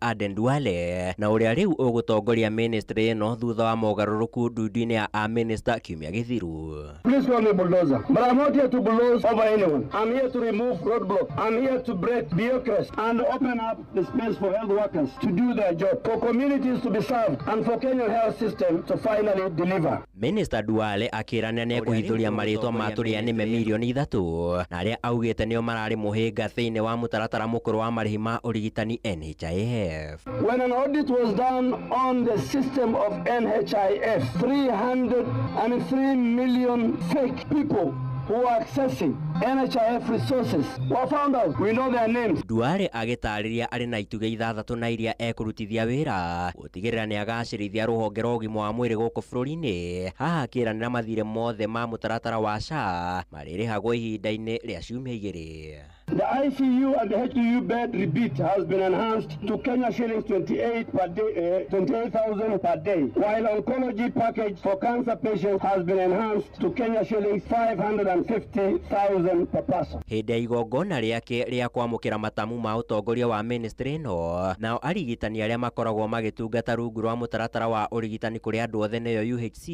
Aden Duale na ũrĩa rĩu ũgũtongoria ministry ĩno thutha wa mogarũrũku ndundu-inĩ ya amĩnĩsta kiumia gĩthiru. Please call me bulldozer. But I'm not here to bulldoze over anyone. I'm here to remove roadblock. I'm here to break bureaucracy and open up the space for health workers to do their job, for communities to be served, and for Kenyan health system to finally deliver. Minister Duale akĩranĩra nĩ ekũhithũria marĩtwa ma tũrĩa nĩme mirioni 3 na arĩa augĩte nĩo mararĩ mũhĩnga thĩinĩ wa mũtaratara mũkũrũ wa marĩhi ma ũrigitani NHIF. When an audit was done on the system of NHIF, 303 million fake people who are accessing NHIF resources were found out. We know their names. Duale agĩtarĩria arĩ na itugĩ 6 na iria ekũrutithia wĩra gũtigĩrĩra nĩ agacĩrithia rũhonge rwa ũgima wa mwĩrĩ gũkũ bũrũri-inĩ. Haha akĩranĩra mathirĩ mothe ma mũtaratara wa SHA marĩrĩhagwo ihinda-inĩ rĩa ciumia 2. The ICU and the HDU bed rebate has been enhanced to Kenya shillings 28 per day, 28,000 per day, while oncology package for cancer patients has been enhanced to Kenya shillings 550,000 per person. Hĩndĩ ya igongona rĩake rĩa kwamũkĩra matamu ma ũtongoria wa ministry ĩno, nao arigitani arĩa makoragwo magĩtungata rungu rwa mũtaratara wa ũrigitani kũrĩ andũ othe nĩyo UHC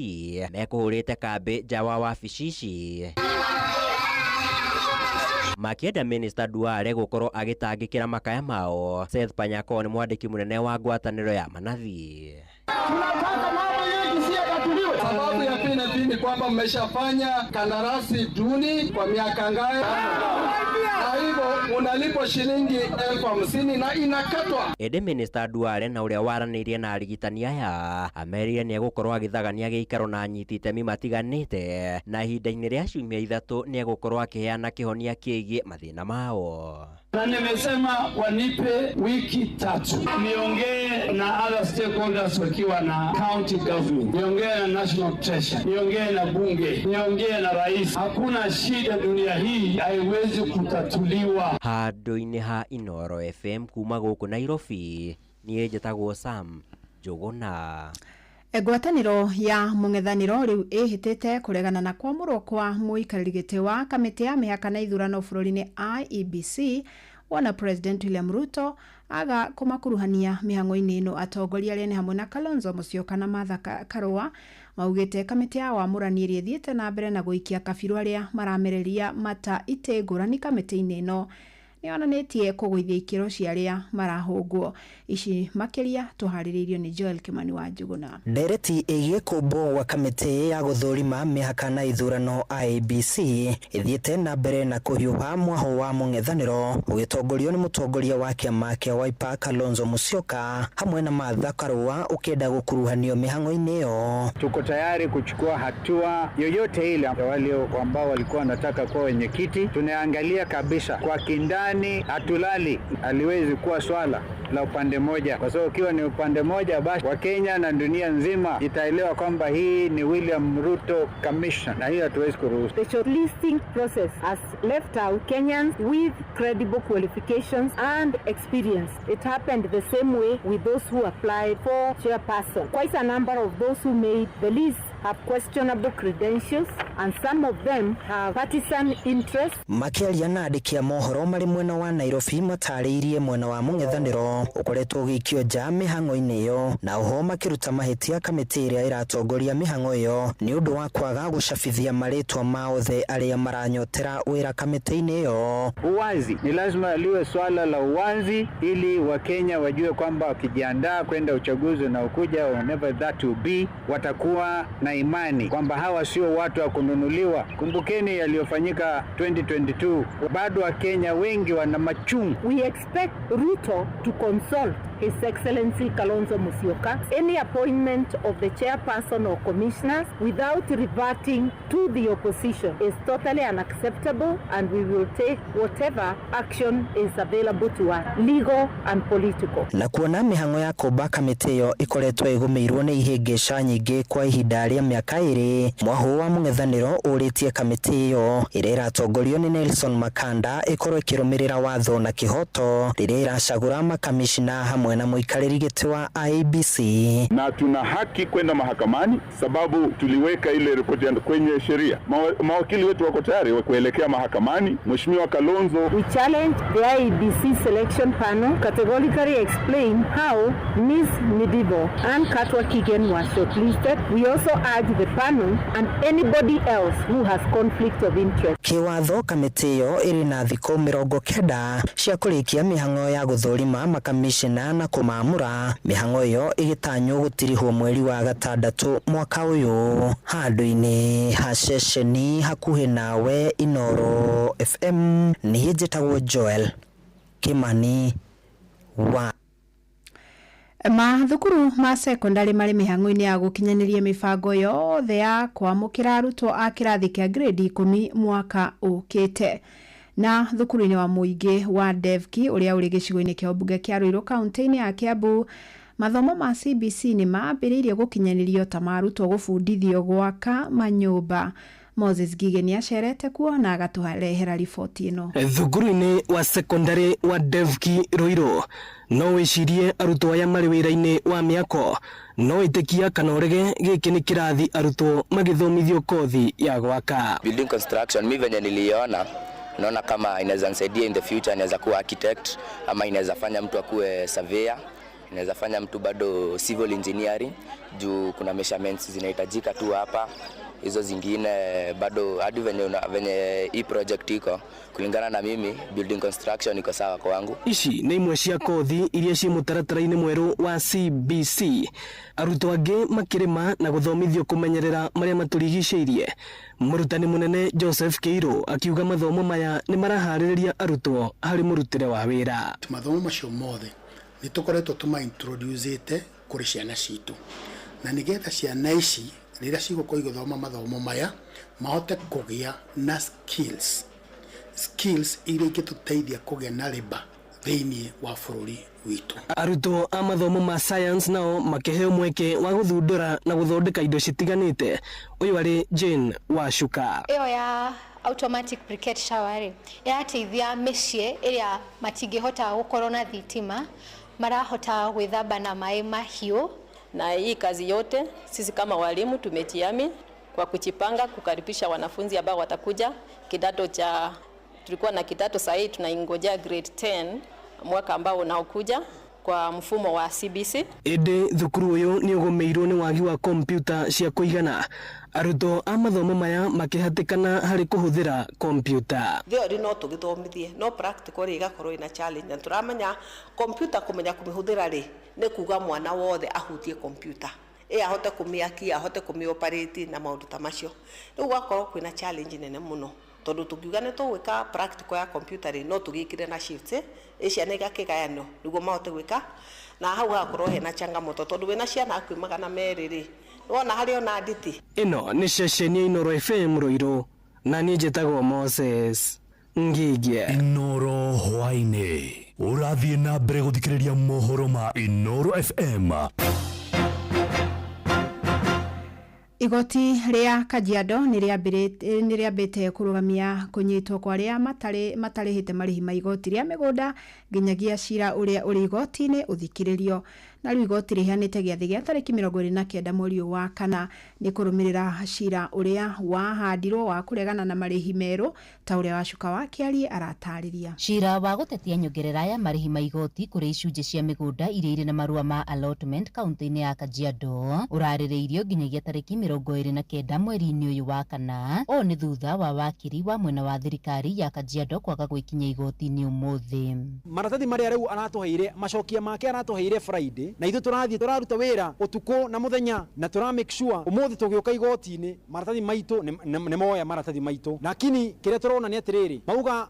mekũhũrĩte kambĩ nja wa wabici ici makĩenda Minister Duale gũkorwo agĩtangĩkĩra makaya mao. Seth Panyako nĩ mwandĩki mũnene wa ngwatanĩro ya manathi. Tunataka mambo yetu si yatatuliwe. Sababu ya pili ni kwamba mmeshafanya kandarasi duni kwa miaka ngapi, na hivyo unalipwa shilingi 50,000 na inakatwa. Ĩndĩ Minister Duale na ũrĩa waranĩirie na arigitani aya amerire nĩ egũkorwo agĩthagania gĩikaro na anyiti itemi matiganĩte na ihinda-inĩ rĩa ciumia 3 nĩ egũkorwo akĩheana kĩhonia kĩgiĩ mathĩna mao. Na nimesema wanipe wiki 3 niongee na other stakeholders wakiwa na county government, niongee na national treasury, niongee na bunge, niongee na rais. Hakuna shida dunia hii haiwezi kutatuliwa. Handũ-inĩ ha Inooro FM kuma gũkũ Nairobi, niĩ njĩtagwo Sam Njũgũna. Ngwatanĩro ya mũng'ethanĩro rĩu ĩhĩtĩte kũregana na kwamũrwo kwa mũikarĩri gĩtĩ wa kamĩtĩ ya mĩhaka na ithurano bũrũri-inĩ IEBC wona President William Ruto aga kũmakuruhania mĩhang'o-inĩ ĩno. Atongoria arĩa nĩ hamwe na Kalonzo Musyoka na Martha Karua maugĩte kamĩtĩ ya wamũrani ĩrĩa ĩthiĩte na mbere na gũikia kabirũ arĩa maramereria mata itĩ ngũrani kamĩtĩ-inĩ ĩno nĩyonanĩtie kũgũithia ikĩro cia arĩa marahũngwo. Ici makĩria tũharĩrĩirio nĩ Joel Kimani wa Njuguna. Ndereti ĩgiĩ kũmbwo gwa kamĩtĩ ya gũthũrima mĩhaka na ithurano IEBC ĩthiĩte na mbere na kũhiũha mwaho wa mũng'ethanĩro ũgĩtongorio nĩ mũtongoria wa kĩama kĩa Wiper Kalonzo Musyoka hamwe na Martha Karua ũkĩenda gũkuruhanio mĩhang'o-inĩ ĩyo. Tuko tayari kuchukua hatua yoyote ile wale ambao walikuwa wanataka kuwa wenyekiti. Tunaangalia kabisa kwa kindani, hatulali. Haliwezi kuwa swala la upande moja, kwa sababu ukiwa ni upande moja basi Wakenya na dunia nzima itaelewa kwamba hii ni William Ruto Commission, na hiyo hatuwezi kuruhusu. The shortlisting process has left out Kenyans with credible qualifications and experience. It happened the same way with those who applied for chairperson. Quite a number of those who made the list have questionable credentials and some of them have partisan interests. Makĩaria na andĩki a mohoro marĩ mwena wa Nairobi matarĩirie mwena wa mũng'ethanĩro ũkoretwo ũgĩikio nja mĩhang'o-inĩ ĩyo na oho makĩruta mahĩtia kamĩtĩ ĩrĩa ĩratongoria mĩhang'o ĩyo nĩ ũndũ wa kwaga gũcabithia marĩtwa ma othe arĩa maranyotera wĩra kamĩtĩ-inĩ ĩyo. Uwazi ni lazima liwe swala la uwazi, ili Wakenya wajue kwamba wakijiandaa kwenda uchaguzi unaokuja, whenever that will be, watakuwa na imani kwamba hawa sio watu wa kununuliwa. Kumbukeni yaliyofanyika 2022, bado Wakenya wengi wana machungu. We expect Ruto to consult His Excellency Kalonzo Musyoka any appointment of the chairperson or commissioners without reverting to the opposition is totally unacceptable, and we will take whatever action is available to us, legal and political. Na kuona mĩhang'o ya kũmba kamĩtĩ ĩyo ĩkoretwo ĩgũmĩirwo nĩ ihĩngĩca nyingĩ kwa ihinda rĩa mĩaka 2, mwahũ wa mũng'ethanĩro ũrĩtie kamĩtĩ ĩyo ĩrĩa ĩratongorio nĩ Nelson Makanda ĩkorwo ĩkĩrũmĩrĩra watho na kĩhoto rĩrĩa ĩracagũra makamishna hamwe hamwe na mũikarĩri gĩtĩ wa IEBC. Na tuna haki kwenda mahakamani sababu tuliweka ile ripoti kwenye sheria. Mawakili wetu wako tayari kuelekea mahakamani. Mheshimiwa Kalonzo. We challenge the IEBC selection panel categorically explain how Ms. Midivo and Katwa Kigen were shortlisted. We also urge the panel and anybody else who has conflict of interest. Kĩwatho kamĩtĩ ĩyo ĩrĩ na thikũ 90 cia kũrĩkia mĩhang'o ya gũthũrima makamishna na kũmaamũra. Mĩhang'o ĩyo ĩgĩtanywo gũtirihwo mweri wa gatandatũ mwaka ũyũ. Handũ-inĩ ha ceceni hakuhĩ nawe Inoro FM, niĩ njĩtagwo Joel Kimani wa Mathukuru ma sekondari marĩ mĩhang'o-inĩ ya gũkinyanĩria mĩbango yothe ya kwamũkĩra arutwo a kĩrathi kĩa grade 10 mwaka ũkĩte. Na thukuru-inĩ wa mũingĩ wa Devki ũrĩa ũrĩ gĩcigo-inĩ kĩa ũmbunge kĩa Ruiru kaunti-inĩ ya Kiambu, mathomo ma CBC nĩ mambĩrĩirie gũkinyanĩrio ta ma arutwo gũbundithio gwaka manyũmba. Moses Ngige nĩ acerete kuo na agatũrehera riboti ĩno. Thukuru-inĩ wa sekondari wa Devki Ruiru no wĩcirie arutwo aya marĩ wĩra-inĩ wa mĩako, no ĩtĩkia kana ũrege gĩkĩ nĩ kĩrathi arutwo magĩthomithio kothi ya gwaka. Building construction mi venye niliona naona kama inaweza nisaidia in the future, inaweza kuwa architect ama inaweza fanya mtu akuwe surveyor, inaweza fanya mtu bado civil engineering juu kuna measurements zinahitajika tu hapa. Hizo zingine bado hadi venye hii project iko kulingana na mimi building construction iko sawa kwangu. Ici nĩ imwe cia kothi iria ciĩ mũtaratara-inĩ mwerũ wa CBC. Arutwo angĩ makĩrĩma na gũthomithio kũmenyerera marĩa matũrigicĩirie. Mũrutani mũnene Joseph Kĩirũ akiuga mathomo maya nĩ maraharĩrĩria arutwo harĩ mũrutĩre wa wĩra. Mathomo macio mothe nĩ tũkoretwo tũma-introduce-ĩte kũrĩ ciana citũ, na nĩgetha ciana ici rĩrĩa cigũkorwo igĩthoma mathomo maya mahote kũgĩa na skills iria ingĩtũteithia kũgĩa na labour thĩinĩ wa bũrũri witũ. Arutwo a mathomo ma science nao makĩheo mweke wa gũthundũra na gũthondeka indo citiganĩte. Ũyũ arĩ Jane Wacuka. Ĩyo ya automatic briquette shower rĩ ĩrateithia mĩciĩ ĩrĩa matingĩhota gũkorwo na thitima, marahota gwĩthamba na maĩ mahiũ. Na hii kazi yote sisi kama walimu tumejiami kwa kujipanga kukaribisha wanafunzi ambao watakuja kidato cha, tulikuwa na kidato sasa hivi tunaingojea grade 10 mwaka ambao unaokuja kwa mfumo wa CBC. Ĩndĩ thukuru ũyũ nĩ ũgũmĩirwo nĩ wagi wa kompyuta cia kũigana. Arutwo a mathomo maya makĩhatĩkana harĩ kũhũthĩra kompyuta. Theory no tũgĩthomithie no practical rĩ ĩgakorwo ĩna challenge, na tũramenya kompyuta kũmenya kũmĩhũthĩra rĩ nĩ kuga mwana wothe ahutie kompyuta ĩ ahote kũmĩakia, ahote kũmĩoperate na maũndũ ta macio. Rĩu gwakorwo kwĩna challenge nene mũno tondũ tũngiuga nĩ tũgwĩka practical ya kompyuta rĩ no tũgĩkire na shifts ĩ ciana igakĩgayanio nĩguo mahote gwĩka, na hau hagakorwo hena changamoto tondũ wĩna ciana hakuhĩ 200 rĩ wona harĩ ona nditi. Ĩno nĩ ceceni ya Inoro FM Ruiru, na niĩ njĩtagwo Moses Ngige. Inoro hwaĩ-inĩ ũrathiĩ na mbere gũthikĩrĩria mohoro ma Inoro FM. Igoti rĩa Kajiado nĩ rĩambĩte kũrũgamia kũnyitwo kwa arĩa matarĩhĩte marĩhi ma igoti rĩa mĩgũnda nginyagia cira ũrĩa ũrĩ igoti-inĩ ũthikĩrĩrio. Na rĩu igoti rĩheanĩte gĩathĩ gĩa tarĩki 29 mweri ũyũ wa kana nĩ kũrũmĩrĩra cira ũrĩa wahandirwo wa kũregana na marĩhi merũ ta ũrĩa Wacuka wa Kĩarie aratarĩria. Cira wa gũtetia nyongerera ya marĩhi ma igoti kũrĩ icunjĩ cia mĩgũnda iria irĩ na marũa ma allotment kaunti-inĩ ya Kajiado ũrarĩrĩirio nginyagia tarĩki 29 mweri-inĩ ũyũ wa kana. Ũũ nĩ thutha wa wakiri wa mwena wa thirikari ya Kajiado kwaga gwĩkinyia igoti-inĩ ũmũthĩ. Maratathi marĩa rĩu aratũheire macokia make aratũheire Friday, na ithuĩ tũrathiĩ tũraruta wĩra ũtukũ na mũthenya na tũra make sure ũmũthĩ tũgĩũka igoti-inĩ maratathi maitũ nĩ moya maratathi maitũ, lakini kĩrĩa tũrona nĩ atĩrĩrĩ mauga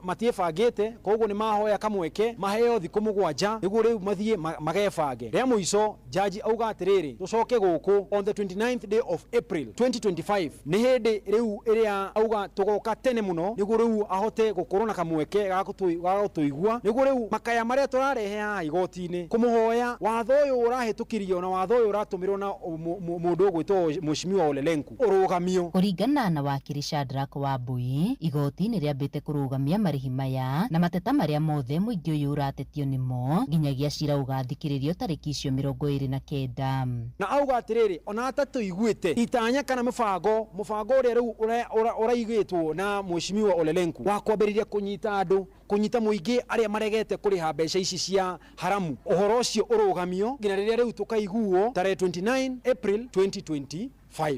matiĩbangĩte, koguo nĩ mahoya kamweke maheo thikũ 7 nĩguo rĩu mathiĩ magebange. Rĩa mũico jaji auga atĩrĩrĩ tũcoke gũkũ on the 29th day Friday of April 2025 nĩ hĩndĩ rĩu ĩrĩa auga tũgoka tene mũno nĩguo rĩu ahote gũkorwo na kamweke ga gũtũigua nĩguo rĩu makaya marĩa tũrarehe haha igoti-inĩ kũmũhoya watho ũyũ ũrahĩtũkirio na watho ũyũ ũratũmĩrwo na mũndũ ũgwĩtwo Mheshimiwa Ole Lenku ũrũgamio. Kũringana na wakiri Shadrack Wambui, igoti nĩ rĩambĩte kũrũgamia marĩhi maya na mateta marĩa mothe mũingĩ ũyũ ũratetio nĩmo nginyagia cira ũgathikĩrĩrio tarĩki icio 29. Na auga atĩrĩrĩ, ona atatũiguĩte itanya kana mũbango ũrĩa rĩu ũraigĩtwo na Mheshimiwa Ole Lenku wa kwambĩrĩria kũnyita andũ, kũnyita mũingĩ arĩa maregete kũrĩha mbeca ici cia haramu, ũhoro ũcio ũrũgamio nginya rĩrĩa rĩu tũkaiguo tarehe 29 April 2025.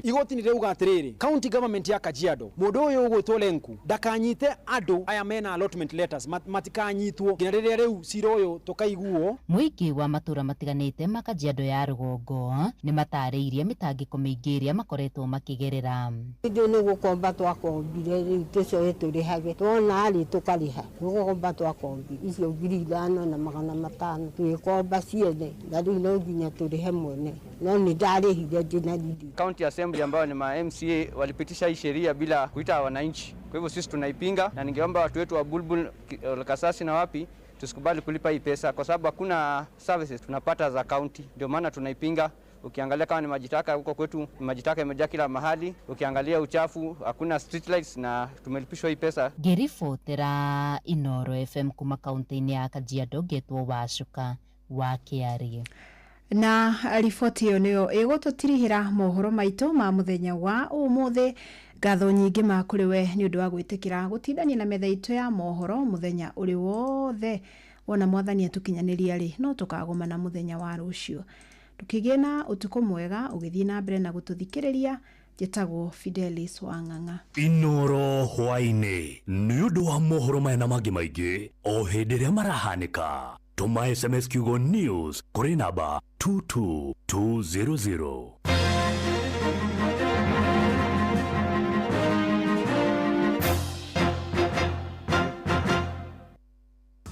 Igoti nĩ rĩauga atĩrĩrĩ, county government ya Kajiado, mũndũ ũyũ ũgwĩtwo Lenku ndakanyite andũ aya mena allotment letters, matikanyitwo nginya rĩrĩa rĩu cira ũyũ tũkaiguo. Mũingĩ wa matũra matiganĩte ma Kajiado ya rũgongo nĩ matarĩirie mĩtangĩko mĩingĩ ĩrĩa makoretwo makĩgerera. Ithuĩ nĩ gũkomba twakombire, rĩu tũcoe tũrĩhage, twona rĩ tũkarĩha, nĩ gũkomba twakombire icio 5,500 tũgĩkomba ciene, na rĩu no nginya tũrĩhe mwene, no nĩ ndarĩhire ndĩna riri. County Assembly ambayo ni ma MCA walipitisha hii sheria bila kuita wananchi. Kwa hivyo sisi tunaipinga, na ningeomba watu wetu wa Bulbul, Kasasi na wapi tusikubali kulipa hii pesa kwa sababu hakuna services tunapata za county. Ndio maana tunaipinga. Ukiangalia kama ni majitaka huko kwetu, majitaka imejaa kila mahali. Ukiangalia uchafu, hakuna street lights na tumelipishwa hii pesa. Ngĩribotera Inoro FM kuma kaunti-inĩ ya Kajiado, ngetwo Wacuka wa Kĩarie. Na riboti ĩyo nĩyo ĩgũtũtirihĩra mohoro maitũ ma mũthenya wa ũmũthĩ. Ngatho nyingĩ ma kũrĩ we nĩ ũndũ wa gwĩtĩkĩra gũtindania na metha itũ ya mohoro mũthenya ũrĩ wothe. Wona mwathani atũkinyanĩria rĩ, no tũkagomana mũthenya wa rũciũ. Ndũkĩgĩe na ũtukũ mwega ũgĩthiĩ na mbere na gũtũthikĩrĩria. Njĩtagwo Fidelis Wang'ang'a. Inoro hwaĩ-inĩ nĩ ũndũ wa mohoro maya na mangĩ maingĩ o hĩndĩ ĩrĩa marahanĩka. Tũma SMS kiugo news kũrĩ namba 22200.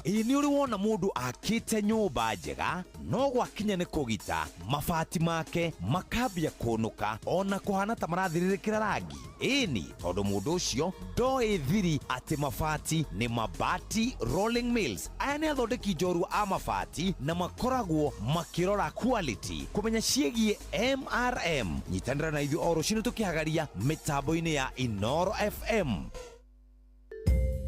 Ĩĩ nĩ ũrĩ wona mũndũ akĩte nyũmba njega no gwakinya nĩ kũgita mabati make makambia kũnũka ona kũhana ta marathirĩrĩkĩra rangi. Ĩni tondũ mũndũ ũcio ndoĩ thiri atĩ mabati nĩ Mabati Rolling Mills. Aya nĩ athondeki njorua a mabati na makoragwo makĩrora quality kũmenya ciĩgiĩ MRM. Nyitanĩra na ithuĩ o rũcinĩ tũkĩhagaria mĩtambo-inĩ ya Inoro FM.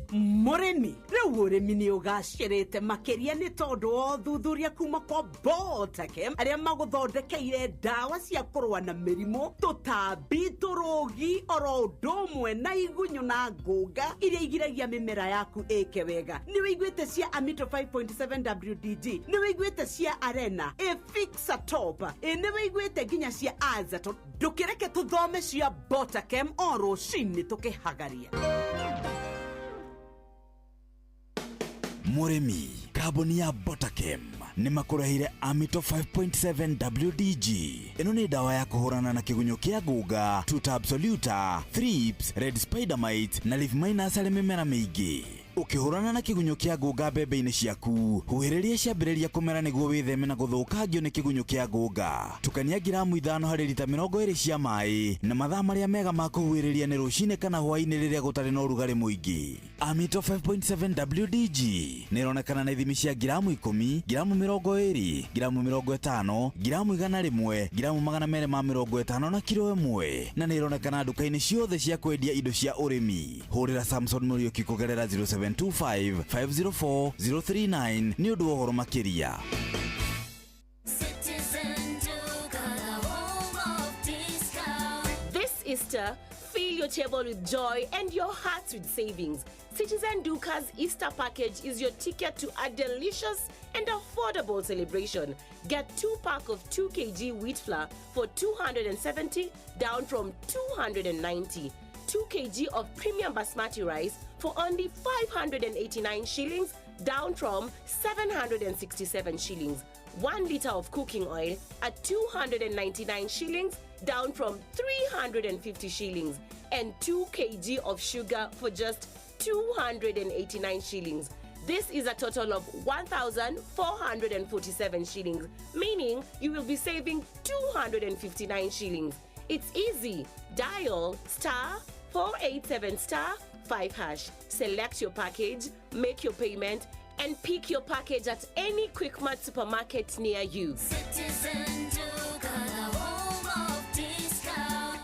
Mũrĩmi rĩu ũrĩmi nĩ ũgacĩrĩte makĩria nĩ tondũ wa ũthuthuria kuma kwa Botakem arĩa magũthondekeire ndawa cia kũrũa na mĩrimũ, tũtambi, tũrũgi oro ũndũ ũmwe na igunyũ na ngũnga iria igiragia mĩmera yaku ĩke wega. Nĩ wĩiguĩte cia Amito 5.7 WDG, nĩ wĩiguĩte cia Arena, Efixa Top, nĩ wĩiguĩte nginya cia Azaton. Ndũkĩreke tũthome cia Botakem o rũcinĩ tũkĩhagaria. Mũrĩmi, kambuni ya Botakem nĩ makũrehire Amito 5.7 WDG. Ĩno nĩ ndawa ya kũhũrana na kĩgunyũ kĩa ngũnga, Tuta absoluta, thrips, red spider mite na leaf miners harĩ mĩmera mĩingĩ. Ũkĩhũrana na kĩgunyũ kĩa ngũnga mbembe-inĩ ciaku, huhĩrĩria ciambĩrĩria kũmera nĩguo wĩtheme na gũthũkangio nĩ kĩgunyũ kĩa ngũnga. Tukania ngiramu 5 harĩ rita 20 cia maĩ na mathaa marĩa mega ma kũhuhĩrĩria nĩ rũcinĩ kana hwaĩ-inĩ rĩrĩa gũtarĩ na ũrugarĩ mũingĩ. Amito 5.7 WDG nĩ ĩronekana na ithimi cia ngiramu 10, ngiramu 20, ngiramu 50, ngiramu 100, ngiramu 250 na kiro 1, na nĩ ĩronekana nduka-inĩ ciothe cia kwendia indo cia ũrĩmi. Hũrĩra Samson Mũriũki kũgerera 0725 504 039 nĩ ũndũ wa ũhoro makĩria. This Easter, fill your table with joy and your hearts with savings. Citizen Duka's Easter package is your ticket to a delicious and affordable celebration. Get 2 pack of 2 kg wheat flour for 270 down from 290. 2 kg of premium basmati rice for only 589 shillings down from 767 shillings. 1 liter of cooking oil at 299 shillings down from 350 shillings, and 2 kg of sugar for just 289 shillings. This is a total of 1,447 shillings, meaning you will be saving 259 shillings. It's easy. Dial star 487 star 5 hash. Select your package, make your payment, and pick your package at any Quickmart supermarket near you. Citizen Duka, the home of discount.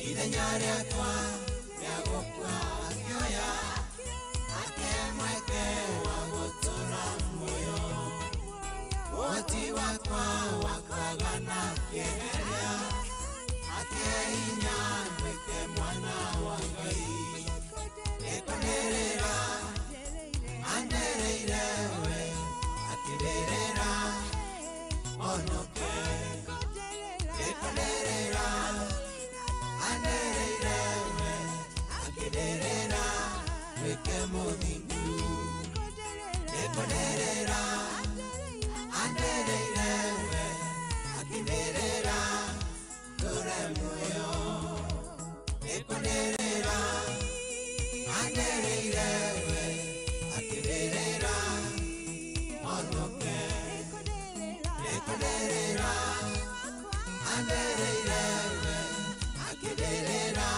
Ithenya rĩakwa Akĩeheria akĩhe hinya nduĩke mwana wa Ngai. Nĩkũnĩrĩra anĩrĩire we, akĩrĩrĩra honoke. Nĩkũnĩrĩra anĩrĩire we, akĩrĩrĩra nduĩke mũthingu. Nĩkũnĩrĩra anĩrĩire we, akĩrĩrĩra ndũre muoyo. Nĩkũnĩrĩra anĩrĩire we, akĩrĩrĩra honoke. Nĩkũnĩrĩra anĩrĩire we, akĩrĩrĩra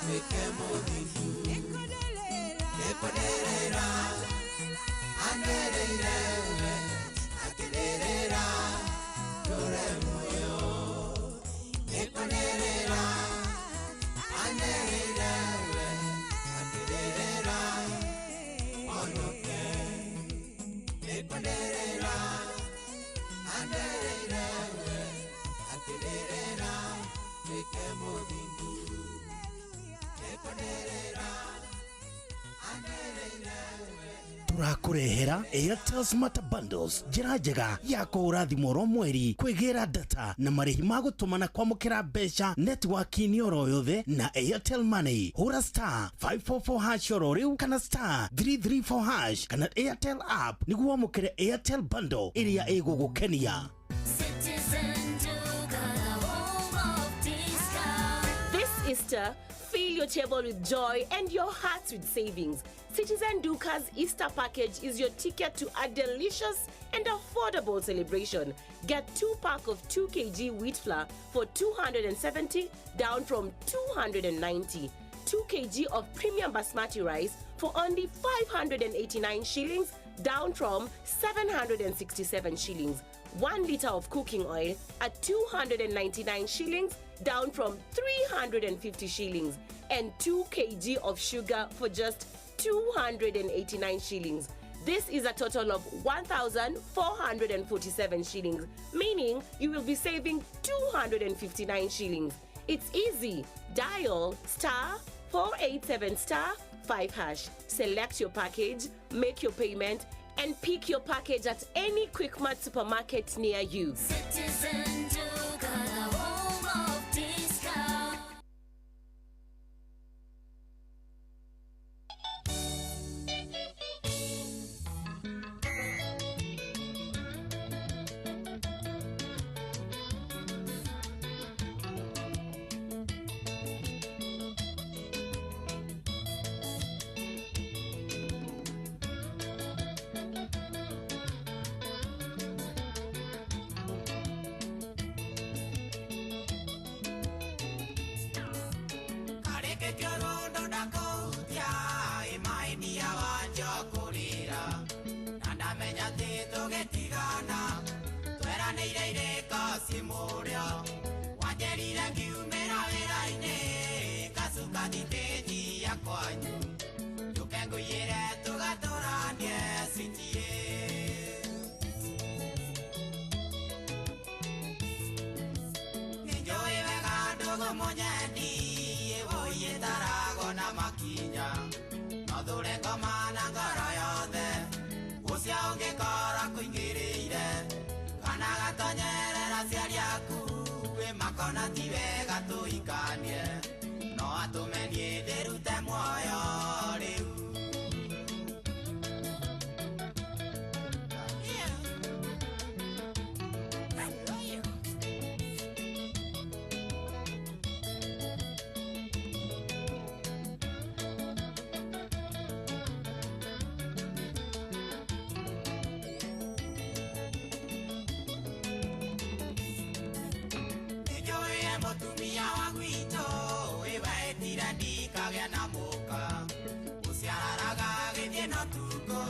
nduĩke mũthingu. Nĩkũnĩrĩra anĩrĩire we, akĩrĩrĩra ndũre muoyo. Nĩkũnĩrĩra anĩrĩire we, akĩrĩrĩra honoke. Nĩkũnĩrĩra anĩrĩire we, akĩrĩrĩra nduĩke mũthingu. Nĩkũnĩrĩra anĩrĩire we. Tũrakũrehera Airtel Smart Bundles, njĩra njega ya kũhũra thimũ oro mweri, kwĩgĩra data na marĩhi ma gũtũma na kwamũkĩra mbeca netiwaki-inĩ oro yothe na Airtel Money. Hũra star 544 hash oro rĩu kana star 334 hash kana Airtel app nĩguo wamũkĩre Airtel bundle ĩrĩa ĩgũgũkenia. Citizen Duka, the home of discount. This Easter, fill your table with joy and your hearts with savings. Citizen Duka's Easter package is your ticket to a delicious and affordable celebration. Get 2 pack of 2 kg wheat flour for 270, down from 290. 2 kg of premium basmati rice for only 589 shillings, down from 767 shillings. 1 liter of cooking oil at 299 shillings, down from 350 shillings. And 2 kg of sugar for just 289 shillings. This is a total of 1,447 shillings, meaning you will be saving 259 shillings. It's easy. Dial star 487 star 5 hash. Select your package, make your payment, and pick your package at any Quickmart supermarket near you. Citizen Duka, the home of discount. Kareke kĩorondo ndakũhutia ĩmainia wanjia kũrĩra na ndamenya atĩ tũgĩtigana tweranĩire irĩko ci mũrĩo wanjĩrire ngiumĩra wĩra-inĩ ngacuka thitĩnji ya kwanyu njũke ngũiyĩre tũgatũranie citiĩ. Nĩnjũĩ wega ndũgũ mũnyendi ĩwũiĩ tarago na makinya no thure ngoma na ngoro yothe ũcio ũngĩkorwo kũingĩrĩire kana gatonyerera aciari aku ĩ makona ti wega tũhikanie no atũme niĩ ndĩrute muoyo rĩu. Nĩnjũĩ mũtumia wa gwitũ ĩwetire ndikagĩa na mũka ũciararaga gĩthiĩ no tukũ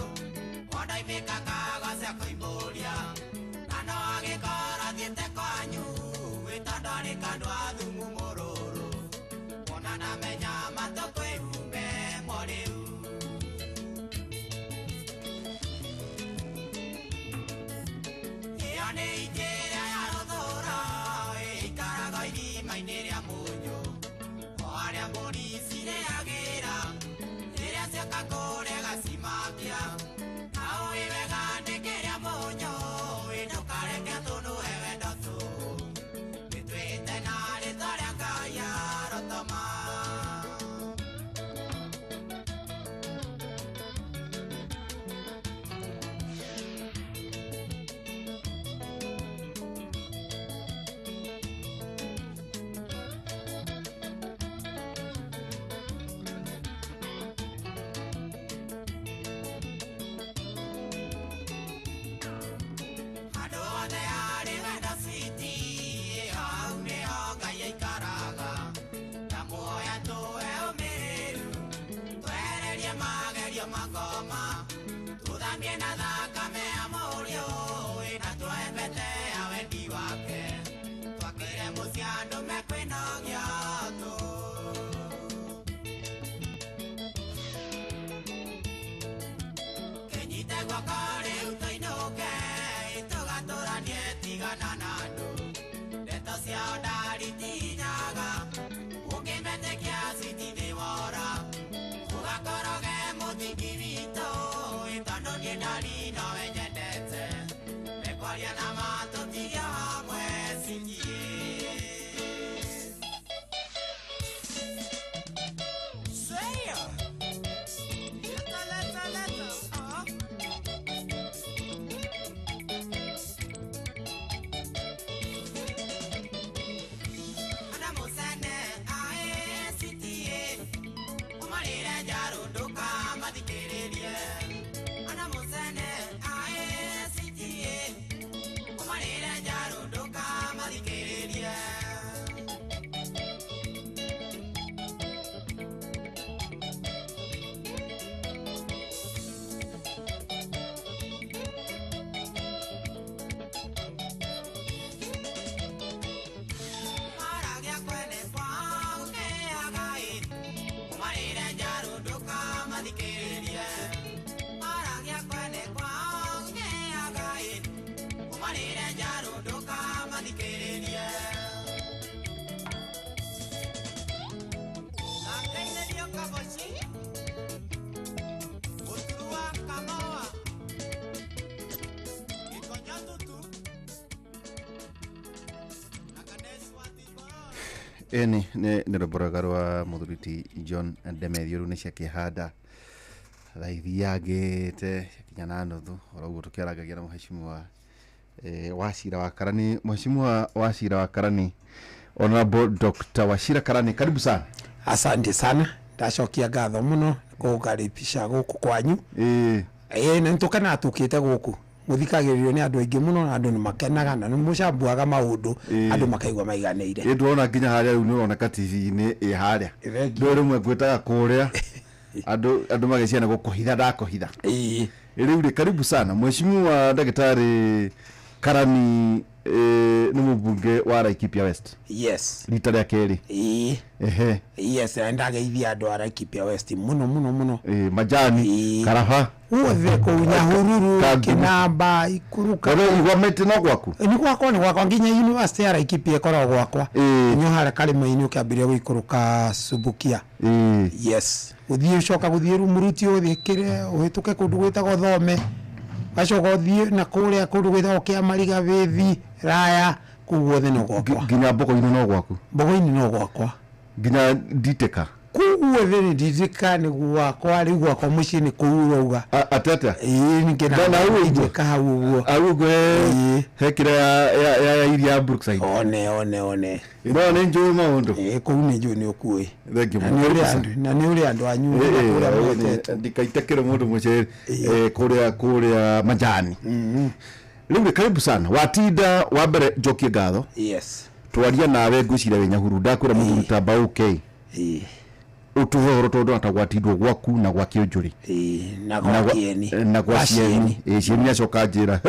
wondaimĩkaga cia kũimbũria na no agĩkorwo thiĩte kwanyu ĩtondũ arĩ kandũ a thumu mũrũrũ ona ndamenya matũkwĩhume morĩu. Ĩyo nĩ itĩrĩa ya rũthũro irima-inĩ rĩa mũnyũ o harĩa mbũri cirĩagĩra rĩrĩa cioka kũrĩa gacimakia na ũĩ wega ndĩkĩrĩa mũnyũ ĩ ndũkareke tũnũhe wendo tũhũ nĩtwĩte na rĩtwa rĩa Ngai arotoma. Andũ othe arĩ wendo switi, hau nĩho Ngai aikaraga. Ndamuoya tũhe ũmĩrĩru, twehererie magerio makoma, tũthambie na thakame ya Mũriũ, na tuoe mbete ya wendi wake, twakĩre mũciĩ andũ mekwĩnogia tũ. Kĩnyite guoko rĩu tũinũke, tũgatũranie tigana na andũ. Ndeto ciao ndaritinyaga, ũngĩmetĩkia citinĩwora. Tũgakoroge mũthingi witũ, tondũ niĩ ndari nowe nyendete. Mekwaria na ma tũtige hamwe cikie. Say Leta, leta, leta. Ana musene ae sitie umarire njarunduka mathikiririe. Ana musene ae sitie umarire njarunduka mathikiririe. Maragia kwene kwao keagai umarire njarunduka mathikiririe. Maragia kwene kwao keagai umarire njarunduka mathikiririe. Nakeithĩrio kaboci ũturu wa kamoa gĩkonyo tutu ĩni nĩ rwĩmbo rwega rwa mũthuri ti John Ndemethio rĩu nĩ ciakĩhanda thaa ithiangĩte ciakinya na nuthu oro ũguo tũkĩarangagia na mũheshimiwa Wachira wa Karani. Mheshimiwa Wachira wa Karani, Honorable Dr. Wachira Karani, karibu sana. Asante sana, ndacokia ngatho muno kũngaribisha gũkũ kwanyu. Ĩĩ na nĩtũkenaga tũkĩte gũkũ mũthikagĩrĩrio nĩ andũ aingĩ mũno na andũ nĩ makenaga na nĩ mũcambuaga maũndũ andũ makaigua maiganĩire. Ĩ ndĩrona nginya harĩa rĩu nĩ ũroneka TV-inĩ ĩ harĩa ndå rĩmwe ngwĩtaga kũrĩa andũ magĩciana gũkũhitha ndakũhitha. Rĩu rĩ, karibu sana mheshimiwa ndagĩtarĩ Karani, nĩ mũmbunge wa Laikipia West. Yes. Rita rĩa kerĩ. Ĩĩ. Ehe. Yes, na ndageithia andũ a Laikipia West mũno mũno mũno. Ĩ Majani, Karaba, guothe kũu Nyahururu, Kangumu. Kĩnamba, Ikuruka. Wewe igwa mĩtĩ no gwaku? Nĩ gwakwa, nĩ gwakwa nginya university ya Laikipia ĩkoragwo gwakwa. Nĩ harĩa karĩma-inĩ ũkĩambĩrĩria gũikũrũka Subukia. Yes. Ũthiĩ ũcoka gũthiĩ Rumuruti ũthiĩ kĩrĩa ũhĩtũke kũndũ gwĩtagwo Thome, ũgacoka ũthiĩ na kũrĩa kũndũ gwĩtagwo Kĩamariga, Bĩthi, Raya, kũu guothe no gwakwa. Nginya Mbogo-inĩ no gwaku? Mbogo-inĩ no gwakwa. Nginya Nditĩka? Kũu guothe nĩ Nditĩka nĩ gwakwa, rĩu gwakwa mũciĩ nĩ kũu ũrauga. Atĩ atĩa? Ĩĩ ningĩ na Na hau ũguo? Nditĩka hau ũguo. Hau ũguo he kĩrĩa ya iria ya Brookside. One one one. No nĩ njũĩ maũndũ. Ĩĩ kũu nĩ njũĩ nĩ ũkuĩ. Thank you. Na nĩ ũrĩ andũ na nĩ ũrĩ andũ anyu kũrĩa mũhotete. Ndikaite kĩro mũndũ mũcere kũrĩa Majani. Rĩu rĩ, karibu sana. Watinda wa mbere njokie ngatho. Yes. Twaria nawe ngwĩciria wĩ Nyahururu ndakwĩra mũthuri ta Mbau K. Ũtũhe ũhoro tondũ ata gwatindwo gwaku na gwa Kĩũnjũrĩ. Na gwa Kĩeni. Na gwa Cieni. Ĩĩ Cieni acoka njĩra.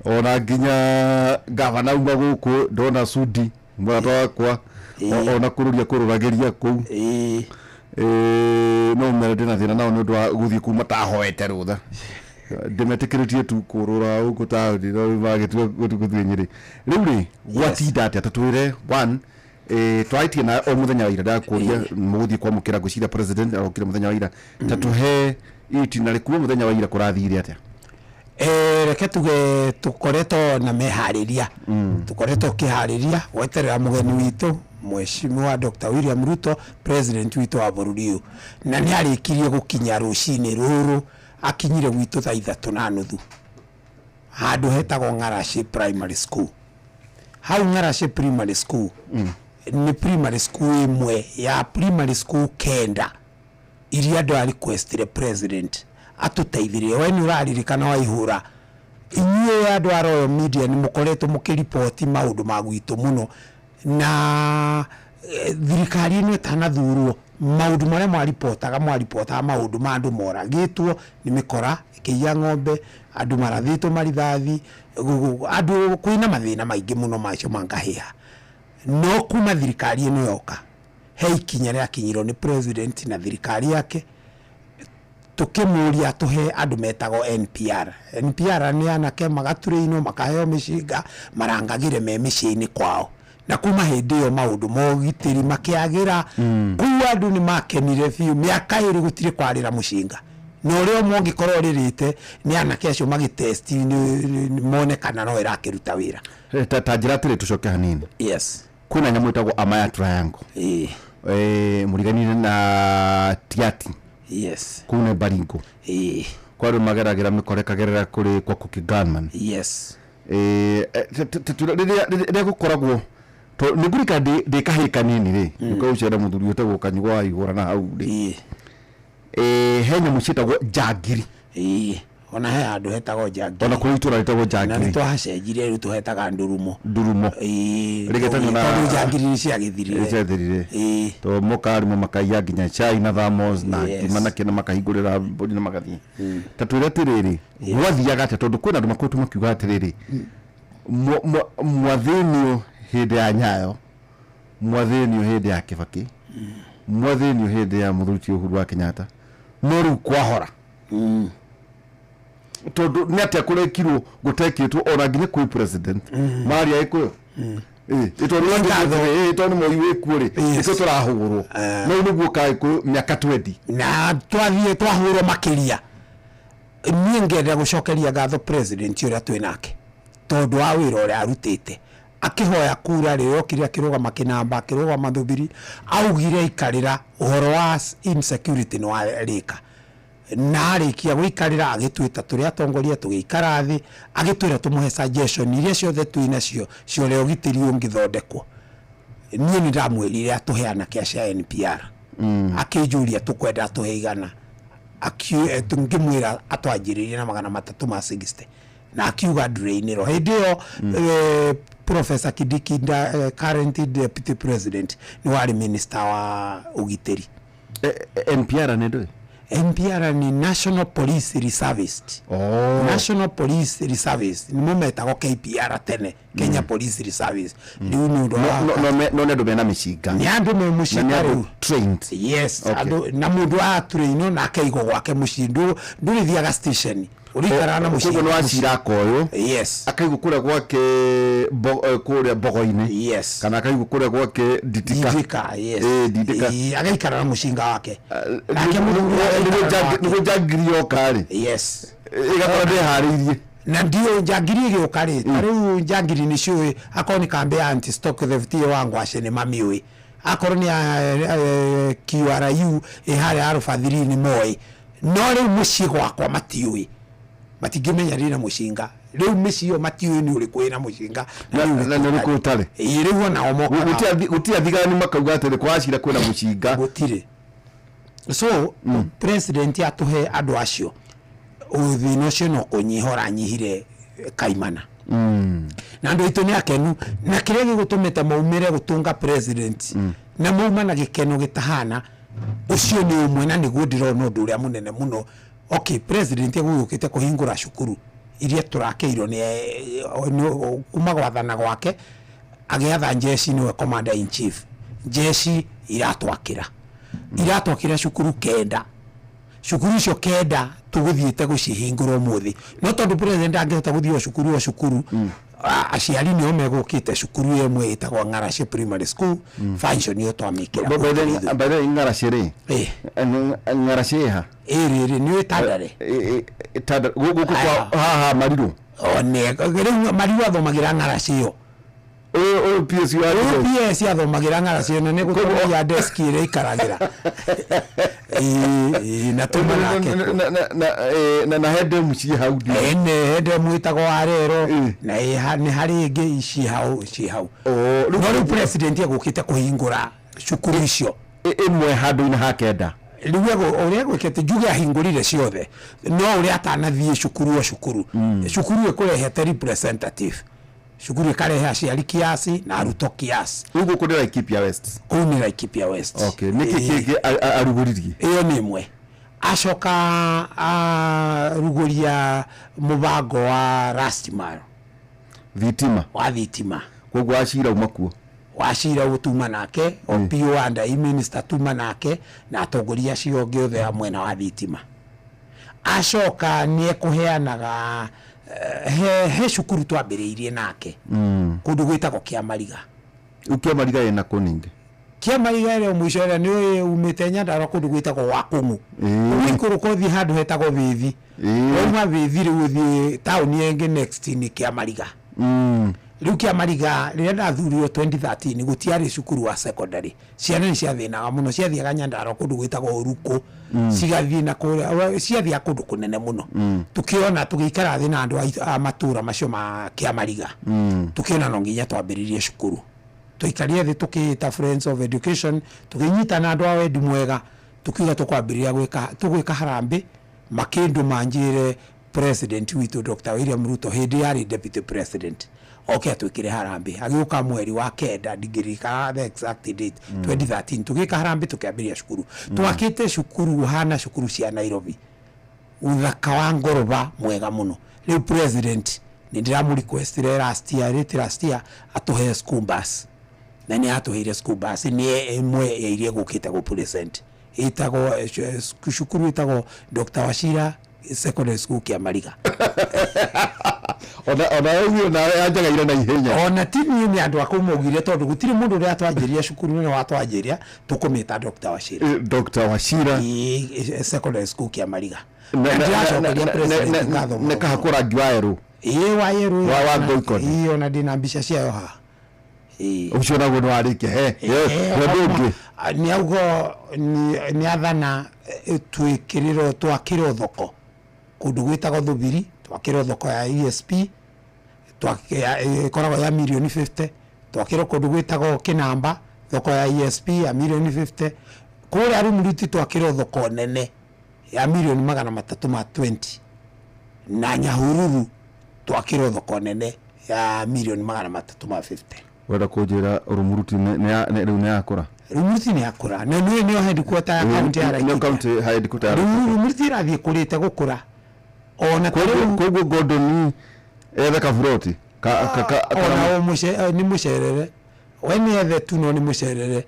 Ona nginya gavana uma gũkũ ndona Sudi mũrata wakwa ona kũrũria kũrũragĩria kũu. No mere ndĩna thĩna nao nĩ ũndũ wa gũthiĩ kũu matahoete rũtha. Ndĩmetĩkĩrĩtie tu kũrũra gũkũ taũni no rĩu magĩtua gũthiĩ Nyĩrĩ. Rĩu rĩ, gwatinda atĩa? Tũtwĩre one Twarĩtie na o mũthenya wa ira, ndakũria mũgũthiĩ kwamũkĩra, ngwĩciria president arokire mũthenya wa ira. Ta tũhe itinarĩ kuma mũthenya wa ira, kũrathire atĩa? Reke tuge tukoretwo na meharĩria, tukoretwo ũkĩharĩria gweterera mũgeni witũ, Mheshimiwa Dr. William Ruto, president witũ wa bũrũri ũyũ, na nĩ arĩkirie gũkinya rũcinĩ rũrũ. Akinyire gwitũ thaa 3:30 handũ hetagwo Ng'araci Primary School. Hau Ng'araci Primary School nĩ primary school ĩmwe ya primary school 9 iria andũ a requestire president atũteithĩrĩrie. We nĩ ũraririkana, Waihũra, inyuĩ andũ a Royal Media nĩ mũkoretwo mũkĩriboti maũndũ ma gwitũ mũno, na thirikari ĩno ĩtanathurwo, maũndũ marĩa mwaripotaga maũndũ ma andũ moragĩtwo nĩ mĩkora ĩkĩiya ng'ombe, andũ marathĩtwo marithathi, andũ kwĩna mathĩna maingĩ mũno macio mangahĩha. No kuma thirikari ĩno yoka, he ikinya rĩakinyirwo nĩ president na thirikari yake, tukĩmũria atũhe andũ metagwo NPR. NPR nĩ anake magaturĩinwo, makaheo mĩcinga, marangagĩre me mĩciĩ-inĩ kwao, na kuma hĩndĩ ĩyo maũndũ ma ũgitĩri makĩagĩra kũu. Andũ nĩ makenire biũ. Mĩaka 2 gũtirĩ kwarĩra mũcinga, na ũrĩa ũmwe ũngĩkorwo ũrĩrĩte nĩ anake acio magĩtesti mone kana no ĩrakĩruta wĩra. Ta njĩra atĩrĩ, tũcoke hanini. Yes. Kwĩna nyamũ ĩtagwo Amaya Triangle mũriganire na Tiati. Kũu nĩ Baringo. Kwa andũ mageragĩra mĩkora ĩkagerera kũrĩ kwa Cookie Gunman. Rĩrĩa gũkoragwo nĩ ngũrika ndĩ kahĩĩ kanini rĩ, ũkaũcera mũthuri ũtagwo Kanyugwa wa Igũra na hau rĩ, he nyamũ ciĩtagwo njangiri. Ona he handũ hetagwo njangiri. Ona kũrĩ itũra rĩtagwo Na njangiri. nĩ twahacenjirie, rĩu tũhetaga Ndurumo. Ndurumo. Rĩgĩtanio na Tondũ njangiri nĩ ciagĩthirire. Ciathirire to moka arimũ makaiya nginya cai na thamos na ngima na kĩna, makahingũrĩra mbũri na magathiĩ. Ta twĩre atĩrĩrĩ, gwathiaga atĩa? Tondũ kwĩna andũ makoretwo makiuga atĩrĩrĩ, mwathĩnio hĩndĩ ya Nyayo, mwathĩnio hĩndĩ ya Kĩbakĩ, mwathĩnio hĩndĩ ya mũthuri ti Uhuru wa Kenyatta, no rĩu kwahora, tondũ nĩ atĩa kũrekirwo gũtekĩtwo ona nginya kwĩ president maria Gĩkũyũ? Tondũ nĩ moi wĩkuo rĩ, nĩkĩo tũrahũrwo, no rĩu nĩguo ka Gĩkũyũ mĩaka 20. Na twathiĩ twahũrwo makĩria. Niĩ ngenda gũcokeria ngatho president ũrĩa twĩ nake tondũ wa wĩra ũrĩa arutĩte. Akĩhoya kura rĩ, okire akĩrũgama kĩnamba, akĩrũgama Thubiri, augire aikarĩra ũhoro wa insecurity nĩ warĩka. Na arĩkia gũikarĩra, agĩtwĩta tũrĩ atongoria, tũgĩikara thĩ, agĩtwĩra tũmũhe suggestion iria ciothe twĩ nacio cia ũrĩa ũgitĩri ũngĩthondekwo. Niĩ nĩ ndamwĩrire atũhe anake acio a NPR. Akĩnjũria tũkwenda atũhe igana. Ngĩmwĩra atwanjĩrĩrie na 360, na akiuga ndureinĩro hĩndĩ ĩyo. Professor Kindiki, current deputy president, nĩ warĩ minister wa ũgitĩri. NPR nĩ ndũĩ? NPR nĩ National Police Reservist. Oh. National Police Reservice nĩmo metagwo KPR tene, Kenya Police Reservice rĩu nĩ ũndũ wa No nĩ andũ mena mĩcinga. Nĩ andũ me Na nĩ mũcinga andũ rĩu. trained. Yes. Okay. Andũ na mũndũ atrainwo na akaigwo gwake mũciĩ, ndũrĩthiaga station, ũrĩikaraga na mũcinga. Koguo nĩ wacira akoywo. Yes. Akaigwo kũrĩa gwake kũrĩa Mbogo-inĩ. Yes. Kana akaigwo kũrĩa gwake Nditika. Ndindika, yes. Ndindika. Agaikara na mũcinga wake. Nake mũthuri agaikara na wake. Nĩguo njangiri yoka rĩ. Yes. Ĩgakora ndĩharĩirie. Na ndio njangiri ĩgĩũka rĩ, ta rĩu njangiri nĩ ciũĩ, akorwo nĩ kambĩ ya anti stock theft ĩyo wa ngwacĩ nĩ mamiũĩ, akorwo nĩ ya QRU ĩ harĩa Alpha 3 nĩ moĩ, no rĩu mũciĩ gwakwa matiũĩ, matingĩmenya ndĩna mũcinga. Rĩu mĩciĩ ĩyo matiũĩ nĩ ũrĩkũ ĩna mũcinga. Na nĩ ũrĩkũ ũtarĩ. Ĩĩ, rĩu onao mokaga. Gũtirĩ athigani makauga atĩrĩ kwa Wachira kwĩna mũcinga. Gũtirĩ. So president atũhe andũ acio, thĩna ũcio no kũnyiha ũranyihire kaimana, na andũ aitũ nĩ akenu, na kĩrĩa gĩgũtũmĩte maumĩre gũtũnga president na mauma na gĩkeno gĩtahana ũcio nĩ ũmwe, na nĩguo ndĩrona ũndũ ũrĩa mũnene mũno. Okay, president egũgĩũkĩte kũhingũra cukuru iria tũrakĩirwo nĩ kuma gwathana gwake, agĩatha njeci, nĩwe commander in chief, njeci iratwakĩra cukuru 9. Cukuru icio 9 tũgũthiĩte gũcihingũra ũmũthĩ, no tondũ president angĩhota gũthiĩ o cukuru o cukuru. Aciari nĩo megũkĩte cukuru ĩmwe ĩtagwo Ng'araci Primary School, function ĩyo twamĩkĩra. By the way, Ng'araci rĩ, Ng'araci ĩha? Ĩrĩ nĩ ĩtandare. Gũkũ kwa haha Marirũ? One rĩu Marirũ athomagĩra Ng'araci ĩyo. Ũyũ PS wa Ũyũ PS athomagĩra Ng'araci ĩyo na nĩ gũtũmia desk ĩrĩa ikaragĩra. Ĩĩ, na tuma nake. Na he ndemu ciĩ hau ndio? Ene he ndemu ĩtagwo Warero na nĩ harĩ ĩngĩ ciĩ hau, ciĩ hau. No rĩu president egũkĩte kũhingũra cukuru icio ĩmwe handũ-inĩ ha kenda. Rĩu ũrĩa egwĩkĩte, njuge ahingũrire ciothe, no ũrĩa atanathiĩ cukuru o cukuru, cukuru ĩkũrehete representative, cukuru ĩkarehe aciari kiasi na arutwo kiasi. Rĩu gũkũ nĩ Laikipia West? Kũu nĩ Laikipia West. Okay, nĩkĩ kĩngĩ arugũririe? Ĩyo nĩ ĩmwe. Acoka arugũria mũbango wa last mile. Thitima. Wa thitima. Koguo Wachira uma kuo? Wachira gũtuma nake, Opiyo Wandayi minister tuma nake, na atongoria acio angĩ othe a mwena wa thitima. Acoka nĩ ekũheanaga he cukuru twambĩrĩirie nake kũndũ gwĩtagwo Kĩamariga. Rĩu Kĩamariga ĩna kũ ningĩ? Kĩamariga ĩrĩa mũico ĩrĩa nĩ umĩte Nyandarua kũndũ gwĩtagwo Wakũng'ũ. Ũgĩikũrũka ũthiĩ handũ hetagwo Thĩthi. Wauma Thĩthi rĩu ũthiĩ taũni ĩngĩ next nĩ Kĩamariga. Rĩu Kĩamariga rĩrĩa ndathurirwo 2013 gũtiarĩ cukuru wa secondary. Ciana nĩ ciathĩnaga mũno, ciathiaga Nyandarua kũndũ gwĩtagwo Ũrukũ, cigathiĩ na kũrĩa, ciathiaga kũndũ kũnene mũno. Tũkĩona tũgĩikara thĩ na andũ a matũra macio ma Kĩamariga, tũkĩona no nginya twambĩrĩrie cukuru. Twaikarire thĩ tũkĩĩta Friends of Education, tũkĩnyitana andũ a wendi mwega, tũkiuga tũkwambĩrĩria gwĩka, tũgwĩka harambĩ, makĩndũma njĩre president witũ Dr. William Ruto hĩndĩ yarĩ deputy president oke atwĩkĩre harambĩ. Agĩũka mweri wa kenda, ndingĩririkana the exact date, 2013 tũgĩka harambĩ tũkĩambĩrĩria cukuru. Twakĩte cukuru hana cukuru cia Nairobi, ũthaka wa ngoroba mwega mũno. Rĩu president nĩ ndĩramũ requestire last year, late last year, atũhe school bus, na nĩ atũheire school bus, nĩ ĩmwe ya iria ĩgũkĩte gũ present, ĩtagwo cukuru ĩtagwo Dr. Wachira Secondary School Kĩamariga. Ona ũguo nawe anjagaire na ihenya. Ona ti niĩ, nĩ andũ akũu maugire tondũ gũtirĩ mũndũ ũrĩa atwanjĩria cukuru nĩ watwanjĩria, tũkũmĩta Dr. Wachira. Dr. Wachira Secondary School Kĩamariga. Na ndĩracokeria president ngatho mũno. Nĩ kahakwo rangi wa yerũ? Ĩĩ, wa yerũ. Wa ngoikoni. Ĩĩ, ona ndĩna mbica ciayo haha. Ũcio naguo nĩ warĩkia he ũndũ ũngĩ? Nĩ auga nĩ athana twĩkĩrĩrwo, twakĩrwo thoko kũndũ gwĩtagwo Thubiri, twakĩrwo thoko ya ESP ĩkoragwo ya mirioni 50, twakĩrwo kũndũ gwĩtagwo Kĩnamba thoko ya ESP ya mirioni 50, kũrĩa Rumuruti twakĩrwo thoko nene ya mirioni 320, na Nyahururu twakĩrwo thoko nene ya mirioni 350. Wenda kũnjĩra Rumuruti rĩu nĩ yakũra? Rumuruti nĩ yakũra, na nĩ nĩyo headquarter ya county ya Nĩyo Laikipia. County headquarter ya Laikipia. Rumuruti ĩrathiĩ kũrĩte gũkũra ona ta rĩu. Koguo Gordon ethe kaburoti Ona nĩ mũcerere, we nĩ ethe tu, no nĩ mũcerere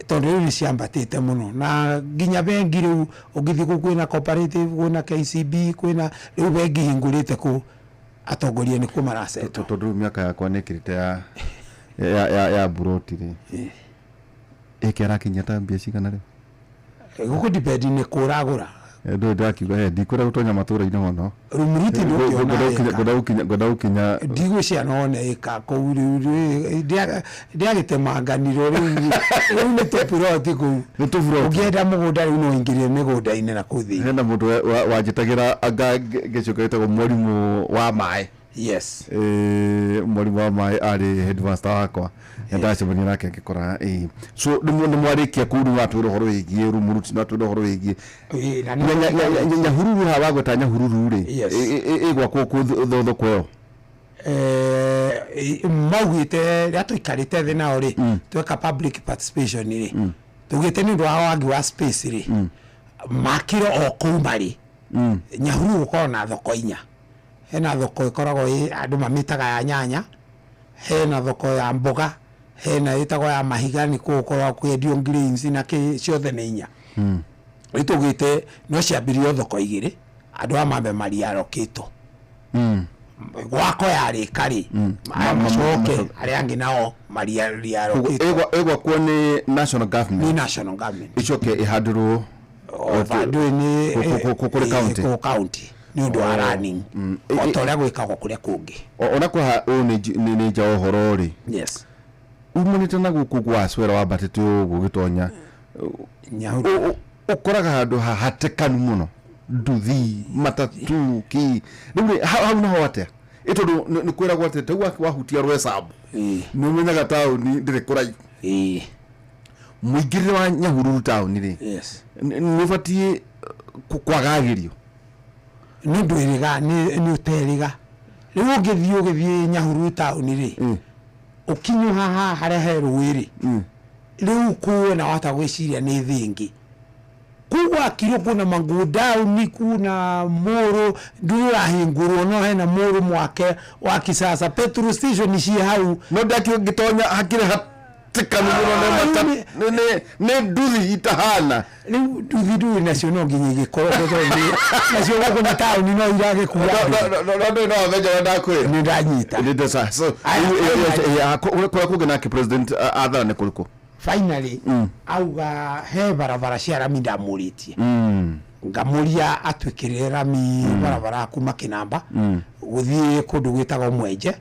tondũ rĩu nĩ ciambatĩte mũno, na nginya bengi rĩu ũngĩthiĩ kũu kwĩna Cooperative, kwĩna KCB, kwĩna rĩu bengi hingũrĩte kũu, atongoria nĩkuo maracetwo. Tondũ rĩu mĩaka yakwa nĩ ĩkĩrĩte ya buroti rĩ, ĩkĩ arakinyia ta mbia cigana rĩu? Gũkũ depend nĩ kũragũra. Ndũĩ ndakiuga he ndikwenda gũtonya matũra-inĩ mũno. Rumuruti ndũngĩona ĩka. Ngwenda gũkinya. Ndigwĩciria no one ĩka kũu rĩu ndĩagĩtemanganirwo rĩu nĩ tũburoti kũu. Nĩ tũburoti. Ũngĩenda mũgũnda rĩu no ũingĩrĩre mĩgũnda-inĩ na kũu thĩinĩ. Hena mũndũ wanjĩtagĩra anga ngĩcoka wĩtagwo mwarimũ wa maĩ. Yes. Mwarimũ wa maĩ arĩ headmaster wakwa, na ndacemania nake ngĩkora ĩĩ. So nĩ mwarĩkia kũu, nĩ watwĩra ũhoro wĩgiĩ Rumuruti, nĩ watwĩra ũhoro wĩgiĩ Ĩĩ, na Nyahururu. Haha wagweta Nyahururu rĩ, Yes. ĩgwakwo kũ thoko ĩyo? Maugĩte rĩrĩa tũikarĩte thĩ nao rĩ, tweka public participation rĩ, tugĩte nĩ ũndũ wa wagi wa space rĩ, makĩrwo o kũu marĩ Nyahururu gũkorwo na thoko inya. Hena thoko ĩkoragwo ĩ andũ mamĩtaga ya nyanya, hena thoko ya mboga, hena ĩtagwo ya mahiga nĩ kũu gũkoragwo kwendio grains na kĩ, ciothe nĩ inya. Rĩu tugĩte no ciambĩrĩrio thoko igĩrĩ, andũ aya mambe mariarokĩtwo. Gwako yarĩka rĩ, maya macoke arĩa angĩ nao Koguo ĩgwakwo nĩ national government, nĩ national government, ĩcoke ĩhandĩrwo ndũĩ nĩ kũrĩ county. Kũ county nĩ ũndũ wa running, o ta ũrĩa gwĩkagwo kũrĩa kũngĩ. Ona kwa ũũ nĩ nja wa ũhoro rĩ, yes, umanĩte na gũkũ gwa cwera wambatĩte ũguo ũgĩtonya ũkoraga handũ hahatĩkanu mũno, nduthi, matatu, ki rĩu rĩ, hau naho atĩa? Ĩ tondũ nĩ kwĩragwo atĩ tau wahutia rwecabu nĩ ũmenyaga taũni ndĩrĩ kũraihu. Mũingĩrĩre wa Nyahururu taũni rĩ, nĩ ũbatiĩ kwagagĩrio? Nĩ ndwĩrĩga, nĩ ũterĩga. Rĩu ũngĩthiĩ ũgĩthiĩ Nyahururu taũni rĩ, ũkinyũ haha harĩa he rũĩ rĩ, rĩu kuona wahota gwĩciria nĩ thĩ ĩngĩ. Kũu gwakirwo kwĩna mangundauni, kuna mũrũ ndũrĩ ũrahingũrwo, no hena mũrũ mwake wa kisasa, petrol station ciĩ hau. No ndakĩngĩtonya hakĩrĩ hatĩkanu mũno, nĩ nduthi itahana. Rĩu nduthi ndũĩ nacio no nginya igĩkorwo tondũ nacio gũkũ na taũni no iragĩkua andũ. No ndũĩ no wamenye ũrĩa ndakwĩra. Nĩ ndanyita. Nĩ so kũrĩa kũngĩ nake president athana nĩ kũrĩkũ? Finally, auga he barabara cia rami ndamũrĩtie, ngamũria atwĩkĩrĩre rami barabara kuma Kĩnamba gũthiĩ kũndũ gwĩtagwo Mwenje,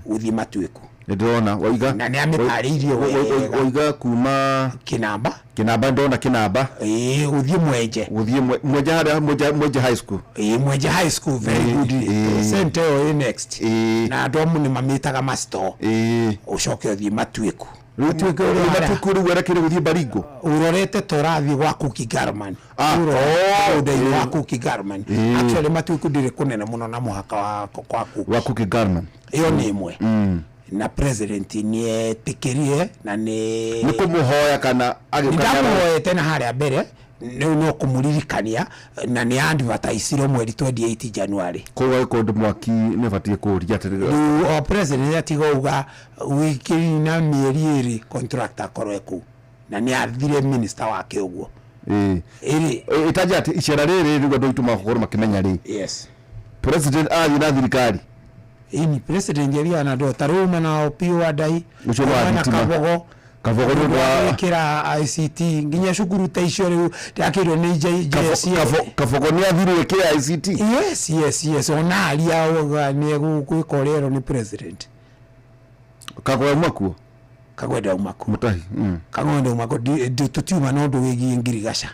gũthiĩ Matuĩku. Nĩ ndĩrona waiga. Na nĩ amĩtarĩirie wega. Waiga kuma Kĩnamba. Kĩnamba, ndona Kĩnamba. Ĩĩ, gũthiĩ Mwenje. Gũthiĩ Mwenje harĩa Mwenje High School. Ĩĩ, Mwenje High School, very good. Center ĩyo ĩ next na andũ amwe nĩ mamĩtaga masto. Ũcoke ũthiĩ Matuĩku. Matuĩku ũrĩa Matuĩku rĩu werekeire gũthiĩ Baringo. Ũrorete ta ũrathiĩ gwa Kuki Garman, mũgũnda-inĩ wa Kuki Garman. Actually Matuĩku ndĩrĩ kũnene mũno na mũhaka wa kwa Kuki. Wa Kuki Garman. Ĩyo nĩ ĩmwe, na president nĩ etĩkĩrire na nĩ Nĩ kũmũhoya kana agĩũka? Ndamuhoete na harĩa mbere, rĩu no kũmũririkania, na nĩ advertisirwo mweri 28 January. Koguo agĩkorwo ndĩ mwaki nĩ batiĩ kũũria atĩrĩrĩ. Rĩu o president atiga uga wiki na mĩeri 2 contract akorwo e kũu, na nĩ athire minister wake ũguo. Ĩrĩ. Ĩtanja atĩ icera rĩrĩ rĩu andũ aitũ makorwo makĩmenya rĩ, president athiĩ na thirikari. Ĩni, president athiaga na andũ ta rĩu uma na Opiyo Wandayi. Ũcio nĩ wa Uma na thitima. Kabogo. Kabogo nĩ ũndũ wa gwĩkĩra ICT nginya cukuru ta icio rĩu ndakĩrwo nĩ JSC. Kabogo nĩ athirwo ĩkĩra ICT. Yes, ona aria auga nĩ egwĩka ũrĩa erwo nĩ president. Kagoe makuo. Kagwe ndauma kuo. Mutahi. Kagwe ndauma kuo. Tũtiuma na ũndũ wĩgiĩ ngirigaca.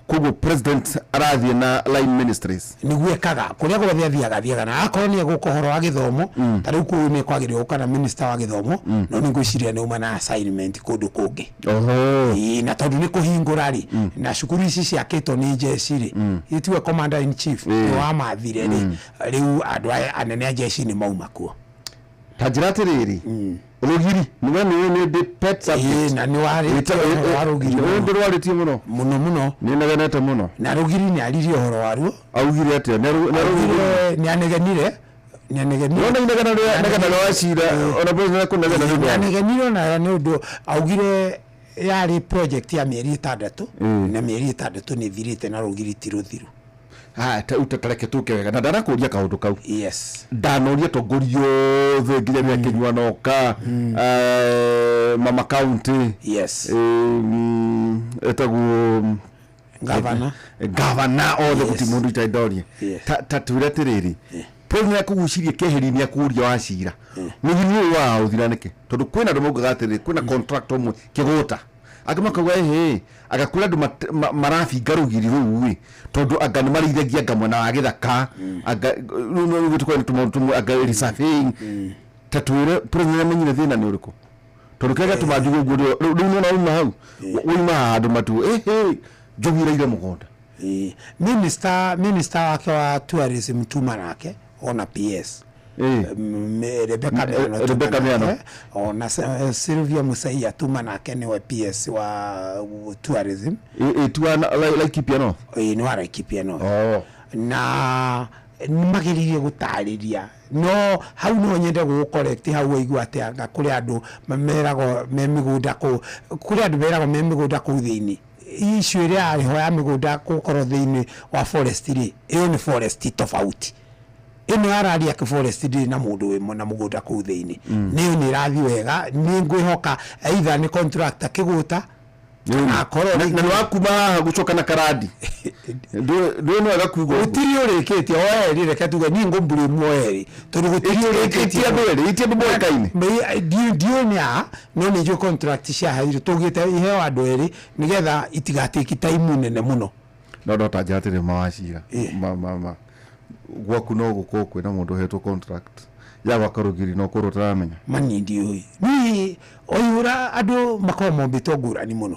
Koguo president arathiĩ na line ministries. Nĩguo ekaga kũrĩa guothe athiaga, athiaga na akorwo nĩ egũka ũhoro wa gĩthomo, ta rĩu kũu nĩ kwagĩrĩirwo gũka na minister wa gĩthomo, no nĩ ngwĩciria nĩ uma na assignment kũndũ kũngĩ. Ĩĩ, na tondũ nĩ kũhingũra rĩ, na cukuru ici ciakĩtwo nĩ jeshi rĩ, itiwe commander in chief nĩ wamathire rĩ, rĩu andũ aya anene a jeshi nĩ mauma kuo. Ta njĩra atĩrĩrĩ, rũgiri nĩwe nĩ ndĩ pet subject. Ĩĩ, na nĩ warĩtie ũhoro wa rũgiri mũno. Nĩ ndĩrwarĩtie mũno. Mũno mũno. Nĩ negenete mũno. Na rũgiri nĩ aririe ũhoro waruo. Augire atĩa? Nĩ Augire nĩ anegenire, nĩ anegenire. Nĩwona inegena rĩa negena rĩa Wachira, ona president kũnegena nĩ ũndũ wa- Nĩ anegenire ona nĩ ũndũ augire yarĩ project ya mĩeri 6, na mĩeri 6 nĩ ĩthirĩte na rũgiri ti rũthiru. Haya, ta reke tũke wega na ndanakũria kaũndũ kau. Ndanoria tongoria othe nginya rĩrĩa Kĩnyua noka, mama county, etagwo Gavana. Gavana othe, gũtirĩ mũndũ itarĩ ndoria. Ta twĩre atĩrĩrĩ, president akũgucirie keheri-inĩ akũria Wachira rũgiri rũrũ rũraũthira nĩkĩ? Tondũ kwĩna andũ maugaga atĩrĩrĩ, kwĩna contract ũmwe kĩgũta, angĩ makauga ĩhĩ anga kwĩna andũ marabinga rũgiri rũu ĩ, tondũ anga nĩ marĩithagia anga mwena wa gĩthaka, anga rĩu tũkorwo tũmaũndũ tũmwe anga resurveying. Ta twĩre, president amenyire thĩna nĩ ũrĩkũ? Tondũ kĩrĩa gĩatũma njuge ũguo, rĩu nĩwona wauma hau, wauma haha andũ matuo ĩhĩ njogu ĩraire mũgũnda. Ĩĩ. Minister wake wa tourism tuma nake, ona PS Rebecca Miano tuma Rebecca Miano. nake, ona Sylvia Musaia tuma nake, nĩwe PS wa tourism. Ĩtua Laikipia North. Ĩĩ, nĩ wa Laikipia North. Na nĩ magĩrĩire gũtarĩria, no hau no nyende gũgũ correct hau waigua atĩ anga kũrĩ andũ meragwo me mĩgũnda kũu, kũrĩ andũ meragwo me mĩgũnda kũu thĩinĩ. Issue ĩrĩa yarĩ ho ya mĩgũnda gũkorwo thĩinĩ wa forest rĩ, ĩyo nĩ forest tofauti. Ĩno ya Rariak Forest ndĩrĩ na mũndũ wĩ na mũgũnda kũu thĩinĩ. Nĩyo nĩ ĩrathiĩ wega, nĩ ngwĩhoka either nĩ contractor kĩgũta kana akorwo Na nĩ wakuma haha gũcoka na karandi ndũĩ no wega kuga ũguo. Gũtirĩ ũrĩkĩtie o erĩ, reke tuge niĩ ngũmburĩmu o erĩ tondũ gũtirĩ ũrĩkĩtie. Ti andũ erĩ, ti andũ moĩkaine. Ndiũĩ nĩ a, no nĩ njũĩ contract ciaheirwo tũgĩte iheo andũ erĩ nĩgetha itigatĩki time nene mũno. No ndota atĩrĩ mawacira ma ma ma gwaku no gũkorwo kwĩna mũndũ ũhetwo contract ya gwaka rũgiri no kũrwo ũtaramenya. Mani ndiũĩ niĩ oihũra andũ makoragwo mombĩtwo ngũrani mũno.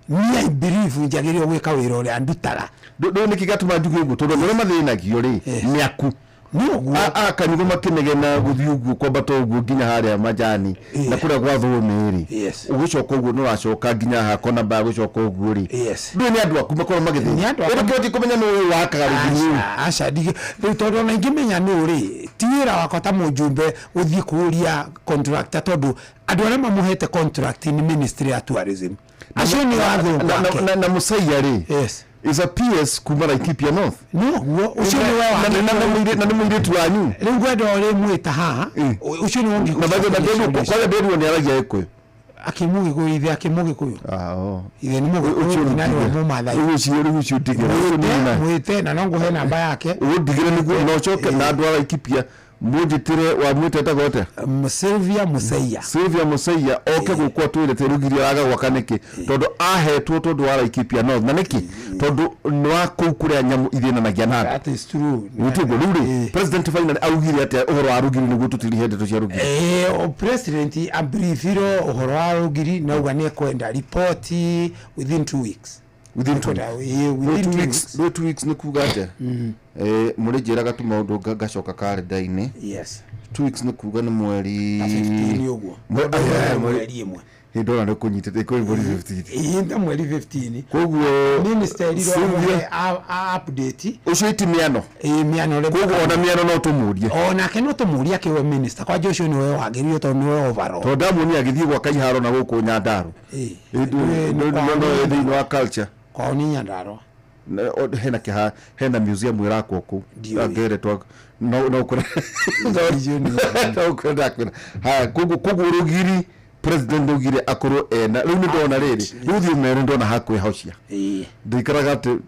Niĩ I believe njagĩrĩirwo gwĩka wĩra ũrĩa ndutaga. Ndũĩ nĩkĩ gĩatũma njuge ũguo? Tondũ andũ arĩa mathĩnagio rĩ nĩ aku. Nĩũguo. Akanyugo makĩnegena gũthiĩ ũguo kwambata ũguo nginya harĩa majani na kũrĩa gwa thũũmĩ rĩ, ũgĩcoka ũguo nĩ ũracoka nginya haha kona mbaya gũcoka ũguo rĩ, ndũĩ nĩ andũ aku makorwo magĩthĩna. Nĩ andũ aku. Ũndũ kũmenya nĩ ũyũ wakaga rũgiri rũu. Aca, rĩu tondũ ona ingĩmenya nũ rĩ, ti wĩra wakwa ta mũjumbe gũthiĩ kũria contractor, tondũ andũ arĩa mamũhete contract nĩ Ministry ya Tourism, acio nĩ athũngũ ake. Na Musaia rĩ Yes. is a PS kuma Laikipia North. Noguo ũcio nĩ we Na nĩ mũirĩtu wanyu. Rĩu ngwenda ũrĩ mwĩta haha ũcio nĩ Na kwanja ndĩruo nĩ aragia Gĩkũyũ. Akĩmũgĩkũyũ, ithe akĩmũgĩkũyũ. Ithe nĩ mũgĩkũyũ Ũcio na nĩwe mũmathai. Rĩu ũcio, rĩu ũcio ndigĩra. Ũcio nĩ Mwĩte na no ngũhe namba yake. Ũndigĩre nĩguo na ũcoke na andũ a Laikipia mũnjĩtĩre wa mwĩte etagwo atĩa? Sylvia Musaia. Sylvia Musaia oke gũkũ atwĩre atĩ rũgiri araga gwaka nĩkĩ, tondũ ahetwo tondũ wa Laikipia North na nĩkĩ, tondũ nĩ wa kũu kũrĩa nyamũ ithĩnanagia na andũ. That is true. Gũtiguo rĩu rĩ, president finally augire atĩa ũhoro wa rũgiri nĩguo tũtirihe ndeto cia rũgiri? O president abriefirwo ũhoro wa rũgiri na auga nĩ ekwenda report within 2 weeks. Within 2 Within 2 weeks. weeks. Rĩu 2 weeks nĩ kuga atĩa? Mũrĩ njĩraga tu maũndũ ngacoka karenda-inĩ. 2 weeks nĩ kuga nĩ mweri Ta 15 ũguo. Mweri ĩmwe. Hĩndĩ ona nĩ kũnyitĩte kwĩ mweri 15. Ĩĩ, ta mweri 15. Koguo minister erirwo Sylvia- amũhe a update. Ũcio iti mĩano. Ĩĩ, mĩano rĩ. Koguo ona mĩano no tũmũrie. Onake no tũmũrie akĩwe minister kwanja ũcio nĩwe wagĩrĩire tondũ nĩwe overall. Tondũ ndamuonire agĩthiĩ gwaka iharo na gũkũ Nyandarua. No thĩinĩ wa culture. Kwao nĩ Nyandarua. Hena kĩha, hena museum ĩrakwo kũu. Angeretwo no kũrĩa no kũrĩa ndakwĩra. Haya, koguo rũgiri president augire akorwo ena rĩu nĩ ndona rĩrĩ rĩu thiĩ ũmere ndona hakwĩhocia ndikaraga atĩ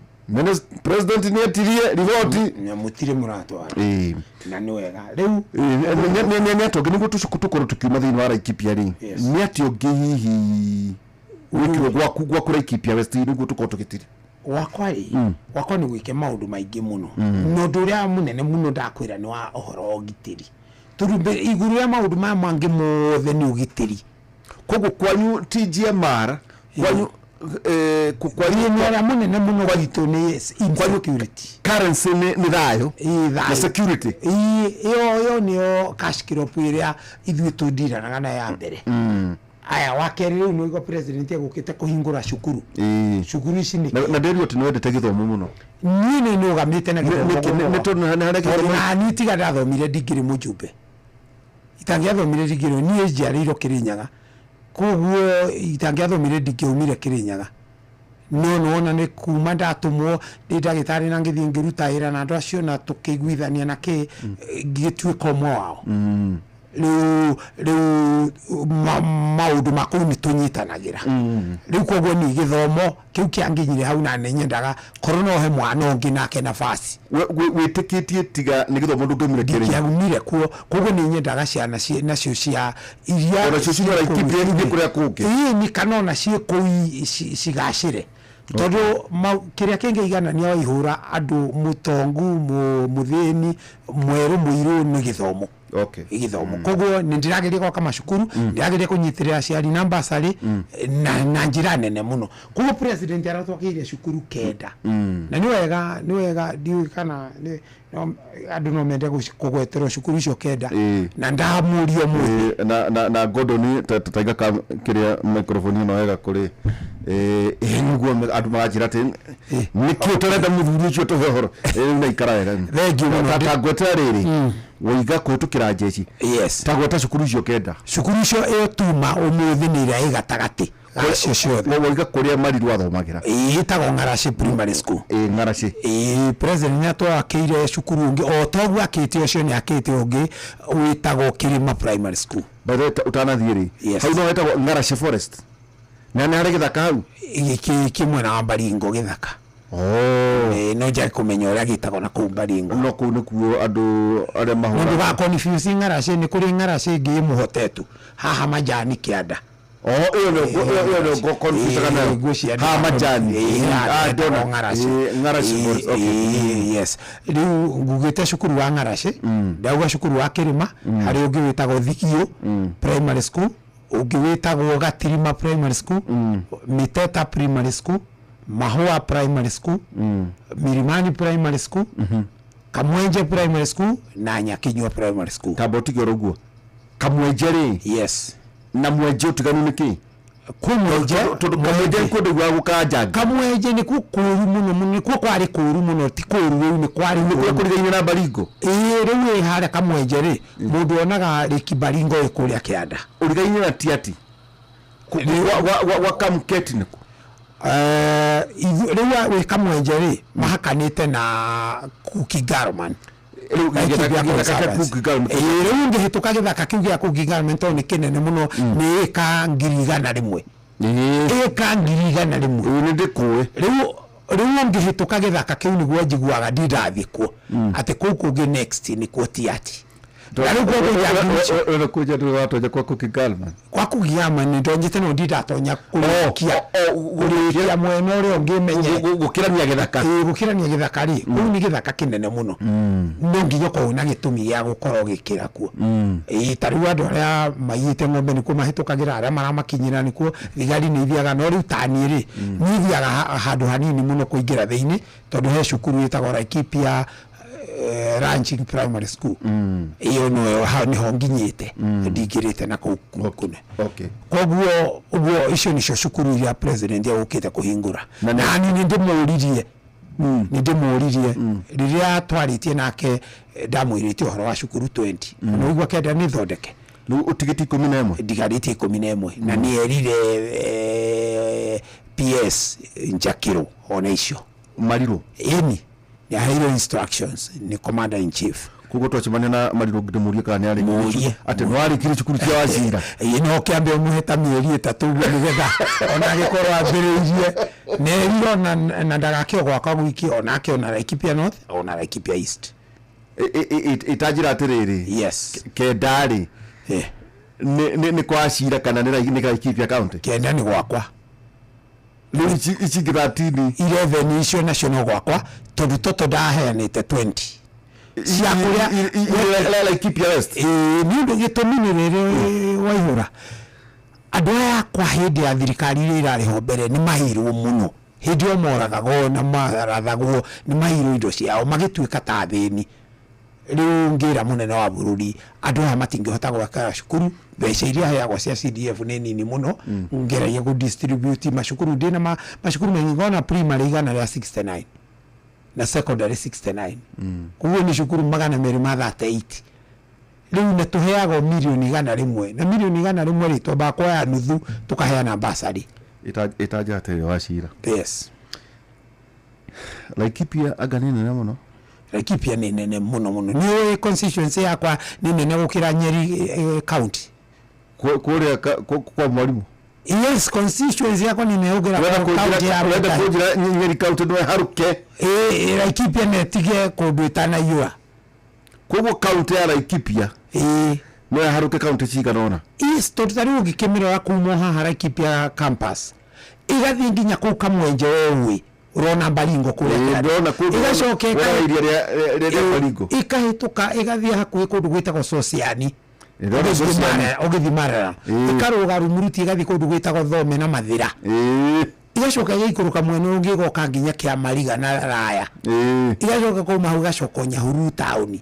president nĩ etirie riboti. Na mũtirĩ mũratwara. Na nĩ wega rĩu. Nĩ atĩa ũngĩ nĩguo tũkorwo tũkiuma thĩinĩ wa Laikipia rĩ, nĩ atĩa ũngĩ hihi wĩkirwo gwaku Laikipia West nĩguo tũkorwo tũgĩtiri? Wakwa rĩ, wakwa nĩ gwĩke maũndũ maingĩ mũno, na ũndũ ũrĩa mũnene mũno ndakwĩra nĩ wa ũhoro wa ũgitĩri, tondũ mbere igũrũ rĩa maũndũ maya mangĩ mothe nĩ ũgitĩri. Koguo kwanyu TGMR kwanyu kwanyu Thĩna ũrĩa mũnene mũno gwitũ nĩ insecurity. Currency nĩ thayũ thayũ. Na security. Ĩĩ, ĩyo nĩyo cash crop ĩrĩa ithuĩ tũndiranaga nayo ya mbere. Aya, wa kerĩ rĩu nĩ ũigua president egũkĩte kũhingũra cukuru. Cukuru ici nĩ Na ndĩrwo atĩ nĩ wendete gĩthomo mũno. Niĩ nĩ nũgamĩte na gĩthomo Nĩ tondũ nĩ harĩa tondũ gĩthomo naniĩ tiga ndathomire ndingĩrĩ mũjumbe, itangĩathomire ndingĩrĩ. Niĩ njiarĩirwo Kĩrĩnyaga, koguo itangĩathomire ndingĩaumire Kĩrĩnyaga, no nĩwona nĩ kuma ndatũmwo ndĩ ndagĩtarĩ na ngĩthiĩ ngĩruta wĩra na andũ acio na tũkĩiguithania na kĩ ngĩtuĩka ũmwe wao. Rĩu maũndũ ma kũu nĩ tũnyitanagĩra rĩu, koguo ni gĩthomo kĩu kĩanginyire hau na nĩ nyendaga korwo no he mwana ũngĩ nake nafasi. Wĩtĩkĩtie tiga nĩ gĩthomo ndũngĩaumire Kĩrĩnyaga? Ndingĩaumire kuo, koguo nĩ nyendaga ciana nacio cia iria Onacio ciuma Laikipia ithiĩ kũrĩa kũngĩ. Ĩĩ, nĩ kana ona ciĩ kũu cigacĩre, tondũ kĩrĩa kĩngĩiganania wa ihũra andũ, mũtongu, mũthĩni, mwerũ, mũirũ, nĩ gĩthomo. Gĩthomo. Koguo nĩ ndĩrageria gwaka macukuru, ndĩrageria kũnyitĩrĩra aciari na basarĩ na njĩra nene mũno. Koguo president aratwakĩire cukuru 9. Na nĩ wega, nĩ wega, ndiũĩ kana andũ no mende kũgweterwo cukuru icio 9 na ndamũria ũmũthĩ. Na Gordon taiga ka kĩrĩa microphone ĩno wega kũrĩ ĩ nĩguo andũ maranjĩra atĩ nĩkĩ ũtarenda mũthuri ũcio tũhe ũhoro. Rĩu naikara wega. Thengiũ mũno. Ta ngwetera rĩrĩ waiga kũhĩtũkĩra njeci. Ta gweta cukuru icio 9. Cukuru icio ĩyo tuma ũmũthĩ nĩ ĩrĩa ĩ gatagatĩ. Acio ciothe. Woiga kũrĩa Mariru athomagĩra. Ĩtagwo Ng'araci Primary School. Ĩ Ng'araci. Ĩ president nĩ atwakĩire cukuru ũngĩ o toguo akĩte ũcio, nĩ akĩte ũngĩ wĩtagwo Kĩrĩma Primary School. By the way, ũtanathiĩ rĩ, Yes. hau no hetagwo Ng'araci Forest na nĩ harĩ gĩthaka hau? Kĩ mwena wa Baringo gĩthaka. Oh. No njage kũmenya ũrĩa gĩtagwo na kũu Baringo. No kũu nĩkuo andũ arĩa mahũraga. Ndũga confuse Ng'araci, nĩ kũrĩ Ng'araci ĩngĩ ĩmũhotetu haha Majani kĩanda. Oh, ĩyo nĩyo ĩyo nĩyo confuse nayo. Ngwĩciria Haha Majani. Ah, ndona. Ng'araci. Ĩ, Ng'araci Forest, okay. Yes, rĩu ngugĩte cukuru wa Ng'araci, ndauga cukuru wa Kĩrĩma, harĩ ũngĩ wĩtagwo Thigio Primary School, ũngĩ wĩtagwo Gatirima Primary School, Miteta Primary School, Mahũa Primary School, Milimani Primary School, Kamwenje Primary School na Nyakinyua Primary School. Tamba ũtige oro ũguo. Kamwenje rĩ? Yes. Na mwenje ũtiganu nĩ kĩ? Kwĩ mwenje. Tondũ Kamwenje nĩ kũndũ gwa gũkanjanga. Kamwenje nĩkuo kũru mũno mũno, nĩkuo kwarĩ kũru mũno, ti kũru rĩu nĩ kwarĩ Nĩ kũrĩa kũrigaine na Baringo? Ĩĩ, rĩu ĩ harĩa Kamwenje rĩ, mũndũ onaga Lake Baringo ĩ kũrĩa kĩanda. Ũrigaine na Tiaty? Gwa Kamketi nĩkũ? Rĩu wĩ Kamwenje rĩ, mahakanĩte na Kuki Garman. Rĩu gĩthaka gĩa Kuki Garman. Ĩĩ, rĩu ũngĩhĩtũka gĩthaka kĩu gĩa Kuki Garman tondũ nĩ kĩnene mũno, nĩ ĩka 100,000. Ĩka 100,000. Nĩ ndĩkũĩ. Rĩu ũngĩhĩtũka gĩthaka kĩu nĩguo njiguaga ndindathiĩ kuo, atĩ kũu kũngĩ next nĩkuo Tiaty. Na rĩu Ũrenda kũnjĩra ndũrĩ watonya kwa Kuki Garman? Kwa Kuki Garman nĩ ndonyete no ndindatonya kũrĩkia mwena ũrĩa ũngĩ menye. Gũkĩrania gĩthaka. Ĩĩ, gũkĩrania gĩthaka rĩ, kũu nĩ gĩthaka kĩnene mũno, no nginya ũkorwo na gĩtũmi gĩa gũkorwo ũgĩkĩra kuo. Ĩĩ, ta rĩu andũ arĩa maiyĩte ng'ombe nĩkuo mahĩtũkagĩra, arĩa maramakinyĩra nĩkuo, thigari nĩ ithiaga, no rĩu ta niĩ rĩ, niĩ thiaga handũ hanini mũno kũingĩra thĩinĩ, tondũ he cukuru ĩtagwo Laikipia Ranching Primary School, ĩyo noyo hau nĩho nginyĩte, ndingĩrĩte na kũu kũne. Koguo ũguo icio nĩcio cukuru iria president egũkĩte kũhingũra. Na niĩ nĩ ndĩmũririe, nĩ ndĩmũririe rĩrĩa twarĩtie nake, ndamwĩrĩte ũhoro wa cukuru 20 na ũigua kenda nĩ thondeke. Rĩu ũtigĩtie 11? Ndigarĩtie 11, na nĩ erire PS njakĩrwo ona icio. Marirũ? Ĩni, nĩ aheirwo instructions nĩ commander in chief. Koguo twacemania na Marirũ ndĩmũrie kana nĩ Mũrie. atĩ nĩ warĩkirie cukuru cia Wachira? Ĩĩ, no kĩambe ũmũhe ta mĩeri 3 ũguo nĩgetha ona agĩkorwo ambĩrĩirie nerire ona na ndagakĩo gwakwa gwiki, onake ona Laikipia North ona Laikipia East. Ĩtanjĩra atĩrĩrĩ. Yes. Kenda rĩ, nĩ kwa Cira kana nĩ Laikipia County? Kenda nĩ gwakwa. Rĩu ici ingĩ 13? 11 icio nacio no gwakwa, tondũ toto ndaheanĩte 20 cia kũrĩa Laikipia West. Ĩĩ, nĩ ũndũ gĩtũmi nĩ rĩrĩ, Waihũra, andũ aya akwa hĩndĩ ya thirikari iria irarĩ ho mbere nĩ maheirwo mũno, hĩndĩ ĩyo moragagwo na marathagwo, nĩ maheirwo indo ciao magĩtuĩka ta athĩni. Rĩu ngĩra mũnene wa bũrũri andũ aya matingĩhota gwaka cukuru, mbeca iria heagwo cia CDF nĩ nini mũno, ngeragia kũ distribute macukuru, ndĩna macukuru maingĩ, ngona primary 169 na secondary 69, koguo nĩ cukuru 238. Rĩu nĩ tũheagwo mirioni 100, na mirioni 100 rĩ, twambaga kuoya nuthu tũkaheana basarĩ. Ĩtanjĩra atĩrĩrĩ Wachira. Yes. Laikipia anga nĩ nene mũno? Laikipia nĩ nene mũno mũno. Nĩ ũĩ constituency yakwa nĩ nene gũkĩra Nyeri county? Kũrĩa kwa mwarimũ? Yes, constituency yakwa nĩ nene gũkĩra county ya Ũrenda Mũtai. kũnjĩra Nyeri county no ĩharũke? Ĩĩ, Laikipia nĩ ĩtige kũndũ ĩtanaiyũra. Koguo county ya Laikipia ĩĩ no ĩharũke county cigana ũna? Yes, tondũ ta rĩu ũngĩkĩmĩrora kuma haha Laikipia campus ĩgathiĩ nginya kũu Kamwenje, wewe ũrona Baringo kũrĩa Ĩĩ, kĩanda. ndĩrona kũu Ĩgacoka ndĩrona iria rĩa Baringo. Ĩkahĩtũka ĩgathiĩ hakuhĩ kũndũ gwĩtagwo Sociani. Ndĩrona Ũgĩthiĩ Sociani. Ũgĩthiĩ Marara, ĩkarũga Rumuruti, ĩgathiĩ kũndũ gwĩtagwo Thome na Mathĩra, ĩgacoka ĩgaikũrũka mwena ũngĩ ĩgoka nginya Kĩamariga na Raya, ĩgacoka kuma hau ĩgacoka Nyahururu taũni.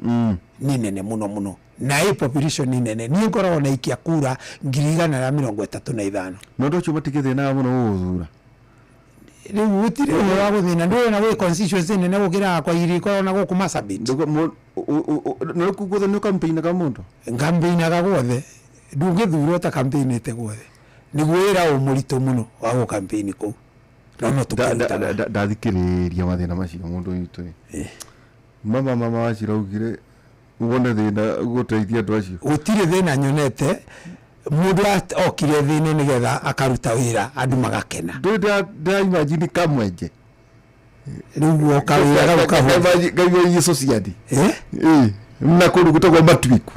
Nĩ nene mũno mũno na ĩ population nĩ nene. Niĩ ngoragwo na ikia kura 135,000. Na ũndũ ũcio matingĩthĩnaga mũno gũgũthura? Rĩu gũtirĩ ũhoro wa gũthĩna, ndũĩ ona gwĩ constituency nene gũkĩra yakwa iria ikoragwo na gũkũ Marsabit. Nĩ kũu guothe nĩ ũkampĩinaga mũndũ? Nkampĩinaga guothe, ndũngĩthurwo ta kampĩinĩte guothe. Nĩguo wĩra ũ mũritũ mũno wa gũ campaign kũu, no no tũkĩrutaga. Ndathikĩrĩria mathĩna macio mũndũ witũ ĩ. Mama wacira augire wone thĩna gũteithia andũ acio. Gũtirĩ thĩna nyonete. Mũndũ okire thĩna nĩgetha akaruta wĩra andũ magakena. Ndũrĩ ndĩraimagine kamwenje. Rĩu woka wĩra kau kahũthũ. Ngaigua icio ciathi. Eh? Na kũndũ gwĩtagwo Matwiku.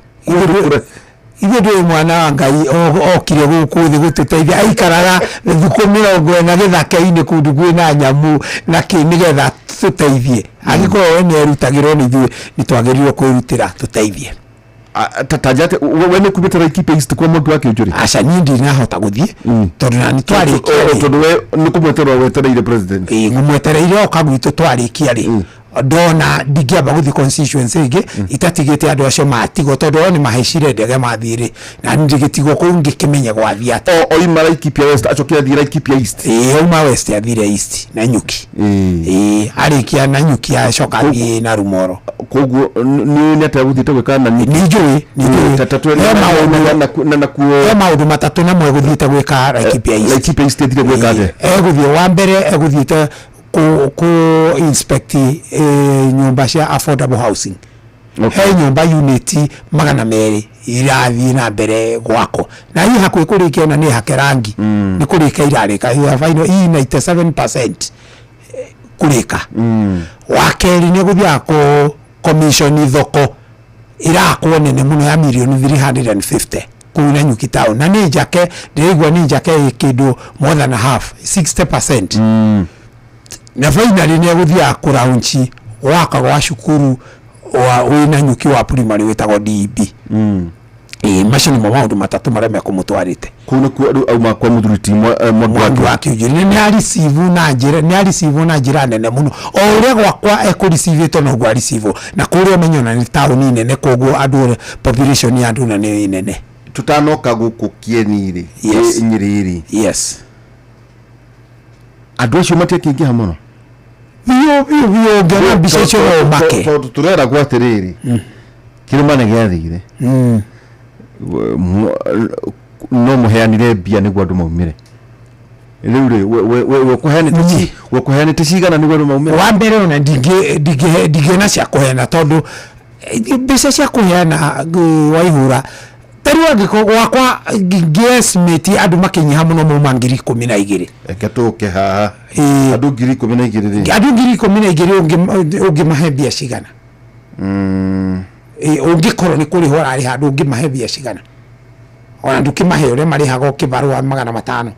Ithuĩ ndũĩ mwana wa Ngai okire gũkũ thĩ gũtũteithia, aikaraga thikũ 40 gĩthaka-inĩ kũndũ kwĩna nyamũ na kĩ nĩgetha tũteithie. Angĩkorwo we nĩerutagĩrwo nĩ ithuĩ, nĩ twagĩrĩirwo kwĩrutĩra tũteithie. Tanja atĩ we nĩ kumĩte Laikipia East kwa Mwangi wa Kĩũnjũrĩ? Aca, niĩ ndinahota gũthiĩ tondũ na nĩ twarĩkia rĩ. Tondũ we nĩ kũmweterera wetereire president. Ĩĩ, ngũmwetereire oka gwitũ. Twarĩkia rĩ, ndona ndingĩamba gũthiĩ constituency ĩngĩ itatigĩte andũ acio matigwo, tondũ o nĩ mahaicire ndege mathiĩ rĩ, na niĩ ndĩgĩtigwo kũu ngĩkĩmenye gwathiĩ atĩa. Oima Laikipia West acoke athiĩ Laikipia East. Ĩĩ, auma West athire East na Nyuki. Ĩĩ, arĩkia na Nyuki acoka athiĩ na Rumoro. Koguo nĩ nĩ atĩa gũthiĩte gwĩka na Nyuki? Nĩ njũĩ, nĩ njũĩ. He maũndũ na nakuo he maũndũ matatũ namwe egũthiĩte gwĩka Laikipia East. Laikipia East ĩthire gwĩka atĩa? Egũthiĩ wa mbere egũthiĩte ku inspect nyũmba cia affordable housing. He nyũmba unit 200 irathiĩ na mbere gwakwo na ii hakuhĩ kũrĩkia, na nĩ hake rangi, nĩ kũrĩka irarĩka ya final, ii 97% kũrĩka. Wa kerĩ nĩ gũthiaga kũ commission thoko irakwo nene mũno ya mirioni 350 kũu Nanyuki town, na nĩ njake, ndĩraigua nĩ njake ĩ kĩndũ more than a half, 60%. Na finally nĩ egũthiaga kũ gwaka gwa cukuru wa wĩ Nanyuki wa primary wĩtagwo DEB. Ĩĩ, macio nĩmo maũndũ matatũ marĩa mekũmũtwarĩte. Kũu nĩkuo rĩu auma kwa mũthuri ti Mwangi wa Kĩũnjũrĩ. Nĩ areceive na njĩra, nĩ areceive na njĩra nene mũno. O ũrĩa gwakwa ekũreceivĩtwo noguo areceive, na kũrĩa ũmenye ona nĩ taũni nene, koguo andũ othe, population ya andũ na nĩ nene. Tutanoka gũkũ Kieni rĩ, Yes. Nyĩrĩ rĩ, Yes. Andũ acio matiakĩingĩha mũno. Biũ biũ biũ, ũngĩona mbica icio no ũmake. Tondũ tũreragwo atĩrĩrĩ, kĩrĩma nĩ gĩathire, no mũheanire mbia nĩguo andũ maumĩre. Rĩu rĩ, we kũheanĩte cigana nĩguo andũ maumĩre? Wa mbere ona ndingĩona cia kũheana, tondũ mbeca cia kũheana waihũra ta rĩu angĩkorwo gwakwa ngĩestimate andũ makĩnyiha mũno mauma 12,000. Reke tũke haha, andũ 12,000 rĩ. Andũ 12,000 ũngĩmahe mbia cigana? Ĩ, ũngĩkorwo nĩ kũrĩha ũrarĩha andũ, ũngĩmahe mbia cigana? Ona ndũkĩmahe ũrĩa marĩhaga kĩbarũa 500,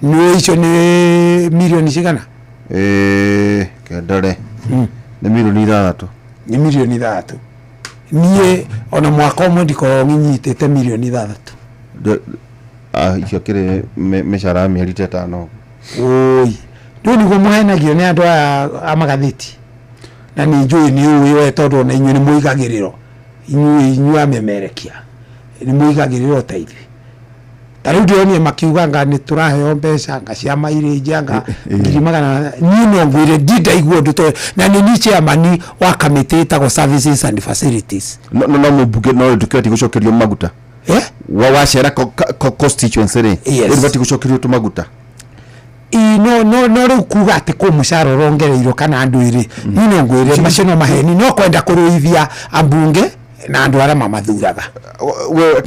nĩ icio nĩ mirioni cigana? Kendore nĩ mirioni 6. Nĩ mirioni 6. Niĩ ona mwaka ũmwe ndikoragwo ng'inyitĩte mirioni 6. Icio kĩrĩ mĩcara ya mĩeri ta 5. Ũi, rĩu nĩguo mũhenagio nĩ andũ aya a magathĩti, na nĩ njũĩ nĩ ũĩ we, tondũ ona inyuĩ nĩ mũigagĩrĩro, inyuĩ amemerekia nĩ mũigagĩrĩro ta ithuĩ. Ta rĩu ndĩronire makiuga anga nĩ tũraheo mbeca anga cia mairĩnji anga ngiri magana. Niĩ no ngwĩre ndindaigua ũndũ to na nĩ niĩ chairman wa kamĩtĩ ĩtagwo services and facilities. No mũmbunge no ndũkĩbatiĩ gũcokerio maguta? Eh? Wacera constituency rĩ, Yes. ũbatiĩ gũcokerio tũmaguta? Ĩ, no rĩu kuga atĩ kũ mũcara ũrongereirwo kana andũ ĩrĩ, niĩ no ngwĩre macio no maheni, no kwenda kũrũithia ambunge na andũ arĩa mamathuraga. We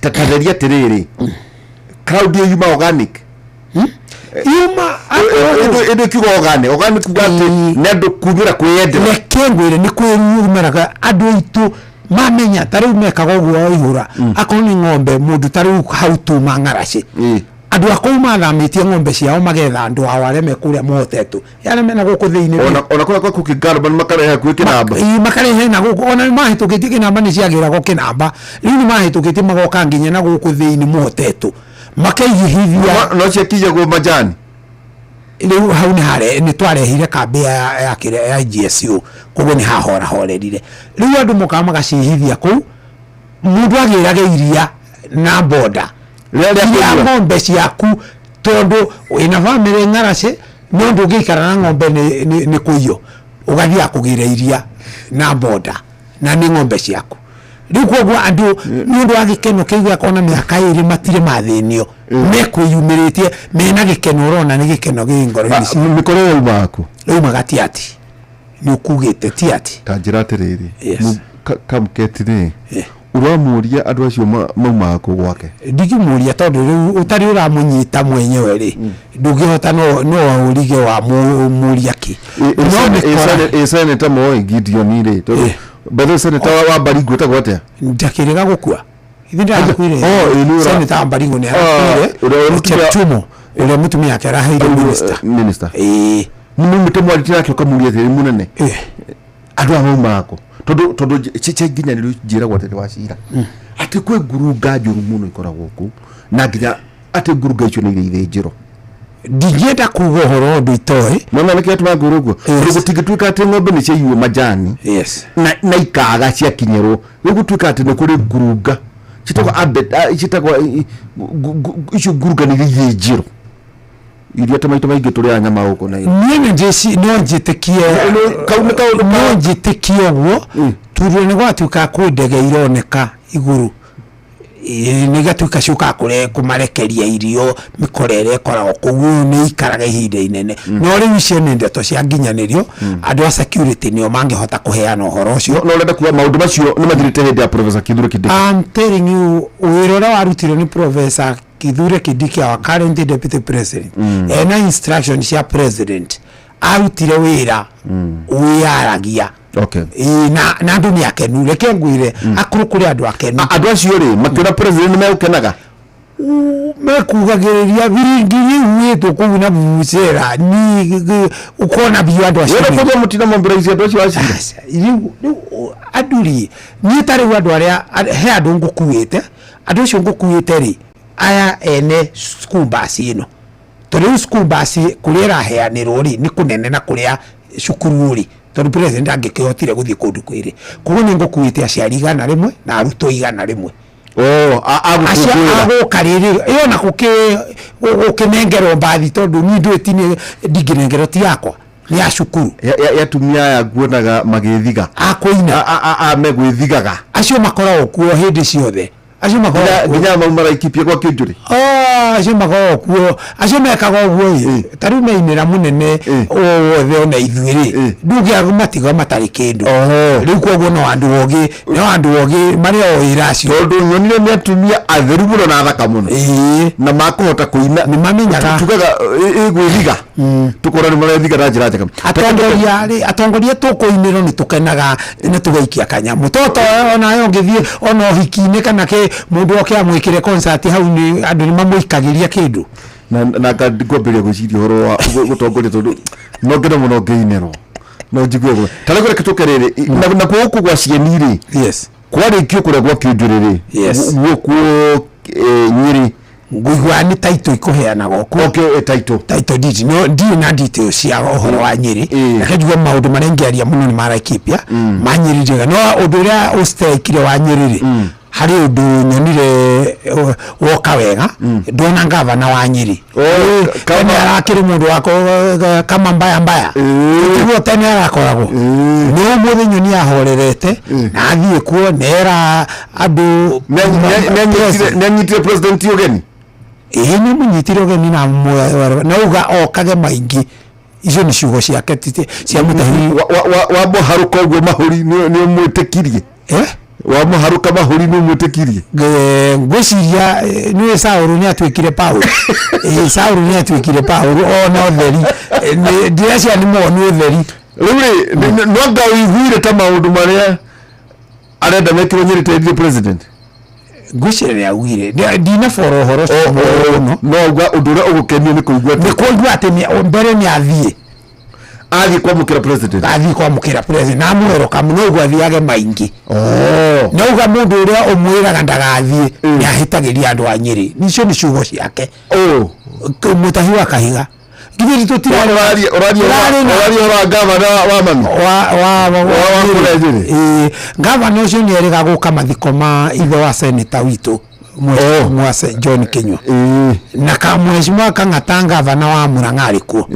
tareria atĩrĩrĩ, crowd ĩyo yuma organic? Yuma. Ĩndũ ĩkiuga organic kuga atĩ nĩ andũ kumĩra kwĩyendera. Reke ngwĩre, nĩ kwĩyumĩraga andũ aitũ mamenya. Ta rĩu mekaga ũguo waihũra, akorwo nĩ ng'ombe, mũndũ ta rĩu hau tuma ng'aracĩ, andũ a kũu mathamĩtie ng'ombe ciao magetha andũ ao arĩa me kũrĩa mohotetwo, arĩa mena gũkũ thĩinĩ. Ona kũrĩa gwaku kĩngaraba makarehe hakuhĩ kĩnamba. Ĩĩ, makarehe na gũkũ. Ona nĩ mahĩtũkĩtie kĩnamba, nĩ ciagĩragwo kĩnamba, rĩu nĩ mahĩtũkĩtie magoka nginya na gũkũ thĩinĩ mũhotetwo makaigithia. No ciakinyagwo majani. Rĩu hau nĩ hare nĩ twarehire kambĩ ya kĩrĩa ya GSU, koguo nĩ hahorahorerire. Rĩu andũ mokaga magacihithia kũu, mũndũ agĩrage iria na boda Rĩrĩa iria kũnyua. Ng'ombe ciaku, tondũ wĩna bamĩrĩ ng'aracĩ, no ndũngĩikara na ng'ombe nĩ kũiywo, ũgathiaga kũgĩra iria na boda na nĩ ng'ombe ciaku. Rĩu koguo andũ nĩ ũndũ wa gĩkeno kĩu gĩakorwo na mĩaka 2 matirĩ mathĩnio, mekwĩyumĩrĩtie mena gĩkeno, ũrona nĩ gĩkeno gĩ ngoro-inĩ ciao. Mĩkora ĩyo yaumaga kũ? Yaumaga Tiaty, nĩ ũkugĩte Tiaty. Ta njĩra atĩrĩrĩ. Yes. Kamketi rĩ, ũramũria andũ acio maumaga kũ gwake? Ndingĩmũria tondũ rĩu ũtarĩ ũramũnyita mwenyewe rĩ, ndũngĩhota, no ũrige wa mũria kĩ. No mĩkora Ĩ seneta Moi Gideon rĩ, tondũ by the way, seneta wa Baringo etagwo atĩa? Ndakĩrĩga gũkua. Ithe ndarakuire. Oh, ĩ, nĩ Seneta wa Baringo nĩ Ah, arakuire. ũrĩa mũtumia- Cheptumo, ũrĩa mũtumia wake araheire minister. Minister. Ĩĩ. Nĩ maumĩte mwarĩtie nake ũkamũria atĩrĩ, mũnene, andũ aya maumaga kũ? Tondũ che nginya nĩ njĩragwo atĩ nĩ wa cira atĩ kwĩ ngurunga njũru mũno ikoragwo kũu, na nginya atĩ ngurunga icio nĩ irĩ ithĩnjĩro. Ndingĩenda kuga ũhoro ũndũ itoĩ. Nona nĩkĩo atũma ngwĩra ũguo, tondũ gũtingĩtuĩka atĩ ng'ombe nĩ ciaiywo majani na ikaga ciakinyĩrwo. Rĩu gũtuĩka atĩ nĩ kũrĩ ngurunga ciĩtagwo ciĩtagwo icio ngurunga nĩ irĩ ithĩnjĩro iria ta maita maingĩ tũrĩaga nyama gũkũ na Niĩ nĩ no njĩtĩkie, no njĩtĩkie ũguo, tondũ nĩ gwatuĩka kwĩ ndege ironeka igũrũ. Ĩĩ, nĩ igatuĩka ciũkaga kũmarekeria irio mĩkora ĩrĩa ĩkoragwo kũu, ũyũ nĩ ikaraga ihinda inene. No rĩu icio nĩ ndeto cia nginyanĩrio, andũ a security nĩo mangĩhota kũheana ũhoro ũcio. No ũrenda kuga maũndũ macio nĩ mathirĩte hĩndĩ ya Professor Kithure Kindiki? I'm telling you, wĩra ũrĩa warutirwo nĩ Professor Kithure Kindiki, our current deputy president, ena instruction cia president, arutire wĩra wĩyaragia. Ĩĩ, na andũ nĩ akenu, reke ngwĩre, akũrũ kũrĩ andũ akenu. Andũ acio rĩ, makĩona president nĩ megũkenaga? Mekugagĩrĩria biringi rĩu wĩtwo kũu na vuvuzela ni ũkona biũ andũ acio. Wĩra kũrĩa mũtina mobilize andũ acio acio. Rĩu andũ rĩ, niĩ ta rĩu andũ arĩa he andũ ngũkuĩte, andũ acio ngũkuĩte rĩ, aya ene school bus ĩno, tondũ rĩu school bus kũrĩa ĩraheanĩrwo rĩ nĩ kũnene na kũrĩa cukuru rĩ, tondũ president angĩkĩhotire gũthiĩ kũndũ kwĩrĩ, koguo nĩ ngũkuĩte aciari 100 na arutwo 100. Oh, acio agũkũngũĩra. Agũka rĩrĩ ĩyo na gũkĩnengerwo mbathi, tondũ niĩ ndũĩ ti nĩ ndingĩnengerwo, ti yakwa, nĩ ya cukuru. Ya atumia aya nguonaga magĩthiga. Akũina. Megwĩthigaga. Acio makoragwo kuo hĩndĩ ciothe, acio makoragwo kuo. Nginya mauma Laikipia kwa Kĩnjũrĩ. Oh, acio makoragwo kuo, acio mekaga ũguo ĩ, ta rĩu mainĩra mũnene o wothe ona ithuĩ rĩ, ndũngĩamatiga matarĩ kĩndũ. Rĩu koguo no andũ ogĩ, no andũ ogĩ marĩ o wĩra acio. Tondũ nyonire nĩ atumia atheru mũno na athaka mũno na makũhota kũina. Nĩ mamenyaga. Tugaga ĩgwĩthiga, tũkona nĩ marethiga na njĩra njega. Atongoria rĩ, atongoria tũkũinĩrwo nĩ tũkenaga nĩ tũgaikia kanyamũ toto, onawe ũngĩthiĩ ona ũhiki-inĩ kana kĩ, mũndũ oke amwĩkĩre concert hau, nĩ andũ nĩ mamũikagĩria kĩndũ. Na ngwambĩrĩria gwĩciria ũhoro wa gũtongoria, tondũ no ngene mũno ngĩinĩrwo, no njigue ũguo. Ta rĩu reke tũke rĩrĩ na gũkũ gwa cieni rĩ, kwarĩkio kũrĩa gwa Kĩũnjũrĩ rĩ, guo kuo Nyĩrĩ. Ngũigua nĩ taito ikũheanagwo kuo. Okay, taito. Taito deed, no ndirĩ na details cia ũhoro wa Nyĩrĩ. Reke njuge maũndũ marĩa ingĩaria mũno nĩ ma Laikipia, ma Nyĩrĩ njega, no ũndũ ũrĩa ũcitaikire wa Nyĩrĩ rĩ, harĩ ũndũ nyonire woka wega, ndona ngavana wa Nyĩrĩ. Tene arakĩrĩ mũndũ wa kama mbaya mbaya, tiguo tene arakoragwo, nĩ ũmũthĩ nyoni ahorerete na athiĩ kuo nera andũ. Nĩanyitire president ũgeni? Ĩĩ, nĩ mũnyitire ũgeni na na uga okage maingĩ. Icio nĩ ciugo ciake cia mũtahi. Wamũharũka ũguo mahũri nĩ ũmwĩtĩkirie? Wamũharũka mahũri nĩ ũmwĩtĩkirie? Ngwĩciria nĩwe Saũlũ nĩ atuĩkire Paũlũ. Ĩĩ, Saũlũ nĩ atuĩkire Paũlũ ona ũtheri. Ndĩreciria nĩ monu ũtheri. Rĩu rĩ, no anga ũiguire ta maũndũ marĩa arenda mekĩrwo Nyĩrĩ terire president? Ngwĩciria nĩ augire. Ndinabora ũhoro ũcio mũno. No auga ũndũ ũrĩa ũgũkenio nĩ kũigua nĩ kũigua atĩ mbere nĩ athiĩ. Athiĩ kwamũkĩra president. Athiĩ kwamũkĩra president na amwĩroka no ũguo athiage maingĩ. No uga mũndũ ũrĩa ũmwĩraga ndagathiĩ nĩ ahĩtagĩria andũ a Nyĩrĩ. Icio nĩ ciugo ciake. Mũtahi wa Kahiga. Githĩ tũtirarĩ Ũraria ũhoro wa gavana wa mami? Wa wa kũrĩa Nyĩrĩ? Ĩĩ, gavana ũcio nĩ erĩga gũka mathiko ma ithe wa seneta witũ Mheshimiwa John Kinyua, na ka Mheshimiwa Kang'ata gavana wa Murang'a arĩ kuo.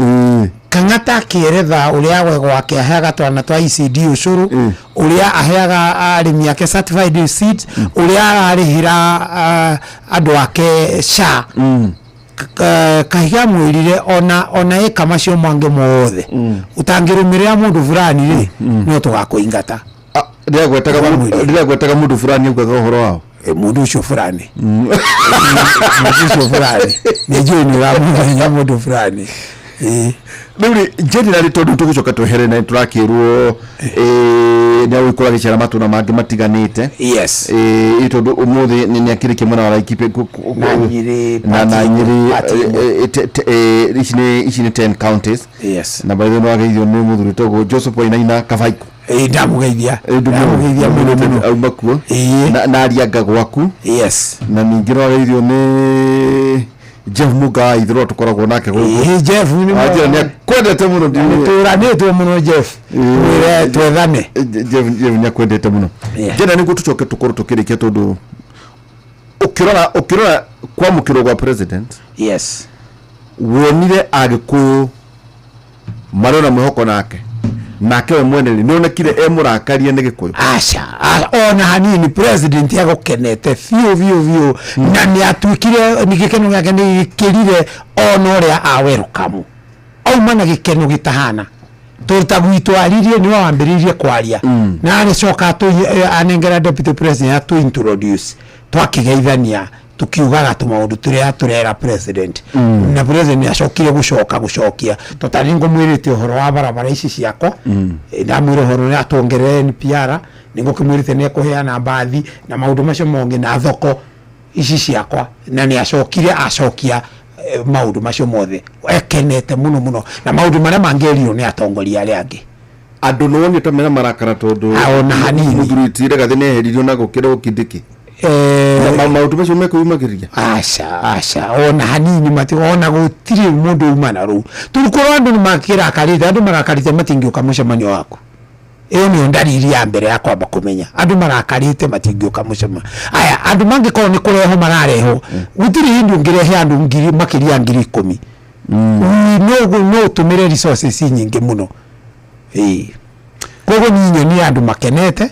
Kang'ata akĩeretha ũrĩa we gwake aheaga twana twa ECD ũcũrũ, ũrĩa aheaga arĩmi ake certified seeds, ũrĩa ararĩhĩra andũ ake SHA. Kahiga mwĩrire ona ĩka macio mangĩ mothe ũtangĩrũmĩrĩra mũndũ fulani rĩ, no tũgakũingata. Rĩrĩa gwetaga mũndũ fulani augaga ũhoro wao. Mũndũ ũcio fulani, mũndũ ũcio fulani, nĩ njũĩ nĩ ũramũmenya mũndũ fulani. Rĩu rĩ, generally tondũ tũgũcoka twehere na tũrakĩrwo nĩ agũgĩkorwo agĩcera matũra mangĩ matiganĩte. Yes. Tondũ ũmũthĩ nĩ akĩrĩkia mwena wa Laikipia na Nyĩrĩ, na Nyĩrĩ, party ĩmwe. Ici nĩ 10 counties. Yes. Na by the way nĩwageithio nĩ mũthuri togwo Joseph Wainaina Kabaiko. Ndamũgeithia. Ndamũgeithia mũno mũno. Auma kuo na arianga gwaku. Yes. Na ningĩ nĩwageithio nĩ Jeff Muga wa Ithũrwa tũkoragwo nake gũkũ. Jeff nĩ Anjĩra nĩ akwendete mũno. Nĩtũranĩtwo mũno Jeff. Mwĩre twethane. Jeff nĩ akwendete mũno. Njena nĩguo tũcoke tũkorwo tũkĩrĩkia tondũ ũkĩrora kwamũkĩrwo gwa president. Yes. Wonire Agĩkũyũ marĩ na mwĩhoko nake. Nake we mwene rĩ, nĩonekire e mũrakarie nĩ Gĩkũyũ? Aca, ona hanini. President agũkenete biũ biũ biũ, na nĩ atuĩkire nĩ gĩkeno gĩake nĩ gĩkĩrire ona ũrĩa a welcome auma na gĩkeno gĩtahana tondũ ta gwitũ aririe nĩwe wambĩrĩirie kwaria na agĩcoka anengera deputy president atũ introduce, twakĩgeithania tukiugaga tũmaũndũ tũrĩa tũrera president, na president nĩ acokire gũcoka gũcokia tondũ nĩ ngũmwĩrĩte ũhoro wa barabara ici ciakwa. Ndamwĩra ũhoro ũrĩa atuongerere NPR, nĩ ngũkĩmwĩrĩte nĩ ekũheana mbathi na maũndũ macio mongĩ na thoko ici ciakwa, na nĩ acokire acokia maũndũ macio mothe ekenete mũno mũno na maũndũ marĩa mangĩerirwo nĩ atongoria arĩa angĩ. Andũ nĩ wonire ta mena marakara tondũ Ona hanini. Mũthuri ti Rigathĩ nĩ eheririo na gũkĩrwo Kindiki? Na maũndũ macio mekwĩyumagĩria? Aca, aca, ona hanini mati, ona gũtirĩ mũndũ uma na rũu tũrĩ andũ nĩ makĩrakarĩte, andũ marakarĩte matingĩũka mũcemanio waku. Ĩyo nĩyo ndariri ya mbere ya kwamba kũmenya andũ marakarĩte matingĩũka mũcemanio. Aya andũ mangĩkorwo nĩ kũrehwo mararehwo, gũtirĩ hĩndĩ ũngĩrehe andũ ngiri makĩria ya 10,000. No ũtũmĩre resources nyingĩ mũno. Ĩĩ, koguo niĩ nyonie andũ makenete,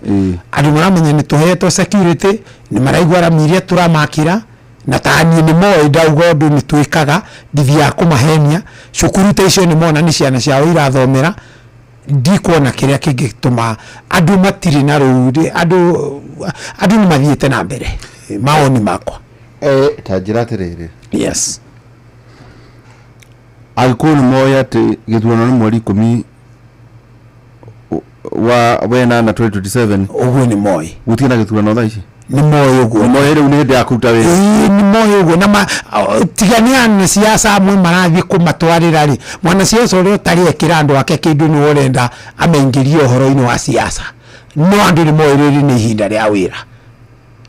andũ maramenya nĩ tũhetwo security, nĩ maraigua rami iria tũramakĩra, na ta niĩ nĩ moĩ ndauga ũndũ nĩ twĩkaga, ndithiaga kũmahenia. Cukuru ta icio nĩ mona nĩ ciana ciao irathomera, ndikuona kĩrĩa kĩngĩtũma andũ matirĩ na rũu, andũ nĩ mathiĩte na mbere, mawoni makwa. Ta njĩra atĩrĩrĩ. Yes. Agĩkũyũ nĩ moĩ atĩ gĩthurano nĩ mweri 10 wa wenana 2027. Ũguo nĩ moĩ. Gũtirĩ na gĩthurano thaa ici. Nĩ moĩ ũguo. Nĩ moĩ rĩu nĩ hĩndĩ ya kũruta wĩra. Ĩĩ, nĩ moĩ ũguo na tiga nĩ anasiasa amwe marathiĩ kũmatwarĩra rĩ, mwanasiasa ũrĩa ũtarĩ ekĩra andũ ake kĩndũ nĩwe ũrenda amaingĩrie ũhoro-inĩ wa siasa, no andũ nĩ moĩ rĩrĩ nĩ ihinda rĩa wĩra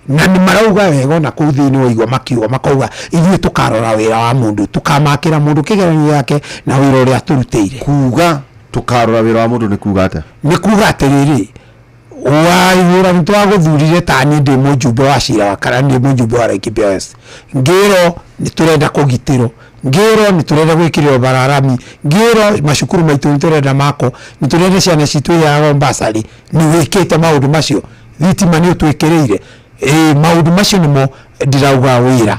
na nĩ marauga wega ona kũu thĩinĩ waigua makiuga makauga ithuĩ tũkarora wĩra wa mũndũ, tũkamakĩra mũndũ kĩgeranio gĩake na wĩra ũrĩa atũrutĩire. Kuga tũkarora wĩra wa mũndũ nĩ kuga atĩa? Nĩ kuga atĩrĩrĩ, waihũra nĩ twagũthurire, ta niĩ ndĩ mũjumbe wa Cira wa Karani, ndĩ mũjumbe wa Laikipia West, ngĩrwo nĩ tũrenda kũgitĩrwo, ngĩrwo nĩ tũrenda gwĩkĩrĩrwo bararami, ngĩrwo macukuru maitũ nĩ tũrenda mako, nĩ tũrenda ciana citũ iheagwo bursary. Nĩ wĩkĩte maũndũ macio? Thitima nĩ ũtwĩkĩrĩire? Ĩĩ, maũndũ macio nĩmo ndĩrauga wĩra.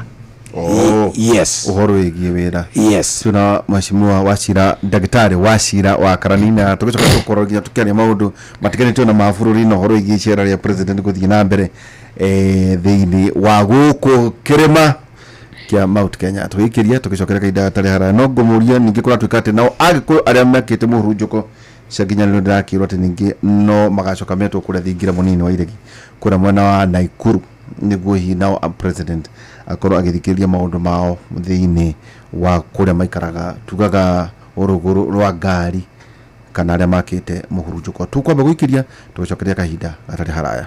Yes. Ũhoro wĩgiĩ wĩra. Yes. Tuna mheshimiwa Wachira, ndagĩtarĩ Wachira wa Karanina, tũgĩcoka tũkorwo nginya tũkĩaria maũndũ matiganĩte na ma bũrũri na ũhoro wĩgiĩ icera rĩa president gũthiĩ na mbere thĩinĩ wa gũkũ kĩrĩma kĩa Mount Kenya. Tũgĩikĩria tũgĩcokera kahinda gatarĩ haraya, no ngũmũria ningĩ kũratuĩka atĩ nao Agĩkũyũ arĩa mekĩte mũhurunjũko cia nginyanĩro ndĩrakĩrwo atĩ ningĩ no magacoka metwo kũrĩa thingira mũnini wa iregi kũrĩa mwena wa Naikuru nĩguo hihi nao president akorwo agĩthikĩrĩria maũndũ mao thĩinĩ wa kũrĩa maikaraga, tugaga ũrũgũrũ rwa ngari kana arĩa makĩte mũhurunjũko. Tũkwamba gũikĩria tũgĩcokeria kahinda gatarĩ haraya.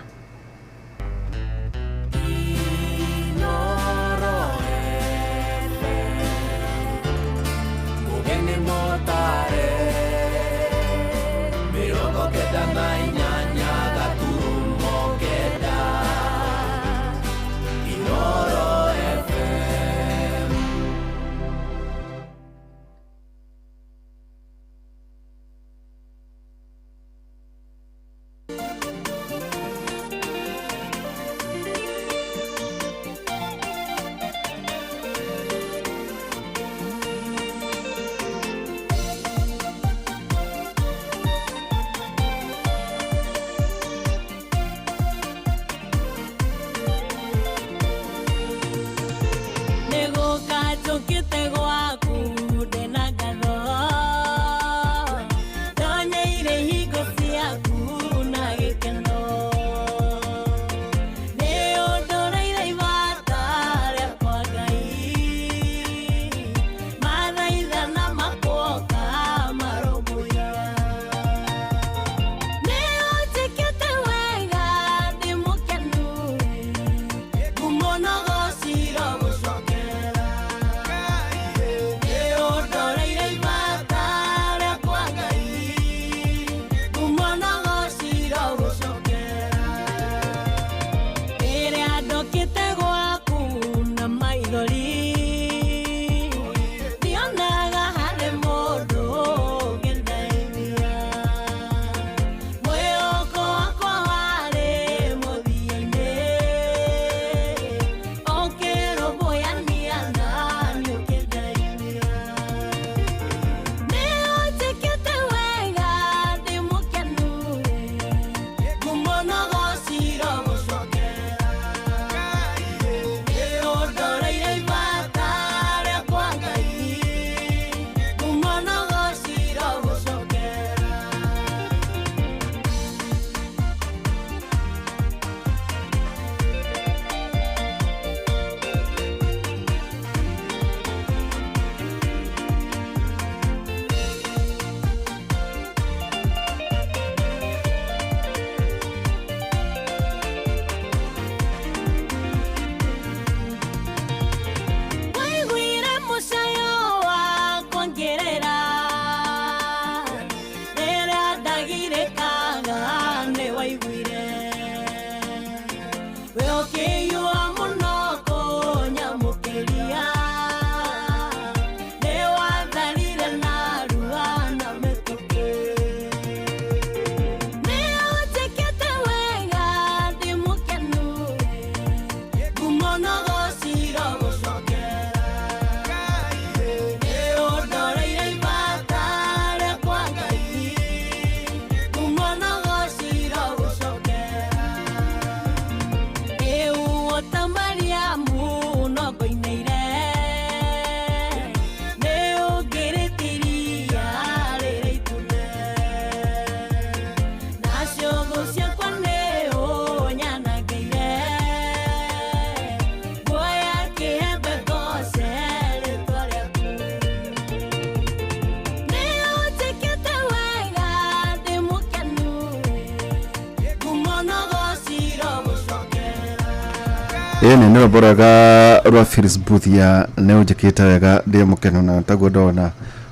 Ĩni nĩ rwĩmbo rwega rwa Phyllis Mbuthia nĩ ũnjĩkĩte wega ndĩ mũkenu na taguo ndona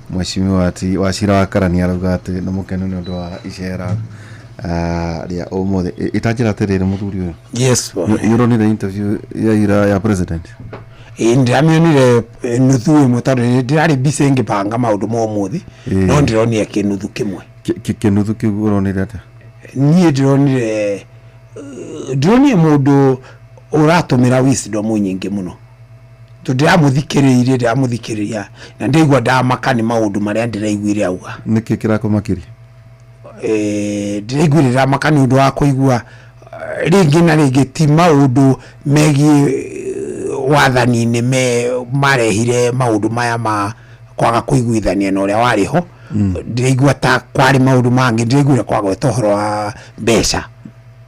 mheshimiwa ati Wachira wa Karani arauga atĩ nĩ mũkenu nĩ ũndũ wa icera rĩa ũmũthĩ. Ĩtanjĩra atĩrĩrĩ mũthuri ũyũ. Yes, bwana. Nĩ ũronire interview ya ira ya president? Ĩĩ, ndĩramĩonire nuthu ĩmwe tondũ ndĩrarĩ busy ngĩbanga maũndũ ma ũmũthĩ. No ndĩronire kĩnuthu kĩmwe. Kĩnuthu kĩu ũronire atĩa? Niĩ ndĩronire ndĩronire mũndũ ũratũmĩra wisdom nyingĩ mũno, tondũ ndĩramũthikĩrĩirie, ndĩramũthikĩrĩria na ndĩraigua ndamaka nĩ maũndũ marĩa ndĩraiguire auga. Nĩkĩ kĩrakũmakirie? Ndĩraiguire ndamaka nĩ ũndũ wa kũigua rĩngĩ na rĩngĩ ti maũndũ megiĩ wathani-inĩ me marehire maũndũ maya ma kwaga kũiguithania na ũrĩa warĩ ho. Ndĩraigua ta kwarĩ maũndũ mangĩ, ndĩraiguire kwagweta ũhoro wa mbeca.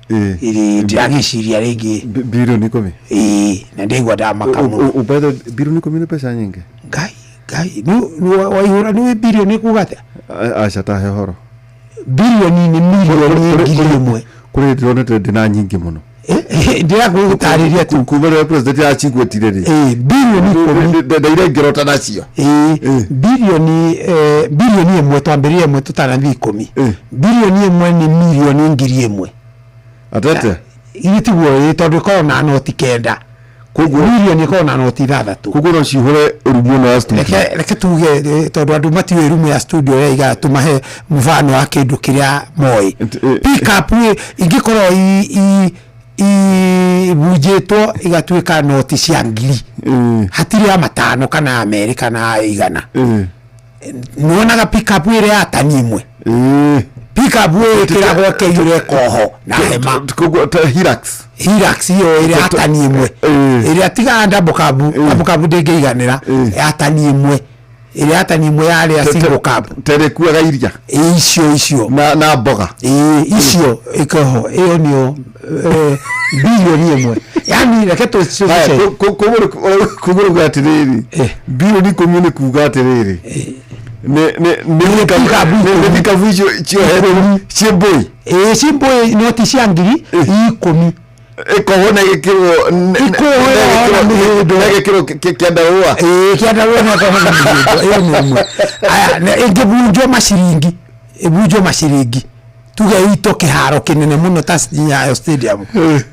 Ndĩragĩciria rĩngĩ Birioni 10. Ĩĩ, na ndĩraigua ndamaka mũno. By birioni 10 nĩ mbeca nyingĩ. Ngai Ngai, waihũra nĩ birioni kuga atĩa? Aca, tahe ũhoro. Birioni nĩ milioni 1,000. Kũrĩ ndĩronete ndĩna nyingĩ mũno. Ndĩragũtarĩria tu. Kuma rĩrĩa president acigwetire rĩ, Birioni 10. Ndaire ngĩrota nacio. Ĩĩ, birioni 1, twambĩrĩrie 1 tũtanathiĩ 10. Birioni 1 nĩ milioni 1,000. Atete. Ithe tiguo? Ĩ, tondũ ĩkoragwo na noti 9. Koguo milioni ĩkoragwo na noti 6. Koguo no cihũre rumu ĩno ya studio. Reke tuge, tondũ andũ matiũĩ rumu ya studio ũrĩa ĩigana, tũmahe mũbano wa kĩndũ kĩrĩa moĩ. Pickup ĩ, ingĩkorwo ibunjĩtwo igatuĩka noti cia ngiri, hatirĩ ya 5 kana ya 2 kana ya 100. Nĩwonaga pickup ĩrĩa ya tani 1? Pickup ĩyo ĩkĩragwo ĩkaiyũra ĩkoho na hema. Koguo ta Hilux. Hilux ĩyo ĩrĩa ya tani 1, ĩrĩa tiga double cab, double cab ndĩngĩiganĩra, ya tani 1, ĩrĩa ya tani 1 yarĩa single cab. Terĩkuaga iria. Ĩ, icio na mboga. Ĩ, icio ĩkoho ĩyo nĩyo birioni 1, yani reke tũ Haya, koguo rĩu atĩrĩrĩ, birioni 10 nĩ kuga atĩrĩrĩ nĩ pikabu icio ciohetwo ciĩ mbũi. Ĩ, ci mbũi, noti cia ngiri 10. Ĩkohwo na ĩgĩkĩrwo Ĩkohwo na mĩhĩndo. Na ĩgĩkĩrwo kĩandarũa. Ĩ, kĩandarũa na ĩkohwo na mĩhĩndo. Ĩyo nĩ ĩmwe. Aya, na ĩngĩbunjwo maciringi, ĩbunjwo maciringi, tuge ito kĩharo kĩnene mũno ta Nyayo Stadium,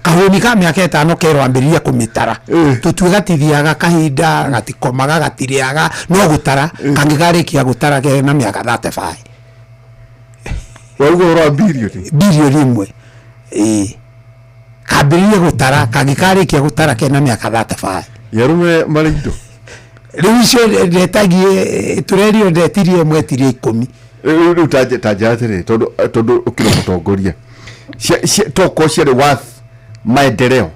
kahũni ka mĩaka 5 kerwo ambĩrĩria kũmĩtara, tũtue gatithiaga kahinda, gatikomaga, gatirĩaga, no gũtara. Kangĩkarĩkia gũtara kena mĩaka 35. Wauga ũhoro wa birioni. Birioni 1, ĩĩ, kambĩrĩrie gũtara, kangĩkarĩkia gũtara kena mĩaka 35. Yarume marĩ indo. Rĩu icio ndetagie, tũrerio ndetirie 1, etirie 10. Rĩu ta njĩra atĩrĩrĩ, tondũ ũkĩrĩ mũtongoria, tokorwo ciarĩ worth maendeleo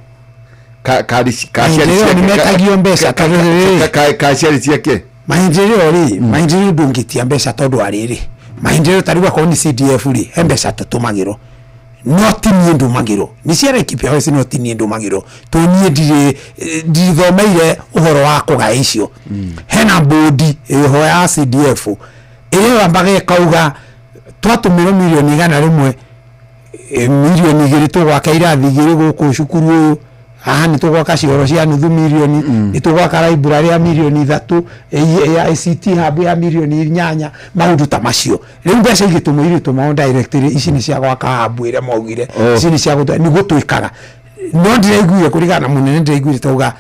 ka ciarĩ Maendeleo ciake nĩ metagio mbeca tondũ rĩrĩ. Ka ciarĩ ciake. Maendeleo rĩ, maendeleo ndũngĩtia mbeca tondũ wa rĩrĩ, maendeleo ta rĩu akorwo nĩ CDF rĩ, he mbeca tũtũmagĩrwo, no ti niĩ ndũmagĩrwo, nĩ cia Laikipia West, no ti niĩ ndũmagĩrwo tondũ niĩ ndirĩ ndithomeire ũhoro wa kũgaya icio. Hena bodi ĩho ya CDF ĩrĩa yambaga ĩkauga twatũmĩrwo milioni 100, milioni 2 tũgwaka irathi 2 gũkũ cukuru ũyũ, haha nĩ tũgwaka cioro cia nuthu milioni, nĩ tũgwaka library ya milioni 3, ya ICT hub ya milioni 8, maũndũ ta macio. Rĩu mbeca igĩtũmwo, irĩtũmwo directly, ici nĩ cia gwaka hub ĩrĩa maugire, ici nĩ cia gũtũ nĩguo twĩkaga. No ndĩraiguire kũringana na mũnene, ndĩraiguire tauga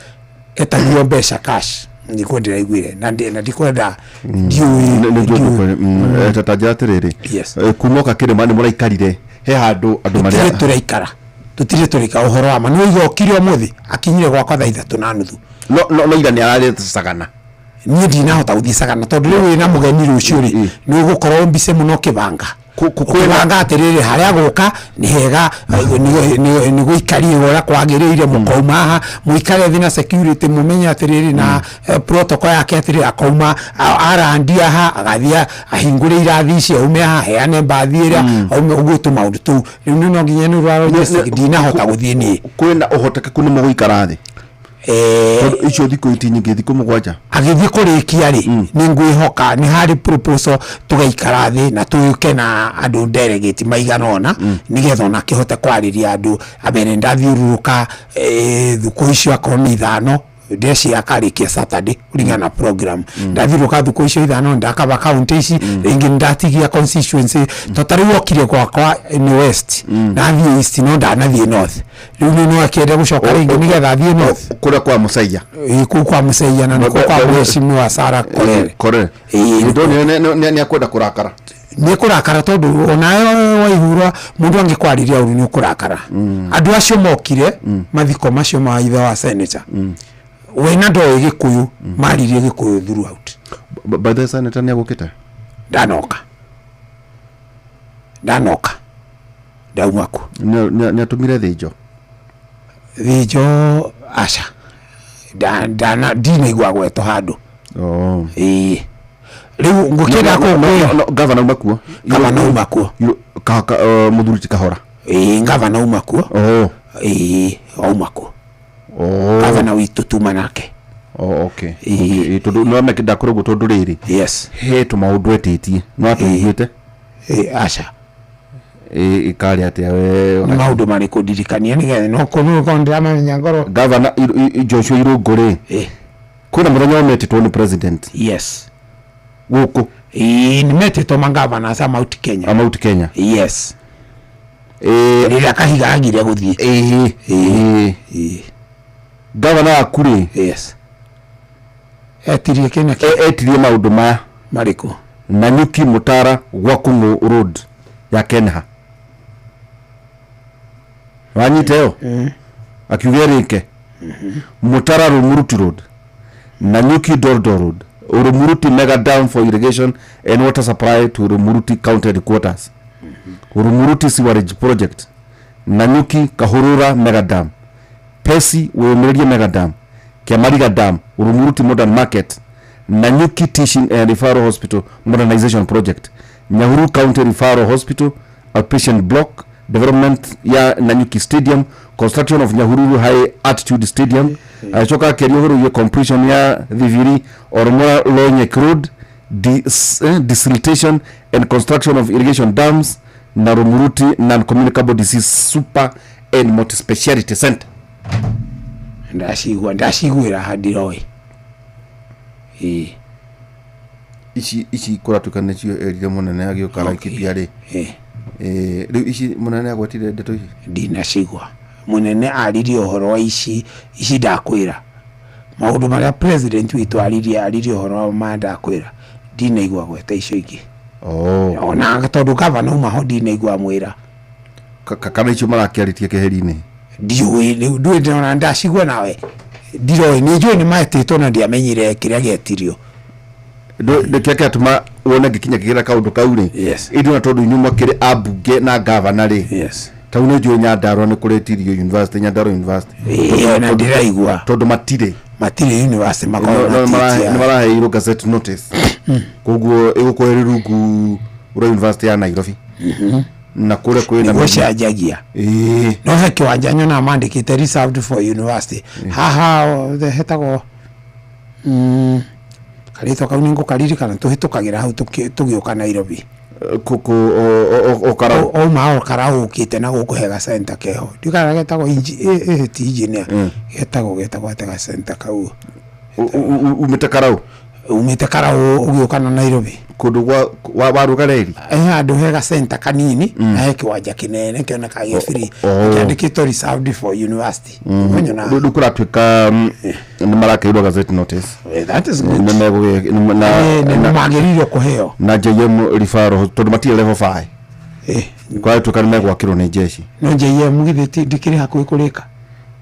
etagio mbeca cash, nĩkuo ndĩraiguire na ndikwenda, ndiũĩ. Nĩ ta njĩra atĩrĩrĩ, kuma oka kĩrĩma nĩ mũraikarire he handũ andũ Tũtirĩ marĩa tũraikara, tũtirĩ tũraikara. Ũhoro wa ma nĩ ũiga okire ũmũthĩ, akinyire gwakwa thaa 3:30. No ira nĩ ararĩte Sagana. Niĩ ndinahota gũthiĩ Sagana tondũ rĩu wĩna mũgeni rũciũ rĩ, nĩ ũgũkorwo mbice mũno ũkĩbanga atĩrĩrĩ, harĩa gũka nĩ hega, nĩ gũikarie ũrĩa kwagĩrĩire, mũkauma haha mũikare thĩ na security, mũmenye atĩrĩrĩ na protocol yake atĩrĩrĩ, akauma arandi haha, agathiĩ ahingũre irathi ici, aume haha heane mbathi ĩrĩa aume, ũguo tũmaũndũ tũu. Rĩu nĩ no nginya nĩ ũndũ wa logistics ndinahota gũthiĩ niĩ. Kwĩna ũhotekeku nĩ mũgũikara thĩ? Tondũ icio thikũ iti nyingĩ, thikũ 7. Agĩthiĩ kũrĩkia rĩ, nĩ ngwĩhoka nĩ harĩ proposal tũgaikara thĩ na tũke na andũ delegate maigana ũna, nĩgetha ona akĩhote kwarĩria andũ amere ndathiũrũrũka thukũ icio akorwo nĩ 5 ndeci akarĩkia Saturday kũringana na program. Ndathiũrũrũka thukũ icio 5, ndakaba county ici rĩngĩ, ndatigia constituency to ta rĩu okire gwakwa nĩ west, ndathiĩ east, no ndanathiĩ north. Rĩu nĩ no akĩende gũcoka rĩngĩ nĩgetha athiĩ north. Kũrĩa kwa Musaia. Ĩĩ, kũu kwa Musaia, na nĩkuo kwa mheshimiwa Sarah Korere. Korere. Ĩĩ. Ndonire nĩ akwenda kũrakara. Nĩ kũrakara tondũ onawe waihura mũndũ angĩkwarĩria ũru nĩ ũkũrakara. Andũ acio mokire mathiko macio ma ithe wa senator, we na ndoĩ Gĩkũyũ, maririe Gĩkũyũ throughout. By the way, senator nĩ agũkĩte? Ndanoka, ndanoka, ndauma ku. Nĩ atũmire thĩnjo? Thĩnjo aca. Ndinaigua gwetwo handũ. Ĩĩ, rĩu ngũkĩenda kũkwĩra. Gavana uma kuo? Gavana uma kuo. Mũthuri ti Kahora? Ĩĩ, gavana uma kuo. Ĩĩ, auma kuo gavana witũ tuma nake. Oh, okay. Okay. Tondũ no meke ndakũrĩ ũguo tondũ rĩrĩ. Yes. He tũmaũndũ etĩtie. No atũiguĩte? Aca. Ĩkarĩ atĩa we? Nĩ maũndũ marĩkũ? Ndirikania nĩgetha no kũkorwo ndĩramamenya ngoro. Gavana Joshua Irũngũ rĩ. Kwĩna mũthenya ũmetĩtwo nĩ president. Yes. Gũkũ. Ĩĩ, nĩ metĩtwo magavana a Mount Kenya. A Mount Kenya. Yes. Rĩrĩa Kahiga agire gũthiĩ. Ĩĩ. Gavana waku rĩ. Yes. Etirie kĩna kĩ? Etirie maũndũ maya. Marĩkũ? Nanyuki Mutara Gwakung'u Road ya Kenha. Wanyita ĩyo? Akiuga ĩrĩke. Mutara Rumuruti Road, Nanyuki Dordo Road, Rumuruti Mega Dam for irrigation and water supply to Rumuruti County headquarters, Rumuruti Sewerage Project, Nanyuki Kahurura Mega Dam, Pesi Wĩyũmĩrĩrie Mega Dam, Kiamariga Dam, Rumuruti Modern Market, Nanyuki Teaching and Referral Hospital Modernization Project, Nyahururu County Referral Hospital Outpatient Block, development ya Nanyuki Stadium, construction of Nyahururu High Altitude Stadium. Agĩcoka akĩaria ũhoro wĩgiĩ completion ya Thibiri Oromora Lonyek Road, desiltation and construction of irrigation dams na Rumuruti Non-Communicable Disease Super and Multispeciality Center. Ndacigua, ndaciguĩra haha, ndiroĩ. Ĩĩ. Ici kũratuĩka nĩcio erire mũnene agĩũka Laikipia rĩ. Rĩu ici mũnene agwetire ndeto ici? Ndinacigua mũnene aririe ũhoro wa ici. Ici ndakwĩra maũndũ marĩa president witũ aririe ũhoro wa ma ndakwĩra, ndinaigua gweta icio ingĩ. Ona tondũ gavana uma ho, ndinaigua mwĩra. Kana icio marakĩarĩtie keheri-inĩ? Ndiũĩ rĩu, ndũĩ ndĩrona ndacigua nawe ndiroĩ. Nĩ njũĩ nĩ metĩtwo na ndiamenyire kĩrĩa gĩetirio. Nĩkĩo kĩratũma wone ngĩkinya kĩgĩra kaũndũ kau rĩ. Ĩndĩ ona tondũ inyuĩ mwakĩrĩ ambunge na gavana rĩ. Ta rĩu nĩ njũĩ Nyandarua nĩ kũrĩtirio university, Nyandarua University. Ĩĩ, ona ndĩraigua. Tondũ matirĩ. Matirĩ university makoragwo matĩtia. Nĩ maraheirwo gazette notice. Koguo ĩgũkorwo ĩrĩ rungu rwa University ya Nairobi. Na kũrĩa kwĩna nĩguo cenjagia. No he kĩwanja nyonaga mandĩkĩte reserved for university haha hetagwo karĩtwa kau nĩngũkaririkana, tũhĩtũkagĩra hau tũgĩũka Nairobi. O Karau. Ouma o Karau ũkĩte na gũkũ he gacenta keho, ndikana getagwo ti engineer, getagwo atĩa gacenta kau? Umĩte Karau? Umĩte Karau ũgĩũka na Nairobi. Kũndũ gwa waruga reri? He handũ he gacenta kanini na he kĩwanja kĩnene kĩonekaga gĩ free, kĩandĩkĩtwo reserved for university. Nĩguo nyonaga. Rĩu kũratuĩka nĩ marakeirwo gazette notice. That is good. Nĩ Nĩ magĩrĩirwo kũheo. Na JM referral tondũ matirĩ level 5. Kũratuĩka nĩ megwakĩrwo nĩ jeshi. No JM githĩ ndĩkĩrĩ hakuhĩ kũrĩka?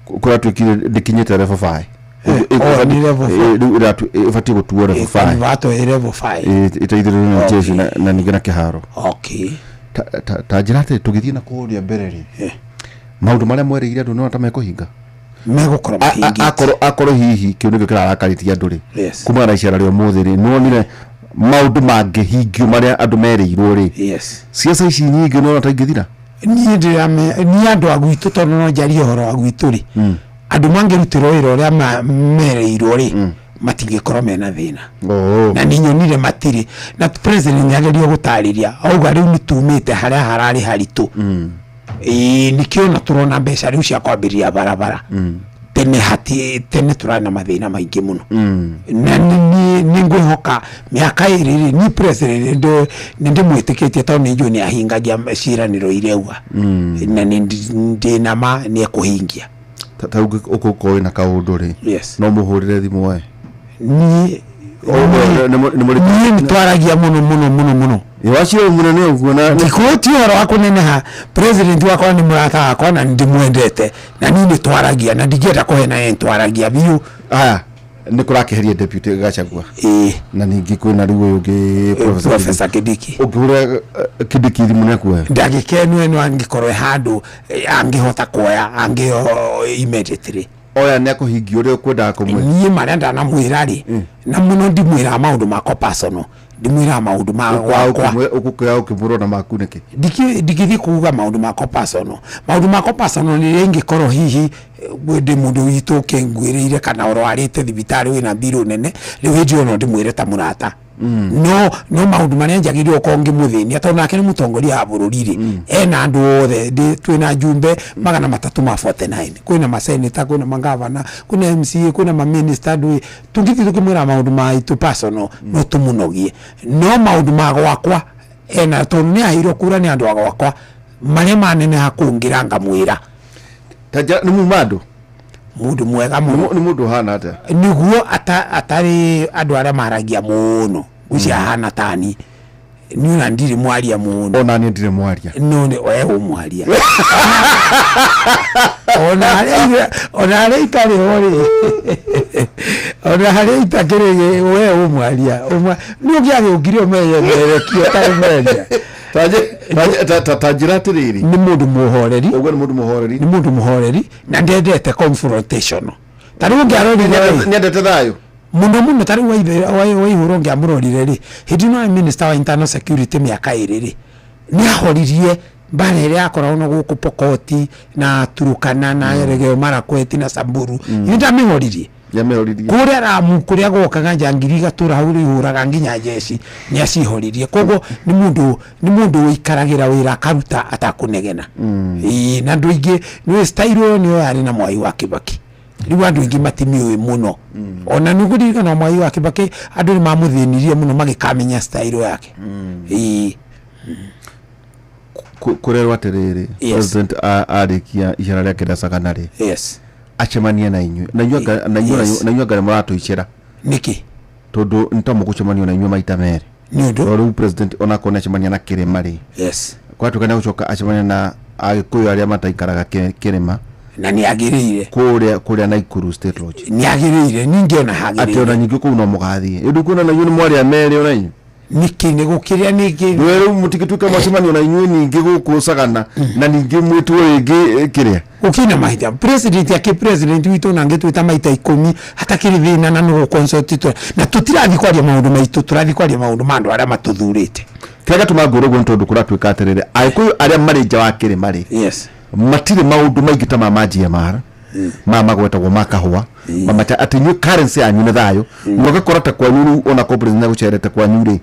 Kũratuĩkire ndĩkinyĩte level 5. Oh, nĩ level 4. Rĩu ĩbatiĩ gũtuo level 5. Convertwo ĩ level 5. Ĩteithĩrĩrio nĩ jeshi na ningĩ na kĩharo. Ta njĩra atĩrĩ, tũgĩthiĩ na kũrĩa mbere rĩ, maũndũ marĩa mwerĩire andũ nĩwona ta mekũhinga? Megũkorwo mahingĩte. Akorwo hihi kĩu nĩkĩo kĩrarakarĩtie andũ rĩ, Yes. kumana na icera rĩa ũmũthĩ rĩ, nĩwonire maũndũ mangĩhingio marĩa andũ merĩirwo rĩ? Yes. Ciaca ici nyingĩ nĩwona ta ingĩthira? Niĩ ndĩrame niĩ andũ a gwitũ, tondũ no njarie ũhoro wa gwitũ rĩ, Andũ mangĩrutĩrwo wĩra ũrĩa mereirwo rĩ, matingĩkorwo mena thĩna. Na nĩ nyonire matirĩ na president nĩagerio gũtarĩria, auga rĩu nĩ tumĩte harĩa hararĩ haritũ. Ĩĩ, nĩkĩo ona tũrona mbeca rĩu cia kwambĩrĩria barabara. Tene hati tene tũrarĩ na mathĩna maingĩ mũno. Na nĩ ngwĩhoka mĩaka 2 rĩ, ni president nĩ ndĩmwĩtĩkĩtie, tondũ nĩ njũĩ nĩ ahingagia ciĩranĩro iria auga. Na nĩ ndĩna ma nĩ ekũhingia. Ta rĩu ũgũkorwo wĩna kaũndũ rĩ, no mũhũrĩre thimũ we? Niĩ nĩ twaragia mũno mũno mũno mũno. Wacira mũnene ũguo na ndikũti ũhoro wa kũneneha. President wakwa nĩ mũrata wakwa na nĩ ndĩmwendete, na niĩ nĩ twaragia na ndingĩenda kũhena, nĩ twaragia biũ. Aya, nĩ kũrakĩheria deputy Gachagua. Na ningĩ kwĩna rĩu ũyũ ũngĩ, Professor Kindiki. Ũngĩhũra Kindiki thimũ nĩ akuoya? Ndagĩka ĩno ĩno angĩkorwo e handũ, angĩhota kuoya, angĩo immediately. Oya nĩ akũhingia ũrĩa ũkwendaga kũmwĩra? Niĩ marĩa ndanamwĩra rĩ, na mũno ndimwĩraga maũndũ makwa personal, ndimwĩraga maũndũ ma gwakwa. Ũgũkĩoya ũkĩmwĩra ona maku nĩkĩ? Ndingĩthiĩ kuga maũndũ makwa personal. Maũndũ makwa personal nĩ rĩrĩa ingĩkorwo hihi ndĩ mũndũ witũ ũkĩnguĩrĩire kana ũrwarĩte thibitarĩ wĩna mbirũ nene, rĩu hĩndĩ ĩyo no ndĩmwĩre ta mũrata. No maũndũ marĩa njagĩrĩirwo gũkorwo ngĩmũthĩnia, tondũ nake nĩ mũtongoria wa bũrũri rĩ, ena andũ othe, twĩna njumbe 349, kwĩna maseneta, kwĩna magavana, kwĩna MCA, kwĩna maminista, ndũĩ tũngĩthiĩ tũkĩmwĩra maũndũ maitũ personal no tũmũnogie. No maũndũ ma gwakwa ena, tondũ nĩ aheirwo kura nĩ andũ a gwakwa, marĩa maneneha kũngĩra ngamwĩra. Nĩ muma andũ? Mũndũ mwega mũno. Nĩ mũndũ ũhana atĩa? Nĩguo atarĩ andũ arĩa maragia mũno, ngwĩciria ahana tani. Niĩ ona ndirĩ mwaria mũno. Ona niĩ ndirĩ mwaria. No nĩ we wĩ mwaria. Ona harĩa itarĩ ho rĩ, ona harĩa itakĩrĩ we wĩ mwaria. Nĩ ũngĩagĩũkire ũmeyemerekie ũtarĩ mwaria. Ta njĩra atĩrĩrĩ. Nĩ mũndũ mũhoreri. Ũguo nĩ mũndũ mũhoreri. Nĩ mũndũ mũhoreri na ndendete confrontation. Ta rĩu ũngĩarorire rĩ, Nĩendete thayũ. Mũno mũno. Ta rĩu Waihũra ũngĩamũrorire rĩ, hĩndĩ ĩno arĩ minister wa internal security mĩaka 2 rĩ, nĩ ahoririe mbara ĩrĩa yakoragwo na gũkũ Pokoti na Turukana na Elgeyo Marakwet na Samburu. Nĩ ndamĩhoririe. Nĩamĩhoririe. Kũrĩa Ramu kũrĩa gwokaga njangiri igatũra hau rĩu ihũraga nginya njeci, nĩ acihoririe. Koguo nĩ mũndũ ũikaragĩra wĩra akaruta atakũnegena. Ĩĩ, na andũ aingĩ nĩ style ĩyo nĩyo yarĩ na Mwai wa Kibaki. Rĩu andũ aingĩ matimĩũĩ mũno. Ona nĩ ũkũririkana Mwai wa Kibaki andũ nĩ mamũthĩnirie mũno magĩkamenya style yake. Ĩĩ. Kũrerwo atĩrĩrĩ, president arĩkia icera rĩake rĩa Sagana rĩ, acemanie na inyuĩ, na inyuĩ na inyuĩ na inyuĩ anga nĩ mũratũicĩra. Nĩkĩ? Tondũ nĩ ta mũgũcemanio na inyuĩ maita merĩ. Nĩ ũndũ? Tondũ rĩu president onakorwo nĩ acemania na kĩrĩma rĩ, kwatuĩka nĩ agũcoka acemania na Agĩkũyũ arĩa mataikaraga kĩrĩma. Na nĩ agĩrĩire. Kũrĩa Nakuru State Lodge. Nĩ agĩrĩire, ningĩ ona hagĩrĩire. Atĩ ona nyingĩ kũu no mũgathiĩ. Ĩndĩ kuona na inyuĩ nĩ mwarĩa merĩ ona inyuĩ. Nĩkĩ nĩ gũkĩrĩa nĩkĩ? Rĩu rĩu mũtingĩtuĩka mwacemanio na inyuĩ ningĩ gũkũ Sagana, na ningĩ mwĩtwo rĩngĩ kĩrĩa. Gũkĩrĩ na mahinda. President akĩ president witũ na angĩtwĩta maita 10 hatakĩrĩ thĩna na nĩ gũ-consult tũ. Na tũtirathiĩ kwaria maũndũ maitũ, tũrathiĩ kwaria maũndũ ma andũ arĩa matũthurĩte. Kĩrĩa gĩatũma ngwĩre ũguo nĩ tondũ kũratuĩka atĩrĩrĩ, Agĩkũyũ arĩa marĩ nja wa kĩrĩma rĩ, matirĩ maũndũ maingĩ ta ma GMR, ma magwetagwo ma kahũa, mamata atĩ inyuĩ currency yanyu nĩ thayũ, na ũgakora ta kwanyu rĩu ona korwo president nĩagũcerete kwanyu rĩ,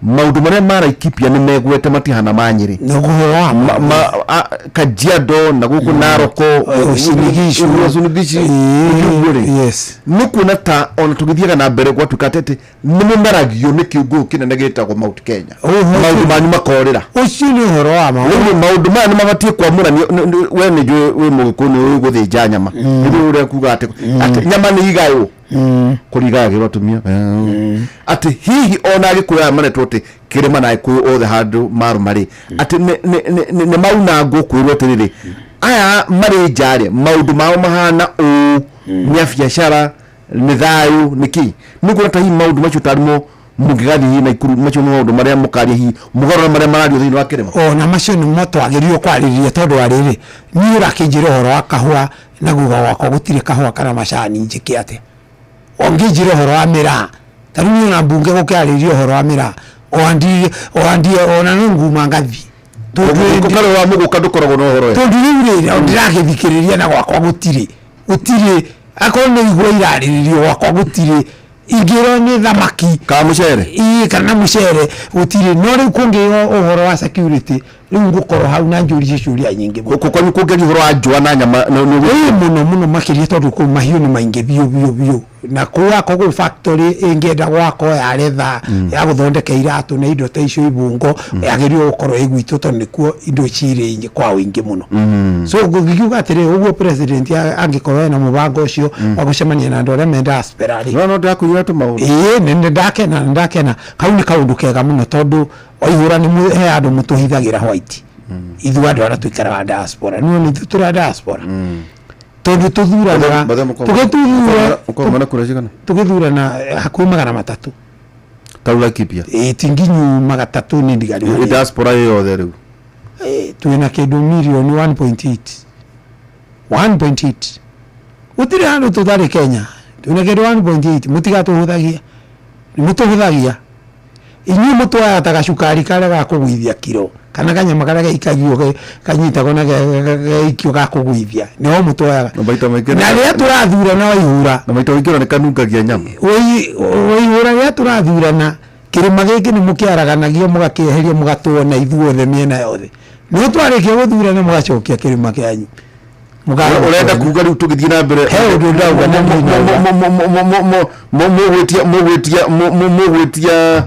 maũndũ marĩa ma Laikipia nĩ megwete matihana ma Nyĩrĩ. Nĩ ũhoro wa Kajiado na gũkũ Narok, Uasin Gishu. Uasin Gishu, ũguo rĩ. Nĩ kuona ta ona tũgĩthiaga na mbere gwatuĩka atĩ nĩ mũmeragio nĩ kĩũngũyũ kĩnene gĩtagwo Mount Kenya. Maũndũ manyu makorĩra. Ũcio nĩ ũhoro wa ma. Rĩu maũndũ maya nĩ mabatiĩ kwamũranio. We nĩ njũĩ wĩ mũgĩkũyũ nĩ ũĩ gũthĩnja nyama. Nĩ ũrĩa kuga atĩ nyama nĩ igaywo. Kũrĩ igayagĩrwo atumia. Atĩ hihi ona Agĩkũyũ aya maretwo atĩ kĩrĩma na Agĩkũyũ othe handũ marũma rĩ, atĩ nĩ maunangwo kwĩrwo atĩrĩrĩ, aya marĩ nja rĩ, maũndũ mao mahana ũũ, nĩ a biacara, nĩ thayũ, nĩ kĩ. Nĩ ũkuona ta hihi maũndũ macio tarĩ mo mũngĩgathiĩ hihi Nakuru, macio nĩ maũndũ marĩa mũkaria hihi mũgarũra marĩa marario thĩinĩ wa kĩrĩma? Ona macio nĩ mo twagĩrĩirwo kwarĩrĩria, tondũ wa rĩrĩ, niĩ ũrakĩnjĩra ũhoro wa kahũa na guga gwakwa gũtirĩ kahũa kana macani njĩke atĩa? Ũngĩnjĩra ũhoro wa mĩraa, ta rĩu niĩ ona mbunge gũkĩarĩria ũhoro wa mĩraa, ona no nguma ngathiĩ. Tondũ karĩ wa mũgũka ndũkoragwo na ũhoro we. Tondũ rĩu rĩ, ndĩragĩthikĩrĩria na gwakwa gũtirĩ. Gũtirĩ, akorwo nĩ igwa irarĩrĩrio gwakwa gũtirĩ, ingĩrwo nĩ thamaki kana mũcere. Ĩĩ, kana mũcere gũtirĩ. No rĩu kũngĩo ũhoro wa security, rĩu ngũkorwo hau na njũrie ciũria nyingĩ mũno. Kwanyu kũngĩaria ũhoro wa njũa na nyama Ĩĩ, mũno mũno makĩria, tondũ kũu mahiũ nĩ maingĩ biũ biũ biũ, na kũu akorwo kũu factory ĩngĩenda gwakwo ya retha ya gũthondeka iratũ na indo ta icio, ibungo, yagĩrĩirwo gũkorwo ĩ gwitũ, tondũ nĩkuo indo cirĩ kwa ũingĩ mũno. So ngũkiuga atĩrĩ, ũguo president angĩkorwo ena mũbango ũcio wa gũcemania na andũ arĩa me diaspora rĩ, No ndĩrakũigĩra tũmaũndũ. Ĩĩ, nĩ ndakena, nĩ ndakena. Kau nĩ kaũndũ kega mũno, tondũ waihũra nĩ he andũ mũtũhithagĩra white, ithuĩ andũ arĩa tũikaraga diaspora. Nĩ nĩ ithuĩ tũrĩ a diaspora, tondũ tũthuranaga tũgĩthuura. Mũkorwo mwena kura cigana? Tũgĩthurana hakuhĩ 300. Tau Laikipia? Ĩĩ, ti nginyu 300, nĩ ndigari. Ĩ diaspora ĩ yothe rĩu? Twĩna kĩndũ mirioni 1.8, 1.8, gũtirĩ handũ tũtarĩ Kenya. Twĩna kĩndũ 1.8. Mũtigatũhũthagia, nĩ mũtũhũthagia inyuĩ, mũtwoyaga ta gacukari karĩa ga kũgũithia kiro, kana kanyama karĩa gaikagio kanyitagwo na geikio ga kũgũithia, nĩho mũtwoyaga. Na maita maingĩ Na rĩrĩa tũrathurana, Waihura, Na maita maingĩ ona nĩ kanungagia nyama. Waihura, rĩrĩa tũrathurana kĩrĩma gĩkĩ nĩ mũkĩaraganagio, mũgakĩeheria, mũgatũona ithuothe mĩena yothe. No twarĩkia gũthurana, mũgacokia kĩrĩma kĩanyu. Ũrenda kuga rĩu tũgĩthiĩ na mbere He ũndũ ndauga na niĩ ndauga. Mũgwĩtia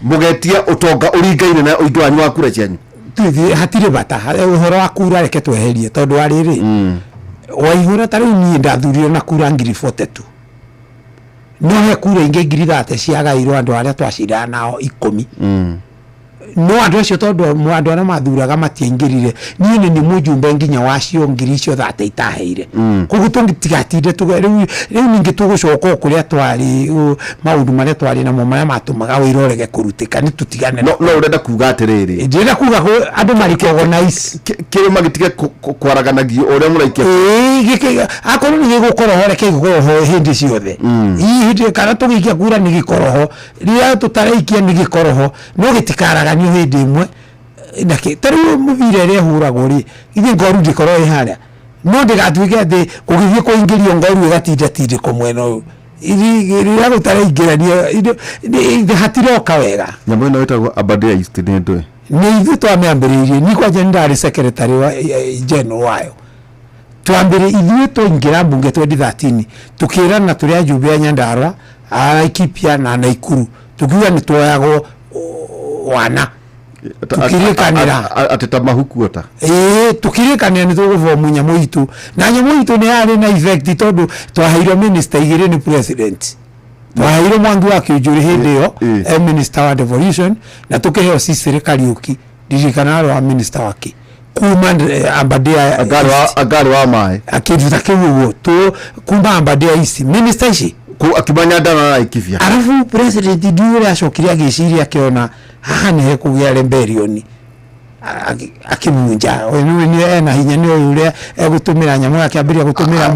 mũgetia ũtonga ũringaine na ũingĩ wanyu wa kura cianyu? Tũthiĩ, hatirĩ bata. Ũhoro wa kura reke tweherie, tondũ wa rĩrĩ, Waihũra, ta rĩu niĩ ndathurirwo na kura 42,000, no he kura ingĩ 30,000 ciagairwo andũ arĩa twacindana nao 10. No andũ acio, tondũ andũ arĩa mathuraga matiaingĩrire, niĩ nĩ mũjumbe nginya wacio ngiri icio 30 itaheire. Koguo tũtigatinde rĩu ningĩ tũgũcoka o kũrĩa twarĩ, maũndũ marĩa twarĩ namo marĩa matũmaga wĩra ũrege kũrutĩka, nĩ tũtigane. No ũrenda kuga atĩrĩrĩ, Ndĩrenda kuga andũ marĩ organize. Kĩrĩma gĩtige kwaraganagio ũrĩa mũraikia. Ĩĩ, akorwo nĩ gĩgũkorwo ho, reke gĩkorwo ho hĩndĩ ciothe. Ii, hĩndĩ kana tũgĩikia kura nĩ gĩkorwo ho, rĩrĩa tũtaraikia nĩ gĩkorwo ho, no gĩtikaraganio hĩndĩ ĩmwe. Na ta rĩu mũbira ĩrĩa ĩhũragwo rĩ, ithuĩ ngoru ndĩkorwo ĩ harĩa, no ndĩgatuĩke atĩ kũgĩthiĩ kũingĩrio ngoru ĩgatinda tindĩko mwena ũyũ. Rĩrĩa gũtaraingĩranio hatiroka wega. Nyamũ ĩno ĩtagwo Aberdare East nĩ ndũĩ? Nĩ ithuĩ twamĩambĩrĩirie. Ni kwanja nĩ ndarĩ secretary wa general wayo. Twambĩrĩ ithuĩ twaingĩra mbunge 2013, tukĩrana tũrĩ ajumbe a Nyandarua, a Laikipia na Naikuru, tukiuga nĩ tuoyagwo wana, tukĩrĩkanĩra. Atĩ ta mahukuota? Ĩĩ, tukĩrĩkanĩra nĩ tũgũbomu nyamũ itũ, na nyamũ itũ nĩ yarĩ na effect, tondũ twaheirwo minister igĩrĩ nĩ president. Twaheirwo Mwangi wa Kĩũnjũrĩ hĩndĩ ĩyo e minister wa devolution, na tũkĩheo Cicely Kariũki, ndirikana arĩ wa minister wake kuma Aberdare. Angarĩ wa maĩ? Kĩndũ ta kĩu ũguo tu, kuma Aberdare East, minister ici. Akiuma Nyandarua na Laikipia. Arabu president ndiũ ũrĩa acokire agĩciria, akĩona haha nĩ hekũgĩa rebellion, akĩmunja. We nĩ ena hinya, nĩ ũyũ ũrĩa egũtũmĩra nyamũ, akĩambĩrĩria gũtũmĩra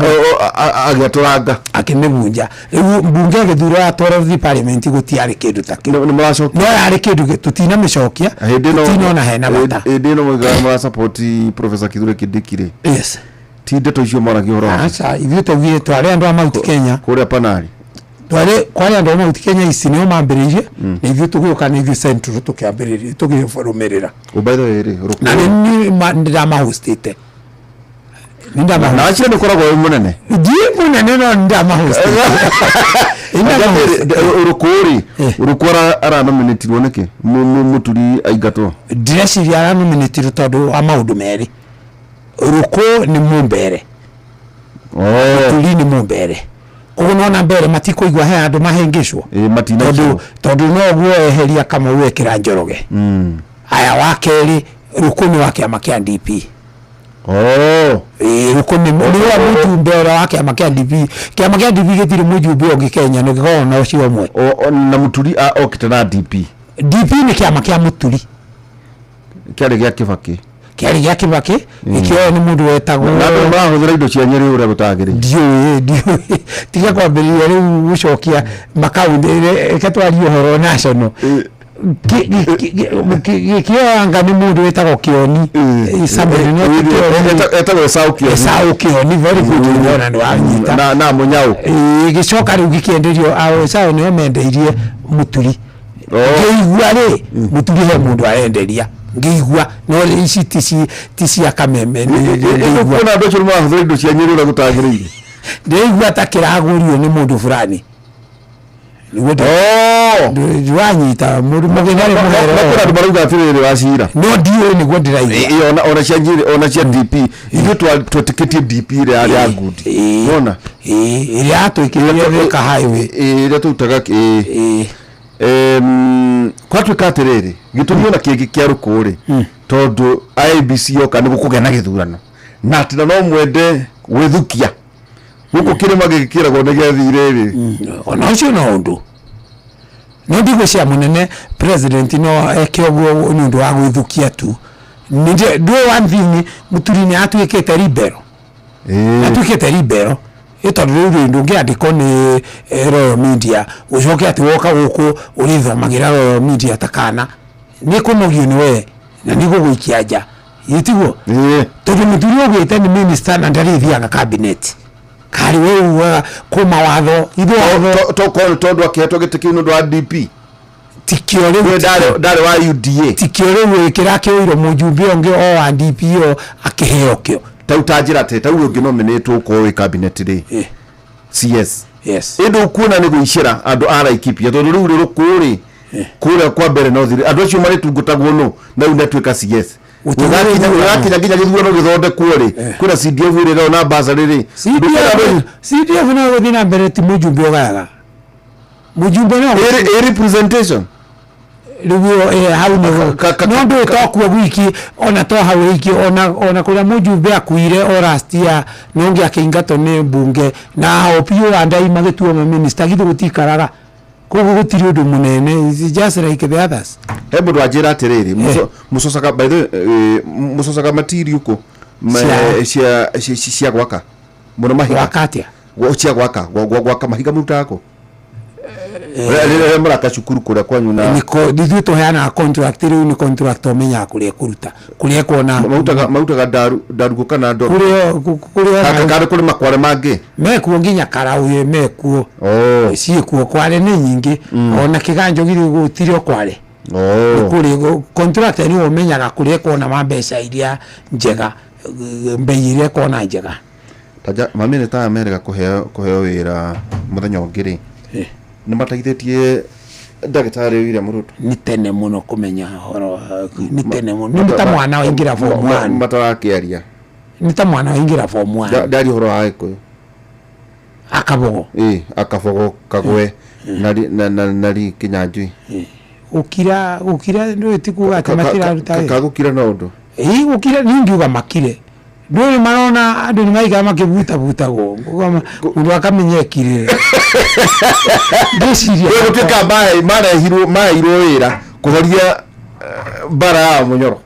Agĩatũranga. Akĩmĩbunja. Rĩu mbunge ĩgĩthurwo ya 12 parliament, gũtiarĩ kĩndũ ta kĩu. Nĩ mũracokia? No yarĩ kĩndũ tũtinamĩcokia. Hĩndĩ ĩno Tũtinona hena bata. Hĩndĩ ĩno mũigaga mũrasupport Professor Kithure Kindiki rĩ, Yes. Ti ndeto icio mwaragia ũhoro wacio? Aca, ithuĩ twaugire twarĩ andũ a Mount Kenya. Kũrĩa Panari? Twarĩ kwarĩ andũ a Mount Kenya East nĩo mambĩrĩirie, na ithuĩ tũgĩũka na ithuĩ Central tũkĩambĩrĩria, tũkĩrũmĩrĩra. Oh, by the way rĩ, Na nĩ nĩ ndamahostĩte. Nĩ ndamahostĩte. Na acio nĩ ũkoragwo wĩ mũnene? Ndiĩ mũnene, no nĩ ndamahostĩte. Ũrũkũ rĩ, Ũrũkũ aranominatirwo nĩkĩ? Mũturi aingatwo. Ndĩreciria aranominatirwo tondũ wa maũndũ merĩ. Rũkũ nĩ mũmbere, Mũturi nĩ mũmbere, koguo nona mbere matikũigua he handũ mahĩngĩcwo. Matinakĩrwo. Tondũ no guo eheria Kamau ekĩra Njoroge. Aya, wa kerĩ, Rũkũ nĩ wa kĩama kĩa DP. Ĩĩ, Rũkũ nĩ wa mũjumbe ũrĩa wa kĩama kĩa DP. Kĩama kĩa DP gĩtirĩ mũjumbe ũngĩ Kenya, nĩ gĩkoragwo na ũcio ũmwe. Na Mũturi okĩte na DP? DP nĩ kĩama kĩa Mũturi. Kĩarĩ gĩa Kĩbakĩ. Kĩarĩ gĩa Kĩbakĩ, gĩkĩoyo nĩ mũndũ wetagwo Na andũ marahũthĩra indo cia Nyĩrĩ ũrĩa gũtagĩrĩire. Ndiũĩ, ndiũĩ. Tiga kwambĩrĩria rĩu gũcokia makaunti, reke twarie ũhoro national. Gĩkĩoyanga nĩ mũndũ wĩtagwo Kĩoni. Samuel nĩ Kĩoni. Etagwo Esau Kĩoni. Esau Kĩoni, very good, wona nĩ wanyita. Na mũnyau. Gĩcoka rĩu gĩkĩenderio Esau nĩo mendeirie Mũturi. Ngĩigua rĩ, Mũturi he mũndũ arenderia ngĩigua, no ici ti cia kameme ngĩigua. Kuona andũ acio nĩ marahũthĩra indo cia Nyĩrĩ ũrĩa gũtagĩrĩire. Ndĩraigua ta kĩragũrio nĩ mũndũ fulani nĩguo ndĩranyita mũndũ mũgeni arĩ mũhere. Kwĩna andũ marauga atĩrĩrĩ, Wacira, no ndiũĩ nĩguo ndĩraigua. Ona cia Nyĩrĩ, ona cia DP, ithuĩ twetĩkĩtie DP ĩrĩa yarĩ ya ngundi wona. Ĩrĩa yatwĩkĩrire Thika Highway. Ĩrĩa tũrutaga kwatuĩka atĩrĩrĩ, gĩtũmi ona kĩngĩ kĩa rũkũ rĩ, tondũ IEBC yoka nĩ gũkũgĩa na gĩthurano na atĩ na no mwende gwĩthukia gũkũ kĩrĩma gĩgĩkĩragwo nĩ gĩathire rĩ. Ona ũcio no ũndũ no ndigwĩciria mũnene president no eke ũguo nĩ ũndũ wa gwĩthukia tu. Ndũĩ one thing, Mũturi nĩ atuĩkĩte libero, atuĩkĩte libero ĩ tondũ rĩu rĩ ndũngĩandĩkwo nĩ Royal Media ũcoke atĩ woka gũkũ ũrĩthomagĩra Royal Media ta kana nĩ kũnogio nĩ we na nĩ gũgũikia nja, ĩ tiguo? Tondũ mũturi ũgĩte nĩ minister na ndarĩthiaga cabinet karĩ we ugaga kũ mawatho ithuĩ watho. Tondũ akĩhetwo gĩtĩ kĩu nĩ ũndũ wa DP. Tikio rĩu. We ndarĩ wa UDA. Tikio rĩu kĩrakĩoirwo mũjumbe ũngĩ o wa DP o akĩheo kĩo. Tau ta njĩra atĩ tau ũngĩ nominate ũkorwo wĩ cabinet rĩ, CS. Yes. Ĩndĩ ũkuona nĩ gũicĩra andũ a Laikipia, tondũ rĩu rĩ rũkũ rĩ kũrĩa kwa mbere no thiri andũ acio marĩtungũtagwo nũ na rĩu nĩatuĩka CS. Gũgakinya nginya gĩthurano gĩthondekwo rĩ, kwĩna CDF ĩrĩa ĩrona na basarĩ rĩ. CDF no gũthiĩ na mbere, ti mũjumbe ũgayaga, mũjumbe no Ĩ representation. Rĩu hau nĩho no ndũĩ tokuo gwiki ona to hau wiki ona kũrĩa mũjumbe akuire o last year no ũngĩ akĩingatwo nĩ mbunge na Opiyo Wandayi magĩtuo maminista, githĩ gũtikaraga? Koguo gũtirĩ ũndũ mũnene. It's just like the others. He mũndũ wanjĩra atĩrĩrĩ, mũcocaga, by the way, mũcocaga material kũ cia gwaka mũno mahiga? Gwaka atĩa? Cia gwaka gwaka mahiga mũrutaga kũ rĩrĩa mũraka cukuru kũrĩa kwanyu na Nĩko ithuĩ tũheanaga contract, rĩu nĩ contract ũmenyaga kũrĩa ĩkũruta, kũrĩa ĩkuona. Marutaga ndarugu kana ndo Kũrĩa Kana kũrĩ makware mangĩ? Mekuo nginya Karauye mekuo. Ciĩkuo kware nĩ nyingĩ, ona kĩganjo githĩ gũtirĩ o kware. Kũrĩ contractor nĩwe ũmenyaga kũrĩa ĩkuona ma mbeca iria njega, mbei iria ĩkuona njega. Tanja mamĩnĩta aya merega kũheo wĩra mũthenya ũngĩ rĩ, nĩ mateithĩtie ndagĩtarĩ William Ruto? Nĩ tene mũno kũmenya ũhoro, nĩ tene mũno, nĩ ta mwana waingĩra form one. Matarakĩaria. Nĩ ta mwana waingĩra form one. Ndaria ũhoro wa Gĩkũyũ. Akabogo. Ĩ akabogo kagwe na ri Kĩnyanjui. Gũkira ndũĩ ti kuga atĩ matiraruta wĩra. Kagũkira no ũndũ. Ĩ gũkira niĩ ngiuga makire, ndũĩ nĩ marona andũ nĩ maikara makĩbutabutagwo mũndũ akamenya ekire ngĩciria. Ĩ gũtuĩka marehirwo maheirwo wĩra kũhoria mbara ya Mũnyoro.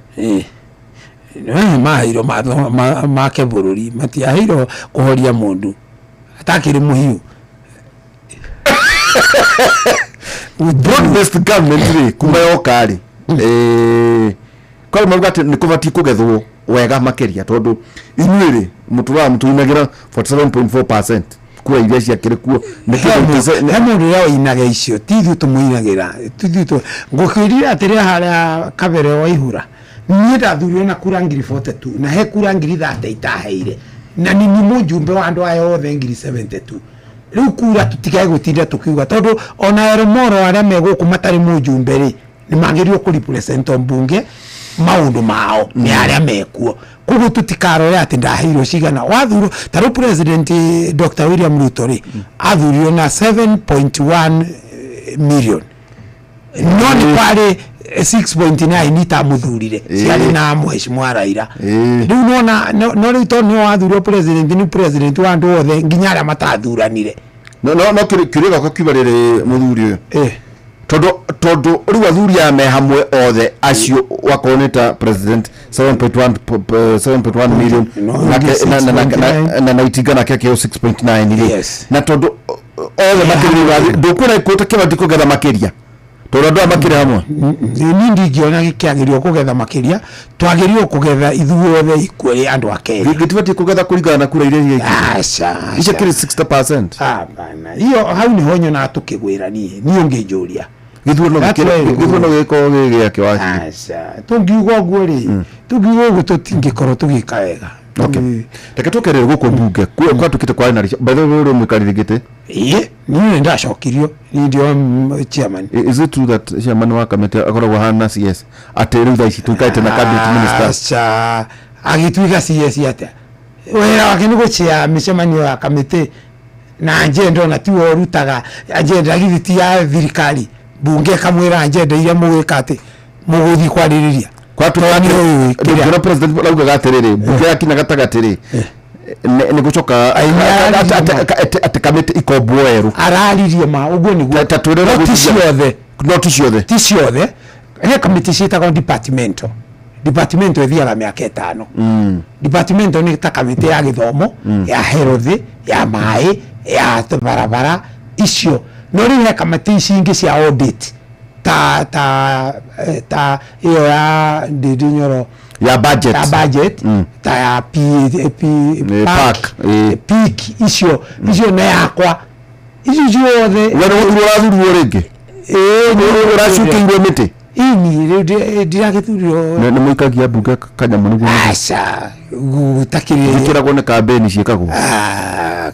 Maheirwo make bũrũri, matiaheirwo kũhoria mũndũ atakĩrĩ mũhiũ. Broad based government rĩ, kuma yoka rĩ, kwa mauga atĩ nĩ kũbatiĩ kũgethwo wega makĩria, tondũ inyuĩ rĩ mũtũraga mũtũinagĩra 47.4% kura iria ciakĩrĩ kuo. Nĩ He mũndũ ũrĩa ũinaga icio, ti ithuĩ tũmũinagĩra, ti ithuĩ ngũkwĩrire atĩrĩ, harĩa kabere wa ihura niĩ ndathurirwo na kura 42,000 na he kura 30,000 itaheire na nĩ ni mũjumbe wa andũ aya othe 72,000. Rĩu kura tũtigae gũtinda tũkiuga, tondũ ona Eromoro arĩa me gũkũ matarĩ mũjumbe rĩ, nĩ magĩrĩirwo kũ represent mbunge maũndũ mao nĩ arĩa mekuo. Koguo tũtikarore atĩ ndaheirwo cigana wathurwo. Ta rĩu President Dr William Ruto rĩ, athurirwo na 7.1 million, no nĩ kwarĩ 6.9 itamuthurire ciarĩ na mheshimiwa Raila. Rĩu nona no rĩu tondũ nĩwe wathurirwo president, nĩ president wa andũ othe nginya arĩa matathuranire. No kĩũria gĩakwa kiuga rĩrĩ, mũthuri ũyũ, tondũ rĩu athuri aya me hamwe othe acio, wakorwo nĩ ta president 7.1 million na Itinga nake akĩheo 6.9 rĩ, na tondũ othe makĩrĩ ndũkuona kũta kĩbatiĩ kũgetha makĩria, Tondũ andũ aya makĩrĩ hamwe. Niĩ ndingĩona gĩkĩagĩrio kũgetha makĩria, twagĩrĩirwo kũgetha ithuothe equally andũ a Kenya. Gĩtibatiĩ kũgetha kũringana na kura iria ciaikirio. Aca. Icio kĩrĩ 60%. Hapana. Hiyo hau nĩho nyonaga tũkĩgwĩra niĩ, niĩ ũngĩnjũria. Gĩthurano That's why- gĩthurano gĩgĩkorwo gĩ gĩake waciri. Aca, tũngiuga ũguo rĩ, tũngiuga ũguo tũtingĩkorwo tũgĩka wega. Okay. Reke tũkerere gũkũ mbunge kwatuĩkĩte kwarĩ na by the way ũrĩ mũikarĩri gĩtĩ. Ĩĩ, niĩ nĩ ndacokirio, niĩ ndio chairman. Is it true that chairman wa kamĩtĩ akoragwo ahana CS atĩ rĩu thaa ici tũikarĩte na cabinet minister? Aca, agĩtuĩka CS atĩa? Wĩra wake nĩ gũchair mĩcemanio ya kamĩtĩ na agenda ona tiwe ũrutaga agenda, githĩ ti ya thirikari, mbunge ĩkamwĩra agenda iria mũgwĩka atĩ mũgũthiĩ kwarĩrĩria. Ndũngĩona president augaga atĩrĩrĩ, mbunge yakinya gatagatĩ rĩ, nĩ gũcoka atĩ kamĩtĩ ikombwo werũ. Araririe ma ũguo nĩguo. Ta twĩre No ti ciothe. No ti ciothe. Ti ciothe. He kamĩtĩ ciĩtagwo departmental. Departmental ĩthiaga mĩaka ĩtano. Departmental nĩ ta kamĩtĩ ya gĩthomo, ya health, ya maĩ, ya barabara icio. No rĩu he kamĩtĩ ici ingĩ cia audit ta ta ta ĩyo ya Ndindi Nyoro ya budget, ya budget, ta ya P, P, PAC, PIC icio icio na yakwa icio ciothe. We nĩ gũthurwo ũrathurirwo rĩngĩ? Ĩĩ, nĩ ũracukĩirwo mĩtĩ? Ini rĩu ndiragĩthurirwo. Nĩ mũikagia mbunge kanyamũ nĩguo Aca, gũtakĩrĩ. Gĩkĩragwo nĩ kambĩni ciĩkagwo.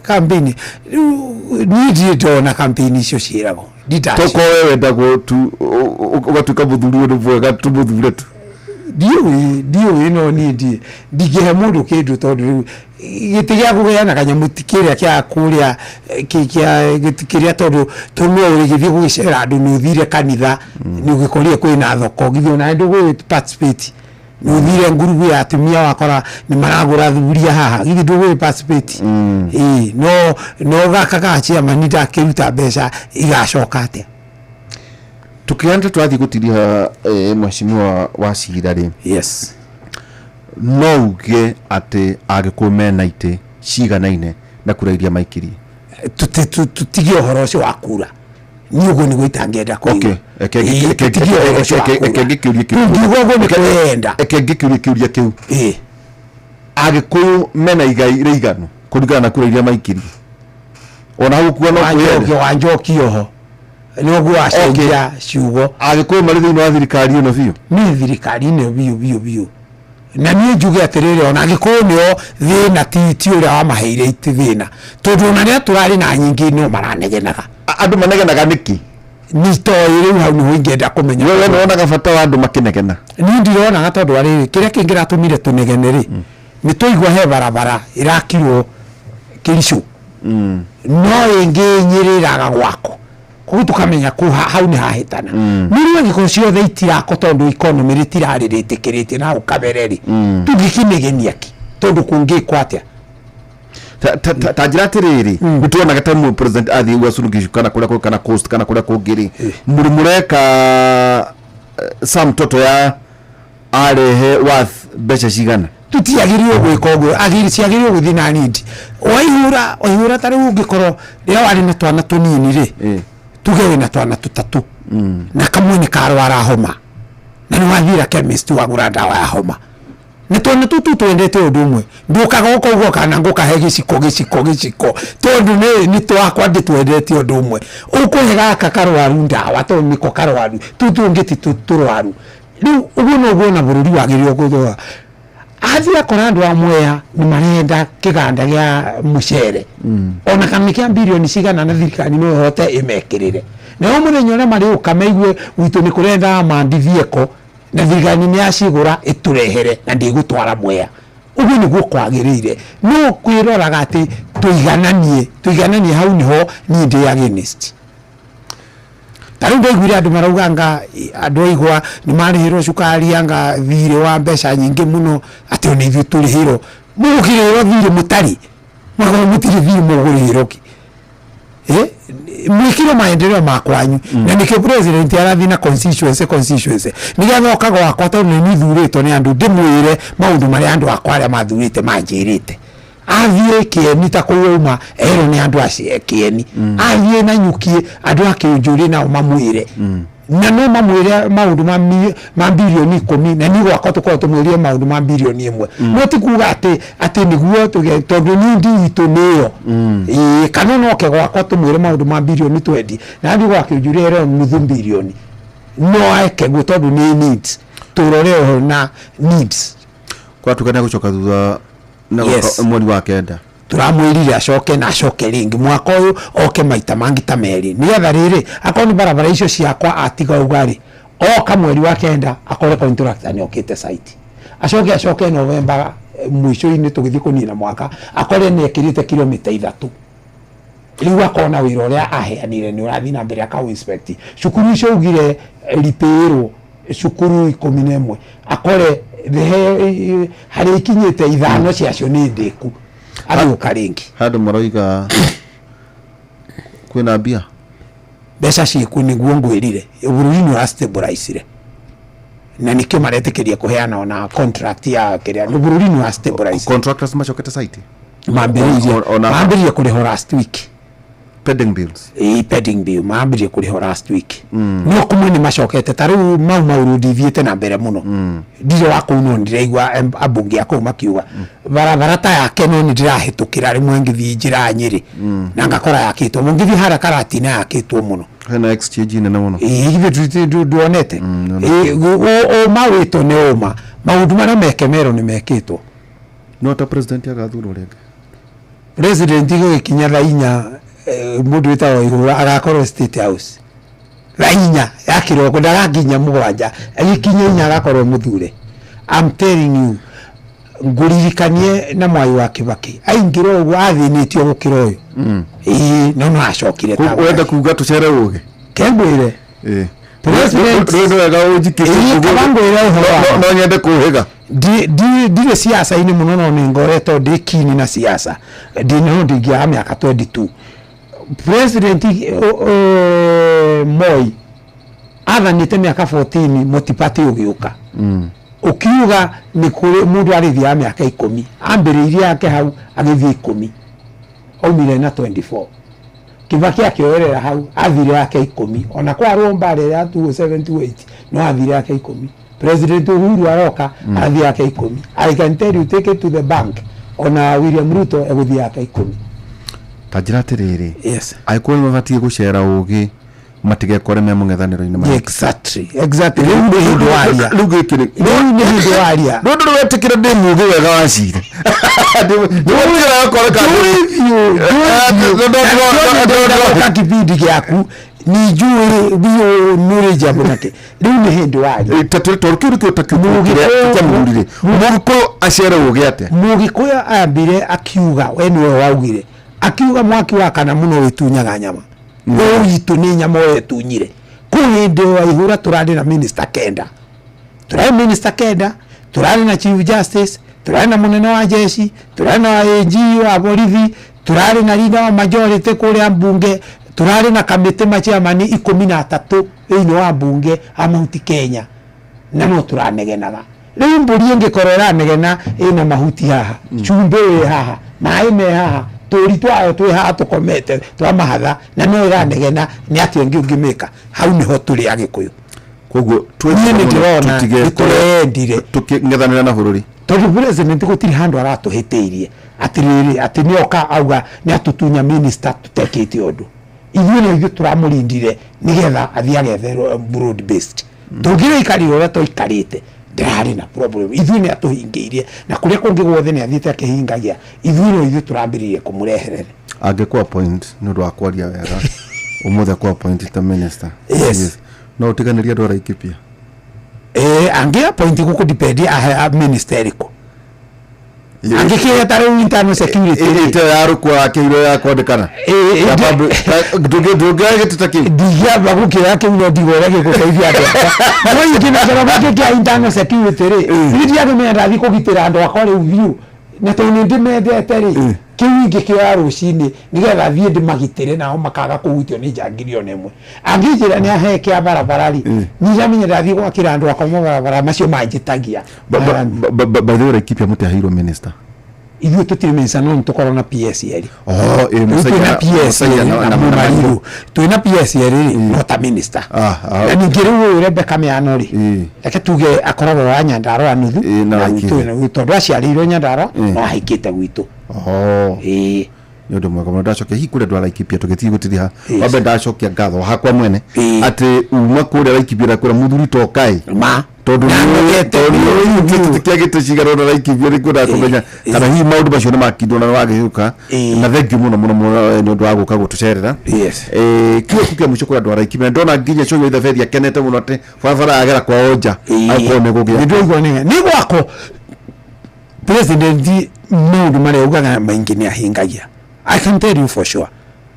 Kambĩni rĩu niĩ ndirĩ ndona kambĩni icio ciĩragwo. Toko we wendagwo tu ũgatuĩka mũthuri ũyũ nĩ mwega tũmũthure tu. Ndiũĩ, ndiũĩ, no niĩ ndingĩhe mũndũ kĩndũ tondũ rĩu gĩtĩ gĩa kũheana kanyamũ ti kĩrĩa kĩa kũrĩa kĩa gĩtĩ kĩrĩa tondũ no ũrĩgĩthiĩ gũgĩcera andũ, nĩ ũthire kanitha, nĩ ũgĩkorire kwĩna thoko, githĩ onawe ndũgũ participate, nĩ ũthire ngurubu ya atumia wakora nĩ maragũra thuburia haha, githĩ ndũgũ participate? Ĩĩ, no no gaka ga chairman ndakĩruta mbeca igacoka atĩa? Tukĩona tũrathiĩ gũtiriha mheshimiwa wa cira rĩ, yes, no uge atĩ Agĩkũyũ mena itĩ ciganaine na kura iria maikirie? Tũtige ũhoro ũcio wa kura, niĩ ũguo nĩguo itangĩenda kũigua. Okay, tũtige ũhoro ũcio wa kura. Reke ngĩkĩũrie kĩu. Tũngiuga ũguo nĩ kwĩyenda. Reke ngĩkĩũrie kĩũria kĩu. Agĩkũyũ mena igai rĩiganu kũringana na kura iria maikirie? Ona hau kuo no kwĩyenda. Wanjoki oho nĩ ũguo wacenjia ciugo. Agĩkũyũ marĩ thĩinĩ wa thirikari ĩno biũ? Nĩ thirikari-inĩ biũ biũ biũ. Na niĩ njuge atĩrĩrĩ, ona Agĩkũyũ nĩo thĩna, ti ũrĩa wamaheire iti thĩna, tondũ ona rĩrĩa tũrarĩ na nyingĩ no maranegenaga. Andũ manegenaga nĩkĩ? Nĩ toĩ rĩu hau nĩho ingĩenda kũmenya. We nĩwonaga bata wa andũ makĩnegena? Niĩ ndironaga tondũ wa rĩrĩ, kĩrĩa kĩngĩratũmire tũnegene rĩ, nĩ twaigua he barabara ĩrakirwo Kĩricũ, no ĩngĩ nyĩrĩraga gwako, koguo tũkamenya kũ hau nĩ hahĩtana. Nĩ rĩu angĩkorwo ciothe itirakwo tondũ economy rĩtirarĩ rĩtĩkĩrĩtie na hau kabere rĩ, tũngĩkĩnegenia kĩ? Tondũ kũngĩkwo atĩa? Ta njĩra atĩrĩrĩ, nĩ tuonaga ta president athiĩ Uasin Gishu kana kũrĩa kũngĩ kana Coast kana kũrĩa kũngĩ rĩ, mũrĩ mũreka sum total ya arehe worth mbeca cigana? Tũtiagĩrĩirwo gwĩka ũguo, ciagĩrĩirwo gũthiĩ na need. Waihũra, waihũra ta rĩu ũngĩkorwo rĩrĩa warĩ na twana tũnini rĩ, tuge wĩna twana tũtatũ na kamwe nĩ karwara homa na nĩ wathiĩra chemist wagũra ndawa ya homa, na twana tũtũ twendete ũndũ ũmwe, ndũkaga ũkauga kana ngũkahe gĩciko gĩciko gĩciko, tondũ nĩ twakwa ndĩtwendete ũndũ ũmwe. Ũkũhe gaka karwaru ndawa tondũ nĩko karwaru, tũu tũngĩ ti tũrwaru. Rĩu ũguo noguo na bũrũri wagĩrĩirwo gũthũa. Athiĩ akora andũ a Mwea nĩ marenda kĩganda gĩa mũcere, ona kana nĩ kĩa birioni cigana, na thirikari no ĩhote ĩmekĩrĩre. Nao mũthenya ũrĩa marĩũka maigue gwitũ nĩ kũrenda mandithieko, na thirikari nĩ yacigũra ĩtũrehere na ndĩgũtwara Mwea. Ũguo nĩguo kwagĩrĩire. No kwĩroraga atĩ tũigananie, tũigananie hau nĩho niĩ ndĩ against. Ta rĩu ndaiguire andũ marauga anga andũ aigwa nĩ marĩhĩrwo cukari anga thirĩ wa mbeca nyingĩ mũno, atĩ ona ithuĩ tũrĩhĩrwo. Mũgũkĩrĩhĩrwo thirĩ mũtarĩ, mũgakorwo mũtirĩ thirĩ mũgũrĩhĩrwo kĩ? Mwĩkire maendeleo ma kwanyu, na nĩkĩo president arathiĩ na constituency constituency, nĩgetha oka gwakwa tondũ nĩ niĩ thurĩtwo nĩ andũ, ndĩmwĩre maũndũ marĩa andũ akwa arĩa mathurĩte manjĩrĩte. Athiĩ Kĩeni ta kũu auma erwo nĩ andũ acio Kĩeni, athiĩ na Nyuki andũ a Kĩũnjũrĩ nao mamwĩre. Na no mamwĩre maũndũ ma 10 bilioni na niĩ gwakwa tũkorwo tũmwĩrire maũndũ ma 1 bilioni. No ti kuga atĩ nĩguo tuge tondũ need itũ nĩyo. Ĩĩ, kana noke gwakwa tũmwĩre maũndũ ma 20 bilioni na athiĩ gwake ũnjũrie ĩreo 0.5 bilioni, no eke guo tondũ nĩ needs tũrore ũhoro na needs. Kwatuka nĩ gũcoka thutha na mweri wa kenda. Turamwĩrire acoke na acoke rĩngĩ mwaka ũyũ, oke maita mangĩ ta merĩ, nĩgetha rĩrĩ akorwo nĩ barabara icio ciakwa atiga uga rĩ, oka mweri wa kenda akore contractor nĩ okĩte site, acoke November mũico-inĩ tũgĩthiĩ kũnina mwaka akore nĩ ekĩrĩte kilomita 3. Rĩu akona wĩra ũrĩa aheanire nĩ ũrathiĩ na mbere, akau inspect cukuru icio augire ripĩrwo cukuru 11, akore harĩa ikinyĩte ithano ciacio nĩ ndĩku, agĩũka rĩngĩ. Handũ maroiga kwĩna mbia. Mbeca ciĩkuo, nĩguo ngwĩrire bũrũri nĩ ũrastabilizire na nĩkĩo maretĩkĩria kũheana ona contract ya kĩrĩa nĩ bũrũri nĩ ũrastabilize. Contractors macokete site. Mambĩrĩirie mambĩrĩirie kũrĩhwo last week. Pending bills. Ĩĩ, pending bill mambĩrĩirie kũrĩhwo last week. No kũmwe nĩ macokete ta rĩu mau maũndũ ndithiĩte na mbere mũno, ndirĩ wa kũu, no ndĩraigua ambunge a kũu makiuga barabara ta yake, no nĩ ndĩrahĩtũkĩra rĩmwe ngĩthiĩ njĩra ya Nyĩrĩ na ngakora yakĩtwo, ngĩthiĩ harĩa Karatina yakĩtwo mũno. Hena exchange nene mũno. Ĩĩ, githĩ nduonete? Ĩĩ, ũma wĩtwo nĩ ũma, maũndũ marĩa meke merwo nĩ mekĩtwo. No ta president agathurwo rĩngĩ? President gũgĩkinya thaa 4, mũndũ wĩtagwo Ihũra agakorwo State House thaa 4 ya kĩroko, ndagakinya 7, agĩkinya 4 agakorwo mũthure. I'm telling you, ngũririkanie na Mwai wa Kibaki aingĩra ũguo athĩnĩtio gũkĩra ũyũ. Ĩĩ, no acokire ta Ũrenda kuga tũcere ũgĩ? Kengwĩre. President Rĩu nĩ wega ũnjikĩrie. Ĩĩ, kaba ngwĩre ũhoro wa No nyende kũhĩga. Ndirĩ siasa-inĩ mũno, no nĩ ngoretwo ndĩ kini na siasa ndĩ no ndingĩaga mĩaka 22. President Moi athanĩte mĩaka 14, multiparty ũgĩũka ũkiuga nĩ kũrĩ mũndũ arĩthiaga mĩaka 10, ambĩrĩirie yake hau agĩthiĩ 10, aumire na 24. Kibaki akĩoerera hau athire yake 10, ona kwarwo mbara ya 2007 2008 no athire yake 10. President Uhuru aroka arathiĩ yake 10. I can tell you, take it to the bank, ona William Ruto egũthiĩ yake 10. Ta njĩra atĩrĩrĩ, Yes. Agĩkũyũ nĩ mabatiĩ gũcera ũgĩ matigekore me mũng'ethanĩro-inĩ maya? Exactly, rĩu nĩ hĩndĩ waria. Rĩu gĩkĩ nĩ Rĩu nĩ hĩndĩ waria. Rĩu ndũrĩ wetĩkĩra ndĩ mũgĩ wega wa cira. Nĩwetĩkĩra gakoreka. Ndoka kibindi gĩaku ni njũĩ biũ knowledgeable nake, rĩu nĩ hĩndĩ waria. Tondũ kĩu nĩkĩo ta kiugo kĩrĩa kĩamũthurire Mũgĩkũyũ acere ũgĩ atĩa? Mũgĩkũyũ ambire akiuga, we nĩwe waugire, akiuga mwaki wakana mũno wĩtunyaga nyama, ũũ witũ nĩ nyama ũretunyire kũu. Hĩndĩ wa Ihũra tũrarĩ na minister kenda, tũrarĩ minister kenda, tũrarĩ na chief justice, tũrarĩ na mũnene wa jeshi, tũrarĩ na AG wa borithi, tũrarĩ na leader wa majority kũrĩa mbunge, tũrarĩ na kamĩtĩ machairman 13 thĩinĩ wa mbunge a Mount Kenya, na no tũranegenaga. Rĩu mbũri ĩngĩkorwo ĩranegena ĩna mahuti haha, cumbĩ wĩ haha, maĩ me haha, tũri twayo twĩ haha tũkomete twa mahatha, na no ĩranegena, nĩ atĩa ĩngĩ ũngĩmĩka? Hau nĩho tũrĩ Agĩkũyũ. Koguo Niĩ nĩ ndĩrona nĩ tũreyendire tukĩng'ethanĩra na bũrũri. Tondũ president gũtirĩ handũ aratũhĩtĩirie atĩrĩrĩ atĩ nĩoka auga nĩ atũtunya minister tũtekĩte ũndũ. Ithuĩ nĩ ithuĩ tũramũrindire nĩgetha athiĩ agethe broad based. Tũngĩrĩikarire ũrĩa twaikarĩte ndĩrarĩ na problem. Ithuĩ nĩ atũhingĩirie na kũrĩa kũngĩ guothe nĩ athiĩte akĩhingagia, ithuĩ no ithuĩ tũrambĩrĩirie kũmũreherera. Angĩkũ appoint nĩ ũndũ wa kwaria wega ũmũthĩ, akũ appoint ta minister? Yes. No ũtiganĩrie andũ a Laikipia? Angĩ appoint gũkũ depend a minister ĩrĩkũ angĩkĩhe, ta rĩu internal security rĩ. Ĩte ya rũkwa yakĩirwo ya kwandĩkana. Ndũngĩoya gĩtĩ ta kĩu? Ndingĩamba gũkĩoya kĩu, no ndiga ũrĩa gĩgũteithia andũ akwa. No ingĩnengera gĩkĩ kĩa internal security rĩ, niĩ ndiakĩmenya ndathiĩ kũgitĩra andũ akwa rĩu biũ, na tondũ nĩ ndĩmendete rĩ, kĩu ingĩkĩoya rũcinĩ nĩgetha thiĩ ndĩmagitĩre nao makaga kũhutio nĩ njangiri ona ĩmwe. Angĩnjĩra nĩ ahe kĩa barabara rĩ, niĩ ndamenya ndathiĩ gwakĩra andũ akwa mabarabara macio manjĩtagia. By the way, Laikipia mũtiaheirwo minister. Ithuĩ tũtirĩ minister, no nĩtũkorwo na PS erĩ. Oh, ĩ, Rĩu Musalia twĩna PS Musalia erĩ na Mũmariru. Twĩna PS erĩ rĩ, no ta minister. Na ningĩ rĩu ũyũ Rebecca Miano rĩ, reke tuge akoragwo wa Nyandarua nuthu, na na Laikipia. gwitũ, tondũ aciarĩirwo Nyandarua no ahikĩte gwitũ. Oh. Ĩĩ. Nĩ ũndũ mwega mũno. Ndacokia hihi kũrĩa andũ a Laikipia tũgĩthiĩ gũtiriha, wambe ndacokia ngatho hakwa mwene atĩ uma kũrĩa Laikipia ndakwĩra mũthuri tokaĩ ma tondũ tũtikĩagĩte cigana ũna Laikipia nĩ kwendaga kũmenya kana hihi maũndũ macio nĩ makindwo na nĩwagĩũka, na thengiũ mũno mũno mũno nĩ ũndũ wa gũka gũtũcerera. Kiugo kĩu kĩa mũico kũrĩ andũ a Laikipia, na ndona nginya Cũi wa Ithabethi akenete mũno atĩ barabara yagera kwao nja akorwo nĩ gũgĩa. Nĩndĩraigua nĩ gwakwo president maũndũ marĩa augaga maingĩ nĩ ahingagia. I can tell you for sure,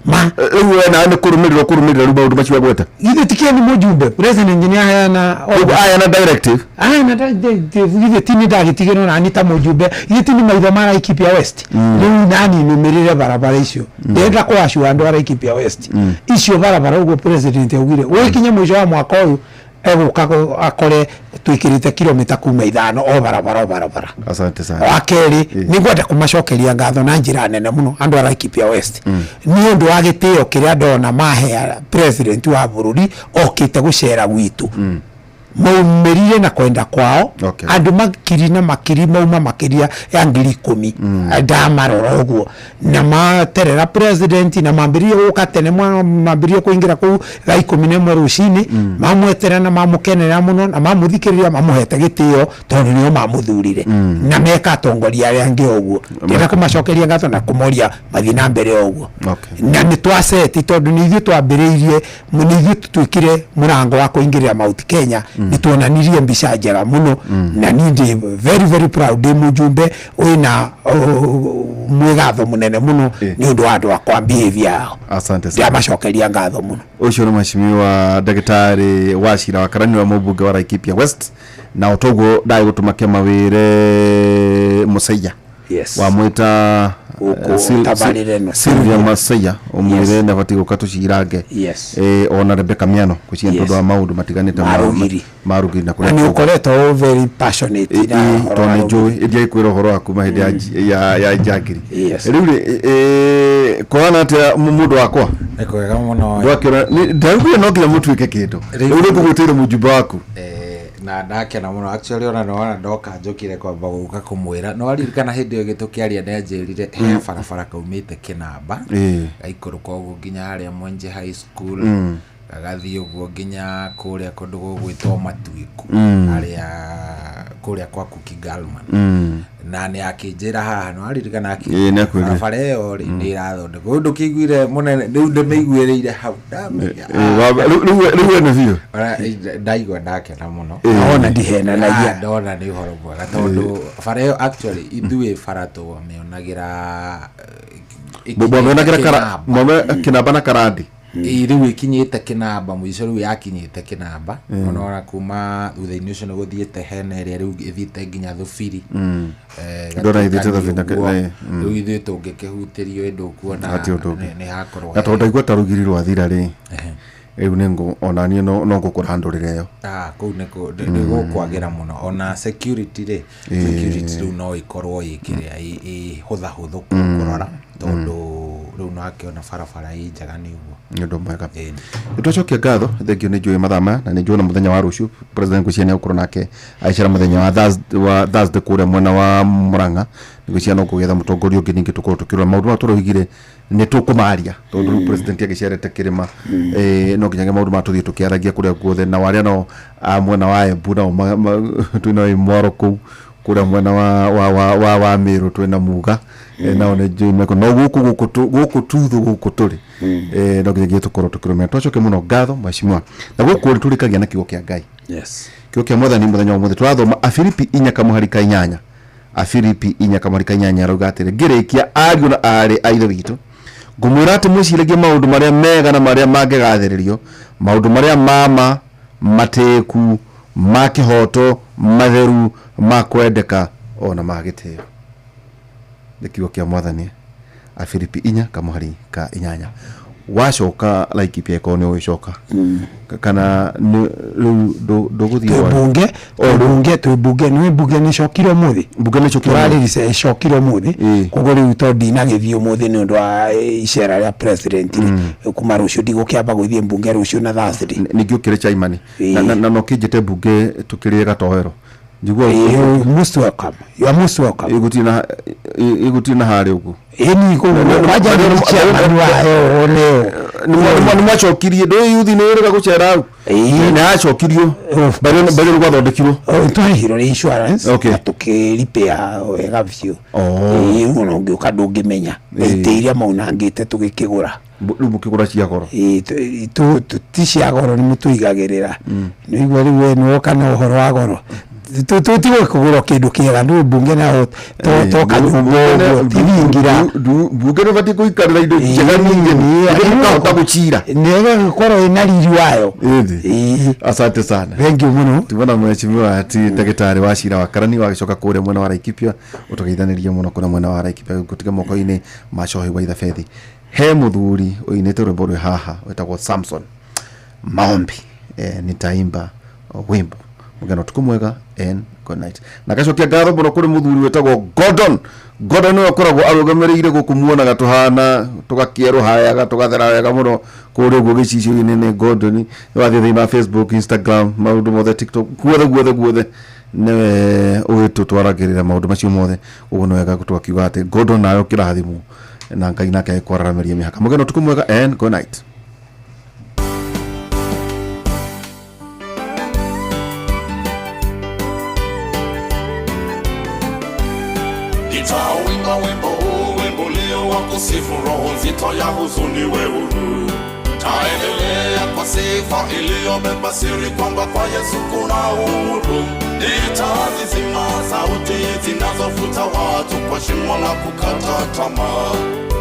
ma. Rĩu we nawe nĩ kũrũmĩrĩra ũkũrũmĩrĩra rĩu maũndũ macio agweta? Githĩ ti kĩeni mũjumbe president nĩ aheana? Ũguo aheana directive. Aheana directive. Githĩ ti nĩ ndagĩtigĩrwo nani ta mũjumbe? Githĩ ti nĩ maitho ma Laikipia West? Rĩu nani nũmĩrĩre barabara icio, ndĩrenda kũacua andũ a Laikipia West icio barabara ũguo president augire gũgĩkinya mũico wa mwaka ũyũ egũka akore twĩkĩrĩte kilomita kuma 5 o barabara o barabara. Asante sana. Wa kerĩ, nĩ ngwenda kũmacokeria ngatho na njĩra nene mũno andũ a Laikipia West nĩ ũndũ wa gĩtĩo kĩrĩa ndona mahea president wa bũrũri okĩte gũcera gwitũ. Maumĩrire na kwenda kwao. Andũ makiri na makiri mauma makĩria ya 10,000 ndamarora ũguo, na materera president na mambĩrĩrie gũka tene, mambĩrĩrie kũingĩra kũu thaa 11 rũcinĩ, mamweterera na mamũkenerera mũno na mamũthikĩrĩria, mamũhete gĩtĩo tondũ nĩo mamũthurire, na meka atongoria arĩa angĩ ũguo. Ndĩrenda kũmacokeria ngatho na kũmoria mathiĩ na mbere ũguo. Na nĩ twaceti tondũ nĩ ithuĩ twambĩrĩirie, nĩ ithuĩ tũtuĩkire mũrango wa kũingĩrĩra Mount Kenya. Nĩ tuonanirie mbica njega mũno, na niĩ ndĩ very very proud ndĩ mũjumbe wĩna mwĩgatho mũnene mũno nĩ ũndũ wa andũ akwa, behavior yao. Asante sana. Ndĩramacokeria ngatho mũno. Ũcio nĩ mheshimiwa ndagĩtarĩ Wachira wa Karani wa mũmbunge wa Laikipia West, na o toguo ndagĩ gũtũma kĩama wĩre Musaia. Wamwĩta Gũkũ tabarĩra ĩno. Sylvia Masaia ũmwĩre nĩ abatiĩ gũka tũcirange. Ona Rebecca Miano gwĩciria nĩ tondũ wa maũndũ matiganĩte Ma rũgiri. Ma rũgiri na Na nĩ kũrĩa ũkoretwo ũ very passionate na ũhoro tondũ wa nĩ rũgiri. njũĩ ndiagĩkwĩra ũhoro wa kuma hĩndĩ ya njangiri. Rĩu rĩ, kũhana atĩa mũndũ wakwa? Nĩ kwega mũno. Ndwakĩona ndaugire no nginya mũtuĩke kĩndũ. Rĩu nĩ ngũgwĩtĩire mũjumbe waku. Na ndakena mũno actually, ona nĩwona ndoka njũkire kwamba gũka kũmwĩra, no aririkana hĩndĩ ĩyo ĩngĩ tũkĩaria nĩ anjĩrire he barabara kaumĩte Kĩnamba gaikũrũka ũguo nginya harĩa Mwenje High School, gagathiĩ ũguo nginya kũrĩa kũndũ gũgwĩtwo Matuĩku, harĩa kũrĩa kwa Kuki Galman, na nĩ akĩnjĩra haha, no aririkana? Ĩĩ, nĩ akwĩrire. Barabara ĩyo rĩ, nĩ ĩrathondekwo. Rĩu ndũkĩiguire mũnene, rĩu ndĩmĩiguĩrĩire hau ndamenya. Rĩu we nĩ biũ. Ona, ndaigua ndakena mũno. Ona ndihenanagia. Ah, ndona nĩ ũhoro mwega tondũ bara ĩyo actually ithuĩ bara twamĩonagĩra Mwamĩonagĩra Kĩnamba. Kĩnamba na Karandi. Ĩ, rĩu ĩkinyĩte Kĩnamba mũico, rĩu yakinyĩte Kĩnamba. Ona kuma thutha-inĩ ũcio nĩ gũthiĩte hena ĩrĩa rĩu ĩthiĩte nginya Thubiri. Ndona ĩthiĩte Gatuĩka Thubiri ũguo. Rĩu ithuĩ tũngĩkĩhutĩrio ĩndũ ũkuona Hatirĩ ũndũ ũngĩ. nĩ hakorwo Na tondũ ndaigua ta rũgiri rwathira rĩ, rĩu nĩ ngũ ona niĩ no ngũkũra ndũrĩre ĩyo. Ah, kũu nĩ nĩ gũkwagĩra mũno. Ona security rĩ, security rĩu no ĩkorwo ĩ kĩrĩa ĩ hũthahũthũ kũrora tondũ rĩu no akĩona barabara ĩ njega nĩ ũguo. Nĩ ũndũ mwega, nĩ twacokia ngatho. Thengio, nĩ njũĩ mathaa maya na nĩ njũĩ na mũthenya wa rũciũ president ngwĩciria nĩ egũkorwo nake agĩcera mũthenya wa Thursday kũrĩa mwena wa Murang'a. Ngwĩciria no kũgetha mũtongoria ũngĩ, ningĩ tũkorwo tũkĩrora maũndũ maya tũroigire nĩ tũkũmaria tondũ rĩu president agĩcerete kĩrĩma, no nginyagia maũndũ maya tũthiĩ tũkĩaragia kũrĩa guothe. Na arĩa nao a mwena wa Embu nao twĩna mwaro kũu kũrĩa mwena wa Meru twĩna Muga, nao nĩ njũĩ meko no gũkũ tuthu gũkũ tũrĩ, no nginyagia tũkorwo tũkĩrũmĩrĩra. Twacoke mũno ngatho mheshimiwa, na gũkũ tũrĩkagia na kiugo kĩa Ngai. Kiugo kĩa mwathani mũthenya wa ũmũthĩ tũrathoma Afilipi 4:8. Afilipi 4:8 arauga atĩrĩ, ngĩrĩkia ariũ na aarĩ a ithe witũ, ngũmwĩra atĩ mwĩciragie maũndũ marĩa mega na marĩa mangĩgathĩrĩrio, maũndũ marĩa mama matĩĩku, ma kĩhoto, matheru, ma kwendeka, ona ma gĩtĩo. Nĩ kiugo kĩa mwathani, Afilipi 4:8. Wacoka Laikipia ĩkorwo nĩ ũgĩcoka kana rĩu ndũgũthiĩ Bunge bunge bunge nĩ bunge nĩ cokire ũmũthĩ. Bunge nĩ cokire. Tũrarĩrĩca ĩcokire ũmũthĩ, koguo rĩu to ndinagĩthiĩ ũmũthĩ nĩ ũndũ wa icera rĩa president rĩ, kuma rũciũ ndigũkĩamba gũthiĩ mbunge rũciũ na Thursday. Ningĩ ũkĩrĩ chairman na no kĩnjĩte mbunge tũkĩrĩe gatoero. Njigua most welcome. You are most welcome. Ĩgũtirĩ na harĩa ũguo. Ĩni kwanja nĩ chairman wayo nĩyo. Nĩ mwacokirie ndũĩ yuthi nĩ ĩrĩga gũcera hau. Nĩ yacokirio mbere rĩu gwathondekirwo. Twarĩhirwo nĩ insurance na tũkĩripĩa wega biũ. Ĩĩ ona ũngĩũka ndũngĩmenya. Itĩ iria maunangĩte tũgĩkĩgũra. Rĩu mũkĩgũra cia goro. Ti cia goro nĩ mũtũigagĩrĩra. Nĩguo rĩu we nĩwoka na ũhoro wa goro. Tũtigũkĩgũra kĩndũ kĩega nĩ mbunge nayo to kanyũmba ũguo ti ringira. Mbunge ndĩbatiĩ kũikarĩra indo njega nyingĩ nĩguo mũkahota gũcira. Nĩgũkorwo ĩna riri wayo. Asante sana. Thank you mũno. Tuma mheshimiwa ti ndagĩtarĩ wa cira wa Karani wagĩcoka kũrĩa mwena wa Laikipia ũtũgeithanĩrie mũno kũrĩa mwena wa Laikipia gũtiga moko-inĩ ma Cohi wa Ithabethi. He mũthuri ũinĩte rwĩmbo rwĩ haha wĩtagwo Samson Maombi. Nitaimba wimbo mugeno utuku mwega and good night. Na gacokia ngatho mũno kũrĩ mũthuri wĩtagwo Gordon. Gordon nĩwe ũkoragwo arũgamĩrĩire gũkũ muonaga tũhana tũgakĩerũhayaga tũgathera wega mũno kũrĩa ũguo gĩcicio-inĩ nĩ Gordon. Wathiĩ thĩinĩ wa Facebook, Instagram, maũndũ mothe, TikTok, guothe guothe guothe nĩwe ũgĩtũtwaragĩrĩra maũndũ macio mothe. Ũguo nĩ wega tũgakiuga atĩ Gordon nawe ũkĩrathimwo na Ngai nake agĩkwararamĩria mĩhaka. Mũgeni ũtukũ mwega and good night. Nitauimba wimbo huu, wimbo leo wa kusifu roho nzito ya huzuni we huru. Taendelea kwa sifa iliyobeba siri kwamba kwa Yesu kuna uhuru. Nitazizima sauti zinazofuta watu kwa shimo la kukata tamaa.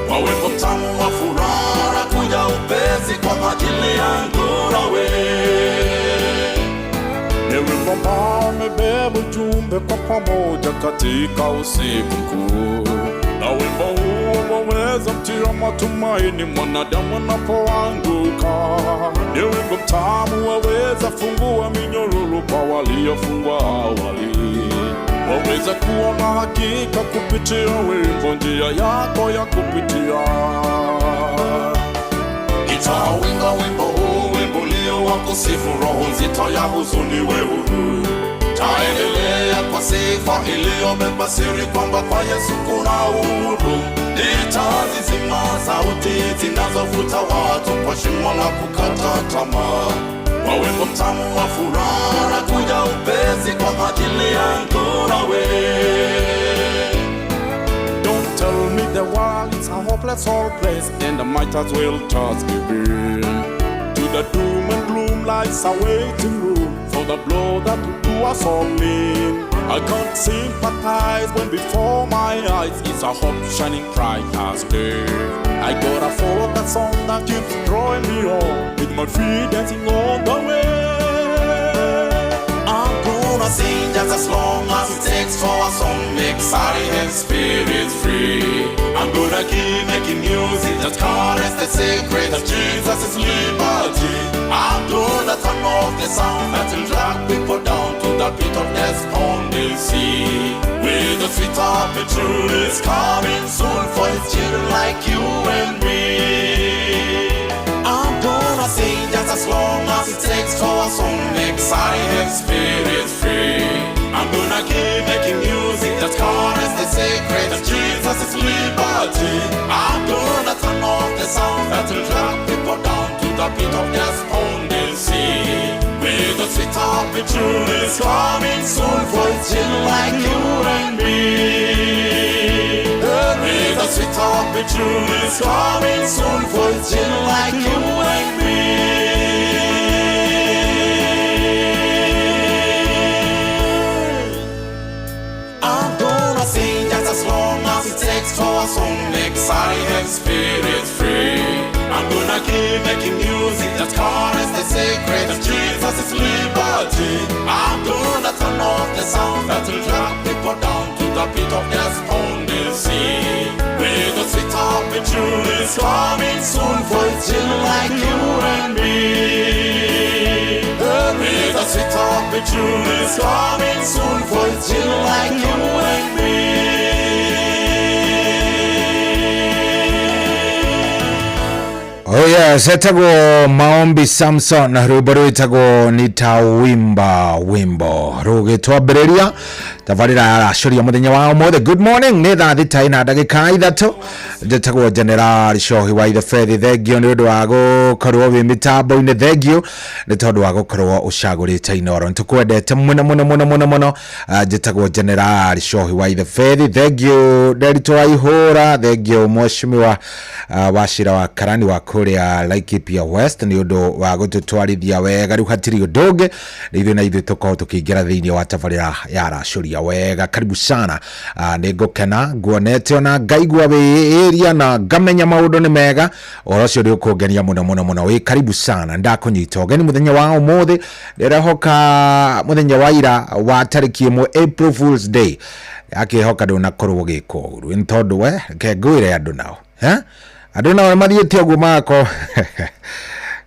Kwa wimbo mtamu wa furaha kuja upesi kwa ajili yangu nawe. Ni wimbo ambao umebeba ujumbe kwa pamoja katika usiku mkuu. Na wimbo huo waweza mtia matumaini mwanadamu anapoanguka. Ni wimbo mtamu waweza fungua minyororo kwa waliofungwa awali. Waweza kuona hakika kupitia wimbo njia yako ya kupitia. Nitauimba wimbo huu, wimbo leo wa kusifu roho nzito ya huzuni we huru. Taendelea kwa sifa iliyobeba siri kwamba kwa Yesu kuna uhuru. Nitazizima sauti zinazofuta watu kwa shimo la kukata tamaa. Kwa wimbo mtamu wa furaha kuja upesi kwa ajili yangu nawe. Don't tell me the world is a hopeless old place, and I might as well just give in. To the doom and gloom lies a waiting room for the blow that will do us all in. I can't sympathize when before my eyes is a hope shining bright as day. I gotta follow that song that keeps drawing me on, with my feet dancing on the way. I'm gonna sing just as long as it takes for a song makes sorry and spirits free. I'm gonna keep making music that carries the secret of Jesus' liberty. I'm gonna turn off the sound that will drag people down to the pit of despondency. With the sweet opportunities coming soon for his children like you and me. I'm gonna sing just as long as it takes for a song makes sorry and spirits free. I'm gonna keep making music that carries the secret of Jesus' liberty. I'm gonna turn off the sound that will drag people down to the pit of despondency. With the sweet opportunities coming soon for his children like you and me. With the sweet opportunities coming soon for his children like you and me. I'm gonna sing just as long as it takes for a song makes sorry and spirits free. I'm gonna keep making music that carries the secret of Jesus' liberty. I'm gonna turn off the sound that will drag people down to the pit of despondency. With the sweet opportunities coming soon for his children. Hope it's true, it's coming soon for children like you and me. Oh yes, etagwo Maombi Samson na rwimbo rwitagwo Nitawimba Wimbo rũgĩtwambĩrĩria tabarĩra yaracũria mũthenya wa ũmũthĩ. Good morning, nĩ thaa thita ina ndagĩka 3. Njĩtagwo General Cohi wa Ithefethi. Thengio nĩ ũndũ wa gũkorwo wĩ mĩtambo-inĩ, thengio nĩ tondũ wa gũkorwo ũcagũrĩte Inoro, nĩtũkwendete mũno mũno mũno mũno mũno. Njĩtagwo General Cohi wa Ithefethi. Thengio Nderitu wa Ihũra, thengio mheshimiwa Wachira wa Karani wa kũrĩa Laikipia West nĩ ũndũ wa gũtũtwarithia wega. Rĩu hatirĩ ũndũ ũngĩ, nĩ ithuĩ na ithuĩ tũkorwo tũkĩingĩra thĩinĩ wa tabarĩra ya racũria wega. Karibu sana. Nĩ ngũkena nguonete ona ngaigua wĩ area na ngamenya maũndũ nĩ mega, ũhoro ũcio nĩ ũkũngenia mũno mũno mũno. Wĩ karibu sana, ndakũnyita ũgeni mũthenya wa ũmũthĩ. Ndĩrehoka mũthenya wa ira wa tarĩki 1 April Fools Day akĩhoka ndũnakorwo ũgĩka ũru, nĩ tondũ we reke ngwĩre andũ nao andũ nao mathiĩte ũguo magakorwo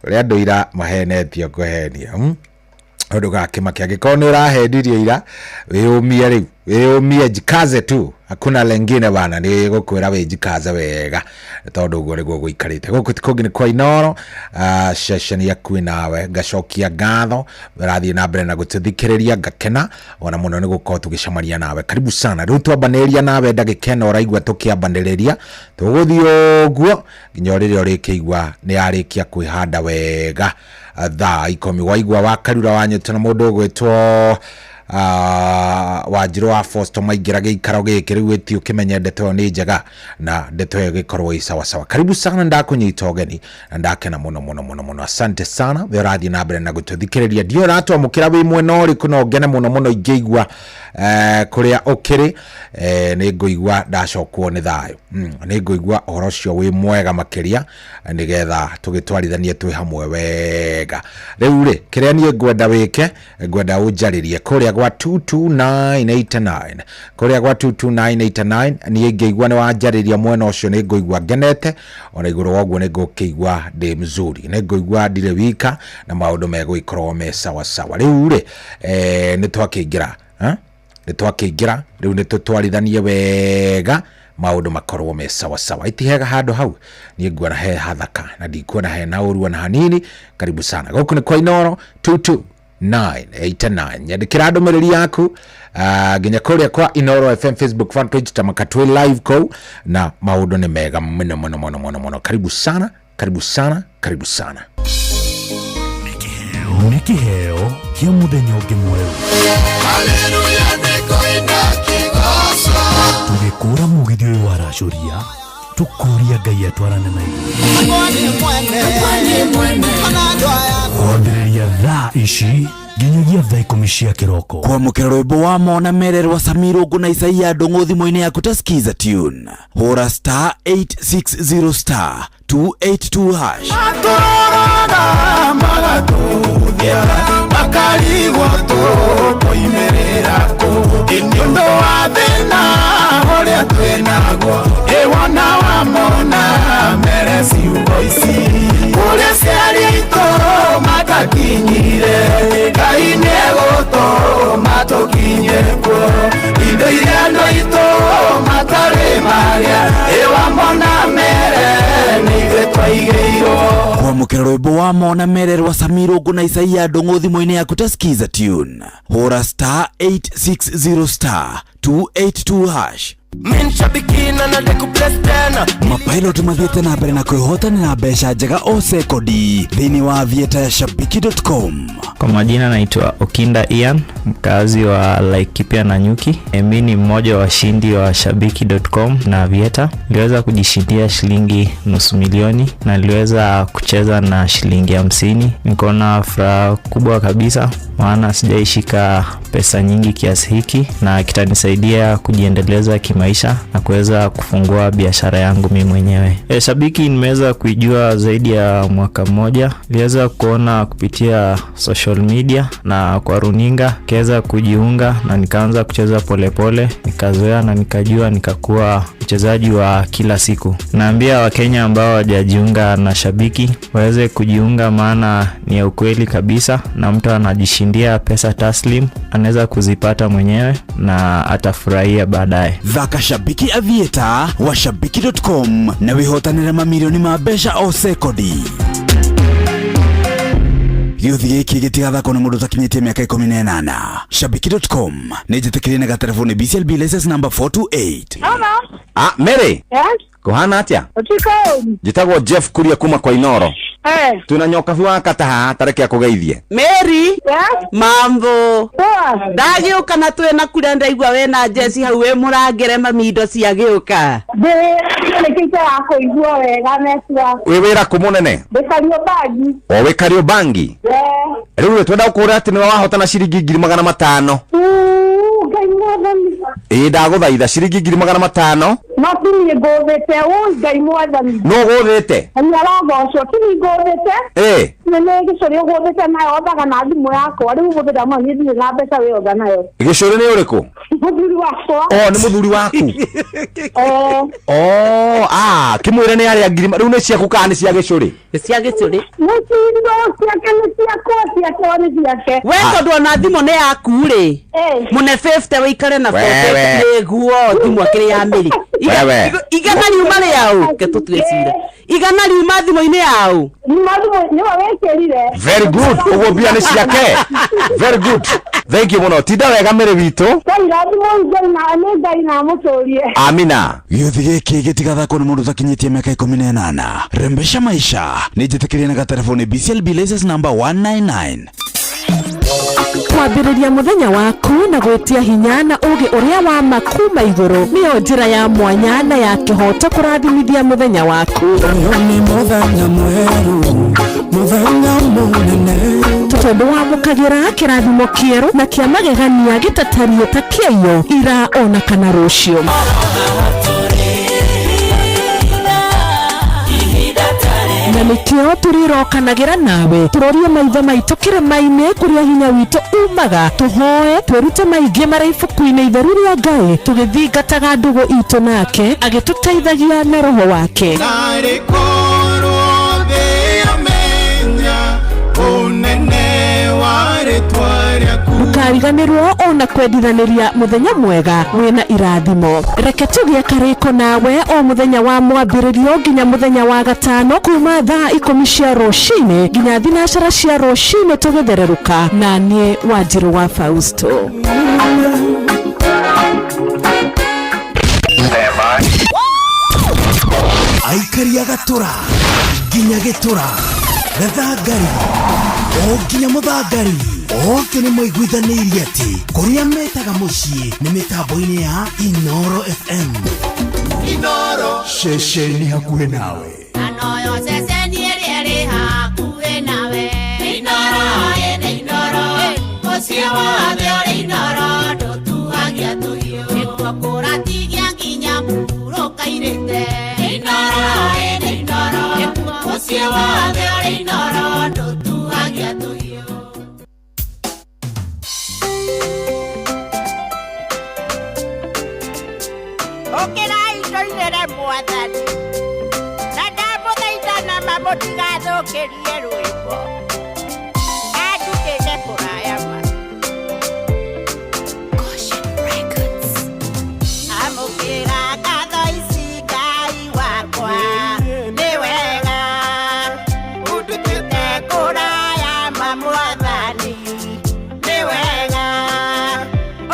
ũrĩa andũ ira mahenetio kũhenia ũndũ gakĩmakia. Angĩkorwo nĩ ũrahenirie ira, wĩyũmie rĩu, wĩyũmie, jikaze tu, hakuna lengine bana, nĩ gũkwĩra wĩ jikaze wega tondũ ũguo nĩguo gũikarĩte. Gũkũ ti kũngĩ nĩ kwa Inoro, ceceni yaku nawe. Ngacokia ngatho ũrathiĩ na mbere na gũtũthikĩrĩria, ngakena ona mũno nĩ gũkorwo tũgĩcemania nawe. Karibu sana. Rĩu twambanĩrĩria nawe ndagĩka ĩno ũraigua tũkĩambanĩrĩria, tũgũthiĩ ũguo nginya rĩrĩa ũrĩkĩigua nĩ yarĩkia kwĩhanda wega thaa 10. Waigua wakarura wanyitwo na mũndũ ũgwĩtwo Wanjirũ wa Fosto maingĩra gĩikaro gĩkĩ rĩu ĩti ũkĩmenye ndeto ĩyo nĩ njega na ndeto ĩyo ĩgĩkorwo ĩ sawasawa. Karibu sana, ndakũnyita ũgeni na ndakena mũno mũno mũno mũno. Asante sana we ũrathiĩ na mbere na gũtũthikĩrĩria. Ndiũ ũratwamũkĩra wĩ mwena ũrĩkũ, no ngene mũno mũno ingĩigua kũrĩa ũkĩrĩ. Nĩ ngũigua ndacokwo nĩ thayũ, nĩ ngũigua ũhoro ũcio wĩ mwega makĩria, nĩgetha tũgĩtwarithanie twĩ hamwe wega. Rĩu rĩ, kĩrĩa niĩ ngwenda wĩke, ngwenda ũnjarĩrie kũrĩa gwa 22989, kũrĩa gwa 22989. Niĩ ingĩigua nĩ wanjarĩria mwena ũcio nĩ ngũigua ngenete, ona igũrũ wa ũguo nĩ ngũkĩigua ndĩ mzuri, nĩ ngũigua ndirĩ wika na maũndũ megũgĩkorwo me sawasawa. Rĩu rĩ, nĩ twakĩingĩra nĩ twakĩingĩra rĩu, nĩ tũtwarithanie wega maũndũ makorwo me sawasawa. Itihega handũ hau, niĩ nguona he hathaka na ndikuona hena ũru ona hanini. Karibu sana, gũkũ nĩ kwa Inoro 22989. Nyandĩkĩra ndũmĩrĩri yaku nginya kũrĩa kwa Inoro FM Facebook fan page, tamakatwe live kũu, na maũndũ nĩ mega mũno mũno mũno mũno mũno. Karibu sana, karibu sana, karibu sana. Nĩ kĩheo kĩa mũthenya ũngĩ mwerũ. Tũgĩkũra mũgithi ũyũ wa racũria, tũkũria Ngai atwarane na ithuĩ. Kwambĩrĩria thaa ici nginyagia thaa 10 cia kĩroko. Kwamũkĩra rwĩmbo wa mona mererwa Samiro na Isaia Ndũng'ũ thimũ-inĩ yaku ta skiza tune, hũra star 860 star 282 hash. Matũroraga magatũthia makarigwo tũkoimĩrĩra kũ, nĩ ũndũ wa thĩna ũrĩa twĩnaguo, ĩwona wamona mere ciugo ici kũrĩa ciari aitũ matakinyire, Ngai nĩegũtũma tũkinye kuo, indo iria andũ aitũ matarĩ marĩa, ĩwamona mere nĩ ithuĩ twaigĩirwo. Kwamũkĩra rwĩmbo wa mona mererwa Samiro na Isaia Ndũng'ũ thimũ-inĩ yaku ta skiza tune, hũra star 860 star 282 hash. Mapilot mathiĩte na mbere na kwĩhotanĩra mbeca njega o sekondi thĩinĩ wa vieta ya shabiki.com. Kwa majina naitwa Okinda Ian, mkazi wa Laikipia na Nyuki. Mimi ni mmoja wa washindi wa shabiki.com na Vieta. Niliweza kujishindia shilingi 500,000 na niliweza kucheza na shilingi 50. Niko na furaha kubwa kabisa maana sijaishika pesa nyingi kiasi hiki, na kitanisaidia kujiendeleza kimaisha na kuweza kufungua biashara yangu mimi mwenyewe. Shabiki nimeweza kuijua zaidi ya mwaka mmoja. Niliweza kuona kupitia social media na kwa runinga, nikaweza kujiunga na nikaanza kucheza polepole, nikazoea na nikajua, nikakuwa mchezaji wa kila siku. Naambia Wakenya ambao hawajajiunga na Shabiki waweze kujiunga, maana ni ya ukweli kabisa, na mtu anajishindia pesa taslim, anaweza kuzipata mwenyewe na atafurahia baadaye. Thaka Shabiki Aviator wa shabiki.com na wihotanire mamirioni ma mbeca o sekondi. Gĩũthi gĩkĩ gĩtigathakwo nĩ mũndũ ũtakinyĩtie mĩaka 18. Shabiki.com nĩ njĩtĩkĩrie na gatereboni BCLB license number 428. Hello. Ah, Mary. Yes. Kuhana atia? Ũtukũ. Njĩtagwo Jeff Kuria kuma kwa Inoro. Eh. Twina nyokabi wa kata haha tareke akũgeithie. Mary. Yes. Mambo. Poa. Ndagĩũka na twĩna kura ndaigua wĩna Jesi hau wĩ mũrangĩre mami indo ciagĩũka. Ndĩ nĩkĩte wa kũigua wega network. Wĩ wĩra kũ mũnene? Ndĩ Kariobangi. O wĩ Kariobangi? Eh. Rĩu rĩ twenda gũkũra atĩ nĩwe wahotana ciringi 500,000. Ngai mwathani. Ĩĩ ndagũthaitha ciringi 500,000. No ti niĩ ngũthĩte, ũi Ngai mwathani. Nũ ũgũthĩte? Nĩ arogocwo, ti niĩ ngũthĩte. Ĩĩ. Nĩ nĩ gĩcũrĩ ũgũthĩte nayo othaga na thimũ yakwa, rĩu ũgũthĩte ma niĩ ndirĩ na mbeca wĩ otha nayo. Gĩcũrĩ nĩ ũrĩkũ? Mũthuri wakwa. O nĩ mũthuri waku? Eh. Oh, ah, kĩmwĩre nĩ arĩa ngiri rĩu nĩ ciaku kana nĩ cia gĩcũrĩ? Nĩ cia gĩcũrĩ. Nĩ cindo ciake nĩ ciakwa, ciakwa nĩ ciake. We tondũ ona thimũ nĩ yaku rĩ. Mũne 50 wĩikare na 40 Wewe. nĩguo thimũ akĩrĩ ya Mary. Wewe. Igana riuma rĩaũ ke tũtue cira. Igana riuma thimũ-inĩ yaũ. Riuma thimũ nĩwe wĩkĩrire. Very good. Ũguo mbia nĩ ciake. Very good. Thank you mũno. Tinda wega Mary witũ. Ngai rathimwo Ngai na nĩ Ngai na amũtũrie. Amina. Gĩũthi gĩkĩ gĩtigathakwo nĩ mũndũ ũtakinyĩtie mĩaka 18. Rembesha maisha nĩ njĩtĩkĩrie na gatereboni BCLB license number 199. Kwambĩrĩria mũthenya waku na gwĩtia hinya na ũũgĩ ũrĩa wa ma kuma igũrũ nĩyo njĩra ya mwanya na ya kĩhooto kũrathimithia mũthenya waku. Ũyũ nĩ mũthenya mwerũ, mũthenya mũnene. Tondũ wamũkagĩra kĩrathimo kĩerũ na kĩa magegania gĩtatariĩ ta kĩaiyo ira ona kana rũciũ. Na nĩkĩo tũrĩrokanagĩra nawe tũrorie maitho maitũ kĩrĩma-inĩ kũrĩa hinya witũ umaga, tũhoe twĩrute maingĩ marĩa ibuku-inĩ itheru rĩa Ngai tũgĩthingataga ndũgũ itũ nake agĩtũteithagia na roho wake. Narĩ korwo thĩ yamenya ũnene wa rĩtwa rĩaku. Ndũkariganĩrwo ona kwendithanĩria mũthenya mwega wĩna irathimo. Reke tũgĩe karĩko nawe o mũthenya wa mwambĩrĩrio nginya mũthenya wa gatano kuma thaa 10 cia rũcinĩ nginya 9 cia rũcinĩ tũgĩthererũka na niĩ Wanjirũ wa Fausto. Aikaria gatũra nginya gĩtũra gathangari o nginya mũthangari othe nĩ maiguithanĩirie atĩ kũrĩa metaga mũciĩ nĩ mĩtambo-inĩ ya Inoro FM. Inoro ceceni hakuhĩ nawe. Anoyo ceceni ĩrĩa ĩrĩ hakuhĩ nawe. Inoro ĩnĩ Inoro, mũciĩ wothe ũrĩ Inoro, ndũtuagia tũhiũ. Nĩkuo kũratigia nginya mũhurũka-irĩte. Inoro ĩnĩ Inoro, mũciĩ wothe ũrĩ Inoro, ndũtuagia tũhiũ. Ũkĩrai tũinĩre mwathani na ndamũthaitha na ma mũtigathũkĩrie rwĩmbo andutĩte kũraya ma. Amũkĩra ngatho ici Ngai wakwa nĩ wega ũndutĩte kũraya ma mwathani nĩ wega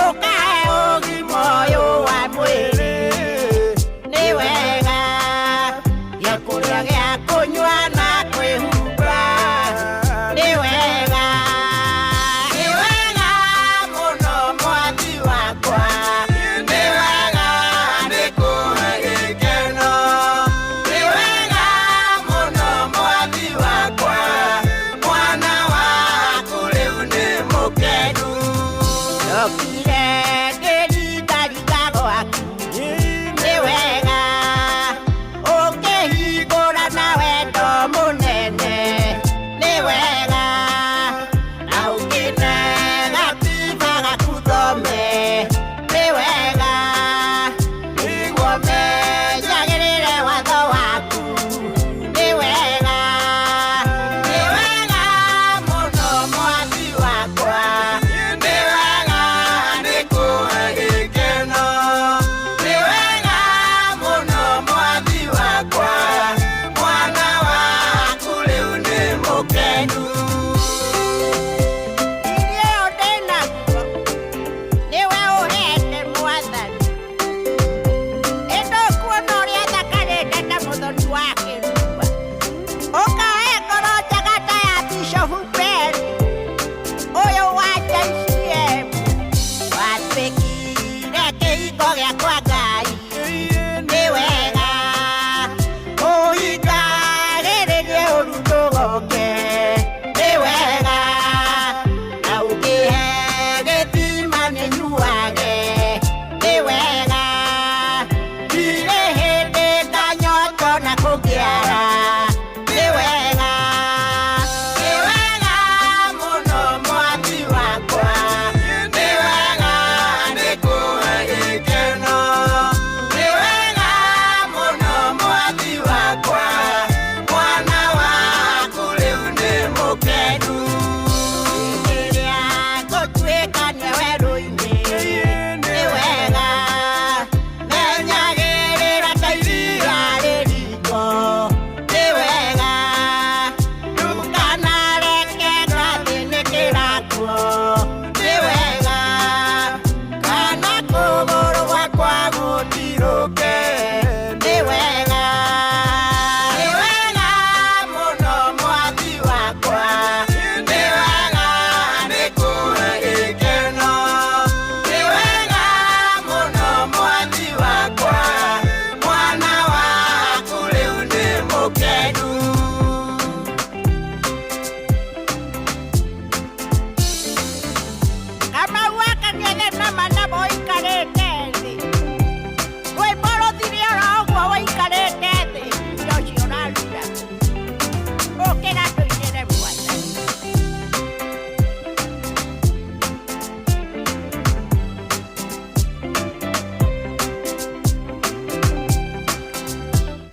ũkahe ũgima ũyũ wa mwĩrĩ nĩ wega gĩa kũrĩa gĩa kũnyua na kwĩhumba nĩ wega nĩ wega mũno mwathi wakwa nĩ wega nĩ kũhe gĩkeno nĩ wega mũno mwathi wakwa mwana waku rĩu nĩ mũkenu. Ndokire ngĩringaringa gwaku nĩ wega ũkĩhingũra na wendo mũnene nĩ wega na ũkĩnega tiba gaku thome nĩ wega nĩguo menye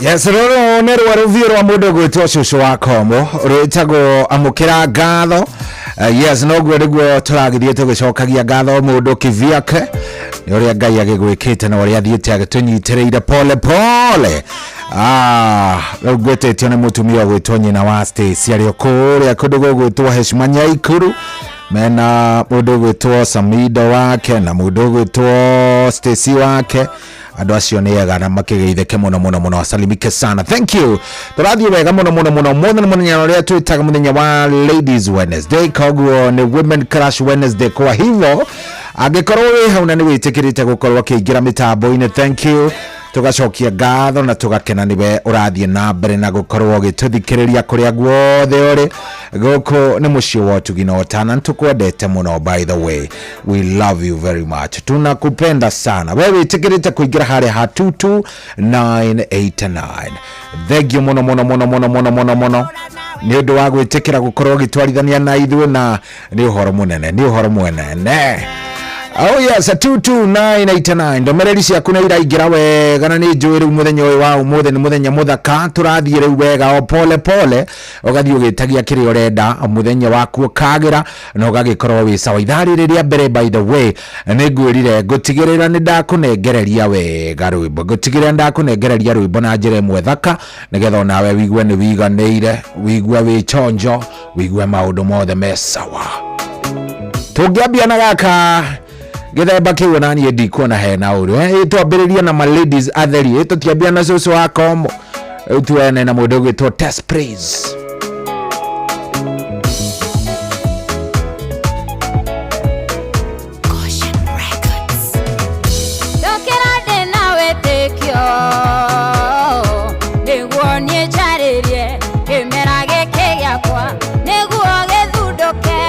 Yes, rũrũ nĩ rwa rũviũ rwa mũndũ ũgwĩtwo cũcũ wa kombo rwĩtagwo amũkĩra ngatho. Yes, noguo nĩguo tũragĩthiĩ tũgĩcokagia ngatho mũndũ kivyake nĩ ũrĩa Ngai agĩgwĩkĩte na ũrĩa athiĩte agĩtũnyitĩrĩire pole pole. Rĩu ngwĩtĩtio nĩ mũtumia ũgwĩtwo nyina wa Stacy arĩ o kũrĩa kũndũ gũgwĩtwo Heshima Nyaikuru, mena mũndũ ũgwĩtwo Samido wake na mũndũ ũgwĩtwo Stacy wake. Andũ acio nĩ ega na makĩgeithĩke mũno mũno mũno, asalimike sana. Thank you. Tũrathiĩ wega mũno mũno mũno. Mũthĩ nĩ mũthenya ũrĩa twĩtaga mũthenya wa Ladies Wednesday, koguo nĩ Women Crush Wednesday. Kwa hivyo angĩkorwo wĩ hau na nĩ wĩtĩkĩrĩte gũkorwo akĩingĩra mĩtambo-inĩ, thank you, tũgacokia ngatho na tũgakena nĩwe ũrathiĩ na mbere na gũkorwo ũgĩtũthikĩrĩria kũrĩa guothe ũrĩ. Gũkũ nĩ mũciĩ wa ũtugi na ũtana. Nĩtũkwendete mũno. By the way, we love you very much, tunakupenda sana. We wĩtĩkĩrĩte kũingĩra harĩa ha 22989, thank you mũno mũno mũno mũno mũno mũno mũno nĩ ũndũ wa gwĩtĩkĩra gũkorwo ũgĩtwarithania na ithuĩ, na nĩ ũhoro mũnene, nĩ ũhoro mwenene. Oh yes, 22989, ndũmĩrĩri ciaku nĩ iraingĩra wega na nĩ njũĩ rĩu mũthenya ũyũ wa ũmũthĩ nĩ mũthenya mũthaka. Tũrathiĩ rĩu wega o pole pole, ũgathiĩ ũgĩtagia kĩrĩa ũrenda, mũthenya waku ũkagĩra na ũgagĩkorwo wĩ sawa. Ithaa rĩrĩ rĩa mbere, by the way, nĩ ngwĩrire ngũtigĩrĩra nĩ ndakũnengereria wega rwĩmbo, ngũtigĩrĩra nĩ ndakũnengereria rwĩmbo na njĩra ĩmwe thaka, nĩgetha onawe wigue nĩ wiganĩire, wigue wĩ chonjo, wigue maũndũ mothe me sawa. Tũngĩambia na gaka gĩthemba kĩu ona niĩ ndikuona hena ũru. Twambĩrĩrie na ma ladies atheri. Tũtiambia na cũcũ wa komo. Rĩu tuone na mũndũ ũgwĩtwo Tess Praise. Ndokĩra ndĩna wĩtĩkio nĩguo niĩ njarĩrie kĩmera gĩkĩ gĩakwa nĩguo gĩthundũke.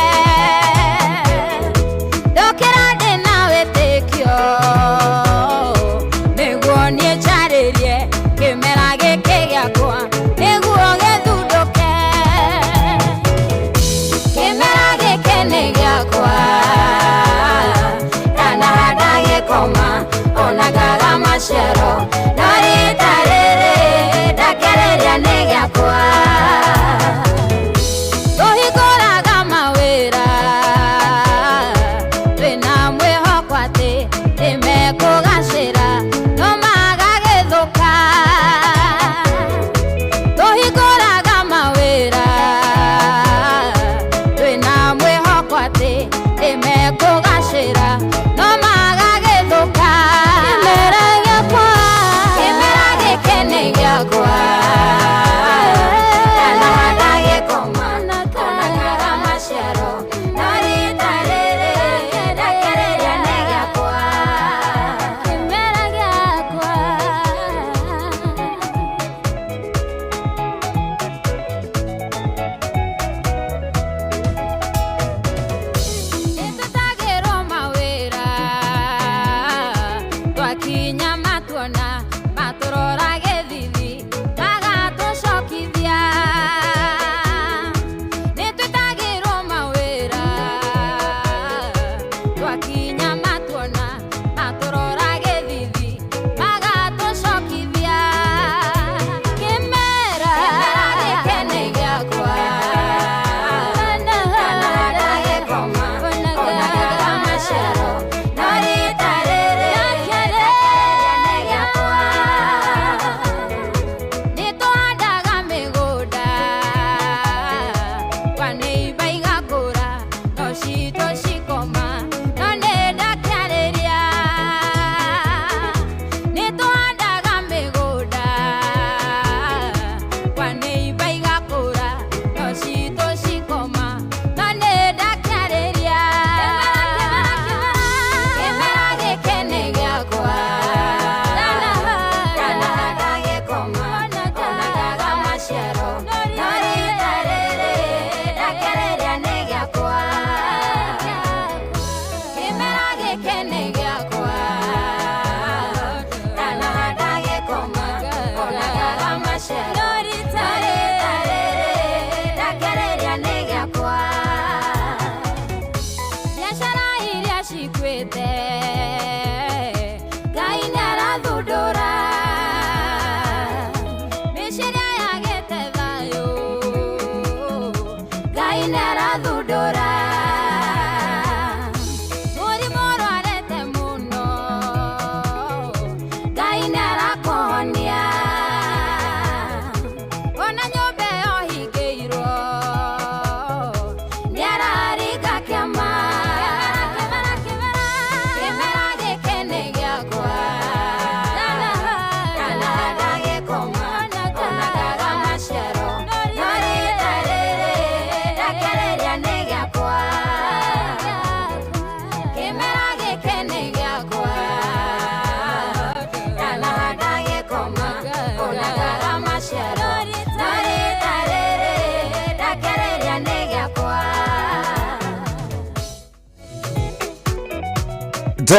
Ndokĩra ndĩna wĩtĩkio nĩguo niĩ njarĩrie kĩmera gĩkĩ gĩakwa nĩguo gĩthundũke.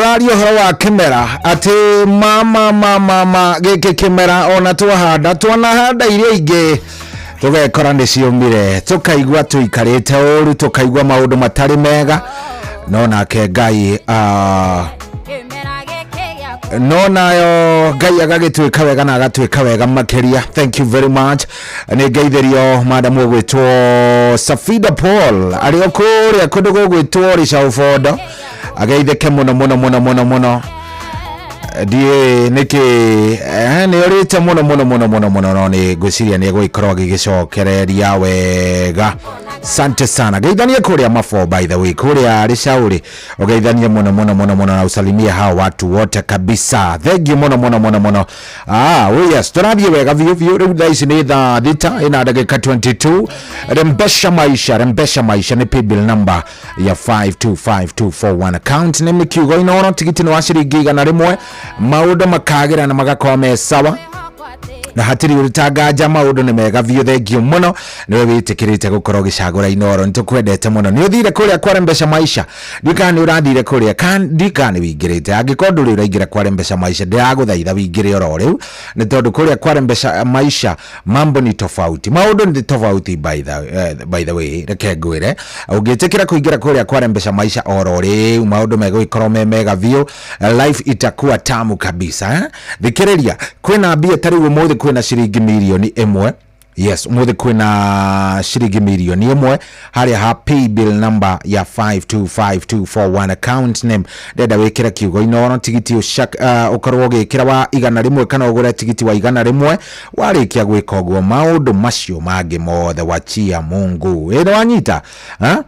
Tũraria ũhoro wa kĩmera atĩ mama mama ma gĩkĩ kĩmera ona twahanda twanahanda iria ingĩ tũgekora nĩ ciũmire, tũkaigua tũikarĩte ũru, tũkaigua maũndũ matarĩ mega, no nake Ngai no nayo Ngai agagĩtuĩka wega na agatuĩka wega makĩria. Thank you very much. Nĩ ngeithĩrio madamu ũgwĩtwo Safida Paul arĩ o kũrĩa kũndũ gũgwĩtwo Rĩcaũbondo, ageithĩke mũno mũno mũno mũno mũno. Ndiĩ nĩkĩ nĩ orĩte mũno mũno mũno mũno mũno, no nĩ ngwĩciria nĩ egũgĩkorwo agĩgĩcokereria wega. Sante sana. Geithanie kũrĩa mafo, by the way, kũrĩa Rĩcaũrĩ ũgeithanie mũno mũno mũno mũno na usalimie hao watu wote kabisa. Thank you mũno mũno mũno mũno. Oh yes, tũrathiĩ wega biũ biũ. Rĩu thaa ici nĩ thaa 6 ĩna ndagĩka 22. Rembesha Maisha, Rembesha Maisha nĩ paybill number ya 525241, account nĩ mĩkiugo Inoro, tigiti nĩ wa ciringi 100. Maũndũ makagĩra na magakorwo me sawa na hatirĩ ũrĩtanganja, maũndũ nĩ mega biũ. Thengiũ mũno nĩwe wĩtĩkĩrĩte gũkorwo ũgĩcagũra Inoro, nĩ tũkwendete mũno. Nĩ ũthire kũrĩa kwa Mbeca Maisha? Ndiũĩ kana nĩ ũrathire kũrĩa, ndiũĩ kana nĩ wĩingĩrĩte. Angĩkorwo ndũrĩ ũraingĩra kwa Mbeca Maisha, ndĩragũthaitha wĩingĩre oro rĩu, nĩ tondũ kũrĩa kwa Mbeca Maisha mambo ni tofauti, maũndũ nĩ tofauti. By the way, reke ngwĩre, ũngĩtĩkĩra kũingĩra kũrĩa kwa Mbeca Maisha oro rĩu, maũndũ megũgĩkorwo me mega biũ, life itakuwa tamu kabisa, eh? Thikĩrĩria, kwĩna mbia ta rĩu ũmũthĩ kwĩna ciringi 1,000,000. Yes, ũmũthĩ kwĩna ciringi 1,000,000 harĩa ha paybill number ya 525241, account name ndenda wĩkĩre kiugo Inoro, tigiti ũkorwo ũgĩkĩra wa 100 kana ũgũre tigiti wa 100. Warĩkia gwĩka ũguo, maũndũ macio mangĩ mothe wachia Mungu. Ĩ nĩ wanyita, ha?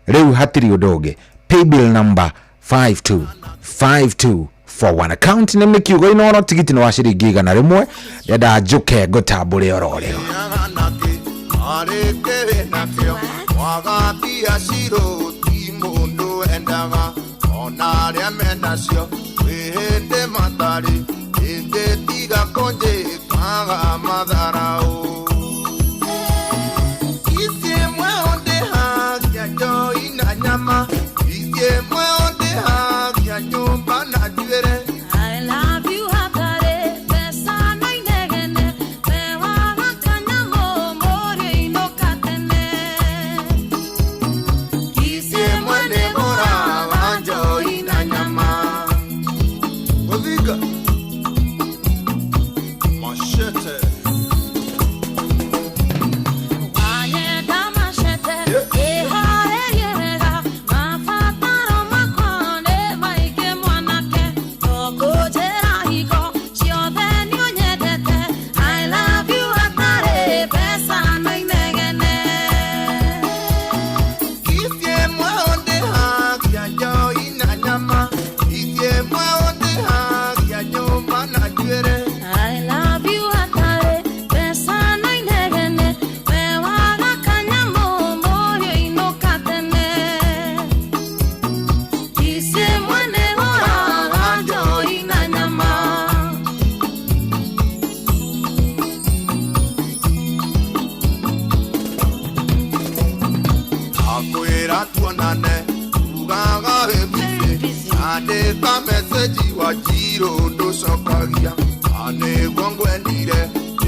Rĩu hatirĩ ũndũ ũngĩ, paybill number 525241, account nĩ mĩkiugo Inoro, tigiti nĩ wa ciringi 100. Ndenda njũke ngũtambũre oro rĩu. Arĩkĩrĩ nakĩo mwaga mbia cirũ ti mũndũ endaga ona arĩa menacio kwĩ hĩndĩ matarĩ ĩngĩ tiga kũnjĩkaga matharaũ ici ĩmwe ũndĩhagia njoi na nyama, ici ĩmwe ũndĩhagia nyũmba na njuĩrĩ. I love you hatarĩ mbeca na inegene, mewaga kanyamũ mũrĩ inũka tene. Ici ĩmwe nĩ ngũraga njoi na nyama. Gũthinga machete. Wanyenda macete ĩharĩrie wega, mabataro makwa nĩ maingĩ mwanake, tũkũnjĩra hingo ciothe nĩ ũnyendete. I love you hatarĩ mbeca na inegene. Ici ĩmwe ũndĩhagia njoi na nyama, ici ĩmwe ũndĩhagia nyũmba na njuĩrĩ. I love you hatarĩ mbeca na inegene, mewaga kanyamũ mũrĩ inũka tene. Ici ĩmwe nĩ ngũraga njoi na nyama. Akwĩra tuonane ugaga wĩ busy, andĩka message wa njirũ ndũcokagia, na nĩguo ngwendire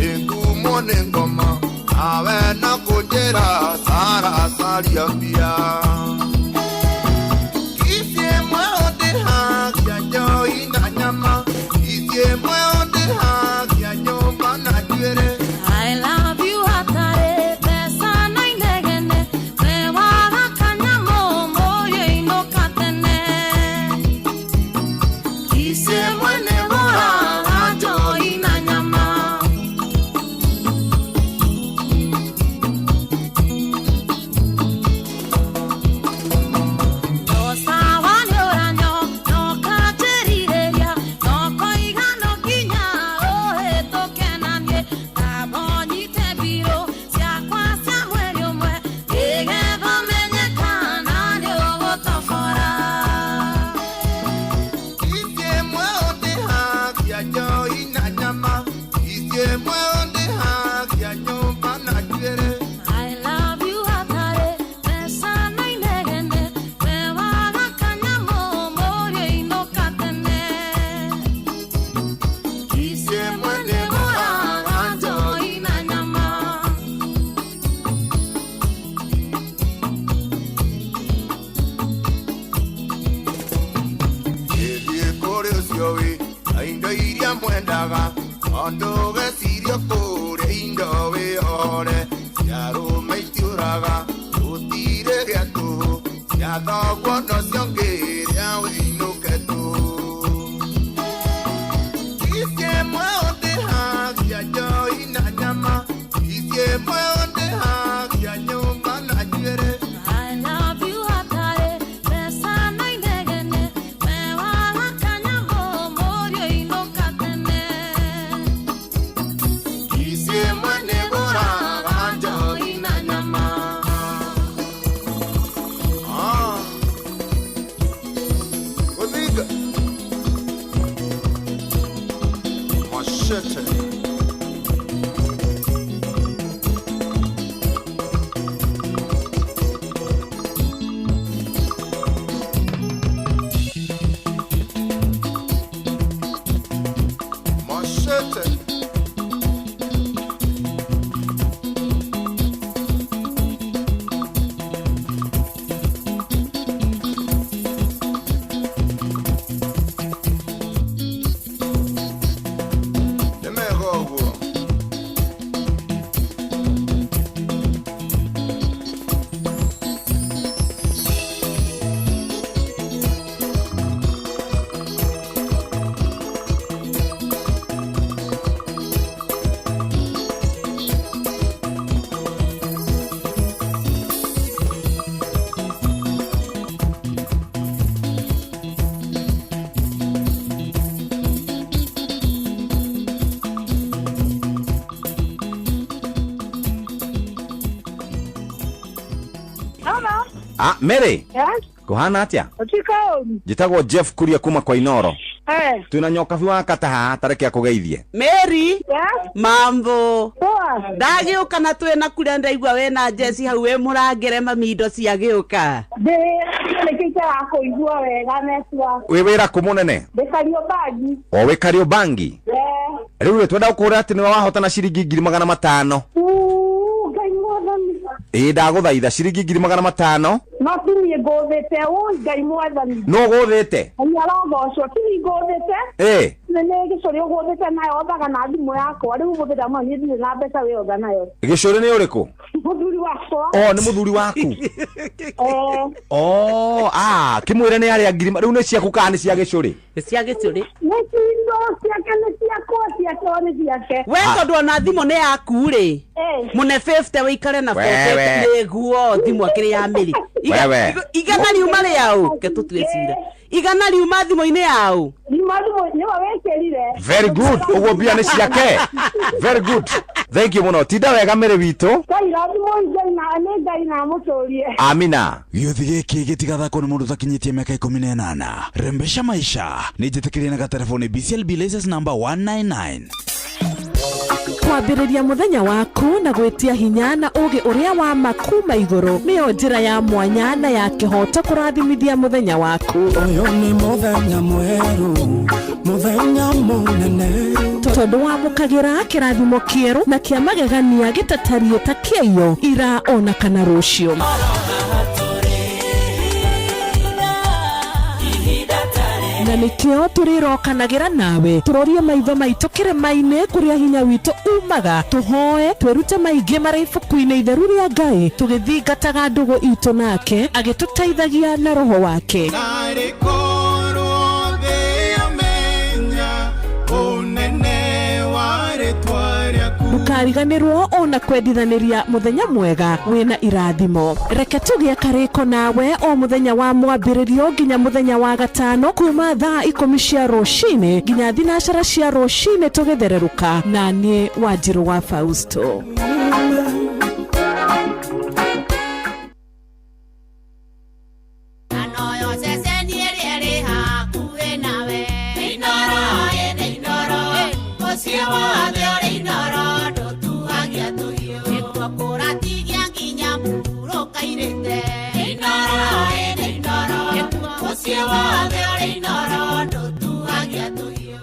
ĩngumwo nĩ ngoma nawe na kũnjĩra sara caria mbia. Ici ĩmwe ũndĩhagia njoi na nyama, ici ĩmwe ũndĩhagia nyũmba na njuĩrĩ. I love you hatarĩ mbeca na inegene, mewaga kanyamũ mũrĩ inũka tene. Ici ĩmwe nĩ ngũraga njoi na nyama. No sawa nĩ ũranyo no kanjĩrirĩria no koiga no nginya ũhĩtũke na niĩ, ngamba ũnyite mbirũ ciakwa cia mweri ũmwe nĩgetha menye kana nĩ ũgũtobora. Ici ĩmwe ũndĩhagia njoi na nyama, ici ĩmwe ũndĩhagia nyũmba na njuĩrĩ. I love you hatarĩ mbeca na inegene, mewaga kanyamũ mũrĩ inũka tene. irio wĩ na indo iria mwendaga ondũgecirio kũrĩa indo wĩhore ciarũme itiũraga gũtirĩ gĩa tũhũ cia thoguo no ciongĩrĩa wĩinũke tũhũ ici ĩmwe ũndĩhagia njoi na nyama ici ĩmwe ũndĩhagia nyũmba na njuĩrĩ. I love you hatari mbeca na inegene we waga kanyamũ mũriũ inũka tene. Ici ĩmwe nĩngũraga njohi na nyama. Ah. Gũthinga. Machete. Machete. Nĩ mega ũguo. Hello. Ah, Mary Yes. kũhana atĩa? Ũtuĩka ũru. Njĩtagwo Jeff Kuria kuma kwa Inoro. Eh. Twĩna nyokabi wa kata haha tareke akũgeithie. Mary. Mambo. Ndagĩũka na twĩna kuria ndaigua wĩna Jesi hau wĩ mũrangĩre mami indo ciagĩũka. Ndĩ nĩkĩte wa kũigua wega network. Wĩ wĩra kũ mũnene? Ndĩ Kariobangi. O wĩ Kariobangi? Eh. Rĩu rĩ twenda gũkũra atĩ nĩwe wahotana ciringi 500,000. Uu, Ngai mwathani. Ĩĩ ndagũthaitha ciringi 500,000. No ti niĩ ngũthĩte, ũi Ngai mwathani. Nũ ũgũthĩte? Ngai arogocwo, ti niĩ ngũthĩte. Ĩĩ. Nĩ nĩ gĩcũrĩ ũgũthĩte nayo othaga na thimũ yakwa. Rĩu ũmũthĩ ndamwĩra niĩ ndirĩ na mbeca wĩotha nayo. Gĩcũrĩ nĩ ũrĩkũ? Mũthuri wakwa. O nĩ mũthuri waku. Eh. O ah kĩmwĩre nĩ arĩa ngiri rĩu nĩ ciaku kana nĩ cia gĩcũrĩ? Nĩ cia gĩcũrĩ. Nĩ cindo ciake nĩ ciakwa ciake nĩ ciake. We tondũ ona thimũ nĩ yaku rĩ. Mũne 50 wĩikare na Wewe. 40 nĩguo thimũ akĩrĩ ya mĩrĩ. Wewe. Igana riuma rĩaũ ke tũtue cira. Igana riuma thimũ-inĩ yaũ. Riuma thimũ nĩwe wĩkĩrire. Very good. Ũguo mbia nĩ ciake. Very good. Thank you mũno. Tinda wega Mary witũ. Ngai rathimwo Ngai na nĩ Ngai na amũtũrie. Amina. Gĩũthi gĩkĩ gĩtigathakwo nĩ mũndũ ũtakinyĩtie mĩaka 18. Rembesha maisha nĩ njĩtĩkĩrie na gatelefoni BCLB license number 199. Kwambĩrĩria mũthenya waku na gwĩtia hinya na ũũgĩ ũrĩa wa ma kuma igũrũ nĩyo njĩra ya mwanya na ya kĩhooto kũrathimithia mũthenya waku. Ũyũ nĩ mũthenya mwerũ, mũthenya mũnene. Tondũ wamũkagĩra kĩrathimo kĩerũ na kĩa magegania gĩtatariĩ ta kĩaiyo ira ona kana rũciũ. Na nĩkĩo tũrĩrokanagĩra nawe tũrorie maitho maitũ kĩrĩma-inĩ kũrĩa hinya witũ umaga tũhoe twĩrute maingĩ marĩ ibuku-inĩ itheru rĩa Ngai tũgĩthingataga ndũgũ itũ nake agĩtũteithagia na roho wake. Narĩ korwo thĩ yamenya ũnene wa rĩtwa rĩaku. Ndũkariganĩrwo ona kwendithanĩria mũthenya mwega wĩna irathimo. Reke tũgĩe karĩko nawe o mũthenya wa mwambĩrĩrio nginya mũthenya wa gatano kuma thaa 10 cia rũcinĩ nginya 9 cia rũcinĩ tũgĩthererũka na niĩ Wanjirũ wa Fausto. Anoyo ceceni ĩrĩa ĩrĩ hakuhĩ nawe. Inooro, ĩnĩ Inooro, mũciĩ wothe ũrĩ Inooro, ndũtuagia tũhiũ. Nĩkuo kũratigia nginya mũhurũka-irĩte. Inooro, ĩnĩ Inooro, mũciĩ wothe ũrĩ Inooro, ndũtuagia tũhiũ.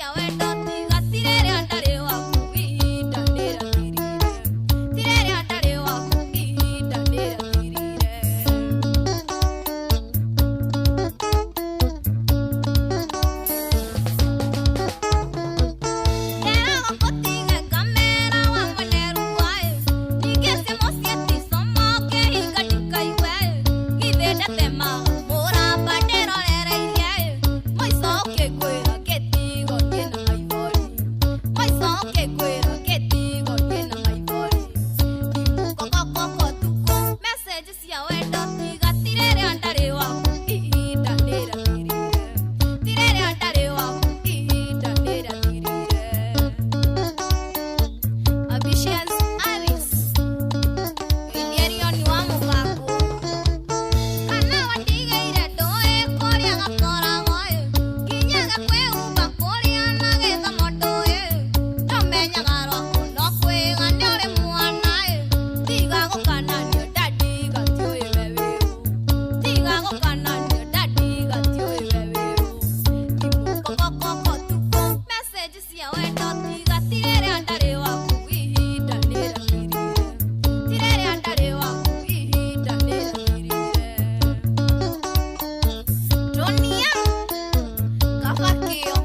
cia wendo tiga ti rĩrĩa ndarĩ waku ihinda nĩrĩathirire ti rĩrĩa ndarĩ waku ihinda nĩrĩathirire. Nderaga kũtige ngamera wa mwene ruaĩ ningĩ mũciĩ ti somo ngĩhinga ndikaigue githĩ ndatemaga mũramba ndĩrorereirie mũico ũkĩngwĩra ngĩtigwo ndĩna maithori mũico ũkĩngwĩra ngĩtigwo ndĩna maithori thimũ tukũ message cia wendo tiga ti rĩrĩa ndarĩ waku ihinda nĩrĩathirire ti rĩrĩa ndarĩ waku ihinda nĩrĩathirire. Ambitious Aris Ilierioni wa mũgambo kana wandigĩire ndũĩ kũrĩa gakoragwo ĩ nginyaga kwĩhumba kũrĩa na gĩthomo ndũĩ ndũmenyaga rwaku no kwĩga nĩ ũrĩ mwana ĩ tiga gũkananio ndandiga tiũĩ we wĩũ tiga gũkananio ndandiga tiũĩ we wĩũ thimũ tukũ message cia wendo tiga ti rĩrĩa ndarĩ waku ihinda nĩrĩathirire ti rĩrĩa ndarĩ waku ihinda nĩrĩathirire. Dunia kabakio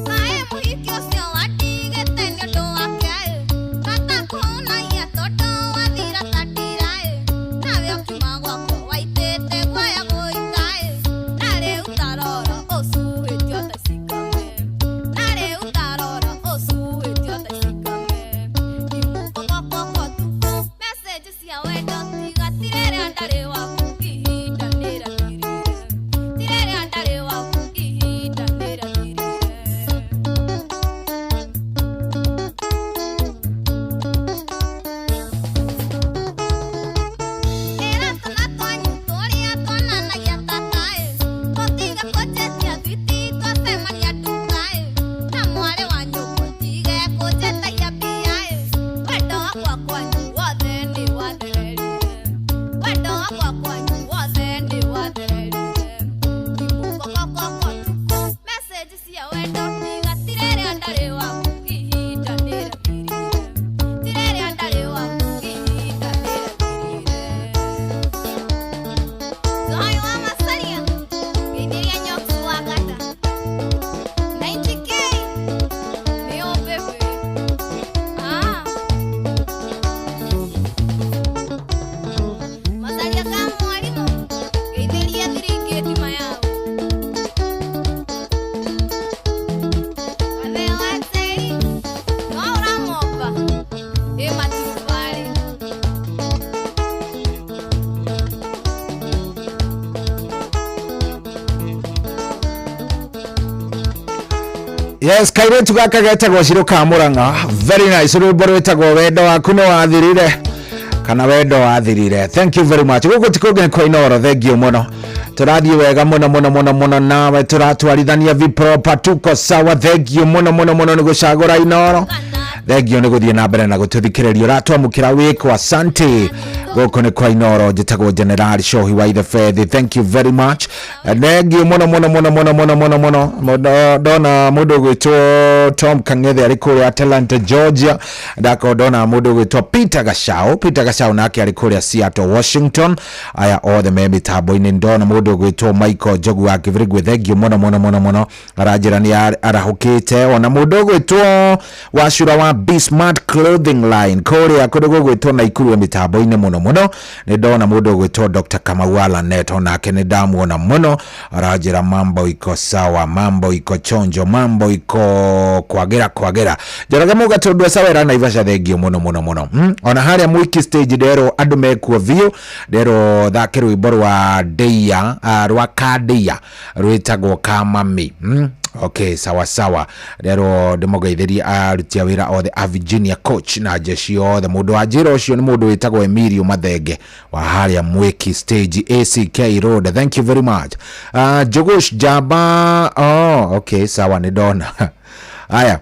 kaĩ mũhiki ũcio wandigĩte nĩ ũndũ wake ĩ gatakũnagia tondũ wathira ta ndira ĩ nawe ũkiuma gwakwa waitĩte guoya gũika ĩ na rĩu tarora ũcuhĩtio ta icikame na rĩu tarora ũcuhĩtio ta icikame thimũ tukũ message cia wendo tiga ti rĩrĩa ndarĩ waku ihinda nĩrĩathirire ti rĩrĩa ndarĩ waku ihinda nĩrĩathirire. Ĩra twana twanyu tũrĩa tuonanagia tata ĩ tũtige kũnjĩtia thwiti twacemania nduka ĩ na mwarĩ wa nyũkwa tige kũnjĩtagia mbia ĩ wendo wakwa kwanyu wothe nĩ wathererire wendo wakwa kwanyu wothe nĩ wathererire thimũ tukũ message cia wendo tiga ti rĩrĩa ndarĩ waku ihinda nĩrĩathirire ti rĩrĩa ndarĩ waku ihinda nĩrĩathirire. Zoe wa Masaria ngeithĩria Nyoki wa Gata 90K nĩyo bebe ah Masaria ka mwarimũ ngeithĩria thiringĩti mayao Gathee wa Teri no ũramomba ĩ maturubarĩ. Yes, kairetu gaka getagwo Shiro ka Murang'a. Very nice. Rwimbo rwĩtagwo wendo waku nĩ wathirire kana wendo wathirire. Thank you very much. Gũkũ ti kũngĩ nĩ kwa Inooro. Thank you mũno. Tũrathiĩ wega mũno mũno mũno mũno nawe tũratwarithania vipropa tuko sawa. Thank you mũno mũno mũno nĩ gũcagũra Inooro. Thank you nĩ gũthiĩ na mbere na gũtũthikĩrĩria ũratwamũkĩra wĩkwa asante. Gũkũ nĩ kwa Inooro. Njĩtagwo General Shohi wa Ithe Fethi. Thank you very much. Thank you mũno mũno mũno mũno mũno mũno mũno mũno. Ndona mũndũ ũgwĩtwo Tom Kang'ethe arĩ kũrĩa Atlanta, Georgia. Ndakorwo ndona mũndũ ũgwĩtwo Peter Gachau. Peter Gachau nake arĩ kũrĩa Seattle, Washington. Aya othe me mĩtambo-inĩ. Ndona mũndũ ũgwĩtwo Michael Njogu wa Kĩbirigwe. Thank you mũno mũno mũno mũno. Aranjĩra nĩ arahũkĩte. Ona mũndũ ũgwĩtwo Wacura wa Be Smart Clothing Line kũrĩa kũndũ gũgwĩtwo Naikuru e mĩtambo-inĩ mũno mũno. Nĩ ndona mũndũ ũgwĩtwo Dr. Kamau Alanet onake nĩ ndamuona mũno. Aranjĩra mambo iko sawa, mambo iko chonjo, mambo iko kwagĩra kwagĩra. Njoroge Muga tondũ Sawera Naivasha thengio mũno mũno mũno. Ona harĩa Mwiki stage nderwo andũ mekuo biũ. Nderwo thake rwĩmbo rwa Ndeia, rwa Kandeia rwĩtagwo Kamami. Okay, sawa sawa. Rero ndĩmũgeithĩrie aruti a wĩra othe a Virginia Coach na jeshi othe. Mũndũ wa njĩra ũcio nĩ mũndũ wĩtagwo Emilio Mathenge wa harĩa Mwiki stage ACK Road. Thank you very much. Jogosh Jaba. Oh, okay, sawa nĩ ndona. Aya.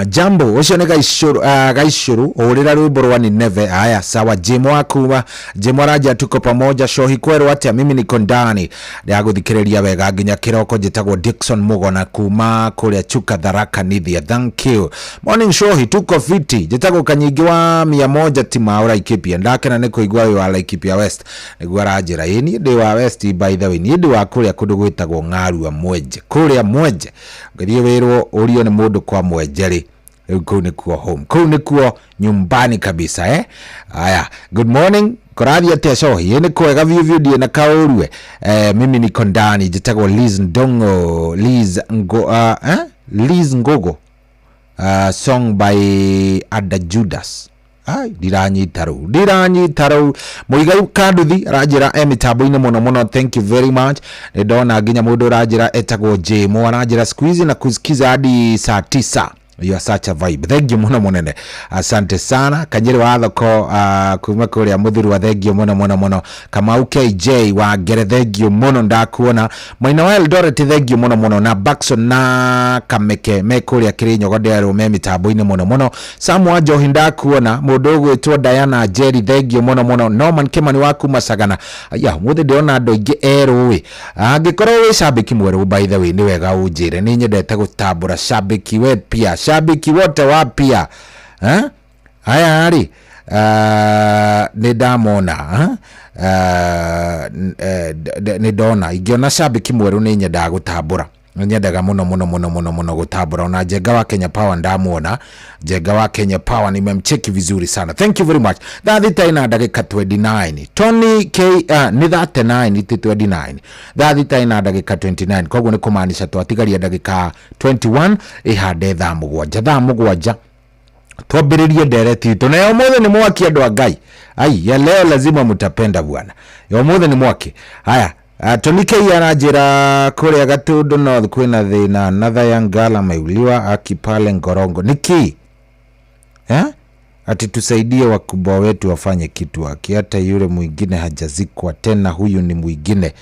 Jambo ũcio nĩ Gaicũrũ, Gaicũrũ hũrĩra rwĩmbo rwa Nineve. Haya, sawa. Jim wakuma Jim aranja, tuko pamoja. Shohi kwerwo atĩa? Mimi niko ndani ndagũthikĩrĩria wega nginya kĩroko. Njĩtagwo Dickson Mugona kuma kũrĩa Chuka, Tharaka Nithi. Thank you. Morning Shohi, tuko fiti. Njĩtagwo Kanyingĩ wa 100 Timaũ, Laikipia. Ndakena nĩ kũigua wĩ wa Laikipia West. Nĩguo aranjĩra ĩ niĩ ndĩ wa West. By the way, niĩ ndĩ wa kũrĩa kũndũ gwĩtagwo Ng'arua Mwenje, kũrĩa Mwenje ũngĩthiĩ wĩrwo ũrio nĩ mũndũ kwa Mwenje rĩ, rĩu kũu nĩkuo home, kũu nĩkuo nyumbani kabisa, eh. Aya, good morning, kũrathiĩ atĩa Cohi? Ĩ nĩ kwega biũ biũ, ndirĩ na kaũrue. Mimi niko ndani. Njĩtagwo Liz Ndongo, Liz Ngo, eh? Liz Ngogo, song by Ada Judas. Ai, ndiranyita rĩu, ndiranyita rĩu. Mũigai Kanduthi aranjĩra e mĩtambo-inĩ mũno mũno, thank you very much. Nĩ ndona nginya mũndũ ũranjĩra etagwo Jemo, aranjĩra siku hizi na kusikiza hadi saa 9, you are such a vibe. Thank you mũno mũnene, asante sana. Kanyĩrĩ wa thoko kuma kũrĩa Mũthurwa, thank you mũno mũno mũno. Kamau KJ wa Ngere, thank you mũno, ndakuona. Mwena wa Eldoret, thank you mũno mũno. Na Bakson na Kameke me kũrĩa Kĩrĩnyogo, nderwo me mĩtambo-inĩ mũno mũno. Sam wa Njohi, ndakuona. Mũndũ ũgwĩtwo Diana Jerry, thank you mũno mũno. Norman Kimani wa kuma Sagana. Aya, ũmũthĩ ndĩrona andũ aingĩ erũ ĩ. Angĩkorwo wĩ cambĩki mwerũ, by the way, nĩ wega ũnjĩre, nĩ nyendete gũtambũra cambĩki we pia, shabiki wote wapya, eh? Aya rĩ, nĩ ndamona, nĩ ndona ingĩona cambĩki mwerũ nĩ nyendaga gũtambũra, nĩ nyendaga mũno mũno mũno mũno mũno gũtambũra. Ona Njenga wa Kenya Power ndamuona, Njenga wa Kenya Power nimemcheki vizuri sana, thank you very much. Thaa 6 ina ndagĩka 29, Tony K, nĩ 39 ti 29, thaa 6 ina ndagĩka 29, koguo nĩ kũmaanisha twatigaria ndagĩka 21 ĩhande thaa 7. Thaa 7 twambĩrĩrie ndereti itũ, na ya ũmũthĩ nĩ mwaki, andũ a Ngai. Ai, ya leo lazima mtapenda bwana, ya ũmũthĩ nĩ mwaki. Haya, Tony K aranjĩra kũrĩa Gatundu North kwĩna thĩna, another young girl ameuliwa akipale Ngorongo. Nĩkĩ, eh? Ati tusaidie wakubwa wetu wafanye kitu haki, hata yule mwingine hajazikwa tena, huyu ni mwingine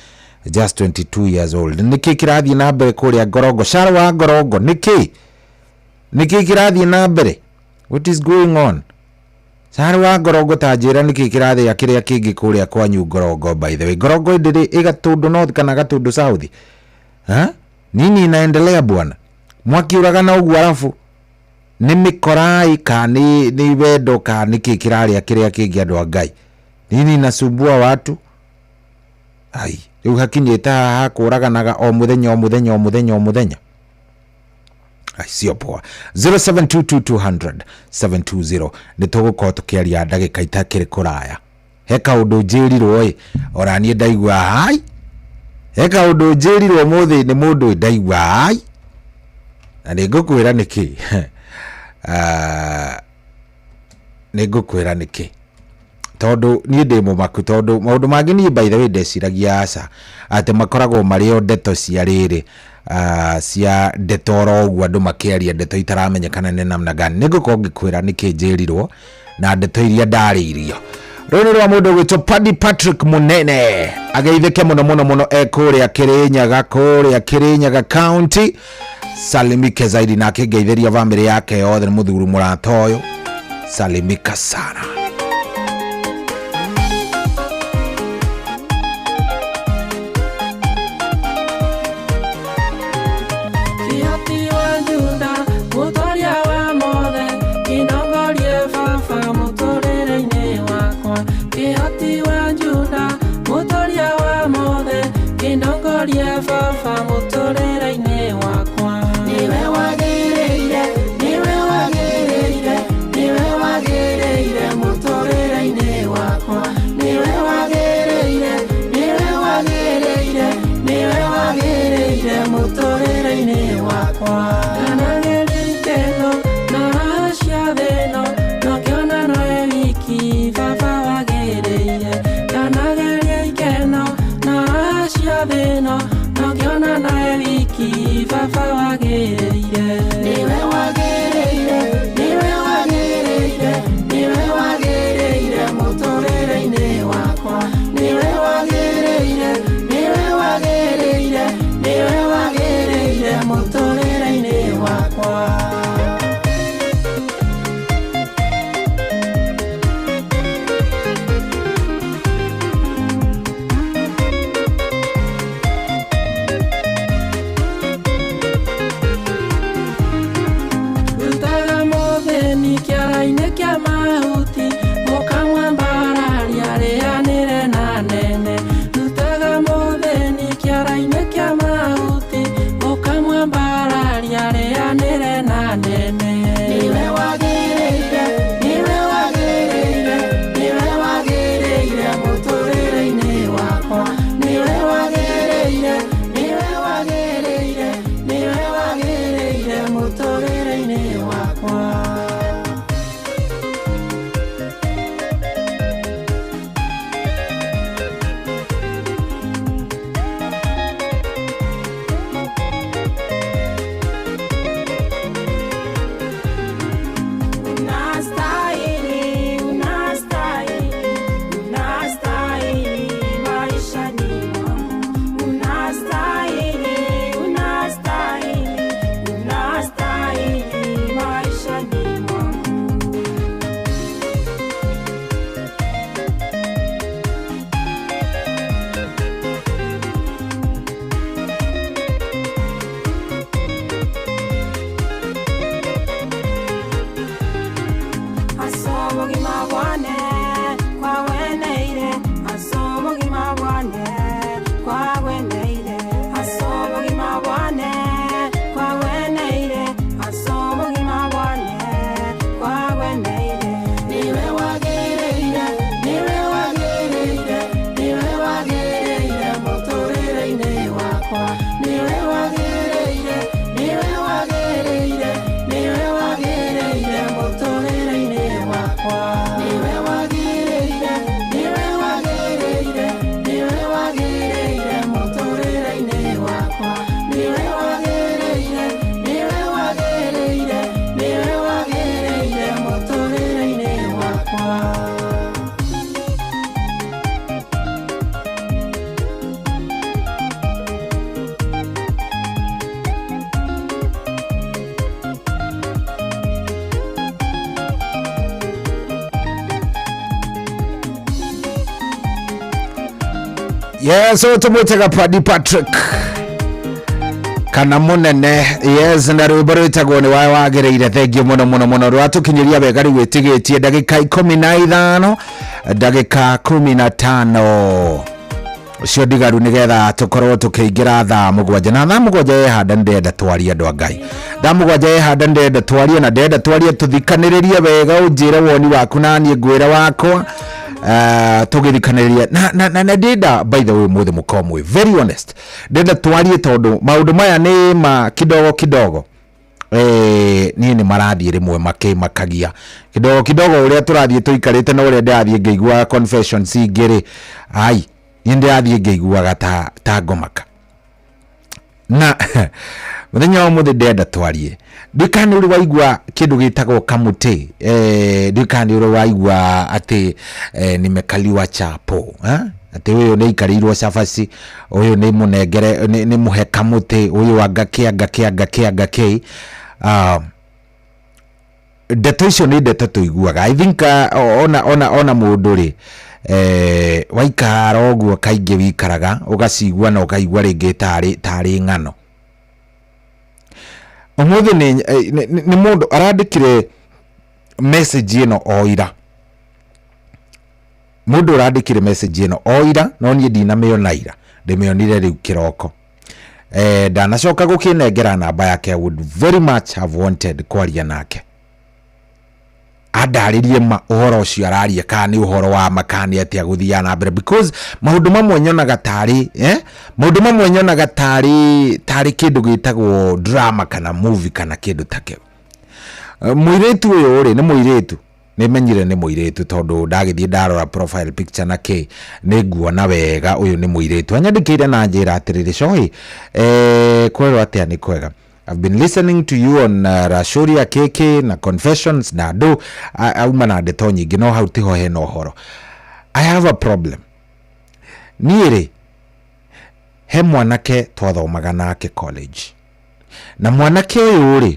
just 22 years old. Nĩkĩ kĩrathiĩ na mbere kũrĩa Ngorongo? Caro wa Ngorongo, nĩkĩ nĩkĩ kĩrathiĩ na mbere? What is going on? Caro wa Ngorongo, ta njĩra nĩkĩ kĩrathĩa kĩrĩa kĩngĩ kũrĩa kwanyu Ngorongo. By the way, Ngorongo ĩndĩrĩ ĩ Gatundu North kana Gatundu South? Ha? Nini inaendelea bwana? Mwaki ũragana ũguo, arabu nĩ mĩkorai ka nĩ wendo ka nĩkĩ kĩrarĩa kĩrĩa kĩngĩ, andũ a Ngai? Nini inasumbua watu? Ai, rĩu hakinyĩte haha kũraganaga o mũthenya o mũthenya o mũthenya o mũthenya. Ai, sio poa. 0722200720 nĩ tũgũkorwo tũkĩaria ndagĩka itakĩrĩ kũraya. He kaũndũ njĩrirwo ĩ, ona niĩ ndaigua hai. He kaũndũ njĩrirwo ũmũthĩ nĩ mũndũ ĩ, ndaigua hai, na nĩ ngũkwĩra nĩkĩ. Ah, nĩ ngũkwĩra nĩkĩ, tondũ niĩ ndĩ mũmaku, tondũ maũndũ mangĩ niĩ by the way ndeciragia aca atĩ makoragwo marĩ o ndeto cia rĩrĩ, cia ndeto oro ũguo andũ makĩaria ndeto itaramenyekana nĩ namna gani. Nĩ ngũkorwo ngĩkwĩra nĩkĩ njĩrirwo na ndeto iria ndarĩirio. Rũrũ rwa mũndũ ũgwĩtwo Paddy Patrick Munene, ageithĩke mũno mũno mũno, e kũrĩa Kĩrĩnyaga, kũrĩa Kĩrĩnyaga County. Salimike zaidi na akĩngeithĩria bamĩrĩ yake yothe. Nĩ mũthuri mũrata ũyũ, salimika sana. Kĩhoti wa Juda, mũtwaria wa mothe, kĩndongorie baba mũtũrĩre-inĩ wakwa. Kĩhoti wa Juda, mũtwaria wa mothe, kĩndongorie baba mũtũrĩre-inĩ wakwa. Nĩwe wagĩrĩire, nĩwe wagĩrĩire, nĩwe wagĩrĩire mũtũrĩre-inĩ wakwa. Nĩwe wagĩrĩire, nĩwe wagĩrĩire, nĩwe wagĩrĩire mũtũrĩre-inĩ wakwa. Ndanageria ikeno na raha cia thĩ ĩno, no ngĩona nowe wiki baba wagĩrĩire. Ndanageria ikeno na raha cia thĩ ĩno, no ngĩona nowe wiki baba wagĩrĩire. Nĩwe wagĩrĩire, nĩwe wagĩrĩire, nĩwe wagĩrĩire mũtũrĩre-inĩ wakwa. Nĩwe wagĩrĩire, nĩwe wagĩrĩire, nĩwe wagĩrĩire mũtũrĩre-inĩ wakwa. Yes, ũyũ tũmwĩtaga Paddy Patrick kana mũnene. Yes, na rwĩmbo rwĩtagwo nĩ wae wagĩrĩire. Thengiũ mũno mũno mũno, rwatũkinyĩria wega. Rĩu ĩtigĩtie ndagĩka 15, ndagĩka 15 ũcio ndigaru nĩgetha tũkorwo tũkĩingĩra thaa 7. Na thaa 7 yehanda, nĩndĩrenda twarie, andũ a Ngai. Thaa 7 yehanda, nĩndĩrenda twarie, na ndĩrenda twarie tũthikanĩrĩrie wega, ũnjĩre woni waku na niĩ ngwĩre wakwa. Tũgĩthikanĩrĩria na ndĩrenda, by the way, ũmũthĩ mũkorwo mwĩ very honest. Ndĩrenda twarie tondũ maũndũ maya nĩ ma kidogo kidogo. Niĩ nĩ marathiĩ rĩmwe makĩmakagia kidogo kidogo ũrĩa tũrathiĩ tũikarĩte na ũrĩa ndĩrathiĩ ngĩiguaga confessions ingĩ rĩ, ai, niĩ ndĩrathiĩ ngĩiguaga ta ngomaka. Na mũthenya wa ũmũthĩ ndĩrenda twarie. Ndikana nĩ ũrĩ waigua kĩndũ gĩtagwo kamũtĩ? Ndikana nĩ ũrĩ waigua atĩ nimekaliwa chapo, eh? Atĩ ũyũ nĩ aikarĩirwo cabaci, ũyũ nĩ mũnengere, nĩ mũhe kamũtĩ, ũyũ anga kĩ, anga kĩ, anga kĩ, anga kĩ. Ndeto icio nĩ ndeto tũiguaga. I think ona mũndũ rĩ, waikara ũguo kaingĩ wikaraga ũgacigua na ũkaigua rĩngĩ tarĩ ng'ano. Ũmũthĩ nĩ mũndũ arandĩkire message ĩno o ira, mũndũ ũrandĩkire message ĩno o ira, no niĩ ndinamĩona ira, ndĩmĩonire rĩu kĩroko. Ndanacoka gũkĩnengera namba yake. I would very much have wanted kwaria nake andarĩrie ma ũhoro ũcio araria, kana nĩ ũhoro wa ma, kana nĩ atĩa gũthiaga na mbere, because maũndũ mamwe nyonaga tarĩ maũndũ mamwe nyonaga tarĩ kĩndũ gĩtagwo drama kana movie kana kĩndũ ta kĩu. Mũirĩtu ũyũ rĩ, nĩ mũirĩtu, nĩ menyire nĩ mũirĩtu tondũ ndagĩthiĩ ndarora profile picture na kĩ, nĩ nguona wega ũyũ nĩ mũirĩtu. Anyandĩkĩire na njĩra atĩrĩrĩ, "Cohi, kwerwo atĩa? Nĩ kwega. I've been listening to you on Rashuria KK na Confessions na andũ auma na ndeto nyingĩ, no hau tiho hena ũhoro. I have a problem. Niĩ rĩ, he mwanake twathomaga nake college, na mwanake ũyũ rĩ,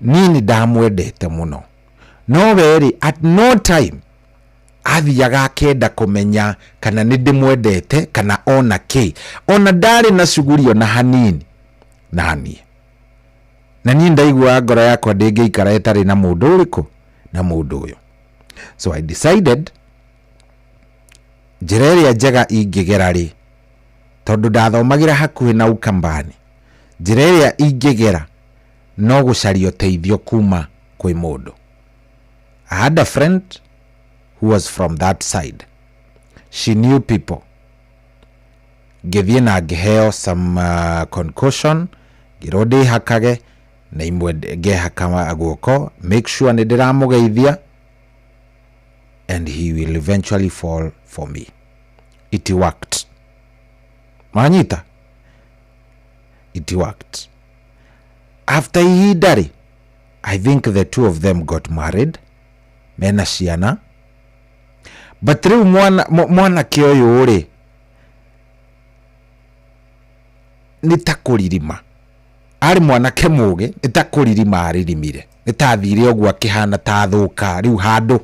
niĩ nĩ ndamwendete mũno, no we rĩ, at no time athiaga akenda kũmenya kana nĩ ndĩmwendete kana ona kĩ. Ona ndarĩ na cuguri ona hanini na niĩ, na niĩ ndaiguaga ngoro yakwa ndĩngĩikara ĩtarĩ na mũndũ ũrĩkũ, na mũndũ ũyũ. So I decided njĩra ĩrĩa njega ingĩgera rĩ, tondũ ndathomagĩra hakuhĩ na Ukambani, njĩra ĩrĩa ingĩgera no gũcaria ũteithio kuma kwĩ mũndũ. I had a friend who was from that side. She knew people. Ngĩthiĩ na ngĩheo some concoction, ngĩrwo ndĩhakage na imwe ngehaka guoko, make sure nĩ ndĩramũgeithia and he will eventually fall for me. It worked." Manyita, it worked. After ihinda rĩ, I think the two of them got married, mena ciana. But rĩu mwanake ũyũ rĩ, nĩ ta kũririma arĩ mwanake mũgĩ, nĩ ta kũririma aririmire, nĩ ta athire ũguo akĩhana ta thũka. Rĩu handũ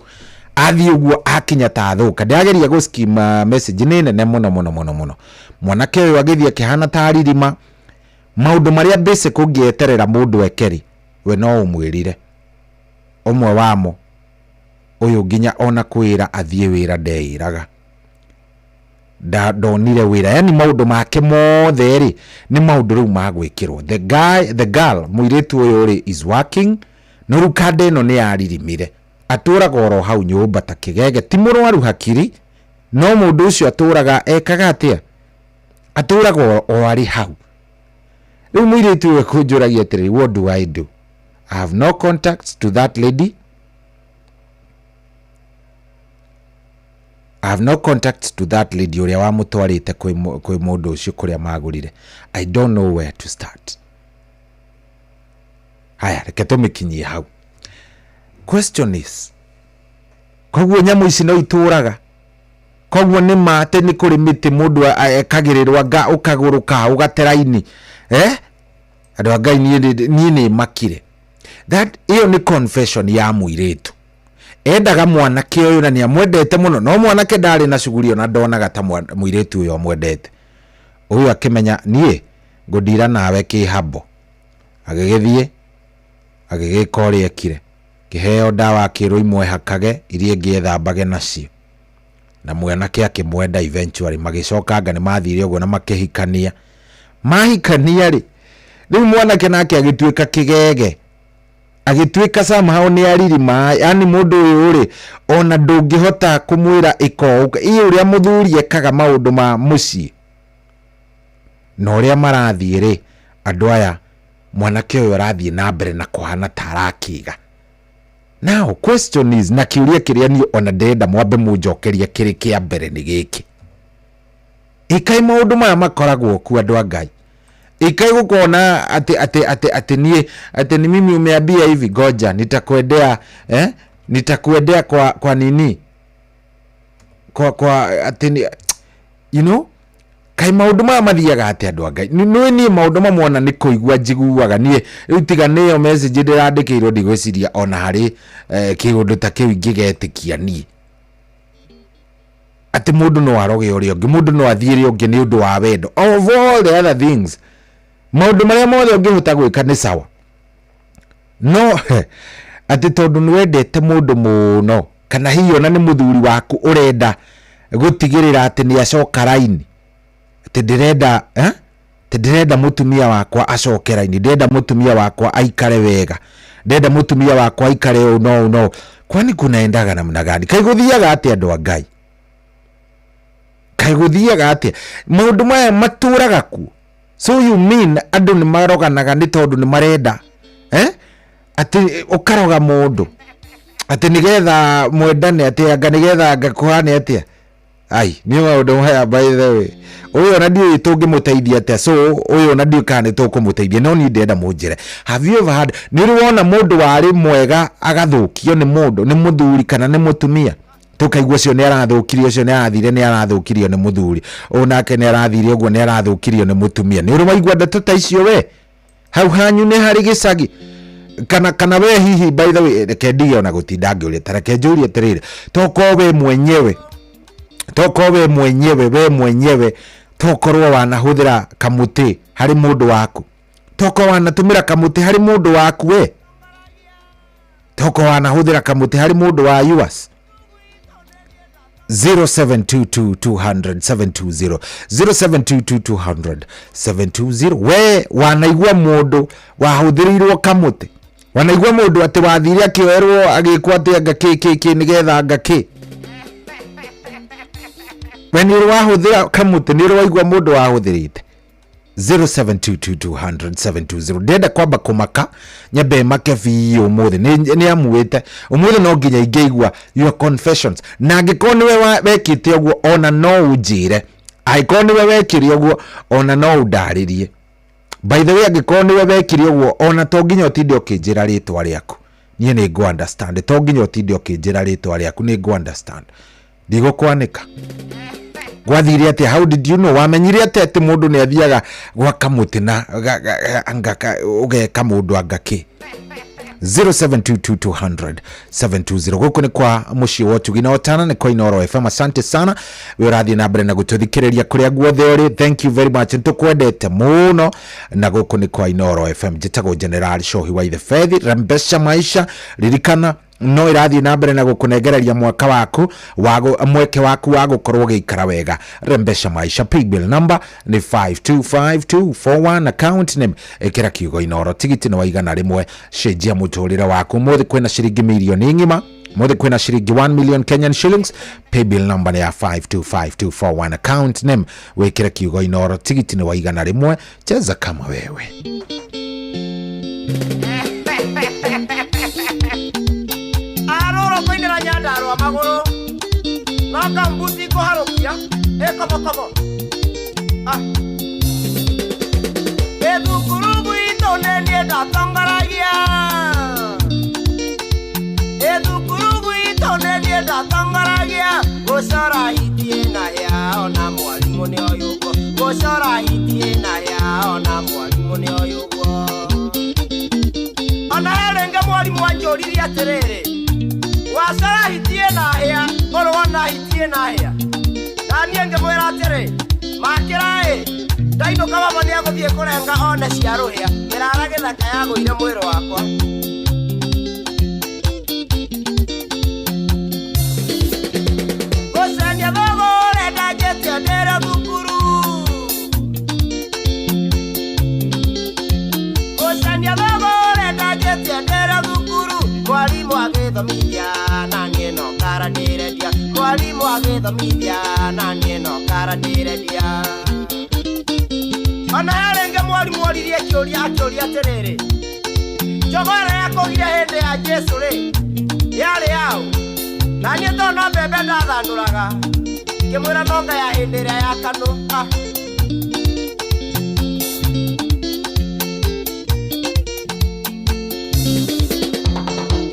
athiĩ ũguo akinya ta thũka. Ndĩrageria gũskima message nĩ nene mũno mũno mũno mũno. Mwanake ũyũ agĩthiĩ akĩhana ta aririma maũndũ marĩa basic ũngĩeterera mũndũ eke rĩ, we no ũmwĩrire ũmwe wamo. Ũyũ nginya ona kwĩra athiĩ wĩra ndeĩraga. Ndonire wĩra, yani maũndũ make mothe rĩ, nĩ maũndũ rĩu ma gwĩkĩrwo. The guy, the girl, mũirĩtu ũyũ rĩ, is working, no rĩu kanda ĩno nĩ yaririmire. Atũraga oro hau nyũmba ta kĩgege. Ti mũrwaru hakiri, no mũndũ ũcio atũraga ekaga atĩa, atũraga o arĩ hau. Rĩu mũirĩtu ũyũ ekũnjũragia atĩrĩrĩ, "What do I do? I have no contacts to that lady. I have no contacts to that lady ũrĩa wamũtwarĩte kwĩ mũndũ ũcio kũrĩa magũrire. I don't know where to start." Haya, reke tũmĩkinyie hau. Question is, koguo nyamũ ici no itũraga? Koguo nĩ ma atĩ nĩ kũrĩ mĩtĩ mũndũ ekagĩrĩrwo anga ũkagũrũka ũgateraini? Eh, andũ a Ngai, niĩ nĩ makire. That ĩyo nĩ confession ya mũirĩtu. Endaga mwanake ũyũ na nĩ amwendete mũno, no mwanake ndarĩ na cuguri ona ndonaga ta mũirĩtu ũyũ amwendete. Ũyũ akĩmenya niĩ ngũndira nawe kĩhabo. Agĩgĩthiĩ agĩgĩka ũrĩa ekire, kĩheo ndawa akĩrwo imwehakage iria ingĩ ethambage nacio, na mwanake akĩmwenda eventually. Magĩcoka anga nĩ mathire ũguo na makĩhikania. Mahikania rĩ, rĩu mwanake nake agĩtuĩka kĩgege, agĩtuĩka somehow nĩ aririma, yani mũndũ ũyũ rĩ ona ndũngĩhota kũmwĩra ĩka ũũ, ĩ ũrĩa mũthuri ekaga maũndũ ma mũciĩ na ũrĩa marathiĩ rĩ, andũ aya mwanake ũyũ arathiĩ na mbere na kũhana ta arakĩga. Now question is, na kĩũria kĩrĩa niĩ ona ndĩrenda mwambe mũnjokerie kĩrĩ kĩa mbere nĩ gĩkĩ, ĩkai maũndũ maya makoragwo kuo andũ a Ngai, ĩkai gũkona atĩ atĩ atĩ atĩ niĩ atĩ ni mimi umeambia hivi, ngoja nitakuendea, nitakuendea kwa nini, kwa atĩ ni, you know, kai maũndũ maya mathiaga atĩa andũ a Ngai? Nĩ niĩ maũndũ mamwe ona nĩ kũigua njiguaga niĩ rĩu, tiga nĩyo message ndĩrandĩkĩirwo, ndigwĩciria ona harĩ kĩũndũ ta kĩu ingĩgetĩkia niĩ atĩ mũndũ no aroge ũrĩa ũngĩ, mũndũ no athiĩ ũrĩa ũngĩ nĩ ũndũ wa wendo. Of all the other things, maũndũ marĩa mothe ũngĩhota gwĩka nĩ sawa, no atĩ tondũ nĩ wendete mũndũ mũno, kana hihi ona nĩ mũthuri waku ũrenda gũtigĩrĩra atĩ nĩ acoka raini, atĩ ndĩrenda atĩ ndĩrenda mũtumia wakwa acoke raini, ndĩrenda mũtumia wakwa aikare wega, ndĩrenda mũtumia wakwa aikare ũũ no ũũ no ũũ. Kwani kunaendaga namna gani? Kaĩ gũthiaga atĩa andũ a Ngai? Kaĩ gũthiaga atĩa? Maũndũ maya matũraga kuo. So you mean andũ nĩ maroganaga nĩ tondũ nĩ marenda, atĩ ũkaroga mũndũ atĩ nĩgetha mwendane, atĩ anga nĩgetha anga kũhane atĩa? Ai, nĩ maũndũ maya by the way, ũyũ ona ndiũĩ tũngĩmũteithia atĩa. So ũyũ ona ndiũĩ kana nĩ tũkũmũteithia, no niĩ ndĩrenda mũnjĩre, have you ever had, nĩ ũrĩ wona mũndũ warĩ mwega agathũkio nĩ mũndũ, nĩ mũthuri kana nĩ mũtumia? Tũkaigua ũcio nĩ arathũkirio, ũcio nĩ arathire, nĩ arathũkirio nĩ mũthuri, ũyũ nake nĩ arathire ũguo, nĩ arathũkirio nĩ mũtumia. Nĩ ũrĩ waigua ndeto ta icio we? Hau hanyu nĩ harĩ gĩcagi? Kana we hihi, by the way, reke ndige ona gũtinda ngĩũria, ta reke njũrie atĩrĩrĩ, tokorwo we mwenyewe, tokorwo we mwenyewe, we mwenyewe tokorwo wanahũthĩra kamũtĩ harĩ mũndũ waku, tokorwo wanatũmĩra kamũtĩ harĩ mũndũ waku we, tokorwo wanahũthĩra kamũtĩ harĩ mũndũ wa yours. 0722 200 720, 0722 200 720. We wanaigua mũndũ wahũthĩrĩirwo kamũtĩ? Wanaigua mũndũ atĩ wathire akĩoerwo agĩkwo atĩ anga kĩ kĩ kĩ nĩgetha anga kĩ? We nĩ ũrĩ wahũthĩra kamũtĩ? Nĩ ũrĩ waigua mũndũ wahũthĩrĩte? 0722 200 720. Ndĩrenda kwamba kũmaka nyambe make biũ ũmũthĩ, nĩ amuĩte ũmũthĩ, no nginya ingĩigua your confessions, na angĩkorwo nĩwe wekĩte ũguo ona no ũnjĩre, angĩkorwo nĩwe wekire ũguo ona no ũndarĩrie. By the way, angĩkorwo nĩwe wekire ũguo, ona to nginya ũtinde ũkĩnjĩra rĩtwa rĩaku, niĩ nĩ ngũ understand. To nginya ũtinde ũkĩnjĩra rĩtwa rĩaku, nĩ ngũ understand, ndigũkwanĩka. Gwathire atĩa? How did you know? Wamenyire atĩa atĩ mũndũ nĩ athiaga gwa kamũtĩ na anga ũgeka mũndũ anga kĩ? 0722 200 720. Gũkũ nĩ kwa mũciĩ wa ũtugi na ũtana, nĩ kwa Inooro FM. Asante sana we ũrathiĩ na mbere na gũtũthikĩrĩria kũrĩa guothe ũrĩ, thank you very much, nĩtũkwendete mũno. Na gũkũ nĩ kwa Inooro FM. Njĩtagwo General Shohi wa Ithefethi. Rembesha maisha, ririkana no ĩrathiĩ na mbere na gũkũnengereria mwaka waku wa mweke waku wa gũkorwo ũgĩikara wega. Rembesha maisha, paybill number nĩ 525241, account name ĩkĩra kiugo Inooro, tigiti nĩ wa 100. Cenjia mũtũrĩre waku ũmũthĩ, kwĩna ciringi mirioni ng'ima ũmũthĩ, kwĩna ciringi 1 million Kenyan shillings. Paybill number nĩ ya 525241, account name wĩkĩre kiugo Inooro, tigiti nĩ wa 100. Cheza kama wewe. Aroro koinĩra Nyandarũa magũrũ no kambuti ngũharũkia ĩkobokobo. Ah. Ĩ thukuru gwitũ nĩ niĩ ndatongoragia, ĩ thukuru gwitũ nĩ niĩ ndatongoragia gũcora hiti na hĩa, ona mwarimũ nĩ oĩ ũguo, gũcora hiti na hĩa, ona mwarimũ nĩ oĩ ũguo. Ona he rĩngĩ mwarimũ anjũririe atĩrĩrĩ, Wacora hiti ĩna hĩa, ũrĩ wona hiti ĩna hĩa. Na niĩ ngĩmwĩra atĩrĩ, makĩra-ĩ, ndainũka baba nĩegũthiĩ kũrenga one cia rũhĩa. Mĩrara gĩthaka yagũire mwĩrĩ wakwa. Gũcania thũgũrĩ ndanjĩtie ndĩrĩ thukuru. Gũcania thũgũrĩ ndanjĩtie ndĩrĩ thukuru. Mwarimũ agĩthomithia na niĩ no kara ndĩrendia. Mwarimũ agĩthomithia na niĩ no kara ndĩrendia. Ona he rĩngĩ mwarimũ oririe kĩũria akĩũria atĩrĩrĩ, njogoo ĩrĩa yakũgire hĩndĩ ya Jesũ rĩ, yarĩ yaũ? Na niĩ tondũ no mbembe ndathandũraga, ngĩmwĩra nonga ya hĩndĩ ĩrĩa ya kanũ. Ah.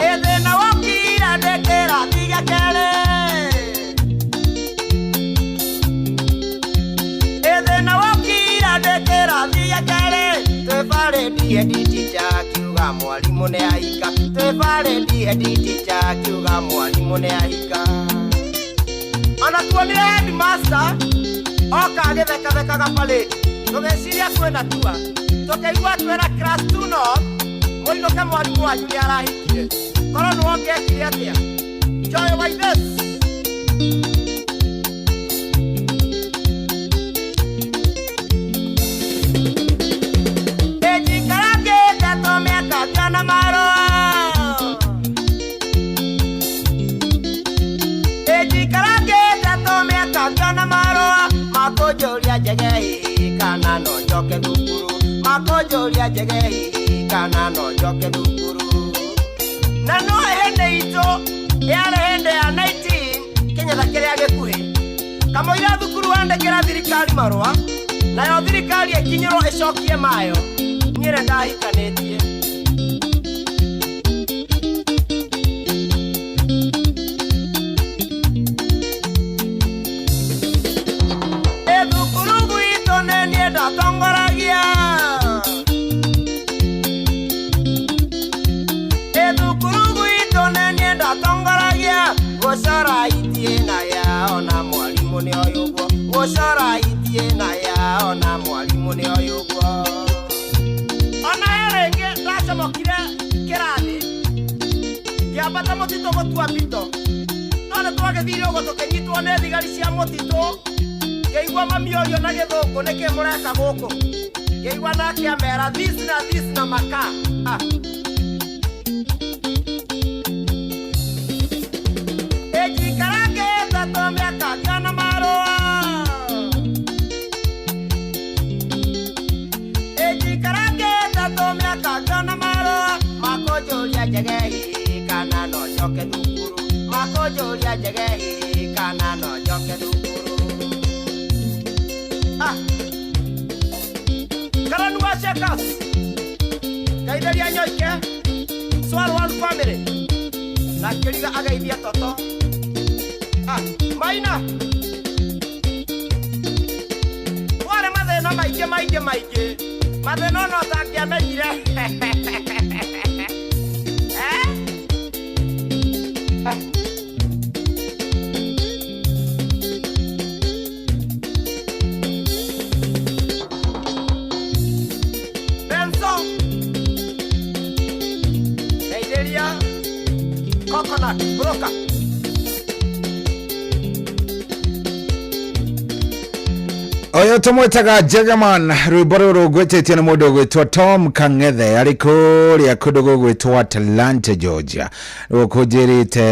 Ĩ thĩna wokire ndĩ kĩrathi gĩa kerĩ. Ĩ thĩna wokire ndĩ kĩrathi gĩa kerĩ. Twĩ parade head teacher akiuga mwarimũ nĩ ahika. Twĩ parade head teacher akiuga mwarimũ nĩ ahika. Ona tuonire headmaster oka agĩthekathekaga parade. Tũgĩciria kwĩna tua. Tũkĩigua twĩna class 2 north, mũinũke mwarimũ wanyu nĩ arahikire. Korwo nĩwe ũngĩekire atĩa? Joy wa this. Ĩnjikarangĩte tũmĩaka ngĩona marũa. Ĩnjikarangĩte tũmĩaka ngĩona marũa. Makũnjũria njege hihi kana no njoke thukuru. Makũnjũria njege hihi kana no njoke thukuru. Na no hĩndĩ itũ yarĩ hĩndĩ ya 19 kĩnyatha kĩrĩa gĩkuhĩ. Kamũira thukuru wandĩkĩra thirikari marũa, nayo thirikari ĩkinyĩrwo ĩcokie mayo. Niĩ nĩ ndahikanĩtie. Ĩ thukuru gwitũ nĩ niĩ ndatongoragia. Ĩ thukuru gwitũ nĩ niĩ ndatongoragia. Gũcora itie na ya ona mwarimũ nĩ oĩ ũguo. Gũcora itie na ya ona mwarimũ nĩ oĩ ũguo. Ona he rĩngĩ ndacomokire kĩrathi ngĩambata mũtitũ gũtua mbito. No nĩ twagĩthire ũguo tũkĩnyitwo nĩ thigari cia mũtitũ. Ngĩigua mami orio na gĩthũngũ nĩkĩ mũreka gũkũ. Ngĩigua nake amera this na this na maka. Ah. Ĩnjikarangĩte tũmĩaka ngĩona marũa. Ĩnjikarangĩte tũmĩaka ngĩona marũa. Makũnjũria njege hihi kana no njoke thukuru. Makũnjũria njege hihi kana no njoke thukuru. Ah. Karanu wa Checkers. Ngeithĩria Nyoike. Swal One Family. Na kĩriga ageithia Toto. Ah, Maina. Kwarĩ mathĩna maingĩ maingĩ maingĩ. Mathĩna ona ũtangĩamenyire. Eh? Ah. Benzo. Ngeithĩria Coconut Broker. Ũyũ tũmwĩtaga Jagaman, rwĩmbo rũrũ ngwĩtĩtie nĩ mũndũ ũgwĩtwo Tom Kang'ethe arĩ kũrĩa kũndũ gũgwĩtwo Atlanta, Georgia. Gũkũ njĩrĩte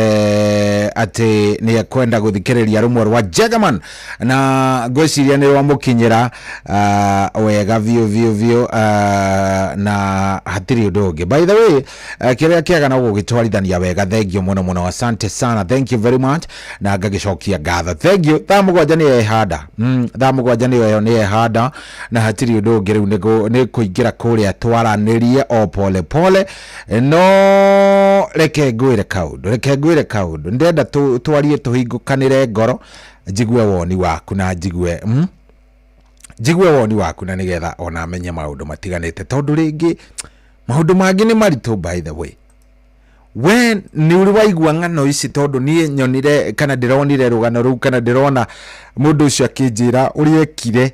atĩ nĩ ekwenda gũthikĩrĩria rũmwe rwa Jagaman na ngwĩciria nĩ rwamũkinyĩra wega biũ biũ biũ, na hatirĩ ũndũ ũngĩ. By the way, kĩrĩa kĩega no gũgĩtwarithania wega. Thank you mũno mũno, asante sana, thank you very much, na ngagĩcokia ngatho. Thank you. Thaa 7 nĩ ehanda, thaa 7 nĩ ĩyo nĩ ehanda na hatirĩ ũndũ ũngĩ. Rĩu nĩ kũingĩra kũrĩa twaranĩrie o pole pole. No reke ngwĩre kaũndũ, reke ngwĩre kaũndũ. Ndĩrenda twarie tũhingũkanĩre ngoro, njigue woni waku na njigue njigue woni waku na nĩgetha ona menye maũndũ matiganĩte, tondũ rĩngĩ maũndũ mangĩ nĩ maritũ. By the way, We nĩ ũrĩ waigua ng'ano ici? Tondũ niĩ nyonire kana ndĩronire rũgano rũu kana ndĩrona mũndũ ũcio akĩnjĩra ũrĩa ekire,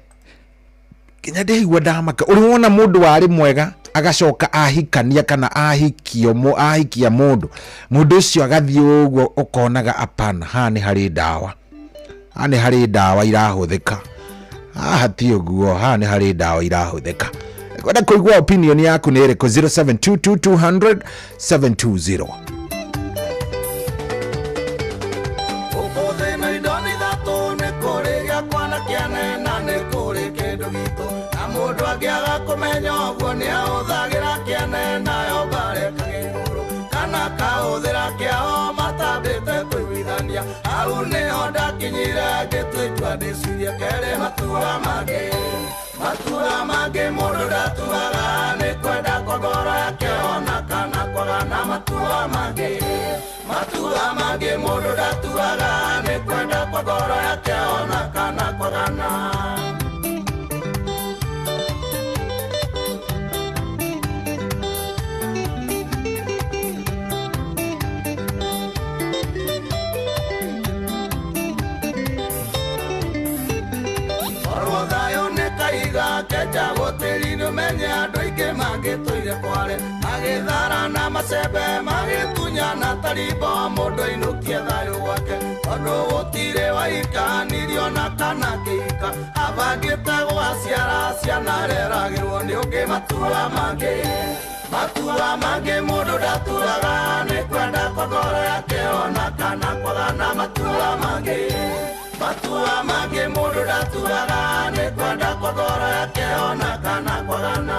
nginya ndĩigua ndamaka. Ũrĩ wona mũndũ warĩ mwega agacoka ahikania kana ahikio ahikia mũndũ, mũndũ ũcio agathiĩ ũguo, ũkonaga apana, haha nĩ harĩ ndawa, haha nĩ harĩ ndawa irahũthĩka, haha ti ũguo, haha nĩ harĩ ndawa irahũthĩka. Kwenda kũigua opinion yaku nĩ ĩrĩkũ? 0722 200 720. Gũkũ thĩ na indo nĩ ithatũ, nĩ kũrĩ gĩakwa na kĩene na nĩ kũrĩ kĩndũ gitũ, na mũndũ angĩaga kũmenya ũguo nĩ ahũthagĩra kĩene nayo mbarĩ kagĩkũrũ kana kahũthĩra kĩao matambĩte kũiguithania. Hau nĩho ndakinyire ngĩtua itua ndĩcirie kerĩ. Matua mangĩ, matua mangĩ mũndũ ndatuaga nĩ kwenda kwa ngoro yake ona kana kwagana. Matua mangĩ, matua mangĩ mũndũ ndatuaga nĩ kwenda kwa ngoro yake ona kana kwagana. Korwo thayũ nĩ kaiga kenja gũtĩri-inĩ, ũmenye andũ aingĩ mangĩtũire kware magĩtharana macembe magĩtunyana tarimbo, mũndũ ainũkie thayũ gwake, tondũ gũtirĩ waikanirio na kana kĩhika abangĩte gwaciara ciana reragĩrwo nĩ ũngĩ. Matua mangĩ, matua mangĩ mũndũ ndatuaga nĩ kwenda kwa ngoro yake ona kana kwagana. Matua mangĩ, matua mangĩ mũndũ ndatuaga nĩ kwenda kwa ngoro yake ona kana kwagana.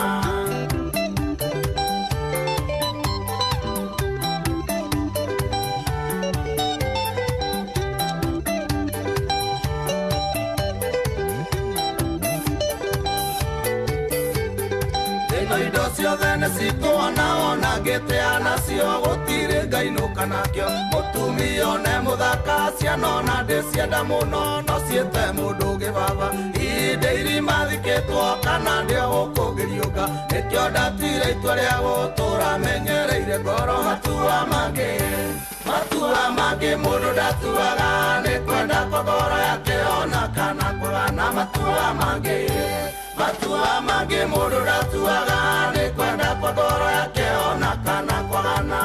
Ĩno indo ciothe nĩ citũona ona ngĩtĩa nacio gũtirĩ ngainũka nakĩo. Mũtumia one mũthaka, ciana ona ndĩcienda mũno, no ciĩte mũndũ ũngĩ baba. Ihinda irima thikĩtwo kana ndĩo gũkũ ngĩriũka, nĩkĩo ndatuire itua rĩa gũtũra menyereire ngoro. Matua mangĩ, matua mangĩ mũndũ ndatuaga nĩ kwenda kwa ngoro yake ona kana kwagana. Matua mangĩ, matua mangĩ mũndũ ndatuaga nĩ kwenda kwa ngoro yake ona kana kwagana.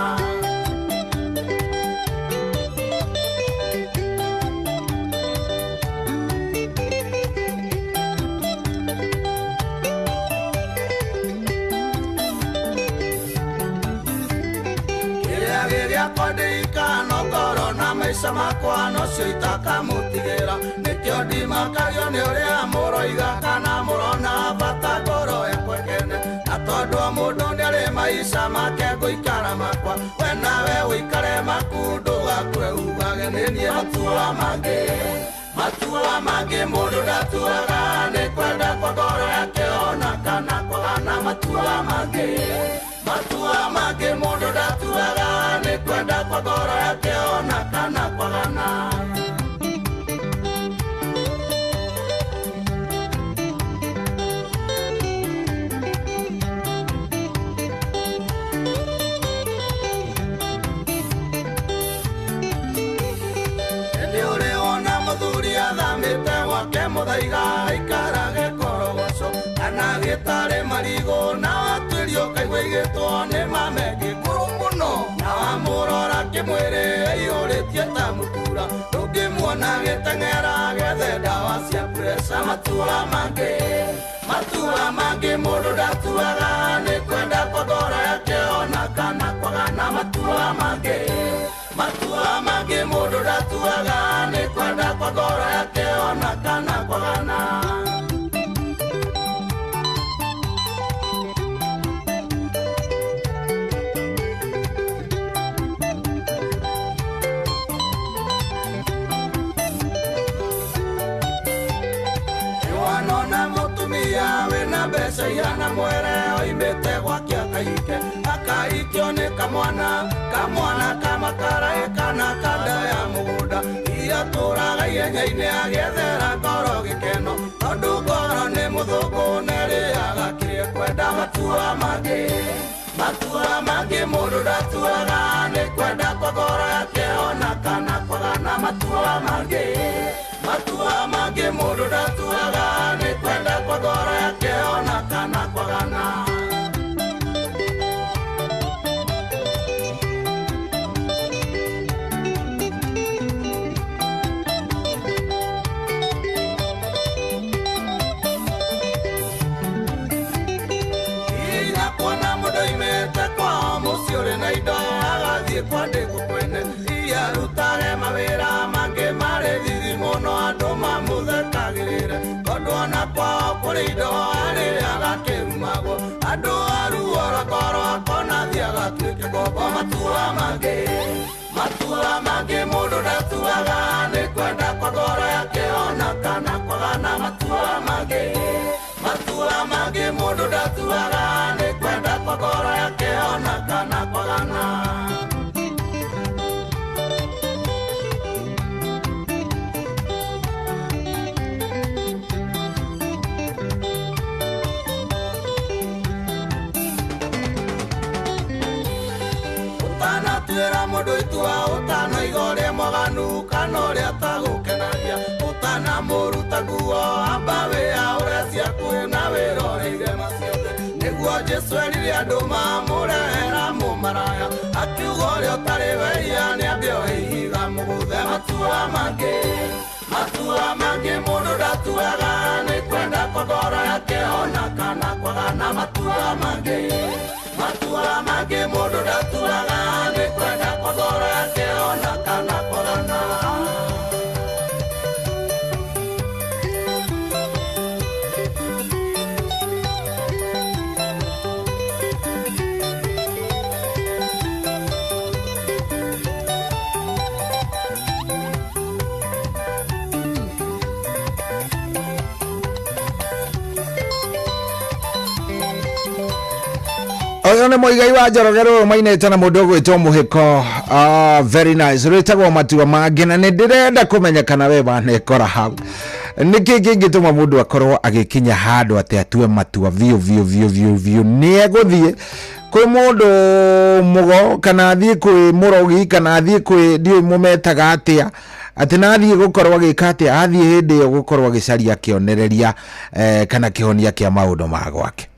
Kĩrĩa gĩgĩakwa ndĩika no ngoro na maica makwa nocio itakamũtigĩra, nĩkĩo ndimakagio nĩ ũrĩa mũroiga kana mũrona, bata ngoro yakwa ĩkene, na tondũ o mũndũ nĩarĩ maica make, ngũikara makwa, we nawe ũikare maku, ndũgakue ugage nĩ niĩ. Matua mangĩ, matua mangĩ mũndũ ndatuaga nĩ kwenda kwa ngoro yake ona kana kwagana. Matua mangĩ, matua mangĩ mũndũ ndatuaga nĩ kwenda kwa ngoro yake ona kana kwagana. Ĩndĩ ũrĩ wona mũthuri athamĩte gwake mũthaiga aikarage korogoco kana gĩtarĩ marigũ, na watuĩrio ũkaigua igĩtwo nĩ mamengĩ kũrũ mũno, na wamũrora kĩmwĩrĩ aiyũrĩtie ta mũtura, ndũngĩmuona gĩteng'era gethe ndawa cia pressure. Matua mangĩ, matua mangĩ mũndũ ndatuaga nĩ kwenda kwa ngoro yake ona kana kwagana. Matua mangĩ, matua mangĩ mũndũ ndatuaga nĩ kwenda kwa ngoro yake ona kana kwagana. Wanona mũtumia wĩna mbeca ihana mwere oimĩte gwake akaike akaikio nĩ kamwana, kamwana kamakaraĩ kana kanda ya mũgũnda iria tũraga ihenya-inĩ agĩethera ngoro gĩkeno, tondũ ngoro nĩ mũthũngũ nerĩaga kĩrĩa kwenda. Matua mangĩ, matua mangĩ mũndũ ndatuaga nĩ mangĩ, matua mangĩ mũndũ ndatuaga nĩ kwenda kwa ngoro yake ona kana kwagana. Inya kuona mũndũ oimĩte kwao mũciĩ ũrĩ na indo agathiĩ kwandĩkwo kwene iria arutage mawĩra mangĩ marĩ thithi mũno andũ mamũthekagĩrĩre tondũ ona kwao kũrĩ indo arĩaga akĩrumagwo andũ aruo rwa ngoro akona athiĩ agatuĩke ngombo. Matua mangĩ, matua mangĩ mũndũ ndatuaga nĩ kwenda kwa ngoro yake ona kana kwagana. Matua mangĩ, matua mangĩ mũndũ ndatuaga nĩ kwenda kwa ngoro yake ona kana kwagana. Ũtanatuĩra mũndũ itua ũtanoiga ũrĩa mwaganu kana ũrĩa atagũkenagia ũtanamũruta nguo amba wĩyaũre ciaku na wĩroreire maciothe nĩguo Jesũ erire andũ mamũrehera mũmaraya akiuga ũrĩa ũtarĩ wehia nĩambe oe ihiga mũgũthe. Matua mangĩ, matua mangĩ mũndũ ndatuaga nĩ kwenda kwa ngoro yake ona kana kwagana. Matua mangĩ, matua mangĩ mũndũ ndatuaga nĩ kwenda kwa ngoro yake ona kana kwagana. Ũyũ nĩ Mũigai wa Njoroge rũrũ mainĩte na mũndũ ũgwĩtwo Mũhĩko. Very nice. Rwĩtagwo matua mangĩ na nĩ ndĩrenda kũmenya kana we wanekora hau. Nĩkĩ kĩngĩtũma mũndũ akorwo agĩkinya handũ atĩ atue matua biũ biũ biũ biũ biũ nĩ egũthiĩ kwĩ mũndũ mũgo kana athiĩ kwĩ mũrogi kana athiĩ kwĩ ndiũĩ mũmetaga atĩa atĩ nathiĩ gũkorwo agĩka atĩa athiĩ hĩndĩ ĩyo gũkorwo agĩcaria kĩonereria kana kĩhonia kĩa maũndũ ma gwake.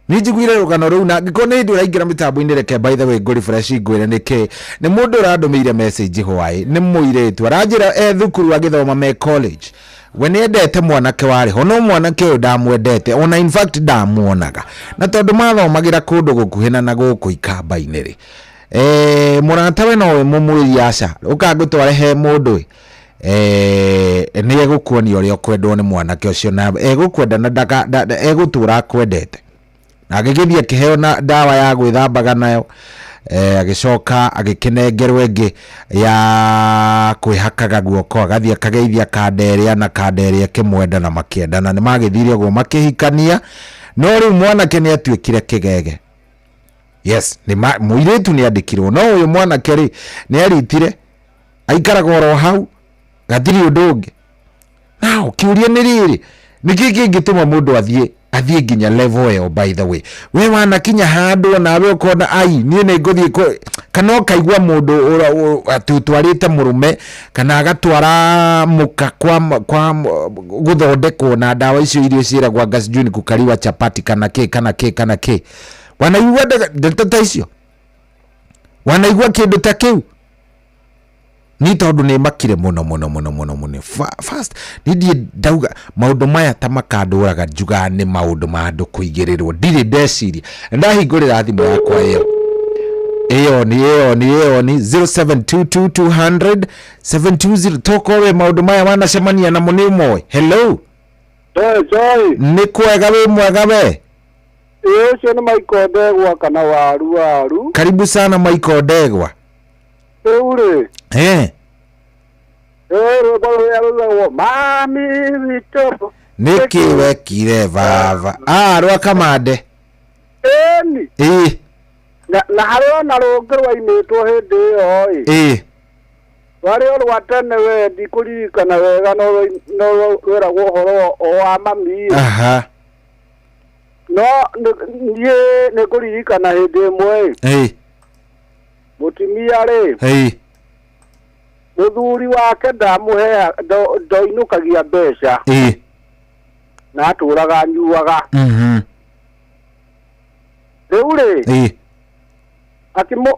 Nĩ njiguire rũgano rũu na angĩkorwo nĩ hĩndĩ ũraingĩra mĩtambo-inĩ reke by the way ngũ refresh ngwĩre nĩkĩ nĩ mũndũ ũrandũmĩire message hwaĩ nĩ mũirĩtu aranjĩra e thukuru agĩthoma me college we nĩ endete mwanake warĩ ho no mwanake ũyũ ndamwendete ona in fact ndamuonaga na tondũ mathomagĩra kũndũ gũkuhĩ na gũkũ ikamba-inĩ rĩ mũratawe nowe mũmwĩri aca ũkangũtware he mũndũ nĩ egũkuonia ũrĩa ũkwendwo nĩ mwanake ũcio na egũkwenda na egũtũra akwendete. Na agĩgĩthiĩ akĩheo na ndawa ya gwĩthambaga nayo agĩcoka agĩkĩnengerwo ĩngĩ ya kwĩhakaga guoko agathiĩ akageithia kanda ĩrĩa na kanda ĩrĩa ĩkĩmwenda na makĩendana nĩ magĩthire ũguo makĩhikania no rĩu mwanake nĩ atuĩkire kĩgege. Yes, nĩ mũirĩtu nĩ andĩkirwo no ũyũ mwanake rĩ nĩ aritire aikaraga oro hau gatirĩ ũndũ ũngĩ. Now kĩũria nĩ rĩrĩ nĩkĩ kĩngĩtũma mũndũ athiĩ nginya level ĩyo by the way we wanakinya handũ nawe ũkona ai niĩ nĩ ngũthiĩ kana ũkaigua mũndũ atĩ ũtwarĩte mũrũme kana agatwara mũka kwa gũthondekwo na ndawa icio iria ciĩragwo anga sijui ni kukariwa chapati kana kĩ kana kĩ kana kĩ wanaigua ndeto ta icio wanaigua kĩndũ ta kĩu ni tondũ nĩ makire mũno mũno mũno mũno mũno first nĩ ndiĩ ndauga maũndũ maya ta makandũraga njugaga nĩ maũndũ ma andũ kũigĩrĩrwo ndirĩ ndeciria ndahingũrĩra thimũ yakwa ĩyo ĩyo ni ĩyo ni ĩyo ni 0722 200 720 tokorwe maũndũ maya wanacemania namo nĩ ũmoĩ. Hello. Joy. Nĩ kwega wĩ mwega we? Ĩĩ ũcio nĩ Michael Ndegwa kana waru waru. Karibu sana Michael Ndegwa. Rĩu rĩ rwĩmbo rũrĩa rũragwo mami witũ nĩkĩ wekire baba rwa Kamande ĩni ĩĩ na harĩ ona rũngĩ rwainĩtwo hĩndĩ ĩyo ĩ rwarĩ o rwa tene we ndikũririkana wega no rwĩragwo ũhoro o wa mami. Aha. No niĩ nĩngũririkana hĩndĩ ĩmwe ĩ mũtumia rĩ Mũthuri wake ndamũhea ndoinũkagia mbeca na atũraga anyuaga. Rĩu rĩ akĩmũ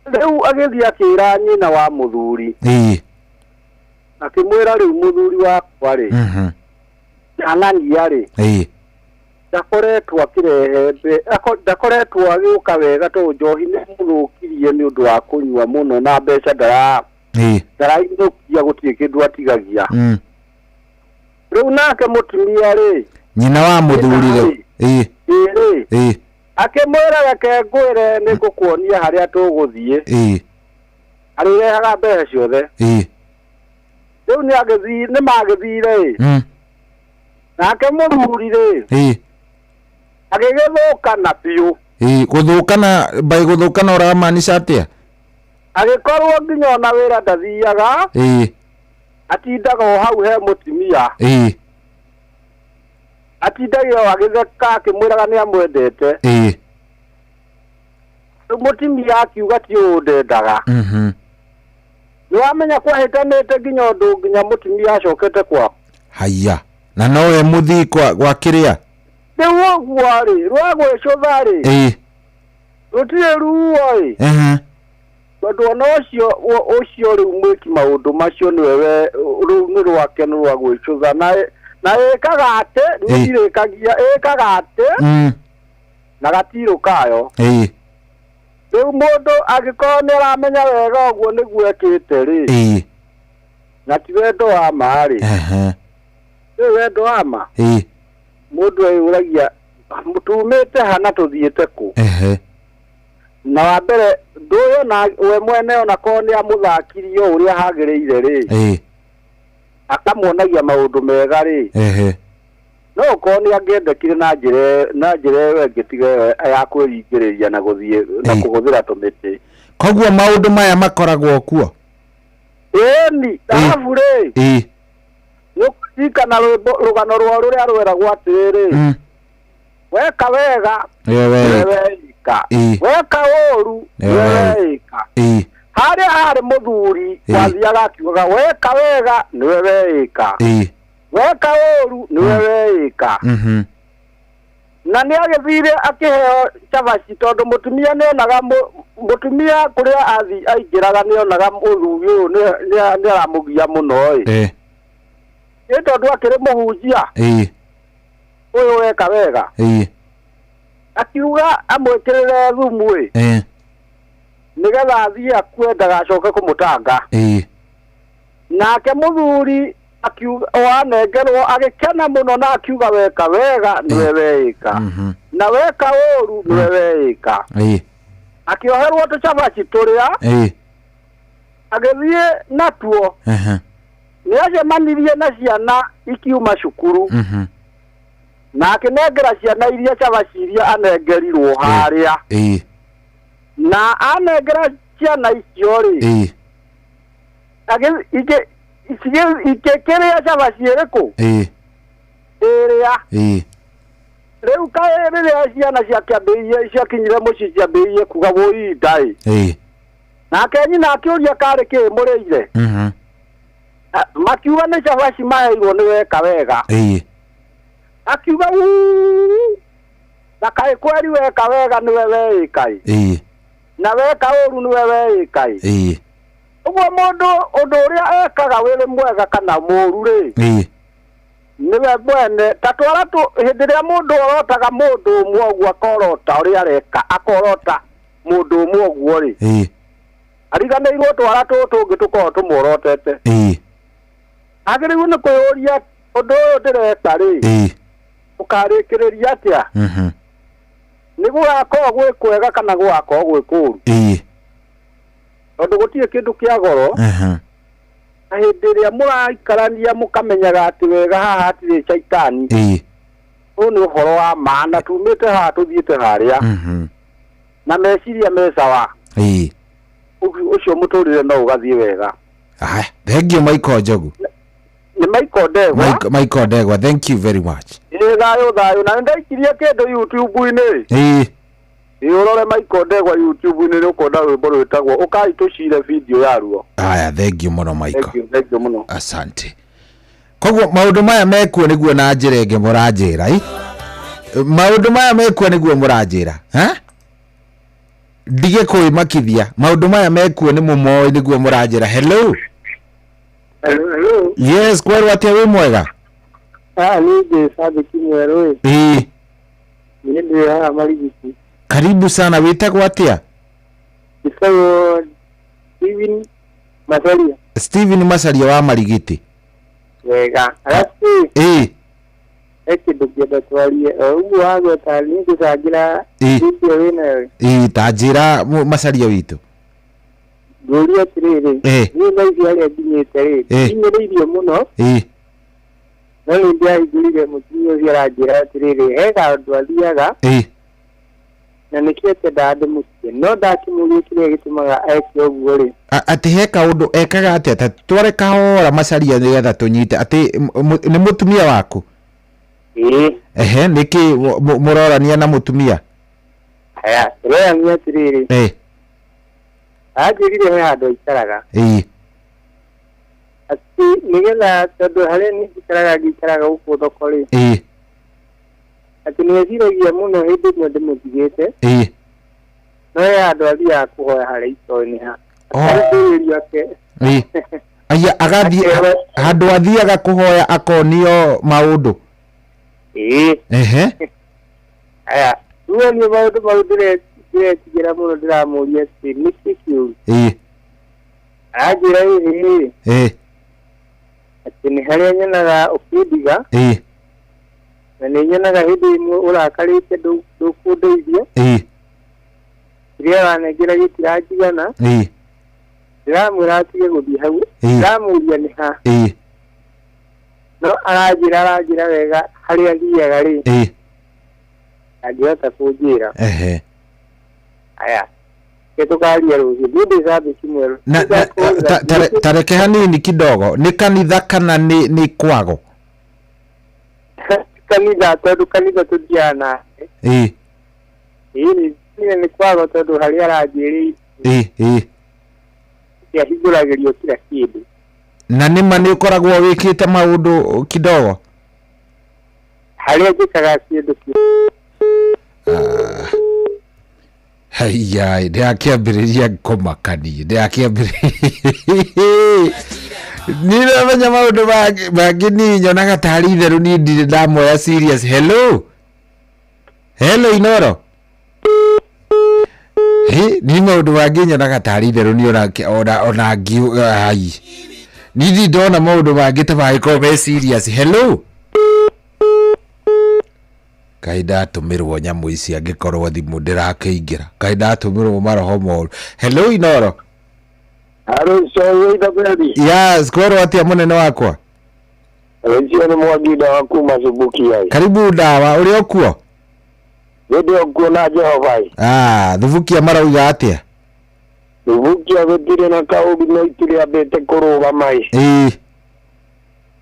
rĩu agĩthiĩ akĩra nyina wa mũthuri akĩmwĩra rĩu mũthuri wakwa rĩ anania rĩ ndakoretwo akĩrehe ndakoretwo agĩũka wega tondũ njohi nĩ mũthũkirie nĩ ũndũ wa kũnyua mũno na mbeca ndarainũkia gũtirĩ kĩndũ atigagia. Rĩu nake mũtumia rĩ Nyina wa mũthuri rĩu. Ĩ rĩ akĩmwĩra reke ngwĩre nĩ ngũkuonia harĩa tũgũthiĩ arĩrehaga mbeca ciothe. Rĩu nĩ agĩthiĩ nĩ magĩthire ĩ nake mũthuri rĩ agĩgĩthũkana biũ. Gũthũkana by gũthũkana ũramaanisha atĩa? Agĩkorwo nginya ona wĩra ndathiaga atindaga o hau he mũtumia atindaga o agĩtheka akĩmwĩraga nĩ amwendete. Rĩu mũtumia akiuga ti ũũ ndendaga. Nĩ wamenya kwahĩtanĩte nginya ũndũ nginya mũtumia acokete kwao. Haya na nowe mũthii kwa kĩrĩa? Rĩu ũguo rĩ rwa gwĩcũtha rĩ rũtirĩ ruo ĩ tondũ ona ũcio ũcio rĩu mwĩki maũndũ macio nĩwe we rũu nĩ rwake nĩ rwa gwĩcũtha na ĩkaga atĩ niĩ ndirĩkagia ĩkaga atĩ na gatirũ kayo. Rĩu mũndũ angĩkorwo nĩ aramenya wega ũguo nĩguo ekĩte rĩ na ti wendo wa ma rĩ rĩu wendo wa ma mũndũ eyũragia tumĩte ha na tũthiĩte kũ. Na wa mbere ndũyũ na we mwene onakorwo nĩ amũthakirie o ũrĩa hagĩrĩire rĩ akamuonagia maũndũ mega rĩ no ũkorwo nĩ angĩendekire na njĩra ĩyo ĩngĩ tiga ĩyo ya kwĩringĩrĩria na gũthiĩ na kũhũthĩra tũmĩtĩ. Koguo maũndũ maya makoragwo kuo? Ĩni arabu rĩ nĩ ũkũririkana rwĩmbo rũgano rwa rũrĩa rweragwo atĩrĩrĩ weka wega Nĩwe nĩwe weika weka ũru nĩwe weika. Harĩa harĩ mũthuri wathiaga akiugaga weka wega nĩwe weika weka ũru nĩwe weika. Na nĩ agĩthire akĩheo cabaci tondũ mũtumia nĩonaga mũtumia kũrĩa athi aingĩraga nĩonaga mũthuri ũyũ nĩ aramũgia mũno ĩ nĩ tondũ akĩrĩ mũhunjia ũyũ weka wega akiuga amwĩkĩrĩre thumu ĩ nĩgetha athiĩ akue ndagacoke kũmũtanga. Nake mũthuri akiuga wanengerwo agĩkena mũno na akiuga weka wega nĩwe weika na weka ũru nĩwe weika. Akĩoherwo tũcabaci tũrĩa agĩthiĩ natuo nĩ acemanirie na ciana ikiuma cukuru na akĩnengera ciana iria cabaci iria anengerirwo harĩa na anengera ciana icio rĩ ikĩkĩrĩa cabaci ĩrĩkũ ĩrĩa rĩu kaĩ rĩrĩa ciana ciakĩambĩrĩirie ciakinyire mũciĩ ciambĩrĩirie kuga wũi ndaĩ nake nyina akĩũria karĩ kĩĩ mũrĩire makiuga nĩ cabaci maheirwo nĩ weka wega akiuga uu na kaĩ kweri weka wega nĩwe weĩka ĩ na weka ũru nĩwe weĩka ĩ ũguo mũndũ ũndũ ũrĩa ekaga wĩrĩ mwega kana mũũru rĩ nĩwe mwene ta twara hĩndĩ ĩrĩa mũndũ orotaga mũndũ ũmwe ũguo akorota ũrĩa areka akorota mũndũ ũmwe ũguo rĩ ariganĩirwo twara tũtũ ũngĩ tũkorwo tũmũorotete agĩrĩirwo nĩ kwĩyũria ũndũ ũyũ ndĩreka rĩ ũkarĩkĩrĩria atĩa nĩ gũgakorwo gwĩ kwega kana gũgakorwo gwĩ kũũru tondũ gũtirĩ kĩndũ kĩa goro na hĩndĩ ĩrĩa mũraikarania mũkamenyaga atĩ wega haha hatirĩ caitani ũyũ nĩ ũhoro wa ma na tumĩte haha tũthiĩte harĩa na meciria me sawa ũcio mũtũrĩre no ũgathiĩ wega. Aya, thank you Michael Njogu. Nĩ Michael Ndegwa. Michael Ndegwa, thank you very much. Ĩ thayũ thayũ na nĩndaikirie kĩndũ YouTube-inĩ. Ĩ ũrore Michael Ndegwa YouTube-inĩ nĩ ũkuona rwĩmbo rwĩtagwo ũkai tũcire video yaruo. Aya, thank you mũno Michael. Thank you, thank you mũno. Asante. Koguo maũndũ maya mekuo nĩguo na njĩra ĩngĩ mũranjĩra i maũndũ maya mekuo nĩguo mũranjĩra ha? Ndige kwĩmakithia maũndũ maya mekuo nĩ mũmoĩ nĩguo mũranjĩra. Hello. Hello, hello. Yes, kwerwo atĩa wĩ mwega? Ah, niĩ ndĩ Sadiki mwerũ ĩ. Ĩĩ. Niĩ ndĩ haha Marigiti. Karibu sana, wĩtagwo atĩa? Njĩtagwo Steven Masaria. Steven Masaria wa Marigiti. Wega. Arabu ĩ he kĩndũ ngĩenda twarie. O ũguo wagweta niĩ ngũcangĩra Ĩ. ĩcio wĩnayo. Ĩĩ, ta njĩra Masaria witũ. Ngũria atĩrĩrĩ. Ĩ. Niĩ thaa ici harĩa nginyĩte rĩ. Ĩ. Nginyĩrĩirio mũno. Ĩĩ. No nĩ ndĩrahingũrire mũtumia ũcio aranjĩra atĩrĩrĩ he kaũndũ athiaga. Ĩĩ. Na nĩkĩo atendaga ndĩmũtige. No ndakĩmũria kĩrĩa gĩtũmaga eke ũguo rĩ. Atĩ he kaũndũ ekaga atĩa? Ta tware kahora Macaria nĩgetha tũnyite atĩ nĩ mũtumia waku? Ĩĩ. Ehe, nĩkĩ mũrorania na mũtumia? Aya, tũrorania atĩrĩrĩ. Ĩĩ. Anjĩrire he handũ aikaraga. Ĩĩ. Atĩ nĩgetha tondũ harĩa niĩ njikaraga ngĩikaraga gũkũ thoko rĩ. Ĩĩ. Atĩ nĩeciragia mũno hĩndĩ ĩmwe ndĩmũtigĩte. Ĩĩ. No he handũ athiaga kũhoya harĩa itoĩ nĩ ha. Oh. Arĩrĩrio ake. Ĩĩ. Aya, agathiĩ handũ athiaga kũhoya akonio maũndũ. Ĩĩ. Ehe. Aya, rĩu niĩ maũndũ mau ndĩretigĩra mũno ndĩramũria atĩ nĩkĩ kĩũru. Ĩĩ. Aranjĩra ĩĩ. Ĩĩ. Atĩ nĩ harĩa nyonaga ũkĩndiga. Ĩĩ. Na nĩ nyonaga hĩndĩ ĩmwe ũrakarĩte ndũkũndeithia. Ĩĩ. Kĩrĩa wanengera gĩtiranjigana. Ĩĩ. Ndĩramwĩra atige gũthiĩ hau. Ĩĩ. Ndĩramũria nĩ ha. Ĩĩ. No aranjĩra wega harĩa athiaga rĩ. Ĩĩ. Angĩhota kũnjĩra. Ehe. Aya. Reke tũkaria rũciũ. Niĩ ndĩ cambĩki mwerũ. Na, na, ta reke hanini kidogo. Nĩ kanitha kana nĩ kwago? Kanitha tondũ kanitha tũthiaga nake. Ĩĩ. Ĩĩ, nĩ nĩ kwago tondũ harĩa aranjĩrĩire Ĩĩ, ĩĩ. ahingũragĩrio kila kĩndũ. Na nĩma nĩ ũkoragwo wĩkĩte maũndũ kidogo? Harĩa njĩkaga kĩndũ kĩu. Haiya, ndĩrakĩambĩrĩria kũmakania, ndĩrakĩambĩrĩria. Niĩ ndĩramenya maũndũ mangĩ niĩ nyonaga tarĩ itherũ niĩ ndirĩ ndamoya serious. Hello? Hello Inoro? Hĩ, niĩ maũndũ mangĩ nyonaga tarĩ itherũ niĩ ona ai. Niĩ ndirĩ ndona maũndũ mangĩ ta mangĩkorwo me serious. Hello? Kaĩ ndatũmĩrwo nyamũ ici angĩkorwo thimũ ndĩrakĩingĩra. Kaĩ ndatũmĩrwo maroho moru. Hello Inoro? Hello, sorry, Isabeli. Yes, kwerwo atĩa mũnene wakwa? Rũciũ nĩ Mwangi Ndawa kuma Subukia. Karibu Ndawa, ũrĩ o kuo? Nĩ ndĩ o kuo na Jehova. Ah, Thubukia marauga atĩa? Thubukia gũtirĩ na kaũru no itirĩambĩte kũrũgama ĩ. Ĩĩ.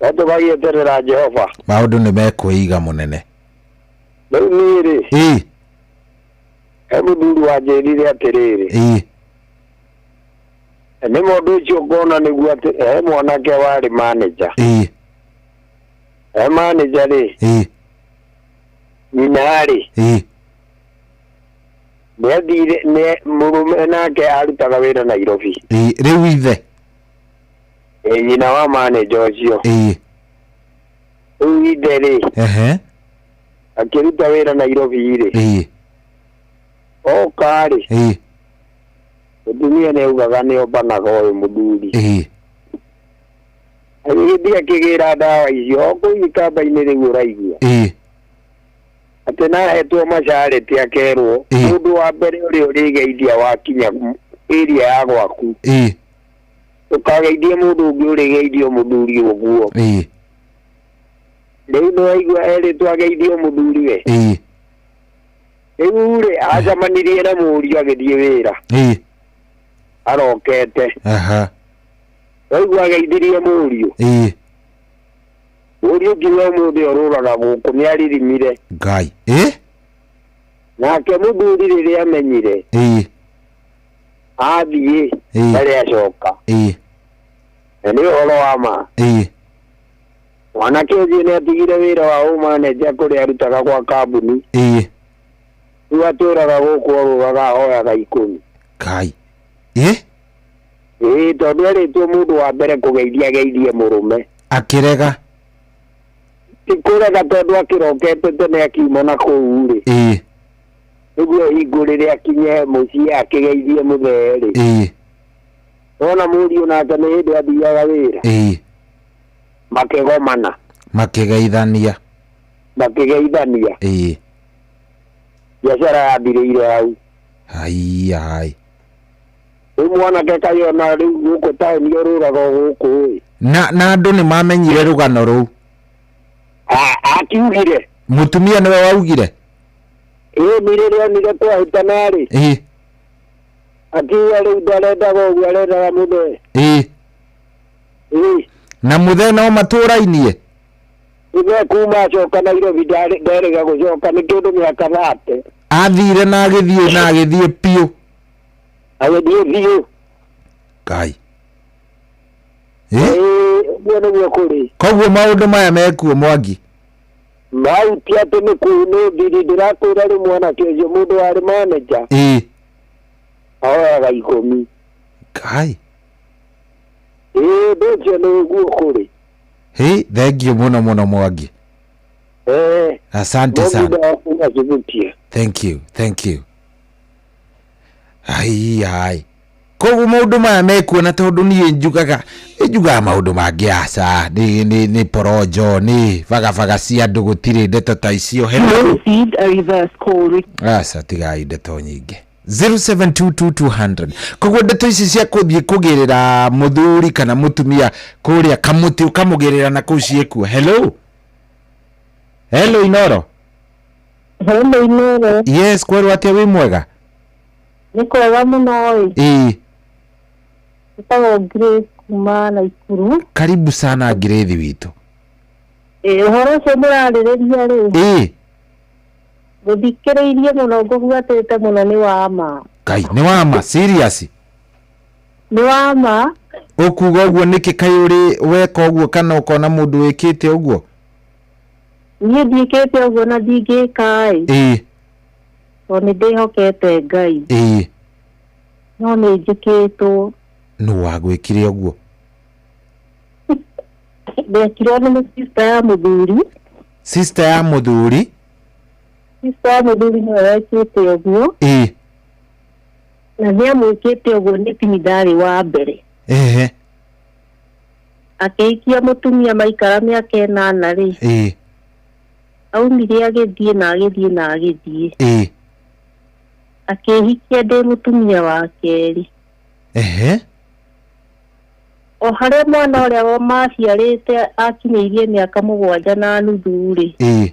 No tũgagĩeterera Jehova. Maũndũ nĩ mekwĩiga mũnene. Rĩu niĩ rĩ. Ĩĩ. He mũthuri wanjĩrire atĩrĩrĩ. Ĩĩ. Nĩ mũndũ ũcio ngona nĩguo atĩ he mwanake warĩ manager. Ĩĩ. He manager rĩ. Ĩĩ. Nyina rĩ. Ĩĩ. Nĩathire nĩ mũrũme nake arutaga wĩra Nairobi. Ĩĩ, rĩu ithe. Ĩĩ, nyina wa manager ũcio. Ĩĩ. Rĩu ithe rĩ. Ehe. Akĩruta wĩra Nairobi rĩ. Ĩĩ. Oka rĩ. Ĩĩ. Mũtumia nĩaugaga nĩombanaga ũyũ mũthuri. Ĩĩ. Agĩgĩthiĩ akĩgĩra ndawa icio o kũu ikamba-inĩ rĩu ũraigua. Ĩĩ. Atĩ nahetwo macarĩtĩ akerwo mũndũ wa mbere ũrĩa ũrĩgeithia wakinya area ya gwaku. Ĩĩ. Ũkageithie mũndũ ũngĩ ũrĩgeithio mũthuri ũguo. Ĩĩ. Rĩu nĩwaigua erĩtwo ageithio mũthuriwe. Ĩĩ. Rĩu rĩ acemanirie na mũriũ agĩthiĩ wĩra. Ĩĩ. Arokete. Aha. Waigua ageithirie mũriũ. Ĩĩ. Mũriũ nginya ũmũthĩ orũraga gũkũ nĩaririmire. Ngai. Ĩĩ. Nake mũthuri rĩrĩa amenyire athiĩ ndarĩ acoka. Na nĩ ũhoro wa ma. Mwanake ũcio nĩ atigire wĩra wa ũmaneja kũrĩa arutaga gwa kambuni. Rĩu atũraga gũkũ orũraga ahoyaga 10. Kai. Ĩĩ tondũ erĩtwo mũndũ wa mbere kũgeithia geithie mũrũme. Akĩrega. Ti kũrega tondũ akĩrokete tene akiuma na kũu rĩ. Nĩguo ehingũrĩre akinye mũciĩ akĩgeithie mũthee rĩ. Wona mũriũ nake nĩ hĩndĩ athiaga wĩra. Makĩgomana. Makĩgeithania. Makĩgeithania. Biacara yathirĩire hau. Hai. Rĩu mwanake kayona rĩu gũkũ taũni ũrũraga o gũkũ ĩ. Na andũ nĩ mamenyire rũgano rũu. Akiugire. Mũtumia nĩwe waugire. Ĩĩ nĩ rĩrĩa onire twahĩtana rĩ. Akiuga rĩu ndarendaga ũguo arendaga mũthee. Na mũthee no matũrainie. Mũthee kuma acoka Nairobi nderĩga gũcoka nĩ kĩndũ mĩaka 30. Athire na agĩthiĩ na agĩthiĩ biũ. Agĩthiĩ biũ. Ngai. Ũguo nĩguo kũrĩ. Koguo maũndũ maya mekuo Mwangi. Mau ti atĩ nĩ kũu nĩ thiri ndĩrakwĩra rĩu mwanake ũcio mũndũ warĩ manager. Ahoyaga 10. Ngai. Ĩĩ ũndũ ũcio nĩ ũguo kũrĩ. Hĩ, thank you mũno mũno Mwangi. Asante sana. Thank you, thank you. Ai. Koguo maũndũ maya mekuo na tondũ niĩ njugaga maũndũ mangĩ aca nĩ porojo nĩ bagabaga cia andũ gũtirĩ ndeto ta icio. Hello. Aca tigai ndeto nyingĩ. 0722200. Koguo ndeto ici cia kũthiĩ kũgĩrĩra mũthuri kana mũtumia kũrĩa kamũtĩ ũkamũgĩrĩra na kũu ciĩkuo. Hello. Hello Inoro. Hello Inoro. Yes, kwerwo atĩa wĩ mwega? Nĩ kwega mũno ĩ. Ĩtagwo Grace kuma Naikuru. Karibu sana Grace witũ. Ũhoro ũcio mũrarĩrĩria rĩ. Gũthikĩrĩirie mũno ngũbuatĩte mũno nĩ wa ma. Kai, nĩ wa ma serious? Nĩ wa ma. Ũkuga ũguo nĩkĩ kaĩ ũrĩ weka ũguo kana ũkona mũndũ wĩkĩte ũguo? Niĩ ndiĩkĩte ũguo na ndingĩka ĩ. Tondũ nĩ ndĩhokete Ngai. No nĩ njĩkĩtwo. Nũ wagwĩkire ũguo? Ndekirwo nĩ sister ya mũthuri. Sister ya mũthuri? Sister ya mũthuri nĩwe wekĩte ũguo. Na nĩ amwĩkĩte ũguo nĩ tini ndarĩ wa mbere. Akĩhikia mũtumia maikara mĩaka 8 rĩ. Aumire agĩthiĩ na agĩthiĩ na agĩthiĩ. Akĩhikia ndĩ mũtumia wa kerĩ. O harĩa mwana ũrĩa maciarĩte akinyĩirie mĩaka 7.5 rĩ.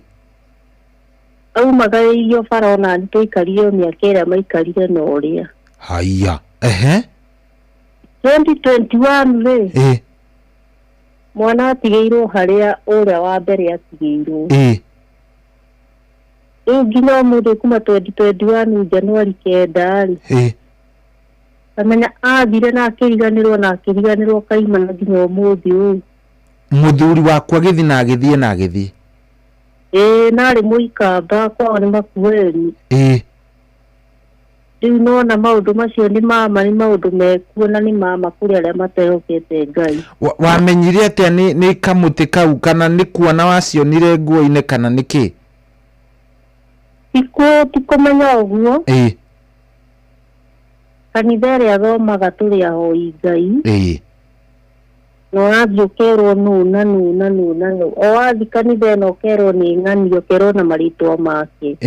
Aumagarĩirio bara ona nĩ twaikarire mĩaka ĩrĩa maikarire na ũrĩa. Haiya. 2021 rĩ. Mwana atigĩirwo harĩa ũrĩa wa mbere atigĩirwo. Rĩu nginya ũmũthĩ kuma 2021 Januari 9 rĩ. Amenya athire na akĩriganĩrwo na akĩriganĩrwo kaima na nginya ũmũthĩ ũyũ. Mũthuri wakwa agĩthiĩ na agĩthiĩ na agĩthiĩ. Ĩĩ narĩ mũikamba kwao nĩ Makueni. Rĩu nona maũndũ macio nĩ mama nĩ maũndũ mekuo na nĩ mama kũrĩ arĩa matehokete Ngai. Wamenyire atĩa nĩ kamũtĩ kau kana nĩ kuona wacionire nguo-inĩ kana nĩ kĩ? Ti kũmenya ũguo. Kanitha ĩrĩa thomaga tũrĩ ahoi Ngai. Na ũrathiĩ ũkerwo nũ na nũ na nũ na nũ. O wathiĩ kanitha ĩno ũkerwo nĩ ng'ani ũkerwo na marĩtwa make.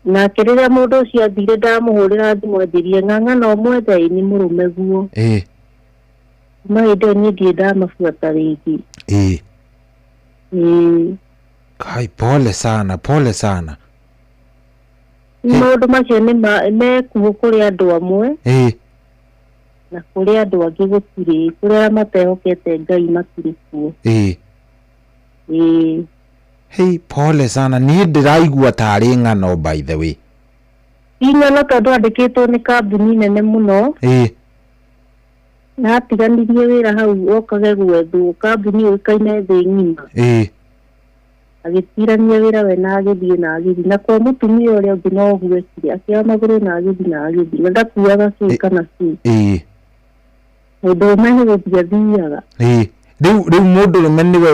Nake rĩrĩa mũndũ ũcio athire ndamũhũrĩra thimũ anjĩrie ng'ang'a no mwethe ĩ nĩ mũrũme guo. Kuma hĩndĩ ĩyo niĩ ndirĩ ndamabuata rĩngĩ. Kai, pole sana, pole sana. Maũndũ macio nĩ mekuo kũrĩ andũ amwe. Na kũrĩ andũ angĩ gũtirĩ, kũrĩ arĩa matehokete Ngai matirĩ kuo. Hey, pole sana. Niĩ ndĩraigua tarĩ ng'ano by the way. Ti ng'ano tondũ andĩkĩtwo nĩ kambuni nene mũno. Na atiganirie wĩra hau okage gwethwo kambuni yũĩkaine thĩ ng'ima. Agĩtirania wĩra we na agĩthiĩ na agĩthiĩ na kwa mũtumia ũrĩa ũngĩ no ũguo ekire akĩoya magũrũ na agĩthiĩ na agĩthiĩ na ndakuaga kĩ kana kĩ. Mũndũrũme nĩ gũthiĩ athiaga. Rĩu mũndũrũme nĩwe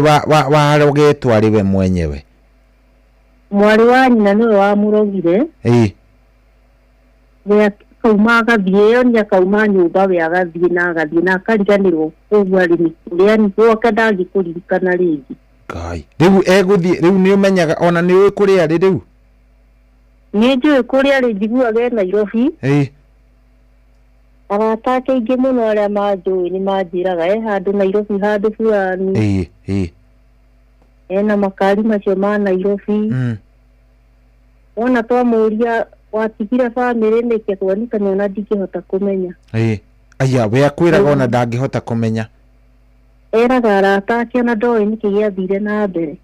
warogetwo arĩ we mwenyewe. Mwarĩ wa nyina nĩwe wamũrogire. We akauma agathiĩ ĩyo nĩ akauma nyũmba we agathiĩ na agathiĩ na akariganĩrwo koguo arĩ nĩ kũrĩa gwake ndangĩkũririkana rĩngĩ. Ngai. Rĩu egũthiĩ rĩu nĩ ũmenyaga ona nĩ ũĩ kũrĩa arĩ rĩu? Nĩ njũĩ kũrĩa arĩ njiguaga e Nairobi. Arata ake aingĩ mũno arĩa manjũĩ nĩ manjĩraga e handũ Nairobi handũ fulani. Ena makari macio ma Nairobi. Wona twamũria watigire bamĩrĩ nĩkĩ akwanikana ona ndingĩhota kũmenya. Aya we akwĩraga ona ndangĩhota kũmenya. Eraga arata ake ona ndoĩ nĩkĩ gĩathire na mbere.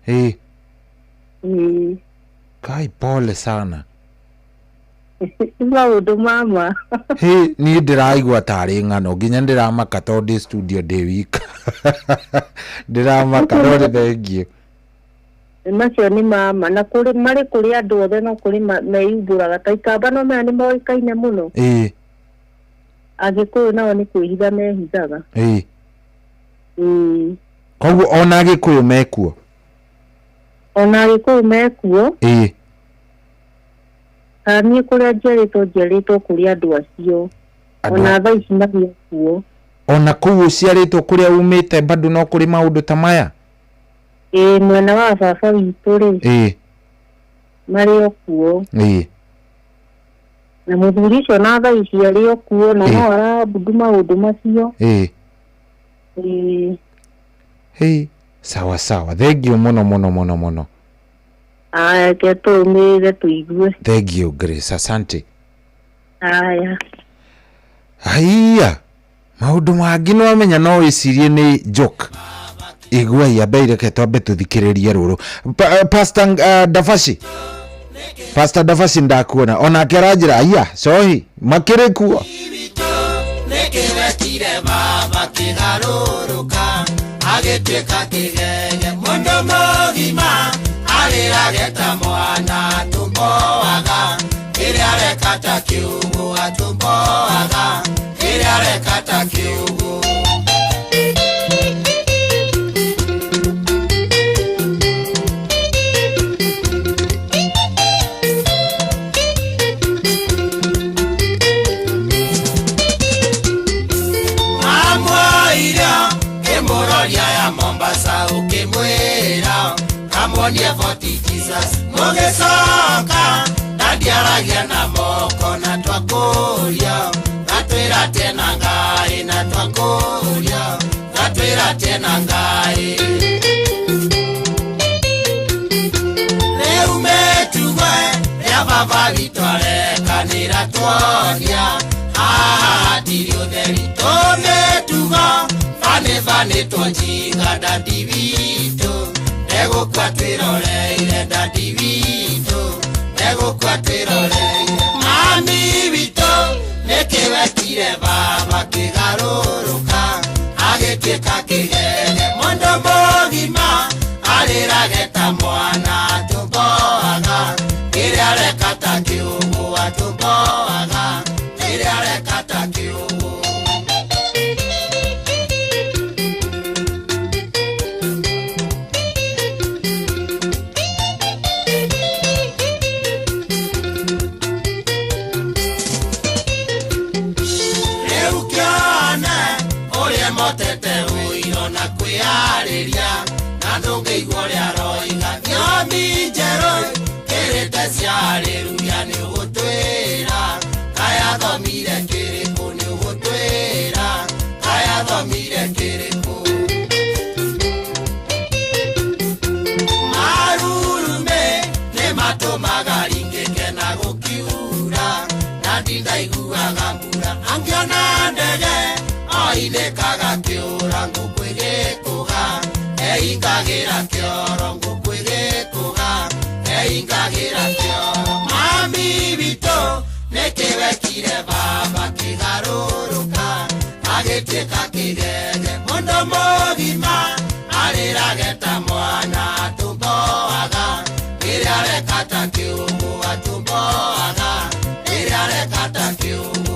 Kai pole sana. Maũndũ mama. Niĩ ndĩraigua tarĩ ng'ano nginya ndĩramaka tondũ ndĩ studio ndĩ wika. Ndĩramaka no nĩ thengiũ. Macio nĩ mama na kũrĩ marĩ kũrĩ andũ othe no kũrĩ meyumbũraga ta ikamba no maya nĩ moĩkaine mũno. Agĩkũyũ nao nĩ kwĩhitha mehithaga. Koguo ona Agĩkũyũ mekuo? Ona Agĩkũyũ mekuo. Niĩ kũrĩa njiarĩtwo njiarĩtwo kũrĩ andũ acio. Ona thaa ici marĩ kuo. Ona kũu ũciarĩtwo kũrĩa umĩte bado no kũrĩ maũndũ ta maya? Mwena wa baba witũ rĩ. Marĩ o kuo. Na mũthuri ũcio na thaa ici arĩ o kuo na no arabundu maũndũ macio. Hey, sawa sawa. Thengiũ mũno mũno mũno mũno. Aya, reke tũrũmĩrĩre tũigue. Thengiũ Grace, asante. Aya. Haiya, maũndũ mangĩ no amenya no wĩcirie nĩ joke. Igua ambe reke twambe tũthikĩrĩrie rũrũ. Pastor Davashi. Pastor Davashi ndakuona. Onake aranjĩra aya, cohi, makĩrĩ kuo. Nĩkĩwekire baba kĩgarũrũka agĩtuĩka kĩgege mũndũ mũgima arĩrage ta mwana atũmboaga kĩrĩa areka ta kiugo atũmboaga kĩrĩa areka ta kiugo. Ya Mombasa ukimwira kamuonie 40 Jesus mugicoka ndandiaragia na moko na twakuria gatwira tena Ngai na twakuria gatwira tena Ngai riu metugwe ria baba witũ arekanĩra tuonia haha hatirĩ ũtheri tũmĩtugo bane bane twajinga dadi witũ ndegũkua twĩroreire dadi witũ ndegũkua twĩroreire mami witũ nĩkĩ wekire baba kĩgarũrũka agĩtuĩka kĩgege mũndũ mũgima arĩrage ta mwana atũmboaga kĩrĩa areka ta kĩũgũ atũmboaga kĩrĩa areka ta kĩũgũ. Na ndũngĩigua ũrĩa aroiga thiomi njerũ kĩrĩte cia haleluya nĩ ũgũtwĩra kaĩ athomire kĩrĩkũ nĩ ũgũtwĩra kaĩ athomire kĩrĩkũ. Marurume nĩ matũmaga ringĩke na gũkiura na ndindaiguaga mbura angĩona ndege oinĩkaga kĩũra ngũkũ ĩgĩkũga eingagĩra kĩoro ngũkũ ĩgĩkũga. Eingagĩra kĩoro mami witũ nĩkĩ wekire baba kĩgarũrũka agĩtuĩka kĩgege mũndũ mũgima arĩrage ta mwana tumboaga rĩrĩa areka ta kĩũmũ atumboaga rĩrĩa areka ta kĩũmũ.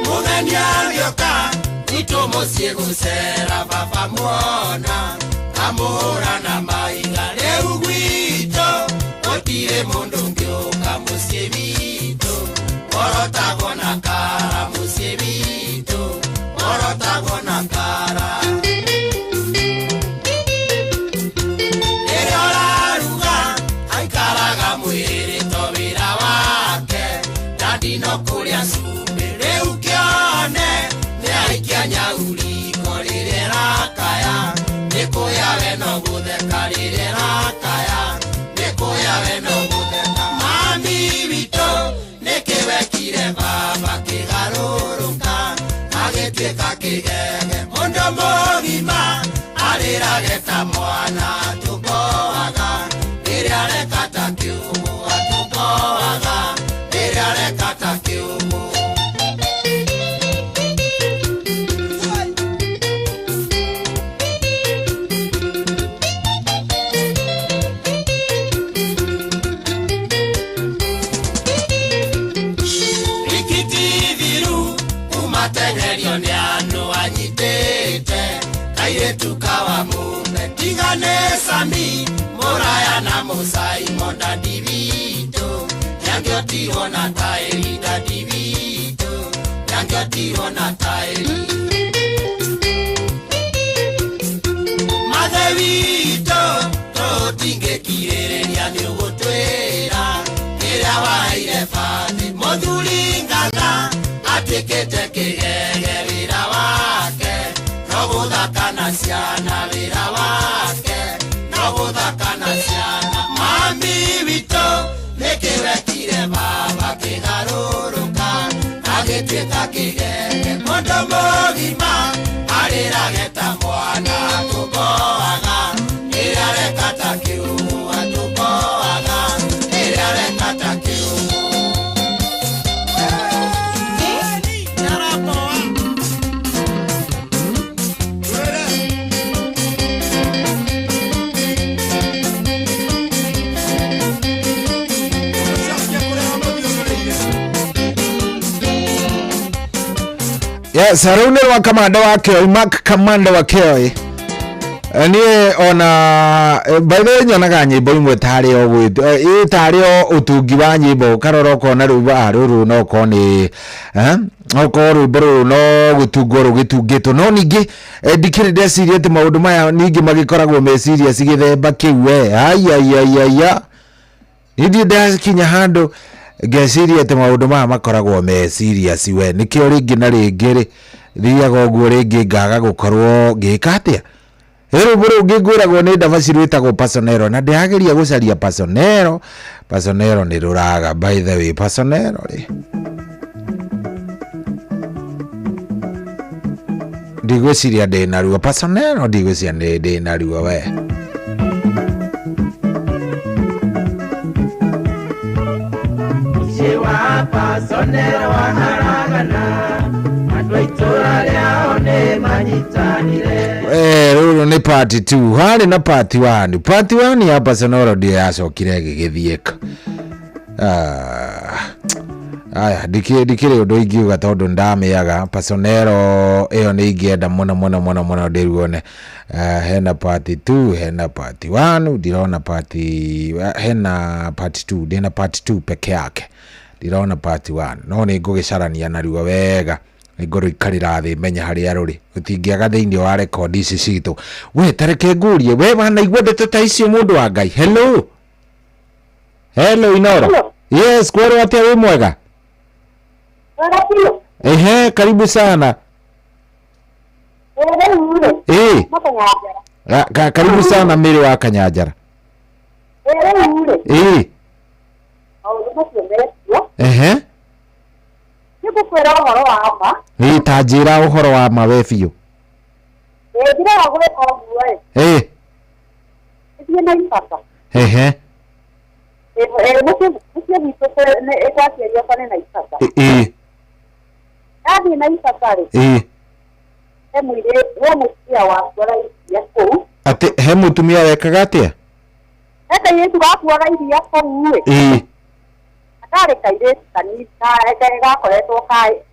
Mũgeni agĩũka gwitũ mũciĩ gũcera baba muona amũhũra na mahiga rĩu gwitũ gũtirĩ mũndũ ũngĩũka mũciĩ witũ orotagwo na kara mũciĩ witũ orotagwo na kara. Rĩrĩa ũraruga aikaraga mwĩrĩ to wĩra wake ndandi no kũrĩa cumbĩ rĩu kĩone nĩ aikia nyauriko rĩrĩa ĩrakaya nĩ kũya we no gũtheka rĩrĩa ĩrakaya nĩ kũya we no gũtheka. Mami witũ nĩkĩ wekire baba kĩgarũrũka agĩtuĩka kĩgege mũndũ mũgima arĩrage ta mwana tumboaga rĩrĩa areka ta kĩũmũ atumboaga rĩrĩa areka ta kĩũmũ. Rikitithiru umateng'erio nĩ andũ anyitĩte kairĩtu kawa mume tigane Sami mũraya na mũcaimo dadi witũ nĩangĩotirwo na taĩri dadi witũ nĩangĩotirwo na taĩri. Mathe witũ tũtingĩkirĩrĩria nĩũgũtwĩra kĩrĩa waheire bathi mũthuri ngatha atuĩkĩte kĩgege wĩra wake no gũthaka na ciana wĩra wake no gũthaka na ciana. Mami witũ nĩkĩ wekire baba kĩgarũrũka agĩtuĩka kĩgege mũndũ mũgima arĩrage ta mwana tumboaga rĩrĩa areka ta kĩũmũ atumboaga rĩrĩa areka ta kĩũmũ. Yes, rĩu nĩ rwa kamanda wa Kĩoi, Mark kamanda wa Kĩoi. Niĩ ona by the way nyonaga nyĩmbo imwe tarĩ o ĩ tarĩ o ũtungi wa nyĩmbo ũkarora ũkona rĩu rũrũ no ũkorwo nĩ okorwo rwĩmbo rũrũ no gũtungwo rũgĩtungĩtwo no ningĩ ndikĩrĩ ndeciria atĩ maũndũ maya ningĩ magĩkoragwo me serious gĩthemba kĩu we aiaiaiaia niĩ ndakinya handũ ngeciria atĩ maũndũ maya makoragwo me serious we nĩkĩo rĩngĩ na rĩngĩ rĩ thiaga ũguo rĩngĩ ngaga gũkorwo ngĩka atĩa. Rwĩmbo rũngĩ ngwĩragwo nĩ ndavaci rwĩtagwo Pasonero na ndĩrageria gũcaria Pasonero. Pasonero nĩ rũraga by the way Pasonero rĩ ndigwĩciria ndĩ naruo Pasonero ndigwĩciria nĩ ndĩ naruo we. Mũciĩ wa Pasonero waharagana andũ a itũũra rĩao nĩ manyitanire. Rũrũ nĩ part 2 harĩ na part 1. Part 1 ya Pasonero ndio yacokire ĩgĩgĩthiĩka. Aya ndikĩrĩ ũndũ ingiuga tondũ ndamĩaga Pasonero ĩyo nĩ ingĩenda mũno mũno mũno mũno ndĩruone. Hena part 2 hena part 1 ndirona part hena part 2 ndĩna part 2 peke yake ndirona part 1 no nĩ ngũgĩcarania naruo wega nĩngũrũikarĩra thĩ menye harĩa rũrĩ rũtingĩaga thĩinĩ wa rekondi ici citũ. We tareke ngũrie we wanaigua ndeto ta icio mũndũ wa Ngai. Hello hello Inoro. Yes, kwerwo atĩa wĩ mwega? Ehe, karibu sana. Karibu sana Mary wa Kanyanjara. Maũndũ macio mekuo. Ehe. Nĩngũkwĩra ũhoro wa ma. Ĩ, ta njĩra ũhoro wa ma we biũ. Ĩ, njĩraga gwĩka ũguo ĩ. Ĩ. Thiĩ na ibata. Ehe. Ĩ, ĩ, mũciĩ mũciĩ gwitũ kwa aciari akwa nĩ na ibata. Ĩ. Ndathiĩ na ibata rĩ. Ĩ. He mũirĩtu, he mũtumia wakuaga iria kũu. Atĩ he mũtumia wekaga atĩa? He kairĩtu gakuaga iria kũu ĩ. Ĩ. Na karĩ kairĩtu kanini gakoretwo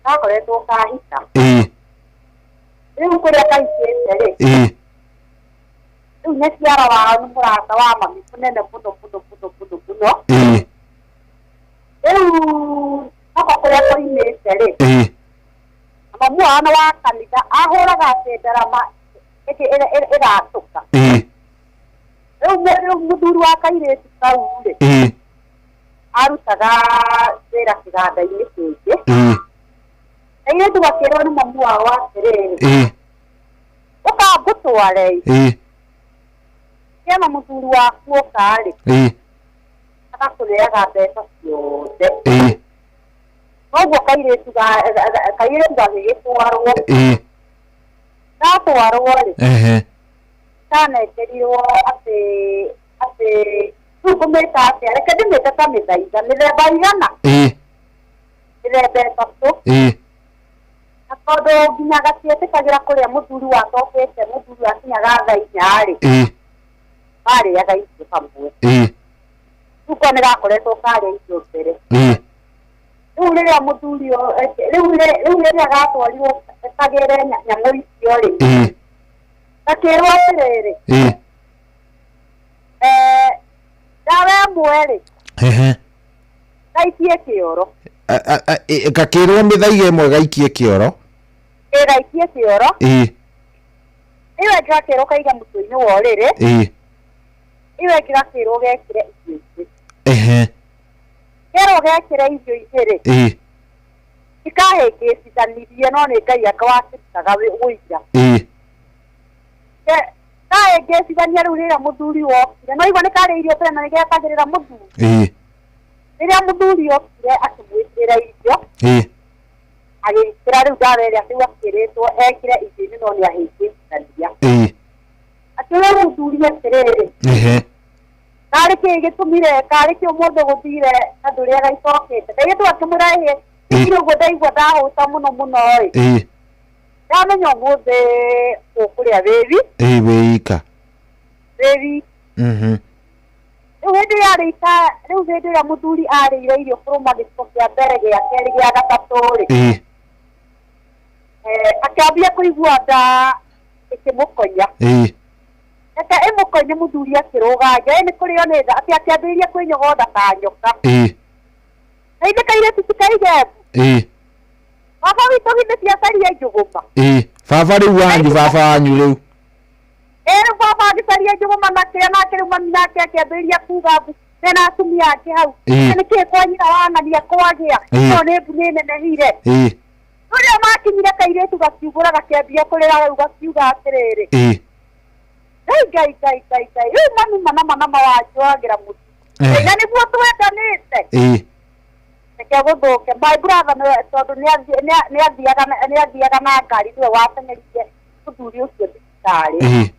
gakoretwo kahika. Ĩ. Rĩu kũrĩa kahikĩte rĩ. Ĩ. Rĩu nyaciara wao nĩ mũrata wa mami mũnene mũno mũno mũno mũno mũno. Ĩ. Rĩu nako kũrĩa koimĩte rĩ. Ĩ. Na mamu wao nĩ wa kanitha ahũraga atĩ ndarama ĩgatũka. Ĩ. Rĩu mũthuri wa kairĩtu kau rĩ. Ĩ. Arutaga wĩra kĩganda-inĩ kĩngĩ. Ĩ. Kairĩtu gakĩrwo nĩ mamu wao atĩrĩrĩ. Ĩ. Ũka ngũtware ĩ. Ĩ. Kĩama mũthuri waku ũka rĩ. Ĩ. Agakũneaga mbeca ciothe. Ĩ. Koguo kairĩtu kairĩtu gagĩgĩtwarwo. Ĩ. Gatwarwo rĩ. Ehe. Kanengerirwo atĩ atĩ rĩu ngũmĩta atĩa, reke ndĩmĩte ta mĩthaiga, mĩthemba igana. Ĩ. Mĩthemba ĩtatũ. Ĩ. Na tondũ nginya gatietĩkagĩra kũrĩa mũthuri watokete, mũthuri akinyaga thaa inya rĩ. Ĩ. Marĩaga irio hamwe. Ĩ. Rĩu ko nĩ gakoretwo karĩa irio mbere. Ĩ. Rĩu rĩrĩa mũthuri rĩu rĩrĩa gatwarirwo kagĩre nyamũ icio rĩ. Ĩ. Gakĩrwo atĩrĩrĩ. Ĩ. Ndawa ĩmwe rĩ. Ehe. Gaikie kĩoro. Gakĩrwo mĩthaiga ĩmwe gaikie kĩoro. Ĩ, gaikie kĩoro. Ĩ. Ĩyo ĩngĩ gakĩrwo kaige mũtwe-inĩ wa ũrĩrĩ. Ĩ. Ĩyo ĩngĩ gakĩrwo gekĩre irio ingĩ. Ehe. Kerwo gekĩre irio ingĩ rĩ. Ĩ. Ikahĩngĩcithanirie no nĩ Ngai anga wakĩrutaga ũira. Ĩ. Kahĩngĩcithania rĩu rĩrĩa mũthuri wokire, no igua nĩ karĩa irio mbere na nĩ getagĩrĩra mũthuri. Ĩ. Rĩrĩa mũthuri okire akĩmwĩkĩrĩra irio. Ĩ. Agĩkĩra rĩu ndawa ĩrĩa rĩu akĩrĩtwo ekĩre irio-inĩ no nĩ ahĩngĩcithania. Ĩ. Akĩũria mũthuri atĩrĩrĩ. Ehe. Karĩ kĩĩ gĩtũmire, karĩ kĩ ũmũthĩ gũthire na ndũrĩaga icokete. Kairĩtu akĩmwĩra ĩhĩ, ĩ ũguo ndaigua ndahũta mũno mũno ĩ. Ĩ. Ndamenya ũmũthĩ ũkũrĩa wĩwi. Ĩ, wĩ ika. Wĩwi. Mhm. Rĩu hĩndĩ ĩrĩa arĩika, rĩu hĩndĩ ĩrĩa mũthuri arĩire irio kũrũma gĩciko kĩa mbere gĩa kerĩ gĩa gatatũ rĩ. Ĩ. Akĩambia kũigua nda ĩkĩmũkonya. Ĩ. Reke ĩmũkonye mũthuri akĩrũga nja, ĩ nĩ kũrĩo nĩ nda, atĩ akĩambĩrĩria kwĩnyogonda ta nyoka. Ĩ. Na ithe kairĩtu ti kaige mbu. Ĩ. Baba witũ githĩ ti acaria njũgũma. Ĩ. Baba rĩu wanyu, baba wanyu rĩu. Ĩ, rĩu baba agĩcaria njũgũma na kĩrĩa nake rĩu mami nake akĩambĩrĩria kuga mbu mena atumia angĩ hau. Ĩ. Na nĩkĩĩ kwanyina wang'ania kwagĩa? Ĩ. No nĩ mbu nĩ nenehire. Ĩ. Rĩrĩa makinyire kairĩtu gakiugũra gakĩambia kũrĩra rĩu gakiuga atĩrĩrĩ. Ĩ. Ngai Ngai Ngai Ngai Ngai rĩu mami mana mana mawanjoagĩra mũtu. Ehe. Na nĩguo twendanĩte. Ĩ. Reke gũthũke. My brother nĩwe tondũ nĩathiaga na ngari nĩwe wateng'erire mũthuri ũcio thibitarĩ. Ĩ.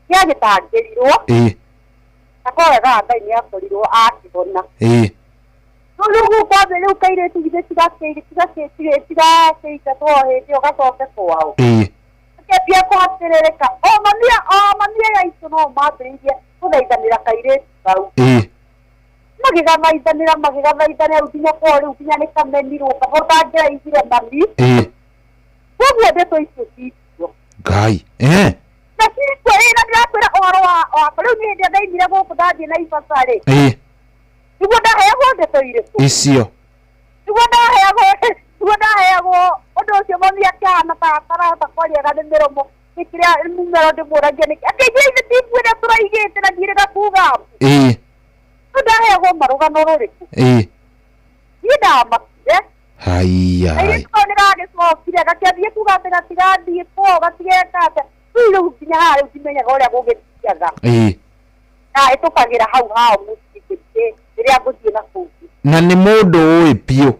Nĩagĩtangĩrirwo. Ĩ. Na kwa wega wa Ngai nĩakorirwo akĩhona. Ĩ. Rĩu rĩu kwambia rĩu kairĩtu githĩ tigakĩingatwo o hĩndĩ ĩyo gacoke kwao. Ĩ. Gakĩambia kũhatĩrĩrĩka. O mami aya aitũ no mambĩrĩirie gũthaithanĩra kairĩtu kau. Ĩ. Magĩgathaithanĩra magĩgathaithanĩra rĩu nginya kwao rĩu nginya nĩ kamenirwo kaba ũtangĩraigire mami. Ĩ. Koguo ndeto icio cikuo. Ngai. Eh. Na cikuo ĩ na ndĩrakwĩra ũhoro wakwa rĩu niĩ hĩndĩ ĩrĩa ndaimire gũkũ ndathiĩ Naivasha rĩ. Ĩ. Nĩguo ndaheagwo ndeto irĩkũ? Icio. Nĩguo ndaheagwo nĩguo ndaheagwo ũndũ ũcio mami akĩhana ta atarahota kwariaga nĩ mĩromo nĩ kĩrĩa mũmero ndĩmũragia nĩkĩ akĩnjĩra ithe ti mbu ĩrĩa tũraigĩte na ndiĩrĩga kuga mbu. Ĩ. Rĩu ndaheagwo marũgano rũrĩkũ? Ĩ. Niĩ ndamakire. Haiya. Kairĩtu kau nĩgagĩcokire gakĩambia kuga atĩ gatigathiĩ kwao gatigeka atĩa. Rĩu rĩu nginya haha rĩu ndimenyaga ũrĩa gũgĩthiaga. Ĩ. Ndahĩtũkagĩra hau hao mũciĩ ngĩthiĩ rĩrĩa ngũthiĩ na kũngĩ. Na nĩ mũndũ ũĩ biũ.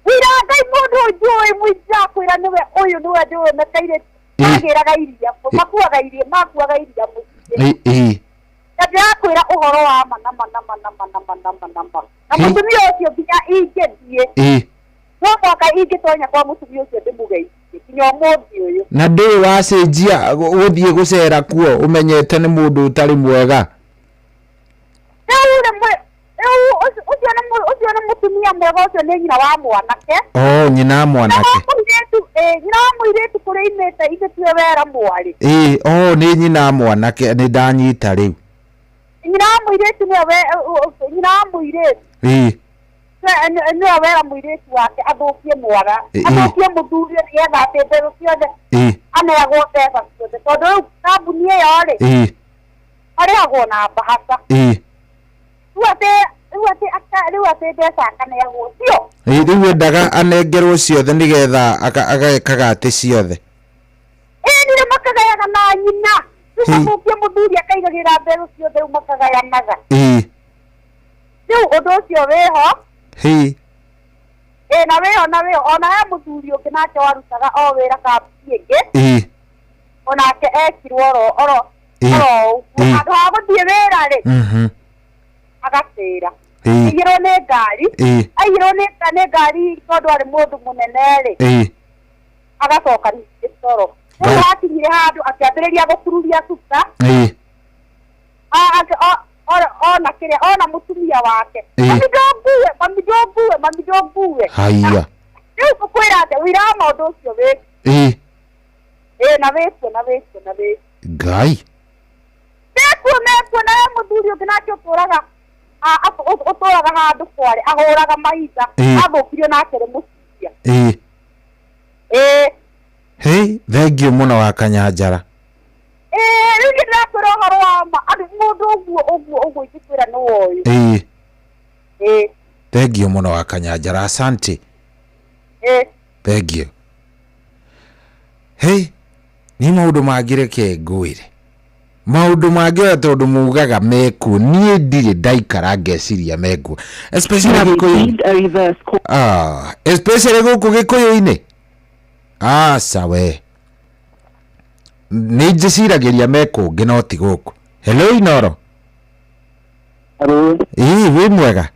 Wĩra Ngai mũndũ njũĩ mũinjakwĩra nĩwe ũyũ nĩwe ndĩũmekeire magĩraga iria makuaga iria makuaga iria mũciĩ. Ĩĩ. Na ndĩrakwĩra ũhoro wa ma na ma na ma na ma na ma na ma na ma. Na mũtumia ũcio nginya ingĩthiĩ. Ĩĩ. No mũhaka ingĩtonya kwa mũtumia ũcio ndĩmũgeithie nginya ũmũthĩ ũyũ. Na ndũĩ wacenjia gũthiĩ gũcera kuo ũmenyete nĩ mũndũ ũtarĩ mwega. Rĩu rĩmwe rĩu ũcio nĩ mũtumia mwega ũcio nĩ nyina wa mwanake. Oh, nyina wa mwanake. Mũirĩtu nyina wa mũirĩtu kũrĩa imĩte ithe tiwe wera mwarĩ. Ĩĩ, oh nĩ nyina wa mwanake nĩ ndanyita rĩu. Nyina wa mũirĩtu nĩwe nyina wa mũirĩtu. Ĩĩ. Nĩwe wera mũirĩtu wake athũkie mwana. Athũkie mũthuri nĩgetha atĩ mbeũ ciothe. Ĩĩ. Aneagwo mbeca ciothe tondũ rĩu kambuni ĩyo rĩ. Ĩĩ. Arĩhagwo na mbahaca. Ĩĩ. Rĩu atĩ mbeca akaneagwo cio. Ĩĩ, rĩu endaga anengerwo ciothe nĩgetha agekaga atĩ ciothe. Ĩĩ nĩ makagayaga na nyina. Rĩu mathũkie mũthuri akaigagĩra mbeũ ciothe rĩu makagayanaga. Ĩĩ. Rĩu ũndũ ũcio wĩho. Ĩĩ. Ĩĩ na wĩho na wĩho ona he mũthuri ũngĩ nake warutaga o wĩra kambuni ĩngĩ. Ĩĩ. Onake ekirwo oro oro oro ũguo. Handũ ha gũthiĩ wĩra rĩ. Agatĩra. Aiyĩrwo nĩ ngari. Aiyĩrwo nĩ ngari tondũ arĩ mũndũ mũnene rĩ. Agacoka ningĩ toro. Rĩu hakinyire handũ akĩambĩrĩria gũkururia cuka. Ona kĩrĩa ona mũtumia wake. Mami ndũngue, mami ndũngue, mami ndũngue. Haiya. Rĩu ngũkwĩra atĩ ũira wa maũndũ ũcio wĩ. Ĩĩ. Ĩĩ na wĩkuo na wĩkuo na wĩkuo. Ngai. Mekuo mekuo na he mũthuri ũngĩ nake ũtũraga ũtũraga handũ kware ahũraga mahiga athũkirio nake nĩ mũtumia. Ĩĩ. Ĩĩ. Hĩ, thengiũ mũno wa Kanyanjara. Ĩĩ, rĩu niĩ ndĩrakwĩra ũhoro wa ma andũ mũndũ ũguo ũguo ũguo ingĩkwĩra nĩ woyũ. Ĩĩ. Ĩĩ. Thengiũ mũno wa Kanyanjara, asante. Ĩĩ. Thengiũ. Hĩ, nĩ maũndũ mangĩ reke ngwĩre. Maũndũ mangĩ ona tondũ mugaga mekuo niĩ ndirĩ ndaikara ngeciria mekuo. Especially Gĩkũyũ. Ah, especially gũkũ Gĩkũyũ-inĩ. Aca we. Nĩ njĩciragĩria me kũngĩ no ti gũkũ. Hello Inoro. Hello. Ĩĩ, wĩ mwega?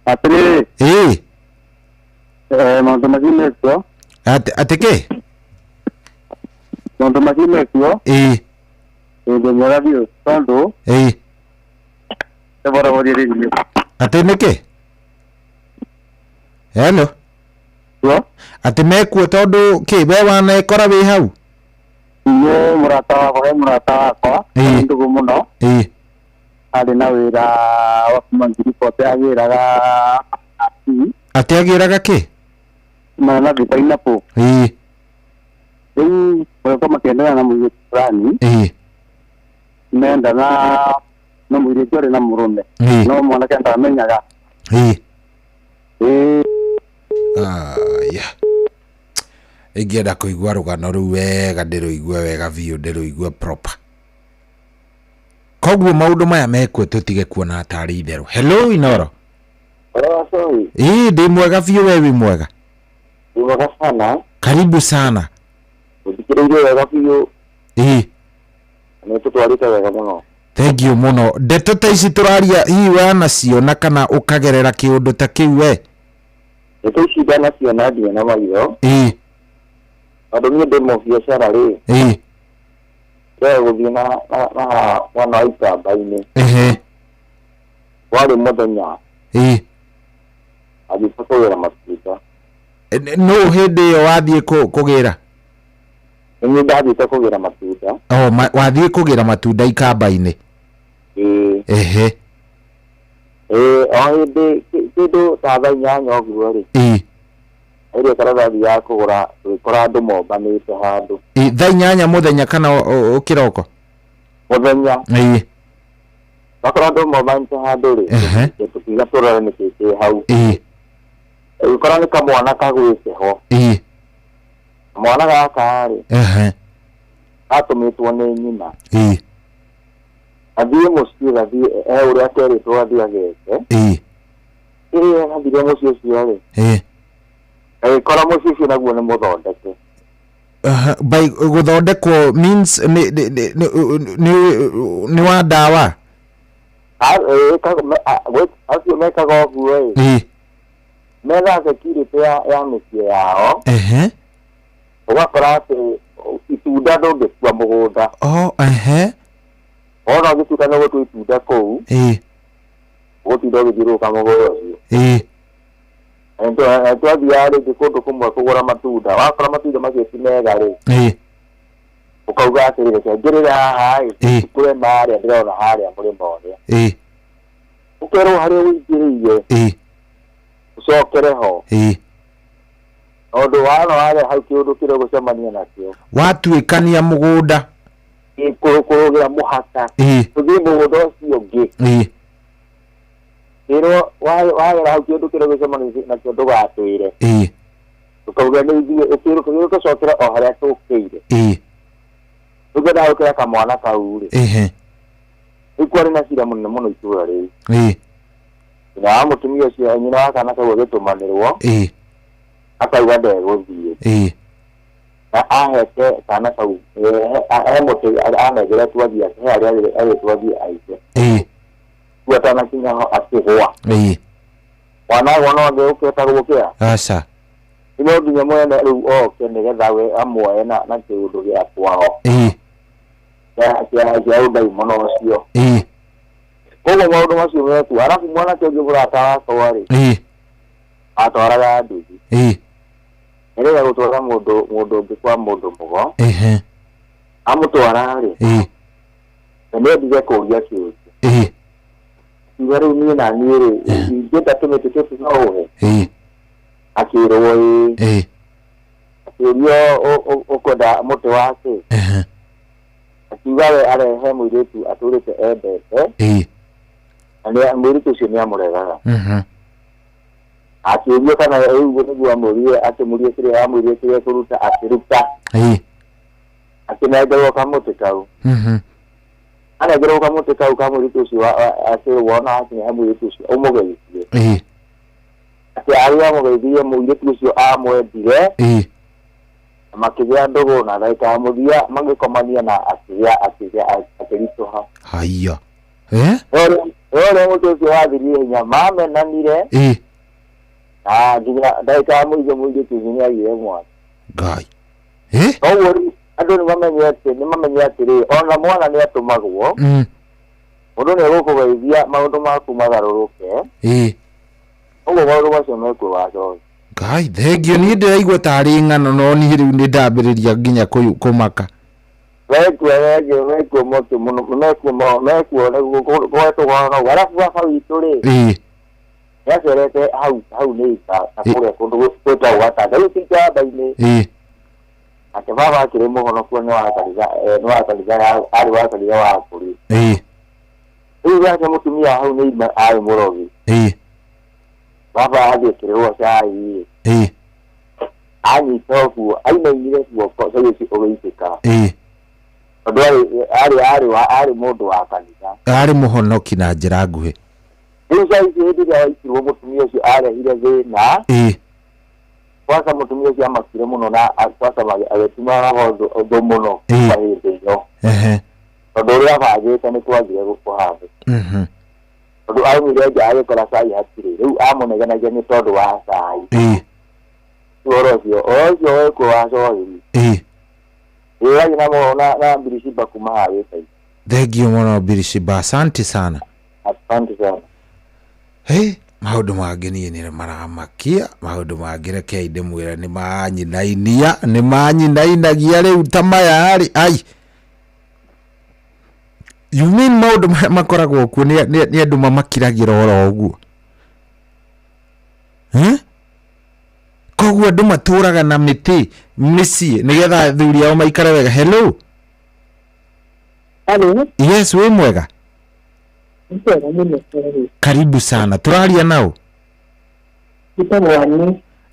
Atĩrĩrĩ. Ĩĩ. Maũndũ macio mekuo. Atĩ kĩ? Maũndũ macio mekuo. Ĩĩ. Ũndũ mwega biũ tondũ. Ĩĩ. Nĩboraboria rĩrĩ. Atĩ nĩkĩ? Hello. Atĩ mekuo tondũ kĩ we wanekora wĩ hau? Niĩ mũrata wakwa he mũrata wakwa. Ĩĩ. Ndũgũ mũno. Ĩĩ. Arĩ na wĩra wa kuma ngiribote agĩraga. Atĩ agĩraga kĩ? Mananathi pineapple. Ĩĩ. Rĩu magĩkorwo makĩendana na mũirĩtu fulani. Ĩĩ. Mendana na mũirĩtu arĩ na mũrũme. Ĩĩ. No mwanake ndamenyaga. Ĩĩ. Ĩĩ. Aya. Ingĩenda kũigua rũgano rũu wega ndĩrũigue wega biũ ndĩrũigue proper. Koguo maũndũ maya mekuo tũtige kuona tarĩ itherũ. Hello Inoro. Hello sorry. Ĩĩ ndĩ mwega biũ we wĩ mwega. Ndĩ mwega sana. Karibu sana. Ũthikĩrĩirie wega biũ. Ĩĩ. Nĩ tũtwarĩte wega mũno. Thank you mũno. Ndeto ta ici tũraria hihi wanaciona kana ũkagerera kĩũndũ ta kĩu we? Ndeto ici ndanaciona nginya na maitho. Ĩĩ. Tondũ niĩ ndĩ mũbiacara rĩ. Ĩĩ. Ndĩrenda gũthiĩ na mwena wa ikamba-inĩ. Ehe. Warĩ mũthenya. Ĩĩ. Athiĩte kũgĩra matunda. Nũ hĩndĩ ĩyo wathiĩ kũgĩra? Nĩ ndathiĩte kũgĩra matunda. Oh, wathiĩ kũgĩra matunda ikamba-inĩ. Ĩĩ. Ehe. Ĩĩ, o hĩndĩ kĩndũ ta thaa inyanya ũguo rĩ. Ĩĩ. Ĩrĩa karatathi ya kũgũra tũgĩkora andũ mombanĩte handũ. Ĩĩ, thaa inyanya mũthenya kana kĩroko? Mũthenya. Ĩĩ. Twakora andũ mombanĩte handũ rĩ. Ehe. Tũkiuga tũrore nĩkĩ kĩ hau. Ĩĩ. Ũgĩkora nĩ kamwana kagwĩte ho. Ĩĩ. Mwana gaka rĩ. Ehe. Atũmĩtwo nĩ nyina. Ĩĩ. Athiĩ mũciĩ gathiĩ he ũrĩa akerĩtwo athiĩ ageke. Kĩrĩa athire mũciĩ ũcio rĩ, agĩkora mũciĩ ũcio naguo nĩ mũthondeke. Aha, by gũthondekwo means nĩ nĩ nĩ nĩ nĩ wa ndawa. Acio mekaga ũguo ĩ, methaga security ya mĩciĩ yao. Ũgakora atĩ itunda ndũngĩkua mũgũnda. Oh, ehe. Wona ũgĩtuĩka nĩ ũgũtua itunda kũu, ũgũtinda ũgĩthiũrũrũka mũgũnda ũcio. Na twathiaga rĩngĩ kũndũ kũmwe kũgũra matunda, wakora matunda macio ti mega rĩ, ũkauga atĩrĩ, reke ngĩrĩre haha ĩ, kũre marĩa ndĩrona harĩa mũrĩmo ũrĩa. Ũkerwo harĩa ũingĩrĩire, ũcokere ho. Tondũ wana warĩa hau kĩũndũ kĩrĩa ũgũcemania nakĩo. Watuĩkania mũgũnda. Kũrũgĩra mũhaka. Ũthiĩ mũgũnda ũcio ũngĩ. Ĩrwo wagera hau kĩũndũ kĩrĩa ũgũcemania nakĩo ndũgatwĩre. Ũkauga nĩ ithuĩ ũkĩrũka ũgacokera o harĩa tũkĩire. Rĩu ngwendaga gũkĩra kamwana kau rĩ. Rĩu kwarĩ na cira mũnene mũno itũũra rĩu. Nyina wa mũtumia ũcio, nyina wa kana kau agĩtũmanĩrwo, akauga ndegũthiĩ. Na ahete kana kau, he mũtĩ anengeretwo athiĩ, he harĩa erĩtwo athiĩ aige. Rĩu atanakinya ho akĩgũa. Mwana agwa no angĩũkĩte gũkĩra. Aca. No nginya mwene rĩu oke nĩgetha we amuoe na kĩũndũ gĩa kwao. Kĩa ũndaimono ũcio. Koguo maũndũ macio mekuo. Arabu mwanake ũngĩ mũrata wakwa rĩ, atwaraga nduthi. Nĩgetha gũtwara mũndũ ũngĩ kwa mũndũ mũgo. Amũtwara rĩ, na nĩendire kũũria kĩũria. Akiuga rĩu niĩ na niĩ rĩ, ingĩenda tũmĩtĩ tũtũ no ũhe? Akĩrwo ĩĩ. Akĩũrio ũkwenda mũtĩ wa kĩ? Akiuga we arehe mũirĩtu atũrĩte endete. Na mũirĩtu ũcio nĩamũregaga. Akĩũrio kana rĩu nĩguo amũrie, akĩmũria kĩrĩa amwĩrire kĩrĩa ekũruta, akĩruta. Akĩnengerwo kamũtĩ kau. Anengerwo kamũtĩ kau ka mũirĩtu ũcio, akĩrwo ona akinya he mũirĩtu ũcio ũmũgeithie. Atĩ arĩa amũgeithirie mũirĩtu ũcio amwendire. Makĩgĩa ndũgũ na ndagĩka ya mũthia magĩkomania na akĩgĩa akĩritũha. Haiya. Ũrĩa mũtĩ ũcio wathirire hinya, mamenanire. Na nginya ndagĩka ya mũico mũirĩtu ũcio nĩagĩire mwana. Ngai. Koguo rĩu andũ nĩmamenye atĩrĩ, ona mwana nĩatũmagwo. Mũndũ nĩegũkũgeithia maũndũ maku magarũrũke. Ũguo maũndũ macio mekuo wacoki. Ngai, thengio niĩ ndĩraigua tarĩ ng'ano no niĩ rĩu nĩndambĩrĩria nginya kũmaka. Mekuo mekuo mũno, mekuo gwetwo no. Arabu baba witũ rĩ, nĩacerete hau nĩ ita na kũrĩa kũndũ gwĩtagwo Gatanga. Rĩu ti Kĩamba-inĩ. Nake baba akĩrĩ mũhonoku nĩ wa kanitha, nĩ wa kanitha, arĩ wa kanitha wa Akũrĩ. Rĩu nake mũtumia hau nĩ ima arĩ mũrogi. Baba athiĩ kĩrĩhwo cai rĩ. Anyita ũguo, ainainire guoko cai ũcio ũgĩitĩka. Tondũ arĩ mũndũ wa kanitha. Arĩ mũhonoki na njĩra nguhĩ. Rĩu cai ũcio hĩndĩ ĩrĩa waitirwo mũtumia ũcio arehire thĩna. Kwanza mũtumia ũcio amakire mũno na kwanza agĩtuma roho thũ mũno kuma hĩndĩ ĩyo. Tondũ ũrĩa abangĩte nĩ kwagire kũhana. Tondũ aumire nja agĩkora cai hatirĩ. Rĩu amũnegenagia nĩ tondũ wa cai. Ũhoro ũcio wekwo wa cohi. Ĩragia na Birishimba kuma harĩa ĩta. Thengio mũno Birishimba, asante sana. Asante sana. Hey, maũndũ mangĩ niĩ nĩ maramakia, maũndũ mangĩ rekei ndĩmwĩre nĩ manyinainia, nĩ manyinainagia rĩu ta maya rĩ, ai. You mean maũndũ maya makoragwo kuo nĩ andũ mamakiragĩra oro ũguo? Koguo andũ matũraga na mĩtĩ mĩciĩ nĩgetha athuri ao maikare wega. Hello. Hello. Yes, wĩ mwega? Karibu sana. Tũraria nao?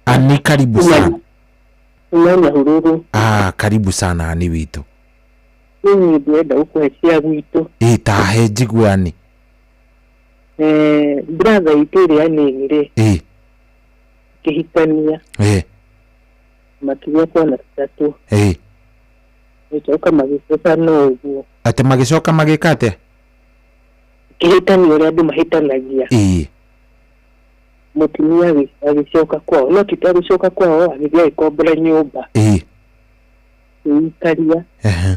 Ani, karibu sana. Nyahururu. Ah, karibu sana Ani witũ. Rĩu ndĩrenda gũkũhe cia gwitũ. Ĩ tahe njiguani. Eh, brother itũ ĩrĩa nini rĩ, Ĩ. kĩhikania Ĩ. makĩgĩa twana tũtatũ. Ĩ. Gĩcoka magĩcokana ũguo. Atĩ magĩcoka magĩka atĩa? Kĩhĩtania ũrĩa andũ mahĩtanagia. Ĩ. Mũtumia agĩcoka kwao, no ti ta gũcoka kwao, agĩthiĩ agĩkombora nyũmba. Ĩ. Ĩikaria. Ehe.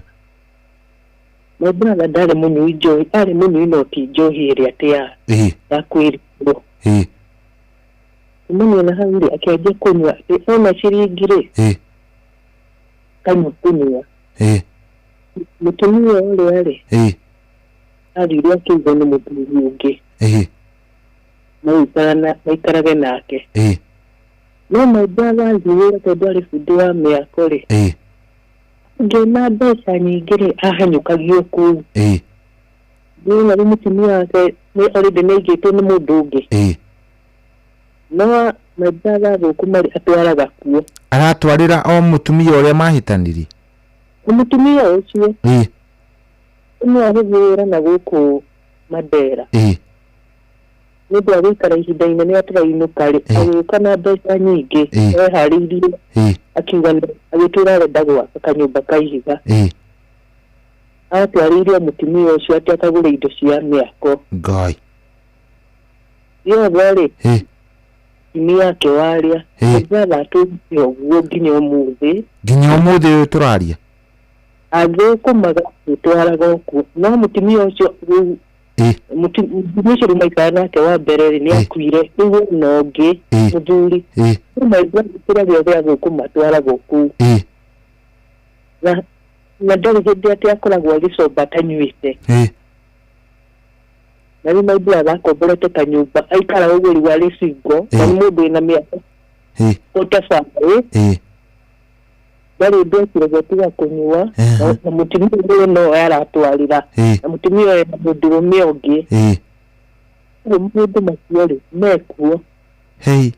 My brother ndarĩ mũnyui njohi, arĩ mũnyui no ti njohi ĩrĩa atĩ ya Ĩ. ya kwĩrĩrwo. Ĩ. Kumania na hau rĩ, akĩanjia kũnyua atĩ ona ciringi rĩ, Ĩ. kanyua kũnyua. Ĩ. Mũtumia ũrĩa rĩ, Ĩ. athire akĩigwo nĩ mũthuri ũngĩ, Ĩ. maikarage nake. Ĩ. No my brother athiĩ wĩra tondũ arĩ bundi wa mĩako rĩ, Ĩ. ngĩona mbeca nyingĩ rĩ, ahanyũkagio kũu. Ĩ. Nĩwona rĩu mũtumia wake nĩ already nĩ aigĩtwo nĩ mũndũ ũngĩ. Ĩ. No my brother gũkũ marĩ atwaraga kuo. Aratwarĩra o mũtumia ũrĩa mahĩtanirie. Mũtumia ũcio Ĩ. nĩ agĩthiĩ wĩra na gũkũ Mandera. Ĩ. Nĩ ũndũ wa gũikara ihinda inene atarainũka rĩ, agĩũka na mbeca nyingĩ, eharĩirie, Ĩ. akiuga agĩtwĩra arenda gwaka kanyũmba ka ihiga. Ĩ. Atwarĩire mũtumia ũcio atĩ akagũre indo cia mĩako. Ngai. Yothe rĩ, Ĩ. mũtumia ake warĩa. Ĩ. Brother atũrĩte ũguo nginya ũmũthĩ. Nginya ũmũthĩ ũyũ tũraria. Athũkũmaga agĩtwaraga okuo. No mũtumia ũcio rĩu Ĩ. Mũtumia ũcio rĩu maikara nake wa mbere rĩ, nĩ akuire. Rĩu ena ũngĩ mũthuri. Ĩ. Rĩu my brother kĩrĩa gĩothe athũkũma atwaraga kũu. Ĩ. Na ndarĩ hĩndĩ atĩ akoragwo agĩcomba atanyuĩte. Ĩ. Na rĩu my brother akomborete kanyũmba aikara ũguo rĩu arĩ single, na nĩ mũndũ wĩna mĩaka Ĩ. ũtabarĩ. Ĩ. Ndarĩ ũndũ ekire tiga kũnyua, na mũtumia ũyũ no aratwarĩra, Ĩ. na mũtumia ũyũ ena mũndũrũme ũngĩ. Ĩ. Ũguo maũndũ macio rĩ, mekuo. Hei.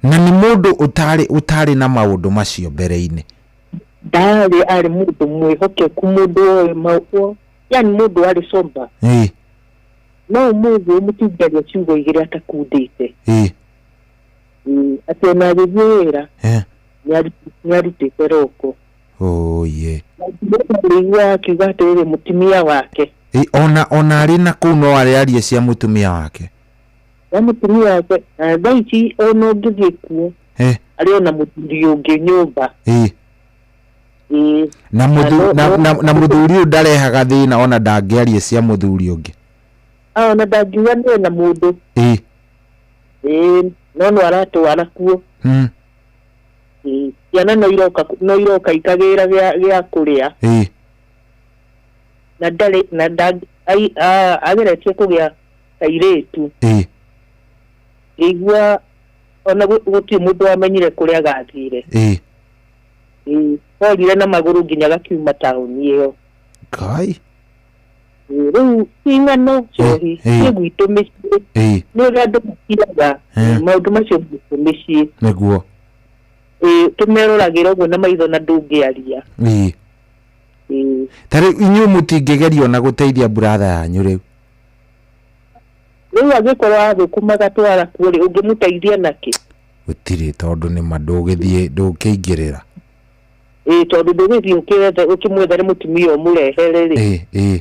Na nĩ mũndũ ũtarĩ ũtarĩ na maũndũ macio mbere-inĩ. Ndarĩ, arĩ mũndũ mwĩhokeku, mũndũ oĩ maũndũ, yani mũndũ arĩ sober. Ĩ. No ũmũthĩ mũtingĩaria ciugo igĩrĩ atakundĩte. Ĩ. Atĩ ona agĩthiĩ wĩra, Eh. nĩ arutĩte roko. Oye. Rĩu akiuga atĩrĩrĩ mũtumia wake. Ĩ, ona arĩ na kũu no arĩarie cia mũtumia wake. Na mũtumia wake, na thaa ici ona ũngĩthiĩ kuo, Eh. arĩ ona mũthuri ũngĩ nyũmba. Ĩ. Ĩ. Na na mũthuri ũyũ ndarehaga thĩna ona ndangĩaria cia mũthuri ũngĩ. Ona ndangiuga nĩ na mũndũ. Ĩ. Ĩ, no no aratwara kuo. Ĩ, ciana no iroka, no iroka ikagĩra gĩa kũrĩa. Ĩ. Na ndarĩ, na ageretie kũgĩa kairĩtu. Ĩ. Ngĩigua ona gũtirĩ mũndũ wamenyire kũrĩa gathire. Ĩ. Ĩ, korire na magũrũ nginya gakiuma taũni ĩyo. Ngai. Ĩ, rĩu ti ng'ano njohi, nĩ gwitũ mĩciĩ. Ĩ. Nĩ ũrĩa andũ makiraga, maũndũ macio gwitũ mĩciĩ. Nĩguo. Ĩ, tũmeroragĩra ũguo na maitho na ndũngĩaria. Ĩ. Ĩ. Ta rĩu inyuĩ mũtingĩgeria ona gũteithia brother yanyu rĩu. Rĩu angĩkorwo athũkũmaga twara kuo rĩ, ũngĩmũteithia nakĩ? Gũtirĩ, tondũ nĩ ma ndũgĩthiĩ, ndũkĩingĩrĩra. Ĩ, tondũ ndũgĩthiĩ ũkĩmwethere mũtumia ũmũrehere rĩ. Ĩ, ĩ.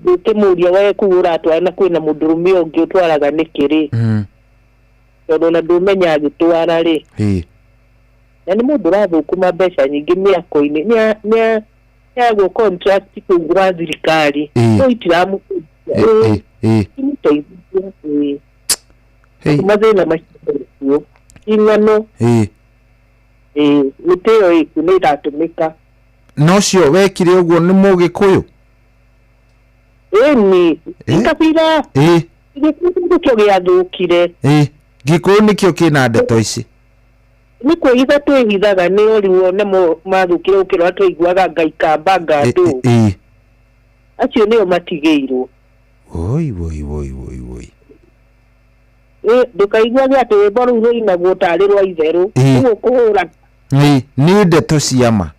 Ũkĩmũria we kũu ũratwara na kwĩna mũndũrũme ũngĩ ũtwaraga nĩkĩ rĩ? Tondũ ona ndũmenya agĩtwara rĩ. Ĩ. Na nĩ mũndũ ũrathũkũma mbeca nyingĩ mĩako-inĩ. Nĩ agwo contract kũu gwa thirikari. Ĩ. No itiramũteithia. Ĩ, ĩ. Itiramũteithia. Ĩ. Hey. Mathĩna macio mekuo. Ing'ano. Ĩ. Ĩ, mĩtĩ ĩyo ĩkuo nĩ ĩratũmĩka. Na ũcio wekire ũguo nĩ Mũgĩkũyũ? Ĩni. Kabira. Ĩ. Gĩkũyũ nĩkĩo gĩathũkire. Ĩ. Gĩkũyũ nĩkĩo kĩna ndeto ici. Nĩ kwĩhitha twĩhithaga nĩ ũriwo nĩmo mathũkire gũkĩra ũrĩa twaiguaga Ngai kamba ngandũ. Ĩ. Acio nĩo matigĩirwo. Woi woi woi woi woi. Ĩ, ndũkaiguage atĩ rwĩmbo rũu rũinagwo tarĩ rwa itherũ. Ũguo kũhũra. Ĩ, nĩ ndeto cia ma.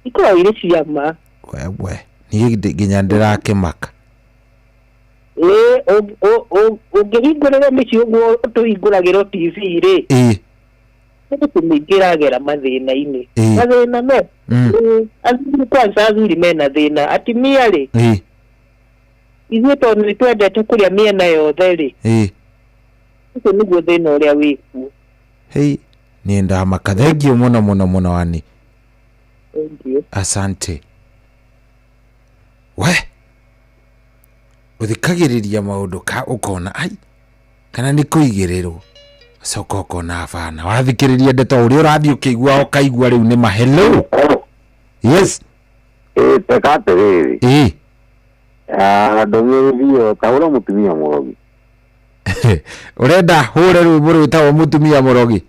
Ikoragwo irĩ cia ma. Wewe, Niĩ nginya ndĩrakĩmaka. Ĩĩ, ũngĩhingũrĩra mĩciĩ ũguo tũhingũragĩrwo TV rĩ, mĩciĩ mĩingĩ ĩragera mathĩna-inĩ. Mathĩna me athuri, kwanza athuri mena thĩna, atumia rĩ, ithuĩ tondũ nĩ twendete kũrĩa mĩena yothe rĩ, ũcio nĩguo thĩna ũrĩa wĩkuo. Hei, niĩ ndamaka. Thengiũ mũno mũno mũno, Ani. Thank you. Asante. We ũthikagĩrĩria maũndũ ka ũkona ai kana nĩ kũigĩrĩrwo, coka ũkona bana wathikĩrĩria ndeto ũrĩa ũrathiĩ ũkĩigua ũkaigua rĩu nĩ ma. Hello, yes. Ĩ, teka atĩrĩrĩ. Ĩ. Ndũmĩrĩri ĩyo ta ũrĩa mũtumia mũrogi. Ũrenda hũre rwĩmbo rwĩtagwo mũtumia mũrogi?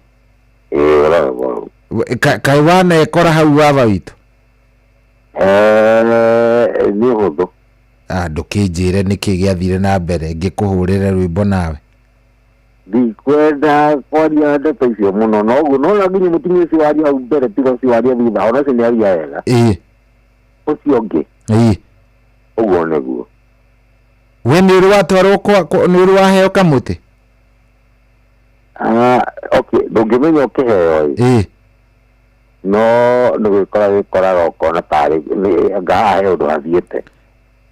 Ĩ, ũrĩa rũu. Kaĩ wanekora hau baba witũ? Nĩ ũhũthũ. Ah, ndũkĩnjĩre nĩkĩ gĩathire na mbere ngĩkũhũrĩre rwĩmbo nawe. Ndikwenda kwaria ndeto icio mũno, noguo nona nginya mũtumia ũcio waria hau mbere, tiga ũcio waria thutha, ona ũcio nĩ aria wega. Ũcio ũngĩ. Ũguo nĩguo. We nĩ ũrĩ watwarwo kwa nĩ ũrĩ waheo kamũtĩ? Ah, okay, ndũngĩmenya ũkĩheo ĩ. No nĩ gwĩkora wĩkoraga ũkona tarĩ anga haha he ũndũ hathiĩte.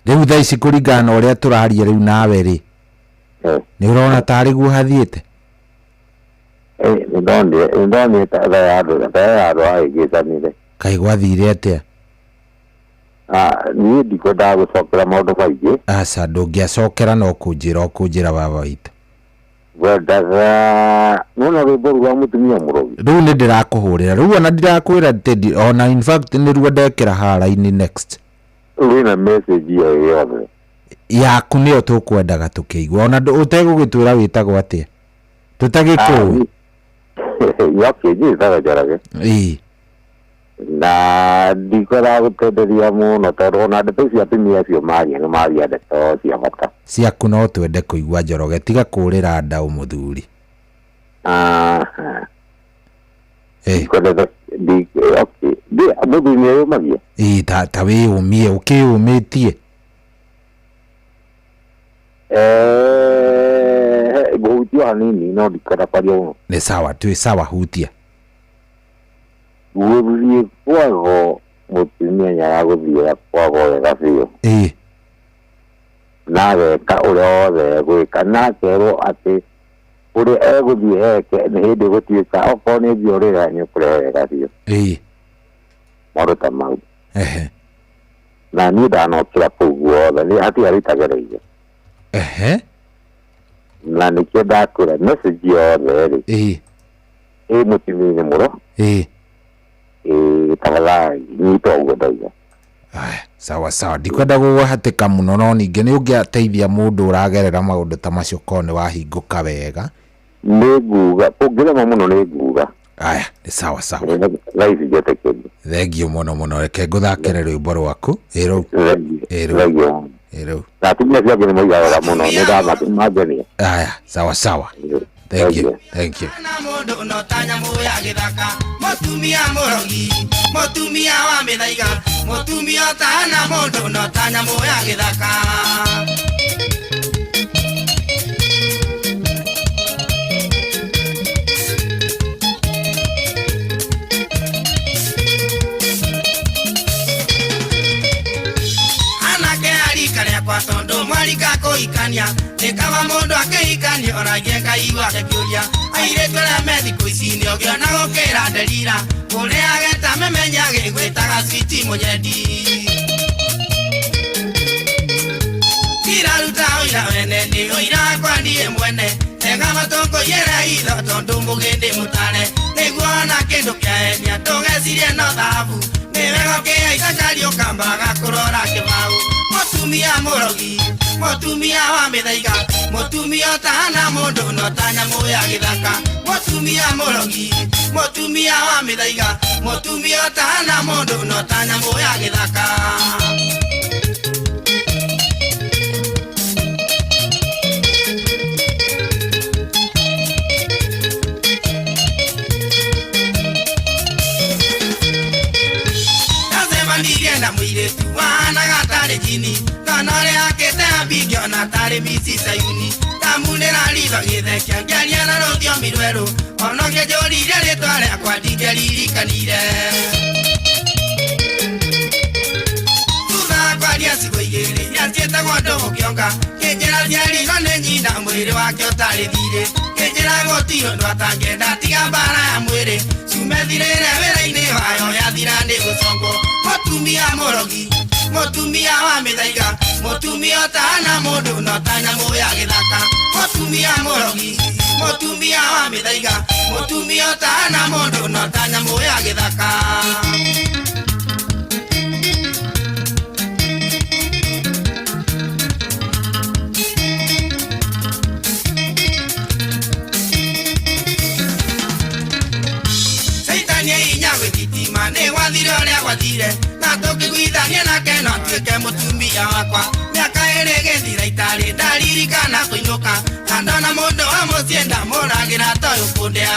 Rĩu thaa ici kũringana na ũrĩa tũraria rĩu nawe rĩ, nĩ ũrona tarĩ guo hathiĩte? Nĩ ndonire ta thaa ya andũ hahĩngĩcanire. Kaĩ gwathire atĩa? Niĩ ndikwendaga gũcokera maũndũ maingĩ. Aca, ndũngĩacokera, no kũnjĩra ũkũnjĩra baba witũ. Ngwendaga nona rwĩmbo rũu rwa mũtumia mũrogi. Rĩu nĩ ndĩrakũhũrĩra rĩu, ona ndirakwĩra atĩ ona in fact nĩruo ndekĩra haraini next. Rwĩna message ĩyo yothe. Yaku nĩyo tũkwendaga tũkĩigua, ona ũtegũgĩtwĩra wĩtagwo atĩa tũtagĩkũĩ. Okay, njĩtaga Njoroge. Na ndikwendaga gũtenderia mũno tondũ ona ndeto icio atumia acio maria nĩ maria ndeto cia bata. Ciaku no twende kũigua, Njoroge, tiga kũrĩra ndaũ mũthuri. Ndikwendete okay, mũthuri nĩ eyũmagia. Ĩ, ta wĩyũmie ũkĩyũmĩtie. Ngũhutia hanini no ndikwenda kwaria mũno. Nĩ sawa, twĩ sawa, hutia. Gũthiĩ kwago mũtumia nĩaragũthiĩra kwago wega biũ. Na ageka ũrĩa wothe egwĩka, na akerwo atĩ ũrĩa egũthiĩ eke nĩ hĩndĩ gũtuĩka okorwo nĩ mbia ũrĩra nĩ ũkũrehe wega biũ. Maũndũ ta mau. Na niĩ ndanokĩra kũu guothe nĩ hatirĩ harĩa itagereire. Na nĩkĩo ndakwĩra message yothe rĩ, ĩ mũtumia-inĩ mũno. Ĩ, tafadhali nyita ũguo ndauga. Sawa sawa, ndikwenda gũgũhatĩka mũno, no ningĩ nĩ ũngĩateithia mũndũ ũragerera maũndũ ta macio korwo nĩ wahingũka wega. Nĩ nguga ũngĩrema mũno nĩ nguga. Aya, nĩ sawa sawa. Thaa ici njetĩkĩrie. Thengiũ mũno mũno, reke ngũthakĩre rwĩmbo rwaku. Ĩrũ ĩrũ Thengiũ. Ĩrũ. Na atumia acio angĩ nĩ moiga wega mũno, nĩ ndamangenia. Aya, sawa sawa, thank you, thank you. Mũndũ no ta nyamũ ya gĩthaka, mũtumia mũrogi, mũtumia wa mĩthaiga, mũtumia ũtahana mũndũ no ta nyamũ ya gĩthaka. Anake a rika rĩakwa tondũ mwarika kũhikania nĩ kaba mũndũ akĩhikania oragie Ngai wake kĩũria. Airĩtu arĩa me thikũ ici nĩ ũngĩona gũkĩra nderira kũrĩa ageta memenya gĩgwĩtaga switi mũnyendi. Ndiraruta ũira wene nĩ ũira wakwa niĩ mwene, tega matũngũyĩre itho tondũ mũgĩndĩ mũtare, nĩguo ona kĩndũ kĩaenia ndũgecirie no thahabu, nĩ wega ũkĩhaica ngari ũkambaga kũrora kĩbaũ. Mũtumia mũrogi, mũtumia wa mĩthaiga, mũtumia ũtahana mũndũ no ta nyamũ ya gĩthaka. Mũtumia mũrogi, mũtumia wa mĩthaiga, mũtumia ũtahana mũndũ no ta nyamũ ya gĩthaka. Ndacemanirie na mũirĩtu wahanaga tarĩ tarĩ jini Ndona ũrĩa akĩte ambi ngĩona tarĩ misi Sayuni Ndamunĩra ritho gĩthekia ngĩaria na rũthiomi rwerũ Ona ũngĩnjũririe rĩtwa rĩakwa ndingĩririkanire Thutha wa kwaria ciugo igĩrĩ iria ciĩtagwo ndũgũ kĩonga Kĩnjĩra ciarirwo nĩ nyina mwĩrĩ wake ũtarĩ thirĩ Kĩnjĩra gũtirĩ ũndũ atangĩenda tiga mbara ya mwĩrĩ Cume thirĩre wĩra-inĩ wayo yathira nĩ gũcongwo Mũtumia mũrogi mũtumia wa mĩthaiga mũtumia ũtahana mũndũ no ta nyamũ ya gĩthaka Mũtumia mũrogi mũtumia wa mĩthaiga mũtumia ũtahana mũndũ no ta nyamũ ya gĩthaka Saitani einya gwĩtitima nĩ gwathire ũrĩa gwathire na tũkĩiguithania nake no atuĩke mũtumia wakwa mĩaka ĩrĩ ĩgĩthira itarĩ ndaririkana kũinũka na ndona mũndũ wa mũciĩ ndamũragĩra toyũ kũndĩa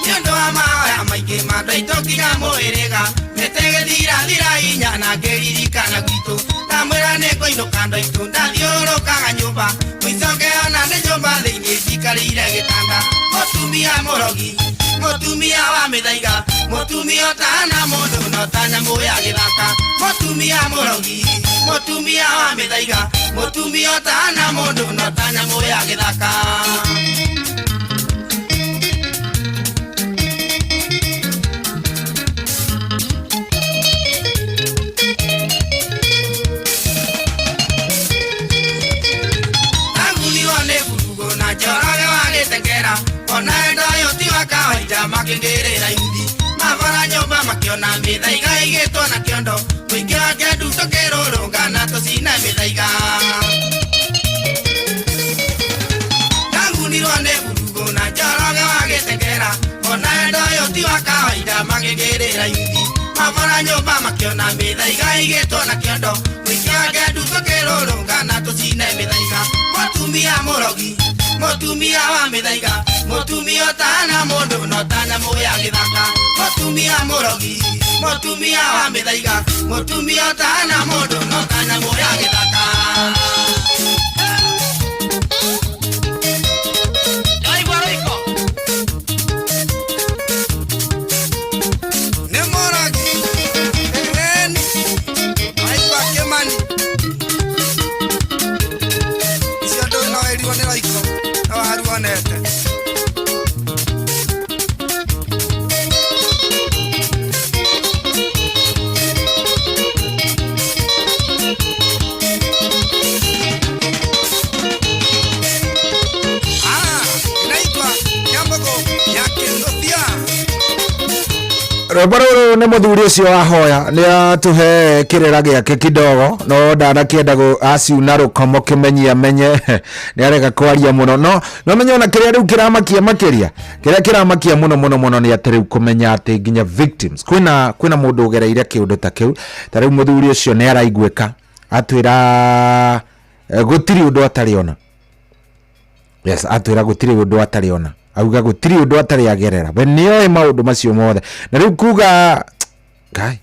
nĩ ũndũ wa mahoya maingĩ ma ndaitũ nginya mũhĩrĩga mĩtĩ ĩgĩthirathira hinya na ngĩririkana gwitũ ndamwĩra nĩ ngũinũka ndaitũ ndathiũrũrũkaga nyũmba mũico ngĩona nĩ nyũmba thĩinĩ njikarĩire gĩtanda Mũtumia mũrogi mũtumia wa mĩthaiga mũtumia ũtahana mũndũ no ta nyamũ ya gĩthaka Mũtumia mũrogi mũtumia wa mĩthaiga mũtumia ũtahana mũndũ no ta nyamũ ya gĩthaka Ndagunirwo nĩ mburugu na Njoroge wa gĩtengera Ona endo ũyũ ti wa kawaida makĩngĩrĩra iuthi Mabora nyũmba makĩona mĩthaiga ĩigĩtwo na kĩondo Mũingĩ wa kĩandu tũkĩrũrũngana tũcine mĩthaiga Ndagunirwo nĩ mburugu na Njoroge wa gĩtengera Ona endo ũyũ ti wa kawaida makĩngĩrĩra iuthi Mabora nyũmba makĩona mĩthaiga ĩigĩtwo na kĩondo Mũingĩ wa kĩandu tũkĩrũrũngana tũcine mĩthaiga Mũtumia mũrogi mũtumia wa mĩthaiga mũtumia ũtahana mũndũ no ta nyamũ ya gĩthaka Mũtumia mũrogi mũtumia wa mĩthaiga mũtumia ũtahana mũndũ no ta nyamũ ya gĩthaka Ndaigua rũiko Nĩ mũrogi ĩni Ndaigua kĩmani Icio ndũĩ no ĩrirwo nĩ roiko no waruonete Inaitwa Nyambogo ya Kĩnuthia Rwĩmbo rũrũ nĩ mũthuri ũcio wahoya nĩ atũhe kĩrĩra gĩake kidogo no ndanakĩenda aciuna rũkomo kĩmenyi amenye nĩ arega kwaria mũno no no menye ona kĩrĩa rĩu kĩramakia makĩria kĩrĩa kĩramakia mũno mũno mũno nĩ atĩ rĩu kũmenya atĩ nginya victims kwĩna mũndũ ũgereire kĩũndũ ta kĩu ta rĩu mũthuri ũcio nĩ araiguĩka atwĩra gũtirĩ ũndũ atarĩ ona yes atwĩra gũtirĩ ũndũ atarĩ ona auga gũtirĩ ũndũ atarĩ agerera we nĩoĩ maũndũ macio mothe na rĩu kuga ngai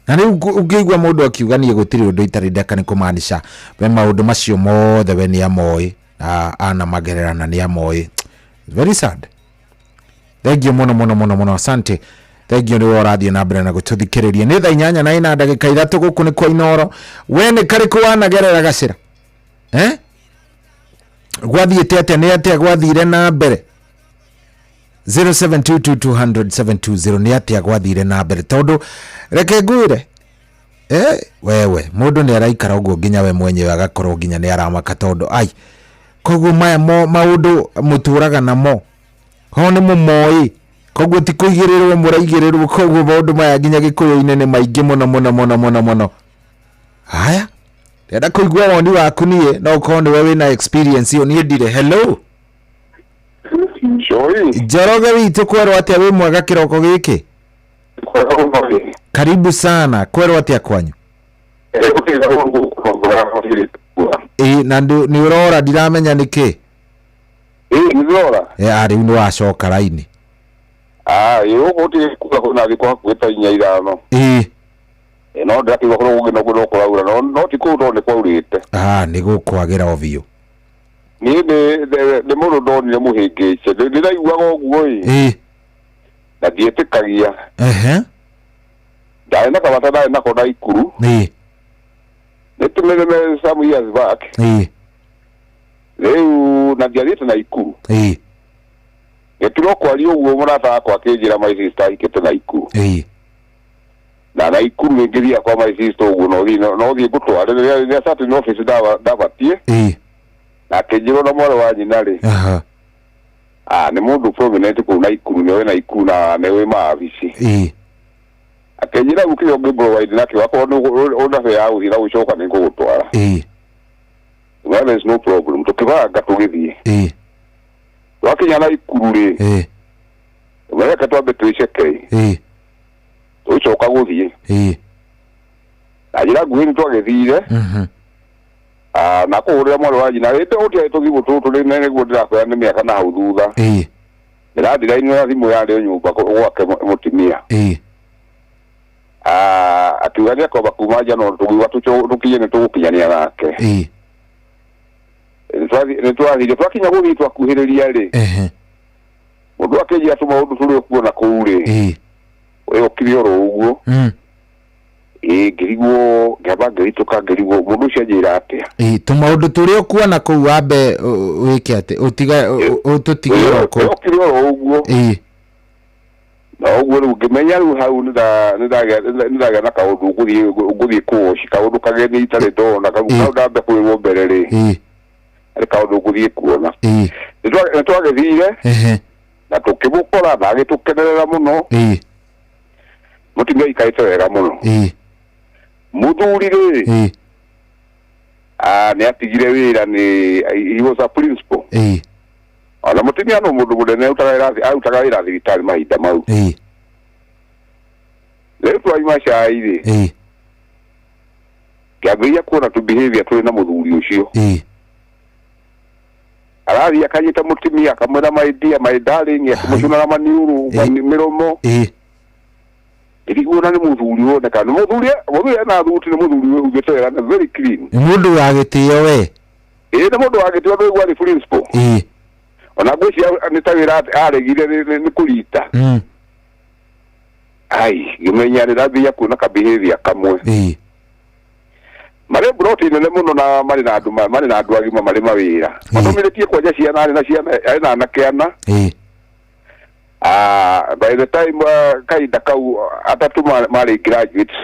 na rĩu ũngĩigua mũndũ akiuga niĩ gũtirĩ ũndũ itarĩ ndeka nĩ kũmaanisha we maũndũ macio mothe we nĩ amoĩ ana magerera na nĩ amoĩ very sad thank you mũno mũno mũno mũno asante thank you nĩ ũrathiĩ na mbere na gũtũthikĩrĩria nĩ thaa 8:43 gũkũ nĩ kwa Inooro we nĩ karĩkũ wanagerera gacĩra gwathiĩte atĩa nĩ atĩa gwathire na mbere 0722200720 nĩ atĩa gwathire na mbere tondũ reke ngwĩre wewe mũndũ nĩ araikara ũguo nginya we mwenyewe agakorwo nginya nĩ aramaka tondũ ai koguo maya maũndũ mũtũraga namo ho nĩ mũmoĩ koguo ti kũigĩrĩrwo mũraigĩrĩrwo koguo maũndũ maya nginya gĩkũyũ-inĩ nĩ maingĩ mũno mũno mũno mũno mũno haya ndĩrenda kũigua woni waku niĩ no ũkorwo nĩwe wĩna experience ĩyo niĩ ndirĩ hello Njoroge witũ kwerwo atĩa wĩ mwega kĩroko gĩkĩ karibu sana kwerwo atĩa kwanyu na nĩ ũrora ndiramenya nĩkĩ rĩu nĩ wacoka raini. Gũkũ gũtirĩ kura kwĩna thikũ hakuhĩ ta inya ithano. No ndĩrakĩigua kũrĩa kũngĩ no kũraura no ti kũu no nĩ kwaurĩte. Ah, nĩ gũkwagĩra o biũ. Niĩ nĩ mũndũ ndonire mũhĩngĩce. Ndĩraiguaga ũguo ĩ. Na ndiĩtĩkagia. Ndarĩ na kabata ndarĩ nako Naikuru. Nĩ tũmĩrĩme some years back. Rĩu na ndiathiĩte Naikuru. Gĩkĩrwo kwaria ũguo mũrata wakwa akĩnjĩra my sister aikĩte Naikuru. Na Naikuru ingĩthiĩ kwa my sister ũguo no thiĩ ngũtware rĩrĩa certain office ndabatiĩ. Na akĩnjĩra na mwarĩ wa nyina rĩ. Ah, nĩ mũndũ prominent kũu Naikuru nĩwe Naikuru na nĩwe maabisi. Akĩnjĩra rĩu kĩrĩa ũngĩ-provide nakĩo akorwo nĩ ũna ya gũthiĩ na gũcoka nĩ ngũgũtwara. Well, there is no problem. Tũkĩbanga tũgĩthiĩ. Twakinya Naikuru rĩ. Reke twambe twĩceke. Tũgĩcoka gũthiĩ. Na njĩra nguhĩ nĩ twagĩthire. Na kũhũrĩra mwarĩ wa nyina ĩndĩ gũtiarĩ tũthimũ tũtũ nĩguo ndĩrakwĩra nĩ mĩaka na hau thutha. Ndĩrathirainwo na thimũ yarĩ o nyũmba gwake mũtumia. Akiuga nĩ akomba kuma nja no tũkiuga tũkinye nĩ tũgũkinyania nake. Nĩ twathire twakinya gũthiĩ twakuhĩrĩria rĩ. Mũndũ akĩnjĩra tũmaũndũ tũrĩa ũkuona kũu rĩ. We ũkire oro ũguo. Ngĩrigwo ngĩamba ngĩritũka ngĩrigwo mũndũ ũcio anjĩra atĩa. Tũmaũndũ tũrĩa ũkuona kũu wambe wĩke atĩ ũtũtige oro kũu. Ũkire oro ũguo. Na ũguo rĩu ngĩmenya rĩu hau nĩndagĩa na kaũndũ ngũthiĩ kũwoci kaũndũ kageni itarĩ ndona kau ndambe kwĩrwo mbere rĩ. Harĩ kaũndũ ngũthiĩ kuona. Nĩ twagĩthire na tũkĩmũkora na agĩtũkenerera mũno. Mũtumia aikarĩte wega mũno. Mũthuri rĩ nĩ atigire wĩra nĩ he was a principal. Ona mũtumia no mũndũ mũnene arutaga wĩra thibitarĩ mahinda mau. Rĩu twanyua cai rĩ ngĩambĩrĩria kuona tũ behavior tũrĩ na mũthuri ũcio. Arathiĩ akanyita mũtumia akamwĩra my dear, my darling, akĩmũcunaga maniũrũ mĩromo. Ĩriguo na nĩ mũthuri woneka nĩ mũthuri ena thuti nĩ mũthuri wĩhumbĩte wega na very clean. Nĩ mũndũ wa gĩtĩo we. Nĩ mũndũ wa gĩtĩo nĩ arĩ principal. Ona ngwĩciria nĩ ta wĩra aregire nĩ kũrita. Ai ngĩmenya nĩ ndambĩrĩria kuona ka behavior kamwe. Marĩ mburoti nene mũno na marĩ na andũ marĩ na andũ agima marĩ mawĩra. Matũmĩrĩtie kwanja ciana arĩ na ciana arĩ na anake ana. By the time kahinda kau atatũ marĩ graduates.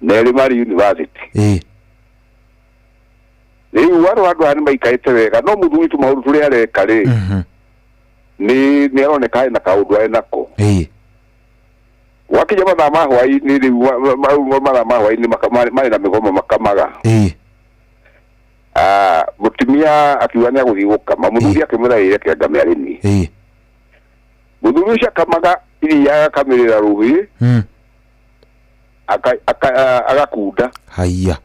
Na erĩ marĩ university. Rĩu arũ andũ aya nĩ maikarĩte wega no mũthuri tũmaũndũ tũrĩa areka rĩ nĩ aroneka arĩ na kaũndũ arĩ nako. Gwakinya mathaa ma hwaĩ-inĩ rĩu mathaa ma hwaĩ-inĩ marĩ na mĩgomo makamaga. Mũtumia akiuga nĩ agũthiĩ gũkama mũthuri akĩmwĩra ĩĩ reke ngame arĩ niĩ. Mũthuri ũcio akamaga iria agakamĩrĩra rũhĩ agakunda. Haiya.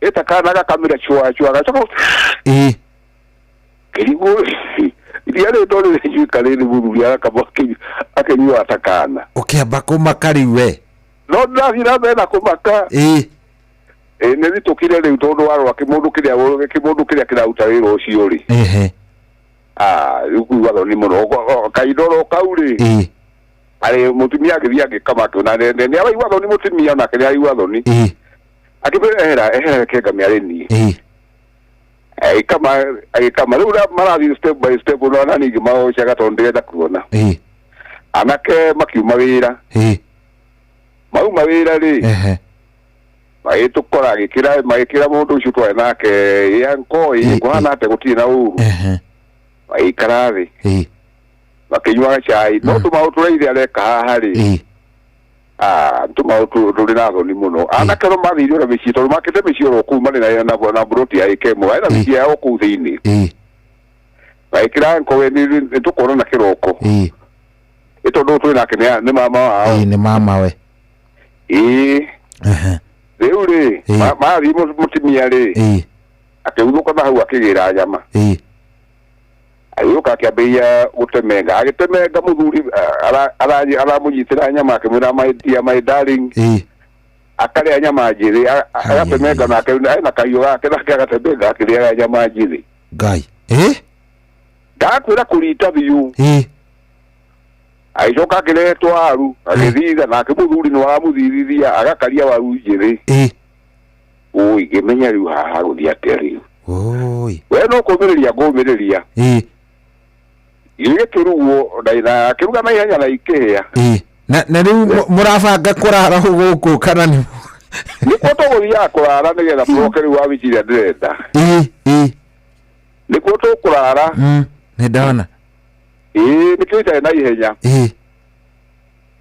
Ĩta kana agakamĩra cua cua agacoka. Kĩrigwo iria rĩu to rĩrĩnjuĩka rĩrĩ mũthuri agakama akĩnyua ta kana. Ũkĩamba kũmaka rĩu we. No ndĩrathiĩ na mbere na kũmaka. Nĩ ritũkire rĩu tondũ warora kĩmũndũ kĩrĩa kĩraruta wĩra ũcio rĩ. Rĩu kuigua thoni mũno kahinda oro kau rĩ. Arĩ mũtumia agĩthiĩ agĩkama akĩona nĩ araigua thoni mũtumia onake nĩ araigua thoni. Akĩmwĩra ehera ehera reke ngame arĩ niĩ. Agĩkama rĩu marathiĩ step by step na ningĩ magocaga tondũ ndĩrenda kuona. Anake makiuma wĩra. Mauma wĩra rĩ. Magĩtũkora magĩkĩra mũndũ ũcio twarĩ nake ĩ anko ĩ kũhana atĩa gũtirĩ na ũru. Magĩikara thĩ. Makĩnyuaga cai no tũmaũndũ tũrĩa ithe areka haha rĩ. Tũmaũndũ tũrĩ na thoni mũno. Anake no mathire ona mĩciĩ tondũ makĩte mĩciĩ oro kũu marĩ na mburoti ya ĩka ĩmwe na mĩciĩ yao kũu thĩinĩ. Magĩkĩra anko we nĩ tũkuonana kĩroko. Ĩ tondũ twĩ nake nĩ mama wao. Nĩ mama we. Rĩu rĩ mathiĩ mũtumia rĩ akĩhuthũka na hau akĩgĩra nyama. Agĩũka akĩambĩrĩria gũtemenga agĩtemenga mũthuri aramũnyitĩra nyama akĩmwĩra my dear my darling. Akarĩa nyama njĩthĩ, agatemenga nake ena kahiũ gake, nake agatemenga akĩrĩaga nyama njĩthĩ. Ngai. Ĩ? Ndakwĩra kũrita biũ. Ĩ. Agĩcoka akĩrehetwo waru, agĩthitha, nake mũthuri nĩ waramũthithithia, agakaria waru njĩthĩ. Ĩ. Ũi, ngĩmenya rĩu haha gũthiĩ atĩa rĩu. Oi. We no kũmĩrĩria ngũmĩrĩria. Ĩ. Gĩgĩkĩrugwo na akĩruga na ihenya na ikĩhĩa. Ĩ. Na rĩu mũrabanga kũrara gũkũ kana nĩ Nĩkuo tũgũthiaga kũrara nĩgetha tũroke rĩu wabici ĩrĩa ndĩrenda. Ĩ. Ĩ. Nĩkuo tũkũrara. Nĩ ndona. Ĩĩ, nĩkĩo itarĩ na ihenya. Ĩ.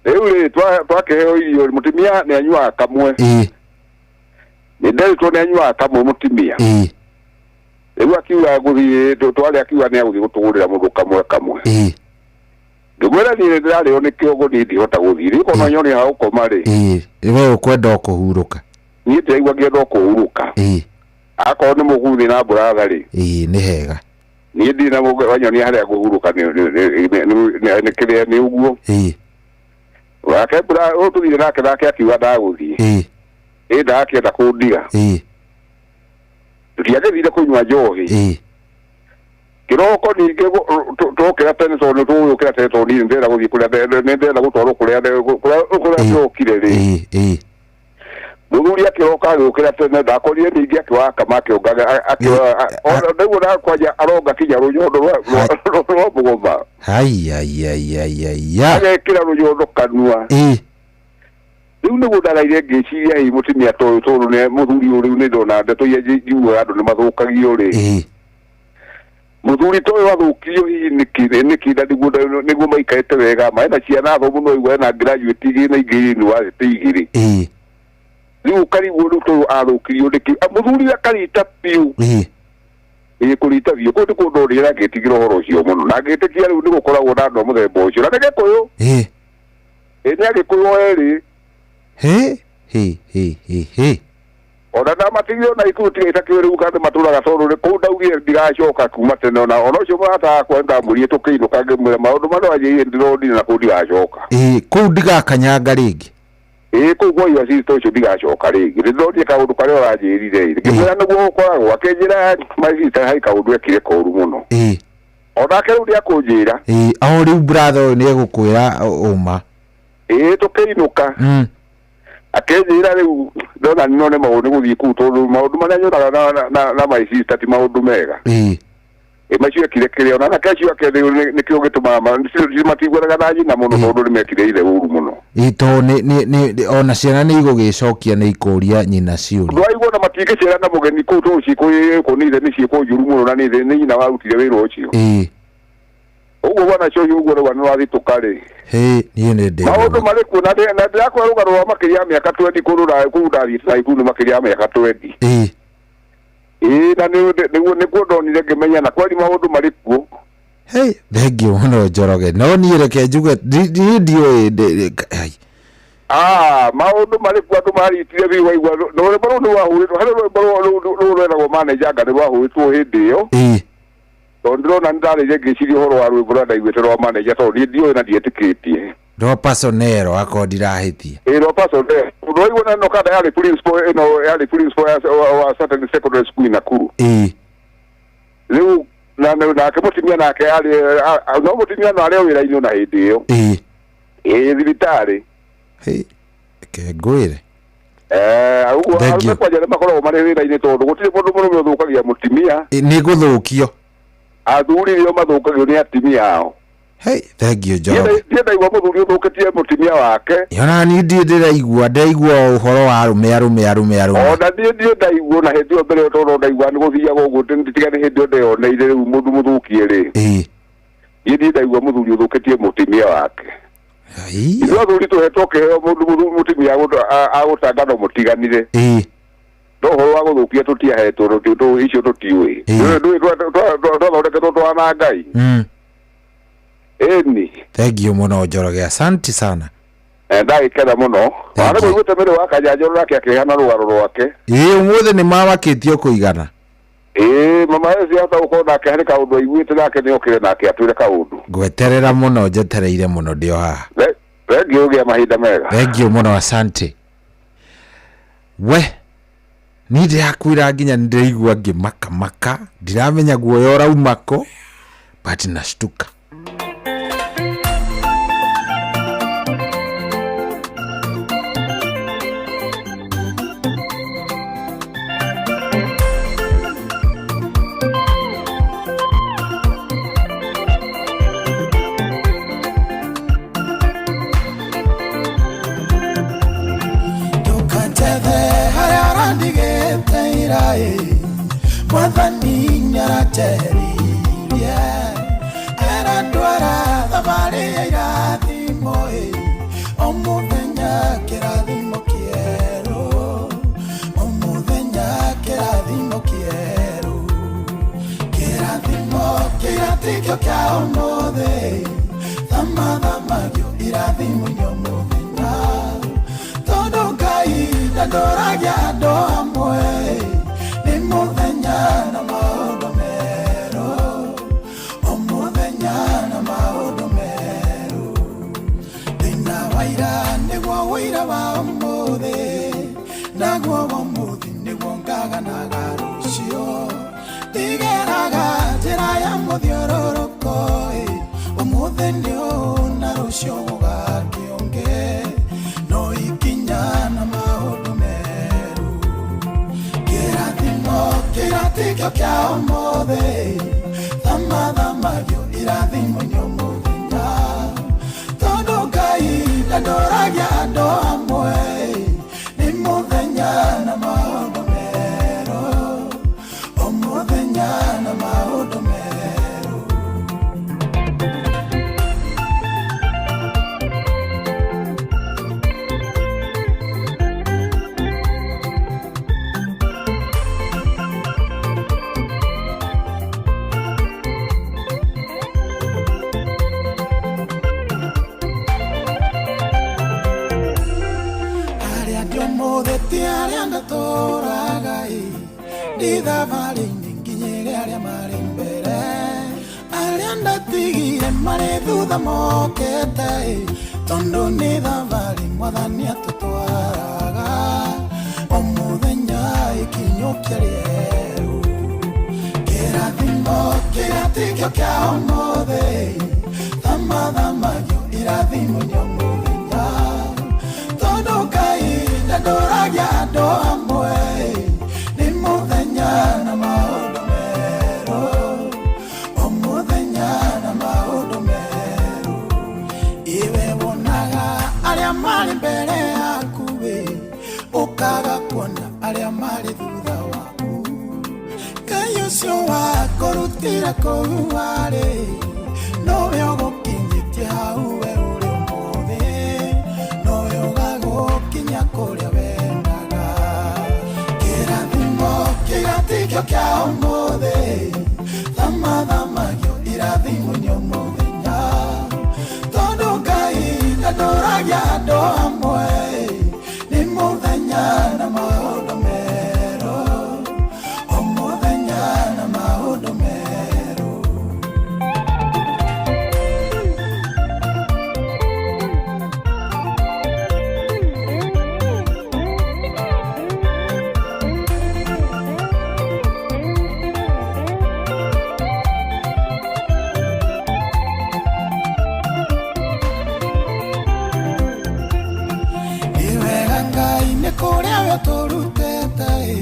Rĩu rĩ, twakĩheo irio, mũtumia nĩ anyuaga kamwe. Ĩ. Nĩ nderĩtwo nĩ anyuaga kamwe mũtumia. Ĩ. Rĩu akiuga gũthiĩ, twarĩ akiuga nĩ agũthiĩ gũtũgũrĩra mũndũ kamwe kamwe. Ĩ. Ngĩmwĩra niĩ nĩ ndĩrarĩo nĩ kĩongo, niĩ ndihota gũthiĩ. Rĩu korwo no nyone ha gũkoma rĩ. Ĩ. We ũkwenda o kũhurũka. Niĩ ndĩraigua ngĩenda o kũhurũka. Ĩ. Akorwo nĩ mũgũthiĩ na mbũratha rĩ. Ĩ, nĩ hega. Niĩ ndirĩ na mũndũ wanyonia harĩa ngũhurũka nĩ kĩrĩa nĩ ũguo. Ĩ. Wake mbura ũyũ tũthire nake nake akiuga ndagũthiĩ. Ĩ. Ĩ ndakĩenda kũndiga. Ĩ. Tũtiagĩthire kũnyua njohi. Ĩ. Kĩroko ningĩ twokĩra tene tondũ nĩ tũgũkĩra tene tondũ niĩ nĩndĩrenda gũthiĩ kũrĩa nĩndĩrenda gũtwarwo kũrĩa kũrĩa ndĩrokire rĩ. Ĩ. Mũthuri akĩroka agĩũkĩra tene ndakorire ningĩ akĩoya kama akĩongaga akĩoya nĩguo ndakwanja aronga kinya rũnyondo rwa mũgoma. Hai ai ai ai ai ya. Agekĩra rũnyondo kanua. Ĩ. Rĩu nĩguo ndaraire ngĩciria hihi mũtumia ta ũyũ tondũ nĩ mũthuri ũyũ rĩu nĩ ndona ndeto iria njiguaga andũ nĩ mathũkagio rĩ. Ĩ. Mũthuri ta ũyũ athũkirio hihi nĩkĩ nĩkĩ na nĩguo maikarĩte wega ma ena ciana thomu no igua ena graduate igĩrĩ na ingĩ university igĩrĩ. Ĩ. Rĩu ũkarigwo rĩu tondũ athũkirio nĩkĩ. Mũthuri akarita biũ. Ĩ. Ĩ kũrita biũ. Kũu nĩkuo ndonire na ngĩtigĩra ũhoro ũcio mũno. Na ngĩtĩkia rĩu nĩgũkoragwo na andũ a mũthemba ũcio. Na nĩ Gĩkũyũ. Ĩ. Ĩ nĩ Agĩkũyũ erĩ. He he he he he. Ona ndamatigire ona ikuru tiga itakĩũĩ rĩu kana matũraga tondũ nĩ kũu ndaugire ndigacoka kuma tene ona ũcio mũrata wakwa ndamwĩrire tũkĩinũka ngĩmwĩra maũndũ marĩa wanjĩrire ndĩronire na kũu ndigacoka. Ĩ kũu ndigakanyanga rĩngĩ. Ĩ kũu kwa your sister ũcio ndigacoka rĩngĩ. Nĩndĩronire kaũndũ karĩa ũranjĩrire ĩ. Ngĩmwĩra nĩguo gũkoragwo akĩnjĩra my sister harĩ kaũndũ ekire koru mũno. Ĩ. Onake rĩu nĩakũnjĩra. Ĩ o rĩu brother ũyũ nĩegũkwĩra ũma. Ĩ tũkĩinũka. Akĩnjĩra rĩu ndona none maũndũ nĩ gũthiĩ kũu tondũ maũndũ marĩa nyonaga na my sister ti maũndũ mega. Ĩ. Ĩ macio ekire kĩrĩa ona anake acio ake nĩkĩo gĩtũmaga matiguanaga na nyina mũno tondũ nĩmekire ithe ũru mũno. Ĩ tondũ nĩ ona ciana nĩ igũgĩcokia nĩ ikũria nyina ciũria. Ndwaigua ona matingĩcera na mũgeni kũu tondũ ciĩkũ nĩ ithe nĩ ciĩko njũru mũno na nĩ ithe nĩ nyina warutire wĩra ũcio. Ĩ. Ũguo bwana Cohi ũguo rũgano rwathitũka rĩ. Hĩ, niĩ nĩ ndĩ. Maũndũ marĩ kuo na ndĩrakwĩra rũgano rwa makĩria ya mĩaka 20 kũrũra kũu ndathiĩte na ikuru nĩ makĩria ya mĩaka 20. Ĩ. Ĩ na nĩguo nĩkuo ndonire ngĩmenya na kweri maũndũ marĩ kuo. Hĩ, thengiũ mũno Njoroge. No niĩ reke njuge niĩ ndiũĩ ai. Maũndũ marĩ kuo andũ maritire biũ waigua no rwĩmbo rũu nĩ rwahũrĩtwo harĩ rwĩmbo rũu rweragwo manager anga nĩ rwahũrĩtwo hĩndĩ ĩyo. Ĩ. Tondũ ndĩrona nĩ ndarĩire ngĩciria ũhoro wa rwĩmbo rũrĩa ndaiguĩte rwa manager tondũ niĩ ndiũĩ na ndietĩkĩtie. Rwa Pasonero akorwo ndirahĩtia. Ĩ rwa Pasonero. Ũndũ waigua na ĩno kanda yarĩ principal ĩno yarĩ principal wa certain secondary school in Nakuru. Ĩ. Rĩu na nake mũtumia nake arĩ no mũtumia no arĩ o wĩra-inĩ ona hĩndĩ ĩyo. Ĩ. Ĩ thibitarĩ. Hĩ, reke ngwĩre. Ũguo arũme kwanja nĩ makoragwo marĩ wĩra-inĩ tondũ gũtirĩ mũndũ mũrũme ũthũkagia mũtumia. Nĩ gũthũkio. Athuri nĩo mathũkagio nĩ atumia ao. Hei, thengiũ Njoroge. Niĩ ndaigua mũthuri ũthũkĩtie mũtumia wake. Ona niĩ ndirĩ ndĩraigua, ndĩraigua ũhoro wa arũme arũme arũme arũme. Ona niĩ ndirĩ ndaigua na hĩndĩ ĩyo mbere ĩyo tondũ ndaigua nĩ gũthiaga ũguo tiga nĩ hĩndĩ ĩyo ndeyoneire rĩu mũndũ mũthũkie rĩ. Ĩ. Niĩ ndirĩ ndaigua mũthuri ũthũkĩtie mũtumia wake. Ithuĩ athuri tũhetwo kĩheo mũndũ mũtumia agũtanga no mũtiganire. Ĩ. No ũhoro wa gũthũkia tũtiahetwo icio tũtiũĩ. Twathondeketwo twana Ngai. Ĩni. Thengiũ mũno Njoroge, asante sana. Ndagĩkena mũno. Ona nĩguo mĩrĩ wa Kanyanjoro nake akĩheana rũgano rwake. Ĩ ũmũthĩ nĩ mamakĩtio kũigana. Ĩ mama Hesi ahota gũkorwo nake harĩ kaũndũ aiguĩte nake nĩokire nake atwĩre kaũndũ. Ngweterera mũno njetereire mũno ndĩ o haha. Thengiũ ũgĩa mahinda mega. Thengiũ mũno asante. We niĩ ndĩrakwĩra nginya nĩndĩraigua ngĩmakamaka, ndiramenya guoya ũrauma kũ, but nashtuka. Ndũkanjethe harĩa ũrandigĩte iraĩ, mwathani nĩaranjeheririe, arandwara thabarĩ ya irathimo ĩ, o mũthenya kĩrathimo kĩerũ, o mũthenya kĩrathimo kĩerũ, kĩrathimo kĩratikio kĩa ũmũthĩ, thamathamagio irathimo-inĩ o mũthenya, tondũ Ngai ndandoragia andũ amwe, nĩ mũthenya na maũndũ merũ, o mũthenya na maũndũ merũ, ndĩna waira nĩguo ũira wa ũmũthĩ, naguo ũmũthĩ nĩguo ngaganaga rũciũ, ndigeraga njĩra ya mũthiũrũrũko ĩ, ũmũthĩ nĩ ũũ na rũciũ gũgakĩũngĩ, no ikinya na maũndũ merũ, kĩrathimo kĩratikio kĩa ũmũthĩ, thamathamagio irathimo-inĩ o mũthenya, tondũ Ngai ndandoragia andũ amwe, nĩ mũthenya na maũndũ merũ, o mũthenya na maũndũ merũ. Arĩa ndĩ ũmũthĩ ti arĩa ndatũraga ĩ, ndĩ thabarĩ-inĩ nginyĩre arĩa marĩ mbere, arĩa ndatigire marĩ thutha mokĩte ĩ, tondũ nĩ thabarĩ mwathani atũtwaraga, o mũthenya ikinyũkia rĩerũ, kĩrathimo kĩratikio kĩa ũmũthĩ, thamathamagio irathimo-inĩ o mũthenya, tondũ Ngai ndandoragia andũ amwe, nĩ mũthenya na maũndũ merũ, o mũthenya na maũndũ merũ, iwe wonaga arĩa marĩ mbere yaku ĩ, ũkaga kuona arĩa marĩ thutha waku, Ngai ũcio wakũrutire kũu warĩ, nowe ũgũkinyĩtie hau we ũrĩ ũmũthĩ, nowe ũgagũkinya kũrĩa wendaga, kĩrathimo kĩratikio kĩa ũmũthĩ, thamathamagio irathimo-inĩ o mũthenya, tondũ Ngai ndandoragia andũ amwe, nĩ mũthenya na maũndũ merũ, o mũthenya na maũndũ merũ. Nĩ wega Ngai nĩ kũrĩa we ũtũrutĩte ĩ,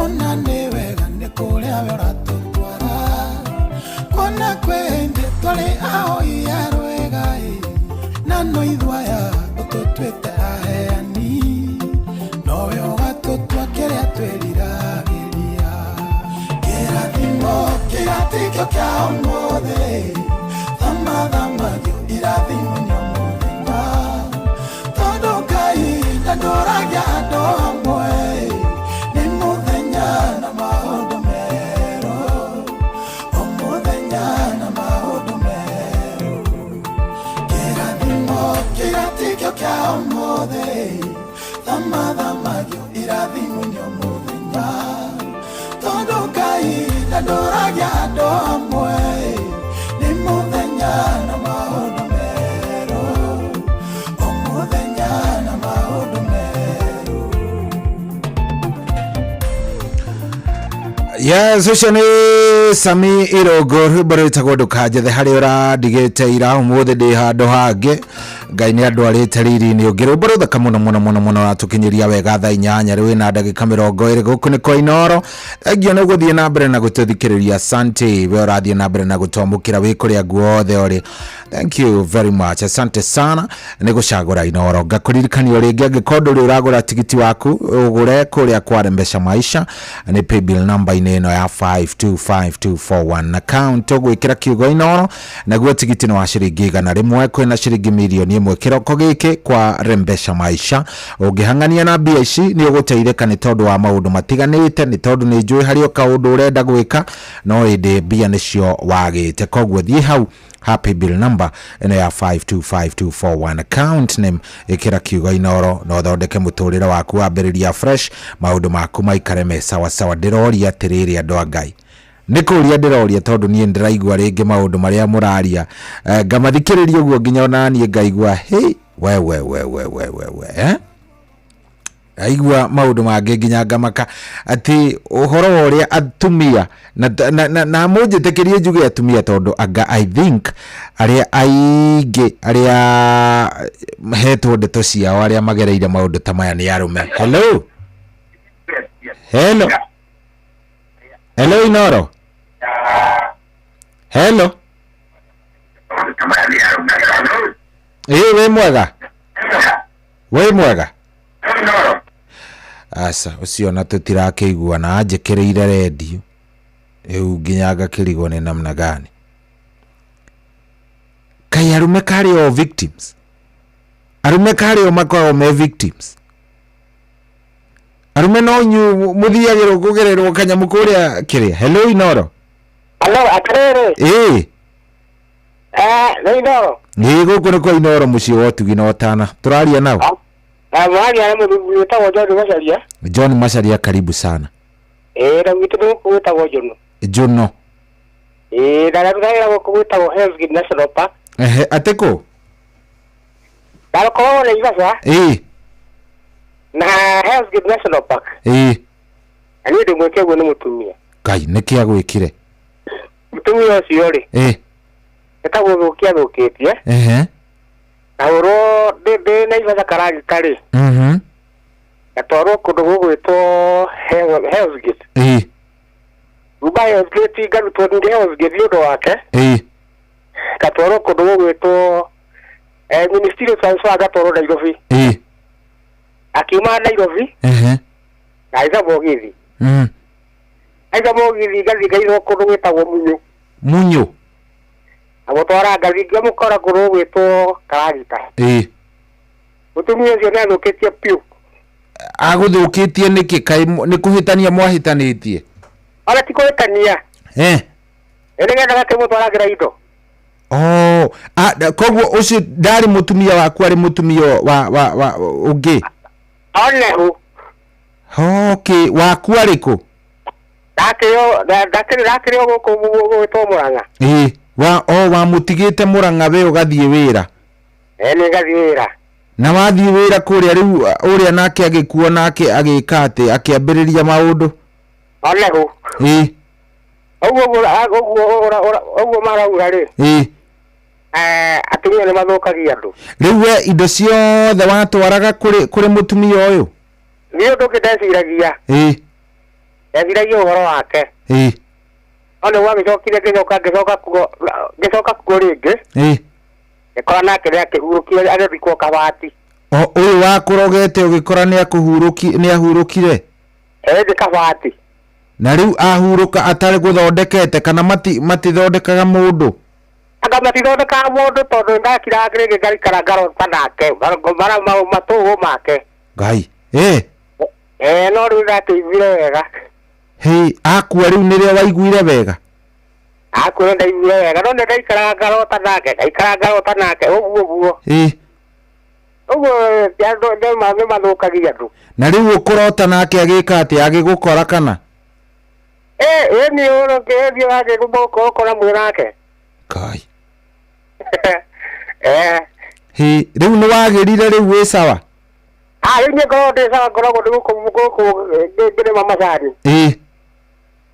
ona nĩ wega nĩ kũrĩa we ũratũtwara, kuona kwĩ hĩndĩ twarĩ ahoi a rwĩga ĩ, na no ithuĩ aya ũtũtuĩte aheani, nowe ũgatũtua kĩrĩa twĩriragĩria, kĩrathimo kĩratikio kĩa ũmũthĩ, thamathamagio irathimo-inĩ o mũthenya, tondũ Ngai ndandoragia andũ amwe, nĩ mũthenya na maũndũ merũ, o mũthenya na maũndũ merũ, kĩrathimo kĩratikio kĩa ũmũthĩ, thamathamagio irathimo-inĩ o mũthenya, tondũ Ngai ndandoragia andũ amwe, nĩ mũthenya na maũndũ merũ, o mũthenya na maũndũ merũ. Yes, ũcio nĩ Sami Irũngũ, rwĩmbo rwĩtagwo ndũkanjethe harĩa ũrandigĩte ira, ũmũthĩ ndĩ handũ hangĩ, Ngai nĩ andwarĩte riri-inĩ ũngĩ. Rwĩmbo rũthaka mũno mũno mũno mũno, ratũkinyĩria wega thaa 8 rĩu ĩna ndagĩka 20. Gũkũ nĩ kwa Inooro. Thengiũ nĩ gũthiĩ na mbere na gũtũthikĩrĩria, asante. We ũrathiĩ na mbere na gũtwamũkĩra wĩ kũrĩa guothe ũrĩ, thank you very much, asante sana nĩ gũcagũra Inooro. Ngakũririkania o rĩngĩ, angĩkorwo ndũrĩ ũragũra tigiti waku, ũgũre kũrĩa kwa Rembesha Maisha, nĩ paybill number-inĩ ĩno ya 525241, account ũgwĩkĩra kiugo Inooro, naguo tigiti nĩ wa ciringi 100. Kwĩna ciringi 1,000,000 kĩroko gĩkĩ kwa Rembesha Maisha. Ũngĩhang'ania na mbia ici nĩ ũgũteithĩka nĩ tondũ wa maũndũ matiganĩte, nĩ tondũ nĩ njũĩ harĩ o kaũndũ ũrenda gwĩka no ĩndĩ mbia nĩcio wagĩte. Koguo thiĩ hau ha paybill number ĩno ya 525241, account name ĩkĩra kiugo Inooro, na ũthondeke mũtũrĩre waku wambĩrĩria fresh, maũndũ maku maikare me sawa sawa. Ndĩroria atĩrĩrĩ, andũ a Ngai, nĩ kũria ndĩroria, tondũ niĩ ndĩraigua rĩngĩ maũndũ marĩa mũraria, ngamathikĩrĩria ũguo nginya ona niĩ ngaigua, hey, we we we we we we we, eh? Aigua maũndũ mangĩ nginya ngamaka atĩ ũhoro wa ũrĩa atumia na mũnjĩtĩkĩrie njuge atumia, tondũ anga I think arĩa aingĩ arĩa hetwo ndeto ciao arĩa magereire maũndũ ta maya nĩ arũme. Hello, hello, hello, Inooro, hello. Ĩ, wĩ mwega, wĩ mwega. Aca, ũcio na tũtirakĩiguana, anjĩkĩrĩire redio rĩu nginya ngakĩrigwo nĩ namna gani. Kaĩ arũme karĩ o victims? Arũme karĩ o makoragwo me victims? Arũme no inyuĩ mũthiagĩrwo kũgererwo kanyamũ kũrĩa kĩrĩa. Hello, Inooro. Hello, atĩrĩrĩ. Ĩ. Nĩ Inooro. Ĩ, gũkũ nĩ kwa Inooro, mũciĩ wa ũtugi na ũtana. Tũraria nao? Mwaria na mũthuri wĩtagwo John Macharia. John Macharia, karibu sana. Ĩ, na gwitũ nĩ gũkũ gwĩtagwo Njono. Njono. Ĩ, na rarutaga gũkũ gwĩtagwo Hell's Gate National Park. Ehe, atĩ kũ? Ndakoragwo Naivasha. Ĩ. Na Hell's Gate National Park. Ĩ. Na niĩ ndĩ mwĩke ũguo nĩ mũtumia. Ngai, nĩkĩ agwĩkire? Mũtumia ũcio rĩ, Ĩ. nĩ ta gũthũkia athũkĩtie. Ngahũrwo ndĩ Naivasha karagita rĩ, ngatwarwo kũndũ gũgwĩtwo Hell's Gate. Ĩ. Kuma Hell's Gate ngarutwo ndĩ Hell's Gate nĩ ũndũ wake. Ĩ. Ngatwarwo kũndũ gũgwĩtwo ministerial transfer, ngatwarwo Nairobi. Ĩ. Akiuma Nairobi, ngahaica mũgithi. Haica mũgithi ngathiĩ ngairwo kũndũ gwĩtagwo Munyũ. Munyũ. Agũtwara ngathiĩ ngamũkora kũndũ gũgwĩtwo Karagita. Ĩ. Mũtumia ũcio nĩ athũkĩtie piũ. Agũthũkĩtie nĩkĩ? Kaĩ nĩ kũhĩtania mwahĩtanĩtie? Ona ti kũhĩtania. Ĩ, nĩgetha gakĩmũtwaragĩra indo. Oh, koguo ũcio ndarĩ mũtumia waku, arĩ mũtumia wa ũngĩ? Onehu. Okay, waku arĩ kũ? Ndakĩrĩ o gũkũ gwĩtwo Mũrang'a. Ĩ, wa o wamũtigĩte Mũrang'a we ũgathiĩ wĩra? Ĩ, nĩ ngathiĩ wĩra. Na wathiĩ wĩra kũrĩa rĩu, ũrĩa nake agĩkuo, nake agĩka atĩ akĩambĩrĩria maũndũ? Onehu. Ĩ. Ũguo marauga rĩ. Ĩ. Atumia nĩ mathũkagia andũ. Rĩu we indo ciothe watwaraga kũrĩ mũtumia ũyũ? Niĩ ũndũ ũngĩ ndeciragia. Ĩ. Ndeciragia ũhoro wake. Ĩ. No nĩguo agĩcokire ngĩcoka kuo rĩngĩ. Ĩ. Ngĩkora nake nĩ akĩhurũkire, agĩthikwo kabati. O ũyũ wakũrogete ũgĩkora nĩ ahurũkire? Ĩ, nĩ kabati. Na rĩu ahurũka atarĩ gũthondekete, kana matithondekaga mũndũ? Anga matithondekaga mũndũ, tondũ ndakiraga rĩngĩ ngaikara ngarota nake mara matũgũ make. Ngai. Ĩ. No rĩu ndakĩiguire wega. Hĩ, akua rĩu nĩrĩo waiguire wega? Akuire ndaiguire wega, no nĩ ndaikaraga ngarota nake, ngaikara ngarota nake ũguo ũguo. Ĩ. Ũguo andũ nĩ mathũkagia andũ. Na rĩu ũkũrota nake agĩka atĩa, agĩgũkora kana? Ĩ, ĩ, niĩ ũrokĩ agĩgũkora mwĩ nake. Kai. Hĩ, rĩu nĩ wagĩrire, rĩu wĩ sawa? Ah, rĩu niĩ ngoragwo ndĩ sawa, ngoragwo ndĩ gũkũ ngĩrĩma macani. Ĩ.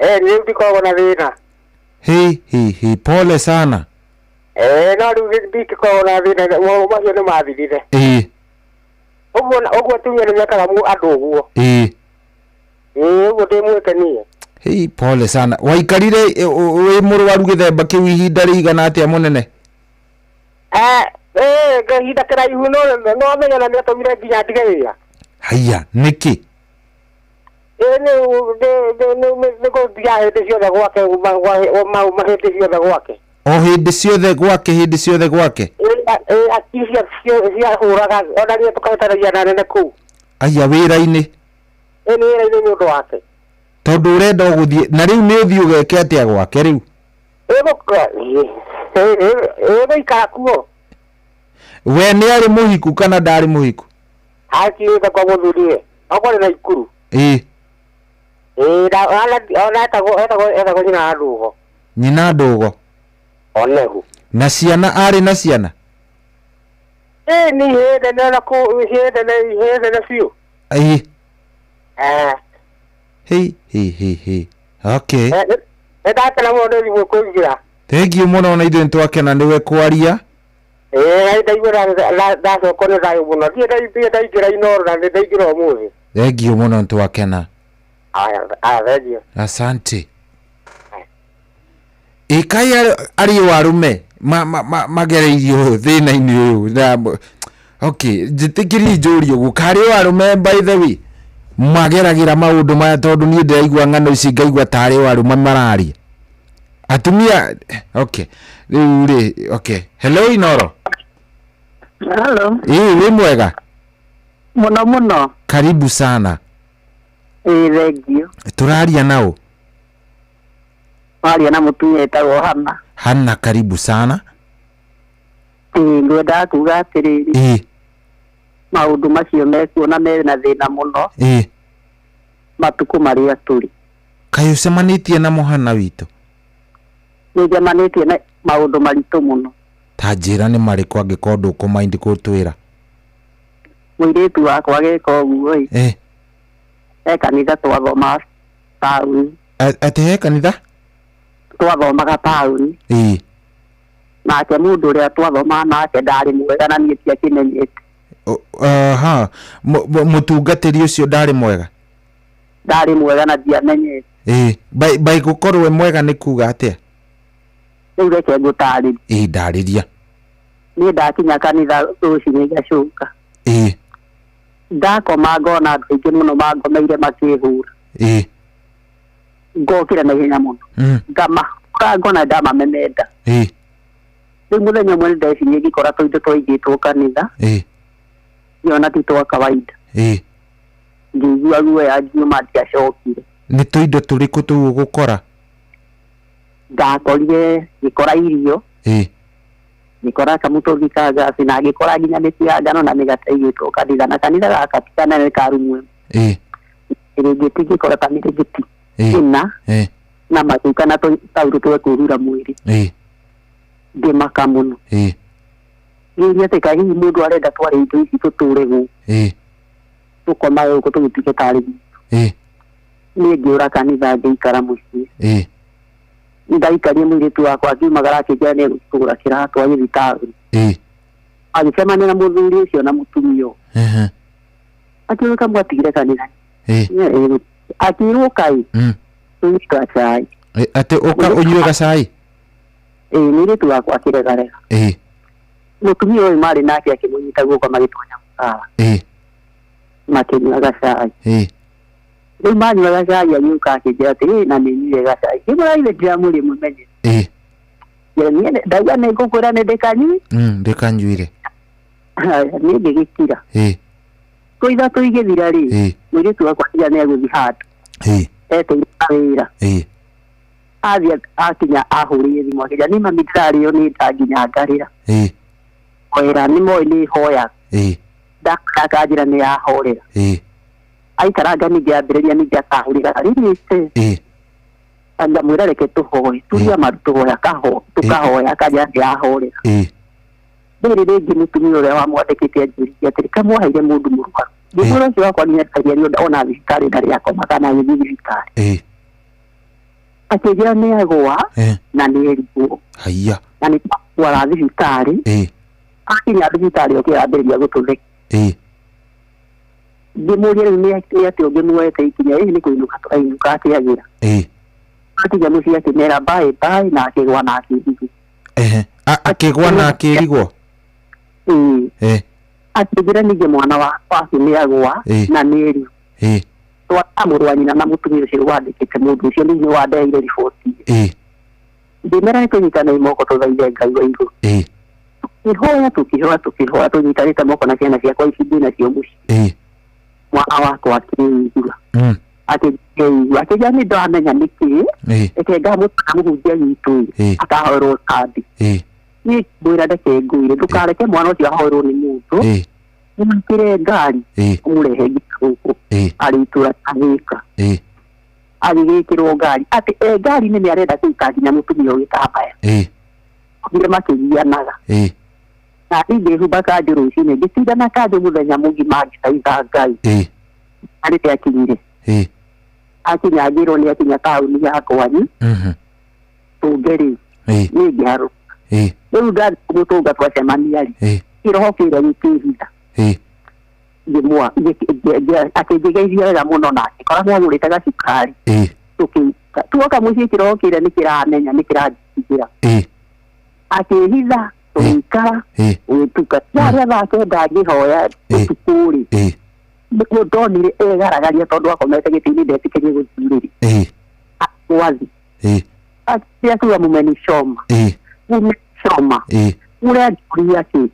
Rĩu ndikoragwo na thĩna. He he he, pole sana. No rĩu ndingĩkoragwo na thĩna, maũndũ macio nĩ mathirire. Ũguo atumia nĩ mekaga andũ ũguo. Ũguo ndĩ mwĩke niĩ. Hei, pole sana. Waikarire wĩ mũrwaru gĩthemba kĩu ihinda rĩigana atĩa mũnene? Kahinda kĩraihu, no amenya na nĩatũmire nginya ndige wĩra. Haiya, nĩkĩ? Nĩ gũthiaga hĩndĩ ciothe gwake, hĩndĩ ciothe gwake. O hĩndĩ ciothe gwake, hĩndĩ ciothe gwake? Ciahũraga ona rĩrĩa tũkahĩtanagia na nene kũu. Aya, wĩra-inĩ? Nĩ wĩra-inĩ nĩ ũndũ wake. Tondũ ũrenda ũgũthiĩ na rĩu nĩ ũthiĩ ũgeke atĩa gwake rĩu? Ĩgũikara kuo. We nĩ arĩ mũhiku kana ndarĩ mũhiku? Akinyĩte kwa mũthuriwe okorwo nĩ Naikuru. Ona etagwo nyina wa Ndũgo. Nyina Ndũgo. Onehu. Na ciana, arĩ na ciana? Nĩ ihĩĩ nene na kũu, ihĩĩ nene, ihĩĩ nene biũ. Hei hei hei hei, okay. Nĩ ndakena mũno nĩ thimũ kũingĩra. Thank you mũno, na ithuĩ nĩtwakena nĩwe kwaria. Ndaigua ndacokwo nĩ thayũ mũno. Thiĩ ndaingĩra Inooro na nĩ ndaingĩra ũmũthĩ. Thank you mũno, nĩtwakena. Aya aya, thengiũ. Asante. Ĩkai arĩ o arũme magereirio thĩna-inĩ ũyũ na okay, njĩtĩkĩrie njũrie ũguo, karĩ o arũme, by the way, mageragĩra maũndũ maya? Tondũ niĩ ndĩraigua ng'ano ici ngaigua tarĩ o arũme mararia, atumia. Okay, rĩu rĩ, okay, hello Inoro. Hello. Ĩĩ, wĩ mwega? Mũno mũno. Karibu sana. Ĩĩ, thengiũ. Tũraria naũ? Waria na mũtumia ĩtagwo Hana. Hana, karibu sana. Ĩĩ, ngwendaga kuga atĩrĩrĩ, maũndũ macio mekuo na mena thĩna mũno matukũ marĩa tũrĩ. Kaĩ ũcemanĩtie namo, Hana witũ? Nĩ njemanĩtie na maũndũ maritũ mũno. Ta njĩra nĩ marĩkũ angĩkorwo ndũkũmaindi gũtwĩra. Mũirĩtu wakwa agĩka ũguo ĩ, he kanitha twathomaga taũni. Atĩ he kanitha? Twathomaga taũni. Nake mũndũ ũrĩa twathomaga nake ndarĩ mwega na niĩ ndiakĩmenyete. Aha, mũtungatĩri ũcio ndarĩ mwega? Ndarĩ mwega na ndiamenyete. Ĩĩ, by gũkorwo e mwega nĩ kuga atĩa? Rĩu reke ngũtarĩrie. Ĩĩ, ndarĩria. Niĩ ndakinya kanitha rũcinĩ ngacoka, ndakoma ngona andũ aingĩ mũno mangomeire makĩhũra. Ngokĩra na ihenya mũno, ngamahũra, ngona ndamamemenda. Rĩu mũthenya ũmwe nĩ ndecirie, ngĩkora tũindo twaigĩtwo kanitha, ngĩona ti twa kawaida. Ngĩigua guoya, ngiuma, ndiacokire. Nĩ tũindo tũrĩkũ tũu ũgũkora? Ndakorire, ngĩkora irio, ngĩkora kamũtũngi ka ngaci, na ngĩkora nginya mĩtu ya ngano na mĩgate ĩigĩtwo kanitha, na kanitha gaka ti kanene, ka rumu ĩmwe. Mĩrĩngĩti, ngĩkora ta mĩrĩngĩti 4 na macuka na tũtaurũ twa kwĩhura mwĩrĩ. Ngĩmaka mũno. Ngĩũria atĩ kaĩ hihi mũndũ arenda tware indo ici tũtũre gũkũ, tũkomage gũkũ, tũgĩtuĩke tarĩ gwitũ. Niĩ ngĩũra kanitha, ngĩikara mũciĩ. Ndaikarie, mũirĩtu wakwa akiumagara akĩnjĩra nĩ egũthiĩ kũgũra kĩratũ, agĩthiĩ taũni, agĩcemania na mũthuri ũcio na mũtumia ũyũ. Akĩũra kamwatigire kanitha. Akĩrwo kaĩ tũnyue gacai. Atĩ ũka ũnyue gacai? Ĩĩ, mũirĩtu wakwa akĩregarega. Mũtumia ũyũ marĩ nake akĩmũnyita guoko, magĩtonya mũkawa, makĩnyua gacai. Rĩu manyua gacai, agĩũka akĩnjĩra atĩ ĩ na nĩ nyuire gacai. Ngĩmwĩra ithe ndiramũrĩ mũmenye. Niĩ ndauga nĩ ngũkwĩra nĩ ndĩkanyui. Ndĩkanyuire. Niĩ ngĩgĩkira. Kũ 3 igĩthira rĩ, mũirĩtu wakwa akiuga nĩ egũthiĩ handũ, eteire wĩra. Athiĩ, akinya ahũrĩire thimũ akĩnjĩra nĩ mami, ndĩrarĩo nĩ nda nginya ngarĩra. Hoera, nĩ moĩ nĩ hoyaga. Ndakanjĩra nĩ yahorera. Aikaranga ningĩ ambĩrĩria ningĩ akahũrĩra arĩrĩte. Ngamwĩra reke tũhoe, turia maru tũhoe, tũkahoya, akanjĩra nĩ yahorera. Rĩrĩ rĩngĩ mũtumia ũrĩa wamwandĩkĩte anjĩrire atĩrĩ kamwaheire mũndũ mũrwaru. Ngĩmwĩra ũcio wakwa nĩ endagia ona thibitarĩ ndarĩ akoma kana agĩthiĩ thibitarĩ. Akĩnjĩra nĩ agũa na nĩ erigwo. Haiya. Na nĩ twatwara thibitarĩ. Akinya thibitarĩ ũkĩambĩrĩria gũtũtheka. Ngĩmũria rĩu nĩ atĩ ũngĩmuoete ikinya hihi nĩ kũinũka tũrainũka akĩagĩra. Akinya mũciĩ akĩmera bye bye na akĩgwa na akĩrigwo. Ehe. Akĩgwa na akĩrigwo. Ĩĩ. Akĩnjĩra ningĩ mwana wakwa atĩ nĩ agwa na nĩ erigwo. Twara mũrũ wa nyina na mũtumia ũcio wandĩkĩte mũndũ ũcio nĩ wandeheire riboti. Ngĩmera nĩ tũnyitanei moko tũthaithe Ngai wa igũrũ. Tũkĩhoya tũkĩhoya tũkĩhoya tũnyitanĩte moko na ciana ciakwa ici ndĩ nacio mũciĩ. Mwana wakwa akĩigua. Akĩigua akĩnjĩra nĩ ndamenya nĩkĩ. Reke ngamũtwara mũhunjia witũ ĩ akahoerwo kandi. Niĩ ngwĩra reke ngwĩre ndũkareke mwana ũcio ahoerwo nĩ mũndũ. Mũmwĩkĩre ngari ũmũrehe nginya gũkũ arĩ itũra rĩa Thĩka. Agĩgĩkĩrwo ngari atĩ e ngari-inĩ nĩ arenda kũruta nginya mũtumia ũgĩtambaya. Thire makĩgianaga. Na niĩ ngĩhumba kanjũ rũcinĩ ngĩtinda na kanjũ mũthenya mũgima ngĩthaitha Ngai. Na rĩrĩa akinyire. Akinya ngĩrwo nĩ akinya taũni ya kwanyu. Tũnge rĩu. Niĩ ngĩharũka. Rĩu ndathiĩ kũmũtũnga twacemania rĩ. Kĩroho kĩrĩa gĩkĩhitha. Akĩnjĩgeithia wega mũno na akĩkora nĩagũrĩte gacukari. Tũkĩinũka. Tuoka mũciĩ kĩroho kĩrĩa nĩkĩramenya nĩkĩranjĩkĩra. Akĩhitha tũgĩikara gũgĩtuka. Thaa rĩa thaa kenda ngĩhoya ũtukũ rĩ. Nĩguo ndonire egaragaria tondũ akomete gĩtĩ-inĩ ndetĩkĩrie gũthiĩ ũrĩrĩ. Akĩgwa thĩ. Akĩambia kuga mũmenichoma. Mũmenichoma. Mũranjũria kĩ?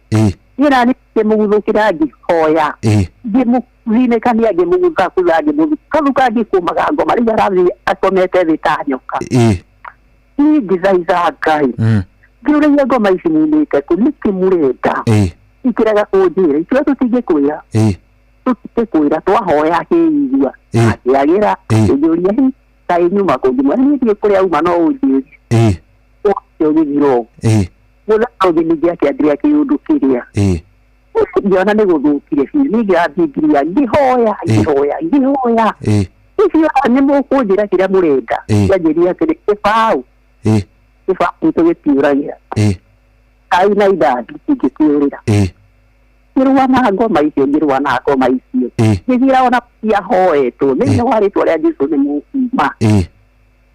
Niĩ nani ngĩmũguthũkĩra ngĩhoya. Ngĩmũthinĩkania ngĩmũgutha kutha ngĩmũthukathuka ngĩkũmaga ngoma rĩu arathiĩ akomete thĩ ta nyoka. Niĩ ngĩthaitha Ngai. Ngĩũragia ngoma ici mumĩte kũ nĩkĩ mũrenda? Ikĩrega kũnjĩra ikiuga tũtingĩkwĩra. Tũtingĩkwĩra twahoya akĩigua. Akĩagĩra akĩnjũria hi kaĩ nyuma kũ ngĩmwĩra niĩ ndiũĩ kũrĩa uma no ũnjĩrie. Ũcio ũgĩthira ũguo. Mũthenya ũngĩ ningĩ akĩambĩrĩria kĩũndũ kĩrĩa. Ngĩona nĩ gũthũkire biũ. Niĩ ngĩambĩrĩria ngĩhoya ngĩhoya ngĩhoya. Icio nĩ mũkũnjĩra kĩrĩa mũrenda. Ngĩanjĩria atĩrĩ kĩbaũ. Kĩbaũ gitũ gĩtiũragĩra. Kai na ithambi ingĩkĩũrĩra. Ngĩrũa na ngoma icio ngĩrũa na ngoma icio. Ngĩthiĩra ona ciahoetwo thĩinĩ wa rĩtwa rĩa Jesũ nĩ mũkuma.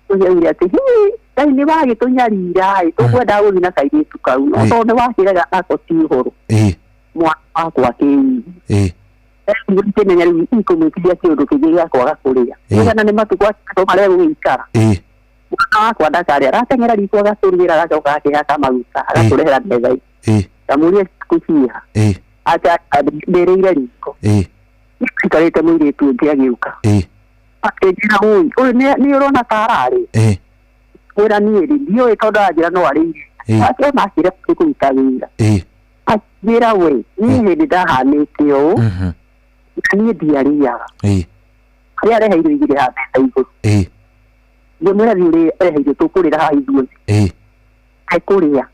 Tũgĩaugire atĩ hĩ Ngai nĩ wagĩtũnyarira ĩ tũkwendaga gũthiĩ na kairĩtu kau no tondũ nĩ wakĩrega nako ti ũhoro. Mwana wakwa akĩigua. Ngĩmenya rĩu ikũmwĩkithia kĩũndũ kĩngĩ gĩa kwaga kũrĩa. Nĩgana nĩ matukũ atatũ marĩa egũgĩikara. Mwana wakwa ndakarĩa arateng'era riko agatũrugĩra agacoka akĩhaka maguta agatũrehera metha-inĩ. Ndamũria ciaku ciĩha. Acha ndĩrĩire riko. Nĩaikarĩte mũirĩtu ũngĩ agĩũka. Akĩnjĩra ũi ũyũ nĩ ũrona ta ararĩ. Mwĩra niĩ rĩ ndiũĩ tondũ aranjĩra no arĩire. Akĩona akĩrega kũruta wĩra. Akĩnjĩra we niĩ hĩndĩ ndahanĩte ũũ na niĩ ndiarĩaga. Harĩa arehe irio igĩrĩ haha metha igũrũ. Ngĩmwĩra thiĩ ũrĩe rehe irio tũkũrĩra haha ithuothe. Ekũrĩa.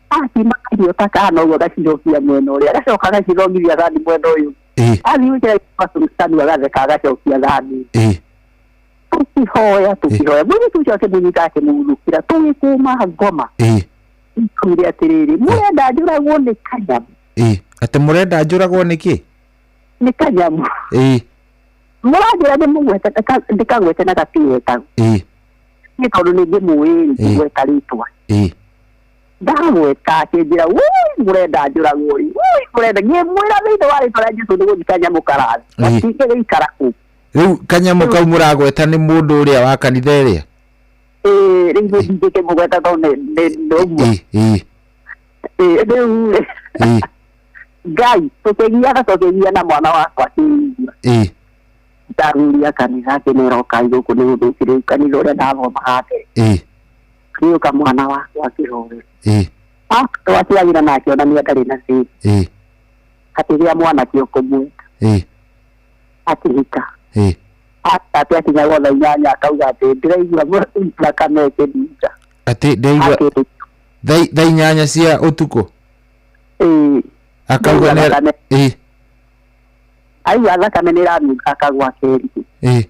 Akima irio ta kana ũguo agacicokia mwena ũrĩa agacoka agacithongithia thani mwena ũyũ. Athiĩ gwĩkĩra kanua agatheka agacokia thani. Tũkĩhoya tũkĩhoya mũirĩtu ũcio akĩmũnyita akĩmũguthũkĩra tũgĩkũma ngoma. Tũire atĩrĩrĩ mũrenda njũragwo nĩ kanyamũ. Atĩ mũrenda njũragwo nĩ kĩ? Nĩ kanyamũ. Mũranjĩra ndĩmũgwete ndĩkagwete na gatietagwo. Nĩ tondũ nĩ ngĩmũĩ ngĩgweta rĩtwa. Ndagweta akĩnjĩra wũi mũrenda njũragwo rĩ wũi mũrenda ngĩmwĩra thĩinĩ wa rĩtwa rĩa Jesũ nĩ gũthiĩ kanyamũ karathiĩ. Gatingĩgĩikara kũu. Rĩu kanyamũ kau mũragweta nĩ mũndũ ũrĩa wa kanitha ĩrĩa? Rĩu niĩ ndingĩkĩmũgweta tondũ nĩ ũguo. Rĩu rĩ Ngai tũkĩgiana tũkĩgiana mwana wakwa akĩigua. Ndaruria kanitha akĩmera ũkai gũkũ nĩ gũthũkire kanitha ũrĩa ndathomaga mbere. Akĩũka mwana wakwa akĩhoera. Twakĩagĩra na akĩonania ndarĩ na thĩna. Akĩgĩa mwanake ũkũmwenda. Akĩhika. Atĩ akinya gwa thaa inyanya akauga atĩ ndĩraigua thakame ĩkĩninga. Atĩ ndĩraigua thaa inyanya cia ũtukũ? Akauga nĩ Aigua thakame nĩ ĩranunga akagwa kerĩ.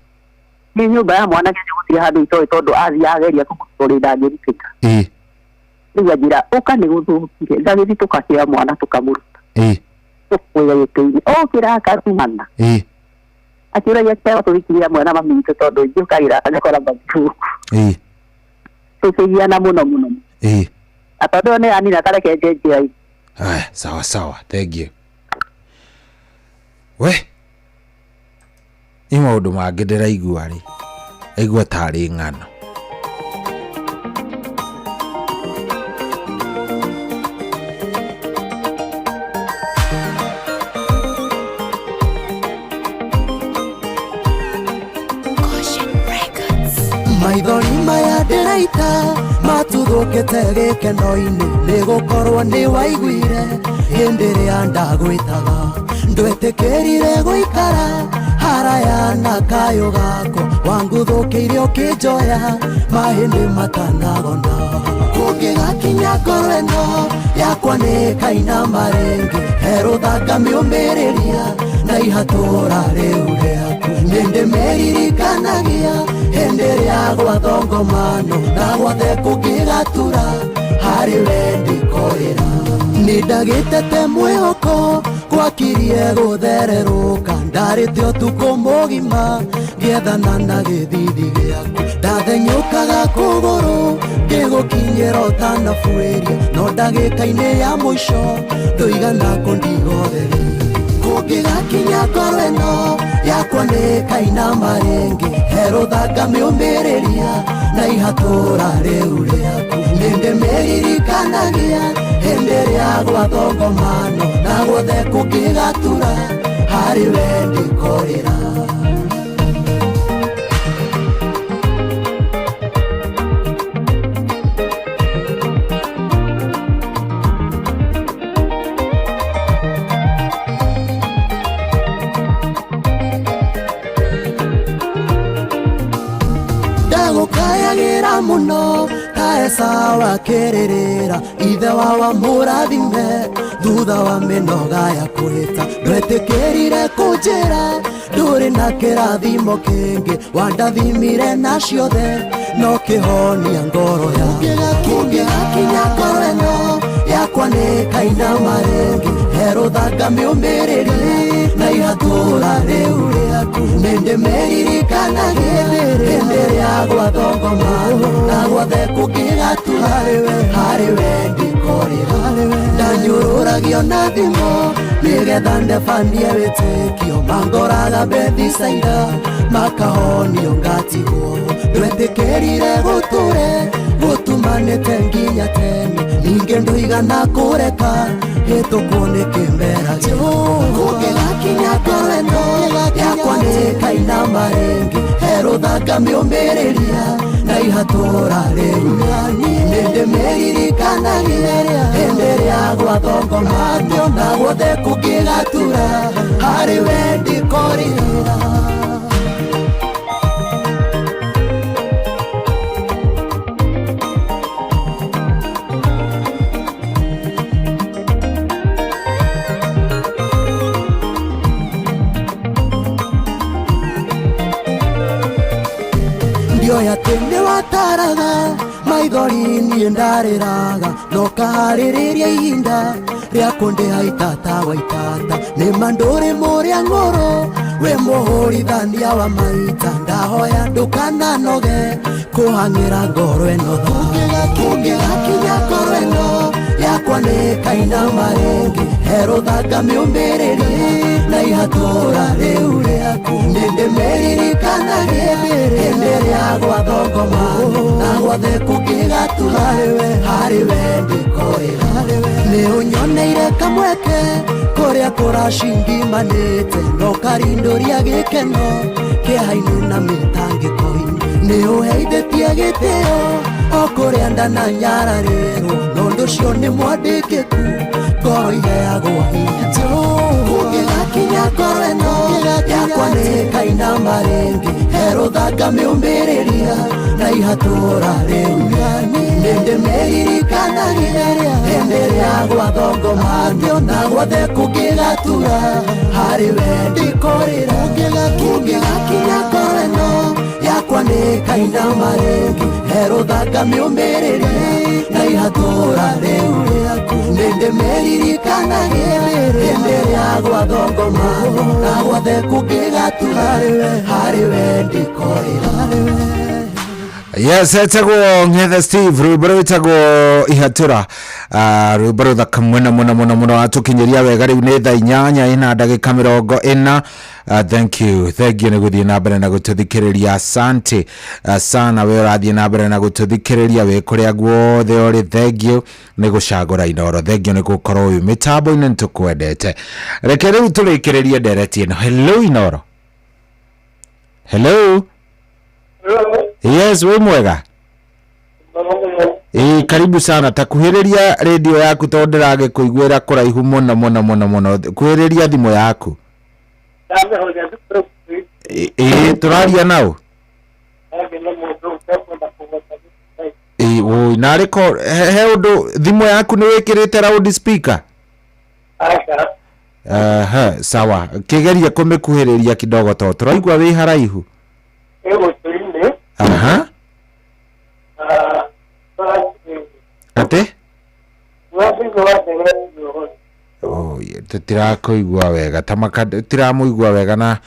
Nĩ nyũmba ya mwanake ũcio gũtirĩ handũ itoĩ tondũ athiĩ ageria kũmũrutũrĩ ndangĩrutĩka. Rĩu anjĩra ũka nĩ gũthũkire, ngagĩthiĩ tũgakĩoya mwana tũkamũruta. Tũkamũiga gĩtĩ-inĩ, okĩra akarumana. Akĩũragia kĩheo tũgĩkinyĩra mwana mami witũ tondũ njũkagĩra ngakora mami gũkũ. Tũkĩgiana mũno mũno. Na tondũ ĩyo nĩ yanina tareke njenjia. Haya, sawa sawa, thank you. We nĩ maũndũ mangĩ ndĩraigua rĩ, aigua tarĩ ng'ano. Maithori maya ndĩraita matuthũkĩte gĩkeno-inĩ, nĩ gũkorwo nĩ waiguire hĩndĩ ĩrĩa ndagwĩtaga. Ndwetĩkĩrire gũikara haraya na kayũ gakwa, wanguthũkĩire ũkĩnjoya mahĩndĩ matanagona. Kũngĩgakinya ngoro ĩno yakwa nĩ ĩkainama rĩngĩ, he rũthanga mĩũmĩrĩria na ihatũra rĩu rĩaku. Nĩndĩmĩririkanagia hĩndĩ ĩrĩa gwathongomano na gwothe kũngĩgatura, harĩ we ndikorĩra. Nĩndagĩtete mwĩhoko gwakirie gũthererũka, ndarĩte ũtukũ mũgima ngĩethana na gĩthithi gĩaku. Ndathenyũkaga kũgũrũ ngĩgũkinyĩra ũtanabuĩria, no ndagĩka-inĩ ya mũico ndũigana kũndigotheria. Kũngĩgakinya ngoro ĩno yakwa nĩ ĩkainama rĩngĩ, he rũthanga mĩũmĩrĩria na ihatũra rĩu rĩaku. Nĩndĩmĩririkanagia hĩndĩ ĩrĩa gwathongomano na guothe kũngĩgatura, harĩ we ndikorĩra. Ndagũkayagĩra mũno ta Esau akĩrĩrĩra, ithe wa wamũrathime thutha wa mĩnoga ya kwĩta. Ndwetĩkĩrire kũnjĩra ndũrĩ na kĩrathimo kĩngĩ, wandathimire na ciothe no kĩhonia ngoro yakwa. Kũngĩgakinya ngoro ĩno yakwa nĩ ĩkainama rĩngĩ, he rũthanga mĩũmĩrĩria na ihatũra rĩu rĩaku. Nĩndĩmĩririkanagia hĩndĩ ĩrĩa gwathongomano na guothe kũngĩgatura, harĩ we ndikorĩra. Ndanyũrũragio na thimo nĩgetha ndebanie wĩtĩkio, mangoraga Bethisaida makahonio ngatigwo. Ndwetĩkĩrire gũtũre gũtumanĩte nginya tene, ningĩ ndũigana kũreka hĩtũkwo nĩ kĩmera. Kũngĩgakinya ngoro ĩno yakwa nĩ ĩkainama rĩngĩ, he rũthanga mĩũmĩrĩria na ihatũra rĩu. Nĩndĩmĩririkanagia hĩndĩ ĩrĩa gwathongomano na guothe kũngĩgatura, harĩ we ndikorĩra. Ndioya atĩ nĩwataraga maithori niĩ ndarĩraga, no kaharĩrĩria ihinda rĩa kũndĩha itata wa itata. Nĩma ndũrĩ mũrĩa ng'ũrũ wĩ mũhũrithania wa maita, ndahoya ndũkananoge kũhang'ĩra ngoro ĩno tha. Kũngĩgakinya ngoro ĩno yakwa nĩ ĩkainama rĩngĩ, he rũthanga mĩũmĩrĩria na ihatũra rĩu rĩaku. Nĩndĩmĩririkanagia hĩndĩ ĩrĩa gwathongomano na guothe kũngĩgatura, harĩ we ndikorĩra. Nĩ ũnyoneire kamweke kũrĩa kũracingimanĩte, no karindũria gĩkeno kĩeha-inĩ na mĩtangĩko-inĩ. Nĩ ũheithĩtie gĩtĩo o kũrĩa ndananyararĩrwo, no ũndũ ũcio nĩ mwandĩkĩku ngoro iheagwo hinya. Kũngĩgakinya ngoro ĩno yakwa nĩ ĩkainama rĩngĩ, he rũthanga mĩũmĩrĩria na ihatũra rĩu. Nĩndĩmĩririkanagia hĩndĩ ĩrĩa gwathongomano na guothe kũngĩgatura, harĩ we ndikorĩra. Kũngĩgakinya ngoro ĩno Yakwa nĩ kainama rĩngĩ herũthanga mĩũmĩrĩrie na ihatũra rĩu rĩaku nĩ ndĩmĩririkanagia hĩndĩ ĩrĩa gwathongomano na gwothe kũngĩgatura harĩ we ndikorĩra. Yes, etagwo Ng'ethe Steve, rwĩmbo rwĩtagwo Ihatũra. Rwĩmbo rũthaka mũno mũno mũno mũno, atũkinyĩria wega. Rĩu nĩ thaa 8 ina ndagĩka 40. Thank you, thank you nĩ gũthiĩ na mbere na gũtũthikĩrĩria. Asante sana we ũrathiĩ na mbere na gũtũthikĩrĩria wĩ kũrĩa guothe ũrĩ. Thank you nĩ gũcagũra Inoro, thank you nĩ gũkorwo wĩ mĩtambo-inĩ, nĩ tũkwendete. Reke rĩu tũrĩkĩrĩrie ndereti ĩno. Hello Inoro. Hello. Yes, wĩ mwega? Ĩĩ, karibu sana. Takuhĩrĩria radio yaku tondũ ndĩragĩkũiguĩra kũraihu mũno mũno mũno mũno. Kuhĩrĩria thimũ yaku. Ĩĩ, tũraria nao? Ĩĩ, wũi, narĩ ko he ũndũ thimũ yaku nĩ wĩkĩrĩte loud speaker? Aha, sawa. Kĩgerie kũmĩkuhĩrĩria kidogo tondũ tũraigua wĩ haraihu. Aha. Atĩ? Oh, tũtirakũigua wega tamaka, tũtiramũigua wega na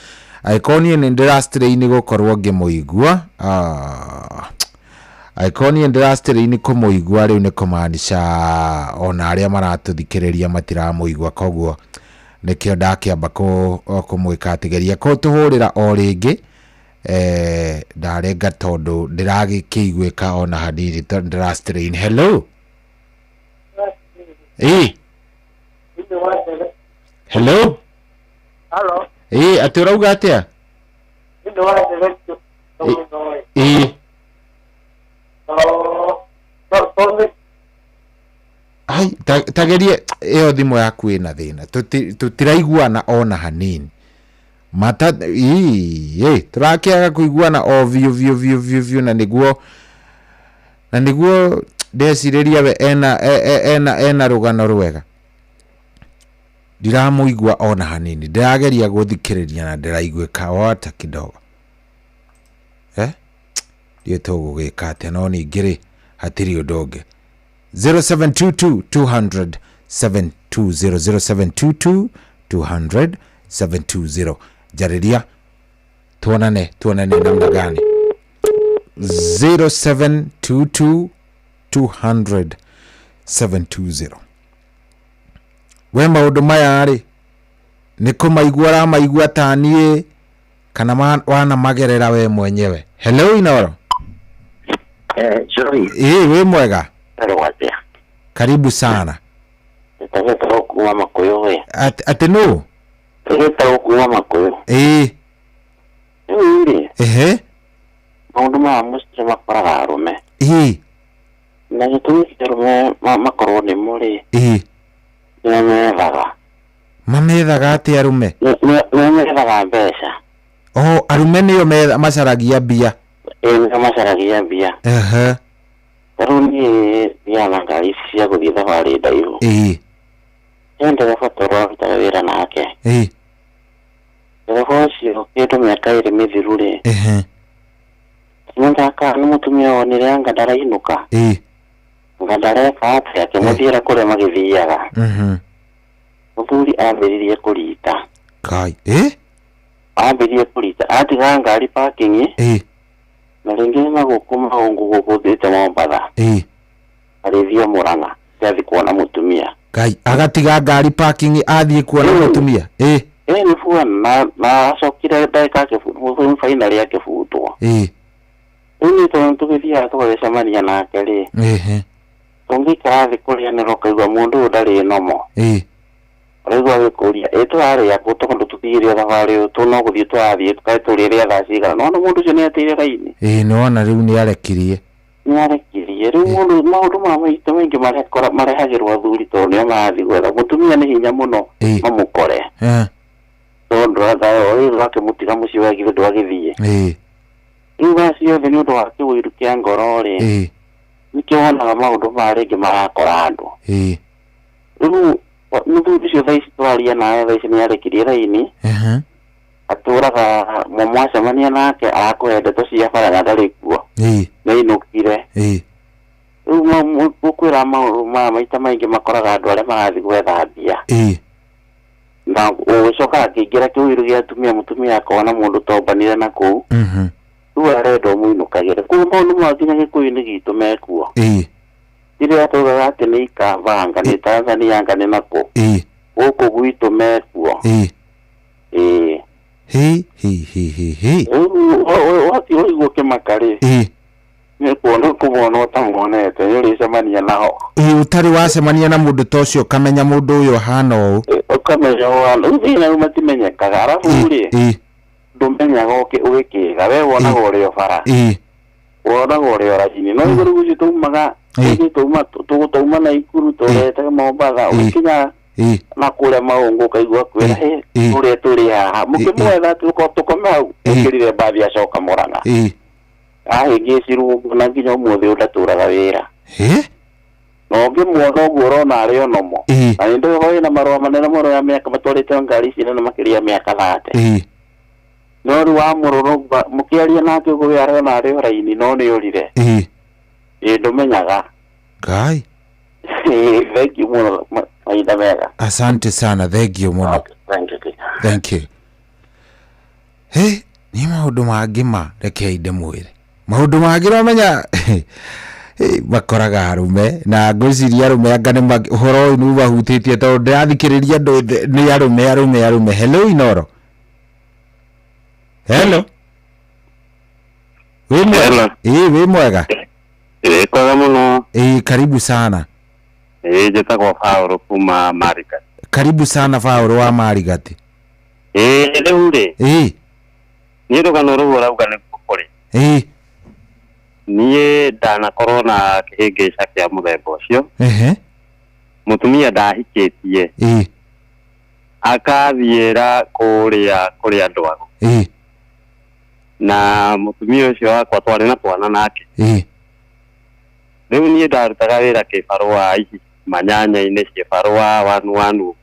angĩkorwo niĩ nĩ ndĩrastrain gũkorwo ngĩmũigua, angĩkorwo niĩ ndĩrastrain kũmũigua rĩu nĩ kũmaanisha ona arĩa maratũthikĩrĩria matiramũigua, koguo nĩkĩo ndakĩamba kũmwĩka atĩ geria kũtũhũrĩra o rĩngĩ. Ndarenga tondũ ndĩragĩkĩiguĩka ona hanini tondũ ndĩrastrain. Hello. Ĩĩ. Hello. Halo. Ĩĩ, atĩ ũrauga atĩa? Ĩĩ. Ai, tagerie ĩyo thimũ yaku ĩna thĩna, tũtiraiguana ona hanini. Mata ĩĩ, tũrakĩaga kũiguana o biũ biũ biũ biũ biũ, na nĩguo ndecirĩria we ena ena ena rũgano rwega. Ndiramũigua ona hanini, ndĩrageria gũthikĩrĩria na ndĩraiguĩka o hata kidogo. Ndiũĩ tũgũgĩka atĩa, no ningĩ rĩ hatirĩ ũndũ ũngĩ. 0722 200 720, 0722 200 720. Jarĩria tuonane, tuonane namna gani. 0722 200 720. We maũndũ maya rĩ nĩ kũmaigua ũramaigua ta niĩ kana wanamagerera we mwenyewe? Hello Inoro. Joy. Ĩĩ, wĩ mwega? Karibu sana. Tũgĩtagwo kuma Makũyũ we. Atĩ nũ? Tũgĩtagwo kuma Makũyũ. Ĩĩ. Rĩu rĩ. Ehe. Maũndũ maya mũcio makoraga arũme. Ĩĩ. Na gĩtũmi kĩa arũme makorwo nĩmo rĩ. Ĩĩ. Nĩo methaga. Mamethaga atĩ arũme? Nĩo methaga mbeca. Oh, arũme nĩo macaragia mbia. Ĩĩ, nĩo macaragia mbia. Ehe. Rĩu niĩ thiaga na ngari ici cia gũthiĩ thabarĩ ndaihu. Ĩĩ. He ndereba tũrarutaga wĩra nake. Ĩĩ. Ndereba ũcio kĩndũ mĩaka 2 mĩthiru rĩ. Ehe. Nĩndaka nĩ mũtumia wonire anga ndarainũka. Ĩĩ. Anga ndareka atĩa, akĩmũthiĩra kũrĩa magĩthiaga. Mũthuri ambĩrĩrie kũrita. Kai. Ĩĩ? Ambĩrĩrie kũrita. Atiga ngari parking. Ĩĩ. Na rĩngĩ nĩ magũkũ maũngũ gũkũ thiĩte Mombatha. Ĩĩ. Arĩthiĩ Mũrang'a, athiĩ kuona mũtumia. Kai, agatiga ngari parking athiĩ kuona mũtumia. Ĩĩ. Ĩĩ, nĩ buana, na acokire ndagĩka finally akĩbutwo. Ĩĩ. Rĩu nĩ tondũ tũgĩthiaga tũgagĩcemania nake rĩ. Ehe. Tũngĩikara thĩ kũrĩanĩra ũkaigua mũndũ ũyũ ndarĩ nomo. Ĩĩ. Ũraigua agĩkũria, ĩ tũrarĩa kũ tondũ tũthiĩrĩa thabarĩ ĩyo, tũ no gũthiĩ tũrathiĩ, tũkae tũrĩrĩa thaa cigana. Nĩwona mũndũ ũcio nĩateire raini? Ĩĩ, nĩwona rĩu nĩarekirie. Nĩarekirie. Rĩu mũndũ maũndũ ma maitũ maingĩ marehagĩrwo athuri tondũ nĩo marathiĩ gwetha. Mũtumia nĩ hinya mũno mamũkore. Tondũ rĩu akĩmũtiga mũciĩ we githĩ ndwagĩthiĩ. Rĩu thaa ciothe nĩ ũndũ wa kĩũiru kĩa ngoro rĩ. Nĩkĩo wonaga maũndũ maya rĩngĩ marakora andũ. Rĩu mũthuri ũcio thaa ici tũraria nawe thaa ici nĩarekirie raini. Atũraga mwacemania nake arakũhe ndeto cia bara na ndarĩ kuo. Nĩainũkire. Rĩu gũkwĩra maũndũ maya maita maingĩ makoraga andũ arĩa marathiĩ gwetha mbia. Na ũgĩcoka akĩingĩra kĩũiru gĩa atumia mũtumia akona mũndũ tombanire na kũu. Rĩu arenda ũmũinũkagĩre. Koguo maũndũ maya nginya gĩkũyũ-inĩ gitũ mekuo. Rĩrĩa taugaga atĩ nĩ Ikamba anga nĩ Tanzania anga nĩ nakũ. Gũkũ gwitũ mekuo. Ĩĩ. Hi hi hi hi hi. Rĩu wathiĩ ũigua ũkĩmaka rĩ. Nĩ kuona kũmona ũtamuonete nĩ ũrĩcemania naho. Ĩĩ ũtarĩ wacemania na mũndũ ta ũcio ũkamenya mũndũ ũyũ ahana ũũ. Ũkamenya ũhana rĩu thĩna rĩu matimenyekaga arabu rĩ ndũmenyaga ũgĩkĩga we wonaga ũrĩ o bara. Wonaga ũrĩ o raini no igũrũ gũcio taumaga tũgũtauma Naikuru tũrete Mombatha ũgĩkinya na kũrĩa maũngũ ũkaigua kwĩra kũrĩa tũrĩ haha mũkĩmwetha tũkome hau ũkĩrire mbathi acoka Mũrang'a. Ahĩngĩcirwo ũguo na nginya ũmũthĩ ũyũ ndatũraga wĩra. Na ũngĩmuona ũguo ũrona arĩ o nomo. Na nĩ ndũĩ wĩna marũa manene mũno ya mĩaka matwarĩte ngari ici nene makĩria ya mĩaka 30. No rĩu wamũrora ũguo mũkĩaria nake ũguo we arona arĩ o raini no nĩ ũrire. Ĩĩ ndũmenyaga. Ngai. Thank you mũno mahinda mega. Asante sana, thank you mũno. Thank you. Thank you. Hey, nĩ maũndũ mangĩ ma rekei ndĩmwĩre. Maũndũ mangĩ ũramenya makoraga arũme na ngwĩciria arũme anga nĩ ũhoro ũyũ nĩ ũmahutĩtie tondũ ndĩrathikĩrĩria andũ nĩ arũme arũme arũme. Hello Inoro. Hello. Wĩ mwega? Ĩĩ wĩ mwega? Ĩĩ kwega mũno. Ĩĩ karibu sana. Ĩĩ njĩtagwo Paũlũ kuma Marigat. Karibu sana Paũlũ wa Marigat. Ĩĩ rĩu rĩ. Ĩĩ. Niĩ rũgano rũu ũrauga nĩguo kũrĩ. Ĩĩ. Niĩ ndanakorwo na kĩhĩngĩca kĩa mũthemba ũcio. Mũtumia ndahikĩtie. Akathiĩra kũrĩa kũrĩ andũ ago. Na mũtumia ũcio wakwa twarĩ na twana nake. Rĩu niĩ ndarutaga wĩra kĩbarũa ici manyanya-inĩ ciĩbarũa wanu wanu.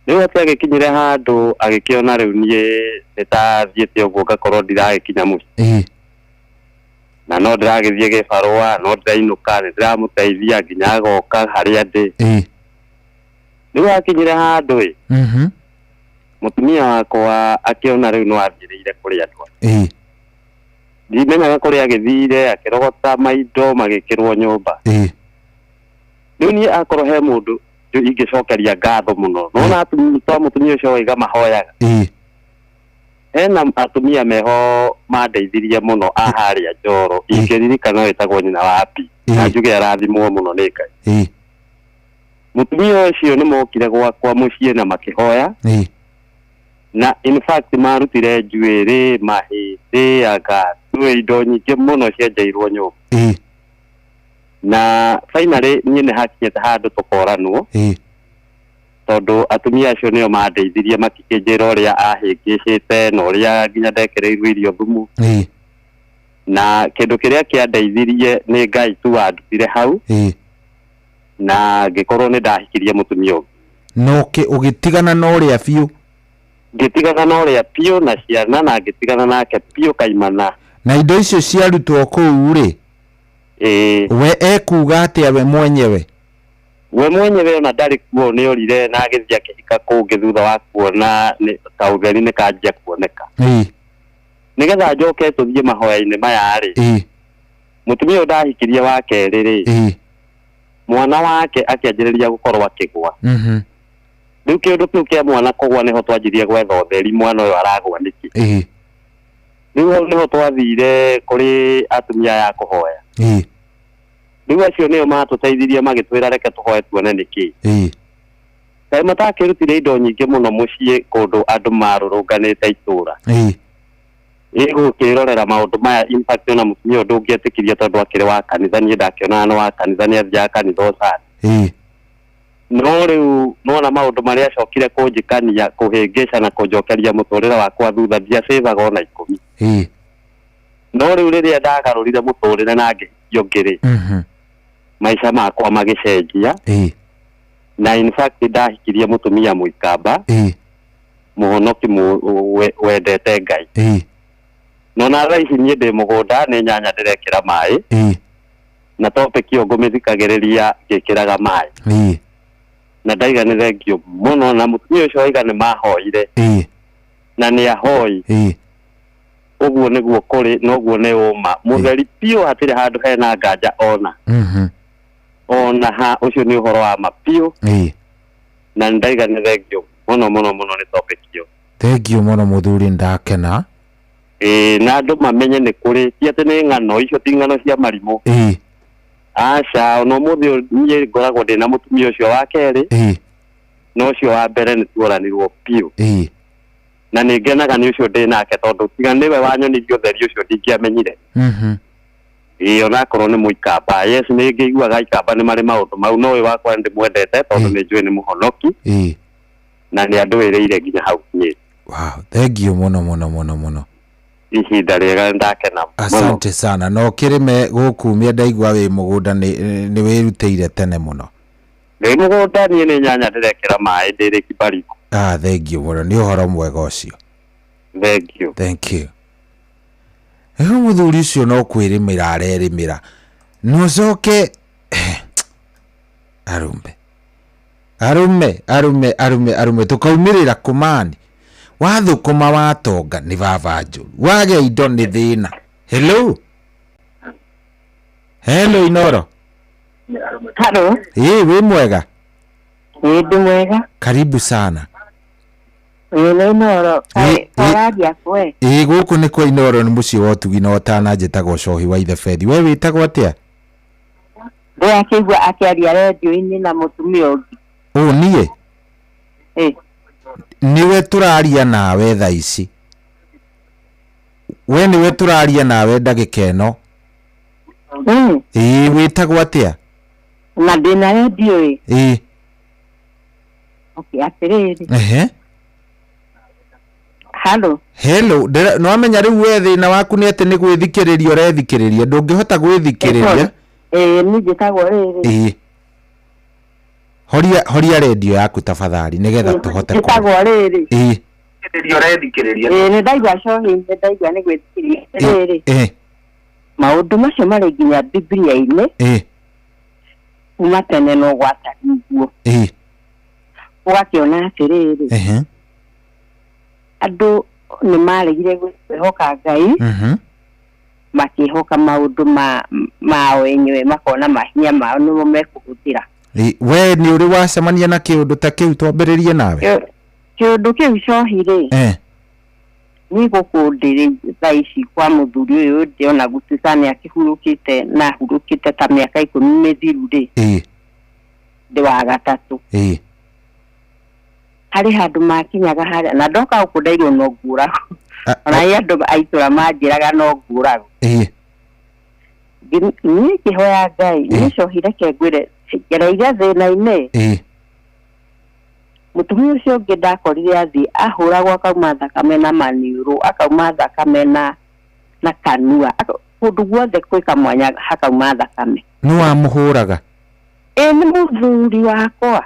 Rĩu atĩ agĩkinyire handũ agĩkĩona rĩu niĩ nĩtathiĩte ũguo ngakorwo ndiragĩkinya mũciĩ. Na no ndĩragĩthiĩ gĩbarũa no ndĩrainũka nĩ ndĩramũteithia nginya agoka harĩa ndĩ. Rĩu akinyire handũ ĩ. Mũtumia wakwa akĩona rĩu no athiĩrĩire kũrĩ andũ. Ndimenyaga kũrĩa agĩthire akĩrogota maindo magĩkĩrwo nyũmba. Rĩu niĩ akorwo he mũndũ ingĩcokeria ngatho mũno. Nona twa mũtumia ũcio waiga mahoyaga. Hena atumia meho mandeithirie mũno a harĩa Njoro. Ingĩririkana wĩtagwo nyina wa Abi. Na njuge arathimwo mũno nĩ Ngai. Mũtumia ũcio nĩ mokire gwakwa mũciĩ na makĩhoya. Na in fact marutire njuĩrĩ, mahĩndĩ, anga indo nyingĩ mũno cienjeirwo nyũmba. Na finally niĩ nĩ hakinyĩte handũ tũkoranwo. Tondũ atumia acio nĩo mandeithirie makĩnjĩra ũrĩa ahĩngĩcĩte na ũrĩa nginya ndekereirwo irio thumu. Na kĩndũ kĩrĩa kĩandeithirie nĩ Ngai tu wandutire hau. Na ngĩkorwo nĩ ndahikirie mũtumia ũngĩ. No ũgĩtigana na ũrĩa biũ? Ngĩtigana na ũrĩa biũ na ciana na ngĩtigana nake biũ kaimana. Na indo icio ciarutwo kũu rĩ? We ekuga atĩa we mwenyewe? We mwenyewe ona ndarĩ kuo nĩ orire na agĩthiĩ akĩhika kũngĩ thutha wa kuona ta ũtheri nĩ kanjia kuoneka. Nĩgetha njoke tũthiĩ mahoya-inĩ maya rĩ. Mũtumia ũyũ ndahikirie wa kerĩ rĩ. Mwana wake akĩanjĩrĩria gũkorwo akĩgwa. Rĩu kĩũndũ kĩu kĩa mwana kũgwa nĩho twanjirie gwetha ũtheri mwana ũyũ aragwa nĩkĩ. Rĩu hau nĩho twathire kũrĩ atumia aya a kũhoya. Rĩu acio nĩo matũteithirie magĩtwĩra reke tũhoe tuone nĩkĩ. Kaĩ matakĩrutire indo nyingĩ mũno mũciĩ kũndũ andũ marũrũnganĩte itũra. Ĩgũkĩrorera maũndũ maya in fact ona mũtumia ũyũ ndũngĩetĩkirie tondũ akĩrĩ wa kanitha niĩ ndakĩonaga nĩ wa kanitha nĩ athiaga kanitha o Sunday. No rĩu nona maũndũ marĩa acokire kũnjĩkania kũhĩngĩca na kũnjokeria mũtũrĩre wakwa thutha ndiacĩvaga ona 10. No rĩu rĩrĩa ndagarũrire mũtũrĩre na ngĩhikia ũngĩ rĩ, maica makwa magĩcenjia. Na in fact ndahikirie mũtumia Mũikamba. Mũhonoki wendete Ngai. No na thaa ici niĩ ndĩ mũgũnda nĩ nyanya ndĩrekĩra maĩ. Na topic ĩyo ngũmĩthikagĩrĩria ngĩkĩraga maĩ. Na ndaiga nĩ thengio mũno na mũtumia ũcio waiga nĩ mahoire. Na nĩ ahoi. Ũguo nĩguo kũrĩ na ũguo nĩ ũma. Mũtheri biũ hatirĩ handũ hena nganja ona. Ona ha ũcio nĩ ũhoro wa ma biũ. Na nĩ ndaiga nĩ thengio mũno mũno mũno nĩ topic ĩyo. Thengio mũno mũthuri, ndakena. Ĩĩ, na andũ mamenye nĩ kũrĩ, ti atĩ nĩ ng'ano icio, ti ng'ano cia marimũ. Aca, ona ũmũthĩ ũyũ niĩ ngoragwo ndĩna mũtumia ũcio wa kerĩ. Na ũcio wa mbere nĩ tuoranirwo biũ. Na nĩ ngenaga nĩ ũcio ndĩ nake tondũ tiga nĩwe wanyonirie ũtheri ũcio ndingĩamenyire. Ĩĩ, onakorwo nĩ mũikamba, yes, nĩ ngĩiguaga ikamba nĩ marĩ maũndũ mau, no ũyũ wakwa ndĩmwendete tondũ nĩ njũĩ nĩ mũhonoki. Na nĩ andũĩrĩire nginya hau kinyĩte. Wow, thengio mũno mũno mũno mũno. Ihinda rĩega, ndakena mũno. Asante sana. Na ũkĩrĩme gũkumia, ndaigua wĩ mũgũnda, nĩ wĩrutĩire tene mũno. Ndĩ mũgũnda, niĩ nĩ nyanya ndĩrekĩra maĩ ndĩ Lake. Ah, thengio mũno, nĩ ũhoro mwega ũcio. Thengio. Thank you. Ĩho mũthuri ũcio no kwĩrĩmĩra arerĩmĩra na ũcoke arũme arũme arũme arũme arũme tũkaumĩrĩra kũmani wathũkũma watonga nĩ baba njũru, wagĩa indo nĩ thĩna. Hello, hello, Inoro. Halo. Ĩĩ, wĩ mwega? Ĩĩ, ndĩ mwega. Karibu sana. Ĩĩ, nĩ Inoro. Kararia kwe? Ĩĩ, gũkũ nĩ kwa Inoro, nĩ mũciĩ wa ũtugi na ũtana. Njĩtagwo Cohi wa Ithebethi. We wĩtagwo atĩa? Ndĩrakĩigua akĩaria rendio-inĩ na mũtumia ũngĩ. Ũ niĩ? Ĩ. Nĩwe tũraria nawe thaa ici, we nĩwe tũraria nawe ndagĩka ĩno. Ĩĩ, wĩtagwo atĩa? Na ndĩna rendio ĩ. Ĩĩ. Okay, atĩrĩrĩ. Ehe. Halo. Hello, nĩwamenya rĩu we thĩna waku nĩ atĩ nĩ gwĩthikĩrĩria ũrethikĩrĩria, ndũngĩhota gwĩthikĩrĩria. Ĩĩ, niĩ njĩtagwo rĩrĩ. Ĩĩ, horia horia rendio yaku tafadhali nĩgetha tũhote Njĩtagwo rĩrĩ. Ĩĩ. Ĩĩ, nĩ ndaigua cohi, nĩ ndaigua nĩ gwĩthikĩrĩria. Rĩrĩ. Maũndũ macio marĩ nginya Biblia-inĩ. Kuma tene no gwatariĩ ũguo. Ũgakĩona atĩrĩrĩ. Andũ nĩ maregire kwĩhoka Ngai. Makĩhoka maũndũ ma mao enyewe, makona mahinya mao nĩmo mekũhũthĩra. We nĩ ũrĩ wacemania na kĩũndũ ta kĩu? Twambĩrĩrie nawe. Kĩũndũ kĩu cohi rĩ, niĩ gũkũ ndĩ thaa ici kwa mũthuri ũyũ ndĩ, ona gũtuĩka nĩ akĩhurũkĩte na ahurũkĩte ta mĩaka 10 mĩthiru rĩ, ndĩ wa gatatũ. Harĩ handũ makinyaga harĩa na ndoka gũkũ ndairwo no ngũragwo, ona nĩ andũ a itũra manjĩraga no ngũragwo. Niĩ ngĩhoya Ngai, niĩ cohi reke ngwĩre, ngereire thĩna-inĩ. Mũtumia ũcio ũngĩ ndakorire athiĩ ahũragwo akauma thakame na maniũrũ, akauma thakame na kanua, kũndũ guothe kwĩ kamwanya hakauma thakame. Nĩ wamũhũraga? Ĩ, nĩ mũthuri wakwa.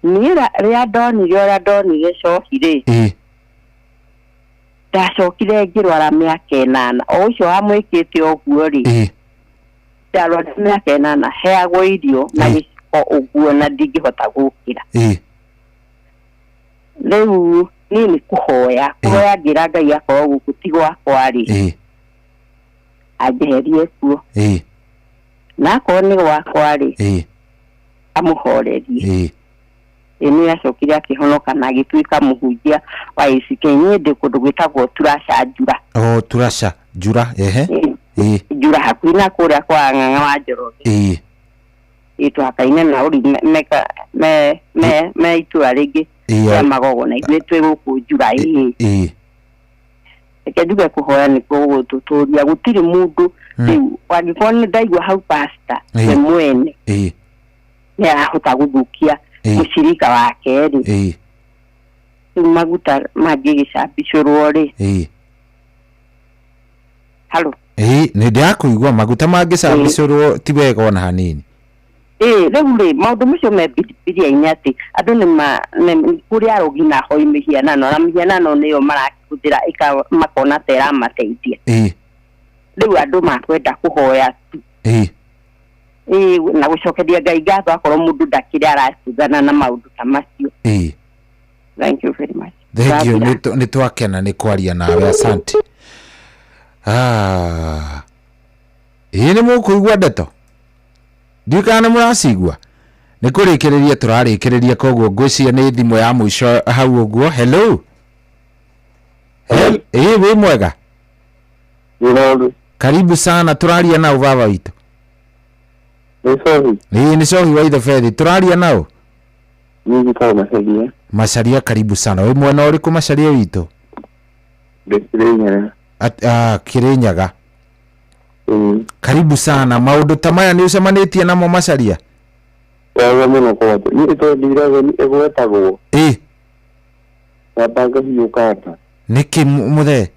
Niĩ rĩrĩa ndonire ũrĩa ndonire cohi rĩ, ndacokire ngĩrwara mĩaka 8, o ũcio wamwĩkĩte ũguo rĩ. Ndarwarire mĩaka 8, heagwo irio na gĩciko ũguo na ndingĩhota gũkĩra. Rĩu niĩ nĩ kũhoya kũhoya, ngĩra Ngai akorwo gũkũ ti gwakwa rĩ, anjeherie kuo, na akorwo nĩ gwakwa rĩ, amũhorerie. Ĩ, nĩ acokire akĩhonoka na agĩtuĩka mũhunjia wa ACK. Niĩ ndĩ kũndũ gwĩtagwo Turasha Njura. O Turasha Njura, ehe. Njura, hakuhĩ na kũrĩa kwa Ng'ang'a wa Njoroge. Ĩ, tũhakaine na ũri me me me itũra rĩngĩ rĩa Magogo, na ithuĩ twĩ gũkũ Njura. Ĩ, reke njuge kũhoya nĩkuo gũgũtũtũria, gũtirĩ mũndũ. Rĩu angĩkorwo nĩ ndaigua hau pastor we mwene nĩ arahota gũthũkia mũcirika wake rĩ, rĩu maguta mangĩgĩcambicũrwo rĩ. Halo? Ĩĩ, nĩ ndĩrakũigua. Maguta mangĩcambicũrwo ti wega ona hanini. Rĩu rĩ maũndũ macio me Bibilia-inĩ atĩ andũ nĩ kũrĩ arogi na ahoi mĩhianano na mĩhianano nĩyo marakĩhũthĩra makona ta ĩramateithia. Rĩu andũ makwenda kũhoya tu. Na gũcokeria Ngai ngatho akorwo mũndũ ndakĩrĩ aracungana na maũndũ ta macio. Thank you very much. Thank you. Nĩ twakena nĩ kwaria nawe, asante. Ĩĩ nĩ mũkũigua ndeto, ndiũĩ kana nĩ mũracigua. Nĩ kũrĩkĩrĩria tũrarĩkĩrĩria, koguo ngwĩciria nĩ thimũ ya mũico hau ũguo. Hello. Ĩĩ wĩ mwega? Karibu sana. Tũraria nao baba witũ? Ĩĩ nĩ Cohi wa Ithobethi. Tũraria nao? Niĩ Macaria. Macaria, karibu sana. Wĩ mwena ũrĩkũ Macaria witũ? Ndĩ Kĩrĩnyaga. Kĩrĩnyaga. Karibu sana. Maũndũ ta maya nĩ ũcemanĩtie namo Macaria? Wega mũno kwanja. Niĩ 2011 ĩgwetagwo. Ngamba ngahiũka nda. Nĩkĩ mũthee?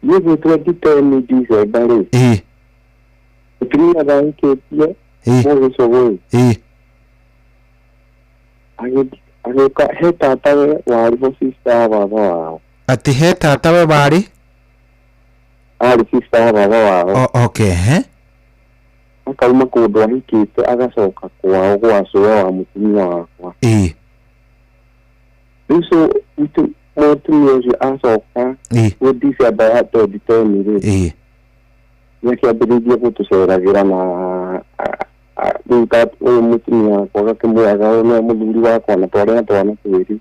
Niĩ gwĩ 2010 December rĩ. Mũtumia ndahikĩtie mũgĩcũgũ ĩ. Agĩũka he tatawe warĩ ho sister ya baba wao. Atĩ he tatawe warĩ? Arĩ sister ya baba wao. Okay, he? Akauma kũndũ ahikĩte agacoka kwao gwa cũwe wa mũtumia wakwa. Rĩu mũtumia ũcio acoka gwĩ December ya 2010 rĩ. Nĩakĩambĩrĩirie gũtũceragĩra na rĩu ũyũ mũtumia wakwa agakĩmwĩraga ũyũ nĩwe mũthuri wakwa na twarĩ na twana twĩrĩ.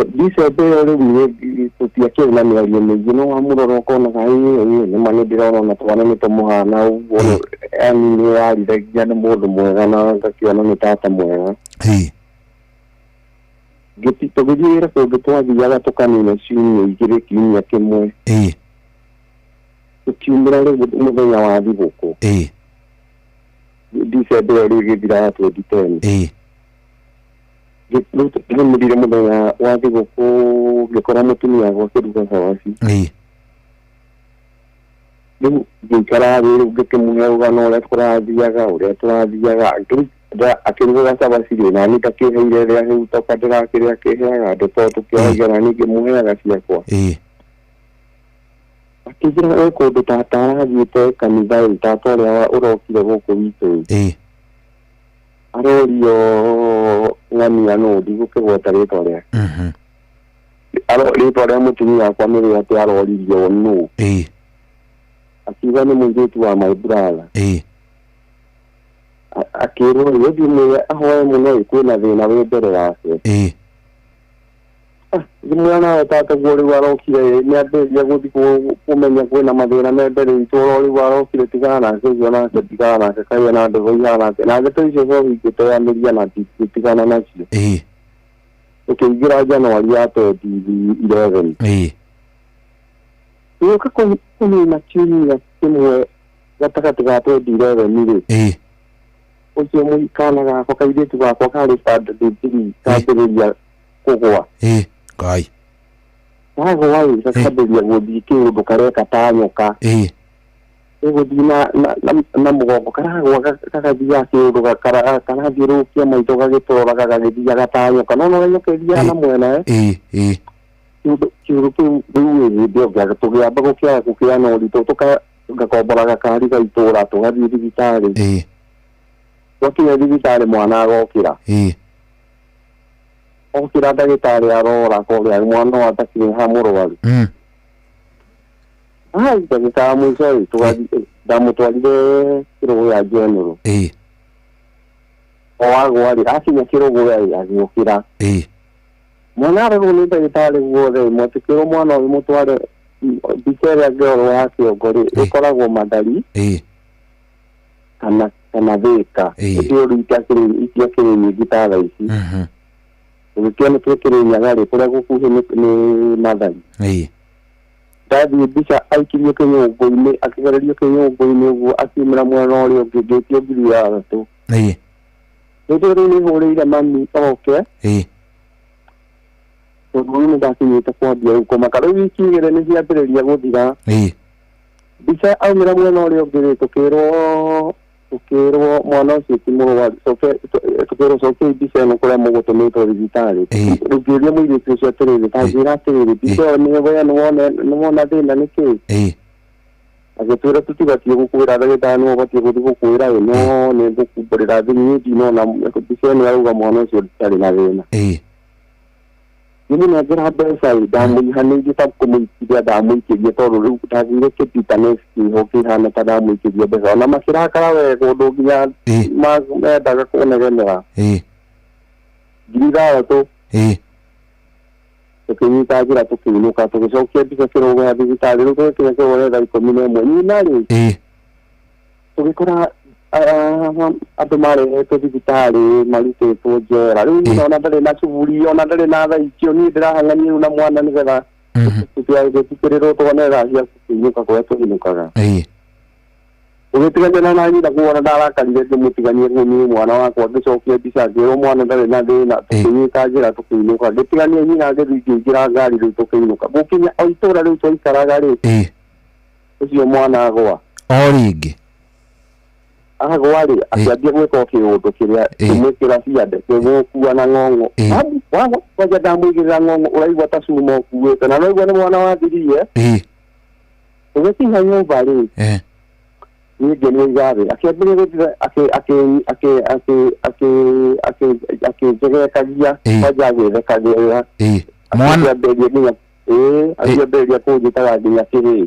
December ĩyo rĩu niĩ tũtiakĩrĩ na mĩario mĩingĩ, no wamũrora ũkonaga ĩĩ nĩma nĩ ndĩrona ona twana nĩ tũmũhana ũguo, yani nĩ yarithagia nĩ mũndũ mwega na ngakĩona nĩ tata mwega. Tũgĩthiĩ wĩra kũngĩ twathiaga tũkanina ciumia igĩrĩ kiumia kĩmwe. Tũkiumĩra rĩu mũthenya wa thigũkũ. December ĩyo rĩu ĩgĩthira ya 2010. Tũraumĩrire mũthenya wa thigũkũ ngĩkora mũtumia wakwa akĩruga cabaci. Rĩu ngĩikara thĩ rĩu ngĩkĩmũhe rũgano ũrĩa tũrathiaga ũrĩa tũrathiaga akĩrugaga cabaci rĩ nani ndakĩheire ĩrĩa hĩu toka ndĩrakĩrĩa akĩheaga andũ tondũ tũkĩaragia nani ngĩmũheaga ciakwa. Akĩnjĩra gwĩ kũndũ tata arathiĩte kanitha ĩ, tata ũrĩa ũrokire gũkũ witũ ĩ. Arorio ng'ania nũ ndigũkĩgweta rĩtwa rĩake. Rĩtwa rĩa mũtumia wakwa nĩ rĩa atĩ aroririo nũ. Akiuga nĩ mũirĩtu wa my brother. Akĩrwo ũthiĩ mwĩre ahoe mũno ĩ kwĩna thĩna wĩ mbere yake. Ngĩmwĩra nawe tata guo rĩu arokire nĩambĩrĩria gũthiĩ kũmenya kwĩna mathĩna me mbere itũ oro rĩu arokire tigana nake ũcio nake tigana nake kaĩ na ndeto ihana atĩa na ndeto icio cohi ngĩteanĩria na ngĩtigana nacio. Tũkĩingĩra January ya 2011. Tũgĩũka kũnina kiumia kĩmwe gatagatĩ ga 2011 rĩ. Ũcio kana gakwa kairĩtu gakwa karĩ standard 3 kambĩrĩria kũgũa. Ngai. Kagũa ĩ gakambĩrĩria gũthiĩ kĩũndũ kareka ta nyoka. Ĩgũthiĩ na mũgongo karagũa gagathiaga kĩũndũ karathiũrũrũkia maitho gagĩtũroraga gagĩthiaga ta nyoka. No no nyoka ĩthiaga na mwena Kĩũndũ kĩu rĩu hĩndĩ ĩyo tũgĩamba gũkĩaga gũkĩgĩa na ũritũ tũgakombora gakari ga itũũra tũgathiĩ thibitarĩ. Twakinya thibitarĩ mwana agokĩra. Okĩra ndagĩtarĩ arora akoria mwana ũyũ atakĩrĩ ha mũrwaru. Ai ndagĩka ya mũico ĩ tũgathiĩ ndamũtwarire Kĩrũgũya General. O agwa rĩ akinya Kĩrũgũya ĩ agĩũkĩra. Mwana arorwo nĩ ndagĩtarĩ guothe mwetĩkĩrwo mwana ũyũ mũtware mbica ĩrĩa angĩrorwo ya kĩongo rĩ ĩkoragwo Mathari kana Thĩka. Ĩndĩ rĩu itiakĩrĩ nyingĩ ta thaa ici. Tũgĩkĩona twĩ Kĩrĩnyaga rĩ kũrĩa gũkuhĩ nĩ Mathari. Ndathiĩ mbica aikirio kĩnyũngũ-inĩ akĩgererio kĩnyũngũ-inĩ ũguo akiumĩra mwena ũrĩa ũngĩ ngĩtio 3,000. Hĩndĩ ĩyo rĩu nĩhũrĩire mami oke. Tondũ rĩu nĩndakinyĩte kwambia rĩu kũmaka rĩu wiki igĩrĩ nĩciambĩrĩria gũthira. Mbica aumĩra mwena ũrĩa ũngĩ rĩ tũkĩrwo mwana ũcio ti mũrwaru tũkĩrwo cokiai mbica ĩno kũrĩa mũgũtũmĩtwo thibitarĩ. Rĩu ngĩũria mũirĩtu ũcio atĩrĩrĩ ta njĩra atĩrĩrĩ mbica ĩyo nĩ nĩwona thĩna nĩ kĩĩ? Agĩtwĩra tũtibatiĩ gũkwĩra ndagĩtarĩ nĩwe ũbatiĩ gũthiĩ gũkwĩra ĩ no nĩ ngũkumbũrĩra thĩ niĩ ndinona mbica ĩno yarauga mwana ũcio ndarĩ na thĩna. Ngĩmũnengera mbeca ĩ ndamũihanĩirie ta kũmũikĩria ndamũikĩrie tondũ rĩu ndagĩire kĩbitaness kĩho kĩhana ta ndamũikĩria mbeca ona makĩrakara wega ũndũ nginya mendaga kũnegenera. 6,000 tũkĩnyita njĩra tũkĩinũka tũgĩcokia mbica kĩrũgũ ya thibitarĩ rĩu tũgĩkinya kĩrũgũ thaa 11 nyina rĩ tũgĩkora andũ marehetwo thibitarĩ marutĩtwo njera rĩu nyina ona ndarĩ na cuburi ona ndarĩ na tha icio niĩ ndĩrahang'ania rĩu na mwana nĩgetha tũtigagĩtĩkĩrĩrwo tuone thaa cia kũinũka kũrĩa tũinũkaga. Ũgĩtigania na nyina kuona ndarakarire ngĩmũtigania niĩ mwana wakwa ngĩcokia mbica ngĩrwo mwana ndarĩ na thĩna tũkĩnyita njĩra tũkĩinũka ngĩtigania nyina ngĩthiĩ ngĩingĩra ngari rĩu tũkĩinũka gũkinya o itũra rĩu twaikaraga rĩ ũcio mwana agwa o rĩngĩ agwa rĩ akĩambia gwĩka o kĩũndũ kĩrĩa kĩmwĩkĩra ciande kĩgũkua na ng'ong'o wagwa kwanja ndamũigĩrĩra ng'ong'o ũraigua ta cuma ũkuĩte na noigua nĩ mwana wathirie. Ũgĩkinya nyũmba rĩ niĩ ngĩmũiga thĩ akĩambĩrĩria akĩnjegekagia kwanja agĩthekagĩrĩra akĩambĩrĩria nginya akĩambĩrĩria kũnjĩtaga nginya kĩhĩĩ.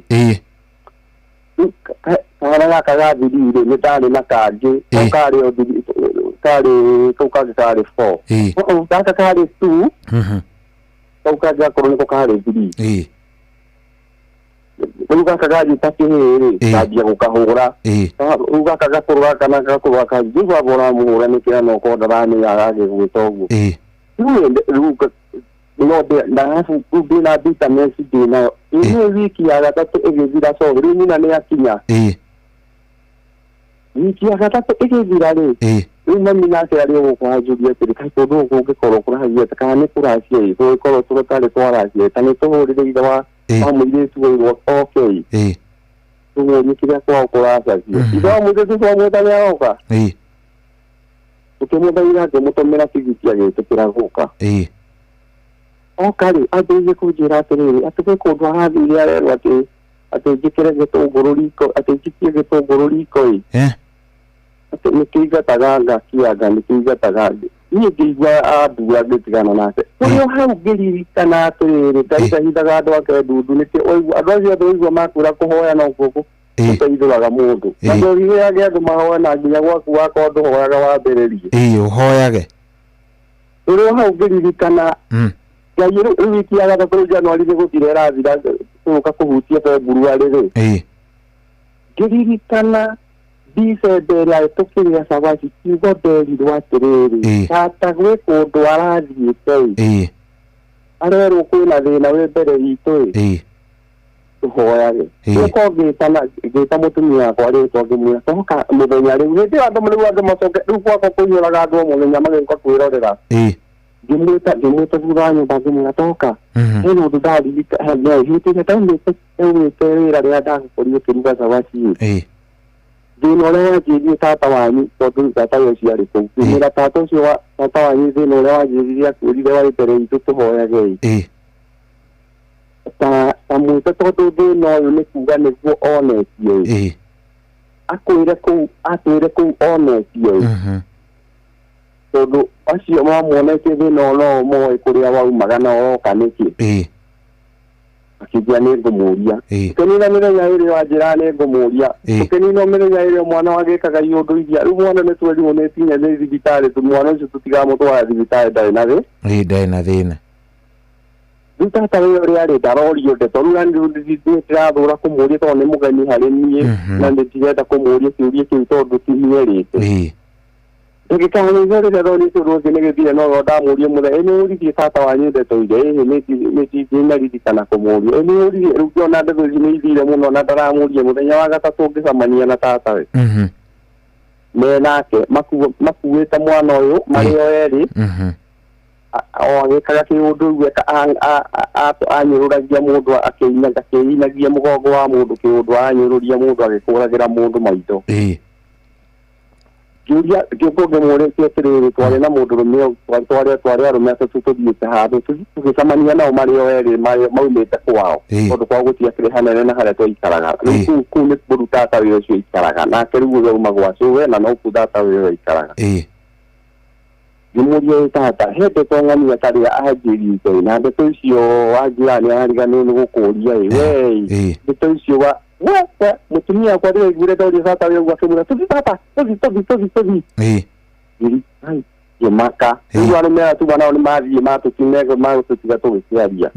Kana gaka gathirire nĩ ndarĩ na kangĩ karĩ karĩ kau kangĩ karĩ 4 gaka karĩ 2 kau kangĩ gakorwo nĩko karĩ 3 rĩu gaka ganjĩta kĩhĩĩ rĩ kambia gũkahũra rĩu gaka gakũrũ gaka na gakũrũ gaka rĩu baba ũramũhũra nĩkĩ na okorwo ndaramenya agĩgwĩta ũguo rĩu no ndabu rĩu ndĩna bitterness ndĩnayo ĩno wiki ya gatatũ ĩgĩthira so rĩu nyina nĩ akinya wiki ya gatatũ ĩgĩthira rĩ rĩu mami nake arĩ gũkũ anjũria atĩrĩ kaĩ kũndũ gũkũ ũngĩkorwo kũragia kana nĩ kũracia ĩ kũngĩkorwo tũtarĩ twaracia ta nĩ tũhũrĩre ithe wa mũirĩtu ũyũ oke tũmũrie kĩrĩa kwao kũracagia ithe wa mũirĩtu twamwĩta nĩ aroka tũkĩmũthaitha ngĩmũtũmĩra tigiti agĩtĩkĩra gũka oka rĩ ambĩrĩrie kũnjĩra atĩrĩrĩ atĩ gwĩ kũndũ arathire arerwo atĩ njĩkĩre gĩtũngũrũ riko atĩ njikie gĩtũngũrũ riko ĩ atĩ nĩkĩingataga ngakianga nĩkĩingataga niĩ ngĩigua ambua ngĩtigana nake kũrĩ o hau ngĩririkana atĩrĩrĩ Ngai ndahithaga andũ ake ndundu nĩkĩ andũ acio othe waigua makwĩra kũhoya no kuo gũteithũraga mũndũ na ndũriheage andũ mahoya na nginya gwaku wakorwo ndũhoyaga wambĩrĩrie ũhoyage kũrĩ o hau ngĩririkana Ngai rĩu wiki ya gatatũ rĩu Januari nĩ gũthira ĩrathira tũgũka kũhutia February rĩ ngĩririkana Dicember ĩrĩa tũkĩrĩa cabaci kiugo nderirwo atĩrĩrĩ tata gwĩ kũndũ arathiĩte ĩ arerwo kwĩna thĩna wĩ mbere itũ ĩ tũhoyage ũko ngĩta mũtumia wakwa rĩtwa ngĩmwĩra toka mũthenya rĩu hĩndĩ ĩyo andũ rĩu andũ macoke rĩu gwakwa kũiyũraga andũ o mũthenya magĩũka kwĩrorera ngĩmwĩta thutha wa nyũmba ngĩmwĩra toka hena ũndũ ndaririkana hĩndĩ ĩrĩa ndaumĩte wĩra rĩrĩa ndagũkorire ũkĩruga cabaci ĩ thĩna ũrĩa wanjĩrire tata wanyu tondũ tata we ũcio arĩ kũu ngĩmwĩra tata ũcio wa tata wanyu thĩna ũrĩa wanjĩrire akwĩrire warĩ mbere itũ tũhoyage ĩ ta mwĩte tondũ thĩna ũyũ nĩ kuga nĩguo onetio ĩ akwĩre kũu atwĩre kũu onetio ĩ tondũ acio mamuonetie thĩna no moĩ kũrĩa waumaga na ũroka nĩkĩ akĩnjĩra nĩ ngũmũria ũkĩnina mĩthenya ĩrĩ wanjĩra nĩ ngũmũria ũkĩnina mĩthenya ĩrĩ mwana wagĩkaga iũndũ iria rĩu mwana nĩ twerirwo nĩ tinye nĩ thibitarĩ mwana ũcio tũtigamũtwara thibitarĩ ndarĩ na thĩ ndarĩ na thĩna rĩu tata we ũrĩa arĩ ndarorio ndeto rĩu ndĩrathũra kũmũria tondũ nĩ mũgeni harĩ niĩ na nĩndirenda kũmũria kĩũria kĩu tondũ ti nierĩte ndagĩka nĩcio rĩrĩa ndonire kĩũndũ gĩkĩ nĩgĩthire no ndamũria mũthenya ĩ nĩũririe tata wanyu ndeto iria ĩhĩ nĩnaririkana kũmũria ĩ nĩũririe rĩu ngĩona ndeto ici nĩithire mũno na ndaramũria mũthenya wa gatatũ ngĩcemania na tata we me nake makuĩte mwana ũyũ marĩ o erĩ O agĩkaga kĩũndũ ũguo anyũrũragia mũndũ akĩinagia mũgongo wa mũndũ kĩũndũ anyũrũria mũndũ agĩkũragĩra mũndũ maitho. Ngĩũria ngĩũka ngĩmũrĩtie atĩrĩrĩ twarĩ na mũndũrũme twarĩ arũme atatũ tũthiĩte handũ tũgĩcemania nao marĩ o erĩ maumĩte kwao tondũ kwao gũtiakĩrĩ hanene na harĩa twaikaraga. Rĩu kũu nĩ kũu tata wĩra ũcio aikaraga nake rĩu ũrĩa auma gwa cũwe na no kũu tata wĩra aikaraga. Ngĩmũria tata he ndeto ng'ania tarĩa anjĩrĩte na ndeto icio wanjĩra nĩ arariganĩrwo nĩ gũkũria ĩ we ndeto icio wa we mũtumia wakwa ndĩraiguire ndoria tata wĩ ũguo akĩmwĩra tũthiĩ tata tũthiĩ tũthiĩ tũthiĩ tũthiĩ. Ngĩmaka rĩu arũme aya tuma nao nĩ mathiĩ magũtũtiga tũgĩkĩaria.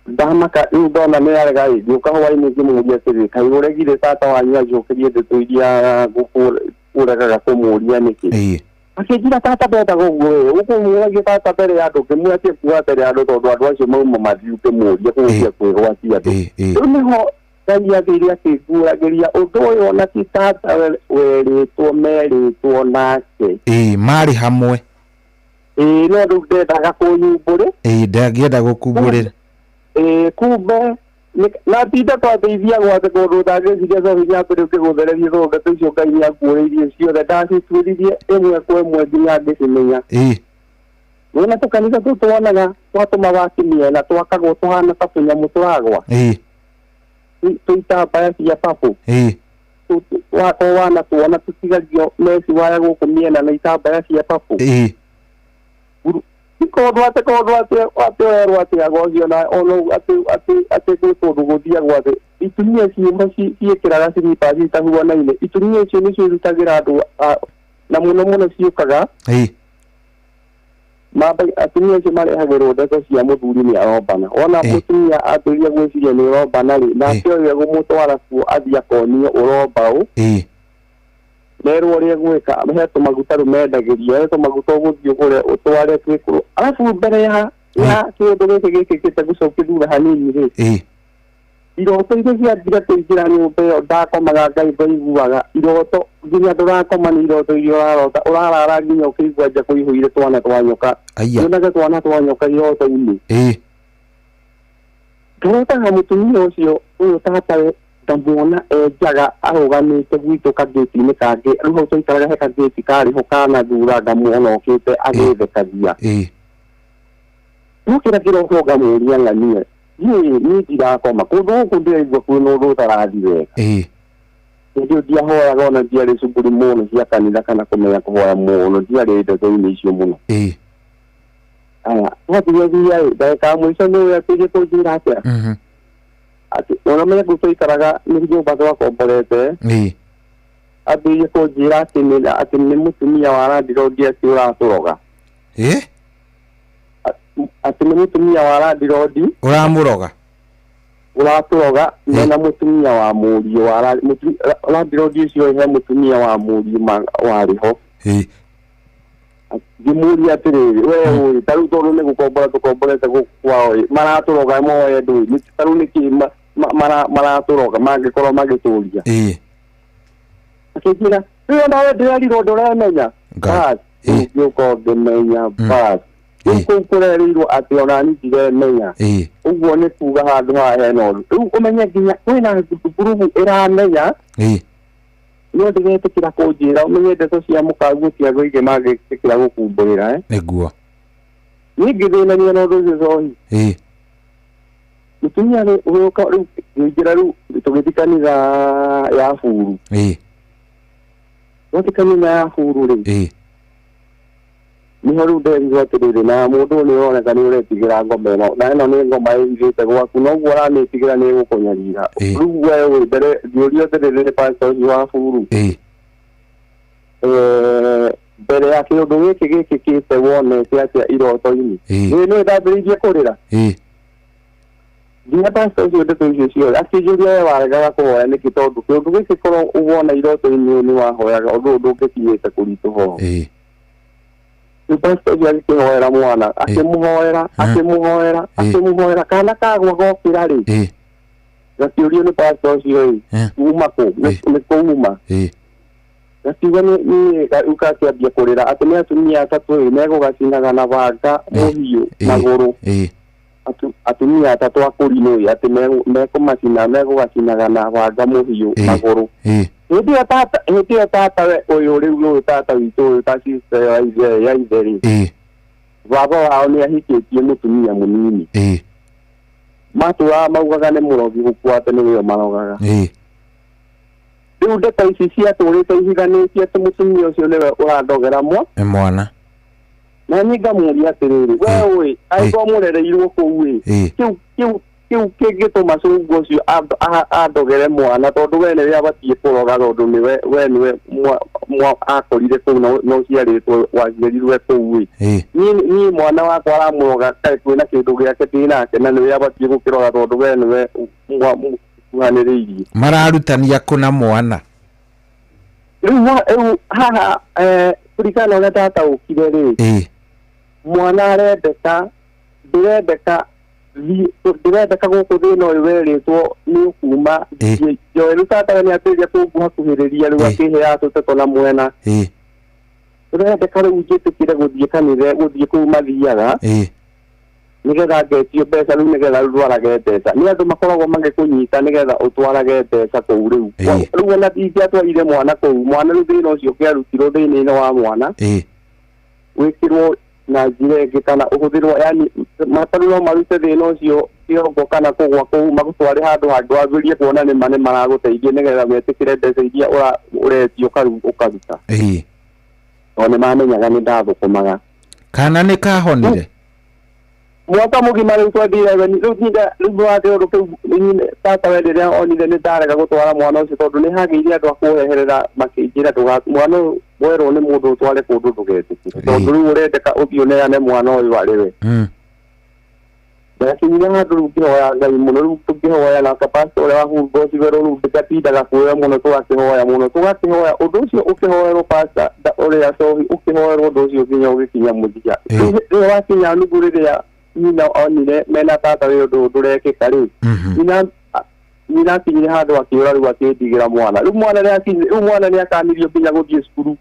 Ndamaka rĩu ndona nĩ arega ĩ ngĩũka hwainĩ ngĩmũria atĩrĩrĩ kaĩ ũregire tata wanyu anjokerie ndeto iria ũregaga kũmũria nĩkĩ? Akĩnjĩra tata ndendaga ũguo ĩ ũkũmũragia tata mbere ya andũ ngĩmwĩra tie kuga mbere ya andũ tondũ andũ acio mauma mathiĩ ũkĩmũria kũgũcia kwĩgwatia andũ. Rĩu nĩho Ngai athire akĩnguragĩria ũndũ ũyũ ona ti tata werĩtwo merĩtwo nake. Marĩ hamwe. No rĩu ndendaga kũnyumbũrĩ. Ndangĩenda gũkumbũrĩra. Kumbe na tinda twateithia gwake kũndũ ũtangĩciria cobi nyambĩrĩ ũkĩgũthereria tondũ ndeto icio Ngai nĩanguũrĩirie ciothe ndacituĩririe ĩmwe kwa ĩmwe nginya ngĩcimenya. Wona tũkanitha tũtũ tuonaga twatũmaga mĩena twakagwo tũhana ta tũnyamũ tũragwa. Tũitambaya cia papũ. Wakorwo wana tuona tũtigagio meci waya gũkũ mĩena na itambaya cia papũ. Kũndũ atĩ kũndũ atĩ atĩ werwo atĩ agocio na ono atĩ atĩ atĩ gwĩ kũndũ gũthiagwo atĩ itumia ciĩho ciĩkĩraga slippers itahuanaine itumia icio nĩcio irutagĩra andũ na mũno mũno ciũkaga atumia acio marehagĩrwo ndeto cia mũthuri nĩ arombana wona mũtumia ambĩrĩria gwĩciria nĩ ũrombana rĩ nake ũyũ egũmũtwara kuo athiĩ akonio ũromba ũ merwo ũrĩa gwĩka he tũmaguta rĩu mendagĩrio he tũmaguta ũgũthiĩ ũgũre ũtware twĩkũrwo arabu mbere ya kĩũndũ gĩkĩ gĩkĩkĩte gũcokia thutha hanini rĩ iroto iria ciambire kũingĩra nyũmba ĩyo ndakomaga Ngai ndaiguaga iroto nginya ndũrakoma nĩ iroto iria ũrarota ũrarara nginya ũkĩigua nja kũihũire twana twa nyoka nyonaga twana twa nyoka iroto-inĩ. Ndũrotaga mũtumia ũcio ũyũ tata ndamuona enjaga arũgamĩte gwitũ kangĩti-inĩ kangĩ rĩu hau twaikaraga he kangĩti karĩ ho kana thura ngamuona okĩte agĩthekagia. No kĩrĩa kĩroto ngamũria ng'ania niĩ niĩ ndirakoma kũndũ gũkũ ndĩraigua kwĩna ũndũ ũtarathiĩ wega. Hĩndĩ ĩyo ndiahoyaga ona ndiarĩ cukuru mũno cia kanitha kana kũmenya kũhoya mũno ndiarĩ ndeto-inĩ icio mũno. Aya twathiathia ĩ ndagĩka ya mũico nĩ ambĩrĩrie kũnjĩra atĩa atĩ ũramenya kũu twaikaraga nĩ nyũmba twakomborete ambĩrĩrie kũnjĩra atĩ nĩ mũtumia wa landlord atĩ ũratũroga. Atĩ nĩ mũtumia wa landlord ũramũroga ũratũroga mena mũtumia wa mũriũ wa landlord ũcio he mũtumia wa mũriũ warĩ ho. Ngĩmũria atĩrĩrĩ we ũĩ ta rĩu tondũ nĩ gũkombora tũkomborete gũkũ kwao ĩ maratũroga moe ndũĩ ta rĩu nĩkĩ maratũroga mangĩkorwo magĩtũria. Akĩnjĩra rĩu nawe ndĩrerirwo ndũremenya ngĩũka ngĩmenya bas rĩu kũu kũrerĩirwo atĩ ona niĩ ndiremenya ũguo nĩ kuga handũ haha hena ũndũ rĩu ũmenye nginya kwĩna ngurubu ĩramenya no ndĩretĩkĩra kũnjĩra ũmenye ndeto cia mũkaguo ti andũ aingĩ mangĩtĩkĩra gũkumbũrĩra nĩguo niĩ ngĩthĩnania na ũndũ ũcio cohi mũtumia ũgĩũka rĩu ngĩingĩra rĩu tũgĩthiĩ kanitha ya buru twathiĩ kanitha ya buru rĩ nĩho rĩu nderirwo atĩrĩrĩ na mũndũ ũyũ nĩũroneka nĩ ũretigĩra ngoma ĩno na ĩno nĩ ngoma ĩhithĩte gwaku noguo ũramĩtigĩra nĩ ĩgũkũnyarira rĩu we wĩ mbere ngĩũrio atĩrĩrĩ nĩ pastor ũcio wa buru mbere ya kĩũndũ gĩkĩ gĩkĩkĩte wonete atĩa iroto-inĩ ĩ nĩ ndambĩrĩirie kũrĩra nginya pastor ũcio ndeto icio ciothe akĩnjũria we waregaga kũhoya nĩkĩ tondũ kĩũndũ gĩkĩ korwo wona iroto-inĩ nĩ wahoyaga ũndũ ũyũ ndũngĩkinyĩte kũritũha ũũ. Pastor ũcio agĩkĩhoera mwana akĩmũhoera akĩmũhoera akĩmũhoera kana kagwa gokĩra rĩ gakĩũrio nĩ pastor ũcio ĩ uma kũ nĩ kũuma Gakiuga nĩ rĩu gakĩambia kũrĩra atĩ nĩ atumia atatũ ĩ megũgacinaga na banga mũhiũ magũrũ. Atumia atatũ akũrinũ ĩ atĩ mekũmacina megũgacinaga na banga mũhiũ magũrũ. Hĩndĩ ĩyo tata hĩndĩ ĩyo tata we ũyũ rĩu ũyũ tata witũ ũyũ ta sister ya ithe ya ithe rĩ. Baba wao nĩ ahikĩtie mũtumia mũnini. Matũraga maugaga nĩ mũrogi gũkua atĩ nĩwe marogaga. Rĩu ndeto ici ciatũrĩte ihiganĩtie atĩ mũtumia ũcio nĩwe ũrandogera mwana. Na niĩ ngamũria atĩrĩrĩ, we ũĩ angĩkorwo mũrereirwo kũu ĩ kĩu kĩu kĩu kĩngĩtũma cũngũ ũcio andogere mwana tondũ we nĩwe abatiĩ kũroga tondũ nĩwe we nĩwe akorire kũu na ũciarĩtwo waciarirwe kũu ĩ. Niĩ mwana wakwa aramũroga kaĩ kwĩna kĩndũ gĩake ndĩnake na nĩwe abatiĩ gũkĩroga tondũ we nĩwe mũkuhanĩrĩirie. Mararutania kũna mwana. Rĩu haha kũringana na ũrĩa ndataũkire rĩ, mwana arendeka ndĩrendeka ndĩrendeka gũkũ thĩna ũyũ werĩtwo nĩ ũkuma njoe rĩu tata we nĩambĩrĩria kũnguhakuhĩrĩria rĩu akĩheaga tũteto na mwena. Ndĩrendeka rĩu njĩtĩkĩre gũthiĩ kanitha gũthiĩ kũu mathiaga nĩgetha ngetio mbeca rĩu nĩgetha rĩu ndwarage mbeca. Nĩ andũ makoragwo magĩkũnyita nĩgetha ũtwarage mbeca kũu rĩu. Rĩu ona ingĩatwarire mwana kũu mwana rĩu thĩna ũcio ũkĩarutirwo thĩinĩ wa mwana wĩkĩrwo na njĩra ĩngĩ kana ũhũthĩrwo yani matarũ no marute thĩna ũcio kĩongo kana kũgwa kũu magũtware handũ hangĩ wambĩrĩrie kuona nĩma nĩ maragũteithia nĩgetha metĩkĩre mbeca iria ũretio ũkaruta. Tondũ nĩmamenyaga nĩ ndathũkũmaga. Kana nĩ kahonire? Mwaka mũgima rĩu twendire rĩu tinda rĩu watĩ ũndũ kĩu tata we rĩrĩa onire nĩ ndarega gũtwara mwana ũcio tondũ nĩ hagĩire andũ a kũheherera makĩnjĩra ndũga mwana ũyũ werwo nĩ mũndũ ũtware kũndũ ndũgetĩkĩre tondũ rĩu ũrendeka ũthiĩ ũneane mwana ũyũ arĩ we. Ndakinyire handũ rĩu ngĩhoya Ngai mũno rĩu tũkĩhoya na pastor ũrĩa wahungocirwo rĩu ndĩgatindaga kuoya mũno tũgakĩhoya mũno tũgakĩhoya ũndũ ũcio ũkĩhoerwo pastor ũrĩa cohi ũkĩhoerwo ũndũ ũcio nginya ũgĩkinya mũthia. Rĩrĩa wakinya nuthu rĩrĩa nyina onire mena tata we ũndũ ndũrekĩka rĩ, nyina akinyire handũ akĩũra rĩu akĩndigĩra mwana. Rĩu mwana rĩu mwana nĩakanirio nginya gũthiĩ cukuru.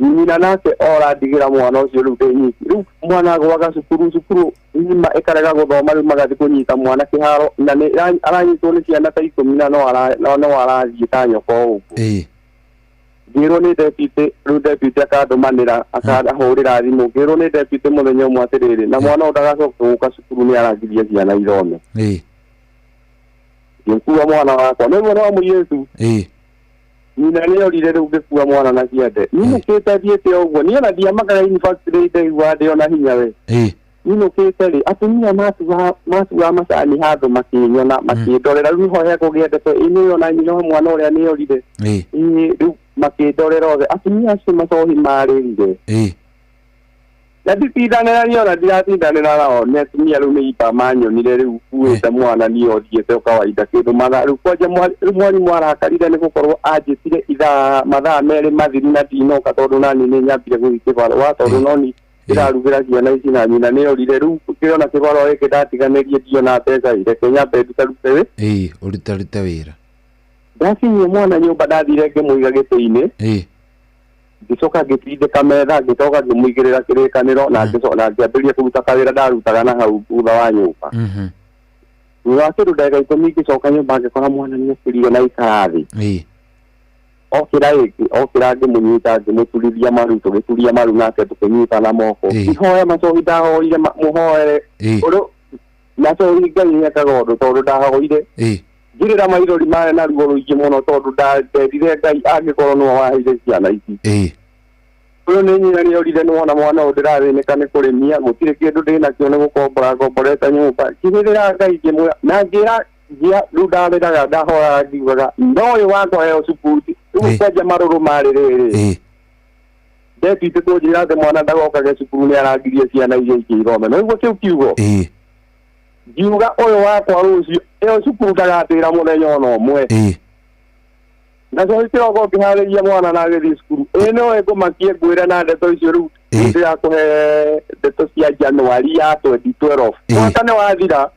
Nyina nake ora ndigĩra mwana ũcio rĩu ndĩ nyiki. Rĩu mwana agũaga cukuru cukuru ng'ima ĩkarega gũthoma rĩu magathiĩ kũnyita mwana kĩharo na nĩ aranyitwo nĩ ciana ta ikũmi na no arathiĩ ta nyoka o ũguo. Ngĩrwo nĩ deputy rĩu deputy akandũmanĩra akahũrĩra thimũ ngĩrwo nĩ deputy mũthenya ũmwe atĩrĩrĩ na mwana ũyũ ndagacoka gũka cukuru nĩ arangirie ciana ithome. Ngĩkua mwana wakwa nĩ mwana wa mũirĩtu. Nyina nĩorire rĩu ngĩkua mwana na ciande. Nyinũkĩte thiĩte ũguo niĩ ona ndiamakaga university ndaigua ndĩ ona hinya we. Nyinũkĩte rĩ atumia matuaga macani handũ makĩnyona makĩndorera rĩu nĩho hekũgĩa ndeto ĩ nĩwe ona nyina wa mwana ũrĩa nĩorire. Rĩu makĩndorera othe atumia acio macohi marĩrire. Na nditindanĩra niĩ ona ndiratindanĩra nao nĩ atumia rĩu nĩ imba manyonire rĩu kuĩte mwana niĩ othiĩte o kawaida kĩndũ mathaa rĩu kwanja rĩu mwarimũ arakarire nĩ gũkorwo anjĩtire ithaa mathaa merĩ mathiru na ndinoka tondũ nani nĩ nyambire gũthiĩ kĩbarũa tondũ no ndĩrarugĩra ciana ici na nyina nĩorire rĩu kĩona kĩbarũa gĩkĩ ndatiganĩrie ndiona mbeca ĩ reke nyambe ndutarute wĩ. Ũrutarute wĩra. Ndakinyia mwana nyũmba ndathire ngĩmũiga gĩtĩ-inĩ. Ngĩcoka ngĩtindĩka metha ngĩcoka ngĩmũigĩrĩra kĩrĩkanĩro na ngĩambĩrĩria kũruta kawĩra ndarutaga na hau thutha wa nyũmba. Thutha wa kĩndũ ndagĩka ikũmi ngĩcoka nyũmba ngĩkora mwana nĩokĩrire na aikara thĩ. Okĩra ĩngĩ okĩra ngĩmũnyita ngĩmũturithia maru tũgĩturia maru nake tũkĩnyitana moko. Ihoya macohi ndahoire mũhoere ũrũ macohi Ngai nĩekaga ũndũ tondũ ndahoire. Njirĩra maithori marĩ na ruo rũingĩ mũno tondũ ndendire Ngai angĩkorwo nĩwe waheire ciana ici. Ũyũ nĩ nyina nĩorire nĩwona mwana ũyũ ndĩrathĩnĩka nĩ kũrĩmia gũtirĩ kĩndũ ndĩnakĩo nĩ gũkombora ngomborete nyũmba. Ngĩrĩra Ngai ngĩmwĩra na ngĩra rĩu ndarĩraga ndahoyaga ngiugaga no ũyũ wakwa heo cukuru rĩu kwanja marũrũ marĩ rĩrĩ. Deputy kũnjĩra atĩ mwana ndagokage cukuru nĩ arangirie ciana iria ingĩ ithome. No ũguo kĩu kiugo. Ngiuga ũyũ wakwa rũciũ ĩyo cukuru ndagatĩra mũthenya ona ũmwe. Na cohi kĩroko ngĩharĩria mwana na agĩthiĩ cukuru. Ĩ no ĩngũmakie ngwĩre na ndeto icio rĩu ndĩrakũhe ndeto cia Januari ya 2012. Mwaka nĩ wathira.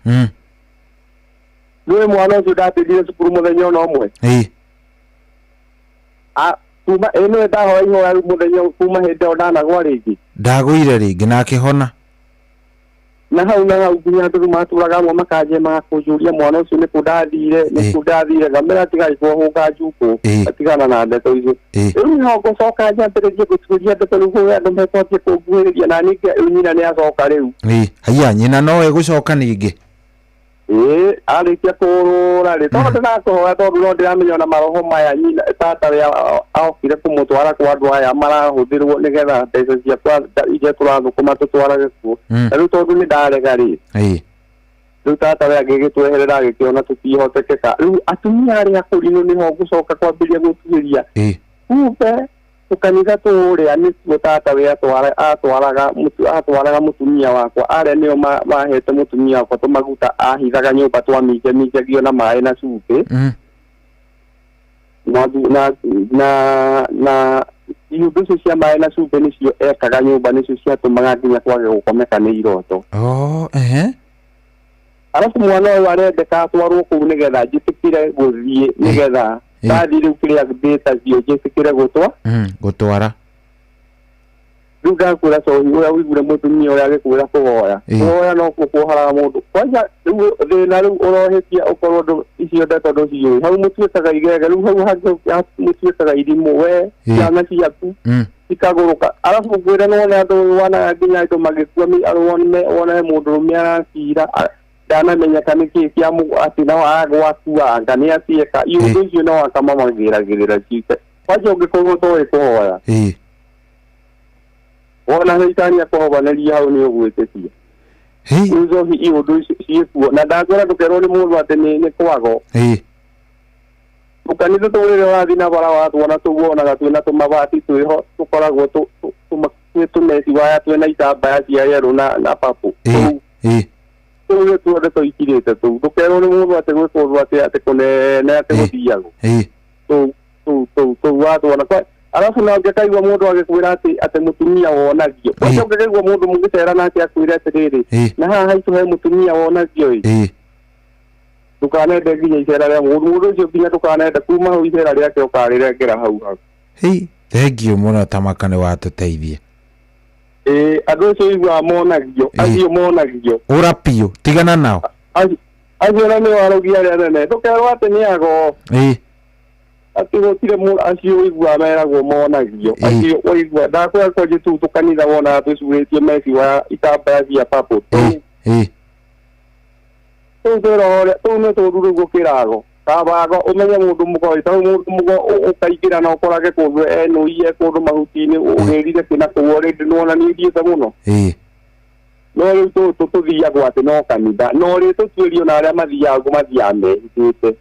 Nĩũĩ mwana ũcio ndatĩrire cukuru mũthenya ona ũmwe. Kuma ĩ nĩwe ndahoya ihoya rĩu mũthenya kuma hĩndĩ ĩyo ndanagwa rĩngĩ. Ndagũire rĩngĩ na akĩhona. Na hau na hau nginya andũ rĩu matũraga amwe makanjia magakũnjũria mwana ũcio nĩkũ ndathire nĩkũ ndathire ngamera tigai kũhũnga njukũ atigana na ndeto icio. Rĩu nĩho ngũcoka njambĩrĩrie gũtuĩria ndeto rĩu kũrĩ andũ mekwambia kũnguhĩrĩria na niĩ rĩu nyina nĩ acoka rĩu. Haiya nyina no ĩgũcoka ningĩ. Ĩĩ arĩkia kũrũra rĩ tondũ ndĩrakũhoya tondũ no ndĩramenya ona maroho maya nyina tata we okire kũmũtwara kwa andũ aya marahũthĩrwo nĩgetha mbeca ciakwa iria tũrathũkũma tũtwarage kuo. Na rĩu tondũ nĩ ndarega rĩ rĩu tata we agĩgĩtweherera agĩkĩona tũtihotekeka. Rĩu atumia arĩa akũrinũ nĩho ngũcoka kwambĩrĩria gũtuĩria. Kumbe tũkanitha tũrĩa nĩtuo tata we atwaraga mũtumia wakwa arĩa nĩo mahete mũtumia wakwa tũmaguta ahithaga nyũmba twaminjaminjagio na maĩ na cumbĩ. Na iũndũ icio cia maĩ na cumbĩ nĩcio ekaga nyũmba nĩcio ciatũmaga nginya kwage gũkomeka nĩ iroto. Arabu mwana ũyũ arendeka atwarwo kũu nĩgetha njĩtĩkĩre gũthiĩ nĩgetha ndathi rĩu kĩrĩa ndĩtagio njĩtĩkĩre gũtwa gũtwara. Rĩu ndakwĩra cohi ũrĩa ũiguire mũtumia ũrĩa agĩkwĩra kũhoya kũhoya no kuo kuoharaga mũndũ kwanja rĩu thĩna rĩu ũrohĩtia ũkorwo icio ndeto ndũciũĩ hau mũtuĩkaga igege rĩu hau hangĩ mũtuĩkaga irimũ we ciana ciaku ikagũrũka. Arabu ngwĩre nĩwone andũ wonaga nginya andũ magĩkua wone he mũndũrũme aracira ndanamenyeka nĩkĩĩ kĩa atĩ no agwakua anga nĩ atiĩka iũndũ icio no akamamagĩragĩrĩra ciike kwanja ũngĩkorwo ũtoĩ kũhoya wona caitani akũhobanĩria hau nĩ ũgwĩtĩkia. Rĩu njohi iũndũ icio ciĩkuo na ndakwĩra ndũkerwo nĩ mũndũ atĩ nĩ kwago. Tũkanitha tũu rĩrĩa ũrathiĩ na bara watuona tũu wonaga twĩna tũmabati twĩho tũkoragwo twĩ tũmeci waya twĩna itambaya cia yerũ na papũ tũu nĩ tuo ndeto ikirĩte tũu ndũkerwo nĩ mũndũ atĩ gwĩ kũndũ atĩ kũnene atĩ gũthiagwo tũu tũu tũu tũu watuona. Arabu na ũngĩkaigua mũndũ agĩkwĩra atĩ mũtumia wonagio kwanja ũngĩkaigua mũndũ mũgĩcera nake akwĩre atĩrĩrĩ na haha haitũ he mũtumia wonagio ĩ ndũkanende nginya icera rĩa mũndũ ũcio nginya ndũkanende kuma hau icera rĩake ũkarĩrengera hau hau. Thengiũ mũno Tamaka nĩ watũteithia. Andũ acio iguaga monagio acio monagio ũra piũ tigana nao acio na nĩo arogi arĩa anene ndũkerwo atĩ nĩ ago atĩ gũtirĩ mũndũ acio ũiguaga meragwo monagio acio ũigua ndakwĩra kwanja tũu tũkanitha wonaga tũcurĩtie meci wa itambaya cia papũ tũu tũu twĩroho tũu nĩ tũũru rĩu gũkĩra ago kabago ũmenye mũndũ mũgo ta mũndũ mũgo ũkaingĩra na ũkorage kũndũ enũiye kũndũ mahuti-inĩ ũgĩrire kĩna kũu already nĩwona nĩ ũthiĩte mũno. No rĩu tũtũ tũthiagwo atĩ no kanitha no rĩ tũtuĩrio na arĩa mathiaga ũguo mathiaga mehithĩte.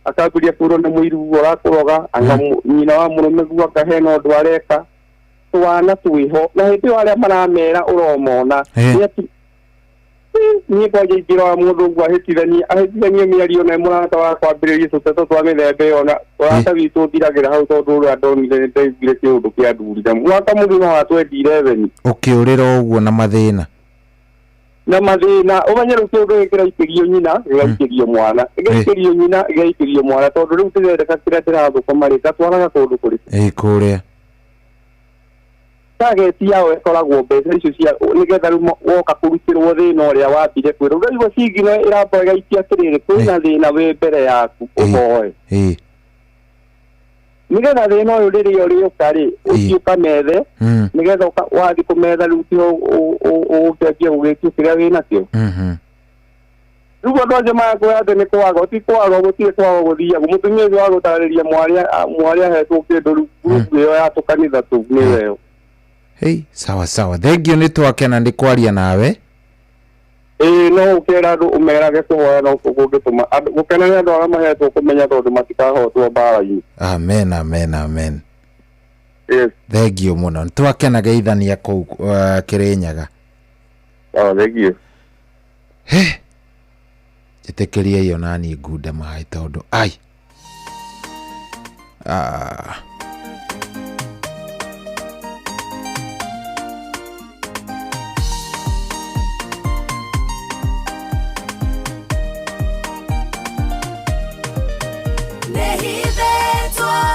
Akambĩrĩria kwĩrwo nĩ mũiru ũrakũroga anga nyina wa mũrũme guo anga hena ũndũ areka twana twĩho na hĩndĩ ĩyo arĩa maramera ũromona niĩ kwanja ingĩrora mũndũ ũguo ahĩtithanie mĩario na mũrata wakwa ambĩrĩrie tũteto twa mĩthemba ĩyo na ũrata witũ ũthiragĩra hau tondũ ũrĩa ndonire nĩ ndaiguire kĩũndũ kĩandurire mwaka mũgima wa 2011 ũkĩũrĩra ũguo na mathĩna ũmenye rĩu kĩũndũ gĩkĩ kĩraikĩrio nyina gĩgaikĩrio mwana gĩgaikĩrio nyina gĩgaikĩrio mwana tondũ rĩu ndĩrendeka kĩrĩa ndĩrathũkũma rĩ gatwaraga kũndũ kũrĩkũ kũrĩa target yao ĩkoragwo mbeca icio cia nĩgetha rĩu woka kũrutĩrwo thĩna ũrĩa wambire kwĩrwo ũraigua cingino ĩramba ĩgaikia atĩrĩrĩ kwĩna thĩna wĩ mbere yaku ũhoe nĩgetha thĩna ũyũ rĩrĩa ũrĩũka rĩ ũthiĩ ũkamethe nĩgetha wathiĩ kũmetha rĩu tiho ũgũkĩambia gũgĩtio kĩrĩa wĩnakĩo. Rĩu andũ acio magakwĩra atĩ nĩ kwaga ti kwaga gũtirĩ kwaga gũthiagwo mũtumia ũcio wa gũtarĩria mwarĩ ahetwo kĩndũ rĩu ngurubu ĩyo ya tũkanitha tũu nĩyo ĩyo. Sawa sawa thengiũ nĩ twakena nĩ kwaria nawe. No ũkĩra andũ ũmerage kũhoya no kũngĩtũma gũkena nĩ andũ arĩa mahetwo kũmenya tondũ matikahotwo mbara-inĩ. Amen amen amen. Yes. Thengiũ mũno nĩ twakena geithania kũu Kĩrĩnyaga. Thengiũ. Njĩtĩkĩrie iyo naniĩ ngunde maĩ tondũ ai Nehithetwo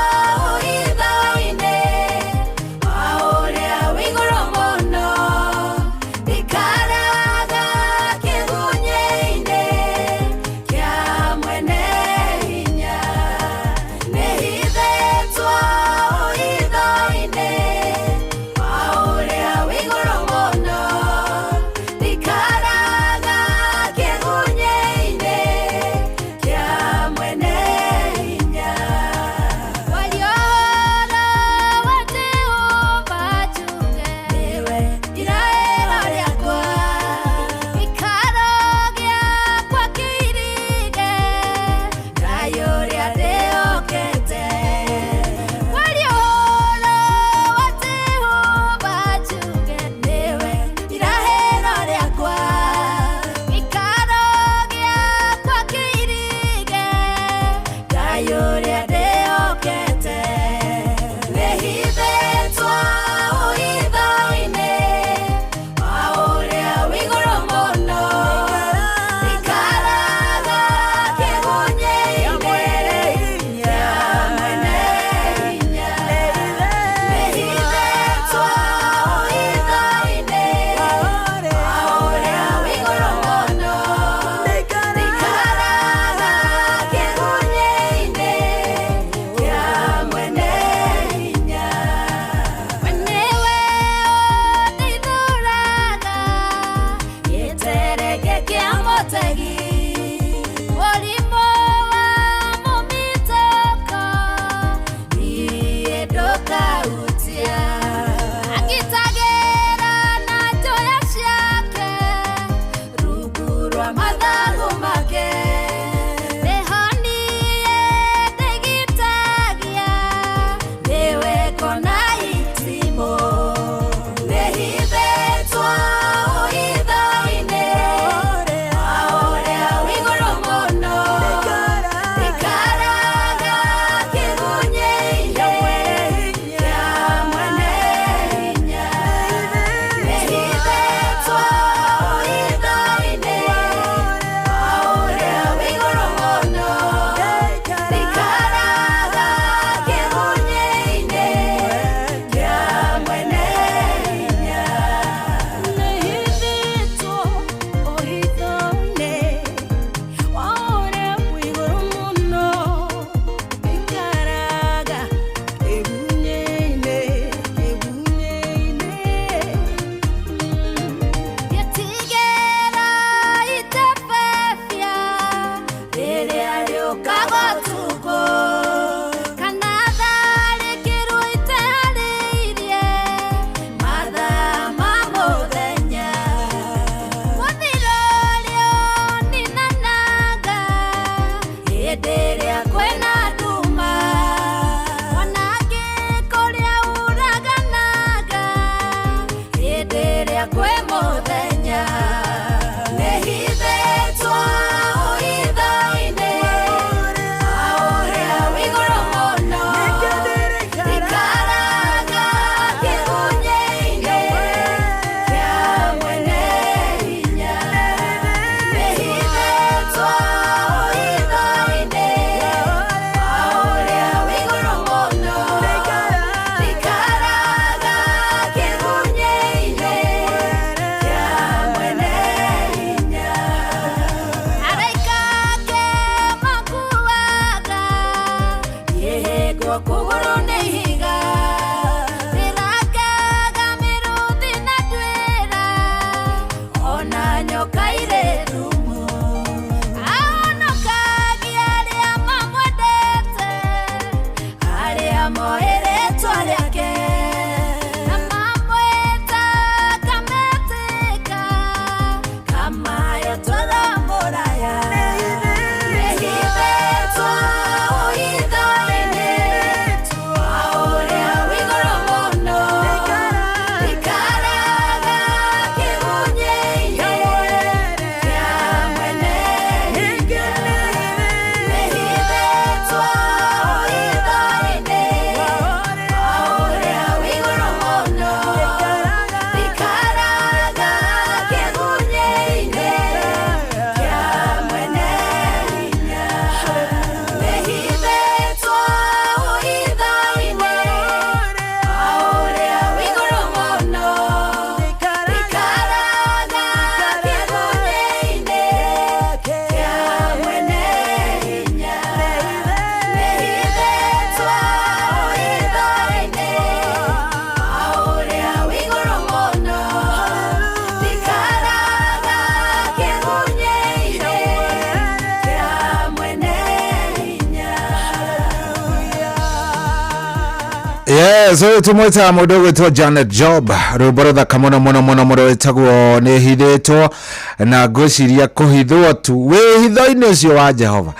Yes, ũyũ tũmwĩtaga mũndũ ũgwĩtwo Janet Job, rwĩmbo rũthaka mũno mũno mũno mũno rwĩtagwo nĩ hithĩtwo, na ngwĩciria kũhithwo tu wĩhitho-inĩ ũcio wa Jehova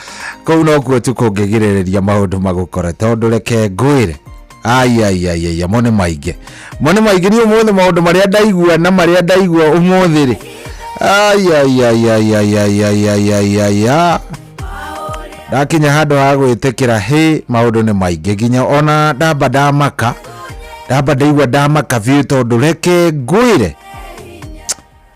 kũu nokuo tu kũngĩgirĩrĩria maũndũ magũkore, tondũ reke ngwĩre ai ai ai ai mo nĩ maingĩ, mo nĩ maingĩ. Niĩ ũmũthĩ maũndũ marĩa ndaigua na marĩa ndaigua ũmũthĩ rĩ, ai ai ai ai ai ai ai ai ai ai ai ndakinya handũ ha gwĩtĩkĩra hĩ maũndũ nĩ maingĩ, nginya ona ndamba ndamaka, ndamba ndaigua ndamaka biũ, tondũ reke ngwĩre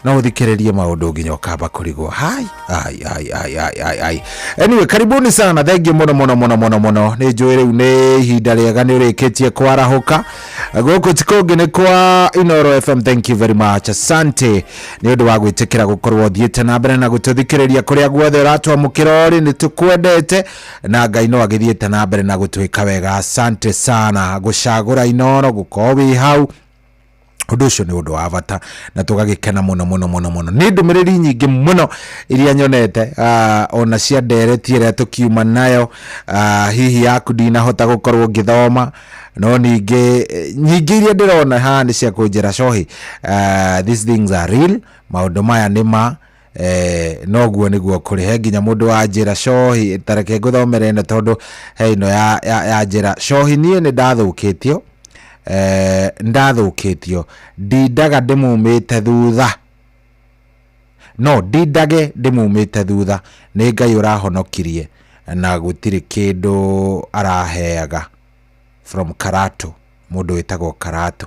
no ũthikĩrĩrie maũndũ nginya ũkamba kũrigwo hai ai ai ai ai ai ai. Anyway, karibuni sana, thank you mũno mũno mũno mũno mũno. Nĩ njũĩ rĩu nĩ ihinda rĩega, nĩ ũrĩkĩtie kwarahũka gũkũ ti kũngĩ nĩ kwa Inooro FM. Thank you very much, asante nĩ ũndũ wa gwĩtĩkĩra gũkorwo ũthiĩte na mbere na gũtũthikĩrĩria kũrĩa guothe ũratwamũkĩra ũrĩ, nĩ tũkwendete na Ngai no agĩthiĩte na mbere na gũtwĩka wega. Asante sana gũcagũra Inooro, gũkorwo wĩ hau, ũndũ ũcio nĩ ũndũ wa bata na tũgagĩkena mũno mũno mũno mũno. Nĩ ndũmĩrĩri nyingĩ mũno iria nyonete, ona cia ndereti ĩrĩa tũkiuma nayo, hihi yaku ndinahota gũkorwo ngĩthoma, no ningĩ nyingĩ iria ndĩrona haha nĩ cia kũnjĩra cohi, these things are real, maũndũ maya nĩ ma noguo nĩguo kũrĩ. He nginya mũndũ wa njĩra cohi, tareke ngũthomere ĩno tondũ he ĩno ya njĩra cohi, niĩ nĩ ndathũkĩtio, ndathũkĩtio, ndindaga ndĩmumĩte thutha, no ndindage ndĩmumĩte thutha, nĩ Ngai ũrahonokirie na gũtirĩ kĩndũ araheaga. From Karato, mũndũ wĩtagwo Karato.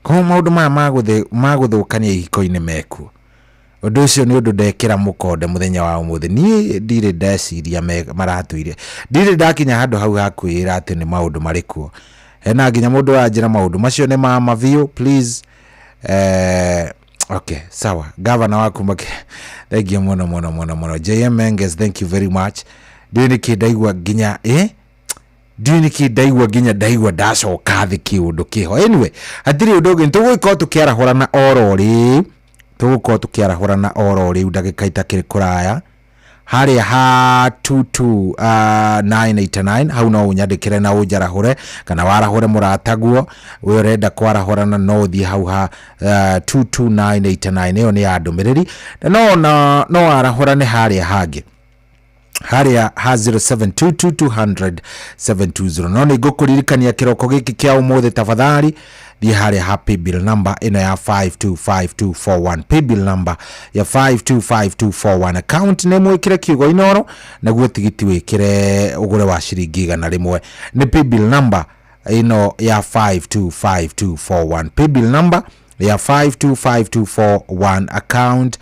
Koguo maũndũ maya magũthũkania ihiko-inĩ mekuo, ũndũ ũcio nĩ ũndũ ndekĩra mũkonde mũthenya wa ũmũthĩ. Niĩ ndirĩ ndeciria maratũire, ndirĩ ndakinya handũ hau ha kwĩra atĩ nĩ maũndũ marĩ kuo. Hena nginya mũndũ wanjĩra maũndũ macio nĩ ma biũ, please. Okay, sawa, gavana waku thank you mũno mũno mũno mũno. JM Menges, thank you very much. Ndiũĩ nĩkĩ ndaigua nginya ndiũĩ nĩkĩ ndaigua nginya ndaigua ndacoka thĩ kĩũndũ kĩho. Anyway, hatirĩ ũndũ ũngĩ, tũgũgĩkorwo tũkĩarahũrana oro rĩu, tũgũkorwo tũkĩarahũrana oro rĩu ndagĩka itakĩrĩ kũraya harĩa ha 22989 hau no ũnyandĩkĩre na ũnjarahũre, kana warahũre mũrataguo we ũrenda kwarahũrana, no ũthiĩ hau ha 22989, ĩyo nĩ ya ndũmĩrĩri, na no warahũrane harĩa hangĩ harĩa ha 0722200720. No nĩ ngũkũririkania kĩroko gĩkĩ kĩa ũmũthĩ, tafadhali thiĩ harĩa ha paybill number ĩno ya 525241, paybill number ya 525241, account name wĩkĩre kiugo Inooro, naguo tigiti wĩkĩre ũgũre wa ciringi 100. Nĩ paybill number ĩno ya 525241, paybill number ya 525241, account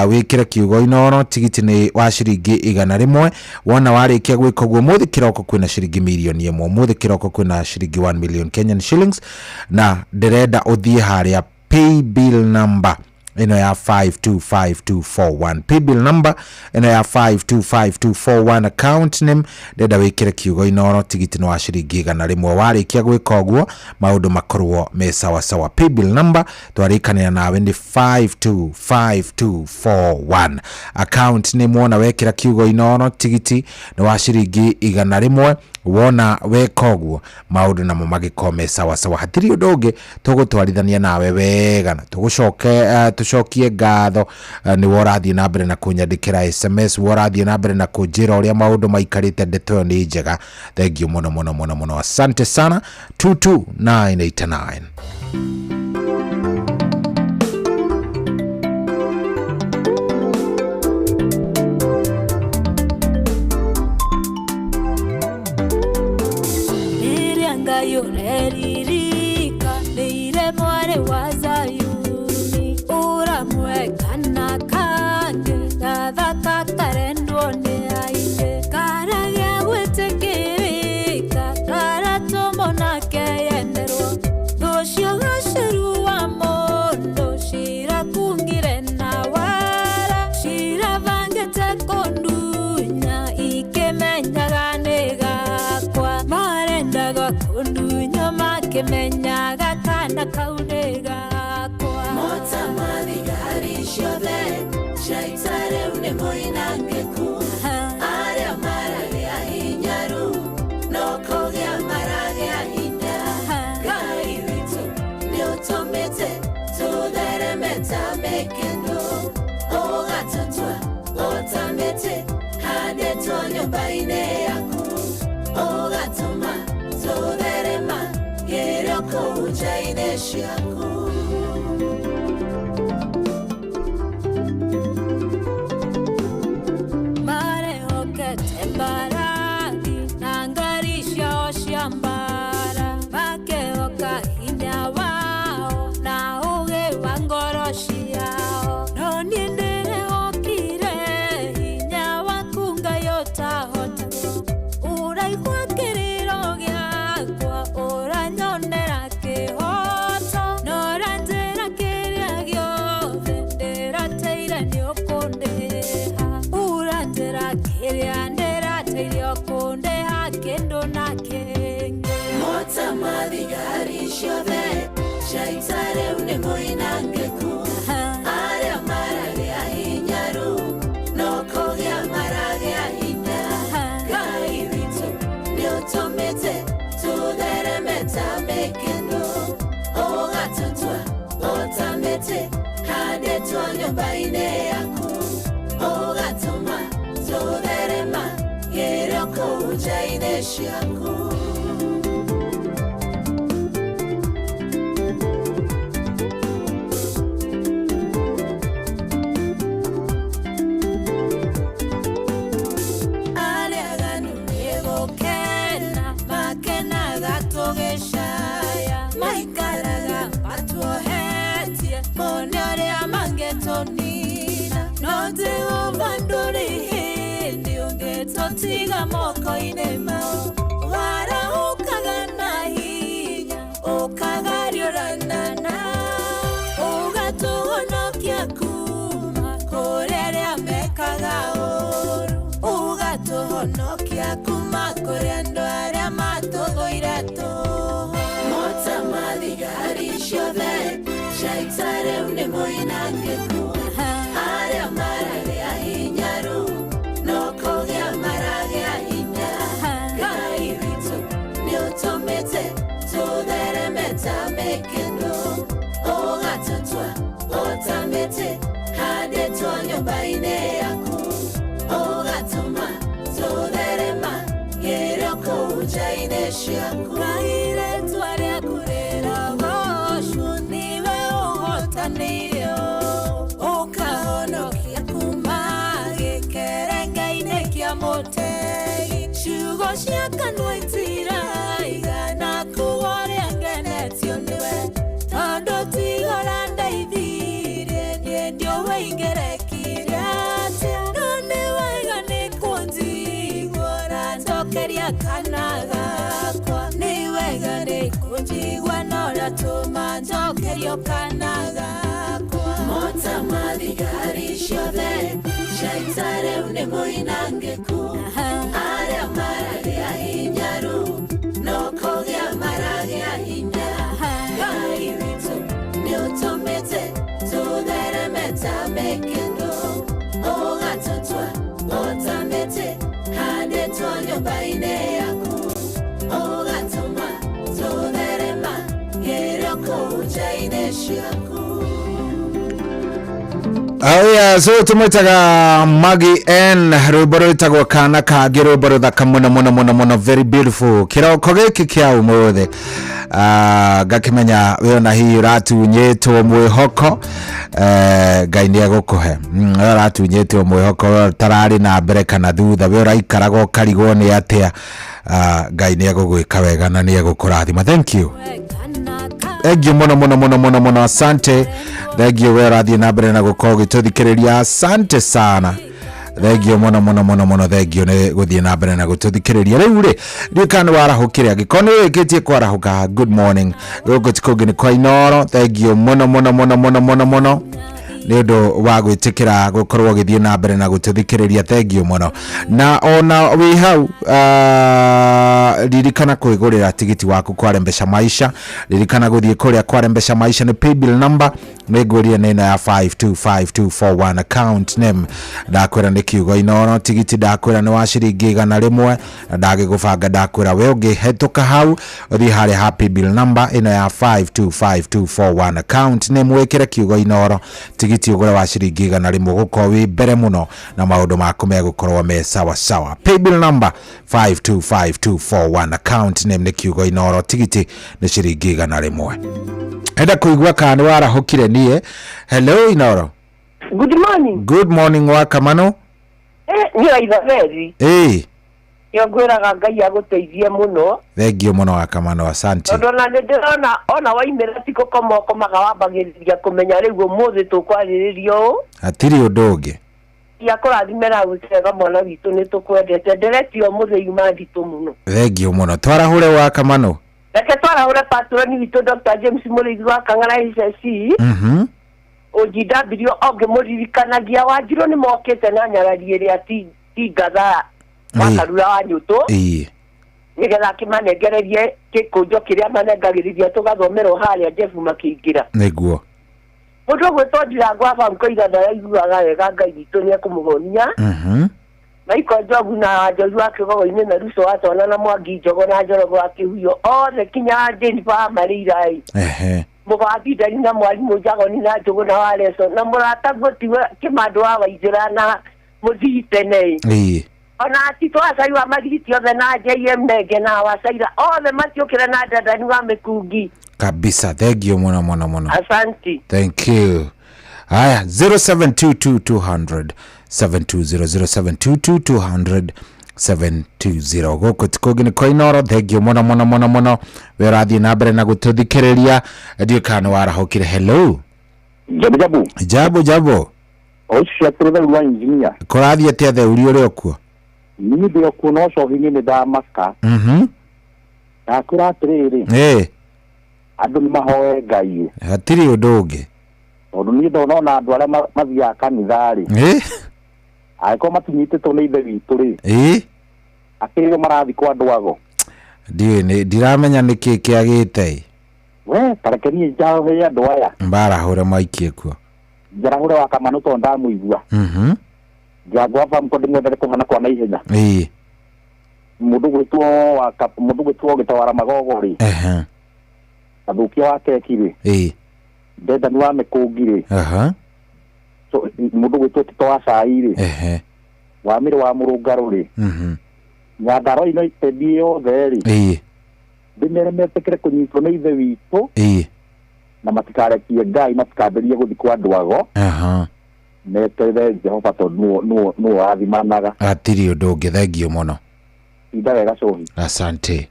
wĩkĩre kiugo Inooro, tigiti nĩ wa ciringi 100. Wona warĩkia gwĩka ũguo, mũthĩ kĩroko kwĩna ciringi mirioni 1, mũthĩ kĩroko kwĩna ciringi 1 million Kenyan shillings, na ndĩrenda ũthiĩ harĩa paybill number ĩno ya 525241, paybill number ĩno ya 525241, account name ndĩrenda wĩkĩre kiugo Inooro, tigiti nĩ wa ciringi 100. Warĩkia gwĩka ũguo maũndũ makorwo me sawa sawa. Paybill number twarĩkanĩra nawe nĩ 525241, account name wona wekĩra kiugo Inooro, tigiti nĩ wa ciringi 100. Wona weka ũguo maũndũ namo magĩkorwo me sawa sawa. Hatirĩ ũndũ ũngĩ, tũgũtwarithania nawe wega na tũgũcoke tũcokie ngatho nĩwe ũrathiĩ na mbere na kũnyandĩkĩra SMS, we ũrathiĩ na mbere na kũnjĩra ũrĩa maũndũ maikarĩte. Ndeto ĩyo nĩ njega, thank you mũno mũno mũno mũno, asante sana. 22989. Rĩrĩa Ngai ũreririka nĩire mwarĩ wa Zayuni, ũramwe kana kangĩ gathaka karendwo nĩ aingĩ, karagĩa gwĩtĩkĩrĩka karatũmwo nake yenderwo, thũcio gacũru wa mũndũ cirakungire na wara, cirabangĩte kũndunya ikĩmenyaga nĩ gakwa, marendaga kũndunya makĩmenyaga kana kau nĩ gakwa. Mota mathigari ciothe cia rĩu nĩ moinangĩku, arĩa maragĩa hinyaru no kũgĩa Gĩrĩo kũu nja-inĩ ciaku. Marehokete mbarathi na ngari ciao cia mbara, makehoka hinya wao na ũũgĩ wa ngoro ciao. No niĩ ndĩrehokire hinya waku Ngai ũtahotagwo. Ũraigua kĩrĩro gĩakwa, ũranyonera kĩhoto, na ũranjĩra kĩrĩa gĩothe ndĩrateire nĩũkũndĩha. Ũranjĩra kĩrĩa ndĩrateire ũkũndĩha kĩndũ na kĩngĩ. Mota ma thigari ciothe cia ita rĩu nĩ moinangĩku, arĩa maragĩa hinyaru no kũgĩa maragĩa hinya. Ngai witũ nĩũtũmĩte tũthereme ta mĩkĩndũ, ũgatũtua o ta mĩtĩ handĩtwo nyũmba-inĩ yaku, ũgatũma tũtherema gĩrĩo kũu nja-inĩ ciaku. Arĩa aganu nĩgũkena makenaga tũgĩcaya, maikaraga matuohetie mone ũrĩa mangĩtũnina. No Jehova ndũrĩ hĩndĩ ũngĩtũtiga moko-inĩ mao, warahũkaga na hinya ũkagariũrana nao, ũgatũhonokia kuma kũrĩ arĩa mekaga ũũru, ũgatũhonokia kuma kũrĩ andũ arĩa matũthũire tũhũ. Mota ma thigari ciothe cia ita rĩu nĩ moinangĩku, arĩa maragĩa hinyaru no kũgĩa maragĩa hinya. Ngai witũ nĩũtũmĩte tũthereme ta mĩkĩndũ, ũgatũtua o ta mĩtĩ handĩtwo nyũmba-inĩ yaku, ũgatũma tũtherema gĩrĩo kũu nja-inĩ ciaku. Ngai rĩtwa rĩaku rĩrogocwo, nĩwe ũhotanĩire ũkahonokia kuma gĩkerenge-inĩ kĩa mũtegi. Ciugo cia kanua itiraigana kuga ũrĩa ngenetio nĩwe, tondũ tiga ũrandeithirie niĩ ndiũĩ ingĩrekire atĩa. No nĩ wega nĩ kũnjigua ũranjokeria kana gakwa, nĩ wega nĩ kũnjigua na ũratũma njokerio kana gakwa. Mota ma thigari ciothe cia ita rĩu nĩ moinangĩku, arĩa maragĩa hinyaru no kũgĩa maragĩa hinya. Ngai witũ nĩũtũmĩte tũthereme ta mĩkĩndũ, ũgatũtua o ta mĩtĩ handĩtwo nyũmba-inĩ yaku, ũgatũma tũtherema gĩrĩo kũu nja-inĩ ciaku. Aya, so tumwitaga Maggie N, rwimbo rwitagwo kana kangĩ, rwimbo rũthaka mũno mũno mũno mũno, very beautiful. Kĩroko gĩkĩ kĩa ũmũthĩ ngakĩmenya we ona hihi ũratunyĩtwo mwĩhoko, Ngai nĩ egũkũhe. We ũratunyĩtwo mwĩhoko, we ũtararĩ na mbere kana thutha, we ũraikaraga ũkarigwo nĩ atĩa, Ngai nĩ egũgwĩka wega na nĩ egũkũrathima. Thank you. Thank you mũno mũno mũno mũno mũno, asante. Thank you we ũrathiĩ na mbere na gũkorwo ũgĩtũthikĩrĩria, asante sana. Thank you mũno mũno mũno mũno, thank you nĩ gũthiĩ na mbere na gũtũthikĩrĩria. Rĩu rĩ, ndiũĩ kana nĩ warahũkire, angĩkorwo nĩ ũrĩkĩtie kwarahũka, good morning. Gũkũ ti kũngĩ nĩ kwa Inooro. Thank you mũno mũno mũno mũno mũno mũno nĩ ũndũ wa gwĩtĩkĩra gũkorwo ũgĩthiĩ na mbere na gũtũthikĩrĩria, thank you mũno. Na ona wĩ hau, ririkana kwĩgũrĩra tigiti waku kwa Rembesha Maisha, ririkana gũthiĩ kũrĩa kwa Rembesha Maisha, nĩ paybill number nĩngwĩrire nĩ ĩno ya 525241, account name ndakwĩra nĩ kiugo Inooro, tigiti ndakwĩra nĩ wa ciringi 100, na ndagĩgũbanga ndakwĩra we ũngĩhetũka hau ũthiĩ harĩa ha paybill number ĩno ya 525241, account name wĩkĩre kiugo Inooro, tigiti Tigiti ũgũre wa ciringi 100, ũgũkorwo wĩ mbere mũno na maũndũ maku megũkorwo me sawa sawa. Paybill number 525241, account name nĩ kiugo Inoro, tigiti nĩ ciringi 100. Enda kũigua kana nĩ warahũkire niĩ. Hello Inoro. Good morning. Good morning wa Kamano. Niĩ Isabeli. Nĩo ngwĩraga Ngai agũteithie mũno. Thengio mũno wa Kamano, asante. Tondũ ona nĩ ndĩrona ona waimĩra ti gũkoma ũkomaga wambagĩrĩria kũmenya rĩu ũmũthĩ tũkwarĩrĩria ũũ. Hatirĩ ũndũ ũngĩ. Ngai akũrathime na agwĩke mwana witũ, nĩ tũkwendete. Ndereti ũmũthĩ yuma nditũ mũno. Thengio mũno. Twarahũre wa Kamano. Reke twarahũre patroni witũ Dr. James Mũrĩithi wa Kang'ara HSC. OGW ongĩmũririkanagia Wanjirũ nĩ mokĩte na nyarari ĩrĩa ti ngatha wa Karura wa Nyũtũ. Nĩgetha akĩmanengererie gĩkũnjo kĩrĩa manengagĩrĩria tũgathomerwo harĩa Jeff makĩingĩra. Nĩguo. Mũndũ ũgwĩtwo Ndirango aba Mkoiga ndaraiguaga wega, Ngai witũ nĩekũmũhonia. Michael Njogu na Njogu wa Kĩgogo-inĩ na Ruco wa Twana na Mwangi Njogo na Njorogo wa Kĩhuyo othe kinya Jennifer wa Marĩira. Mũgambi Ndari na Mwarimũ Njagoni na Njũgũ na Wareco na mũrata tiwe Kĩmandũ wa Waithĩra na Mũthii tene. Ona Tito wa Cai wa Magiriti othe na JM Menge na Wacaira othe matiũkĩre na Ndandani wa Mĩkungi. Kabisa, thengio mũno mũno mũno. Asante. Thank you. Haya, 0722 200 720, 0722 200 720. Gũkũ ti kũngĩ nĩ kwa Inoro. Thengio mũno mũno mũno mũno. We ũrathiĩ na mbere na gũtũthikĩrĩria, ndiũĩ kana nĩ warahũkire. Hello. Jabu jabu. Jabu jabu. Ũcio atĩrĩ wa engineer. Kũrathiĩ atĩa theuri ũrĩ okuo? Niĩ ndĩ okuo no cohi-inĩ nĩ ndamaka. Ndakwĩra atĩrĩrĩ. Andũ nĩ mahoe Ngai. Hatirĩ ũndũ ũngĩ. Tondũ niĩ ndona ona andũ arĩa mathiaga kanitha rĩ. Angĩkorwo matinyitĩtwo nĩ ithe witũ rĩ. Akĩrĩo marathiĩ kwa andũ ago. Ndiũĩ, ndiramenya nĩkĩ kĩagĩte. We, tareke niĩ njarahũre andũ aya. Mbarahũre maikie kuo. Njarahũre wa Kamano tondũ ndamũigua. Ndirango wa Famco ndĩmwendere kũhana kwa naihenya. Mũndũ gwĩtwo wa mũndũ gwĩtwo Gĩtawara Magogo rĩ. Athũkia wa keki rĩ. Ndendani wa Mĩkũngi rĩ. Mũndũ gwĩtwo Tito wa Cai rĩ. Wamĩrĩ wa Mũrũngarũ rĩ. Nyandarua United yothe rĩ. Ndĩmere metĩkĩre kũnyitwo nĩ ithe witũ. Na matikarekie Ngai matikambĩrĩrie gũthiĩ kwa andũ ago. Meterere Jehova tondũ nĩwe wathimanaga. Hatirĩ ũndũ ũngĩ, thengio mũno. Inda wega cohi. Asante.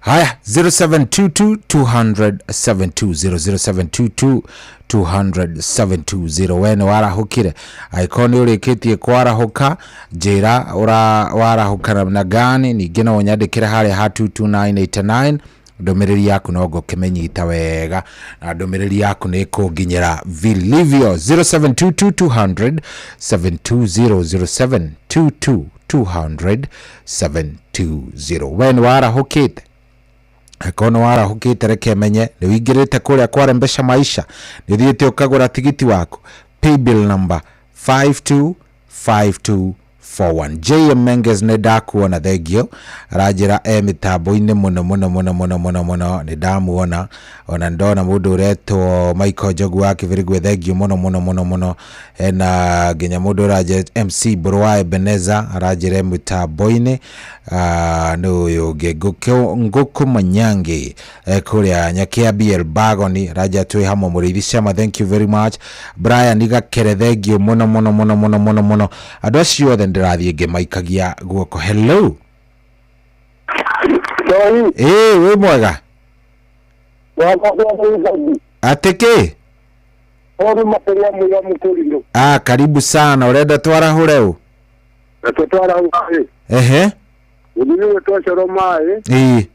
Haya, 0722 200 720, 0722 200 720. We nĩ warahũkire? Angĩkorwo nĩ ũrĩkĩtie kwarahũka, njĩra warahũka namna gani. Ningĩ no ũnyandĩkĩre harĩa ha 22989 ndũmĩrĩri yaku no ngũkĩmĩnyita wega na ndũmĩrĩri yaku nĩ ĩkũnginyĩra vilivyo. 0722 200 720, 0722 200 720. We nĩ warahũkĩte? Angĩkorwo nĩ warahũkĩte, reke menye nĩ ũingĩrĩte kũrĩa kwarembesha maisha, nĩ ũthiĩte ũkagũra tigiti waku. Paybill number 525241. JM Menges nĩ ndakuona, thengio. Aranjĩra e mĩtambo-inĩ mũno mũno mũno mũno mũno mũno, nĩ ndamuona. Ona ndona mũndũ ũretwo Michael Njogu wa Kĩbĩrĩgwe, thengio mũno mũno mũno mũno. Hena nginya mũndũ ũranjĩra MC Mbũrũ wa Ebeneza aranjĩra e mĩtambo-inĩ. Nĩ ũyũ ũngĩ Ngũkũ Manyangi kũrĩa Nyakĩambi Elbagoni aranjĩra twĩ hamwe. Mũrĩithi Cama, thank you very much. Brian Gakere, thengio mũno mũno mũno mũno mũno mũno. Andũ acio othe ndĩrathiĩ ngĩmaikagia guoko. Hello. Wĩ mwega? Atĩ kĩ? Karibu sana. Ũrenda twarahũre ũ? Reke twarahũre. Ehe. Ũthii gwĩtwo Coro Maĩ.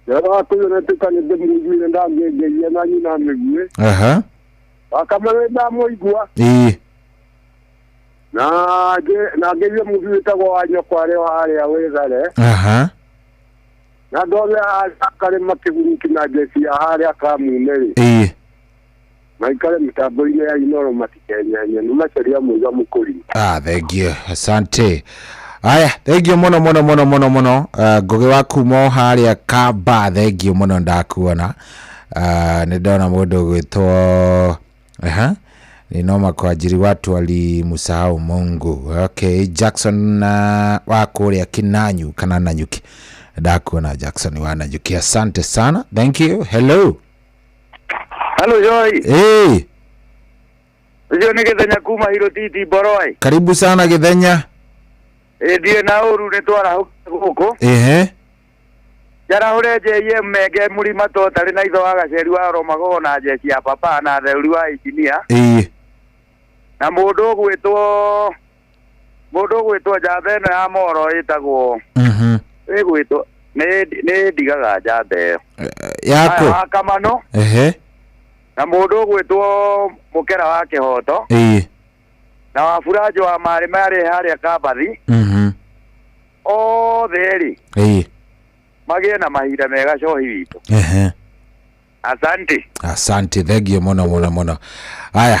Njoroge wa Kũiyũ nĩ tuka nĩ ndĩmũiguire ndangĩngeithia na nyina mĩguĩ. Wakamano nĩ ndamũigua. Na ngeithie mũthuri wĩtagwo wa nyũkwa arĩ o harĩa Wĩthare. Na andũ othe harĩa karĩma kĩguruki na njeci ya harĩa Kamune rĩ. Maikare mĩtambo-inĩ ya Inoro matikenyenye, nĩ macaria mũiga mũkũri. Thank you. Asante. Aya, thank you mũno mũno mũno mũno mũno. Ngũgĩ wa kuma o harĩa Kamba, thank you mũno ndakuona. Nĩ ndona mũndũ ũgwĩtwo Ni noma kwa ajili watu walimsahau Mungu. Okay, Jackson wa kũrĩa Kinanyu kana Nanyuki. Ndakuona Jackson wa Nanyuki. Asante sana. Thank you. Hello. Hello Joy. Hey. Ucio nĩ Gĩthenya kuma Hirotiti Boroi. Karibu sana Gĩthenya. Ĩ thiĩ na ũru nĩ twarahũka gũkũ. Ehe. Njarahũre JM Menge mũrima totarĩ na itho wa gaceri wa Romagogo na jeci ya papa na theuri wa injinia. Ĩĩ. Na mũndũ ũgwĩtwo njamba ĩno ya moro ĩtagwo. Ĩgwĩtwo nĩ ndigaga njamba ĩyo. Yako. Wa Kamano. Ehe. Na mũndũ ũgwĩtwo Mũkera wa Kĩhoto. Ĩĩ. Na Waburanjo wa marĩ marĩ harĩa Kambathi. Othe rĩ. Ĩĩ. Magĩe na mahinda mega cohi witũ. Ehe. Asante. Asante, thengio mũno mũno mũno. Aya,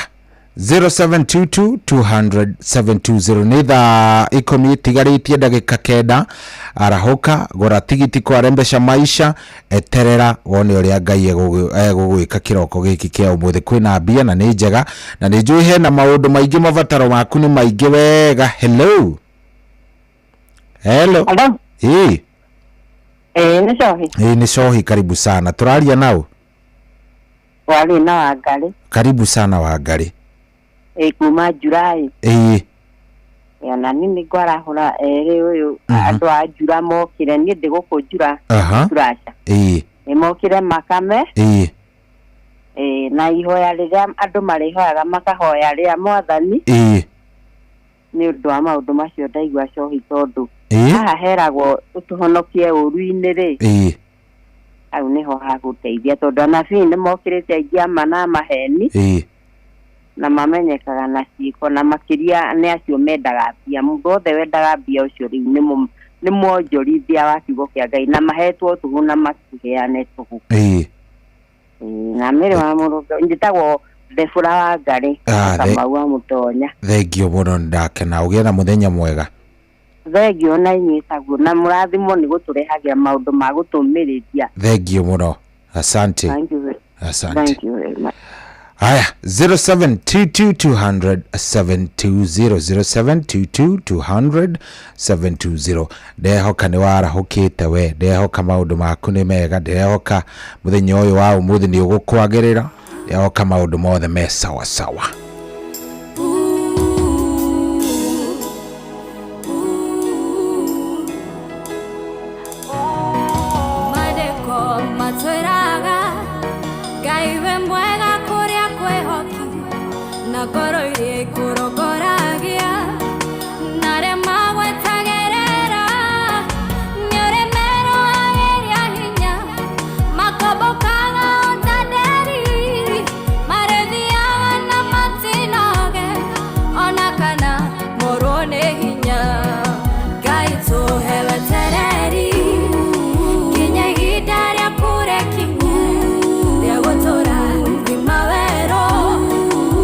0722 200 720 nĩ thaa ikũmi itigarĩtie ndagĩka 9. Arahũka, gũra tigiti kwa Rembesha Maisha, eterera wone ũrĩa Ngai egũgwĩka kĩroko gĩkĩ kĩa ũmũthĩ. Kwĩna mbia na nĩ njega na nĩ njũĩ hena maũndũ maingĩ, mabataro maku nĩ maingĩ wega. Hello. Hello. Hello. Ĩĩ. Ĩĩ nĩ Cohi. Ĩĩ nĩ Cohi, karibu sana. Tũraria nao? Warĩ na Wangarĩ. Karibu sana Wangarĩ. Ĩĩ kuma Jurai. Ĩĩ. Ona niĩ nĩ ngwarahũra erĩ ũyũ andũ a Njura mokire, niĩ ndĩ gũkũ Njura. Njuraca. Ĩĩ. Nĩ mokire Makame. Ĩĩ. Ĩĩ na ihoya rĩrĩa andũ marĩhoyaga makahoya rĩa Mwathani. Ĩĩ. Nĩ ũndũ wa maũndũ macio ndaigua Cohi tondũ haha heragwo ũtũhonokie ũru-inĩ rĩ. Ĩĩ. Hau nĩho hagũteithia tondũ anabii nĩ mokĩrĩte aingĩ ama na maheni. Ĩĩ. Na mamenyekaga na ciĩko na makĩria nĩ acio mendaga mbia. Mũndũ wothe wendaga mbia ũcio rĩu nĩ mwonjorithia wa kiugo kĩa Ngai na mahetwo tũhũ na matiheane tũhũ. Ĩĩ. Na mĩrĩ wa mũrũnga njĩtagwo Thebura wa Ngarĩ Kamau wa Mũtonya. Thengio mũno, ndakena. Ũgĩe na mũthenya mwega. Thengio na inyuĩ taguo, na mũrathimwo nĩ gũtũrehagĩra maũndũ ma gũtũmĩrĩria. Thengio mũno. Asante. Thank you. Asante. Thank you very much. Haya, 0722 200 720, 0722 200 720. Ndehoka nĩ warahũkĩte we, ndehoka maũndũ maku nĩ mega, ndehoka mũthenya ũyũ wa ũmũthĩ nĩ ũgũkwagĩrĩra, ndehoka maũndũ mothe me sawa sawa.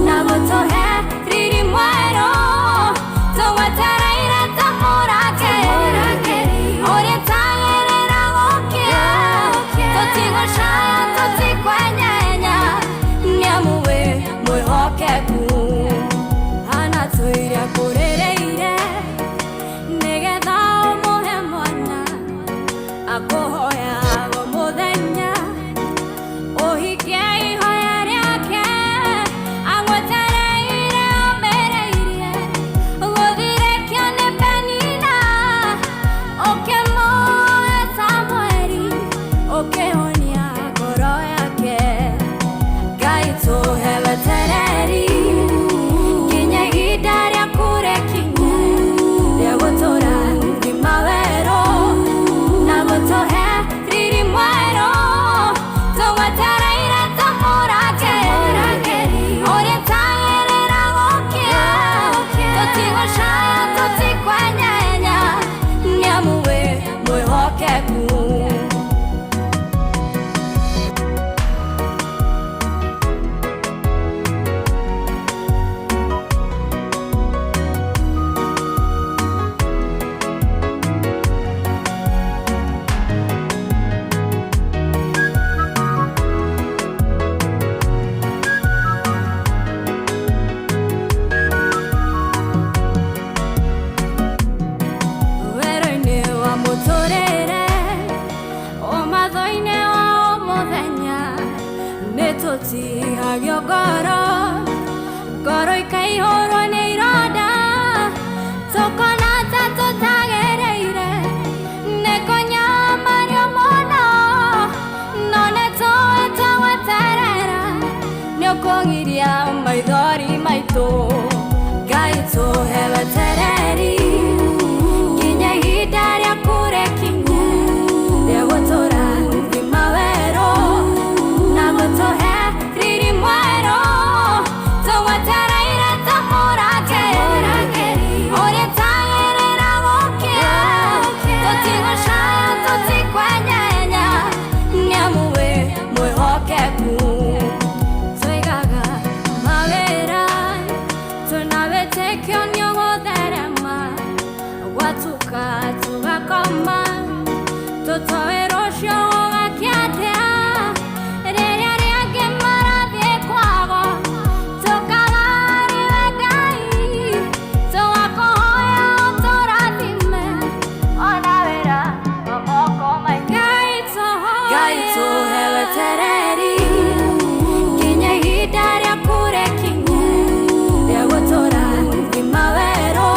Na gũtũhe Tũtihagio ngoro, ngoro ikaihũrwo nĩ ironda, tũkona ta tũtagĩrĩire nĩ kũnyamario mũno, no nĩ tũĩ tũgweterera nĩ ũkũgiria maithori maitũ. Ngai tũhe wetereri nginya ihinda rĩaku rĩkinye rĩa gũtũrathima werũ na gũtũhe riri mwerũ. Tũgwetereire ta mũrangĩri ũrĩa tagĩrĩra gũkĩa, tũtigũcaya tũtikwenyenya nĩamu wĩ mwĩhokeku. Tũigaga mawĩra twĩna wĩtĩkio nĩ ũgũtherema, gwatuka tũgakoma tũtoĩ rũciũ gũgakĩa atĩa. Rĩrĩa rĩangĩ marathiĩ kwago tũkaga nĩwe Ngai, tũgakũhoya ũtũrathime ona wĩra wa moko maitũ. Ngai tũhe wetereri nginya ihinda rĩaku rĩkinye rĩa gũtũrathima werũ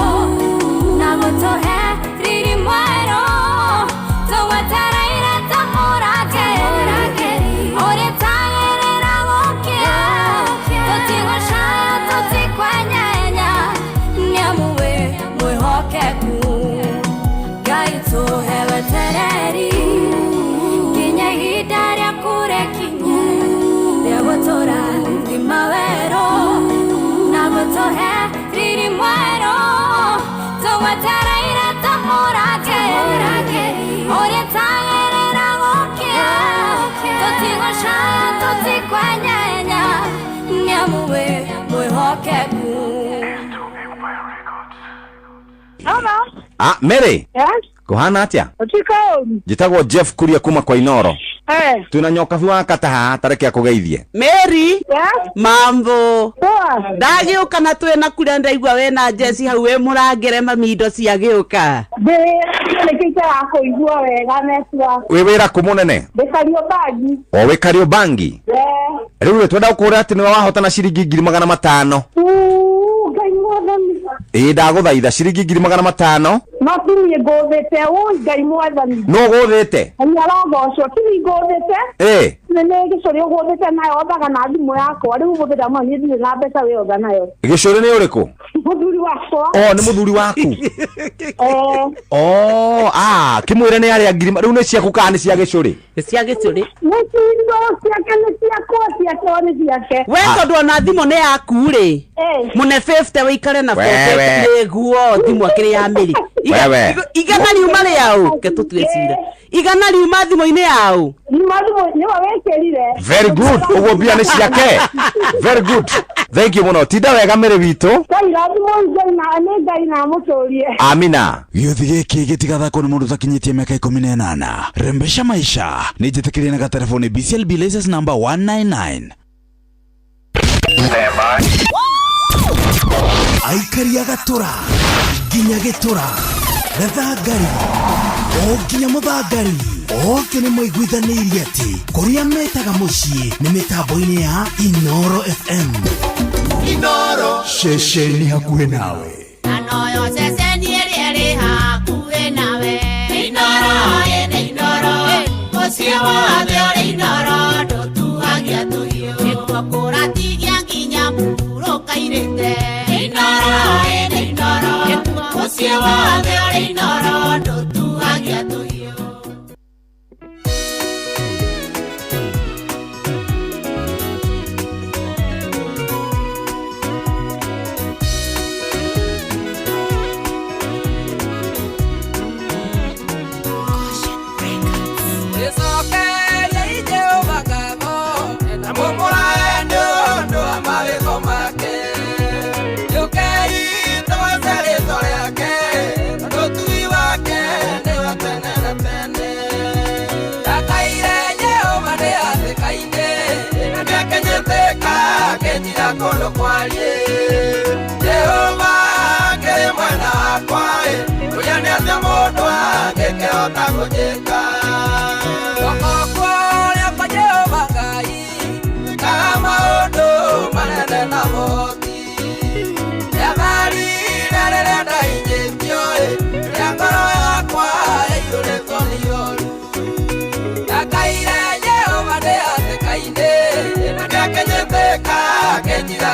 na gũtũhe riri mwerũ. Tũgwetereire ta mũrangĩri ũrĩa tagĩrĩra gũkĩa, tũtigũcaya tũtikwenyenya nĩamu wĩ mwĩhokeku. Ngai tũhe wetereri nginya ihinda rĩaku rĩkinye rĩa gũtũrathima werũ na gũtũhe riri mwerũ. Tũgwetereire ta mũrangĩri ũrĩa tagĩrĩra gũkĩa, tũtigũcaya tũtikwenyenya nĩamu wĩ mwĩhokeku. Hello. Ah, Mary. Yes. Kuhana atia? Ũtuĩka ũru. Njĩtagwo Jeff Kuria kuma kwa Inoro. Eh. Twĩna nyokabi wa kata haha tareke akũgeithie. Mary. Yes. Mambo. Poa. Ndagĩũka na twĩna kũrĩa ndaigua wĩna Jesse hau wĩ mũrangĩre mami indo ciagĩũka. Ndĩ nĩkĩte wa kũigua wega network. Wĩ wĩra kũ mũnene? Ndĩ Kariobangi. O wĩ Kariobangi? Eh. Rĩu rĩ twenda gũkũra atĩ nĩwe wahotana ciringi 500,000. Ngai mwathani. Ĩĩ ndagũthaitha ciringi 500,000. No ti niĩ ngũthĩte, ũi Ngai mwathani. Nũ ũgũthĩte? Ngai arogocwo, ti niĩ ngũthĩte. Ĩĩ. Nĩ nĩ gĩcũrĩ ũgũthĩte nayo othaga na thimũ yakwa. Rĩu ũmũthĩ ndamwĩra niĩ ndirĩ na mbeca wĩ otha nayo. Gĩcũrĩ nĩ ũrĩkũ? Mũthuri wakwa. O nĩ mũthuri waku? Eh. Oh, ah, kĩmwĩre nĩ arĩa ngiri rĩu nĩ ciaku kana nĩ cia gĩcũrĩ? Nĩ cia gĩcũrĩ. Nĩ cindo ciake nĩ ciakwa, ciakwa nĩ ciake. We tondũ ona thimũ nĩ yaku rĩ. Eh. Mũne 50 wĩikare na Wewe. 40 nĩguo thimũ akĩrĩ ya Mary. Wewe. Igana riuma rĩaũ, ke tũtue cira. Igana riuma thimũ-inĩ yaũ. Riuma thimũ nĩwe wĩkĩrire. Very good. Ũguo mbia nĩ ciake. Very good. Thank you mũno. Tinda wega Mary witũ. Ngai rathimwo Ngai na nĩ Ngai na amũtũrie. Amina. Gĩũthi gĩkĩ gĩtigathakwo nĩ mũndũ ũtakinyĩtie mĩaka 18. Rembesha maisha nĩ njĩtĩkĩrie na gatelefoni BCLB license number 199. Aikari a Gatũra nginya Gĩtũra Gathangari o nginya Mũthangari othe nĩ maiguithanĩirie atĩ kũrĩa metaga mũciĩ nĩ mĩtambo-inĩ ya Inoro FM. Inoro. Ceceni hakuhĩ nawe. Anoyo ceceni ĩrĩa ĩrĩ hakuhĩ nawe. Inoro, ĩnĩ Inoro. Mũciĩ wothe ũrĩ Inoro, ndũtuagia tũhiũ. Nĩkuo kũratigia nginya mũhurũka-irĩte. Inoro, ĩnĩ Inoro. Mũciĩ wothe ũrĩ Inoro, ndũtuagia tũhiũ.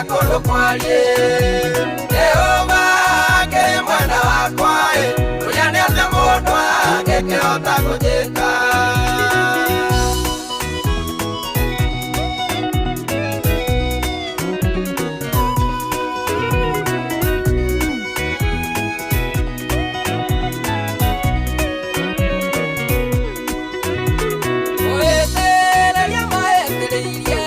kũndũ kwariĩ. Jehova akĩrĩ mwena wakwa ĩ, ũrĩa nĩ atĩa mũndũ angĩkĩhota kũnjĩka. Kũhĩtĩrĩria mahĩtĩrĩirie,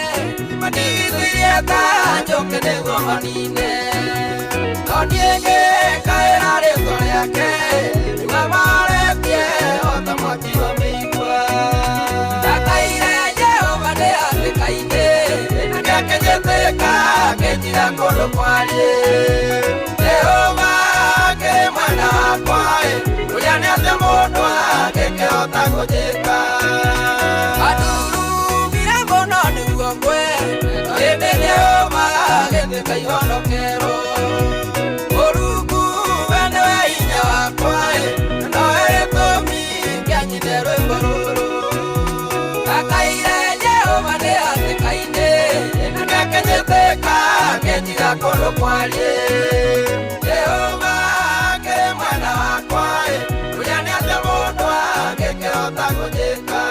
mandigithĩirie ta njũkĩ nĩguo manine. No niĩ ngĩkaĩra rĩĩtwa rĩake, nĩguo maretie o ta mwaki wa mĩigua. Ndakaire Jehova ndĩ hatĩka-inĩ, na nĩakĩnjĩtĩka akĩnjiga kũndũ kwariĩ. Jehova akĩrĩ mwena wakwa ĩ, ũrĩa nĩ atĩa mũndũ angĩkĩhota kũnjĩka. Andurumire mũno nĩguo ngwe, ĩndĩ Jehova agĩtuĩka ihonokero. Mũrungu we nĩwe hinya wakwa ĩ, na nowe gĩtũmi kĩa nyine rwĩmbo rũrũ. Ndakaire Jehova ndĩ hatĩka-inĩ, na nĩakĩnjĩtĩka akĩnjiga kũndũ kwariĩ. Jehova akĩrĩ mwena wakwa ĩ, ũrĩa nĩ atĩa mũndũ angĩkĩhota kũnjĩka.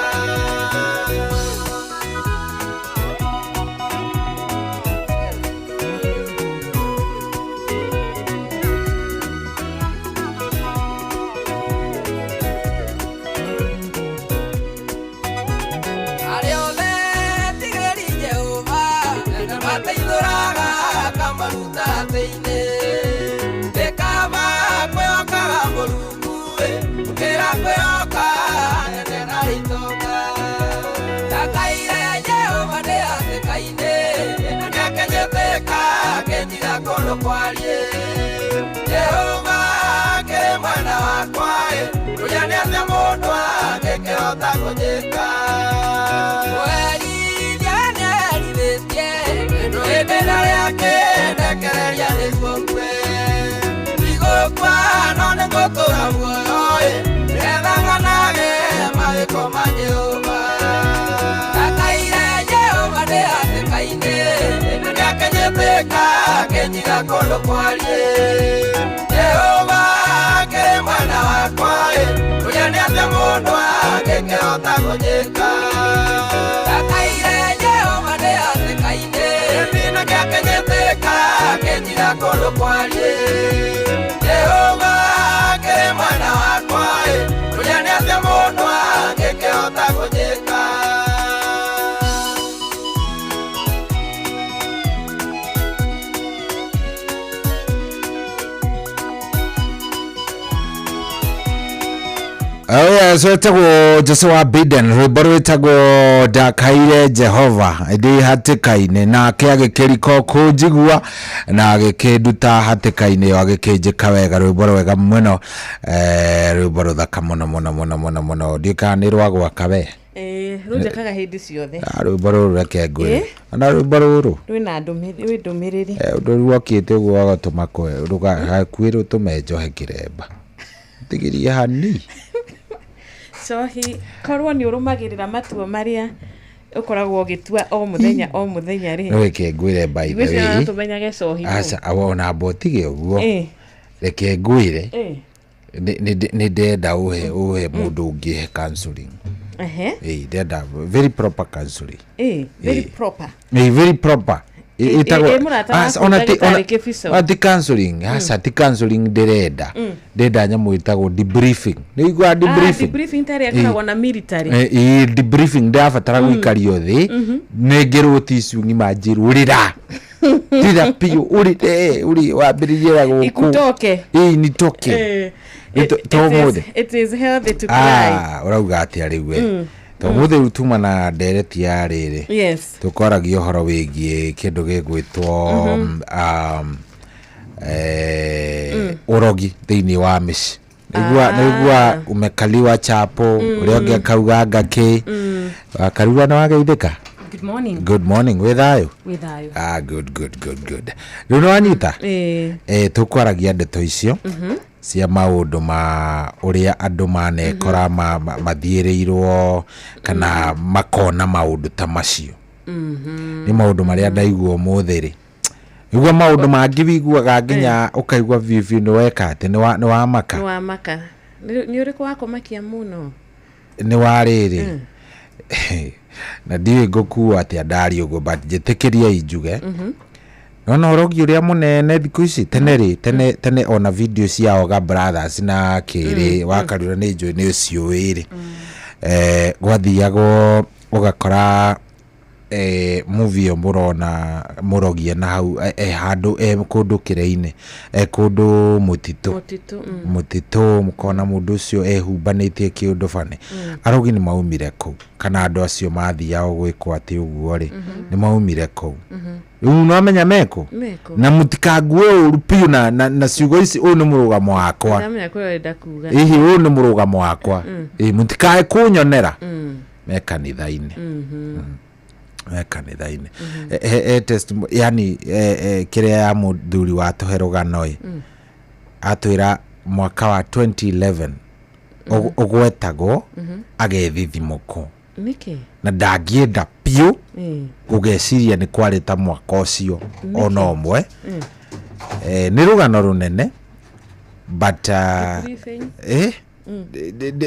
Arĩa othe etigĩri Jehova, nĩmateithũraga akamaruta hatĩ-inĩ. Nĩ kaba kwĩhokaga Mũrungu ĩ, gũkĩra kwĩhoka anene na itonga. Ndakaire Jehova ndĩ hatĩka-inĩ, na nĩakĩnjĩtĩka akĩnjiga kũndũ kwariĩ. Jehova akĩrĩ mwena wakwa ĩ, ũrĩa nĩ atĩa mũndũ angĩkĩhota kũnjĩka. Kũherithia nĩaherithĩtie, ĩndĩ ndarĩ akĩndekereria nĩguo ngue. Ndigũkua no nĩngũtũũra muoyo ĩ, nĩgetha ng'anage mawĩko ma Jehova. Ndakaire Jehova ndĩ hatĩka-inĩ, na nĩakĩnjĩtĩka akĩnjiga kũndũ kwariĩ. Jehova akĩrĩ mwena wakwa ĩ, ũrĩa nĩ atĩa mũndũ angĩkĩhota kũnjĩka. Ndakaire Jehova ndĩ hatĩka-inĩ, na nĩakĩnjĩtĩka akĩnjiga kũndũ kwariĩ. Jehova akĩrĩ mwena wakwa ĩ, ũrĩa nĩ atĩa mũndũ angĩkĩhota kũnjĩka. Oh yes, wetagwo Jose wa Biden rwĩmbo rwĩtagwo ndakaire Jehova ndĩ hatĩka-inĩ nake agĩkĩrika kũnjigua na agĩkĩnduta hatĩka-inĩ ĩyo agĩkĩnjĩka wega rwĩmbo rwega mũno rwĩmbo rũthaka mũno mũno mũno mũno mũno ndiũĩ kana nĩ rwa gwaka we. Rũnjakaga hĩndĩ ciothe. Rwĩmbo rũrũ reke ngwĩre. Ona rwĩmbo rũrũ Rwĩna ndũmĩrĩri. Ũndũ ruokĩte ũguo wagatũma hakuhĩ rũtũme njohe kĩremba. Tigĩria hani. Cohi, korwo nĩ ũrũmagĩrĩra matua marĩa ũkoragwo ũgĩtua o mũthenya o mũthenya rĩ. No reke ngwĩre by the way. No tũmenyage cohi. Aca, ona mbotige ũguo. Reke ngwĩre. Nĩ ndenda ũhe mũndũ ũngĩhe counseling. Ndenda very proper counseling. Very proper. Very proper. Ti counseling, aca ti counseling ndĩrenda. Ndĩrenda nyamũ ĩtagwo debriefing. Nĩ ũiguaga debriefing? Debriefing ta ĩrĩa ĩkoragwo na military. Debriefing ndĩrabatara gũikario thĩ nengерwo tissue ng'ima njĩrwo rĩra. Rĩra biũ ũrĩre ũrĩ wambĩrĩrie na gũkũ. Ikutoke. Nitoke. To ũmũthĩ. It is healthy to cry. Ũrauga atĩa rĩu we? To ũmũthĩ rĩu tuma na ndereti ya rĩrĩ. Yes. Tũkwaragia ũhoro wĩgiĩ kĩndũ gĩgwĩtwo ũrogi thĩinĩ wa mĩciĩ. Nĩigua umekaliwa chapo, ũrĩa ũngĩ akauga ngakĩ. Karua nĩ wageithĩka? Good morning. Good morning. Wĩ thayũ? Wĩ thayũ. Good, good, good, good. Rĩu nĩ wanyita? Tũkwaragia ndeto icio cia maũndũ ma ũrĩa andũ manekora mathiĩrĩirwo kana makona maũndũ ta macio. Nĩ maũndũ marĩa ndaigua ũmũthĩ rĩ. Nĩguo maũndũ mangĩ wiguaga nginya ũkaigua biũ biũ nĩ weka atĩ nĩ wa- nĩ wamaka. Nĩ wamaka. Nĩ ũrĩkũ wakũmakia mũno? Nĩ wa rĩrĩ, na ndiũĩ ngũkua atĩa ndari ũguo, but njĩtĩkĩriei njuge. Nona ũrogi ũrĩa mũnene thikũ ici, tene rĩ, tene tene ona video cia Oga Brothers na kĩrĩ wakarura nĩ njũĩ nĩ ũciũĩ rĩ, gwathiagwo ũgakora movie ĩyo mũrona mũrogi ena hau e handũ e kũndũ kĩrĩ-inĩ, e kũndũ mũtitũ. Mũtitũ. Mũtitũ, mũkona mũndũ ũcio ehumbanĩtie kĩũndũ bani. Arogi nĩ maumire kũu, kana andũ acio mathiaga gwĩkwo atĩ ũguo rĩ, nĩ maumire kũu. Rĩu nĩwamenya mekũ? Mekũ. Na mũtikangue ũru biũ na ciugo ici, ũyũ nĩ mũrũgamo wakwa. Ndamenya kũrĩa ũrenda kuga. Hihi ũyũ nĩ mũrũgamo wakwa. Ĩ, mũtikae kũnyonera. Me kanitha-inĩ. Me kanitha-inĩ. Yani kĩrĩa ya mũthuri watũhe rũgano ĩ, atwĩra mwaka wa 2011 ũgwetagwo agethithimũkwo. Nĩkĩ? Na ndangĩenda biũ gũgeciria nĩ kwarĩ ta mwaka ũcio ona ũmwe. Nĩ rũgano rũnene, but Briefing.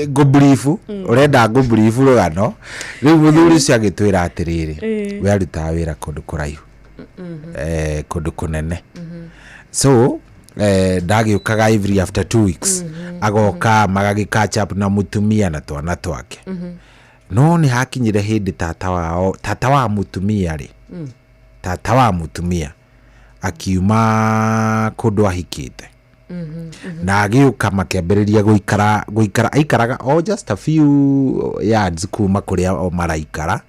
Ngũbrifu, ũrenda ngũbrifu rũgano rĩu. Mũthuri ũcio agĩtwĩra atĩrĩrĩ, we arutaga wĩra kũndũ kũraihu, kũndũ kũnene, so ndagĩũkaga every after 2 weeks, agoka magagĩ catch up na mũtumia na twana twake. No nĩ hakinyire hĩndĩ tata wao, tata wa mũtumia rĩ, tata wa mũtumia akiuma kũndũ ahikĩte na agĩũka, makĩambĩrĩria gũikara aikaraga o just a few yards kuma kũrĩa o maraikara.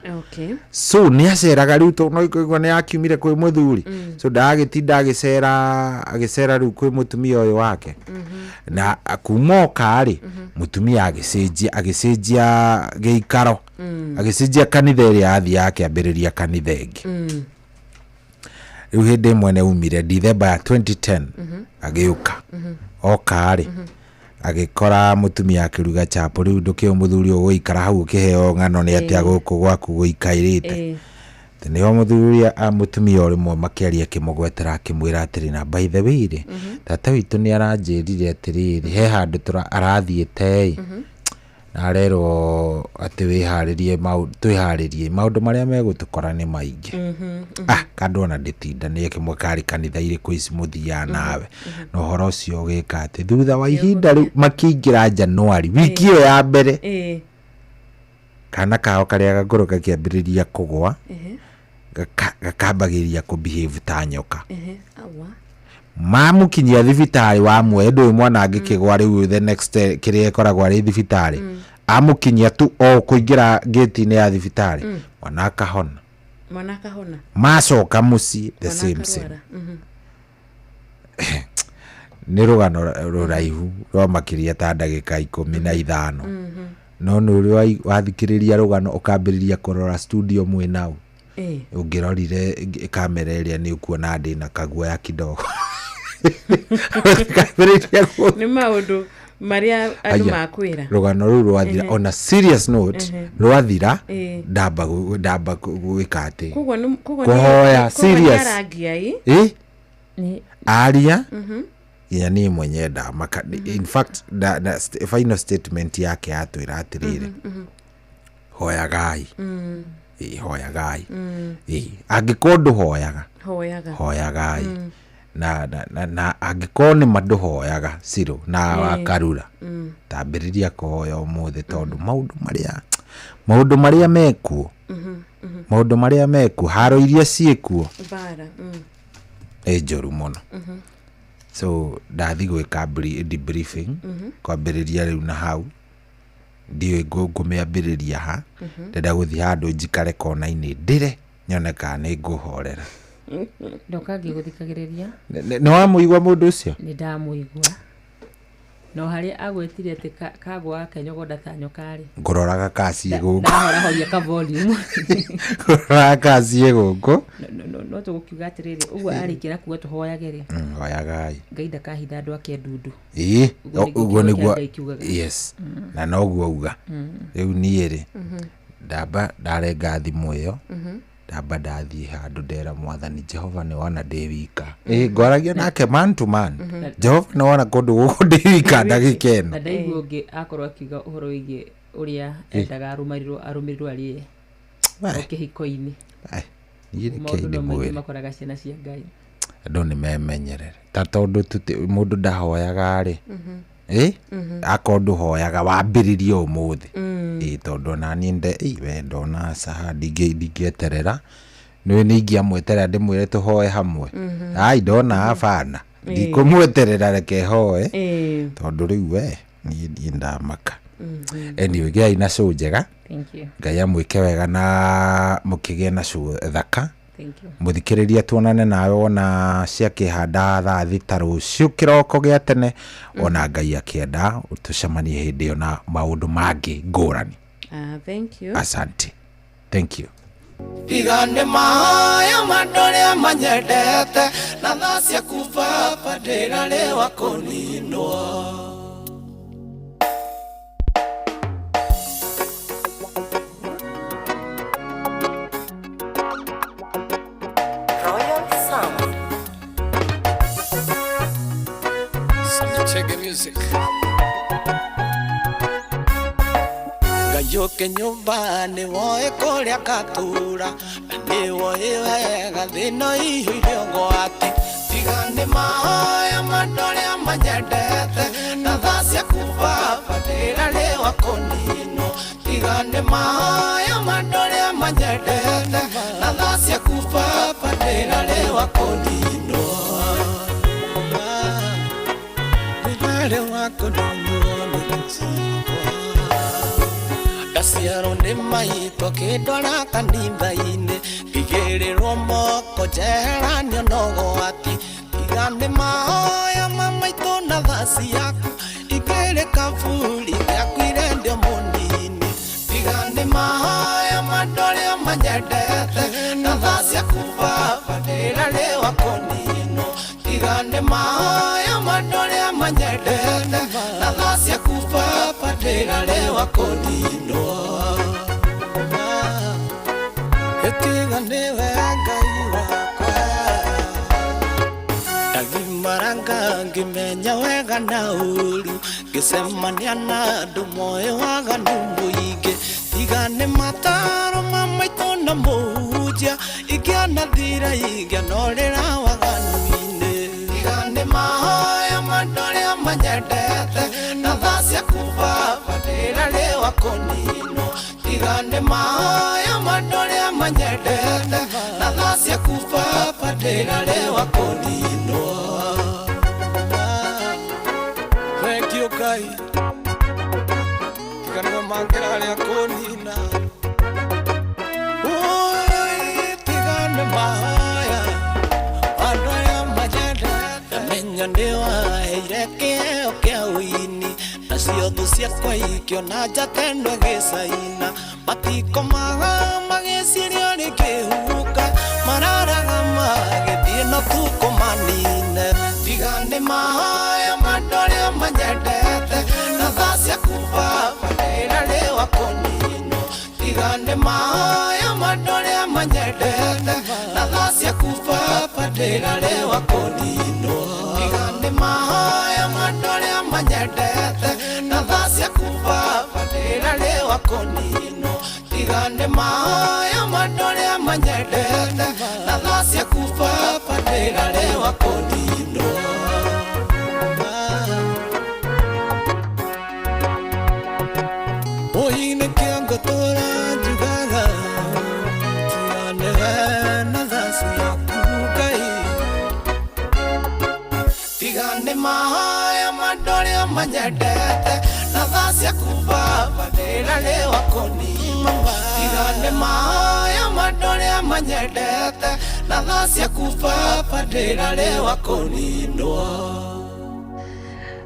So nĩ aceraga rĩu, tondũ no ikaigua nĩ akiumire kwĩ mũthuri, so ndagĩtinda agĩcera rĩu kwĩ mũtumia ũyũ wake. Na kuma oka rĩ, mũtumia agĩcenjia gĩikaro, agĩcenjia kanitha ĩrĩa athiaga, akĩambĩrĩria kanitha ĩngĩ. Rĩu hĩndĩ ĩmwe nĩ aumire December ya 2010, agĩũka. Oka rĩ, agĩkora mũtumia akĩruga chapo. Rĩu ndũkĩũĩ mũthuri ũgũikara hau ũkĩheo ng'ano nĩ atĩa gũkũ gwaku gũikarĩte. Atĩ nĩho mũthuri a mũtumia o rĩmwe makĩaria, akĩmũgwetera, akĩmwĩra atĩrĩ, na by the way rĩ, tata witũ nĩ aranjĩrire atĩrĩrĩ, he handũ arathiĩte ĩ, na arerwo atĩ wĩharĩrie, twĩharĩrie maũndũ marĩa megũtũkora nĩ maingĩ. Ah, kandũ ona ndĩtindanĩre kĩmwe karĩ kanitha irĩkũ ici mũthiaga nawe na ũhoro ũcio ũgĩka atĩ thutha wa ihinda rĩu makĩingĩra Januari wiki ĩyo ya mbere, kana kao karĩa gakũrũ gakĩambĩrĩria kũgwa, gakambagĩrĩria kũ behave ta nyoka. Awa. Mamũkinyia thibitarĩ wamwe ndũĩ mwana angĩkĩgwa rĩu the next kĩrĩa ĩkoragwo arĩ thibitarĩ, amũkinyia tu o kũingĩra ngĩti-inĩ ya thibitarĩ, mwana akahona. Mwana akahona. Macoka mũciĩ the Mwana same same. akarwara. Nĩ rũgano rũraihu rwa makĩria ta ndagĩka 15, no nĩ ũrĩ wathikĩrĩria rũgano ũkambĩrĩria kũrora studio mwĩ nau. Ũngĩrorire kamera ĩrĩa nĩ ũkuona ndĩna kaguoya kidogo. Kambĩrĩria Nĩ maũndũ marĩa andũ Aya, makwĩra. Rũgano rũu rwathira, on a serious note, rwathira, ndamba gwĩka atĩ Koguo kũhoya koguo nĩ serious. arangiai. Ĩ Nĩ aria nginya niĩ mwenyewe ndamaka. In fact, final statement yake yatwĩra atĩrĩrĩ, hoyagai. Ĩ, hoyagai. Ĩ, angĩkorwo ndũhoyaga, Hoyaga. Hoyagai. Na angĩkorwo nĩ ma ndũhoyaga cirũ na wakarura, tambĩrĩria kũhoya ũmũthĩ, tondũ maũndũ marĩa mekuo, maũndũ marĩa mekuo, haro iria ciĩkuo Mbara. Nĩ njũru mũno. So ndathi gwĩka debriefing kwambĩrĩria rĩu na hau ndiũĩ ngũmĩambĩrĩria ha. Ndĩrenda gũthiĩ handũ njikare kona-inĩ ndĩre nyone kana nĩ ngũhorera. Ndoka ngĩgũthikagĩrĩria. Nĩ wamũigua mũndũ ũcio? Nĩ ndamũigua, no harĩa agwĩtire atĩ kagwa gakenyogonda ta nyoka rĩ, Ngũroraga kaciĩ gũkũ. Ndahorahoria ka volume. Ngũroraga kaciĩ gũkũ. No tũgũkiuga atĩrĩrĩ, ũguo arĩkia na kuga tũhoyage rĩ, Hoyagai. Ngai ndakahitha andũ ake ndundu. Ĩĩ. Ũguo nĩguo Ũguo kiugo kĩa nĩguo Ngai kiugaga. Yes, na noguo auga. Rĩu niĩ rĩ, ndamba ndarenga thimũ ĩyo. Ndamba ndathiĩ handũ ndera Mwathani Jehova nĩ wona ndĩ wika. Ĩ ngwaragia nake man to man. Jehova nĩ wona kũndũ gũkũ ndĩ wika ndagĩka ĩno. Na ndaigua ũngĩ akorwo akiuga ũhoro wĩgiĩ ũrĩa endaga arũmĩrĩrwo arũmĩrĩrwo arĩe o kĩhiko-inĩ. Niĩ rekei Maũndũ no maingĩ ndĩmwĩre. makoraga ciana cia Ngai. Andũ nĩ memenyerere. Ta tondũ mũndũ ndahoyaga rĩ. Ĩ akorwo ndũhoyaga wambĩrĩrie ũmũthĩ. Ĩ tondũ ona niĩ nde ĩ we ndona aca ndingĩeterera. Nĩ nĩ ingĩamweterera ndĩmwĩre tũhoe hamwe. Ai ndona abana. Ndikũmweterera reke hoe. Tondũ rĩu we niĩ niĩ ndamaka. Anyway, gĩai na show njega. Thank you. Ngai amwĩke wega na mũkĩgĩe na show thaka. Thank you. Mũthikĩrĩria tuonane nawe wona ciakĩhanda thaa thita rũciũ kĩroko gĩa tene ona Ngai akĩenda tũcemanie hĩndĩ ĩyo na maũndũ mangĩ ngũrani. Thank you. Asante. Thank you. Tiga nĩ mahoya ma andũ arĩa manyendete na tha ciaku Baba ndĩrarĩwa kũninwo. Royal Sound. Chege music. Ngayũke nyũmba nĩ woĩ kũrĩa ngatura na nĩ woĩ wega thĩna iyũire ũgwati. Tiga nĩ mahoya ma andũ arĩa manyendete na tha ciaku Baba ndĩrarĩwa kũninwo. Tiga nĩ mahoya ma andũ arĩa manyendete na tha ciaku Baba ndĩrarĩwa kũninwo. Ndĩrarĩwa kũninwo nĩ ciakwa. Ndaciarwo nĩ maitũ akĩndwara kanitha-inĩ ngĩigĩrĩrwo moko njeheranio na ũgwati. Tiga nĩ mahoya ma maitũ na tha ciaku ingĩrĩ kaburi ngĩakuire ndĩ o mũnini. Tiga nĩ mahoya ma andũ arĩa manyendete na tha ciaku Baba ndĩrarĩwa kũninwo. Tiga nĩ mahoya ma andũ arĩa manyendete na tha ciaku Baba ndĩrarĩwa kũninwo. Tiga nĩwe Ngai wakwa. Ndagimaranga ngĩmenya wega na ũũru ngĩcemania na andũ moĩ waganu mũingĩ. Tiga nĩ mataro ma maitũ na mũhunjia ingĩanathira ingĩanorĩra waganu-inĩ. Tiga nĩ mahoya ma andũ arĩa manyendete na tha ciaku Baba ndĩrarĩwa kũninwo. Tiga nĩ mahoya ma andũ arĩa manyendete na tha ciaku Baba ndĩrarĩwa kũninwo. Thank you Ngai. Tiga nĩwe mangĩrarĩa kũnina. Oi, tiga nĩ mahoya andũ arĩa manyendete. Ndamenya nĩwaheire kĩheo kĩa ũini nacio thũ ciakwa ikĩona njata ĩno ĩgĩcaina. Matikomaga magĩciria rĩkĩhuka mararaga magĩthiĩ no tukũ manine. Tiga nĩ mahoya ma andũ arĩa manyendete na tha ciaku Baba ndĩrarĩwa kũninwo. Tiga nĩ mahoya ma andũ arĩa manyendete na tha ciaku Baba ndĩrarĩwa kũninwo. Tiga nĩ mahoya ma andũ arĩa manyendete na tha ciaku Baba ndĩrarĩwa kũninwo. Tiga nĩ mahoya ma andũ arĩa manyendete na tha ciaku Baba ndĩrarĩwa kũninwo. Oi nĩkĩo ngũtũra njugaga tiga nĩwe na tha ciaku Ngai. Tiga nĩ mahoya ma andũ arĩa manyendete na tha ciaku Baba ndĩrarĩwa kũninwo. Tiga nĩ mahoya ma andũ arĩa manyendete na tha ciaku Baba ndĩrarĩwa kũninwo.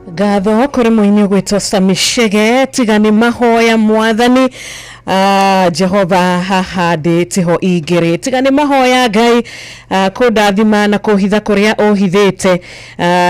Ngatho kũrĩ mũini ũgwĩtwo Sami Chege tiga nĩ mahoya mwathani. Jehova haha ndĩ tiho ingĩrĩ tiga nĩ mahoya Ngai kũndathima na kũhitha kũrĩa ũhithĩte.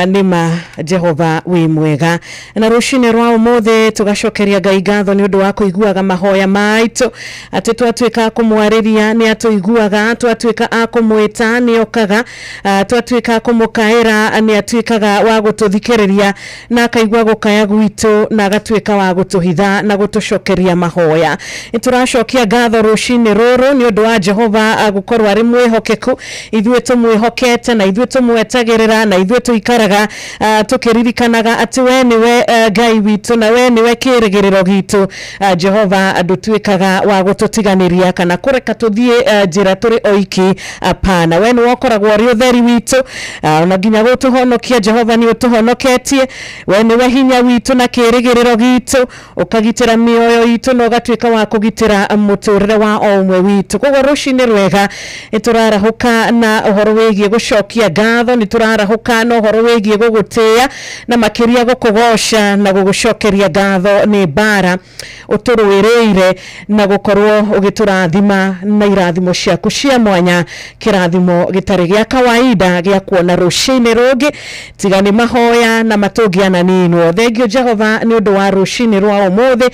Nĩma Jehova wĩ mwega. Na rũcinĩ rwa ũmũthĩ tũgacokeria Ngai ngatho nĩ ũndũ wa kũiguaga mahoya maitũ, atĩ twatuĩka a kũmwarĩria nĩ atũiguaga, twatuĩka a kũmwĩta nĩ okaga, twatuĩka a kũmũkaĩra nĩ atuĩkaga wa gũtũthikĩrĩria na akaigua gũkaya gwitũ na agatuĩka wa gũtũhitha na gũtũcokeria mahoya. Nĩ tũracokia ngatho rũcinĩ rũrũ nĩ ũndũ wa Jehova gũkorwo arĩ mwĩhokeku. Ithuĩ tũmwĩhokete na ithuĩ tũmwetagĩrĩra na ithuĩ tũikaraga tũkĩririkanaga atĩ we nĩwe Ngai witũ na we nĩwe kĩrĩgĩrĩro gitũ. Jehova ndũtuĩkaga wa gũtũtiganĩria kana kũreka tũthiĩ njĩra tũrĩ oiki. Apana, we nĩwe ũkoragwo ũrĩ ũtheri witũ, ona nginya gũtũhonokia Jehova nĩ ũtũhonoketie. We nĩwe hinya witũ na kĩrĩgĩrĩro gitũ, ũkagitĩra mĩoyo itũ na ũgatuĩka wa kũgitĩra mũtũrĩre wa o ũmwe witũ. Koguo rũcinĩ rwega nĩ tũrarahũka na ũhoro wĩgiĩ gũcokia ngatho, nĩ tũrarahũka na ũhoro wĩgiĩ gũgũtĩĩa na makĩria gũkũgoca na gũgũcokeria ngatho nĩ mbara ũtũrũĩrĩire na gũkorwo ũgĩtũrathima na irathimo ciaku cia mwanya, kĩrathimo gĩtarĩ gĩa kawaida gĩa kuona rũcinĩ rũngĩ tiga nĩ mahoya na matũngĩananinwo. Thengio Jehova nĩ ũndũ wa rũcinĩ rwa ũmũthĩ.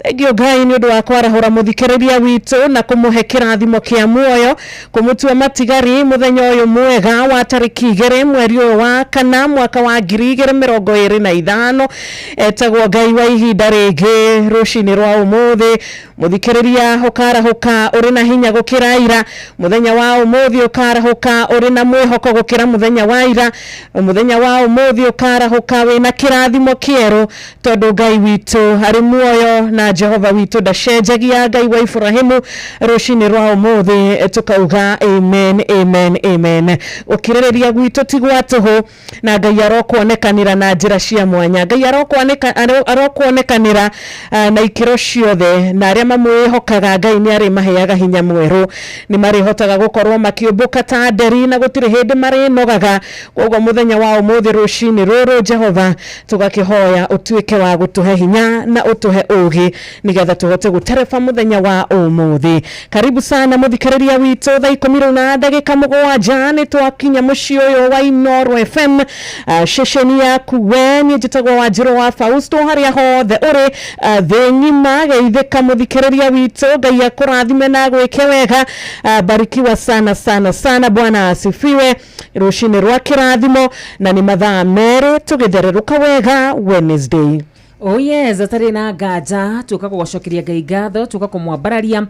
Thengio Ngai nĩ ũndũ wa kwarahũra mũthikĩrĩria witũ na kũmũhe kĩrathimo kĩa muoyo, kũmũtua matigari mũthenya ũyũ mwega wa tarĩki 2 mweri ũyũ wa 4 mwaka wa 2025. Etagwo Ngai wa ihinda rĩngĩ rũcinĩ rwa ũmũthĩ. Mũthikĩrĩria ũkarahũka ũrĩ na hinya gũkĩra ira, mũthenya wa ũmũthĩ ũkarahũka ũrĩ na mwĩhoko gũkĩra mũthenya wa ira, mũthenya wa ũmũthĩ ũkarahũka wĩna kĩrathimo kĩerũ, tondũ Ngai witũ arĩ muoyo na Jehova witũ ndacenjagia. Ngai wa Ibrahimu, rũcinĩ rwa ũmũthĩ tũkauga amen, amen, amen. Gũkirĩrĩria gwitũ ti gwa tũhũ, na Ngai arokuonekanĩra na njĩra cia mwanya. Ngai arokuonekanĩra na ikĩro ciothe, na arĩa mamwĩhokaga Ngai nĩ arĩmaheaga hinya mwerũ, nĩ marĩhotaga gũkorwo makĩũmbũka ta nderi na gũtirĩ hĩndĩ marĩnogaga. Koguo mũthenya wa ũmũthĩ rũcinĩ rũrũ Jehova tũgakĩhoya ũtuĩke wa gũtũhe hinya na ũtũhe ũgĩ nĩgetha tũhote gũtereba mũthenya wa ũmũthĩ. Karibu sana mũthikĩrĩria witũ, thaa 10 rĩu na ndagĩka 7 nĩ twakinya mũciĩ ũyũ wa Inooro FM, ceceni yaku we. Niĩ njĩtagwo Wanjirũ wa Fausto, harĩa hothe ũrĩ thĩ ng'ima geithĩka mũthikĩrĩria witũ. Ngai akũrathime na agwĩke wega. Barikiwa sana sana sana, Bwana asifiwe. Rũcinĩ rwa kĩrathimo na nĩ mathaa 2 tũgĩthererũka wega Wednesday. Oh yes, atarĩ na nganja tuka gũcokeria Ngai ngatho, tuka kũmwambararia,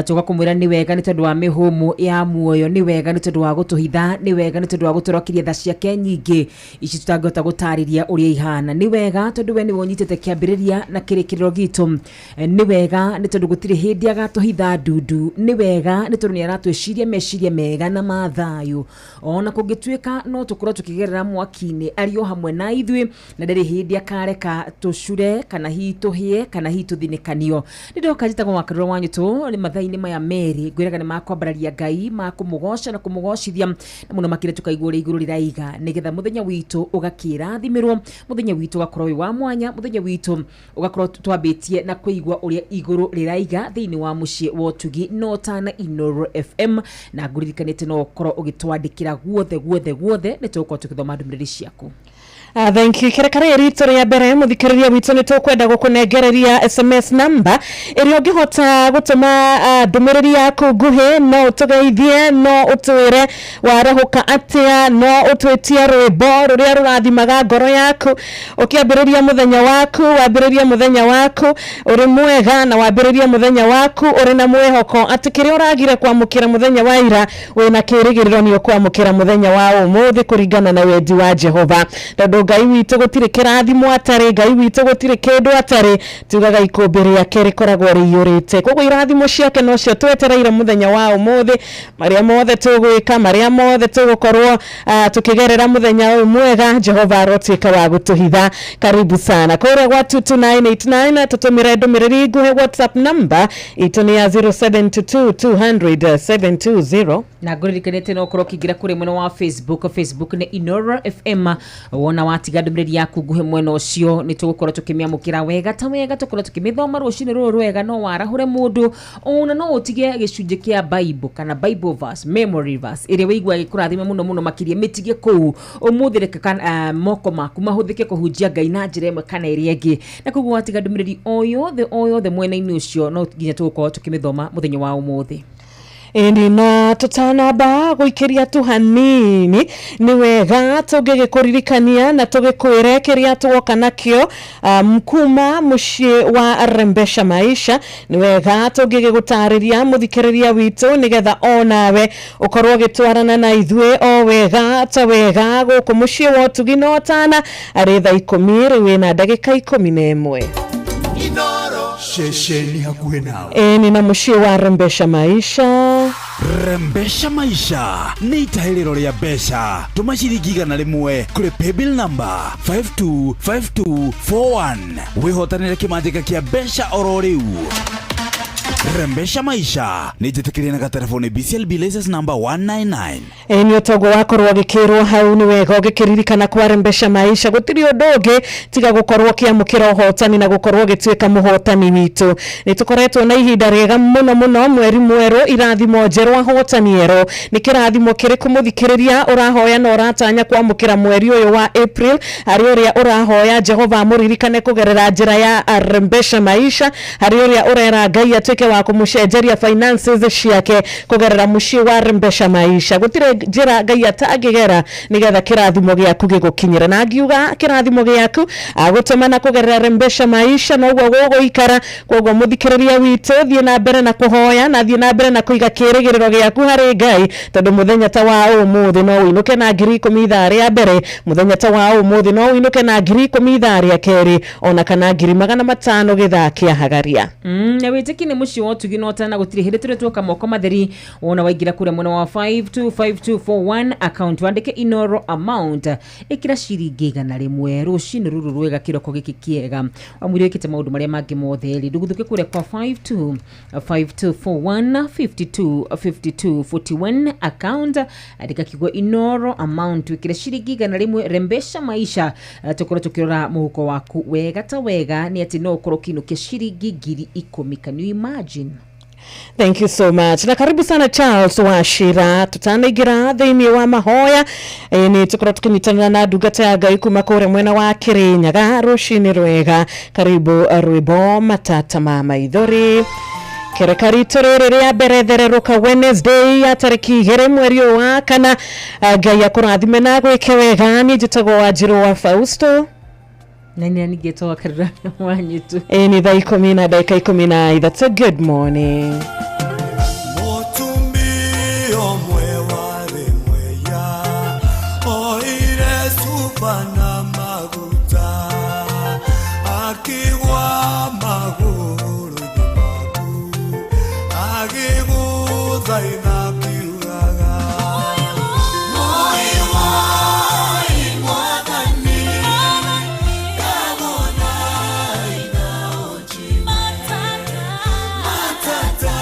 tuka kũmwĩra nĩ wega nĩ tondũ wa mĩhũmũ ya muoyo, nĩ wega nĩ tondũ wa gũtũhitha, nĩ wega nĩ tondũ wa gũtũrokeria tha ciake nyingĩ ici tũtangĩhota gũtarĩria ũrĩa ihana. Nĩ wega tondũ we nĩwe ũnyitĩte kĩambĩrĩria na kĩrĩkĩrĩro gitũ. Nĩ wega nĩ tondũ gũtirĩ hĩndĩ agatũhitha ndundu. Nĩ wega nĩ tondũ nĩ aratwĩciria meciria mega na ma thayũ, ona kũngĩtuĩka no tũkorwo tũkĩgerera mwaki-inĩ, arĩ o hamwe na ithuĩ na ndarĩ hĩndĩ akareka tũcure kana hihi tũhĩe kana hihi tũthinĩkanio. Nĩ ndoka njĩtagwo Wakarura wa Nyũtũ nĩ mathaa-inĩ maya merĩ ngwĩraga nĩ makwambararia Ngai, makũmũgoca na kũmũgocithia, na mũno makĩria tũkaigua ũrĩa igũrũ rĩraiga, nĩgetha mũthenya witũ ũgakĩrathimĩrwo, mũthenya witũ ũgakorwo wĩ wa mwanya, mũthenya witũ ũgakorwo twambĩtie na kũigua ũrĩa igũrũ rĩraiga thĩinĩ wa mũciĩ wa ũtugi no tana Inooro FM. Na ngũririkanĩte no ũkorwo ũgĩtwandĩkĩra guothe guothe guothe, nĩ tũgũkorwo tũgĩthoma ndũmĩrĩri ciaku. Thank you. Kĩreka rĩrĩ ritũ rĩa mbere mũthikĩrĩria witũ nĩ tũkwenda gũkũnengereria SMS number ĩrĩa ũngĩhota gũtũma ndũmĩrĩri yaku nguhĩ, no ũtũgeithie, no ũtwĩre warahũka atĩa, no ũtwĩtie rwĩmbo rũrĩa rũrathimaga ngoro yaku ũkĩambĩrĩria mũthenya waku, wambĩrĩrie mũthenya waku ũrĩ mwega na wambĩrĩrie mũthenya waku ũrĩ na mwĩhoko atĩ kĩrĩa ũragire kwamũkĩra mũthenya wa ira wĩna kĩrĩgĩrĩro nĩ ũkwamũkĩra mũthenya wa ũmũthĩ kũringana na wendi wa Jehova, tondũ Ngai witũ gũtirĩ kĩrathimo atarĩ, Ngai witũ gũtirĩ kĩndũ atarĩ, tugaga ikũmbĩ rĩake rĩkoragwo rĩiyũrĩte. Koguo irathimo ciake nocio twetereire mũthenya wa ũmũthĩ, marĩa mothe tũgwĩka, marĩa mothe tũgũkorwo tũkĩgerera mũthenya ũyũ mwega, Jehova arotuĩka wa gũtũhitha. Karibu sana kũrĩa gwa 22989 tũtũmĩre ndũmĩrĩri nguhĩ. WhatsApp number itũ nĩ ya 0722 200 720. Na ngũririkanĩte no ũkorwo ũkĩingĩra kũrĩ mwena wa Facebook. Facebook nĩ Inooro FM, wona watiga ndũmĩrĩri yaku nguhĩ mwena ũcio nĩ tũgũkorwo tũkĩmĩamũkĩra wega ta wega, tũkorwo tũkĩmĩthoma rũcinĩ rũrũ rwega. No warahũre mũndũ ona no ũtige gĩcunjĩ kĩa Bible kana Bible verse, memory verse ĩrĩa wĩigua ĩgĩkũrathima mũno mũno makĩria, mĩtige kũu ũmũthĩ. Reke moko maku mahũthĩke kũhunjia Ngai na njĩra ĩmwe kana ĩrĩa ĩngĩ, na koguo watiga ndũmĩrĩri o yothe o yothe mwena-inĩ ũcio no nginya tũgũkorwo tũkĩmĩthoma mũthenya wa ũmũthĩ. Ĩni na tũtanamba gũikĩria tu hanini, nĩ wega tũngĩgĩkũririkania na tũgĩkwĩre kĩrĩa tuoka nakĩo kuma mũciĩ wa Rembesha Maisha. Nĩ wega tũngĩgĩgũtarĩria mũthikĩrĩria witũ, nĩgetha onawe ũkorwo ũgĩtwarana na ithuĩ o wega ta wega gũkũ mũciĩ wa ũtugi na ũtana. Arĩ thaa 10 rĩu ĩna ndagĩka 11. Ceceni hakuhĩ nawe. Ĩni na mũciĩ wa Rembesha Maisha. Rembesha Maisha nĩ itahĩrĩro rĩa mbeca. Tũma ciringi 100 kũrĩ paybill number 525241 wĩhotanĩre kĩmanjĩka kĩa mbeca oro rĩu. Rembesha Maisha nĩ njĩtĩkĩrie na gatelefoni BCLB license number 199. Ĩ nĩ ũtoguo wakorwo ũgĩkĩrwo hau, nĩ wega ũgĩkĩririkana kwa Rembesha Maisha gũtirĩ ũndũ ũngĩ tiga gũkorwo ũkĩamũkĩra ũhotani na gũkorwo ũgĩtuĩka mũhotani witũ. Nĩ tũkoretwo na ihinda rĩega mũno mũno, mweri mwerũ, irathimo njerũ, ahotani erũ. Nĩ kĩrathimo kĩrĩkũ mũthikĩrĩria ũrahoya na ũratanya kwamũkĩra mweri ũyũ wa April? Harĩ ũrĩa ũrahoya Jehova amũririkane kũgerera njĩra ya Rembesha Maisha, harĩ ũrĩa ũrera Ngai atuĩke wa kũmũcenjeria finances ciake kũgerera mũciĩ wa Rembesha Maisha. Gũtirĩ njĩra Ngai atangĩgera nĩgetha kĩrathimo gĩaku gĩgũkinyĩra, na ngiuga kĩrathimo gĩaku agũtũmana kũgerera Rembesha Maisha noguo gũgũikara. Koguo mũthikĩrĩria witũ, thiĩ na mbere na kũhoya na thiĩ na mbere na kũiga kĩrĩgĩrĩro gĩaku harĩ Ngai, tondũ mũthenya ta wa ũmũthĩ no ũinũke na 10,000 ithaa rĩa mbere, mũthenya ta wa ũmũthĩ no ũinũke na 10,000 ithaa rĩa kerĩ, ona kana 500,000 gĩthaa kĩa hagaria. Na wĩtĩki nĩ mũciĩ wa ũtugi na ũtana, gũtirĩ hĩndĩ tũrĩ tuoka moko matheri. Wona waingĩra kũrĩa mwena wa 525241 account, wandĩke Inoro amount, ĩkĩra ciringi 100 rũcinĩ rũrũ rwega, kĩroko gĩkĩ kĩega wamwĩre wĩkĩte maũndũ marĩa mangĩ mothe rĩ, ndũgũthũke kũrĩa kwa 525241 525241 account, andĩka kiugo Inoro amount, wĩkĩre ciringi 100. Rembesha Maisha, tũkorwo tũkĩrora mũhuko waku wega ta wega, nĩ atĩ no ũkorwo ũkĩinũkia ciringi 10,000. Can you imagine? Thank you so much. Na karibu sana Charles Wachira. Tutanaingira thĩinĩ wa mahoya, nĩ tũkorwo tũkĩnyitanĩra na ndungata ya Ngai kuma kũrĩa mwena wa Kĩrĩnyaga. Rũcinĩ rwega, karibu. Rwĩmbo Matata ma Maithori, kereka ritũ rĩrĩ rĩa mbere thererũka Wednesday ya tarĩki 2 mweri ũyũ wa kana. Ngai akũrathime na gwĩke wega. Niĩ njĩtagwo Wanjirũ wa Fausto. Na nĩ ningĩtwo Wakarura Wanyitu. Ĩ nĩ thaa 10 na ndagĩka 13. Good morning. Mũtumia ũmwe warĩ mweya oire cuba na maguta akĩgwa magũrũ-inĩ maku agĩgũthaitha akiugaga, "Woi, woi, Mwathani, ndagũthaitha ũnjime matata."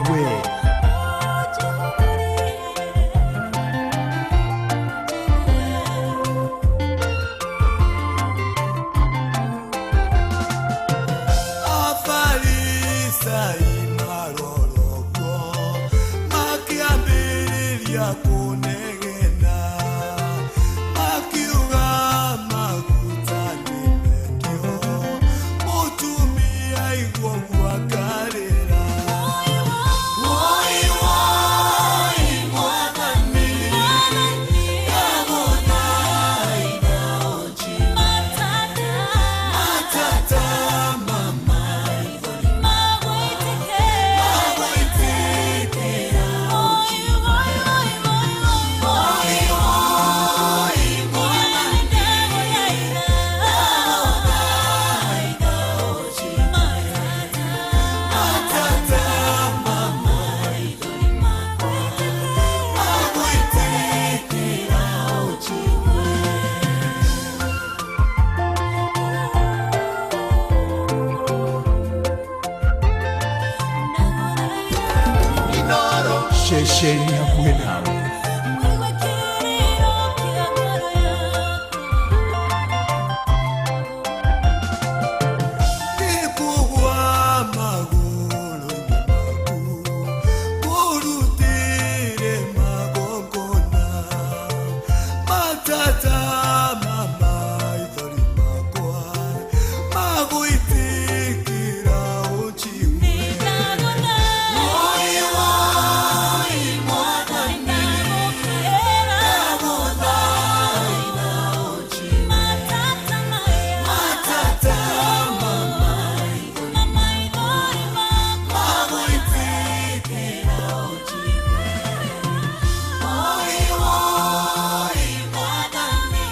ũnjigue. Afarisai marorogwo makĩambĩrĩria kũnegena, makiuga maguta nĩ mekio, mũtumia aigua ũguo akarĩra. Woi woi Mwathani, ndagũthaitha ũnjigue. Matata mama magũitĩkĩra ũnjigue. Woi woi Mwathani, ndagũthaitha ũnjigue. Matata mama magũitĩkĩra ũnjigue. Ceceni hakuhĩ nawe. Nĩkũgwa magũrũ-inĩ maku, ngũrutĩre magongona, matata ma maithori makwa magũitĩkĩra ũnjigue. Woi woi Mwathani, ndagũthaitha ũnjigue. Matata ma magũitĩkĩra ũnjigue. Woi woi Mwathani,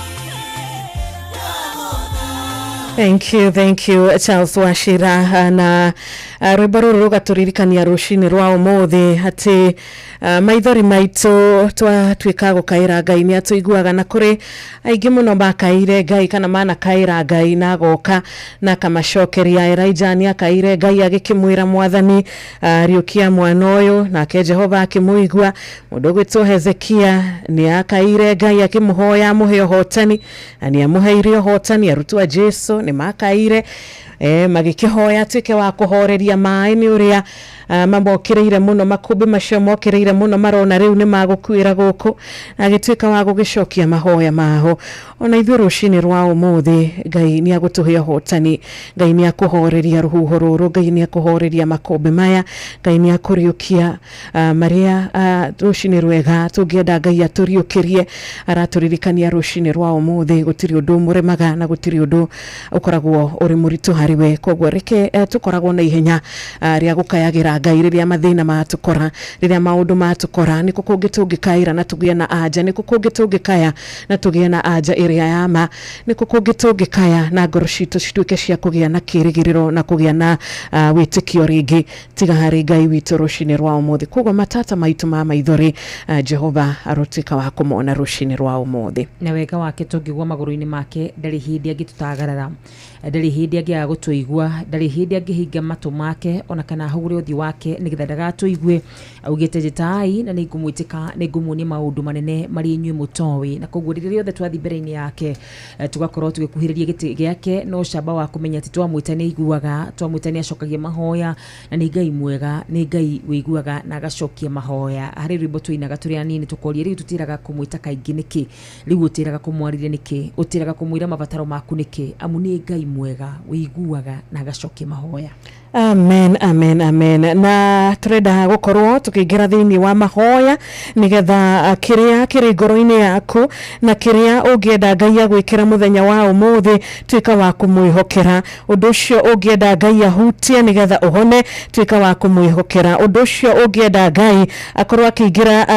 Thank you, thank you Charles Wachira na rwĩmbo rũrũ rũgatũririkania rũcinĩ rwa ũmũthĩ atĩ maithori maitũ twatuĩka gũkaĩra Ngai nĩ atũiguaga, na kũrĩ aingĩ mũno makaĩire Ngai kana manakaĩra Ngai na agoka na akamacokeria. Elijah nĩ akaĩire Ngai agĩkĩmwĩra Mwathani riũkia mwana ũyũ, nake Jehova akĩmũigua. Mũndũ ũgwĩtwo Hezekia nĩ akaĩire Ngai akĩmũhoya amũhe ũhotani, na nĩ amũheire ũhotani. Arutwo a Jesu nĩ makaĩire magĩkĩhoya atuĩke wa kũhoreria maĩ nĩ ũrĩa mamokĩrĩire mũno, makũmbĩ macio mokĩrĩire mũno, marona rĩu nĩ magũkuĩra gũkũ, na agĩtuĩka wa gũgĩcokia mahoya mao. Ona ithuĩ rũcinĩ rwa ũmũthĩ Ngai nĩ agũtũhe ũhotani, Ngai nĩ akũhoreria rũhuho rũrũ, Ngai nĩ akũhoreria makũmbĩ maya, Ngai nĩ akũriũkia marĩa rũcinĩ rwega tũngĩenda Ngai atũriũkĩrie. Aratũririkania rũcinĩ rwa ũmũthĩ gũtirĩ ũndũ mũremaga na gũtirĩ ũndũ ũkoragwo ũrĩ mũritũ harĩ we. Koguo reke tũkoragwo na ihenya rĩa gũkayagĩra Ngai rĩrĩa mathĩna matũkora, rĩrĩa maũndũ matũkora. Nĩkũ kũngĩ tũngĩkaĩra na tũgĩe na anja? Nĩkũ kũngĩ tũngĩkaya na tũgĩe na anja ĩrĩa ya ma? Nĩkũ kũngĩ tũngĩkaya na ngoro citũ cituĩke cia kũgĩa na kĩrĩgĩrĩro na kũgĩa na wĩtĩkio rĩngĩ tiga harĩ Ngai witũ rũcinĩ rwa ũmũthĩ? Koguo matata maitũ ma maithori Jehova arotuĩka wa kũmona rũcinĩ rwa ũmũthĩ. Na wega wake tũngĩgwa magũrũ-inĩ make, ndarĩ hĩndĩ angĩtũtagarara, ndarĩ hĩndĩ angĩaga gũtũigua, ndarĩ hĩndĩ angĩhinga matũ make ona kana ahũgũre ũthiũ wake nĩgetha ndagatũigue. Augĩte njĩtai na nĩngũmwĩtĩka, nĩngũmuonia maũndũ manene marĩa inyuĩ mũtoĩ. Na koguo rĩrĩa rĩothe twathiĩ mbere-inĩ yake tũgakorwo tũgĩkuhĩrĩria gĩtĩ gĩake no ũcamba wa kũmenya atĩ twamwĩta nĩ aiguaga, twamwĩta nĩ acokagia mahoya, na nĩ Ngai mwega, nĩ Ngai wĩiguaga na agacokia mahoya. Harĩ rwĩmbo tũinaga tũrĩ anini tũkoria rĩu tũtĩraga kũmwĩta kaingĩ nĩkĩ, rĩu ũtĩraga kũmwarĩria nĩkĩ, ũtĩraga kũmwĩra mabataro maku nĩkĩ? Amu nĩ Ngai mwega wĩiguaga na agacokia mahoya. Amen, amen, amen. Na turenda gukorwo tukiingira thiini wa mahoya nigetha kiria kiri ngoro-ini yaku na kiria ungienda Ngai agwikira muthenya wa umuthi, tuika wa kumwihokera. Undu ucio ungienda Ngai ahutie nigetha uhone, tuika wa kumwihokera. Undu ucio ungienda Ngai akorwo akiingira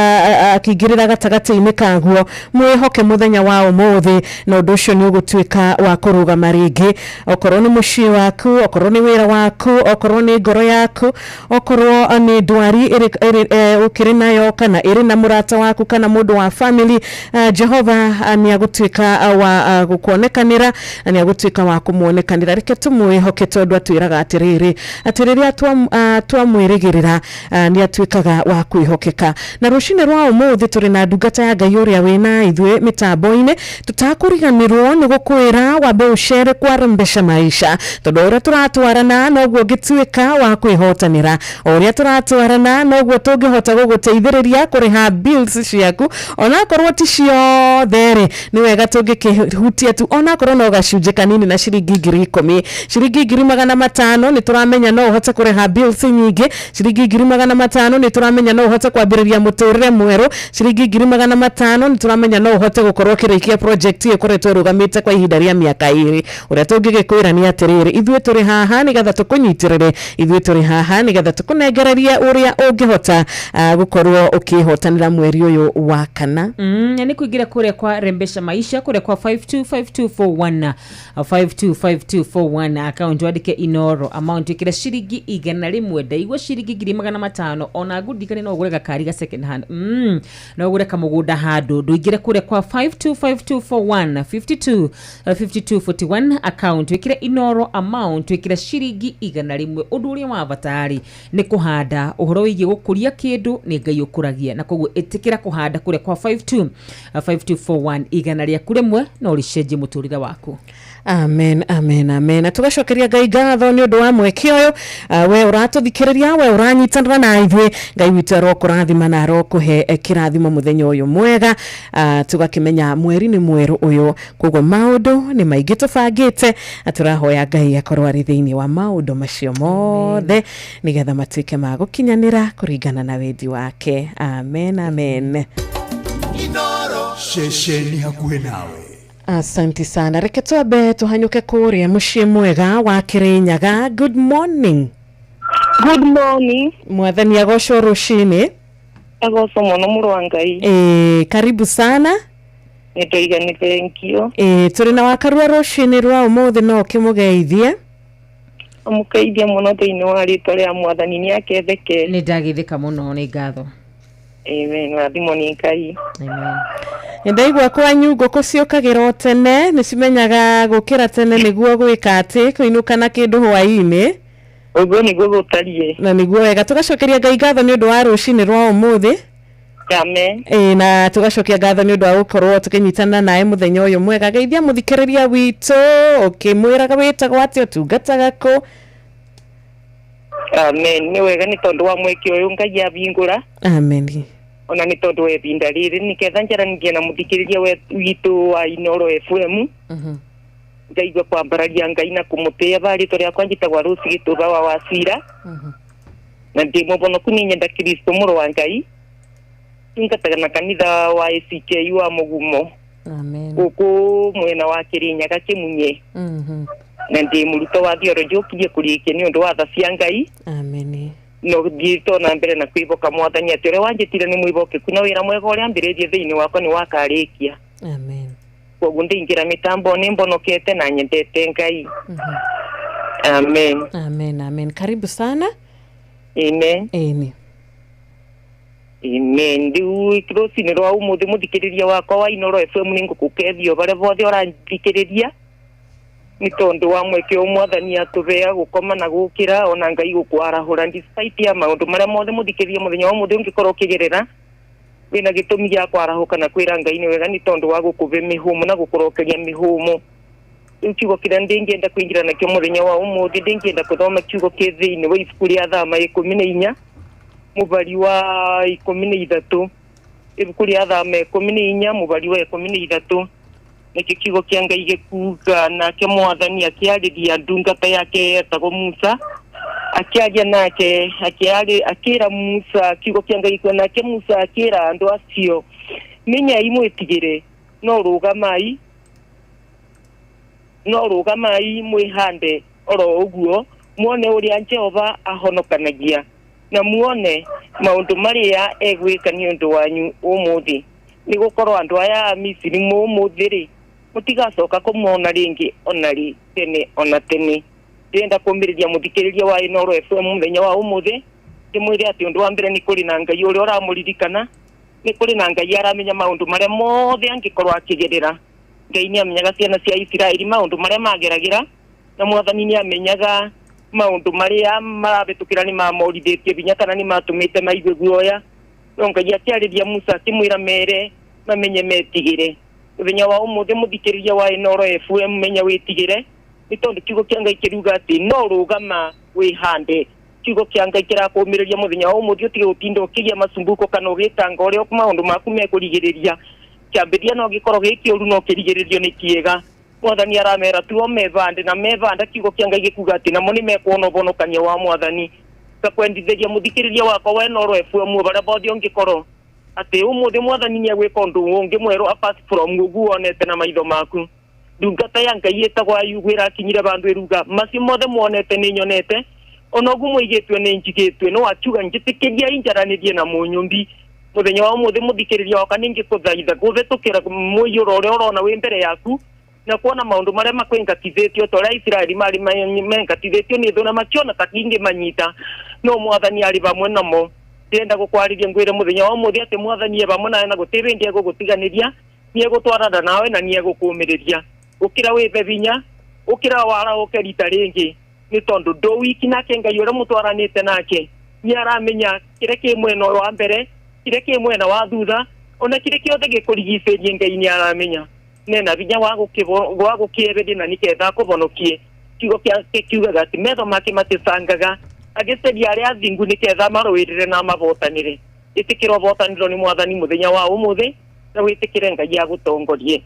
akiingirira gatagati-ini kaguo, mwihoke muthenya wa umuthi, na undu ucio ni ugutuika wa kurugama ringi. Okorwo ni mucii waku, okorwo ni wira waku, Okorwo nĩ ngoro yaku, okorwo nĩ ndwari ũkĩrĩ nayo kana ĩrĩ na mũrata waku kana mũndũ wa family, Jehova nĩ agũtuĩka wa gũkuonekanĩra na nĩ agũtuĩka wa kũmuonekanĩra. Reke tũmwĩhoke tondũ atwĩraga atĩrĩrĩ atĩ rĩrĩa twamwĩrĩgĩrĩra nĩ atuĩkaga wa kwĩhokeka. Na rũcinĩ rwa ũmũthĩ tũrĩ na ndungata ya Ngai ũrĩa wĩna ithuĩ mĩtambo-inĩ, tũtakũriganĩrwo nĩ gũkwĩra wambe ũcere kwa Rembesha Maisha, tondũ ũrĩa tũratwarana noguo ũngĩtuĩka wa kwĩhotanĩra, o ũrĩa tũratwarana noguo tũngĩhota gũgũteithĩrĩria kũrĩha bills ciaku, onakorwo ti ciothe rĩ nĩ wega tũngĩkĩhutia tu onakorwo no gacunjĩ kanini na ciringi 10,000, ciringi 500,000 nĩ tũramenya no ũhote kũrĩha bills nyingĩ, ciringi 500,000 nĩ tũramenya no ũhote kwambĩrĩria mũtũrĩre mwerũ, ciringi 500,000 nĩ tũramenya no ũhote gũkorwo ũkĩrĩkia project ĩkoretwo ĩrũgamĩte kwa ihinda rĩa mĩaka 2. Ũrĩa tũngĩgĩkwĩra nĩ atĩrĩrĩ, ithuĩ tũrĩ haha nĩgetha tũkũnyitĩrĩre, ithuĩ tũrĩ haha nĩgetha tũkũnengererie ũrĩa ũngĩhota gũkorwo ũkĩhotanĩra mweri ũyũ wa kana. Nĩ kũingĩra kũrĩa kwa Rembesha Maisha kũrĩa kwa 525241 525241 account wandĩke Inoro amount ĩkĩra ciringi 100, ndaigua ciringi 500,000 ona ngũndirikane no ũgũre gakari ga second hand, no ũgũre kamũgũnda handũ. Ndũingĩre kũrĩa kwa 525241 52 5241 account wĩkĩre Inoro amount wĩkĩre ciringi 100. Ũndũ ũrĩa wa bata rĩ nĩ kũhanda ũhoro wĩgiĩ gũkũria kĩndũ nĩ Ngai ũkũragia, na koguo ĩtĩkĩra kũhanda kũrĩa kwa 525241 100 no rĩcenjie mũtũrĩre waku. Amen, amen, amen. Na tugacokeria Ngai ngatho nĩ ũndũ wa mweke ũyũ. We ũratũthikĩrĩria, we ũranyitanĩra na ithuĩ, Ngai witũ arokũrathima na arokũhe kĩrathimo mũthenya ũyũ mwega. Tũgakĩmenya mweri nĩ mwerũ ũyũ, koguo maũndũ nĩ maingĩ tũbangĩte, na tũrahoya Ngai akorwo arĩ thĩinĩ wa maũndũ macio mothe nĩgetha matuĩke ma gũkinyanĩra kũringana na wendi wake. Amen, amen. Ceceni hakuhĩ nawe. Asante sana. Reke twambe tuhanyuke kũrĩa mũciĩ mwega wa Kĩrĩnyaga. Good morning. Good morning. Mwathani agocwo rũcinĩ. Agocwo mũno mũrũ wa Ngai. Karibu sana. Nĩndoiga nĩ thank you. Tũrĩ na wakarua rũcinĩ rwa ũmũthĩ, no ũkĩmũgeithie. Amũkeithia mũno thĩinĩ wa rĩtwa rĩa Mwathani, nĩ aketheke. Nĩ ndagĩthĩka mũno, nĩ ngatho. Amen. Rathimo nĩ Ngai. Amen. Ndaigua kwanyu ngũkũ ciũkagĩra o tene, nĩ cimenyaga gũkĩra tene nĩguo gwĩka atĩ kũinũka na kĩndũ hwaĩ-inĩ. Ũguo nĩguo gũtariĩ. Na nĩguo wega. Tũgacokeria Ngai ngatho nĩ ũndũ wa rũcinĩ rwa ũmũthĩ. Amen. Na tũgacokia ngatho nĩ ũndũ wa gũkorwo tũkĩnyitana nawe mũthenya ũyũ mwega. Geithia mũthikĩrĩria witũ ũkĩmwĩraga wĩtagwo atĩa, ũtungataga kũ. Amen. Nĩ wega nĩ tondũ wa mweke ũyũ Ngai ahingũra. Amen. Ona nĩ tondũ wa ihinda rĩrĩ nĩketha njaranĩrie na mũthikĩrĩria witũ wa Inoro FM. Ngaigua kwambararia Ngai na kũmũtĩĩa barĩtwa rĩakwa njĩtagwo Rose Gĩtũba wa Wacira. Na ndĩ mũhonoku nĩ nyenda Kristo mũrũ wa Ngai. Tungataga na kanitha wa ACK wa Mũgumo. Amen. Gũkũ mwena wa Kĩrĩnyaga Kĩmunye. Na ndĩ mũrutwo wa theology ũkirie kũrĩkia nĩ ũndũ wa tha cia Ngai. Amen. No thiĩte na mbere na kwĩhoka Mwathani atĩ ũrĩa wanjĩtire nĩ mwĩhokeku na wĩra mwega ũrĩa ambĩrĩirie thĩinĩ wakwa nĩ wakarĩkia. Amen. Koguo ndĩingĩra mĩtambo nĩ mbonokete na nyendete Ngai. Amen. Amen, amen. Karibu sana. Amen. Amen. Amen. Rĩu rũcinĩ rwa ũmũthĩ mũthikĩrĩria wakwa wa Inoro FM nĩ ngũkũkethio barĩa bothe ũrathikĩrĩria nĩ tondũ wa mweke ũyũ Mwathani atũbea gũkoma na gũkĩra ona Ngai gũkwarahũra despite ya maũndũ marĩa mothe mũthikĩrĩria mũthenya wa ũmũthĩ ũngĩkorwo ũkĩgerera wĩna gĩtũmi gĩa kwarahũka na kwĩra Ngai nĩ wega nĩ tondũ wa gũkũbe mĩhũmũ na gũkũrokeria mĩhũmũ. Rĩu kiugo kĩrĩa ndĩngĩenda kũingĩra nakĩo mũthenya wa ũmũthĩ, ndĩngĩenda gũthoma kiugo kĩ thĩinĩ wa ibuku rĩa Thama 14 mũbari wa 13, ibuku rĩa Thama 14 mũbari wa 13. Nĩkĩo kiugo kĩa Ngai gĩkuga nake Mwathani akĩarĩria ndungata yake yetagwo Musa, akĩaria nake akĩra Musa kiugo kĩa Ngai gĩkuga nake Musa akĩra andũ acio, menyai mwĩtigĩre, no rũgamai mwĩhande oro ũguo muone ũrĩa Jehova ahonokanagia na muone maũndũ marĩa egwĩka nĩ ũndũ wanyu ũmũthĩ, nĩ gũkorwo andũ aya a Misiri mũmũthĩ rĩ mũtigacoka kũmona rĩngĩ ona rĩ tene ona tene. Ndĩrenda kũmĩrĩria mũthikĩrĩria wa Inooro FM mũthenya wa ũmũthĩ, ndĩmwĩre atĩ ũndũ wa mbere nĩ kũrĩ na Ngai ũrĩa ũramũririkana, nĩ kũrĩ na Ngai aramenya maũndũ marĩa mothe angĩkorwo akĩgerera. Ngai nĩ amenyaga ciana cia Isiraeli maũndũ marĩa mageragĩra, na mwathani nĩ amenyaga maũndũ marĩa marabĩtũkĩra nĩ mamorithĩtie binya kana nĩ matũmĩte maigue guoya. No Ngai akĩarĩria Musa akĩmwĩra mere mamenye metigĩre. Mũthenya wa ũmũthĩ mũthikĩrĩria wa Inooro FM menya wĩtigĩre, nĩ tondũ kiugo kĩa Ngai kĩruga atĩ no rũgama wĩhande. Kiugo kĩa Ngai kĩrakũmĩrĩria mũthenya wa ũmũthĩ ũtige gũtinda ũkĩgĩa macumbuko kana ũgĩtanga ũrĩa maũndũ maku mekũrigĩrĩria. Kĩambĩrĩria no gĩkorwo gĩ kĩũru no kĩrigĩrĩrio nĩ kĩega. Mwathani aramera tu o mevande na mevanda, kiugo kĩa Ngai gĩkuga atĩ namo nĩ mekuona ũhonokania wa mwathani. Ngakwendithĩria mũthikĩrĩria wakwa wa Inooro FM barĩa bothe ũngĩkorwo atĩ ũmũthĩ mwathani nĩ egwĩka ũndũ ũngĩ mwerũ apart from ũguo wonete na maitho maku. Ndungata ya Ngai ĩtagwo Ayubu ĩrakinyire bandũ ĩruga macio mothe mwonete nĩ nyonete, ona ũguo mũigĩtwe nĩ njigĩtwe, no akiuga njĩtĩkĩria injaranĩrie na mũnyũmbi. Mũthenya wa ũmũthĩ mũthikĩrĩria wakwa nĩ ngĩkũthaitha kũhĩtũkĩra mũiyũro ũrĩa ũrona wĩ mbere yaku na kuona maũndũ marĩa makwĩngatithĩtio ta ũrĩa Isiraeli marĩ mengatithĩtio nĩ thũ na makĩona ta kingĩ manyita, no mwathani arĩ vamwe namo. Ndĩrenda gũkwarĩria ngwĩre mũthenya wa ũmũthĩ atĩ mwathani e vamwe nawe na gũtirĩ hĩndĩ egũgũtiganĩria, nĩ egũtwarana nawe na nĩ egũkũũmĩrĩria. Ũkĩra wĩbe binya, ũkĩra warahũke rita rĩngĩ, nĩ tondũ ndũ wiki nake Ngai ũrĩa mũtwaranĩte nake nĩ aramenya kĩrĩa kĩ mwena wa mbere, kĩrĩa kĩ mwena wa thutha, ona kĩrĩa kĩothe gĩkũrigicĩirie Ngai nĩ aramenya. Nena binya wa gũkĩeberia na nĩketha akũhonokie. Kiugo gĩake kiugaga atĩ metho make maticangaga, agĩceria arĩa athingu nĩketha marũĩrĩre na mabotanĩre. Ĩtĩkĩra ũbotanĩro nĩ mwathani mũthenya wa ũmũthĩ na wĩtĩkĩre Ngai agũtongorie.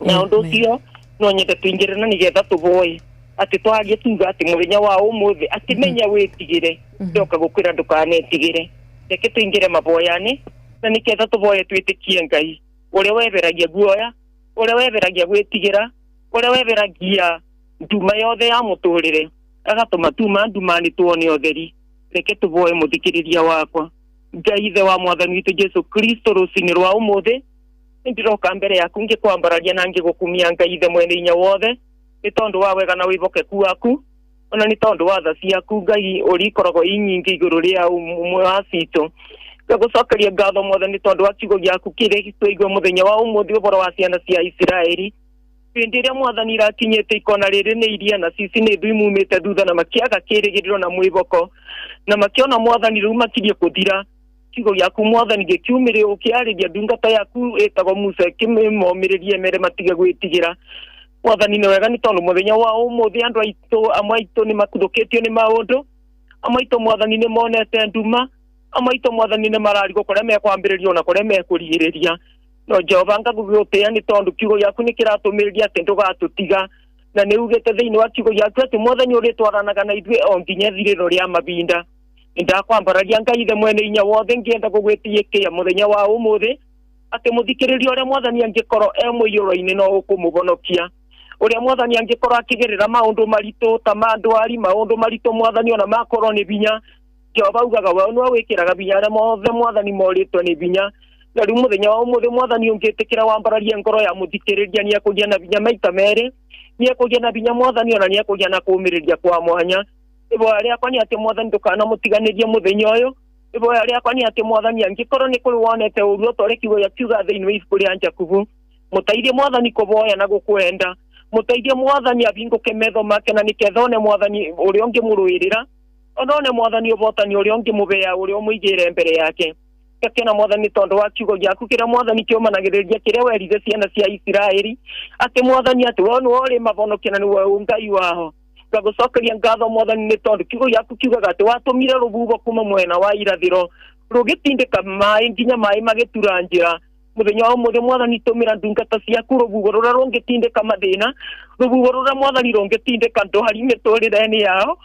Na ũndũ ũcio no nyende tũingĩre na nĩgetha tũboe atĩ twarie tuga atĩ mũthenya wa ũmũthĩ atĩ menya wĩtigĩre, ndoka gũkwĩra ndũkanetigĩre. Reke tũingĩre maboyani na nĩketha tũboe twĩtĩkie Ngai ũrĩa weberagia guoya, ũrĩa weberagia gwĩtigĩra, ũrĩa weberagia nduma yothe ya mũtũrĩre, agatũma tuma nduma-inĩ tuone ũtheri. Reke tũboe mũthikĩrĩria wakwa. Ngai ithe wa mwathani witũ Jesu Kristo, rũcinĩ rwa ũmũthĩ nĩndĩroka mbere yaku ngĩkwambararia na ngĩgũkumia Ngai ithe mwene hinya wothe, nĩ tondũ wa wega na wĩhokeku waku, ona nĩ tondũ wa tha ciaku Ngai ũrĩa ikoragwo i nyingĩ igũrũ rĩa ũmwe wa citũ. Ngagũcokeria ngatho mwathani tondũ wa kiugo gĩaku kĩrĩa twaigua mũthenya wa ũmũthĩ ũhoro wa ciana cia Isiraeli. Hĩndĩ ĩrĩa mwathani irakinyĩte ikona rĩrĩ nĩ iria na cici nĩ thũ imumĩte thutha na makĩaga kĩrĩgĩrĩro na mwĩhoko, na makĩona mwathani rĩu makirie kũthira. Kiugo gĩaku mwathani gĩkiumĩrĩra ũkĩarĩria ndungata yaku ĩtagwo Musa ĩkĩmomĩrĩrie mere matige gwĩtigĩra. Mwathani nĩ wega nĩ tondũ mũthenya wa ũmũthĩ andũ aitũ amwe aitũ nĩ makuthũkĩtio nĩ maũndũ, amwe aitũ mwathani nĩ monete nduma, amwe aitũ mwathani nĩ mararigwo kũrĩa mekwambĩrĩria ona kũrĩa mekũrigĩrĩria. No Jehova ngagũgũtĩĩa nĩ tondũ kiugo gĩaku nĩ kĩratũmĩrĩria atĩ ndũgatũtiga, na nĩ ugĩte thĩinĩ wa kiugo gĩaku atĩ mwathani ũrĩtwaranaga na ithuĩ o nginya ithirĩro rĩa mabinda. Ndakwambararia Ngai ithe mwene hinya wothe ngĩenda gũgwĩtĩkia mũthenya wa ũmũthĩ atĩ mũthikĩrĩria ũrĩa mwathani angĩkorwo e mũiyũro-inĩ no ũkũmũhonokia, ũrĩa mwathani angĩkorwo akĩgerera maũndũ maritũ ta ma ndwari, maũndũ maritũ mwathani ona makorwo nĩ binya. Jehova ugaga we nĩwe wĩkĩraga binya arĩa mothe mwathani morĩtwo nĩ binya. Na rĩu mũthenya wa ũmũthĩ mwathani ũngĩtĩkĩra wambararie ngoro ya mũthikĩrĩria nĩ ekũgĩa na binya maita merĩ, nĩ ekũgĩa na binya mwathani ona nĩ ekũgĩa na kũũmĩrĩria kwa mwanya. Iboya rĩakwa nĩ atĩ mwathani ndũkanamũtiganĩrie mũthenya ũyũ. Iboya rĩakwa nĩ atĩ mwathani angĩkorwo nĩ kũrĩ wonete ũru o ta ũrĩa kiugo gĩa kiuga thĩinĩ wa ibuku rĩa Jakubu, mũteithie mwathani kũboya na gũkwenda, mũteithie mwathani ahingũke metho make na nĩketha one mwathani ũrĩa ũngĩmũrũĩrĩra, ona one mwathani ũhotani ũrĩa ũngĩmũbea ũrĩa ũmũigĩre mbere yake. Ngakena mwathani tondũ wa kiugo gĩaku kĩrĩa mwathani kĩũmanagĩrĩria kĩrĩa werire ciana cia Isiraeli atĩ mwathani atĩ we nĩwe ũrĩ mahonokia na nĩwe Ngai wao. Ngagũcokeria ngatho mwathani nĩ tondũ kiugo gĩaku kiugaga atĩ watũmire rũhuho kuma mwena wa irathĩro rũgĩtindĩka maĩ nginya maĩ magĩtura njĩra. Mũthenya wa ũmũthĩ mwathani tũmĩra ndungata ciaku rũhuho rũrĩa rũngĩtindĩka mathĩna, rũhuho rũrĩa mwathani rũngĩtindĩka ndwari mĩtũrĩre-inĩ yao,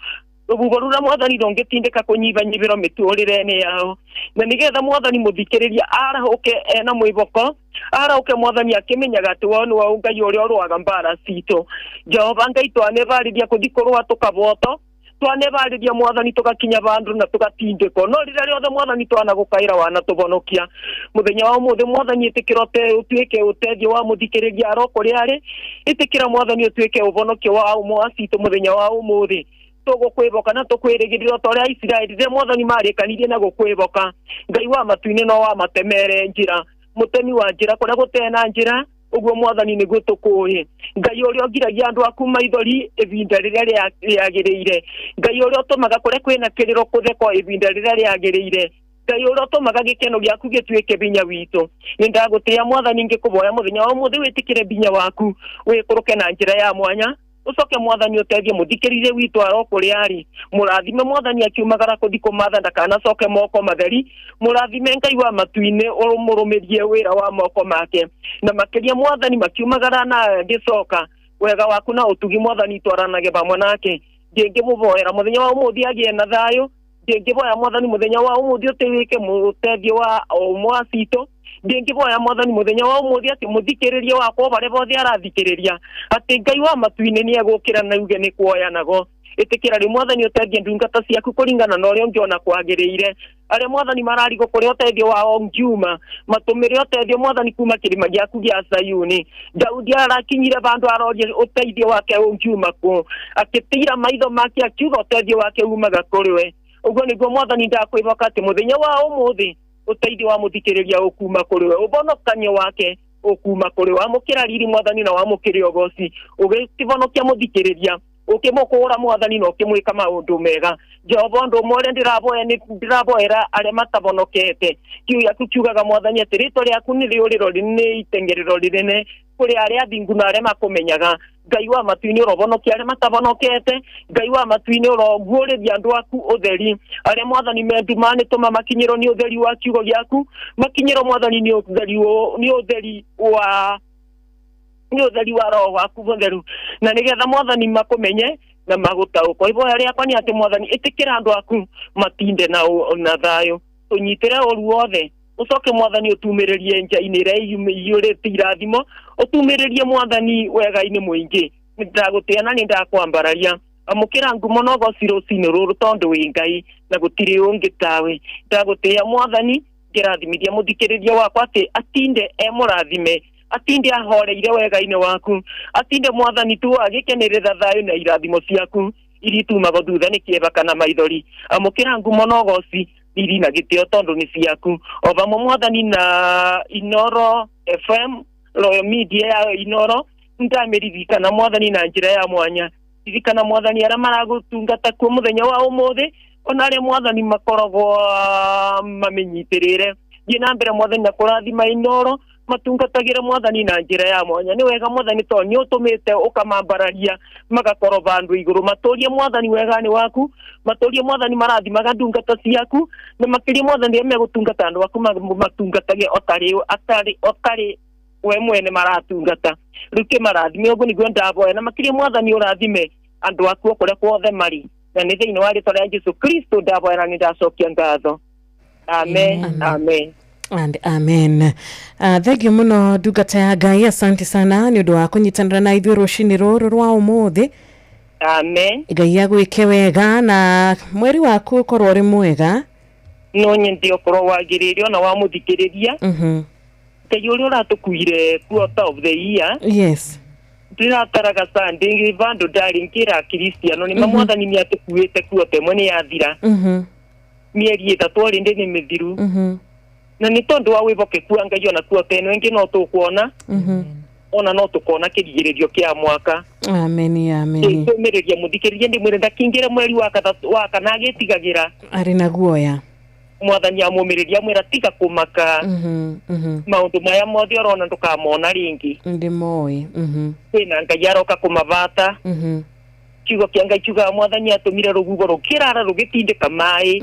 rũhuho rũrĩa mwathani rũngĩtindĩka kũnyibanyibĩro mĩtũrĩre-inĩ yao, na nĩgetha mwathani mũthikĩrĩria arahũke ena mwĩhoko, arahũke mwathani akĩmenyaga atĩ we nĩwe Ngai ũrĩa ũrũaga mbara citũ. Jehova Ngai twanebarĩria kũthi kũrũa tũkaboto, Twanebarĩria mwathani tũgakinya bandũ na tũgatindĩkwo no rĩrĩa rĩothe mwathani twanagũkaĩra wanatũvonokia mũthenya wa ũmũthĩ mwathani ĩtĩkĩra ũtuĩke ũteithio wa mũthikĩrĩria aro kũrĩa arĩ ĩtĩkĩra mwathani ũtuĩke ũvonokio wa ũmwe wa citũ mũthenya wa ũmũthĩ tũgũkwĩvoka na tũkwĩrĩgĩrĩra ta ũrĩa Isiraeli rĩrĩa mwathani marĩkanirie na gũkwĩvoka Ngai wa matu-inĩ no wamatemere njĩra mũtemi wa njĩra kũrĩa gũtena njĩra ũguo mwathani nĩguo tũkũĩ Ngai ũrĩa ũgiragia andũ aku maithori ihinda rĩrĩa rĩagĩrĩire Ngai ũrĩa ũtũmaga kũrĩa kwĩna kĩrĩro kũthekwo ihinda rĩrĩa rĩagĩrĩire Ngai ũrĩa ũtũmaga gĩkeno gĩaku gĩtuĩke binya witũ nĩ ndagũtĩĩa mwathani ngĩkũvoya mũthenya wa ũmũthĩ wĩtĩkĩre binya waku wĩkũrũke na njĩra ya mwanya ũcoke mwathani ũteithie mũthikĩrĩrie witũ aro kũrĩa arĩ mũrathime mwathani akiumagara kũthi kũmatha ndakanacoke moko matheri mũrathime Ngai wa matu-inĩ ũmũrũmĩrie wĩra wa moko make na makĩria mwathani makiumagara na agĩcoka wega waku na ũtugi mwathani twaranage vamwe nake ngĩngĩmũvoera mũthenya wa ũmũthĩ agĩe na thayũ ngĩngĩvoya mwathani mũthenya wa ũmũthĩ ũtuĩke mũteithio wa ũmwe wa citũ ndingĩvoya mwathani mũthenya wa ũmũthĩ atĩ mũthikĩrĩrie wakwa barĩa bothe arathikĩrĩria atĩ Ngai wa matu-inĩ nĩ egũkĩra na uge nĩ kuoya nago ĩtĩkĩra rĩu mwathani ũteithie ndungata ciaku kũringana na ũrĩa ũngĩona kwagĩrĩire arĩa mwathani mararigwo kũrĩa ũteithio wao ngiuma matũmĩre ũteithio mwathani kuma kĩrĩma gĩaku gĩa Sayuni Daudi arakinyire bandũ arorie ũteithio wake ũngiuma kũ akĩtĩira maitho make akiuga ũteithio wake umaga kũrĩ we ũguo nĩguo mwathani ndakwĩhoka atĩ mũthenya wa ũmũthĩ ũteithio wa mũthikĩrĩria ũkuma kũrĩ we ũvonokanio wake ũkuma kũrĩ we wamũkĩra riri mwathani na wamũkĩre ũgoci ũgĩkĩvonokia mũthikĩrĩria ũkĩmũkũũra mwathani na ũkĩmwĩka maũndũ mega Jehova ũndũ ũmwe ũrĩa ndĩravoya nĩ ndĩravoera arĩa matavonokete kiu gĩaku kiugaga mwathani atĩ rĩtwa rĩaku nĩ rĩũrĩro nĩ itengerero rĩnene kũrĩ arĩa athingu na arĩa makũmenyaga Ngai wa matu-inĩ ũrovonokia arĩa matavonokete Ngai wa matu-inĩ ũroguũrĩria andũ aku ũtheri arĩa mwathani me nduma nĩ tũma makinyĩrwo nĩ ũtheri wa kiugo gĩaku makinyĩrwo mwathani nĩ ũtheri wa roho waku mũtheru na nĩgetha mwathani makũmenye na magũtaũkwo ivoya rĩakwa nĩ atĩ mwathani ĩtĩkĩra andũ aku matinde na thayũ tũnyitĩre ũru wothe ũcoke mwathani ũtumĩrĩrie nja-inĩ ĩrĩa iyũrĩte irathimo ũtumĩrĩrie mwathani wega-inĩ mũingĩ nĩndagũtĩĩa na nĩndakwambararia amũkĩra ngumo na ũgoci rũcinĩ rũrũ tondũ wĩ Ngai na gũtirĩ ũngĩ tawe ndagũtĩĩa mwathani ngĩrathimithia mũthikĩrĩria wakwa atĩ atinde e mũrathime atinde ahoreire wega-inĩ waku atinde mwathani tu agĩkenerera thayũ na irathimo ciaku iria itumago thutha nĩ kĩeva kana maithori amũkĩra ngumo na ũgoci riri na gĩtĩo tondũ nĩ ciaku o vamwe mwathani na Inoro FM Royal Media ya Inoro ndamĩririkana mwathani na njĩra ya mwanya ririkana mwathani arĩa maragũtungata kuo mũthenya wa ũmũthĩ ona arĩa mwathani makoragwo mamĩnyitĩrĩre thiĩ na mbere mwathani na kũrathima Inoro matungatagĩre mwathani na njĩra ya mwanya nĩ wega mwathani tondũ nĩ ũtũmĩte ũkamambararia magakorwo bandũ igũrũ matũrie mwathani wega-inĩ waku matũrie mwathani marathimaga ndungata ciaku na makĩria mwathani arĩa megũtungata andũ aku matungatage otarĩ we mwene maratungata rĩu kĩmarathime ũguo nĩguo ndavoya na makĩria mwathani ũrathime andũ aku kũrĩa kuothe marĩ na nĩ thĩinĩ wa rĩtwa rĩa Jesũ Kristo ndavoya na nĩ ndacokia ngatho amen amen and amen. Thank you muno ndungata ya Ngai asante sana nĩ ũndũ wa kũnyitanĩra na ithuĩ rũcinĩ rũrũ rwa ũmũthĩ amen Ngai agwĩke wega na mweri waku ũkorwo ũrĩ mwega no nyende ũkorwo wagĩrĩire ona wamũthikĩrĩria Ngai ũrĩa ũratũkuire quarter of the year yes ndĩrataraga Sunday vandũ ndarĩ ngĩra Kristiano nĩ mwathani nĩ atũkuĩte quarter ĩmwe nĩ yathira mĩeri ĩtatũ already nĩ mĩthiru na nĩ tondũ wa wĩhokeku wa Ngai ona quarter ĩno ĩngĩ no tũkuona ona no tũkona kĩrigĩrĩrio kĩa mwaka ameni ameni ndĩmĩrĩria mũthikĩrĩria ndĩmwĩre ndakĩingĩre mweri wa kana agĩtigagĩra arĩ na guoya mwathani amũmĩrĩria amwĩra tiga kũmaka maũndũ maya mothe ũrona ndũkamona rĩngĩ ndĩmoĩ kwĩna Ngai aroka kũmavata kiugo kĩa Ngai kiugaga mwathani atũmire rũhuho rũkĩrara rũgĩtindĩka maĩ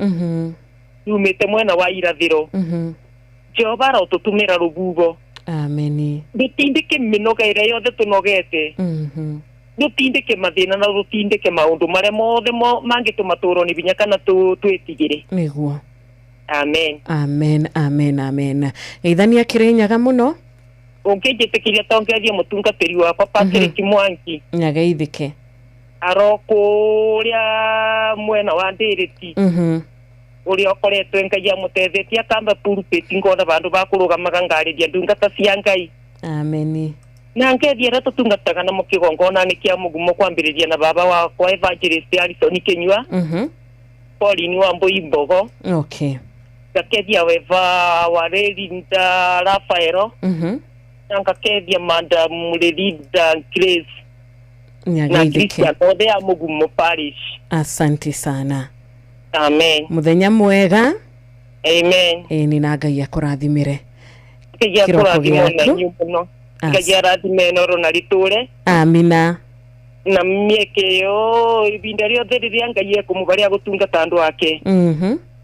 rumĩte mwena wa irathĩro Jehova arotũtũmĩra rũhuho ameni rũtindĩke mĩnoga ĩrĩa yothe tũnogete rũtindĩke mathĩna na rũtindĩke maũndũ marĩa mothe mangĩtũma tũrwo nĩ binya kana twĩtigĩre nĩguo amen amen amen amen geithania Kĩrĩnyaga mũno ũngĩnjĩtĩkĩria tongerie mũtungatĩri wakwa Patrick Mwangi nyageithĩke Aro kũrĩa mwena wa Ndĩrĩti. Ũrĩa ũkoretwo Ngai amũtethetie akamba pulpit ngona bandu bakũrũgamaga ngarĩria ndungata cia Ngai. Ameni. Na ngethi arĩa tũtungataga na mũkĩgongona nĩ kĩa mũgumo kwambĩrĩria na baba wakwa Evangelist Alison Kinyua. Pauline wa Mbui Mbogo. Okay. Ngakethia Weva wa Relinda Rafaelo. Na ngakethia Madam Lelinda Grace. Na Christian othe a Mugumo Parish. Asante sana. Amen. Muthenya mwega. Amen. Ĩni na Ngai akũrathimire. Ngai akũrathime na inyuĩ mũno. Ngai arathime noro na ritũre. Amina. Na mĩeke yo ibinda rĩothe rĩrĩa Ngai ekũmũba rĩa gũtungata andũ ake.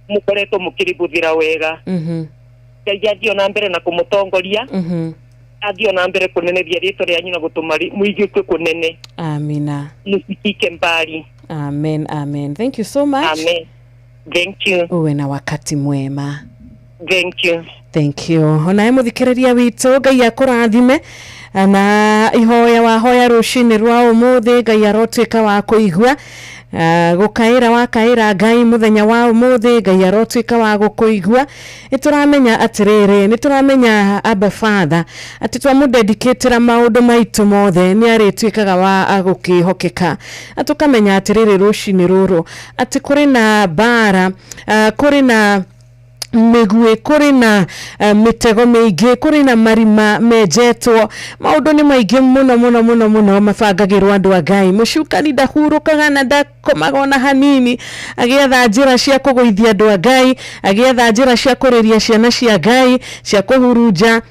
Mũkoretwo mũkĩrĩbũthĩra wega. Ngai athiĩ na mbere na kũmũtongoria. Athiĩ na mbere kũneneria rĩtwa rĩanyu na gũtũma mũigĩkwe kũnene. Amina. Mũsikike mbali. Amen, amen. Thank you so much. Amen. Thank you. Uwe na wakati mwema. Thank you. Thank you. Onawe mũthikĩrĩria witũ Ngai akũrathime na ihoya wahoya rũcinĩ rwa ũmũthĩ Ngai arotuĩka wa kũigua. Gũkaĩra wakaĩra Ngai mũthenya wa ũmũthĩ Ngai arotuĩka wa gũkũigua. Nĩtũramenya atĩrĩrĩ, nĩtũramenya Abba Father atĩ twamũdedicatĩra maũndũ maitũ mothe nĩ arĩtuĩkaga wa gũkĩhokeka. Na tũkamenya atĩrĩrĩ rũcinĩ rũrũ atĩ kũrĩ na mbara, kũrĩ na mĩguĩ, kũrĩ na mĩtego mĩingĩ, kũrĩ na marima menjetwo. Maũndũ nĩ maingĩ mũno mũno mũno mũno mabangagĩrwo andũ a Ngai. Mũcukani ndahurũkaga na ndakomaga ona hanini, agĩetha njĩra cia kũgũithia andũ a Ngai, agĩetha njĩra cia kũrĩria ciana cia Ngai, cia kũhurunja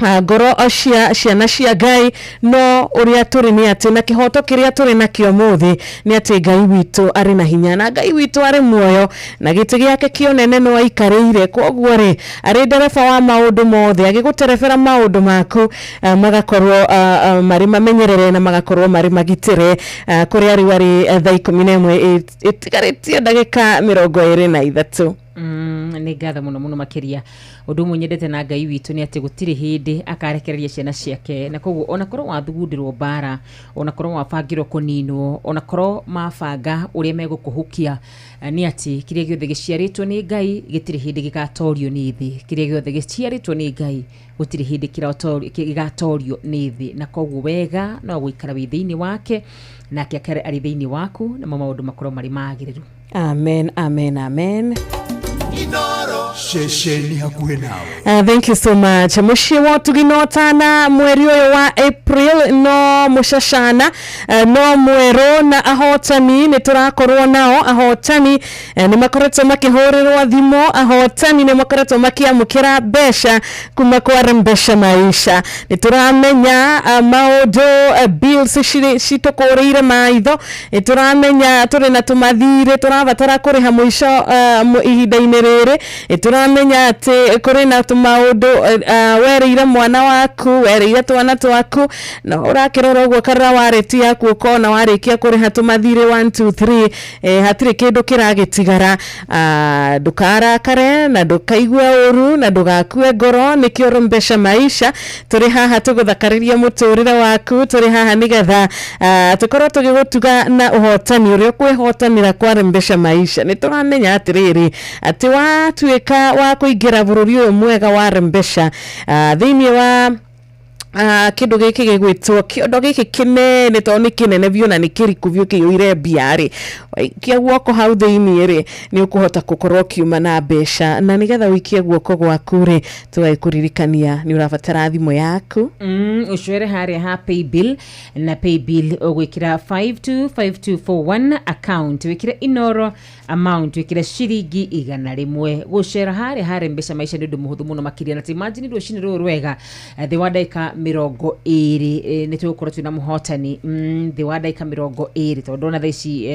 ngoro cia ciana cia Ngai. No ũrĩa tũrĩ nĩ atĩ na kĩhoto kĩrĩa tũrĩ nakĩo ũmũthĩ nĩ atĩ Ngai witũ arĩ na hinya na Ngai witũ arĩ muoyo na gĩtĩ gĩake kĩonene no aikarĩire. Kwoguo rĩ, arĩ ndereba wa maũndũ mothe, agĩgũterebera maũndũ maku magakorwo marĩ mamenyerere na magakorwo marĩ magitĩre. Kũrĩa rĩu arĩ thaa 11 ĩtigarĩtie ndagĩka 23. Nĩ ngatho mũno mũno makĩria. Ũndũ ũmwe nyendete na Ngai witũ nĩ atĩ gũtirĩ hĩndĩ akarekereria ciana ciake, na koguo onakorwo wathugundĩrwo mbara, onakorwo wabangĩrwo kũninwo, onakorwo mabanga ũrĩa megũkũhukia, nĩ atĩ kĩrĩa gĩothe gĩciarĩtwo nĩ Ngai gĩtirĩ hĩndĩ gĩgatorio nĩ thĩ. Kĩrĩa gĩothe gĩciarĩtwo nĩ Ngai gũtirĩ hĩndĩ gĩgatorio nĩ thĩ, na koguo wega no gũikara wĩ thĩinĩ wake nake akare arĩ thĩinĩ waku, namo maũndũ makorwo marĩ magĩrĩru. Amen, amen, amen. Ceceni hakuhĩ nawe. Thank you so much. Mũciĩ wa ũtugi no tana mweri ũyũ wa April no mũcacana, no mwerũ na ahotani nĩ tũrakorwo nao. Ahotani nĩ makoretwo makĩhũrĩrwo thimũ, ahotani nĩ makoretwo makĩamũkĩra mbeca kuma kwa Rembesha Maisha. Nĩ tũramenya maũndũ, bills citũkũrĩire maitho, nĩ tũramenya tũrĩ na tũmathirĩ tũrabatara kũrĩha mũico ihinda-inĩ rĩrĩ, nĩ tũramenya atĩ kũrĩ na tũmaũndũ werĩire mwana waku, werĩire twana twaku, na ũrakĩrora ũguo karora warĩti yaku ũkona warĩkia kũrĩha tũmathirĩ 1 2 3, hatirĩ kĩndũ kĩragĩtigara. Ndũkarakare na ndũkaigue ũru na ndũgakue ngoro. Nĩkĩo Rembesha Maisha tũrĩ haha tũgũthakarĩria mũtũrĩre waku, tũrĩ haha nĩgetha tũkorwo tũgĩgũtuga na ũhotani ũrĩa ũkwĩhotanĩra kwa Rembesha Maisha. Nĩ tũramenya atĩrĩrĩ atĩ watuĩka wa kũingĩra bũrũri ũyũ mwega wa Rembesha, thĩinĩ wa kĩndũ gĩkĩ gĩgwĩtwo kĩondo gĩkĩ kĩnene, tondũ nĩ kĩnene biũ na nĩ kĩriku biũ kĩiyũire mbia rĩ, waikia guoko hau thĩinĩ rĩ, nĩ ũkũhota gũkorwo ũkiuma na mbeca. Na nĩgetha ũikie guoko gwaku rĩ, tũgagĩkũririkania nĩ ũrabatara thimũ yaku. Ũcere harĩa ha paybill, na paybill ũgwĩkĩra 525241 account, wĩkĩre Inoro amount, wĩkĩre ciringi 100. Gũcera harĩa ha Rembesha Maisha nĩ ũndũ mũhũthũ mũno makĩria, na ti imagine rũcinĩ rũrũ rwega thĩ wa ndagĩka 20 nĩ tũgũkorwo twĩna mũhotani thĩ wa ndagĩka 20, tondũ ndona thaa ici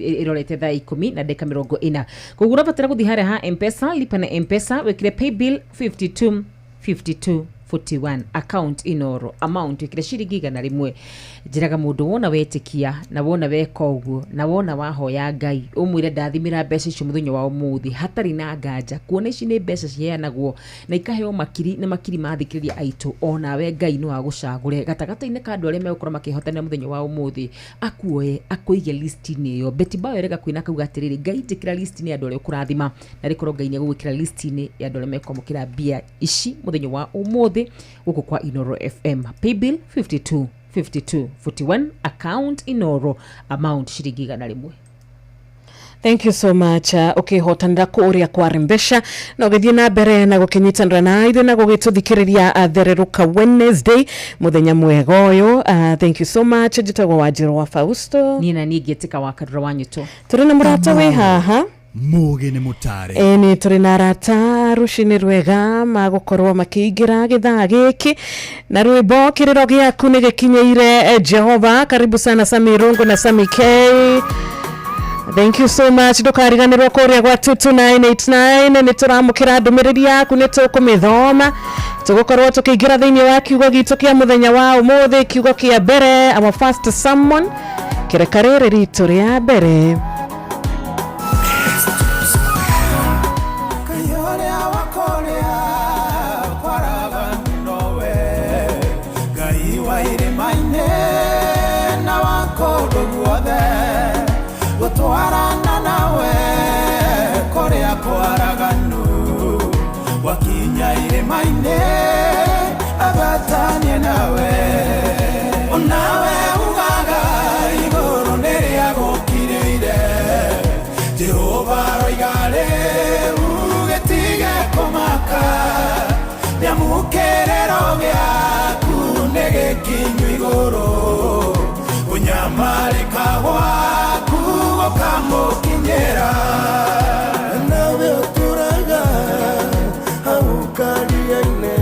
ĩrorete thaa 10 na ndagĩka 40. Koguo ũrabatara gũthiĩ harĩa ha M-Pesa, lipa na M-Pesa, wĩkĩre paybill 52 52 41, account Inoro, amount wĩkĩre ciringi 100. Njĩraga mũndũ wona wetĩkia na wona weka ũguo na wona wahoya Ngai ũmwĩre ndathimĩra mbeca icio mũthenya wa ũmũthĩ hatarĩ na nganja, kuona ici nĩ mbeca ciheanagwo na ikaheo makiri na makiri ma athikĩrĩria aitũ, onawe Ngai no agũcagũre gatagatĩ-inĩ ka andũ arĩa megũkorwo makĩhotanĩra mũthenya wa ũmũthĩ, akuoe akũige list-inĩ ĩyo. Betty Bayo erega kwĩna kauga atĩrĩrĩ, Ngai njĩkĩra list-inĩ ya andũ arĩa ũkũrathima, na rĩkorwo Ngai nĩegũgwĩkĩra list-inĩ ya andũ arĩa mekwamũkĩra mbia ici mũthenya wa ũmũthĩ gũkũ kwa Inoro FM. Paybill 52 52 41, account Inoro, amount ciringi 100. Thank you so much. Ukihotanira kuria kwa mbeca na ugithie na mbere na gukinyitanira na ithuĩ na gugituthikiriria Thereruka Wednesday muthenya mwega uyu. Thank you so much. Njitagwo Wanjiru wa Fausto. Niĩ na niĩ ngĩtĩka wa Karura wa Nyũtũ. Tũrĩ na mũrata wĩ haha Mugi nĩ mũtare. Ĩĩ tũrĩ na arata rũcinĩ rwega magũkorwo makĩingĩra gĩthaa gĩkĩ na rwĩmbo kĩrĩro gĩaku nĩ gĩkinyĩire Jehova. Karibu sana Sami Rungu na Sami K. Thank you so much. Ndũkariganĩrwo kũrĩa gwa 22989 nĩ tũramũkĩra ndũmĩrĩri yaku, nĩ tũkũmĩthoma. Tũgũkorwo tũkĩingĩra thĩinĩ wa kiugo gitũ kĩa mũthenya wa ũmũthĩ, kiugo kĩa mbere, our first sermon, kĩreka rĩrĩ ritũ rĩa mbere. Gũtwarana nawe kũrĩa kwaraganu, wakinya irĩma-inĩ abatanie nawe, onawe ugaga igũrũ nĩrĩa gũkirĩire. Jehova aroiga rĩu gĩtige kũmaka, nĩamu kĩrĩro gĩaku nĩ gĩkinyu igũrũ, ũnyamarĩka gwaku gũkamũkinyĩra. Nawe ũtũraga hau karia-inĩ,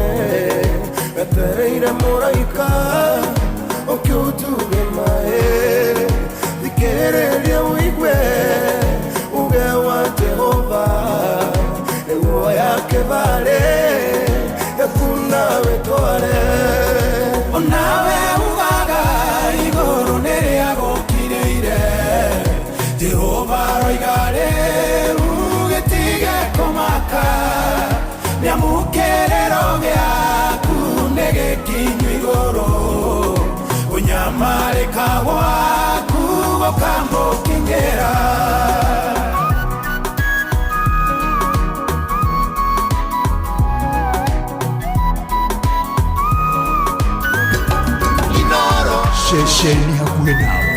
wetereire mũraika ũkĩũtuge maĩ, thikĩrĩria ũigue uge wa Jehova, nĩguo yakĩbarĩ yaku nawe tware. Onawe ugaga igũrũ nĩrĩa gũkirĩire, Jehova aroiga rĩu gĩtige kũmaka, nĩamu kĩrĩro gĩaku nĩ gĩkinyu igũrũ, ũnyamarĩka gwaku gũkamũkinyĩra. Ceceni hakuhĩ nawe.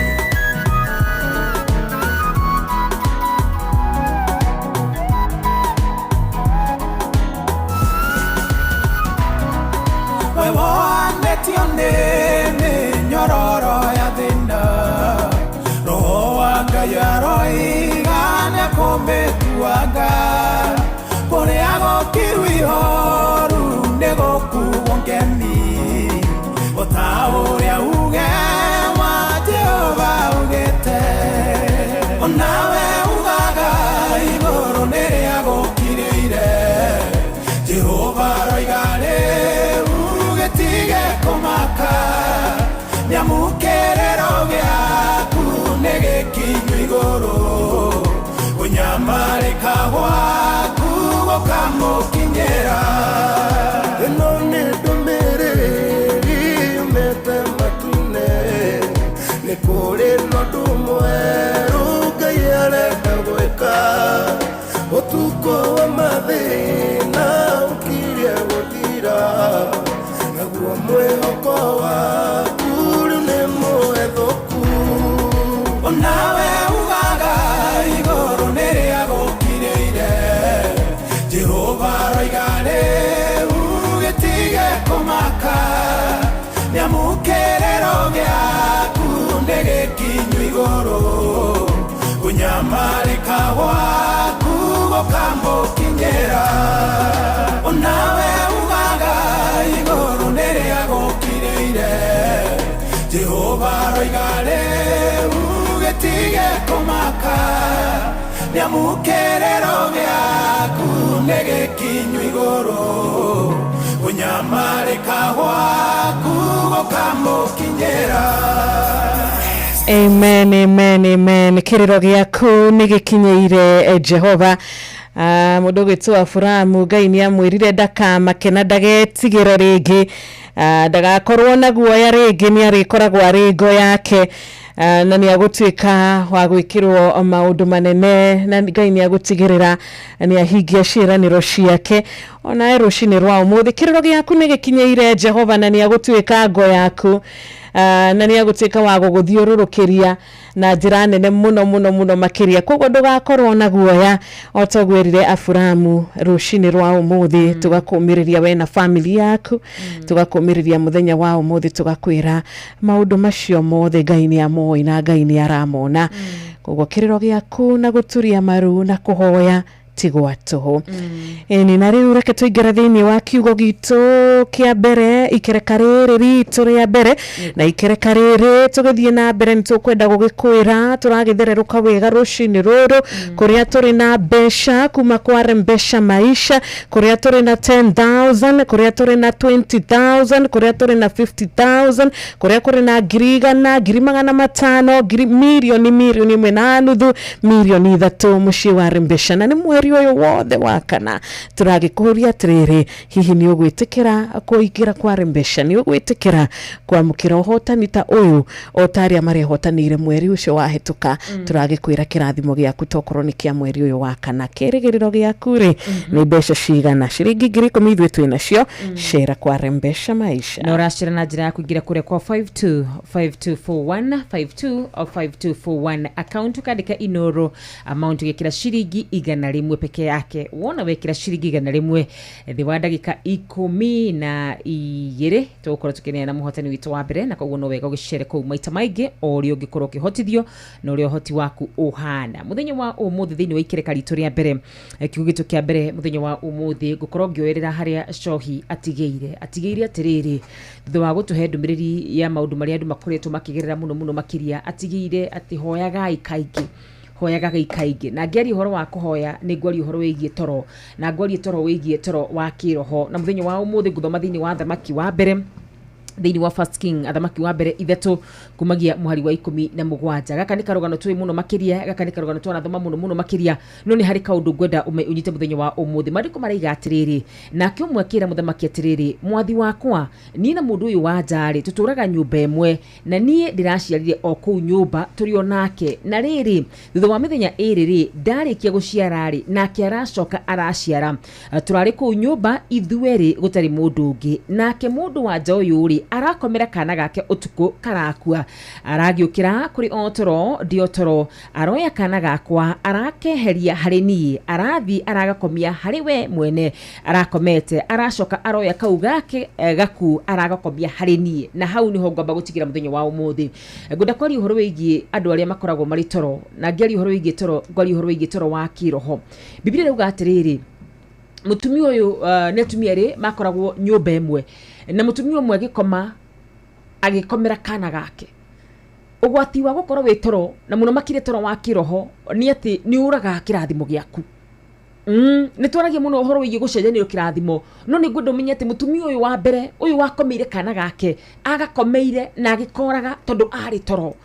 We wonetio nĩ mĩnyororo ya thĩna, Roho wa Ngai aroiga nĩekũmĩtuanga, kũrĩa gũkiru ihoru nĩgũkuo ngemi, o ta ũrĩa uge wa Jehova ugĩte. Onawe ugaga igũrũ nĩrĩa gũkirĩire, Jehova aroiga rĩu gĩtige kũmaka, nĩamu kĩrĩro gĩaku nĩ gĩkinyu igũrũ, ũnyamarĩka gwaku gũkamũkinyĩra. Ĩno nĩ ndũmĩrĩri yumĩte matu-inĩ, nĩ kũrĩ na ũndũ mwerũ Ngai arenda gwĩka, ũtukũ wa mathĩna ũkirie gũthira, naguo mwĩhoko waku rĩu nĩ mũhethũku. Onawe ugaga igũrũ nĩrĩa gũkirĩire, Jehova aroiga rĩu gĩtige kũmaka, nĩamu kĩrĩro gĩaku nĩ gĩkinyu igũrũ, ũnyamarĩka gwaku gũkamũkinyĩra. Onawe ugaga igũrũ nĩrĩa gũkirĩire, Jehova aroiga rĩu gĩtige kũmaka, nĩamu kĩrĩro gĩaku nĩ gĩkinyu igũrũ, Kũnyamarĩka gwaku gũkamũkinyĩra. Amen, amen, amen. Kĩrĩro gĩaku nĩ gĩkinyĩire Jehova. Mũndũ ũgwĩtwo Aburamu, Ngai nĩ amwĩrire ndakamake na ndagetigĩre rĩngĩ, ndagakorwo na guoya rĩngĩ, nĩ arĩkoragwo arĩ ngo yake, na nĩ agũtuĩka wa gwĩkĩrwo maũndũ manene, na Ngai nĩ agũtigĩrĩra nĩ ahingia ciĩranĩro ciake. Onawe rũcinĩ rwa ũmũthĩ kĩrĩro gĩaku nĩ gĩkinyĩire Jehova, na nĩ agũtuĩka ngo yaku, na nĩ agũtuĩka wa gũgũthiũrũrũkĩria na njĩra nene mũno mũno mũno makĩria. Koguo ndũgakorwo na guoya o ta ũguo erire Aburamu rũcinĩ rwa ũmũthĩ. Tũgakũmĩrĩria we na family yaku, tũgakũmĩrĩria mũthenya wa ũmũthĩ, tũgakwĩra maũndũ macio mothe Ngai nĩ amoĩ na Ngai nĩ aramona. Koguo kĩrĩro gĩaku na gũturia maru na kũhoya ti gwa tũhũ. Ĩni, na rĩu reke tũingĩre thĩinĩ wa kiugo gitũ kĩa mbere, ikereka rĩrĩ ritũ rĩa mbere. Na ikereka rĩrĩ tũgĩthiĩ na mbere nĩ tũkwenda gũgĩkwĩra tũragĩthererũka wega rũcinĩ rũrũ, kũrĩa tũrĩ na mbeca kuma kwa Rembesha Maisha, kũrĩa tũrĩ na 10,000, kũrĩa tũrĩ na 20,000, kũrĩa tũrĩ na 50,000, kũrĩa kũrĩ na 100,000, 500,000, ngiri mirioni, 1.5 mirioni, 3 mirioni mũciĩ wa Rembesha. Na nĩ mweri ũyũ wothe wa kana tũragĩkũria atĩrĩrĩ, hihi nĩ ũgwĩtĩkĩra kũingĩra kwa Rembesha? Nĩ ũgwĩtĩkĩra kwamũkĩra ũhotani ta ũyũ o ta arĩa marehotanĩire mweri ũcio wahĩtũka? Tũragĩkwĩra kĩrathimo gĩaku tokorwo nĩ kĩa mweri ũyũ wa kana. Kĩrĩgĩrĩro gĩaku rĩ nĩ mbeca cigana? Ciringi 10,000 ithuĩ twĩ nacio. Cera kwa Rembesha Maisha. Na ũracera na njĩra ya kũingĩra kũrĩa kwa 525241, 525241, account ũkandĩka Inoro, amount ũgekĩra ciringi 100 peke yake. Wona wekĩra ciringi 100, thĩ wa ndagĩka 12 tũgũkorwo tũkĩneana mũhotani witũ wa mbere. Na koguo no wega ũgĩcere kũu maita maingĩ o ũrĩa ũngĩkorwo ũkĩhotithio na ũrĩa ũhoti waku ũhana. Mũthenya wa ũmũthĩ thĩinĩ wa ikereka ritũ rĩa mbere, kiugo gitũ kĩa mbere mũthenya wa ũmũthĩ, ngũkorwo ngĩoerera harĩa Cohi atigĩire atĩrĩrĩ, thutha wa gũtũhe ndũmĩrĩri ya maũndũ marĩa andũ makoretwo makĩgerera mũno mũno makĩria, atigĩire atĩ hoyagai kaingĩ, hoyagagai kaingĩ. Na ngĩaria ũhoro wa kũhoya nĩ ngwaria ũhoro wĩgiĩ toro, na ngwaria toro wĩgiĩ toro wa kĩroho. Na mũthenya wa ũmũthĩ ngũthoma thĩinĩ wa Thamaki wa mbere, thĩinĩ wa First King, Athamaki wa mbere 3 kumagia mũhari wa 17. Gaka nĩ karũgano tũĩ mũno makĩria, gaka nĩ karũgano twanathoma mũno mũno makĩria, no nĩ harĩ kaũndũ ngwenda ũnyite mũthenya wa ũmũthĩ. Maandĩko maraiga atĩrĩrĩ, nake ũmwe akĩra mũthamaki atĩrĩrĩ, mwathi wakwa, niĩ na mũndũ ũyũ wa nja-rĩ tũtũraga nyũmba ĩmwe, na niĩ ndĩraciarire o kũu nyũmba tũrĩ o nake. Na rĩrĩ, thutha wa mĩthenya ĩrĩ rĩ, ndarĩkia gũciara rĩ, nake aracoka araciara. Tũrarĩ kũu nyũmba ithuerĩ gũtarĩ mũndũ ũngĩ, nake mũndũ wa nja ũyũ rĩ arakomera kana gake ũtukũ karakua. Aragĩũkĩra kũrĩ o toro ndĩ o toro, aroya kana gakwa arakeheria harĩ niĩ, arathiĩ aragakomia harĩ we mwene arakomete, aracoka aroya kau gake gaku aragakomia harĩ niĩ. Na hau niho ngwamba gũtigĩra mũthenya wa ũmũthĩ. Ngwenda kwaria ũhoro wĩgiĩ andũ arĩa makoragwo marĩ toro, na ngĩaria ũhoro wĩgiĩ toro ngwaria ũhoro wĩgiĩ toro wa kĩroho. Biblia ĩrauga atĩrĩrĩ, mũtumia ũyũ, nĩ atumia erĩ makoragwo nyũmba ĩmwe, na mũtumia ũmwe agĩkoma agĩkomera kana gake. Ũgwati wa gũkorwo wĩ toro, na mũno makĩria toro wa kĩroho, nĩ atĩ nĩ ũragaga kĩrathimo gĩaku. Nĩ twaragia mũno ũhoro wĩgiĩ gũcenjanĩrio kĩrathimo, no nĩ ngwenda ũmenye atĩ mũtumia ũyũ wa mbere ũyũ wakomeire kana gake, agakomeire na agĩkoraga tondũ arĩ toro.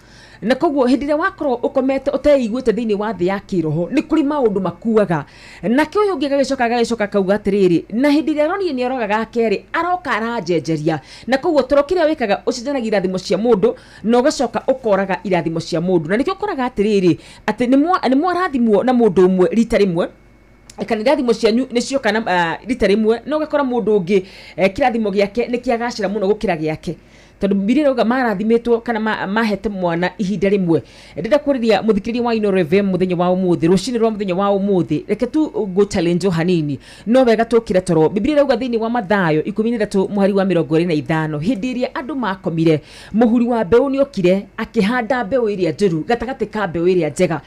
Na koguo hĩndĩ ĩrĩa wakorwo ũkomete ũteiguĩte thĩinĩ wa thĩ ya kĩroho, nĩ kũrĩ maũndũ makuaga. Nake ũyũ ũngĩ agagĩcoka akauga atĩrĩrĩ, na hĩndĩ ĩrĩa aronire nĩ aroga gakerĩ, aroka aranjenjeria. Na koguo toro kĩrĩa wĩkaga, ũcenjanagia irathimo cia mũndũ na ũgacoka ũkoraga irathimo cia mũndũ. Na nĩkĩo ũkoraga atĩrĩrĩ, atĩ nĩ mwarathimwo na mũndũ ũmwe rita rĩmwe, kana irathimo cianyu nĩ cioka na rita rĩmwe, na ũgakora mũndũ ũngĩ kĩrathimo gĩake nĩ kĩagacĩra mũno gũkĩra gĩake, tondũ Bibilia ĩrauga marathimĩtwo kana mahete mwana ihinda rĩmwe. Ndĩrenda kũrĩria mũthikĩrĩria wa Inooro FM mũthenya wa ũmũthĩ, rũcinĩ rwa mũthenya wa ũmũthĩ, reke tu ngũ challenge o hanini. No wega tũkĩre toro. Bibilia ĩrauga thĩinĩ wa Mathayo 13 mũhari wa 25, hĩndĩ ĩrĩa andũ makomire, mũhuri wa mbeũ nĩ okire akĩhanda mbeũ ĩrĩa njũru gatagatĩ ka mbeũ ĩrĩa njega.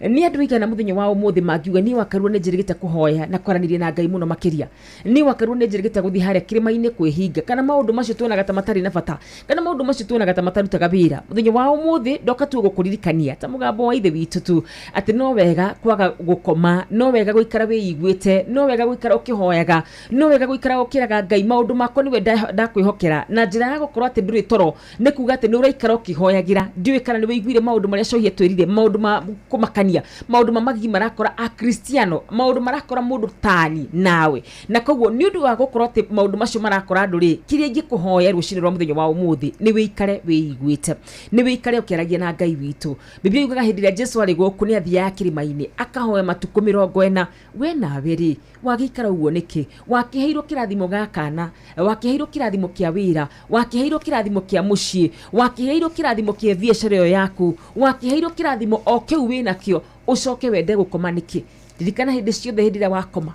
Nĩ andũ aigana mũthenya wa ũmũthĩ mangiuga niĩ wakarua nĩ njĩrĩgĩte kũhoya na kwaranĩria na Ngai mũno makĩria? Niĩ wakarua nĩ njĩrĩgĩte gũthiĩ harĩa kĩrĩma-inĩ kwĩhinga, kana maũndũ macio tuonaga ta matarĩ na bata, kana maũndũ macio tuonaga ta matarutaga wĩra. Mũthenya wa ũmũthĩ ndoka tu gũkũririkania ta mũgambo wa Ithe witũ tu atĩ no wega kwaga gũkoma, no wega gũikara wĩiguĩte, no wega gũikara ũkĩhoyaga, no wega gũikara ũkĩraga Ngai maũndũ makwa nĩwe ndakwĩhokera, na njĩra ya gũkorwo atĩ ndũrĩ toro nĩ kuga atĩ nĩ ũraikara ũkĩhoyagĩra. Ndiũĩ kana nĩ wĩiguire maũndũ marĩa Cohia twĩrire, maũndũ ma kũmakania, maũndũ ma magigi marakora Akristiano, maũndũ marakora mũndũ tani nawe. Na koguo nĩ ũndũ wa gũkorwo atĩ maũndũ macio marakora andũ rĩ, kĩrĩa ingĩkũhoya rũcinĩ rwa mũthenya wa ũmũthĩ nĩ wĩikare wĩiguĩte, nĩ wĩikare ũkĩaragia na Ngai witũ. Biblia yugaga hĩndĩ ĩrĩa Jesu arĩ gũkũ nĩ athiaga kĩrĩma-inĩ akahoya matukũ 40. We nawe rĩ, wagĩikara ũguo nĩkĩ? Wakĩheirwo kĩrathimo gĩa kana, wakĩheirwo kĩrathimo kĩa wĩra, wakĩheirwo kĩrathimo kĩa mũciĩ, wakĩheirwo kĩrathimo kĩa biacara ĩyo yaku, wakĩheirwo kĩrathimo o kĩu wĩnakĩo, ũcoke wende gũkoma nĩkĩ? Ririkana hĩndĩ ciothe hĩndĩ ĩrĩa wakoma,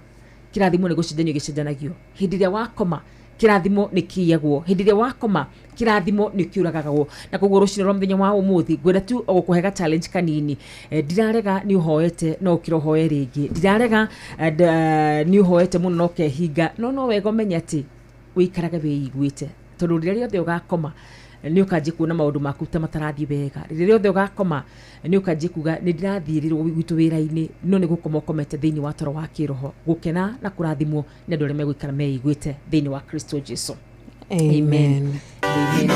kĩrathimo nĩ gũcenjanio gĩcenjanagio. Hĩndĩ ĩrĩa wakoma, kĩrathimo nĩ kĩiyagwo. Hĩndĩ ĩrĩa wakoma, kĩrathimo nĩ kĩũragagwo. Na koguo rũcinĩ rwa mũthenya wa ũmũthĩ ngwenda tu o gũkũhe ga challenge kanini. Ndirarega nĩ ũhoete no ũkĩra ũhoe rĩngĩ, ndirarega nĩ ũhoete mũno no ũkehinga, no wega ũmenye atĩ wĩikarage wĩiguĩte, tondũ rĩrĩa rĩothe ũgakoma nĩ ũkanjia kuona maũndũ maku ta matarathiĩ wega. Rĩrĩa rĩothe ũgakoma nĩ ũkanjia kuga nĩ ndĩrathiĩrĩrwo gwitũ wĩra-inĩ, no nĩ gũkoma ũkomete thĩinĩ wa toro wa kĩroho. Gũkena na kũrathimwo nĩ andũ arĩa megũikara meiguĩte thĩinĩ wa Kristo Jesu. Amen. Amen.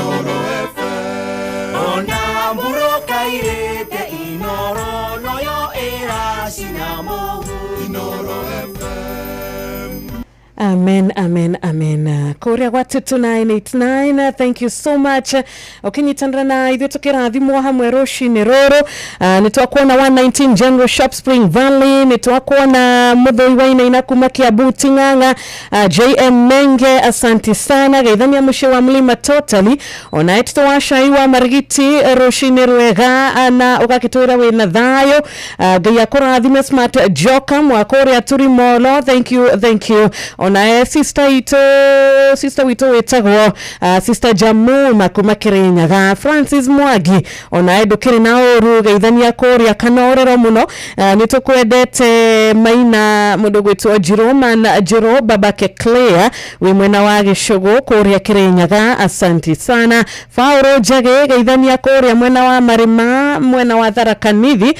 Ona mburoka irĩte Inoro noyo ĩracina mũhu. Inoro FM. Amen, amen, amen. Kũrĩa gwa 22989, thank you so much. Ũkĩnyitanĩra na ithuĩ tũkĩrathimwo hamwe rũcinĩ rũrũ. Nĩ twakuona 119 General Shop Spring Valley, nĩ twakuona Mũthũi wa Inaina kuma Kiambu Ting'ang'a, JM Menge, asanti sana. Geithania mũciĩ wa Mlima Totally, ona Etito wa Cai wa Marigiti, rũcinĩ rwega, na ũgakĩtwĩra wĩna thayũ. Ngai akũrathime. Smart Joka mwaka ũrĩa Turimolo, thank you, thank you. Ona sister itũ, sister witũ wĩtagwo Sister Jamuma kuma Kirinyaga, Francis Mwangi, ona ndũkĩrĩ na ũru, geithania kũrĩa kanorero mũno. Nĩ tũkwendete maina mũndũ gwĩtwo Jiroman Jiro babake Claire wĩ mwena wa Gĩcũgũ kũrĩa Kirinyaga, asanti sana. Faũrũ Njagĩ, geithania kũrĩa mwena wa Marĩma, mwena wa Tharaka Nithi.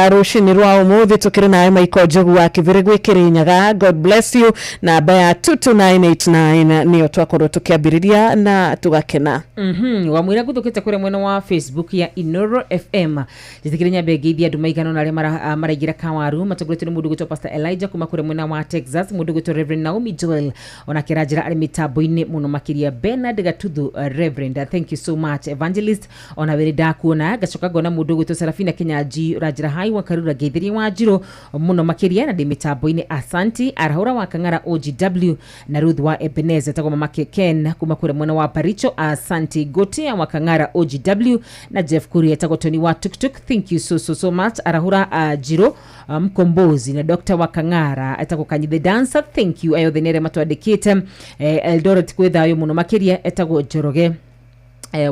Rũcinĩ rwa ũmũthĩ tũkĩrĩ nawe Maiko Njogu wa Kĩbĩrĩ gwĩ Kirinyaga, God bless you. Namba ya 22989 nĩyo twakorwo tũkĩambĩrĩria na tũgakena. Wamwĩra nguthũkĩte kũrĩa mwena wa Facebook ya Inoro FM. Njĩtĩkĩre nyambe ngeithie andũ maigana ũna arĩa maraingĩra kawaru matongoretio nĩ mũndũ gwĩtwo Pastor Elijah kuma kũrĩa mwena wa Texas, mũndũ gwĩtwo Reverend Naomi Joel onake aranjĩra arĩ mĩtambo-inĩ mũno makĩria. Bernard Gatuthu, Reverend, thank you so much. Evangelist ona wĩrĩ ndakuona. Ngacoka ngona mũndũ gwĩtwo Serafina Kinyanji ũranjĩra hi wa Karura, ngeithĩrie wa Njirũ mũno makĩria na ndĩ mĩtambo-inĩ, asanti. Arahũra wa Kang'ara OGW na Ruth wa Ebenezer etagwo mama Ken kuma kũrĩa mwena wa Baricho, asanti. Gotea wa Kang'ara OGW na Jeff Kuria etagwo Tony wa Tuktuk, thank you so so so much. Arahũra Njirũ Mkombozi na Dr. wa Kang'ara etagwo Kanyi the Dancer, thank you. Ayo thĩ nĩ arĩa matwandĩkĩte. Eldoret kwĩ thayũ mũno makĩria etagwo Njoroge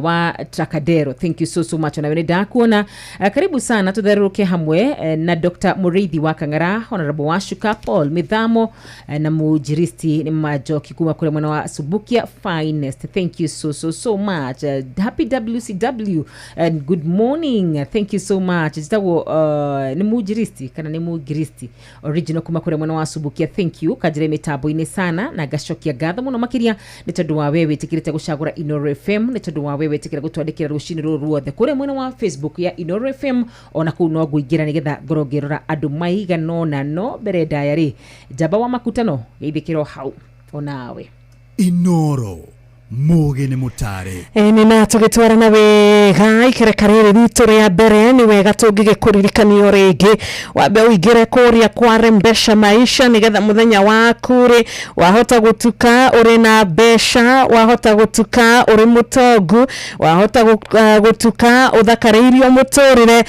wa Tracadero, thank you so so much. Onawe nĩ ndakuona. Karibu sana tutherũke hamwe na Dr. Mũrĩithi wa Kang'ara, Honorable Washuka Paul Mithamo na Mũnjiristi nĩ Majoki kuma kũrĩa mwena wa Subukia Finest, thank you so so so much. Happy WCW and good morning, thank you so much. Njĩtagwo nĩ Mũnjiristi kana nĩ Mũngiristi original kuma kũrĩa mwena wa Subukia, thank you. Kanjĩra mĩtambo-inĩ sana na ngacokia ngatho mũno makĩria nĩ tondũ wa we wĩtĩkĩrĩte gũcagũra Inoro FM, nĩ tondũ wa we wĩtĩkĩra gũtwandĩkĩra rũcinĩ rũrũ ruothe kũrĩa mwena wa Facebook ya Inoro FM. Ona kũu no ngũingĩra nĩgetha ngorwo ngĩrora andũ maigana ũna, no mbere ndaya rĩ, njamba wa makutano geithĩkĩro hau onawe. Inoro mũgĩ nĩ mũtare. Nĩ na tũgĩtwarana wega ikereka rĩrĩ ritũ rĩa mbere, nĩ wega tũngĩgĩkũririkanio rĩngĩ wambe ũingĩre kũrĩa kwa Rembesha Maisha nĩgetha mũthenya waku rĩ wahota gũtuka ũrĩ na mbeca, wahota gũtuka ũrĩ mũtongu, wahota gũtuka ũthakarĩirio mũtũrĩre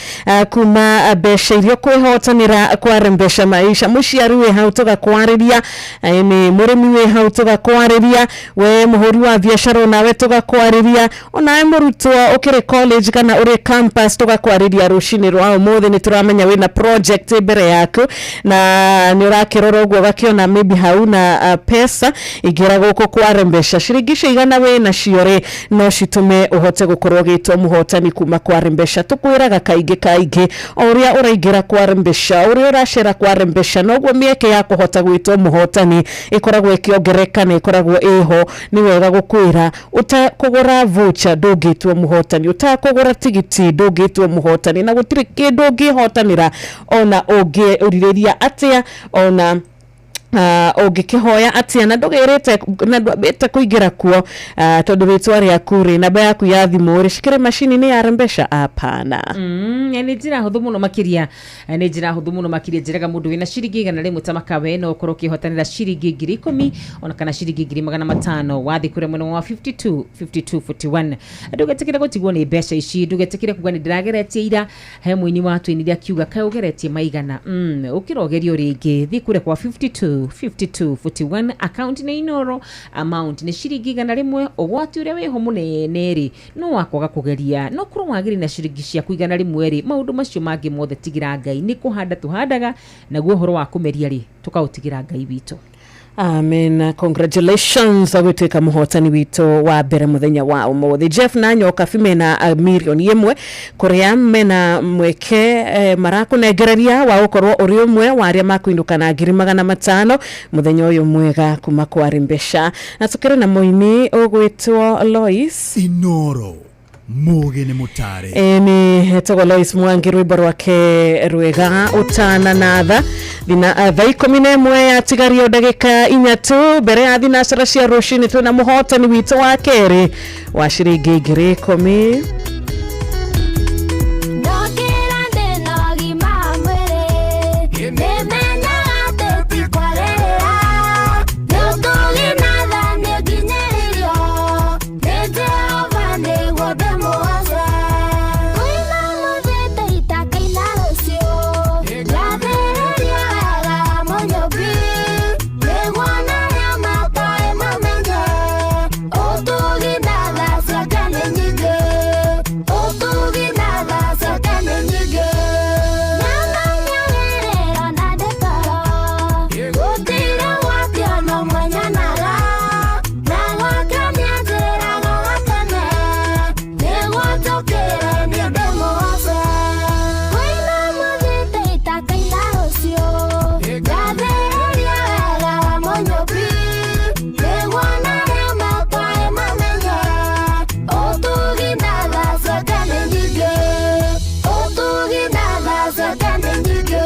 kuma mbeca iria ũkwĩhotanĩra kwa Rembesha Maisha. Mũciari wĩ hau tũgakwarĩria, nĩ mũrĩmi wĩ hau tũgakwarĩria, we mũhũri wa biacara onawe tũgakwarĩria, onawe mũrutwo ũkĩrĩ college kana ũrĩ campus tũgakwarĩria rũcinĩ rwa ũmũthĩ. Nĩ tũramenya wĩna project mbere yaku na nĩ ũrakĩrora ũguo ũgakĩona maybe hauna pesa. Ingĩra gũkũ kwa Rembesha, ciringi icio igana wĩ nacio rĩ no citũme ũhote gũkorwo ũgĩtwo mũhotani kuma kwa Rembesha. Tũkwĩraga kaingĩ kaingĩ, o ũrĩa ũraingĩra kwa Rembesha, ũrĩa ũracera kwa Rembesha, noguo mĩeke ya kũhota gwĩtwo mũhotani ĩkoragwo ĩkĩongereka na ĩkoragwo ĩho. Nĩ wega gũkwĩra ũtakũgũra voucher ndũngĩtwo mũhotani, ũtakũgũra tigiti ndũngĩtwo mũhotani, na gũtirĩ kĩndũ ũngĩhotanĩra ona ũngĩũrirĩria atĩa, ona ũngĩkĩhoya atĩa, na ndũgĩrĩte na ndwambĩte kũingĩra kuo, tondũ rĩtwa rĩaku rĩ, namba yaku ya thimũ rĩ, cikĩrĩ macini-inĩ ya Rembesha? Apana. Nĩ njĩra hũthũ mũno makĩria, nĩ njĩra hũthũ mũno makĩria. Njĩraga mũndũ wĩna ciringi 100 ta makawe no ũkorwo ũkĩhotanĩra ciringi 10,000 ona kana ciringi 500,000 wathiĩ kũrĩa mwena wa 52 52 41. Ndũgetĩkĩre gũtigwo nĩ mbeca ici, ndũgetĩkĩre kuga nĩ ndĩrageretie ira. He mũini wa twinire akiuga kaĩ ũgeretie maigana. Ũkĩrogerio rĩngĩ, thiĩ kũrĩa kwa 52 52 41, account nĩ Inoro, amount nĩ ciringi 100. Ũgwati ũrĩa wĩho mũnene rĩ no wakwaga kũgeria, no korwo wagĩrĩ na ciringi ciaku 100 rĩ, maũndũ macio mangĩ mothe tigĩra Ngai. Nĩ kũhanda tũhandaga, naguo ũhoro wa kũmeria rĩ tũkaũtigĩra Ngai witũ. Amen. Congratulations agwĩtuĩka mũhotani witũ wa mbere mũthenya wa ũmũthĩ. Jeff na Nyokabi mena mirioni 1 kũrĩa mena mweke marakũnengereria wa gũkorwo ũrĩ ũmwe wa arĩa makũinũka na 500,000 mũthenya ũyũ mwega kuma kwa Rembesha. Na tũkĩrĩ na mũini ũgwĩtwo Lois Inoro Mugi ni mutare. Nĩ etagwo Lois Mwangi, rwĩmbo rwake rwega ũtana na tha. Thina thaa 11 yatigario ndagĩka 4 tu mbere ya thinacara cia rũcinĩ, twĩna mũhotani witũ wa kerĩ wa ciringi 10,000. Ndokĩra ndĩna ũgima wa mwĩrĩ, nĩmenyaga atĩ ti kwarĩrĩra. Nĩ ũtugi na tha nĩnginyĩrĩirio, nĩ Jehova nĩguo ndĩmũgoce. Kũina ũmũthĩ tũitakaina rũciũ, ngathĩrĩria wega wa Mũnyũmbi, nĩguo ona arĩa matoĩ mamenye, ũtugi na tha ciake nĩ nyingĩ. Ũtugi na tha ciake nĩ nyingĩ. Nĩamenyagĩrĩra na ndĩ toro, gũtirĩ ũgwati ona ũmwe nyonaga, na gwake nĩanjĩraga gatene, nĩguo njũkĩre niĩ ndĩmũgoce. Kũina ũmũthĩ tũitakaina rũciũ, ngathĩrĩria wega wa Mũnyũmbi, nĩguo ona arĩa matoĩ mamenye, ũtugi na tha ciake nĩ nyingĩ. Ũtugi na tha ciake nĩ nyingĩ.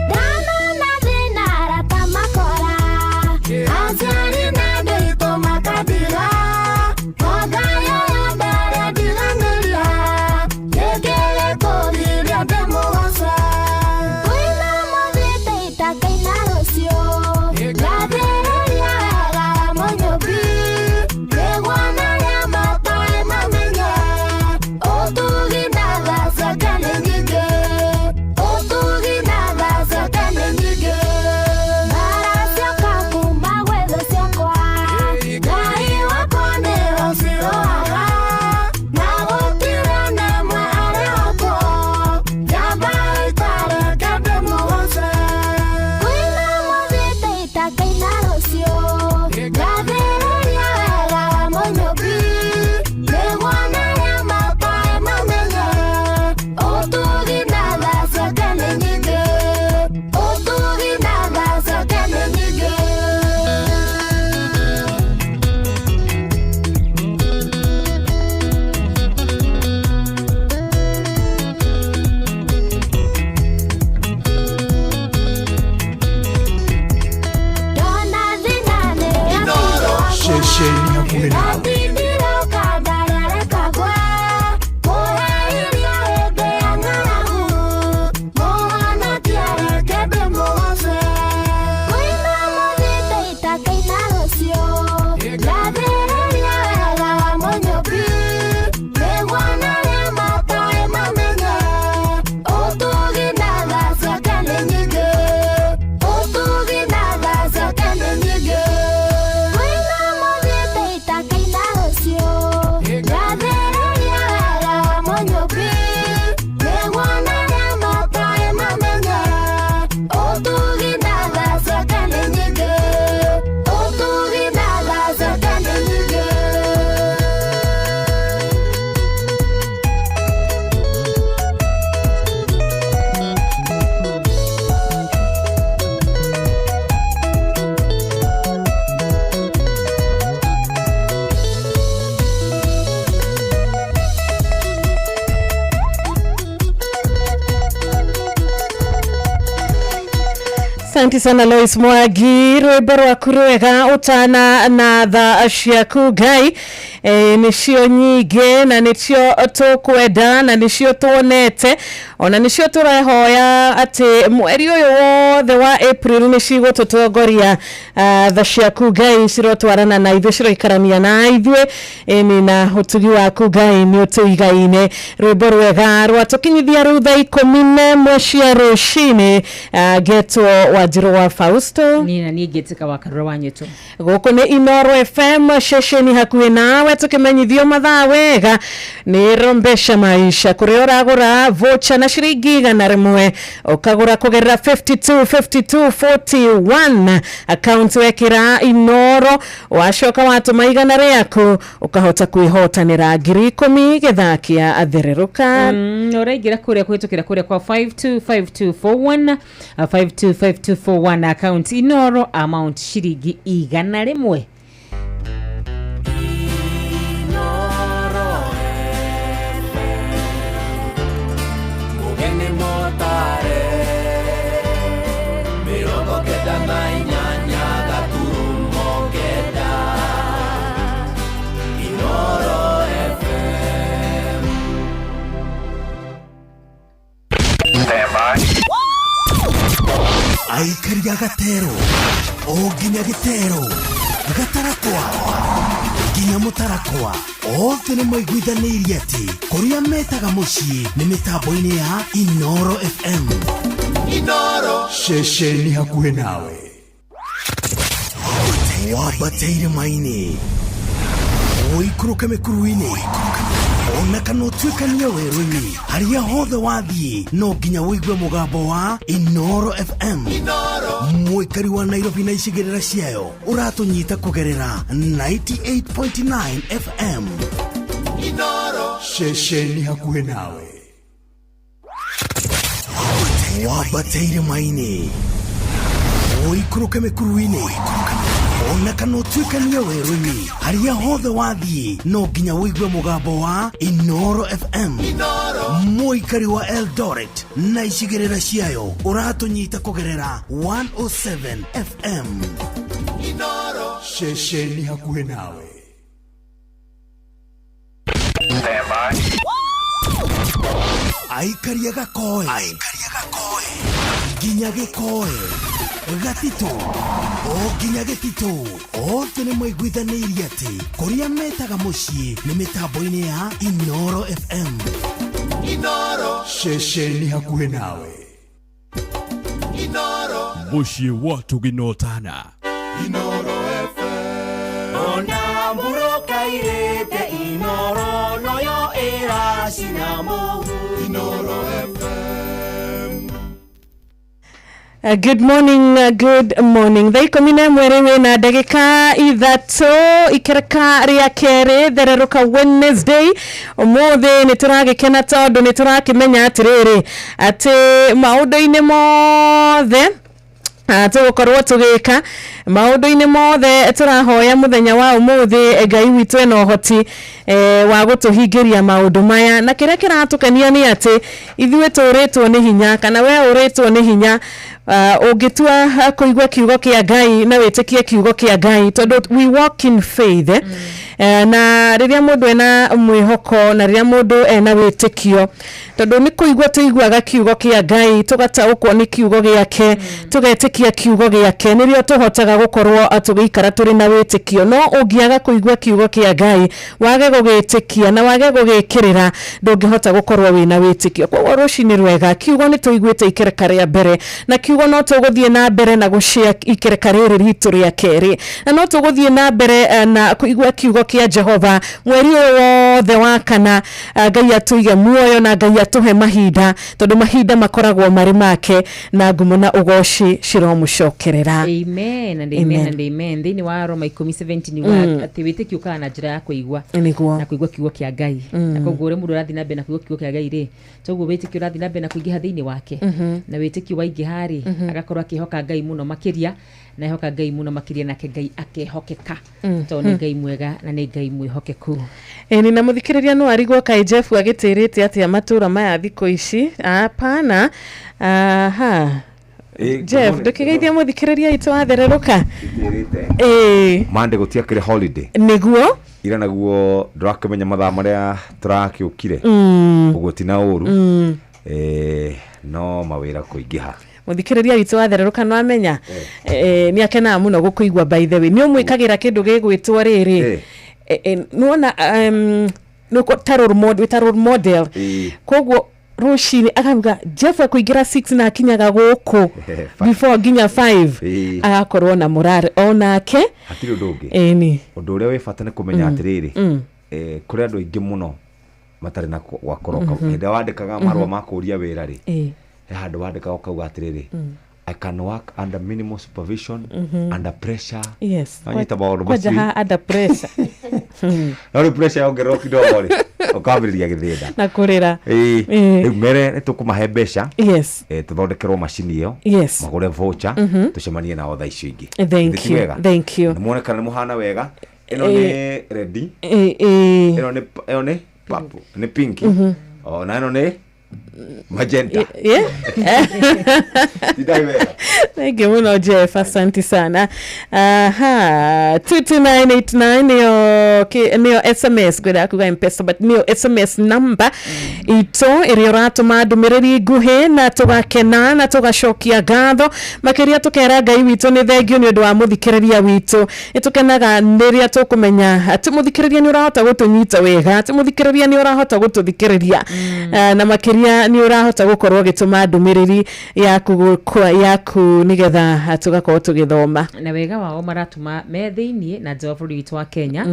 Ndanona thĩna arata makora, aciari na andũ aitũ makandiga, no Ngai ũyũ ndarĩ andiganĩria, nĩngĩrĩ kũgiria ndĩmũgoce. Kũina ũmũthĩ tũitakaina rũciũ, ngathĩrĩria wega wa Mũnyũmbi, nĩguo ona arĩa matoĩ mamenye, ũtugi na tha ciake nĩ nyingĩ. Ũtugi na tha ciake nĩ nyingĩ. Mbaara cioka kuma gwĩ thũ ciakwa, Ngai wakwa nĩwe ũcirũaga, na gũtirĩ ona ĩmwe arĩ wakwo, njamba ĩtareke ndĩmũgoce. Kũina ũmũthĩ tũitakaina rũciũ, ngathĩrĩria wega wa Mũnyũmbi, nĩguo ona arĩa matoĩ mamenye, ũtugi na tha ciake nĩ nyingĩ. Ũtugi na tha ciake nĩ nyingĩ. Ndona thĩna nĩ Ceceni hakuhĩ nawe. Ndindiroka ndarareka gwe, mũhe irio hĩndĩ ya ng'aragu, mũhonokie reke ndĩmũgoce. Kũina ũmũthĩ tũitakaina rũciũ, ngathĩrĩria wega wa Mũnyũmbi, Asante sana Lois Mwangi, rwĩmbo rwaku rwega ũtana na tha ciaku Ngai nĩcio nyingĩ na nĩcio tũkwenda na nĩcio tuonete ona nĩcio tũrehoya atĩ mweri ũyũ wothe wa April nĩcigũtũtongoria. Tha ciaku Ngai cirotwarana na ithuĩ, ciroikarania na ithuĩ, ĩni na ũtugi waku Ngai nĩ ũtũigaine. Rwĩmbo rwega rwatũkinyithia rĩu thaa 11 cia rũcinĩ. Ngetwo Wanjirũ wa Fausto, niĩ na niĩ ngĩtĩka wa Karura wa Nyũtũ. Gũkũ nĩ Inoro FM, ceceni hakuhĩ nawe, tũkĩmenyithio mathaa wega nĩ Rombesha Maisha, kũrĩa ũragũra voucher na ciringi 100 ũkagũra kũgerera 52 52 41 account wekĩra Inoro, wacoka watũma 100 rĩaku ũkahota kwĩhotanĩra 10,000 gĩthaa kĩa athererũka. Ũraingĩra kũrĩa kũhĩtũkĩra kũrĩa kwa 525241 525241 account Inoro, amount ciringi 100. Mugeni motare 98 gaturumo 9 Inoro FM. Aikaria gatero o nginya gĩtero gatarakwa nginya mũtarakwa othe nĩ maiguithanĩirie atĩ kũrĩa metaga mũciĩ nĩ mĩtambo-inĩ ya Inoro FM. Inoro ceceni hakuhĩ nawe. Wambate irĩma-inĩ, ũikũrũke mĩkuru-inĩ, ona kana ũtuĩkanie werũ-inĩ, harĩa hothe wathiĩ no nginya ũigue mũgambo wa Inoro FM. Mũikari wa Nairobi na icigĩrĩra ciayo ũratũnyita kũgerera 98.9 FM. Inoro ceceni hakuhĩ nawe. Wambate irĩma-inĩ, ũikũrũke mĩkuru-inĩ, ona kana ũtuĩkanie werũ-inĩ, harĩa hothe wathiĩ no nginya ũigue mũgambo wa Inoro FM. Mũikari wa Eldoret na icigĩrĩra ciayo ũratũnyita kũgerera 107 FM. Inoro ceceni hakuhĩ nawe. Aikaria gakoe nginya gĩkoe gatitũ o nginya gĩtitũ othe nĩ maiguithanĩirie atĩ kũrĩa metaga mũciĩ nĩ mĩtambo-inĩ ya Inoro FM. Inoro ceceni hakuhĩ nawe. Inoro mũciĩ wa tũginotana. Inoro FM. Ona mburoka irĩte Inoro noyo ĩracina mũhu. Inoro FM. Good morning, good morning. Thaa 11 rĩu na ndagĩka 3 ikereka rĩa kerĩ thererũka Wednesday. Ũmũthĩ nĩ tũragĩkena tondũ nĩ tũrakĩmenya atĩrĩrĩ atĩ maũndũ-inĩ mothe tũgũkorwo tũgĩka maũndũ-inĩ mothe tũrahoya mũthenya wa ũmũthĩ Ngai witũ ena ũhoti wa gũtũhingĩria maũndũ maya, na kĩrĩa kĩratũkenia nĩ atĩ ithuĩ tũrĩtwo nĩ hinya, kana we ũrĩtwo nĩ hinya ũngĩtua kũigua kiugo kĩa Ngai na wĩtĩkie kiugo kĩa Ngai, tondũ we walk in faith. Na rĩrĩa mũndũ ena mwĩhoko na rĩrĩa mũndũ ena wĩtĩkio, tondũ nĩ kũigua tũiguaga kiugo kĩa Ngai tũgataũkwo nĩ kiugo gĩake, tũgetĩkia kiugo gĩake, nĩrĩo tũhotaga gũkorwo tũgĩikara tũrĩ na wĩtĩkio. No ũngĩaga kũigua kiugo kĩa Ngai, wage gũgĩtĩkia na wage gũgĩkĩrĩra, ndũngĩhota gũkorwo wĩna wĩtĩkio. Koguo rũcinĩ rwega, kiugo nĩ tũiguĩte ikereka rĩa mbere, na kiugo no tũgũthiĩ na mbere na gũshare ikereka rĩrĩ ritũ rĩa kerĩ, na no tũgũthiĩ na mbere na kũigua kiugo kĩa Jehova mweri ũyũ wothe wa kana. Ngai atũige muoyo na Ngai atũhe mahinda, tondũ mahinda makoragwo marĩ make, na ngumo na ũgoci ciromũcokerera. Amen and amen and amen. Thĩinĩ wa Roma 10:17 atĩ wĩtĩkio ũkaga na njĩra ya kũigua na kũigua kiugo kĩa Ngai, na koguo ũrĩa mũndũ ũrathiĩ na mbere na kũigua kiugo kĩa Ngai rĩ, toguo wĩtĩkio ũrathiĩ na mbere na kũingĩha thĩinĩ wake, na wĩtĩkio waingĩha rĩ, agakorwo akĩhoka Ngai mũno makĩria, na ehoka Ngai mũno makĩria, nake Ngai akehokeka, tondũ nĩ Ngai mwega na nĩ Ngai mwĩhokeku. Ĩni na mũthikĩrĩria no arigwo kaĩ Jeff agĩtĩrĩte atĩa matũra maya thikũ ici. Hapana, aha, Jeff, ndũkĩgeithie mũthikĩrĩria witũ wathererũka. Ĩĩ. Mande gũtiakĩrĩ holiday. Nĩguo. Ira naguo ndũrakĩmenya mathaa marĩa tũrakĩũkire. Ũguo ti na ũru. No mawĩra kũingĩha. Mũthikĩrĩria witũ wathererũka no amenya nĩ akenaga mũno gũkũigua. By the way, nĩ ũmwĩkagĩra kĩndũ gĩgwĩtwo rĩrĩ, nĩwona ta role model, wĩta role model. Koguo rũcinĩ akauga Jeff ekũingĩra 6 na akinyaga gũkũ before nginya 5, agakorwo na morale onake. Hatirĩ ũndũ ũngĩ. Ĩni. Ũndũ ũrĩa wĩ bata nĩ kũmenya atĩrĩrĩ, kũrĩ andũ aingĩ mũno matarĩ na gwa kũroka. Hĩndĩ ĩrĩa wandĩkaga marũa ma kũũria wĩra rĩ, he handũ wandĩkaga ũkauga atĩrĩrĩ, I can work under minimal supervision, under pressure. Wanyita maũndũ Kwanja macio. Ha under pressure. No rĩu pressure yongererwo kidogo rĩ, ũkambĩrĩria gĩthĩna na kũrĩra. Ĩĩ. Rĩu mere nĩ tũkũmahe mbeca, tũthondekerwo macini ĩyo, magũre voucher, tũcemanie nao thaa icio ingĩ. Thank Githĩ ti you. wega? Thank you. Nĩ muonekana nĩ mũhana wega. Ĩno nĩ red, ĩno nĩ ĩno nĩ purple, nĩ pink, o na ĩno nĩ magenta. Tindai wega. Thank you muno Jeff, asante sana. Aha, 22989 niyo niyo SMS, ngwenda kuga Mpesa but niyo SMS number ito ĩrĩa ũratũma ndũmĩrĩri nguhĩ na tũgakena na tũgacokia ngatho makĩria, tũkera Ngai witũ nĩ thengio nĩ ũndũ wa mũthikĩrĩria witũ. Nĩ tũkenaga rĩrĩa tũkũmenya atĩ mũthikĩrĩria nĩ ũrahota gũtũnyita wega, atĩ mũthikĩrĩria nĩ ũrahota gũtũthikĩrĩria, na makĩria nĩ ũrahota gũkorwo ũgĩtũma ndũmĩrĩri yaku yaku nĩgetha tũgakorwo tũgĩthoma. Na wega wao maratũma me thĩiniĩ na nja wa bũrũri witũ wa Kenya,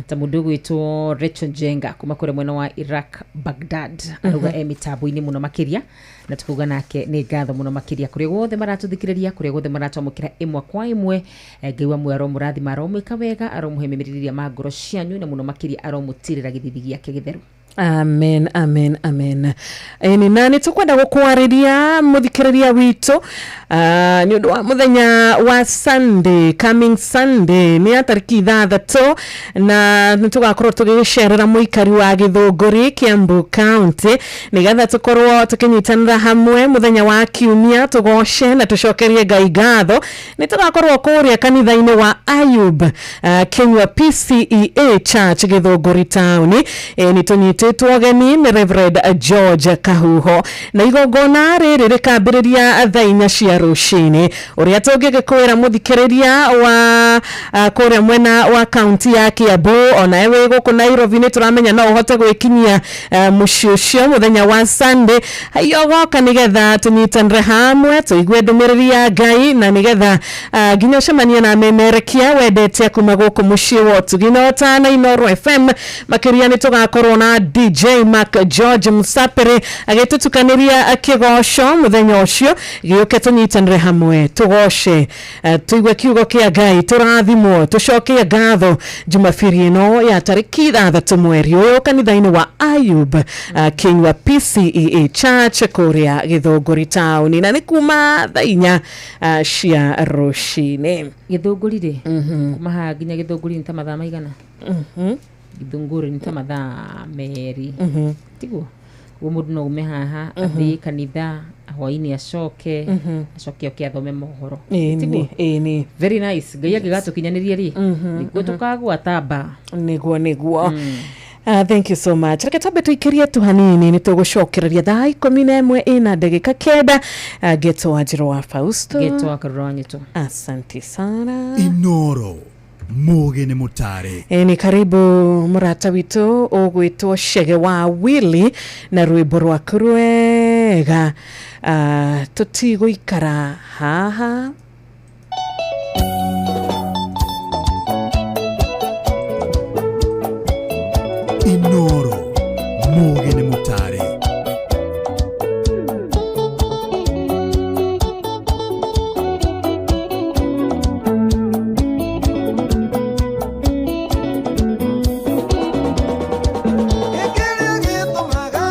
ta mũndũ ũgwĩtwo Rachel Njenga kuma kũrĩa mwena wa Iraq, Baghdad, arauga e mĩtambo-inĩ mũno makĩria, na tukauga nake nĩ ngatho mũno makĩria kũrĩa guothe maratũthikĩrĩria, kũrĩa guothe maratwamũkĩra ĩmwe kwa ĩmwe. Ngai wa muoyo aromũrathima, aromwĩka wega, aromũhe mĩmĩrĩria ma ngoro cianyu, na mũno makĩria aromũtirĩra gĩthithi gĩake gĩtheru. Amen, amen, amen. Ĩni, na nĩ tũkwenda gũkwarĩria mũthikĩrĩria witũ nĩ ũndũ wa mũthenya wa Sunday, coming Sunday nĩ ya tarĩki 6, na nĩ tũgakorwo tũgĩcerera mũikari wa Gĩthũngũri, Kiambu County, nĩgetha tũkorwo tũkĩnyitanĩra hamwe mũthenya wa kiumia, tũgoce na tũcokerie Ngai ngatho. Nĩ tũgakorwo kũrĩa kanitha-inĩ wa Ayub Kenywa PCEA Church, Gĩthũngũri town. Nĩ tũnyitĩtwo ũgeni nĩ Reverend George Kahuho, na igongona rĩrĩ rĩkambĩrĩria thaa 4 cia rũcinĩ. Ũrĩa tũngĩgĩkwĩra mũthikĩrĩria wa kũrĩa mwena wa kaunti ya Kiambu, ona wĩ gũkũ Nairobi, nĩ tũramenya no ũhote gwĩkinyia mũciĩ ũcio mũthenya wa Sunday. Haiyo goka nĩgetha tũnyitanĩre hamwe, tũigue ndũmĩrĩri ya Ngai, na nĩgetha nginya ũcemanie na memerekia wendete kuma gũkũ mũciĩ wa ũtugi na ũtana Inooro FM. Makĩria nĩ tũgakorwo na DJ Mark George Musapere agĩtũtukanĩria kĩgoco mũthenya ũcio. Gĩũke tũnyitanĩre hamwe, tũgoce, tũigue kiugo kĩa Ngai, tũrathimwo, tũcokie ngatho Jumabiri ĩno ya tarĩki 6 mweri ũyũ, kanitha-inĩ wa Ayub Kenywa PCEA Church kũrĩa Gĩthũngũri town, na nĩ kuma thaa 4 cia rũcinĩ. Gĩthũngũri rĩ, kuma haha nginya Gĩthũngũri nĩ ta mathaa maigana? Gĩthũngũri nĩ ta mathaa 2, tiguo? Koguo mũndũ no ume haha athiĩ kanitha hwainĩ, acoke acoke oke athome mohoro. Tiguo? Ĩni. Very nice. Ngai angĩgatũkinyanĩria rĩ, nĩguo tũkagwata mba. Nĩguo. Thank you so much. Reke twambe tũikĩrie tu hanini, nĩ tũgũcokereria thaa 11 ĩna ndagĩka 9. Ngetwo Wanjĩrũ wa Fausto. Ngetwo wa Karũra wa Nyĩtũ. Asante sana. Inoro mugi nĩ mũtare. Nĩ karibu mũrata witũ ũgwĩtwo Cege wa Willy na rwĩmbo rwaku rwega, tũtigũikara haha. Inoro mugi nĩ mũtare. Kĩrĩa gĩtũmaga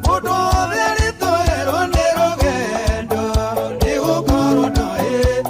mũndũ wothe arĩtũherwo nĩ rũgendo nĩ gũkorwo ndoĩ.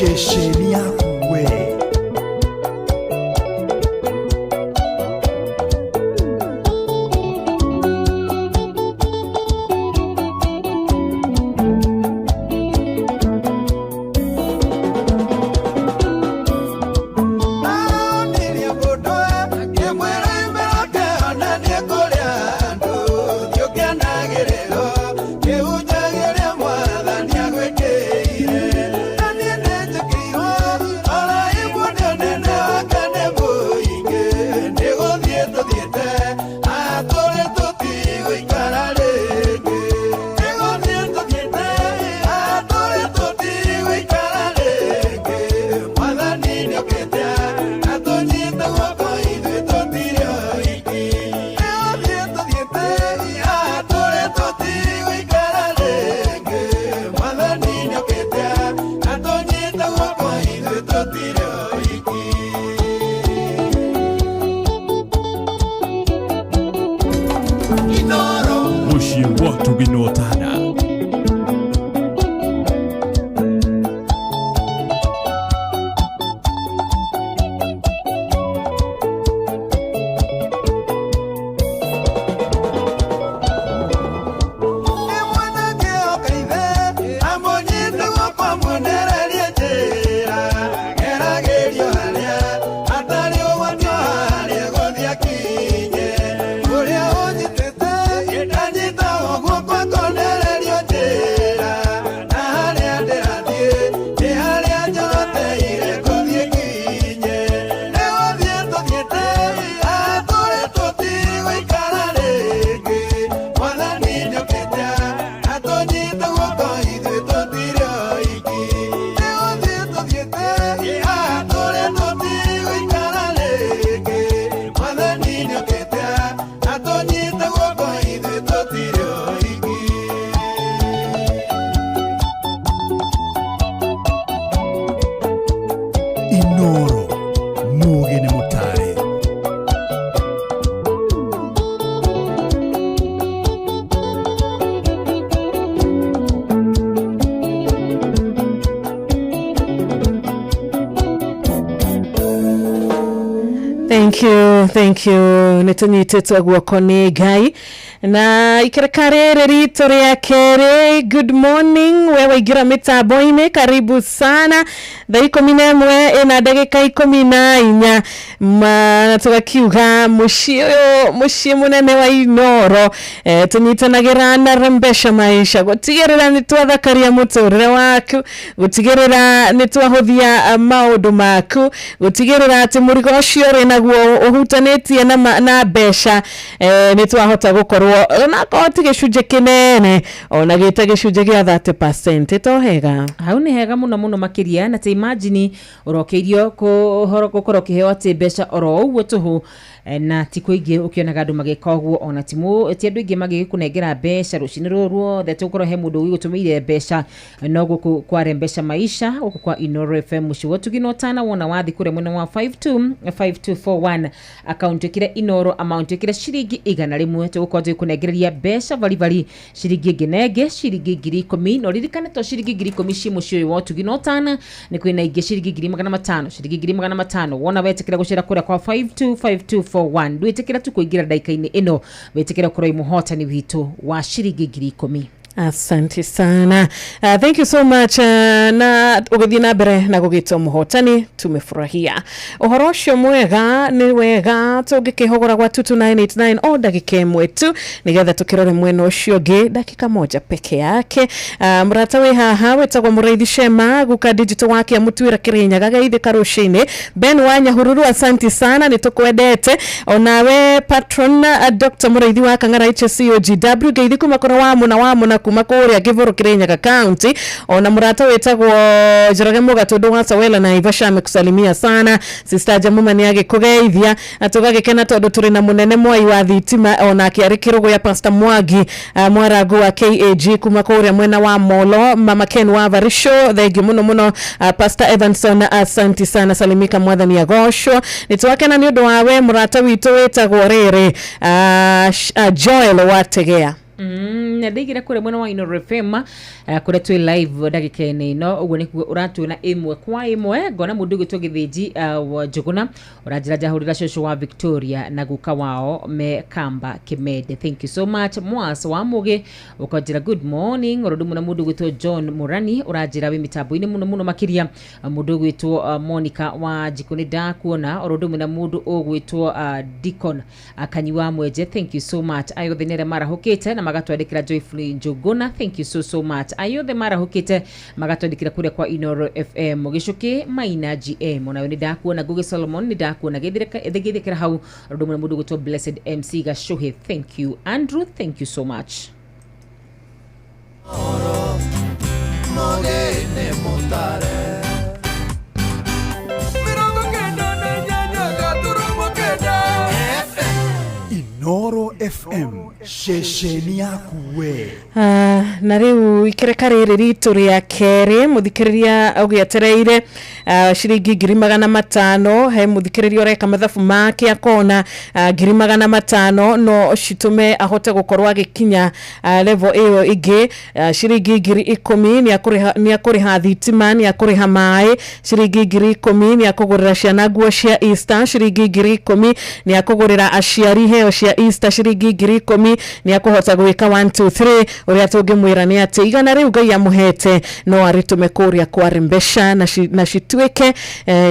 Ceceni yaku we. Thank you, thank you. Nĩ tũnyitĩtwo guoko nĩ Ngai na ikereka rĩrĩ ritũ rĩa kerĩ. Good morning, we waingĩra mĩtambo-inĩ, karibu sana. Thaa 11 ĩna ndagĩka 14 na tũgakiuga mũciĩ ũyũ, mũciĩ mũnene wa Inooro, tũnyitanagĩra na Rembesha Maisha gũtigĩrĩra nĩ twathakaria mũtũrĩre waku, gũtigĩrĩra nĩ twahũthia maũndũ maku, gũtigĩrĩra atĩ mũrigo ũcio ũrĩ naguo ũhutanĩtie na mbeca, nĩ twahota gũkorwo onakorwo ti gĩcunjĩ kĩnene, ona gĩta gĩcunjĩ gĩa 30% to hega. Hau nĩ hega mũno mũno makĩria, na ta imagine ũrokeirio gũkorwo ũkĩheo atĩ mbeca oro ũguo tũhũ, na ti kũingĩ ũkĩonaga andũ magĩka ũguo, ona ti andũ aingĩ magĩgĩkũnengera mbeca rũcinĩ rũrũ ruothe, tũgũkorwo he mũndũ ũgĩgũtũmĩire mbeca, no gũkũ kwa Rembesha Maisha, gũkũ kwa Inooro FM mũciĩ wa ũtugi na ũtana, wona wathi kũrĩa mwena wa 525241 account ĩkĩre Inooro amount ĩkĩre ciringi 100, tũgũkorwo tũgĩkũnengereria mbeca baribari ciringi ĩngĩ na ĩngĩ ciringi 10,000, na ũririkane to ciringi 10,000 ci mũciĩ ũyũ wa ũtugi na ũtana, nĩ kwĩna ingĩ ciringi 500,000, ciringi 500,000 wona wetĩkĩra gũcera kũrĩa kwa 525241 ndwĩtĩkĩra tu kũingĩra ndagĩka-inĩ ĩno, wĩtĩkĩra gũkorwo wĩ mũhotani witũ wa ciringi 10,000. Asante sana. Thank you so much. Na ũgĩthiĩ na mbere na gũgĩtwo mũhotani, tumefurahia ũhoro ũcio mwega. Nĩ wega tũngĩkĩhũgũra gwa 22989 o ndagĩka ĩmwe tu, nĩgetha tũkĩrore mwena ũcio ũngĩ dakika moja peke yake. Mũrata wĩ haha wĩtagwo Mũraithi Shema guka digital wake amũtuĩra Kĩrĩnyaga geithĩka rũcinĩ. Ben wa Nyahururu, asanti sana, nĩ tũkwendete. Onawe patron Dr. Mũraithi wa Kang'ara HCOGW ngeithi kuma kũrĩa wa mũna wa mũna kuma kũrĩa Kĩbũrũ Kĩrĩnyaga County. Ona mũrata wĩtagwo Njoroge Mũgatũndũ wa Sawela na Ivasha amekusalimia sana. Sister Jamuma nĩ agĩkũgeithia na tũgagĩkena tondũ tũrĩ na mũnene mwai wa thitima onake arĩ Kĩrũgũya, Pastor Mwangi Mwarangu wa KAG kuma kũrĩa mwena wa Molo, Mama Ken wa Varisho, thengiũ mũno mũno. Pastor Evanson, asanti sana, salimika mwathani agocwo. Nĩ twakena nĩ ũndũ wawe mũrata witũ wĩtagwo rĩrĩ Joel wa Tegea. Na ndaigĩra kũrĩa mwena wa Inooro FM, kũrĩa twĩ live ndagĩka-inĩ ĩno, ũguo nĩkuo ũratuona ĩmwe kwa ĩmwe. Ngona mũndũ ũgwĩtwo Gĩthĩnji wa Njũgũna ũranjĩra njahũrĩra cũcũ wa Victoria na guka wao me Kamba Kimende. Thank you so much. Mwas wa Mũgĩ ũkanjĩra good morning. Oro ndumũ na mũndũ ũgwĩtwo John Mũrani ũranjĩra wĩ mĩtambo-inĩ mũno mũno makĩria. Mũndũ ũgwĩtwo Monica wa Njikũ nĩ ndakuona. Oro ndumũ na mũndũ ũgwĩtwo Deacon Kanyi wa Mwenje, thank you so much. Ayothe nĩ arĩa marahũkĩte na magatwandĩkĩra Joyfully Njũgũna, thank you so so much. Ayothe marahũkĩte magatwandĩkĩra kũrĩa kwa Inooro FM. Gĩcũkĩ Maina GM onawe nĩ ndakuona. Ngugi Solomon nĩ ndakuona. Gĩthĩkĩra hau. Oro ndumũ na mũndũ ũgwĩtwo Blessed MC Gacũhĩ, thank you. Andrew, thank you so much. Mogene mutare. Inooro FM, ceceni yaku we. Na rĩu ikereka rĩrĩ ritũ rĩa kerĩ, mũthikĩrĩria ũgĩetereire ciringi 500,000, he mũthikĩrĩria ũreka mathabu make akona 500,000 no citũme ahote gũkorwo agĩkinya level ĩyo ĩngĩ. Ciringi 10,000 nĩ akũrĩha thitima, nĩ akũrĩha maĩ, ciringi 10,000 nĩ akũgũrĩra ciana nguo cia Easter, ciringi 10,000 nĩ akũgũrĩra aciari heo cia Easter, ciringi 10,000 nĩ akũhota gwĩka 1 2 3. Ũrĩa tũngĩmwĩra nĩ atĩ igana rĩu Ngai amũhete no arĩtũme kũrĩa kwa Rembesha na cituĩke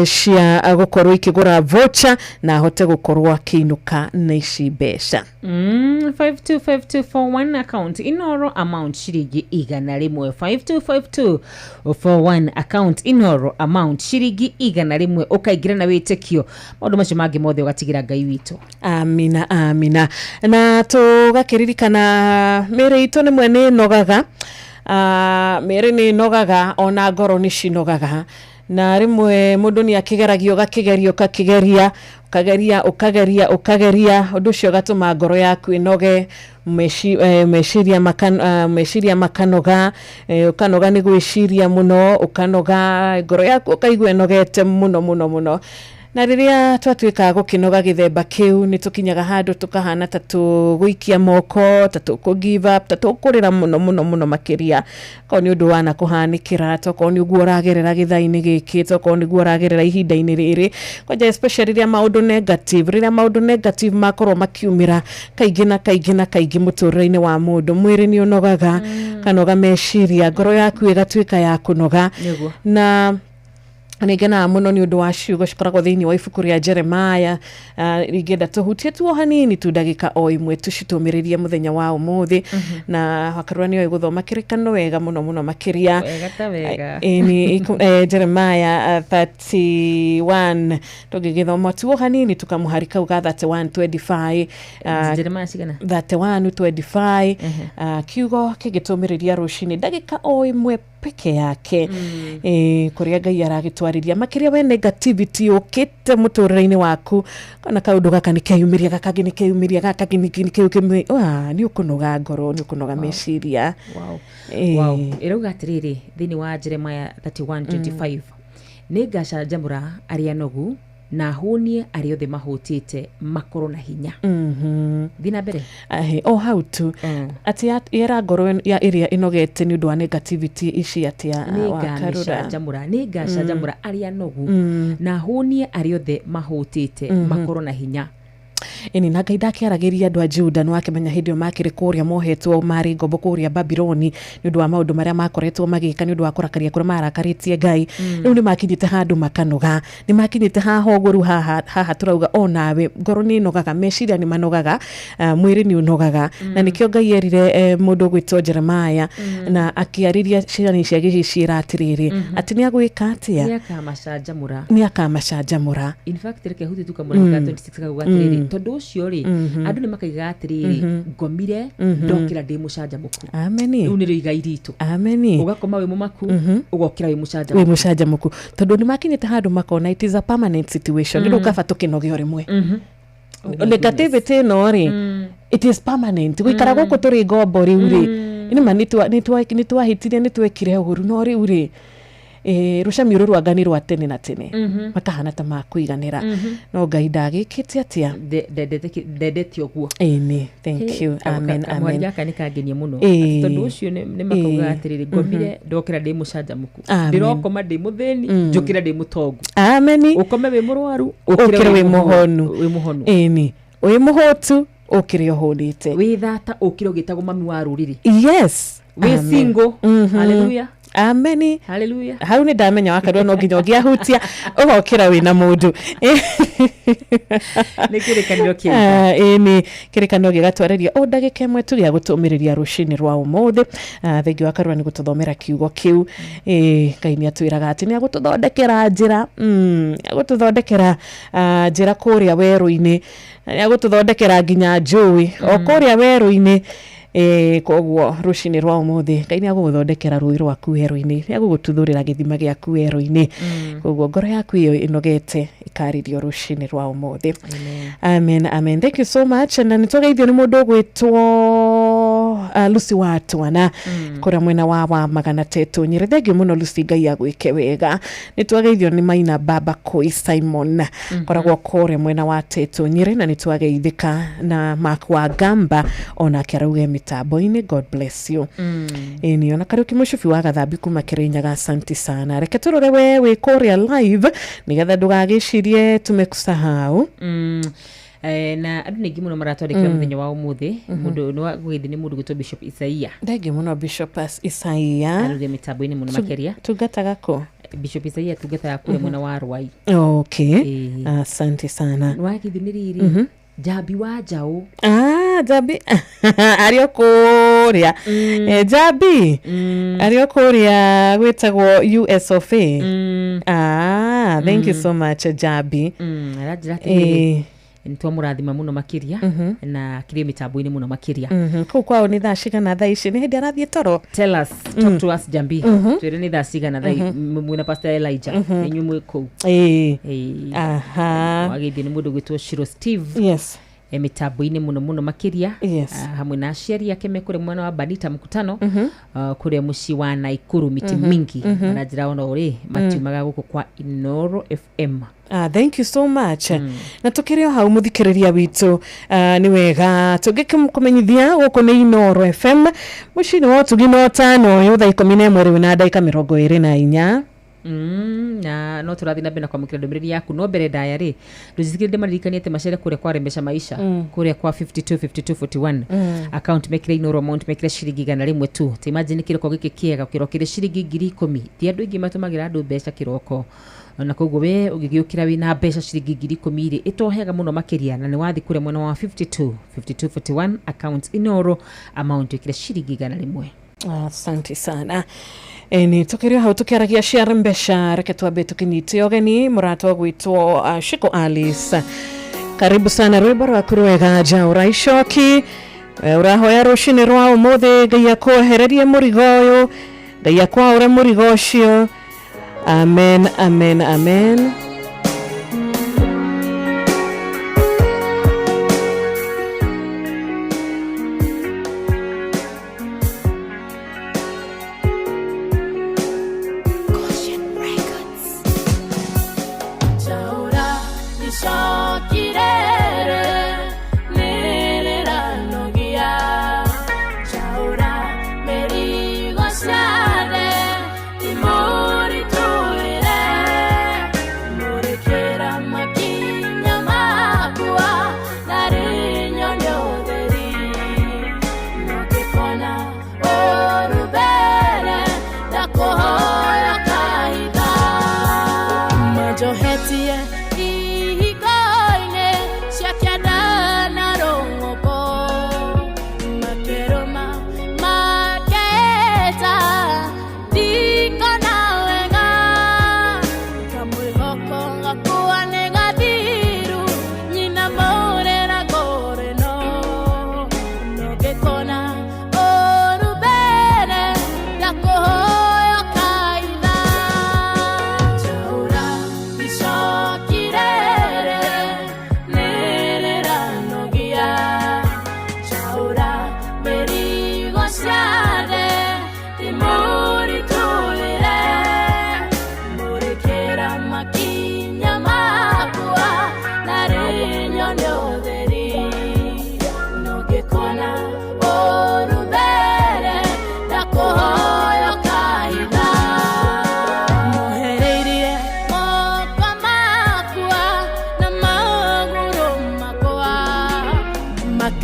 cia gũkorwo ikĩgũra voucher na ahote gũkorwo akĩinũka na ici mbeca. 525241 account Inooro amount ciringi 100. 525241 account Inooro amount ciringi 100. Ũkaingĩra na wĩtĩkio, maũndũ macio mangĩ mothe ũgatigĩra Ngai witũ. Amina, amina. Na tũgakĩririkana mĩĩrĩ itũ nĩmwe nĩ ĩnogaga, mĩĩrĩ nĩ ĩnogaga ona ngoro nĩ cinogaga, na rĩmwe mũndũ nĩ akĩgeragia ũgakĩgeria ũgakĩgeria ũkageria ũkageria ũkageria, ũndũ ũcio ũgatũma ngoro yaku ĩnoge, meciria makanoga, ũkanoga nĩ gwĩciria mũno, ũkanoga ngoro yaku ũkaigua ĩnogete mũno mũno mũno. Na rĩrĩa twatuĩka gũkĩnoga gĩthemba kĩu, nĩ tũkinyaga handũ tũkahana ta tũgũikia moko, ta tũkũ give up, ta tũkũrĩra mũno mũno mũno makĩria. Korwo nĩ ũndũ wanakũhanĩkĩra, tokorwo nĩ ũguo ũragerera gĩthaa-inĩ gĩkĩ, tokorwo nĩguo ũragerera ihinda-inĩ rĩrĩ, kwanja especially rĩrĩa maũndũ negative, rĩrĩa maũndũ negative makorwo makiumĩra kaingĩ na kaingĩ na kaingĩ mũtũrĩre-inĩ wa mũndũ, mwĩrĩ nĩ ũnogaga, kanoga meciria, ngoro yaku ĩgatuĩka ya kũnoga. Na nĩngenaga mũno nĩ ũndũ wa ciugo cikoragwo thĩinĩ wa ibuku rĩa Jeremiah. Ingĩenda tũhutie tu o hanini tu ndagĩka o ĩmwe tũcitũmĩrĩrie mũthenya wa ũmũthĩ. Na Wakarura nĩoĩ gũthoma kĩrĩkanĩro wega mũno mũno makĩria. Wega ta wega. Ĩni, Jeremiah 31 tũngĩgĩthoma tu o hanini tukamũhari kau ga 31:25. Jeremiah cigana? 31:25. Kiugo kĩngĩtũmĩrĩria rũcinĩ ndagĩka o ĩmwe peke yake, kũrĩa Ngai aragĩtwarĩria makĩria we negativity ũkĩte mũtũrĩre-inĩ waku, kana kaũndũ gaka nĩ keyumĩria, gaka kangĩ nĩ keyumĩria, gaka kangĩ nĩ keyumĩria, nĩ ũkũnoga ngoro, nĩ ũkũnoga meciria. Wow. Ĩrauga atĩrĩrĩ thĩinĩ wa Jeremiah 31:25, nĩ ngacanjamũra arĩa nogu na hũnie arĩa othe mahũtĩte makorwo na hinya. Thiĩ na mbere. O hau tu atĩ yera ngoro ya ĩrĩa ĩnogete nĩ ũndũ wa negativity ici atĩa Wakarura. Nĩ ngacanjamũra arĩa nogu na hũnie arĩa othe mahũtĩte makorwo na hinya. Ĩni, na Ngai ndakĩaragĩria andũ a Juda, nĩ wakĩmenya hĩndĩ ĩyo makĩrĩ kũrĩa mohetwo marĩ ngombo kũrĩa Babironi nĩ ũndũ wa maũndũ marĩa makoretwo magĩka, nĩ ũndũ wa kũrakaria kũrĩa marakarĩtie Ngai. Rĩu nĩ makinyĩte handũ makanoga, nĩ makinyĩte haha ũguo rĩu haha tũrauga onawe ngoro nĩ ĩnogaga, meciria nĩ manogaga, mwĩrĩ nĩ ũnogaga. Na nĩkĩo Ngai erire mũndũ ũgwĩtwo Jeremiah na akĩarĩria ciana cia gĩgĩciĩra atĩrĩrĩ, atĩ nĩ agwĩka atĩa? Nĩ akaamacanjamũra. Nĩ akaamacanjamũra. In fact, reke hutie tu kamũrango ka 26 kauga atĩrĩrĩ, tondũ ũcio rĩ, andũ nĩ makaigaga atĩrĩrĩ, ngomire ndokĩra ndĩ mũcanjamũku. Ameni. Rĩu nĩrĩo igai ritũ. Ameni. Ũgakoma wĩ mũmaku, ũgokĩra wĩ mũcanjamũku. Wĩ mũcanjamũku. Tondũ nĩ makinyĩte handũ makona it is a permanent situation. Rĩu kaba tũkĩnoge o rĩmwe. Negativity ĩno rĩ, it is permanent. Gũikara gũkũ tũrĩ ngombo rĩu rĩ, nĩma nĩ twahĩtirie, nĩ twekire ũru, no rĩu rĩ, Rũcamio rũrũ anga nĩ rwa tene na tene. Makahana ta makũiganĩra. No Ngai ndagĩkĩte atĩa? Ndendete ũguo. Ĩni, thank you. Amen, amen. Gaka nĩ kangenia mũno. Atĩ tondũ ũcio nĩ makauga atĩrĩrĩ, ngomire ndokĩra ndĩ mũcanjamũku, ndĩrokoma ndĩ mũthĩni, njũkĩra ndĩ mũtongu. Ameni. Ũkome wĩ mũrwaru, ũkĩre wĩ mũhonu. Wĩ mũhonu. Ĩni, wĩ mũhũtu, ũkĩre ũhũnĩte. Wĩ thata, ũkĩre ũgĩtagwo mami wa rũrĩrĩ. Yes. Wĩ single. Hallelujah. Ameni. Hallelujah. Hau nĩ ndamenya wakarua no nginya ũngĩahutia ũgokĩra wĩna mũndũ. Nĩ kĩrĩkanĩro kĩega. Ĩni, kĩrĩkanĩro gĩgatwarĩria o ndagĩka ĩmwe tu gĩa gũtũmĩrĩria rũcinĩ rwa ũmũthĩ. Thengiũ wa Karua nĩ gũtũthomera kiugo kĩu. Ngai nĩ atwĩraga atĩ nĩ agũtũthondekera njĩra. Agũtũthondekera njĩra kũrĩa werũ-inĩ. Nĩ agũtũthondekera nginya njũĩ o kũrĩa werũ-inĩ. Koguo rũcinĩ rwa ũmũthĩ Ngai nĩ agũgũthondekera rũĩ rwaku werũ-inĩ, nĩ agũgũtuthũrĩra gĩthima gĩaku werũ-inĩ. Koguo ngoro yaku ĩyo ĩnogete ĩkarĩrio rũcinĩ rwa ũmũthĩ. Amen, amen. Thank you so much. Na nĩ twageithio nĩ mũndũ ũgwĩtwo Lucy wa Twana kũrĩa mwena wa Magana Tetũ Nyĩrĩ. Thank you mũno Lucy, Ngai agwĩke wega. Nĩ twageithio nĩ Maina Baba Koi Simon, koragwo kũrĩa mwena wa Tetũ Nyĩrĩ, na nĩ twageithĩka na Mark wa Gamba, onake arauge mĩtambo-inĩ. God bless you. Ĩni, ona Kariũki Mũcubi wa Gathambi kuma Kĩrĩnyaga, asante sana. Reke tũrore we wĩ kũrĩa live nĩgetha ndũgagĩcirie tumekusahau. Na andũ nĩ aingĩ mũno maratwandĩkĩra mũthenya wa ũmũthĩ. Mũndũ nĩ wa gũgĩthiĩ nĩ mũndũ gwĩtwo Bishop Isaia. Thengiũ mũno Bishop Isaia. Aruge mĩtambo-inĩ mũno makĩria. Tungataga kũ? Bishop Isaia tungataga kũrĩa mwena wa Rwai. Okay. Asante sana. Nĩ wagĩthiĩ nĩ rĩrĩ, Njambi wa Njaũ. Njambi arĩ o kũrĩa. Njambi arĩ o kũrĩa gwĩtagwo US of A. Thank you so much Njambi. Aranjĩra atĩrĩrĩ, nĩ twamũrathima mũno makĩria na kĩrĩ mĩtambo-inĩ mũno makĩria. Kũu kwao nĩ thaa cigana thaa ici? Nĩ hĩndĩ arathiĩ toro? Tell us, talk to us Njambi. Twĩre nĩ thaa cigana thaa mwĩna Pastor Elijah. Inyuĩ mwĩ kũu. Wagĩthiĩ nĩ mũndũ gwĩtwo Shiro Steve. Yes. Mĩtambo-inĩ mũno mũno makĩria. Yes. Hamwe na aciari ake me kũrĩa mwena wa Banita mkutano, kũrĩa mũciĩ wa Naikuru mĩtĩ mingi. Na njĩra ona ũrĩ matiumaga gũkũ kwa Inooro FM. Thank you so much. Na tukĩrĩ o hau mũthikĩrĩria witũ, nĩ wega tũngĩkũmenyithia gũkũ nĩ Inooro FM mũciĩ-inĩ wa ũtugi na ũtano ũyũ thaa 11 rĩu na ndagĩka 24. Na no tũrathiĩ na mbere na kwamũkĩra ndũmĩrĩri yaku, no mbere ndaya rĩ ndũcitikĩre ndĩmaririkanie atĩ macere kũrĩa kwa Rembesha Maisha, kũrĩa kwa 52 52 41 account mekĩre Inooro amount mekĩre ciringi 100 tu. Ta imagine kĩroko gĩkĩ kĩega kĩrokĩre ciringi 10,000. Ti andũ aingĩ matũmagĩra andũ mbeca kĩroko, na koguo we ũgĩgĩũkĩra wĩna mbeca ciringi 10,000 rĩ ĩtohega mũno makĩria, na nĩ wathiĩ kũrĩa mwena wa 52 52 41 account Inooro amount ĩkĩre ciringi 100. Asante sana. Nĩ tũkĩrĩ hau tũkĩaragia cia mbeca, reke twambe tũkĩnyite ũgeni mũrata ũgwĩtwo Shiko Alice. Karibu sana, rwĩmbo rwaku rwega Njaũra Icoki. Ũrahoya rũcinĩ rwa ũmũthĩ Ngai akwehererie mũrigo ũyũ, Ngai akwaũre mũrigo ũcio. Amen, amen, amen. Chaura,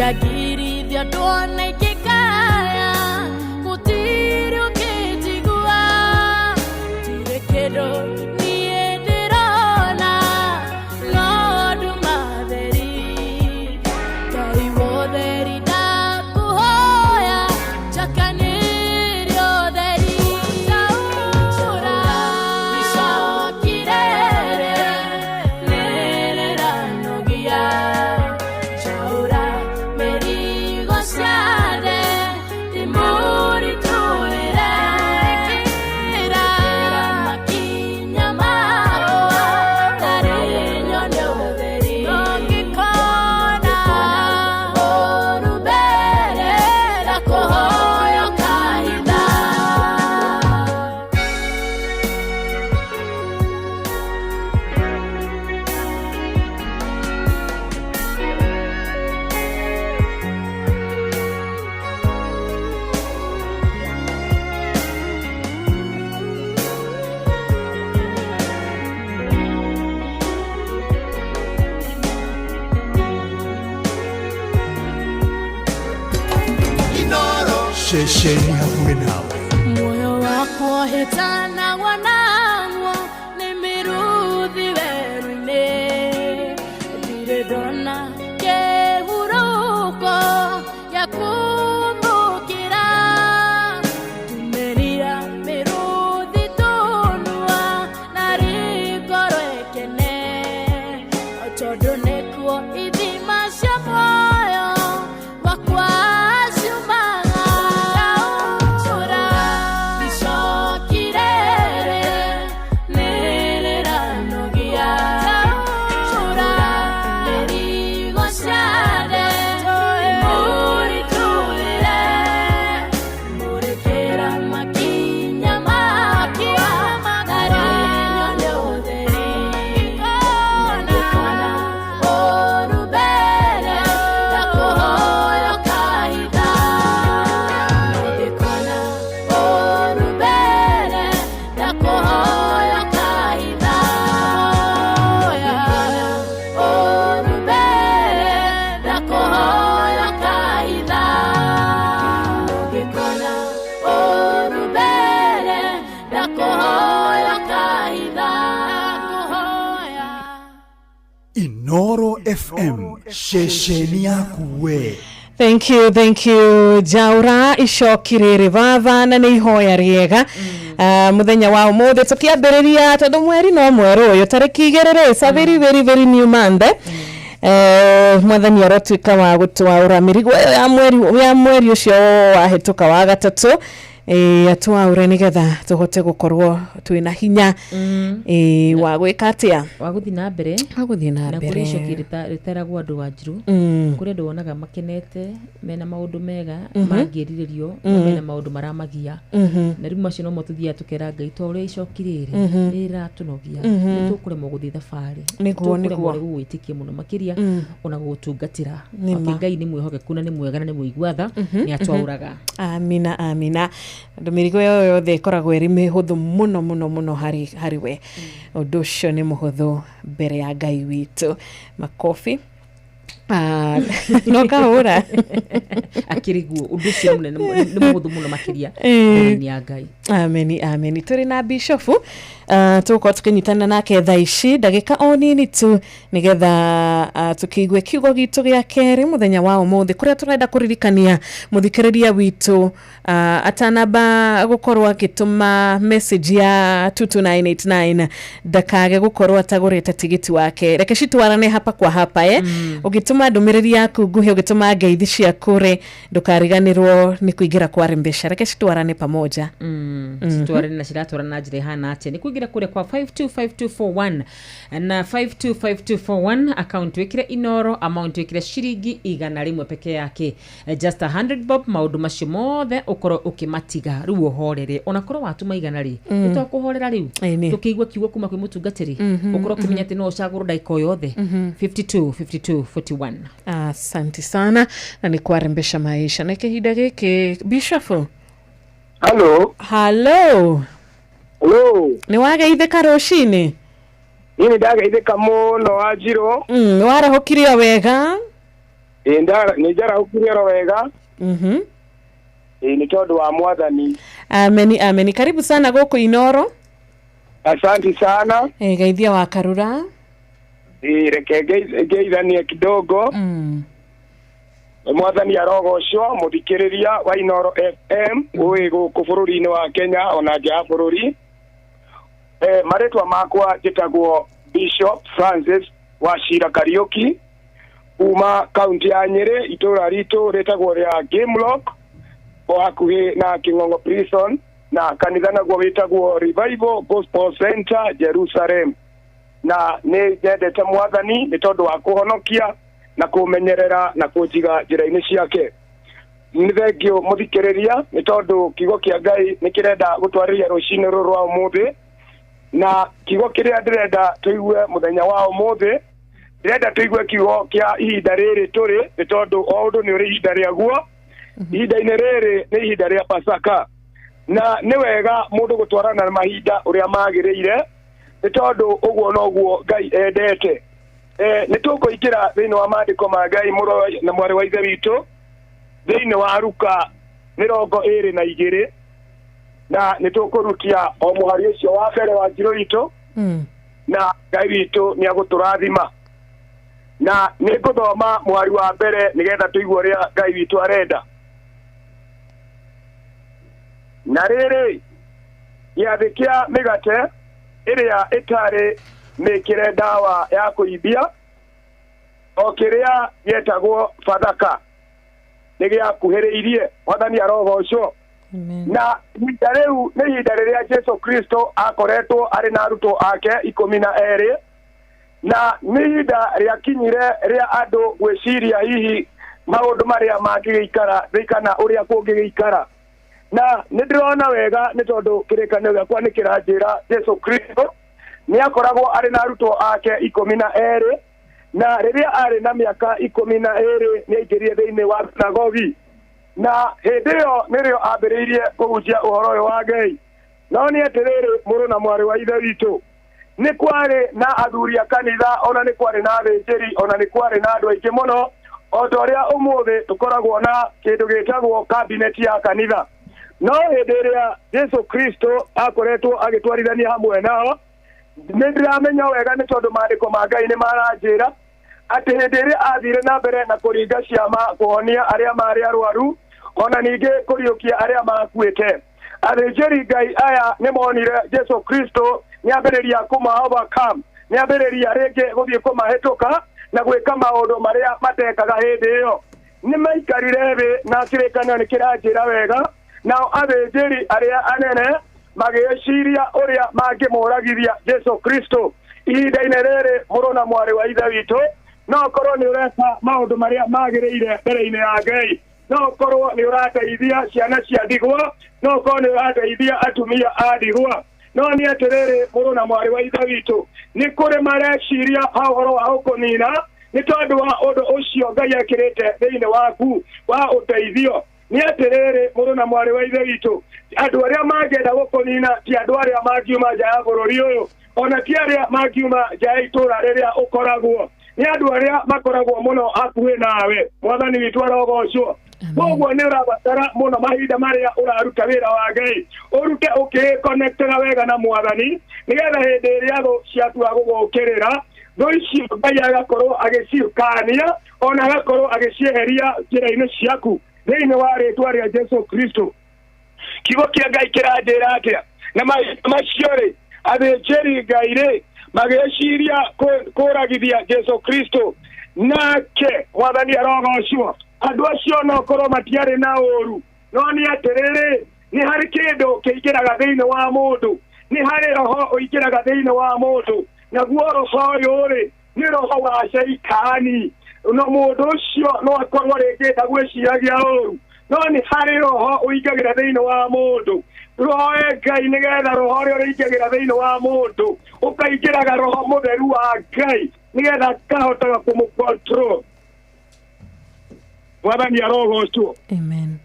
Ndĩragirithio ndwona ingĩkaya gũtirĩ ũkĩnjigua ndirĩ kĩndũ niĩ ndĩrona no nduma theri. Ngai wotheri ndakũhoya njakanĩrie ũtheri. Njaũra icoki rĩrĩ nĩrĩranogia. Njaũra mĩrigo ciothe ndĩmũritũhĩre. Ĩkĩra makinya makwa ndarĩ nyone ũtheri. Ũngĩkona ũũru mbere ndakũhoya ũkahitha. Ceceni hakuhĩ nawe. Muoyo wakwa hĩtanagwo nagwo nĩ mĩrũthi werũ-inĩ. Ndirĩ ndona kĩhurũko gĩa kũmbũkĩra. Ndumĩrira mĩrũthi tũnua narĩ ngoro ĩkene. Tondũ nĩkuo ithima cia muoyo wakwa ciumaga. Ndaũra icoki rĩrĩ nĩrĩranogia. Ndaũra mĩrigo ciothe ndĩmũritũhĩre. Mũrĩkĩra makinya makwa ndarĩ nyone ũtheri. Ngĩkona ũũru mbere ndakũhoya ũkahitha. Ngĩkona ũũru mbere ndakũhoya ũkahitha. Ũũru mbere ndakũhoya ũkahitha. Ngĩkona ũũru mbere ndakũhoya ũkahitha. Ndakũhoya. Inoro FM ceceni yaku we. Thank you, thank you. Njaũra icoki rĩrĩ baba na nĩ ihoya rĩega. Mũthenya wa ũmũthĩ tũkĩambĩrĩria tondũ mweri no mwerũ ũyũ tarĩki 2 rĩ, it's a very very very new month. Mwathani arotuĩka wa gũtwaũra mĩrigo ĩyo ya mweri ũcio wahĩtũka wa gatatũ, atwaũre nĩgetha tũhote gũkorwo twĩna hinya wa gwĩka atĩa, wa gũthiĩ na mbere, wa gũthiĩ na na mbere. Kũrĩ icoki rĩteragwo andũ wanjiru. Kũrĩ andũ wonaga makenete mena maũndũ mega mangĩrirĩrio no mena maũndũ maramagia. Na rĩu macio nomo tũthiaga tũkera Ngai to ũrĩa icoki rĩrĩ nĩrĩratũnogia, nĩtũkũremwo gũthiĩ thabarĩ, Nĩguo, nĩtũkũremwo nĩguo. nĩ gũgwĩtĩkia mũno makĩria ona gũgũtungatĩra. Nĩma. Wake Ngai nĩ mwĩhokeku na nĩ mwega na nĩ mũigua tha, nĩ atwaũraga. Amina, amina. Andũ mĩrigo ĩyo yothe ĩkoragwo ĩrĩ mĩhũthũ mũno mũno mũno harĩ we. Ũndũ ũcio nĩ mũhũthũ mbere ya Ngai witũ. Makobi. No kahũra. Akĩrĩ guo ũndũ ũcio nĩ mũnene nĩ mũhũthũ mũno makĩria mbere-inĩ ya Ngai. Ameni, ameni. Tũrĩ na bishofu, tũgũkorwo tũkĩnyitanĩra nake thaa ici ndagĩka o nini tu nĩgetha tũkĩigue kiugo gitũ gĩa kerĩ mũthenya wa ũmũthĩ, kũrĩa tũrenda kũririkania mũthikĩrĩria witũ atanamba gũkorwo agĩtũma message ya 22989 ndakage gũkorwo atagũrĩte tigiti wake. Reke citwarane hapa kwa hapa. Ũgĩtũma ndũmĩrĩri yaku nguhĩ, ũgĩtũma ngeithi ciaku rĩ, ndũkariganĩrwo nĩ kũingĩra kwa mbeca. Reke citwarane pamoja. Citwarane na ciratwarana na njĩra ĩhana atĩa? Nĩ kũingĩra kũrĩa kwa 525241 na 525241 account wĩkĩre Inoro, amount wĩkĩre ciringi 100 peke yake. Just 100 bob, maũndũ macio mothe ũkorwo ũkĩmatiga rĩu ũhorere. Ona korwo watũma 100 rĩ, nĩ twakũhorera rĩu Ĩni. tũkĩigua kiugo kuma kwĩ mũtungatĩri, ũkorwo ũkĩmenya atĩ no ũcagũrwo ndagĩka o yothe. 52 52 41. Asante sana, na nĩ kwarembesha maisha na kĩhinda gĩkĩ bishofu. Hello. Hello. Hello. Nĩ wageithĩka rũcinĩ? Niĩ nĩ ndageithĩka mũno Wanjirũ. Nĩ warahũkire o wega? Nĩ njarahũkire oro wega. Nĩ tondũ wa Mwathani. Ameni, ameni. Karibu sana gũkũ Inoro. Asante sana. Geithia wa Karura. Reke ngeithanie kidogo. Mwathani arogocwo muthikiriria wa Inoro FM wĩ gũkũ bũrũri-inĩ wa Kenya ona nja ya bũrũri. Marĩtwa makwa njĩtagwo Bishop Francis Wachira Kariuki kuma kaunti ya Nyeri, itũra ritũ rĩtagwo rĩa Gamelock o hakuhĩ na King'ong'o Prison, na kanitha naguo wĩtagwo Revival Gospel Center Jerusalem. Na nĩ nyendete Mwathani nĩ tondũ wa kũhonokia na kũmenyerera na kũnjiga njĩra-inĩ ciake. Nĩ thengio mũthikĩrĩria nĩ tondũ kiugo kĩa Ngai nĩ kĩrenda gũtwarĩria rũcinĩ rũrũ rwa ũmũthĩ, na kiugo kĩrĩa ndĩrenda tũigue mũthenya wa ũmũthĩ, ndĩrenda tũigue kiugo kĩa ihinda rĩrĩ tũrĩ, nĩ tondũ o ũndũ nĩ ũrĩ ihinda rĩaguo. Ihinda-inĩ rĩrĩ nĩ ihinda rĩa Pasaka, na nĩ wega mũndũ gũtwarana na mahinda ũrĩa magĩrĩire, nĩ tondũ ũguo noguo Ngai endete. Nĩ tũkũingĩra thĩinĩ wa maandĩko ma Ngai mũrũ na mwarĩ wa Ithe witũ thĩinĩ wa Luka 22, na nĩ tũkũrutia o mũhari ũcio wa mbere wa njirũ witũ, na Ngai witũ nĩ agũtũrathima. Na nĩ ngũthoma mũhari wa mbere nĩgetha tũigue ũrĩa Ngai witũ arenda. Na rĩrĩ, gĩathĩ kĩa mĩgate ĩrĩa ĩtarĩ mĩkĩre ndawa ya kũimbia, o kĩrĩa gĩetagwo Bathaka, nĩ gĩakuhĩrĩirie. Mwathani arogocwo. Na ihinda rĩu nĩ ihinda rĩrĩa Jesu Kristo akoretwo arĩ na arutwo ake 12, na nĩ ihinda rĩakinyire rĩa andũ gwĩciria hihi maũndũ marĩa mangĩgĩikara thĩ kana ũrĩa kũngĩgĩikara. Na nĩ ndĩrona wega nĩ tondũ kĩrĩkanĩro gĩakwa nĩ kĩranjĩra Jesu Kristo nĩ akoragwo arĩ na arutwo ake 12, na rĩrĩa arĩ na mĩaka 12 nĩ aingĩrire thĩinĩ wa synagogi, na hĩndĩ ĩyo nĩrĩo ambĩrĩirie kũhunjia ũhoro ũyũ wa Ngai. No nĩ atĩrĩrĩ, mũrũ na mwarĩ wa Ithe witũ, nĩ kwarĩ na athuri a kanitha, ona nĩ kwarĩ na athĩnjĩri, ona nĩ kwarĩ na andũ aingĩ mũno, o ta ũrĩa ũmũthĩ tũkoragwo na kĩndũ gĩtagwo kabineti ya kanitha. No hĩndĩ ĩrĩa Jesu Kristo akoretwo agĩtwarithania hamwe nao, nĩ ndĩramenya wega nĩ tondũ maandĩko ma Ngai nĩ maranjĩra atĩ hĩndĩ ĩrĩa athire na mbere na kũringa ciama, kũhonia arĩa marĩ arwaru, ona ningĩ kũriũkia arĩa makuĩte, athĩnjĩri Ngai aya nĩ monire Jesu Kristo nĩ ambĩrĩria kũma overcome, nĩ ambĩrĩria rĩngĩ gũthiĩ kũmahĩtũka na gwĩka maũndũ marĩa matekaga hĩndĩ ĩyo. Nĩ maikarire thĩ na kĩrĩkanĩro nĩ kĩranjĩra wega, nao athĩnjĩri arĩa anene magĩciria ũrĩa mangĩmũragithia Jesu Kristo. Ihinda-inĩ rĩrĩ, mũrũ na mwarĩ wa Ithe witũ, no ũkorwo nĩ ũreka maũndũ marĩa magĩrĩire mbere-inĩ ya Ngai, no ũkorwo nĩ ũrateithia ciana cia ndigwa, no ũkorwo nĩ ũrateithia atumia a ndigwa, no nĩ atĩrĩrĩ, mũrũ na mwarĩ wa Ithe witũ, nĩ kũrĩ mareciria ha ũhoro wa ũkũnina nĩ tondũ wa ũndũ ũcio Ngai ekĩrĩte thĩinĩ waku wa ũteithio. Nĩ atĩrĩrĩ, mũrũ na mwarĩ wa Ithe witũ, andũ arĩa mangĩenda gũkũnina ti andũ arĩa mangiuma nja ya bũrũri ũyũ, ona ti arĩa mangiuma nja ya itũũra rĩrĩa ũkoragwo, nĩ andũ arĩa makoragwo mũno hakuhĩ nawe. Mwathani witũ arogocwo. Koguo nĩ ũrabatara mũno mahinda marĩa ũraruta wĩra wa Ngai ũrute ũkĩconnectĩra wega na Mwathani, nĩgetha hĩndĩ ĩrĩa thũ ciatua gũgũkĩrĩra, thũ icio Ngai agakorwo agĩciũkania, ona agakorwo agĩcieheria njĩra-inĩ ciaku thĩinĩ wa rĩĩtwa rĩa Jesu Kristo. Kiugo kĩa Ngai kĩranjĩra atĩa? Na macio rĩ, athĩnjĩri Ngai rĩ magĩciria kũragithia Jesu Kristo, nake Mwathani arogocwo. Andũ acio no korwo matiarĩ na ũru, no nĩ atĩrĩrĩ, nĩ harĩ kĩndũ kĩingĩraga thĩinĩ wa mũndũ, nĩ harĩ roho ũingĩraga thĩinĩ wa mũndũ, naguo roho ũyũ rĩ nĩ roho wa Shaitani. No mũndũ ũcio no akorwo rĩngĩ ndagwĩciragia ũru, no nĩ harĩ roho ũingagĩra thĩinĩ wa mũndũ. Roho Ngai nĩgetha roho ũrĩa ũrĩingagĩra thĩinĩ wa mũndũ ũkaingĩraga roho mũtheru wa Ngai nĩgetha akahotaga kũmũ-control. Mwathani arogocwo. Amen.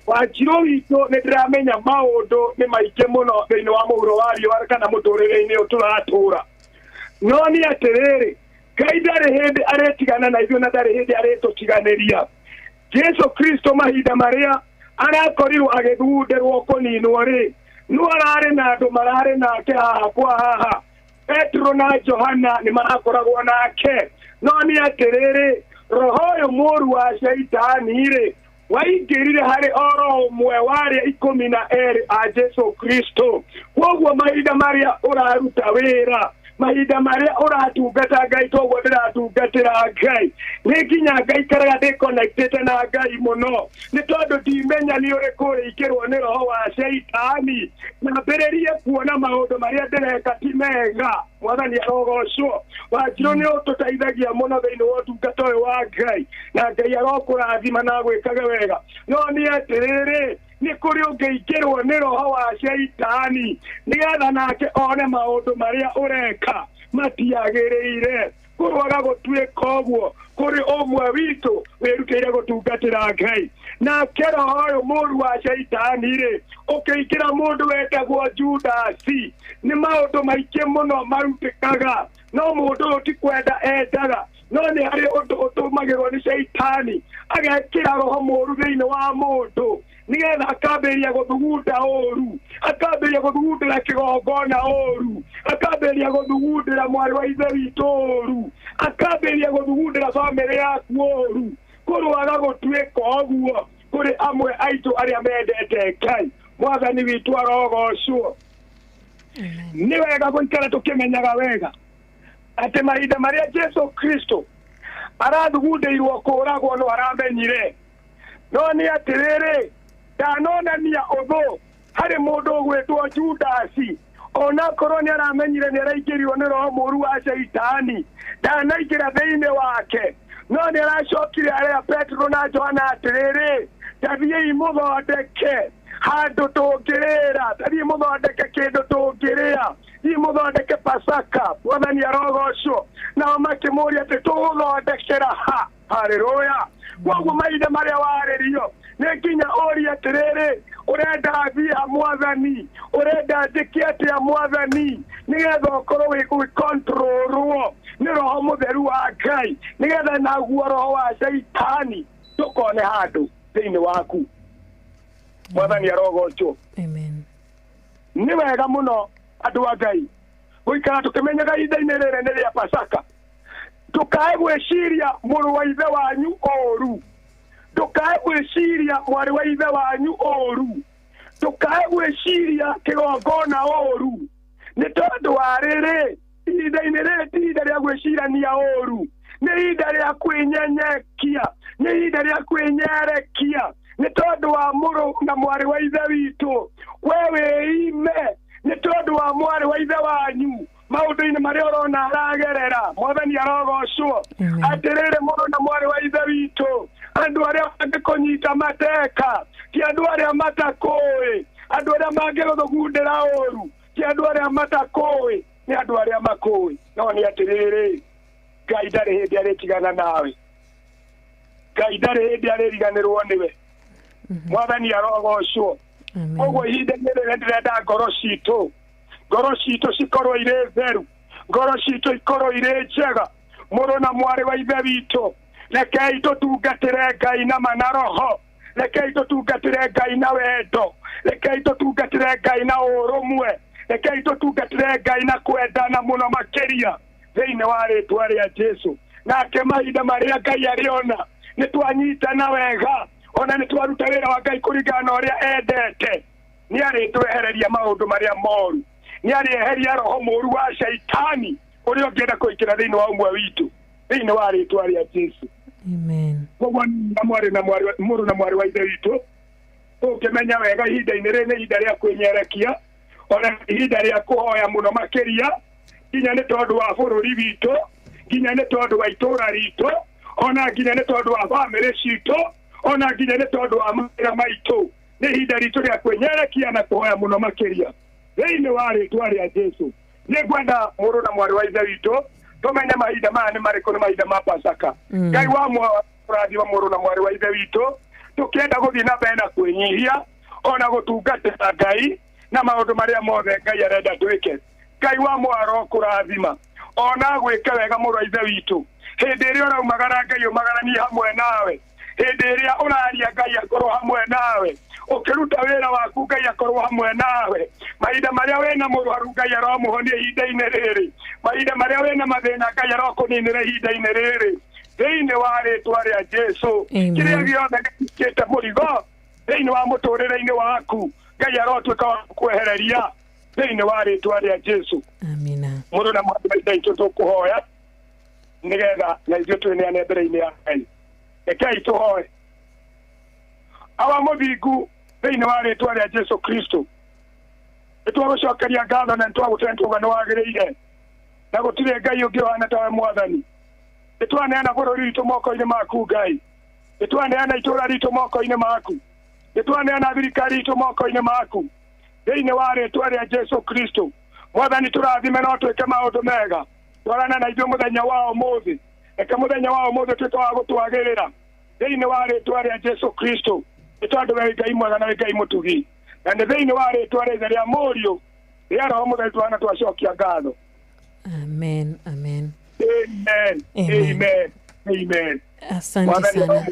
Wanjirũ witũ nĩ ndĩramenya maũndũ nĩ maingĩ mũno thĩinĩ wa mũhuro wa riũa kana mũtũrĩre-inĩ ũyũ tũratũra, no nĩ atĩrĩrĩ, Ngai ndarĩ hĩndĩ arĩtigana na ithuĩ na ndarĩ hĩndĩ arĩtũtiganĩria. Jesu Kristo mahinda marĩa arakorirwo agĩthundĩrwo kũninwo rĩ, no ararĩ na andũ mararĩ nake haha kwa haha. Petro na Johana nĩ marakoragwo nake. No nĩ atĩrĩrĩ, roho ũyũ mũũru wa Shaitani rĩ, waingĩrire harĩ oro ũmwe wa arĩa 12 a Jesu Kristo. Kwoguo mahinda marĩa ũraruta wĩra, mahinda marĩa ũratungata Ngai, toguo ndĩratungatĩra Ngai, nĩ nginya ngaikaraga ndĩ connected na Ngai mũno, nĩ tondũ ndimenya nĩ ũrĩkũ ũrĩingĩrwo nĩ roho wa Shaitani na mbĩrĩrie kuona maũndũ marĩa ndĩreka ti mega. Mwathani arogocwo. Wanjirũ nĩ ũtũteithagia mũno thĩinĩ wa ũtungata ũyũ wa Ngai, na Ngai arokũrathima na agwĩkage wega. No nĩ atĩrĩrĩ, nĩ kũrĩ ũngĩingĩrwo nĩ roho wa Shaitani nĩgetha nake one maũndũ marĩa ũreka matiagĩrĩire. Kũrwaga gũtuĩka ũguo kũrĩ ũmwe witũ wĩrutĩire gũtungatĩra Ngai. Nake roho ũyũ mũũru wa Shaitani rĩ, ũkĩingĩra mũndũ wetagwo Judasi. Nĩ maũndũ maingĩ mũno marutĩkaga, no mũndũ ũyũ ti kwenda endaga, no nĩ harĩ ũndũ ũtũmagĩrwo nĩ Shaitani agekĩra roho mũũru thĩinĩ wa mũndũ nĩgetha akambĩrĩria gũthugunda ũru, akambĩrĩria gũthugundĩra kĩgongona ũru, akambĩrĩria gũthugundĩra mwarĩ wa ithe witũ ũru, akambĩrĩria gũthugundĩra bamĩrĩ yaku ũru. Kũrwaga gũtuĩka ũguo kũrĩ amwe aitũ arĩa mendete Ngai. Mwathani witũ arogocwo. Nĩ wega gũikara tũkĩmenyaga wega atĩ mahinda marĩa Jesu Kristo arathugundĩirwo kũũragwo no aramenyire. No nĩ atĩrĩrĩ, ndanonania ũthũ harĩ mũndũ ũgwĩtwo Judasi, onakorwo nĩ aramenyire nĩ araingĩrirwo nĩ roho mũũru wa Shaitani, ndanaingĩra thĩinĩ wake. No nĩ aracokire arĩa Petro na Johana atĩrĩrĩ, tathiĩi mũthondeke handũ tũngĩrĩra, tathiĩi mũthondeke kĩndũ tũngĩrĩa, thiĩ mũthondeke Pasaka. Mwathani arogocwo. Nao makĩmũũria atĩ tũgũthondekera ha? Haleluya. Kwoguo mahinda marĩa warĩrio nĩ nginya ũrie atĩrĩrĩ, ũrenda thiĩ Mwathani, ũrenda njĩke atĩa Mwathani, nĩgetha ũkorwo wĩ controlwo nĩ roho mũtheru wa Ngai, nĩgetha naguo roho wa Shaitani ndũkone handũ thĩinĩ waku. Mwathani arogocwo. Amen. Nĩ wega mũno andũ a Ngai gũikara tũkĩmenyaga ihinda-inĩ rĩrĩ nĩ rĩa Pasaka. Ndũkae gwĩciria mũrũ wa ithe wanyu ũru, ndũkae gwĩciria mwarĩ wa ithe wanyu ũru, ndũkae gwĩciria kĩgongona ũru, nĩ tondũ wa rĩrĩ, ihinda-inĩ rĩrĩ ti ihinda rĩa gwĩcirania ũru, nĩ ihinda rĩa kwĩnyenyekia, nĩ ihinda rĩa kwĩnyerekia, nĩ tondũ wa mũrũ na mwarĩ wa ithe witũ. We wĩime nĩ tondũ wa mwarĩ wa ithe wanyu maũndũ-inĩ marĩa ũrona aragerera. Mwathani arogocwo. Atĩrĩrĩ, mũrũ na mwarĩ wa ithe witũ, andũ arĩa mangĩkũnyita mateka ti andũ arĩa matakũĩ, andũ arĩa mangĩgũthugundĩra ũru ti andũ arĩa matakũĩ, nĩ andũ arĩa makũĩ. No nĩ atĩrĩrĩ, Ngai ndarĩ hĩndĩ arĩtigana nawe, Ngai ndarĩ hĩndĩ arĩriganĩrwo nĩwe. Mwathani arogocwo. Koguo ihinda-inĩ rĩrĩ ndĩrenda ngoro citũ, ngoro citũ cikorwo irĩ theru, ngoro citũ ikorwo irĩ njega. Mũrũ na mwarĩ wa ithe witũ, rekei tũtungatĩre Ngai na ma na roho, rekei tũtungatĩre Ngai na wendo, rekei tũtungatĩre Ngai na ũrũmwe, rekei tũtungatĩre Ngai na kwendana mũno makĩria thĩinĩ wa rĩtwa rĩa Jesu. Nake mahinda marĩa Ngai arĩona nĩ twanyitana wega, ona nĩ twaruta wĩra wa Ngai kũringana na ũrĩa endete, nĩ arĩtwehereria maũndũ marĩa moru, nĩ arĩeheria roho mũũru wa Shaitani ũrĩa ũngĩenda kũingĩra thĩinĩ wa ũmwe witũ thĩinĩ wa rĩtwa rĩa Jesu. Amen. Koguo na mwarĩ na mwarĩ mũrũ na mwarĩ wa ithe witũ, ũngĩmenya wega ihinda-inĩ rĩrĩ nĩ ihinda rĩa kwĩnyerekia, ona ihinda rĩa kũhoya mũno makĩria, nginya nĩ tondũ wa bũrũri witũ, nginya nĩ tondũ wa itũũra ritũ, ona nginya nĩ tondũ wa bamĩrĩ citũ, ona nginya nĩ tondũ wa mawĩra maitũ. Nĩ ihinda ritũ rĩa kwĩnyerekia na kũhoya mũno makĩria thĩinĩ wa rĩtwa rĩa Jesu. Nĩ ngwenda mũrũ na mwarĩ wa ithe witũ tũmenye mahinda maya nĩ marĩkũ, nĩ mahinda ma Pasaka. Ngai wa mũrathima mũrũ na mwarĩ wa ithe witũ, tũkĩenda gũthiĩ na mbere na kwĩnyihia ona gũtungatĩra Ngai na maũndũ marĩa mothe Ngai arenda twĩke. Ngai wa mwaro kũrathima Ona gwĩke wega mũrũ wa ithe witũ. Hĩndĩ ĩrĩa ũraumagara Ngai ũmagaranie hamwe nawe. Hĩndĩ ĩrĩa ũraria Ngai akorwo hamwe nawe. Ũkĩruta wĩra waku Ngai akorwo hamwe nawe. Mahinda marĩa wĩna mũrwaru Ngai aromũhonia ihinda-inĩ rĩrĩ. Mahinda marĩa wĩna mathĩna Ngai arokũninĩra ihinda-inĩ rĩrĩ. Thĩinĩ wa rĩtwa rĩa Jesu. Kĩrĩa gĩothe gĩtuĩkĩte mũrigo thĩinĩ wa mũtũrĩre-inĩ waku Ngai arotuĩka wa kwehereria thĩinĩ wa rĩtwa rĩa Jesu. Amina. Mũrũ na mwarĩ wa Ithe witũ tũkũhoya nĩgetha na ithuĩ twĩneane mbere-inĩ ya Ngai. Rekei tũhoe. Awa mũthingu thĩinĩ wa rĩtwa rĩa Jesu Kristo, nĩtwagũcokeria ngatho na nĩtwagũtũra nĩtwauga nĩwagĩrĩire, na gũtirĩ Ngai ũngĩ ũhana tawe Mwathani. Nĩtwaneana bũrũri witũ moko-inĩ maku Ngai, nĩtwaneana itũũra ritũ moko-inĩ maku, nĩtwaneana thirikari itũ moko-inĩ maku thĩinĩ wa rĩtwa rĩa Jesu Kristo. Mwathani tũrathime no twĩke maũndũ mega, twarana na ithuĩ mũthenya wa ũmũthĩ. Reke mũthenya wa ũmũthĩ ũtuĩke wa gũtwagĩrĩra thĩinĩ wa rĩtwa rĩa Jesu Kristo, nĩ tondũ we Ngai mwega na wĩ Ngai mũtugi, na nĩ thĩinĩ wa rĩtwa rĩa Ithe, rĩa Mũriũ, rĩa Roho Mũtheru twana twacokia ngatho. Amen, amen. Amen, amen, amen. Asante sana.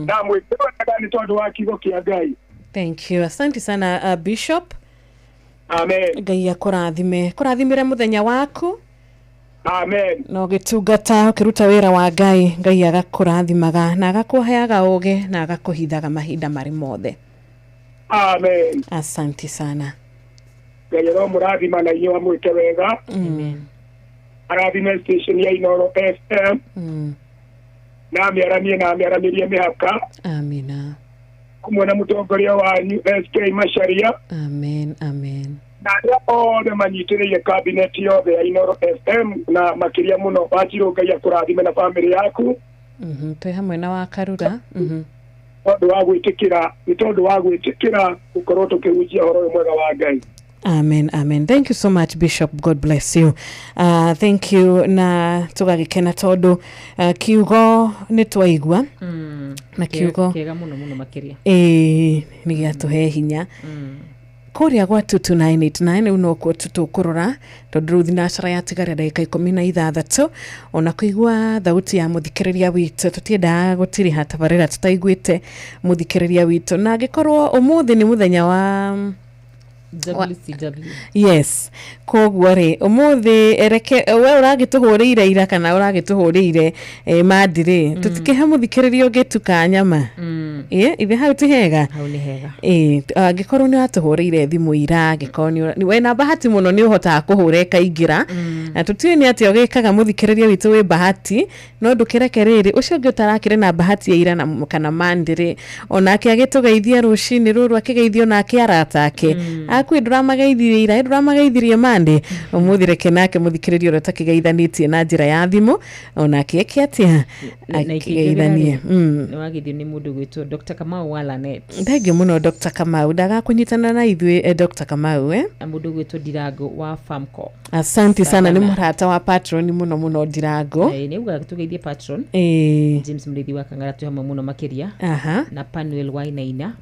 Na mwĩkĩrwo wega nĩ tondũ wa kiugo kĩa Ngai. Thank you. Asante sana Bishop. Amen. Ngai akũrathime. Kũrathimĩre mũthenya waku. Amen. Na ũgĩtungata ũkĩruta wĩra wa Ngai, Ngai agakũrathimaga na agakũheaga ũgĩ na agakũhithaga mahinda marĩ mothe. Amen. Asante sana. Ngai aromũrathima na inyuĩ amwĩke wega. Amen. Arathime station ya Inooro FM. Na amĩaramie na amĩaramĩrie mĩhaka. Amina. Kumwe na mũtongoria wanyu SK Macharia. Amen, amen. Na arĩa othe manyitĩrĩire cabinet yothe ya Inooro FM na makĩria mũno Wanjirũ Ngai akũrathime na bamĩrĩ yaku. Twĩ hamwe na wa Karura. Tondũ wa gwĩtĩkĩra, nĩ tondũ wa gwĩtĩkĩra gũkorwo tũkĩhunjia ũhoro ũyũ mwega wa Ngai. Amen, amen. Thank you so much, Bishop. God bless you. Thank you. Na tũgagĩkena tondũ kiugo nĩ twaigua. Na kiugo kĩega mũno mũno makĩria. Ĩĩ, nĩ gĩatũhe hinya. Kũrĩa gwa 22989 rĩu nokuo tũkũrora tondũ rĩu thinacara yatigara ndagĩka 16 ona kũigua thauti ya mũthikĩrĩria witũ tũtiendaga gũtiriha tabarĩra tũtaiguĩte mũthikĩrĩria witũ, na angĩkorwo ũmũthĩ nĩ mũthenya wa WCW. Yes, koguo rĩ ũmũthĩ reke we ũragĩtũhũrĩire ira kana ũragĩtũhũrĩire mandi rĩ, tũtikĩhe mũthikĩrĩria ũngĩ tu kanyama. Ĩ ithe hau ti hega? Hau nĩ hega. Ĩ angĩkorwo nĩ watũhũrĩire thimũ ira, angĩkorwo nĩ wĩna bahati mũno nĩ ũhotaga kũhũra ĩkaingĩra, na tũtiũĩ nĩ atĩa ũgĩkaga mũthikĩrĩria witũ wĩ bahati, no ndũkĩreke rĩrĩ ũcio ũngĩ ũtarakĩrĩ na bahati ya ira na kana mandi rĩ, onake agĩtũgeithia rũcinĩ rũrũ, akĩgeithio nake arata ake akui ndũramageithirie ira, ndũramageithirie mandi, ũmũthĩ reke nake mũthikĩrĩria ũrĩa ũtakĩgeithanĩtie na njĩra ya thimũ onake eke atĩa, akĩgeithanie. Nĩ wageithio nĩ mũndũ gwĩtwo Dr. Kamau wa Lanet. Thengio mũno Dr. Kamau, ndagakũnyitana na ithuĩ Dr. Kamau Na mũndũ gwĩtwo Ndirango wa Famco. Asante sana, nĩ mũrata wa patron mũno mũno Ndirango. Nĩ ugaga tũgeithie patron James Mũrĩithi wa Kang'ara, twĩ hamwe mũno makĩria. Na Panuel Wainaina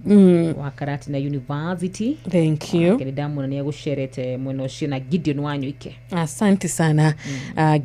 wa Karatina University. Thank you. Nake nĩ ndamwona nĩ agũcerete mwena ũcio, na Gideon Wanyoike. Asante sana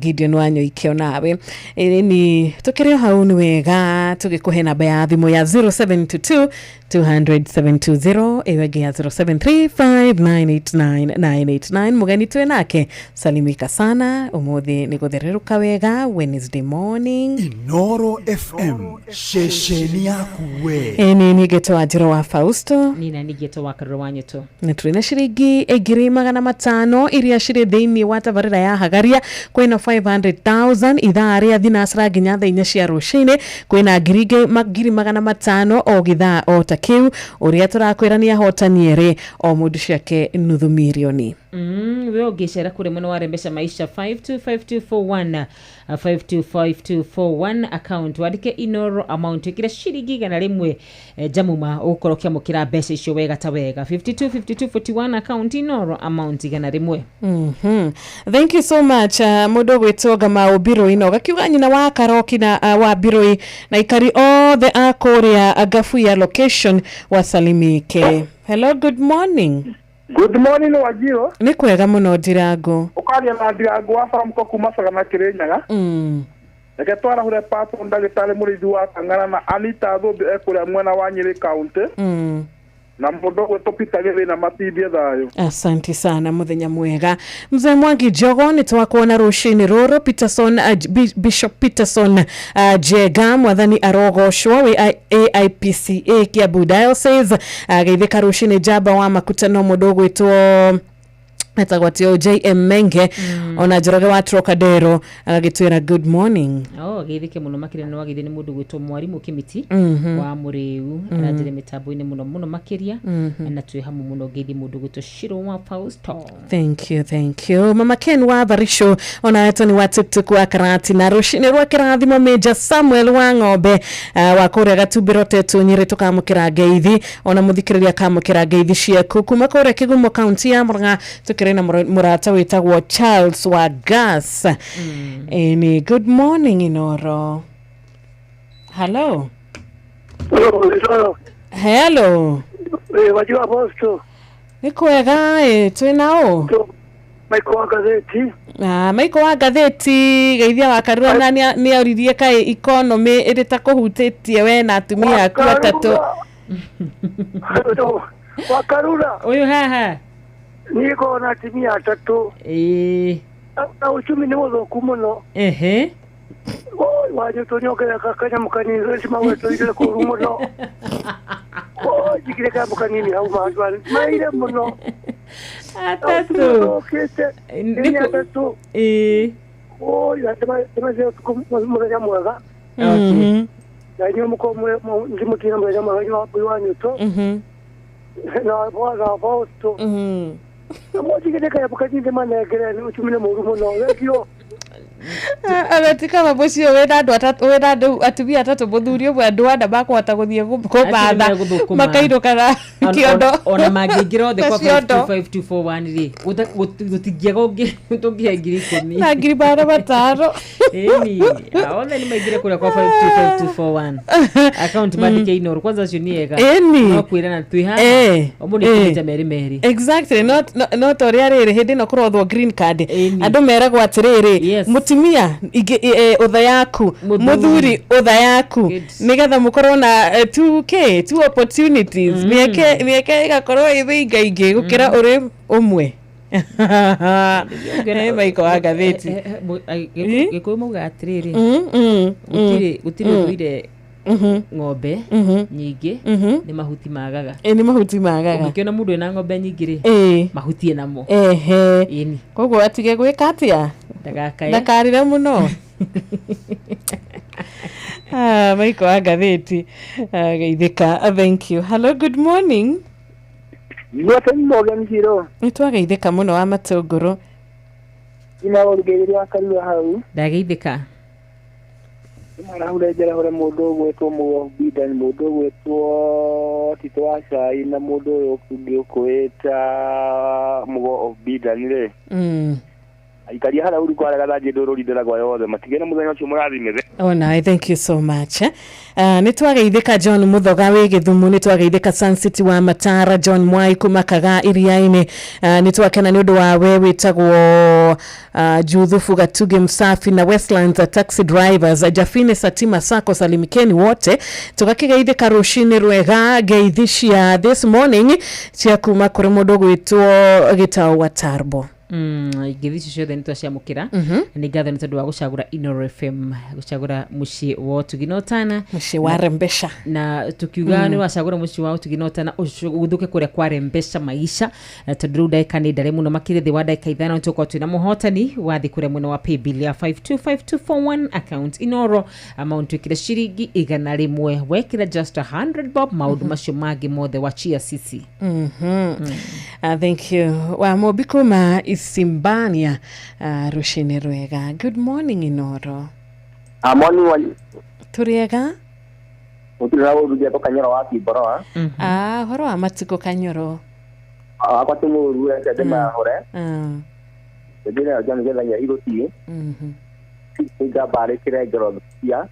Gideon Wanyoike onawe. Ni tukĩrĩ o hau nĩ wega tũgĩkũhe namba ya thimũ ya 0722 200 720, ĩyo ĩngĩ ya 0735989989. Mũgeni twĩ nake, salimika sana ũmũthĩ nĩ gũthererũka wega Wednesday morning. Inooro FM, ceceni yaku we. Ĩni nĩ wa Njĩro wa Fausto. Nina nĩ wa Karura wa Nyeto. Na tũrĩ na ciringi 500,000 iria cirĩ thĩinĩ wa tabarĩra ya Hagaria. Kwĩna 500,000 ithaa rĩa thinacara nginya thaa 4 cia rũcinĩ, kwĩna 500,000 o gĩthaa o ta kĩu. Ũrĩa tũrakwĩra nĩ ahotani erĩ, o mũndũ ciake nuthu mirioni. We ũngĩcera kũrĩa mwena wa Rembesha Maisha 525241, 525241 account, wandĩke Inooro amount, ĩkĩre ciringi 100 jamuma, ũgũkorwo ũkĩamũkĩra mbeca icio wega ta wega. 525241 account, Inooro amount 100. Thank you so much mũndũ ũgwĩtwo Ngamau Birui na ũgakiuga nyina wa Karoki na wa Birui na ikari othe a kũrĩa Gabuya location wasalimike. Hello, good morning. Good morning Wajiro. Nĩ kwega mũno Ndirango. Ũkaria na Ndirango wa Faramko kuma Sagana Kirinyaga. Reke twarahure pato ndagĩtarĩ mũrĩithi wa Kang'ara na Anita Thũmbĩ ekũrĩa mwena wa Nyĩrĩ County. Na mũndũ ũgwĩtwo Peter Gĩthĩna matindie thayũ. Asante sana, muthenya mwega. Mzee Mwangi Jogo nĩ twakuona rũcinĩ rũrũ. Peterson Bishop Peterson Jega mwathani arogocwo wĩ AIPCA Kiambu Diocese. Geithĩka rũcinĩ njamba wa makuta no mũndũ ũgwĩtwo etagwo atĩ JM Menge ona Njoroge wa Trocadero agagĩtwĩra good morning. Oh, geithĩke mũno makĩria nĩ wagĩithio nĩ mũndũ gwĩtwo mwarimũ Kĩmiti wa Mũrĩu aranjĩre mĩtambo-inĩ mũno mũno makĩria na twĩ hamwe mũno. Geithie mũndũ gwĩtwo Shiro wa Fausto. Thank you, thank you. Mama Ken wa Barisho ona Anthony wa TikTok wa Karati na rũcinĩ rwa kĩrathimo Major Samuel wa Ng'ombe wa kũrĩa Gatumbĩro Tetu Nyĩrĩ tũkamũkĩra ngeithi ona mũthikĩrĩria akamũkĩra ngeithi ciaku kuma kũrĩa Kĩgumo kaunti ya Murang'a tũkĩrĩ na mũrata wĩtagwo Charles wa Gas. Eni, good morning Inoro. Hello. Hello. Wajua Apostle. Nĩ kwega twĩ nao? Maiko wa ngathĩti. Maiko wa ngathĩti geithia wa Karura na nĩ oririe kaĩ economy ĩrĩ ta kũhutĩtie we na atumia aku atatũ. Wa Karura. Ũyũ haha. Niĩ ngoragwo na atumia atatũ. Na uchumi nĩ mũthũku mũno. Ehe. Wanyũtwo nĩongerera kanyamũ kanini cimagwetũire kũũru mũno. Njigire kanyamũ kanini hau mandũ maire mũno. Atatũ. Nĩ atatũ. Mũthenya mwega. Na inyuĩ mũkorwo ngĩmũtina mũthenya mwega inyuĩ wanyũtwo. Na bwana Apostle. Mũnjigire kanyamũ kanini manengere uchumi nĩ mũũru mũno. Thengio. Abetika mũciĩ wĩna andũ atatũ wĩna andũ atumia atatũ mũthuri ũmwe andũ ana makũhota gũthiĩ kũmatha makainũka na kĩondo ona mangĩingĩra othe kwa 525241 rĩ gũtingĩaga ũngĩ tũngĩhe 10,000 na 500,000. Ĩni othe nĩ maingĩre kũrĩa kwa 525241 account mandĩke Inoro kwanza acio nĩ ega no kwĩrana twĩ haha ũmũthĩ nĩ merĩ merĩ. Exactly, no ta ũrĩa rĩrĩ hĩndĩ ĩno kũrothwo green card andũ meragwo atĩrĩrĩ mũtumia ũtha yaku mũthuri ũtha yaku nĩgetha mũkorwo na 2k two opportunities mĩeke ĩgakorwo ĩ mĩingaingĩ gũkĩra ũrĩ ũmwe. Maiko wa ngathĩti Gĩkũyũ maugaga atĩrĩrĩ gũtirĩ ũthũire ng'ombe nyingĩ nĩ mahuti magaga. Nĩ mahuti magaga. Ũngĩkĩona mũndũ ena ng'ombe nyingĩ rĩ mahuti enamo. Ehe. Koguo atige gwĩka atĩa? Ndagakae. Ndakarĩre mũno. Maiko wa ngathĩti geithĩka. Thank you. Hello, good morning. Nĩ twageithĩka mũno wa Matũngũrũ. Ina ũrugĩrĩria wa Karura hau. Ndageithĩka. Marahure njarahure mũndũ ũgwĩtwo Mũbida mũndũ ũgwĩtwo Tito wa Cai na mũndũ ũyũ ũngĩ ũkwĩta Mũgo of Bidan rĩ. Aikaria harĩa uri kwaraga thanjĩ ndũrũrindĩra gwa yothe matigĩre mũthenya ũcio mũrathimĩre. Oh, no, thank you so much. Nĩ twageithĩka John Muthoga wĩ Gĩthumo, nĩ twageithĩka Sun City wa Matara, John Mwai kuma Kaga Iriainĩ, nĩ twakena nĩ ũndũ wa we wĩtagwo Juthufu Gatuge Msafi na Westlands Taxi Drivers, Jafine Satima Sako, salimikeni wote. Tũgakĩgeithĩka rũcinĩ rwega ngeithi cia this morning cia kuma kũrĩ mũndũ ũgwĩtwo Gĩtaũ wa Tarbo. Ngeithi icio ciothe nĩ twaciamũkĩra. Nĩ ngatho nĩ tondũ wa gũcagũra Inoro FM, gũcagũra mũciĩ wa ũtugi na ũtana, mũciĩ wa Rembesha, na tukiuga nĩ wacagũra mũciĩ wa ũtugi na ũtana ũthũke kũrĩa kwa Rembesha maisha, tondũ rĩu ndagĩka nĩ ndare mũno makĩria thĩ wa ndagĩka 5 tũkorwo twĩna mũhotani wathiĩ kũrĩa mwena wa paybill ya 525241 account Inoro amount wĩkĩre ciringi 100 wekĩra just 100 bob maũndũ macio mangĩ mothe wachia sisi. Thank you wa Mobi kuma Isimbania, rũcinĩ rwega. Good morning Inoro. Morning wa tũrĩega. Gũtirĩ ũrugia to Kanyoro wa Kimboroa. Horo wa matukũ Kanyoro. Akwa ti mũru reke ndĩmahure. Ndĩrĩa njani gethagia igũthiĩ. Ngamba rĩkĩre ngoro cia.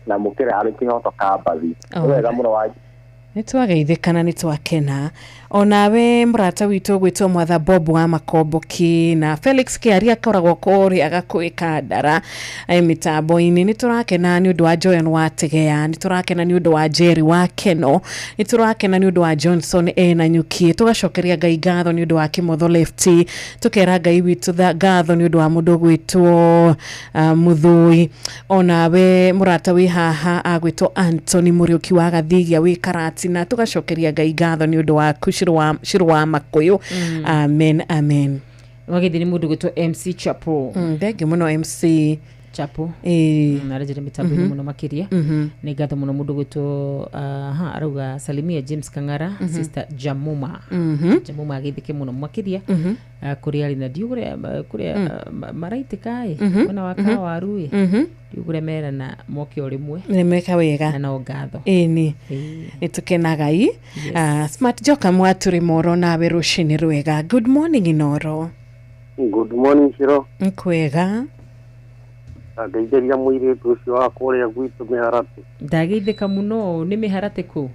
Na mũkĩre arĩ kĩhoto ka mbathi. Wega mũno wa. Nĩ twageithĩka na nĩ twakena. Onawe mũrata witũ gwĩtwo Mwatha Bob wa Makomboki na Felix Kĩaria akoragwo kũrĩa Gakũĩ Kandara mĩtambo-inĩ. Nĩ tũrakena nĩ ũndũ wa Joan wa Tegea, nĩ tũrakena nĩ ũndũ wa Jerry wa Keno, nĩ tũrakena nĩ ũndũ wa Johnson ena Nyuki, tũgacokeria Ngai ngatho nĩ ũndũ wa Kĩmotho Lefty, tũkera Ngai witũ ngatho nĩ ũndũ wa mũndũ ũgwĩtwo Mũthũi. Onawe mũrata wĩ haha agwĩtwo Anthony Mũriũki wa Gathigia wĩ Karatina, tũgacokeria Ngai ngatho nĩ ũndũ waku Shiro wa Makũyũ. Amen, amen. Wagĩthiĩ nĩ mũndũ gwĩtwo MC Chapo. Thengiũ mũno MC Chapo. Arenjere mĩtambo-inĩ mũno makĩria. Nĩ ngatho mũno mũndũ gwĩtwo aha, arauga salimia James Kang'ara, sister Jamuma. Jamuma agĩthĩke mũno makĩria. Kũrĩa arĩ na ndiũ kũrĩa maraitĩka ĩ mwena wa Kawaru ĩ ndiũ kũrĩa merana moke o rĩmwe. Nĩ meka wega. Na no ngatho. Ĩni. Nĩ tũkenaga i. Smart Joka Mwatũrĩ Moro nawe rũcinĩ rwega. Good morning Inoro. Good morning Shiro. Nkwega. Ngeithĩria mũirĩtu ũcio wa kũrĩa gwitũ mĩharatĩ. Ndageithĩka mũno. Nĩ mĩharatĩ kũ?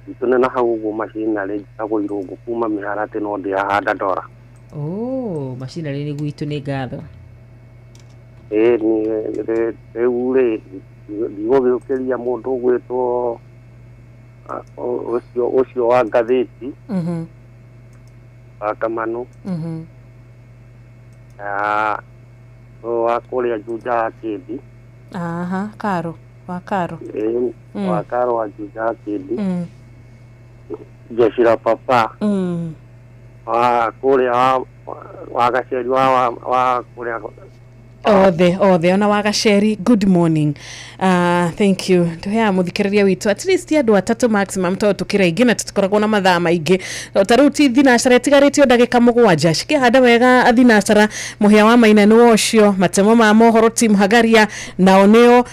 Gwitũ nĩ na hau ũguo macinarĩ njĩtagwo Irũngũ kuma mĩharatĩ no ndĩrahanda ndora. Oh, macinarĩ nĩ gwitũ, nĩ ngatho. Ĩĩ rĩu rĩ ndigũgĩũkĩria mũndũ ũgwĩtwo ũcio wa ngathĩti wa Kamanu. Wa kũrĩa Juja wa Kĩndi. Aha, Karo, wa Karo. Wa Karo wa Juja wa Kĩndi. Jeshira Papa. Wa kũrĩa wa Gaceri wa kũrĩa othe ona wa Gaceri. Good morning. Thank you. Tuheaga mũthikĩrĩria witũ at least andũ atatũ maximum tondũ tũkĩra aingĩ na tũtikoragwo na mathaa maingĩ. Ta rĩu ti thinacara ĩtigarĩtio ndagĩka 7. Cikĩhanda wega thinacara, mũhĩa wa maina nĩ ũcio, matemo ma mohoro team Hagaria nao nĩo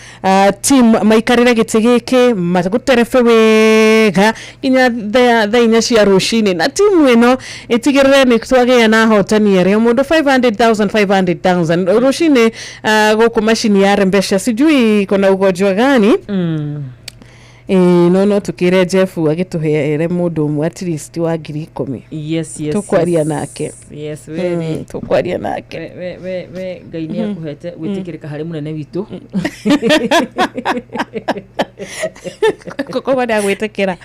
team maikarĩre gĩtĩ gĩkĩ magũterebe wega nginya thaa 4 cia rũcinĩ, na timu ĩno ĩtigĩrĩre nĩ twagĩa na ahotani erĩ, o mũndũ 500,000 500,000 rũcinĩ. Gũkũ macini ya Rembesha sijui iko na ugonjwa gani. No tukire Jeff agĩtũheere mũndũ ũmwe at least wa 10,000. Yes, yes. Tũkwaria nake. Yes, we tũkwaria nake. We Ngai nĩ akũhete gwĩtĩkĩrĩka harĩ mũnene witũ. Koguo ndagwĩtĩkĩra.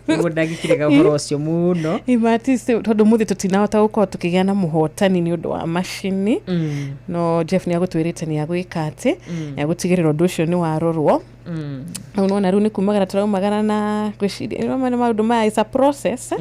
Koguo ndangĩkĩrega ũhoro ũcio mũno. Imatisi tondũ mũthĩ tũtinahota gũkorwo tũkĩgĩa na mũhotani nĩ ũndũ wa macini. No Jeff nĩ agũtwĩrĩte nĩ agwĩka atĩ nĩ agũtigĩrĩra ũndũ ũcio nĩ warorwo. Nona rĩu nĩ kumagara tũraumagara na gwĩciria nĩ maũndũ maya is a process.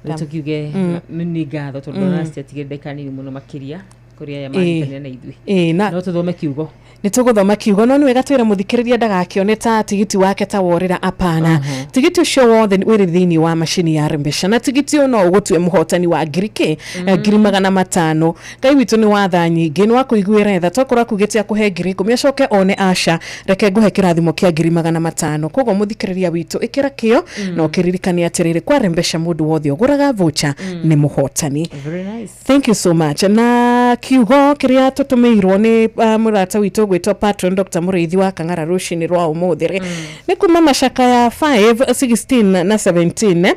Tũkiuge nĩ ngatho tondũ ona citiatigire ndagĩka nini mũno makĩria kũrĩ aya manyitanĩra na ithuĩ. No tũthome kiugo. Nĩ tũgũthoma kiugo no nĩ wega twĩre mũthikĩrĩria ndagakĩone ta tigiti wake ta worĩra apana. Tigiti ũcio wothe wĩrĩ thĩinĩ wa macini ya Rembesha na tigiti ũyũ no ũgũtue mũhotani wa 500,000. Ngai witũ nĩ wa tha nyingĩ, nĩ wa kũiguĩra tha, tokorwo akugĩte akũhe 10,000 acoke one aca reke ngũhe kĩrathimo kĩa 500,000. Koguo mũthikĩrĩria witũ ĩkĩra kĩo na ũkĩririkane atĩrĩrĩ kwa Rembesha mũndũ wothe ũgũraga voucher nĩ mũhotani. Very nice. Thank you so much. Na kiugo kĩrĩa tũtũmĩirwo nĩ mũrata witũ gwĩtwo patron Dr. Mũrĩithi wa Kang'ara rũcinĩ rwa ũmũthĩ rĩ nĩ kuma macaka ya 5, 16 na 17,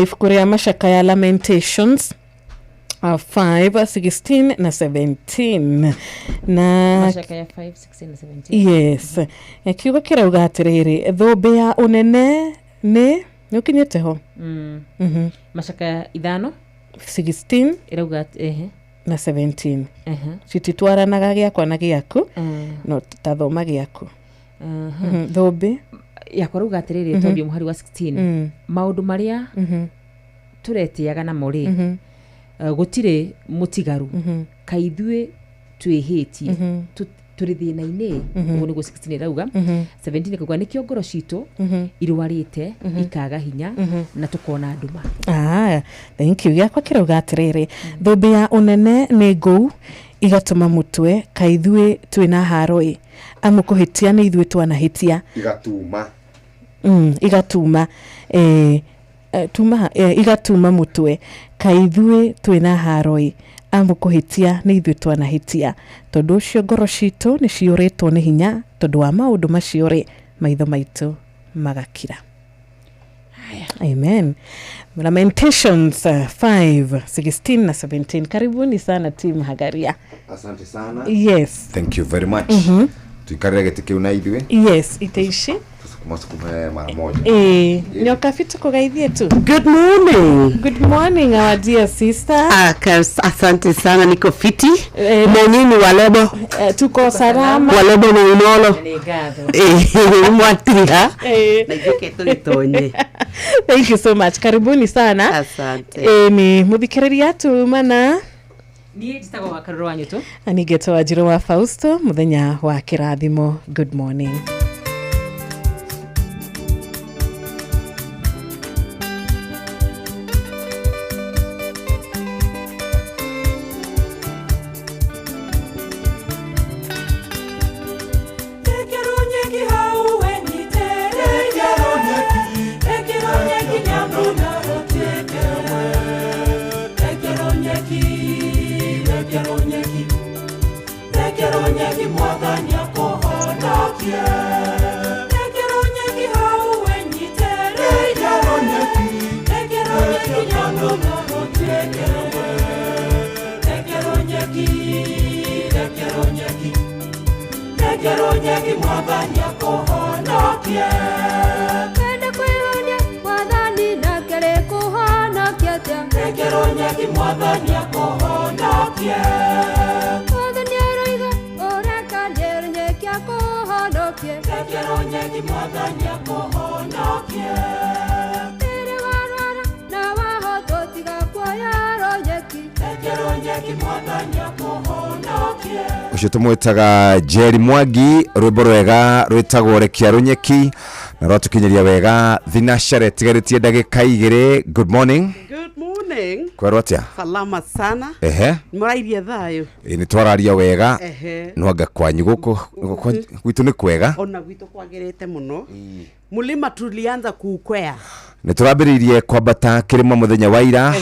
ibuku rĩa macaka ya Lamentations 5, 16 na 17 na macaka ya 5, 16 na 17. Yes. Kiugo kĩrauga atĩrĩrĩ, thũmbĩ ya ũnene nĩ ũkinyĩte ho. Macaka ya 5, 16 ĩrauga na 17. Cititwaranaga gĩakwa na gĩaku no tathoma gĩaku. Thũmbĩ yakwa rauga atĩrĩrĩ, twambie mũhari wa 16, maũndũ marĩa tũretĩaga namo rĩ gũtirĩ mũtigaru, kaĩ ithuĩ twĩhĩtie tũrĩ thĩna-inĩ. Ũguo nĩguo 16 ĩrauga. 17 ĩkauga nĩkĩo ngoro citũ irwarĩte ikaga hinya na tũkona nduma. Thank you. Gĩakwa kĩrauga atĩrĩrĩ, thũmbĩ ya ũnene nĩ ngũu igatũma mũtwe, kaĩ ithuĩ twĩna haro ĩ, amu kũhĩtia nĩ ithuĩ twanahĩtia. Igatuma. Igatuma. Igatuma mũtwe, kaĩ ithuĩ twĩna haro ĩ, amu kũhĩtia nĩ ithuĩ twanahĩtia, tondũ ũcio ngoro citũ nĩ ciyũrĩtwo nĩ hinya tondũ wa maũndũ macio rĩ Maitho maitũ magakira. Amen. Lamentations 5 16 na 17. Karibuni sana team Hagaria. Asante sana. Yes. Thank you very much. Tuikarire gĩtĩ kĩu na ithuĩ. Yes, iteishi. Tusukuma sukume mara moja. Nyoka fitu kugaithie tu. Good morning. Good morning our dear sister. Asante sana, niko fiti. Na nyinyi walebo? Tuko salama. Walebo ni unolo. Mwatria. Na joke tulitonye. Thank you so much. Karibuni sana. Asante. Ni muthikiriria tu mana niĩ njĩtagwo wa Karũrũ wa Nyũtũ. Na niĩ ngetwo Wanjirũ wa Fausto. Mũthenya wa kĩrathimo. Good morning. Ucio tumwitaga Jerry Mwangi, rwimbo rwega rwitagwo Rekia Runyeki na rwatukinyiria wega thinacere tigarĩtie ndagĩka 2. Good morning. Good morning. Kwerwo atia? Salama sana. Ehe. Mũrairie thayũ? Ĩ nĩ twararia wega. Ehe. No anga kwanyu gũkũ gwitũ nĩ kwega. Ona gwitũ kwagĩrĩte mũno. Mulima tulianza kuukwea. Nĩ tũrambĩrĩirie kwambata kĩrĩma mũthenya wa ira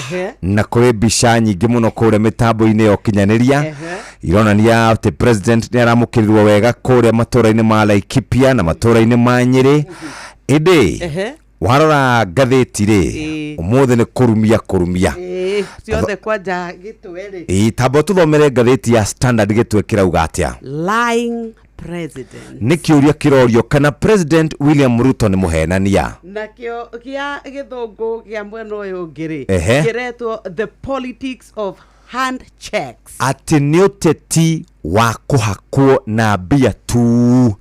na kũrĩ mbica nyingĩ mũno kũrĩa mĩtambo-inĩ ya ũkinyanĩria ironania atĩ president nĩ aramũkĩrirwo wega kũrĩa matũra-inĩ ma Laikipia na matũra-inĩ ma Nyĩrĩ. Ĩndĩ warora ngathĩti rĩ, ũmũthĩ nĩ kũrumia kũrumia. Ciothe kwanja gĩtwe rĩ. Ĩ tamba tũthomere ngathĩti ya Standard gĩtwe kĩrauga atĩa? Lying president. Nĩ kĩũria kĩrorio kana President William Ruto nĩ mũhenania. Nakĩo gĩa gĩthũngũ kĩa mwena ũyũ ũngĩ rĩ, kĩretwo the politics of hand checks. Atĩ nĩ ũteti wa kũhakwo na mbia tu.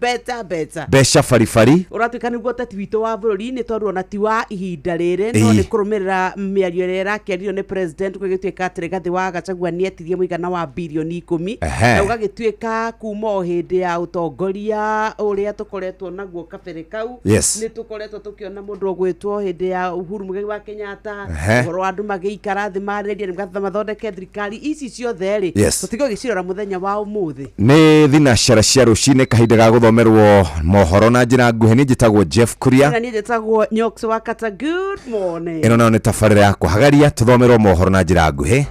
Better better. Mbeca baribari. Ũratuĩka nĩguo ũteti witũ wa bũrũri nĩ tondũ ona ti wa ihinda rĩrĩ no nĩ kũrũmĩrĩra mĩario ĩrĩa ĩrakĩario nĩ president gũgĩtuĩka atĩ Rigathĩ wa Gachagua nĩetirie mũigana wa birioni 10 na ũgagĩtuĩka kuma o hĩndĩ ya ũtongoria ũrĩa tũkoretwo naguo kabere kau. Nĩ tũkoretwo tũkĩona mũndũ ũgwĩtwo hĩndĩ ya Uhuru Muigai wa Kenyatta ũhoro wa andũ magĩikara thĩ marĩrĩrie nĩgetha mathondeke thirikari ici ciothe rĩ tũtigũgĩcirora mũthenya wa ũmũthĩ. Nĩ thinacara cia rũcinĩ kahinda ga gũthomerwo mohoro na njĩra nguhĩ. Niĩ njĩtagwo Jeff Kuria. Na niĩ njĩtagwo Nyox wa Kata. Good morning. Ĩno nayo nĩ tabarĩra ya kũhagaria tũthomerwo mohoro na njĩra nguhĩ.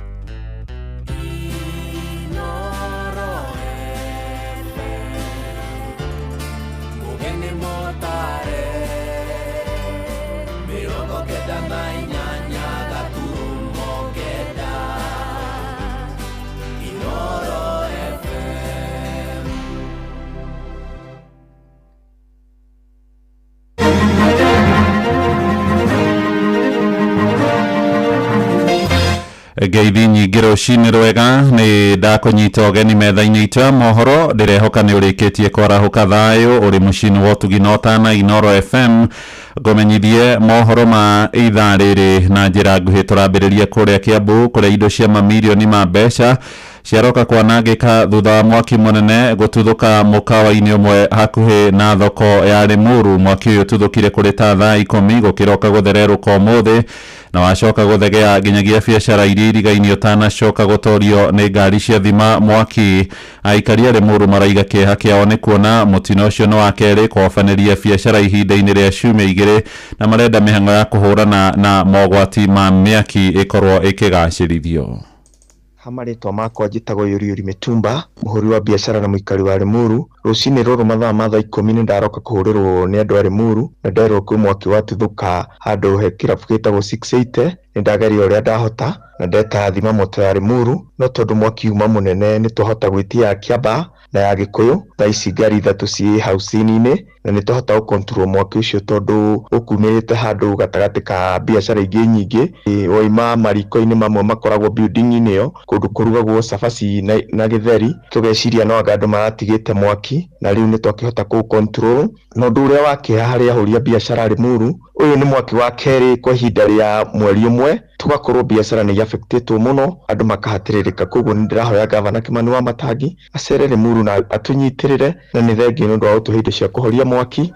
Ngeithi nyingĩ rũcinĩ rwega nĩ ndakũnyita ũgeni metha-inĩ itũ ya mohoro. Ndĩrehoka nĩ ũrĩkĩtie kwarahũka thayũ ũrĩ mũciĩ-inĩ wa ũtugi na ũtana Inooro FM. Ngũmenyithie mohoro ma ithaa rĩrĩ na njĩra nguhĩ. Tũrambĩrĩria kũrĩa Kiambu kũrĩa indo cia mamirioni ma mbeca ciaroka kwanangĩka thutha wa mwaki mũnene gũtuthũka mũkawa-inĩ ũmwe hakuhĩ na thoko ya Limuru. Mwaki ũyũ ũtuthũkire kũrĩ ta thaa 10 gũkĩroka gũthererũka ũmũthĩ na wacoka gũthegea nginyagia biacara iria irigainie ũtanacoka gũtorio nĩ ngari cia thima mwaki. Aikari a Limuru maraiga kĩeha kĩao nĩ kuona mũtino ũcio nĩ wa kerĩ kũhobanĩria biacara ihinda-inĩ rĩa ciumia 2 na marenda mĩhang'o ya kũhũrana na mogwati ma mĩaki ĩkorwo ĩkĩgacĩrithio. Ha marĩtwa makwa njĩtagwo Yũriyũri Mĩtumba, mũhũri wa biacara na mũikari wa Limuru. Rũcinĩ rũrũ mathaa ma thaa ikũmi nĩ ndaroka kũhũrĩrwo nĩ andũ a Limuru na nderwo kwĩ mwaki watuthũka handũ he kĩrabu gĩtagwo 680. Nĩ ndageria ũrĩa ndahota na ndeta thima moto ya Limuru, no tondũ mwaki uma mũnene nĩ twahota gwĩtia ya Kiambaa na ya Gĩkũyũ. Thaa ici ngari ithatũ ciĩ hau scene-inĩ na nĩ twahota gũ mwaki ũcio tondũ ũkumĩrĩte handũ gatagatĩ ka biacara ingĩ nyingĩ. Waima mariko-inĩ mamwe makoragwo building-inĩ ĩyo kũndũ kũrugagwo cabaci na gĩtheri, tũgeciria no anga andũ maratigĩte mwaki na rĩu nĩ twakĩhota kũ control. Na ũndũ ũrĩa wa kĩeha harĩ ahũri a biacara Limuru, ũyũ nĩ mwaki wa kerĩ kwa ihinda rĩa mweri ũmwe, tũgakorwo biacara nĩ affectĩtwo mũno, andũ makahatĩrĩrĩka. Koguo nĩ ndĩrahoya gavana Kimani wa Matangi acere Limuru na atũnyitĩrĩre, na nĩ thengiũ nĩ ũndũ wa gũtũhe indo cia kũhoria mwaki.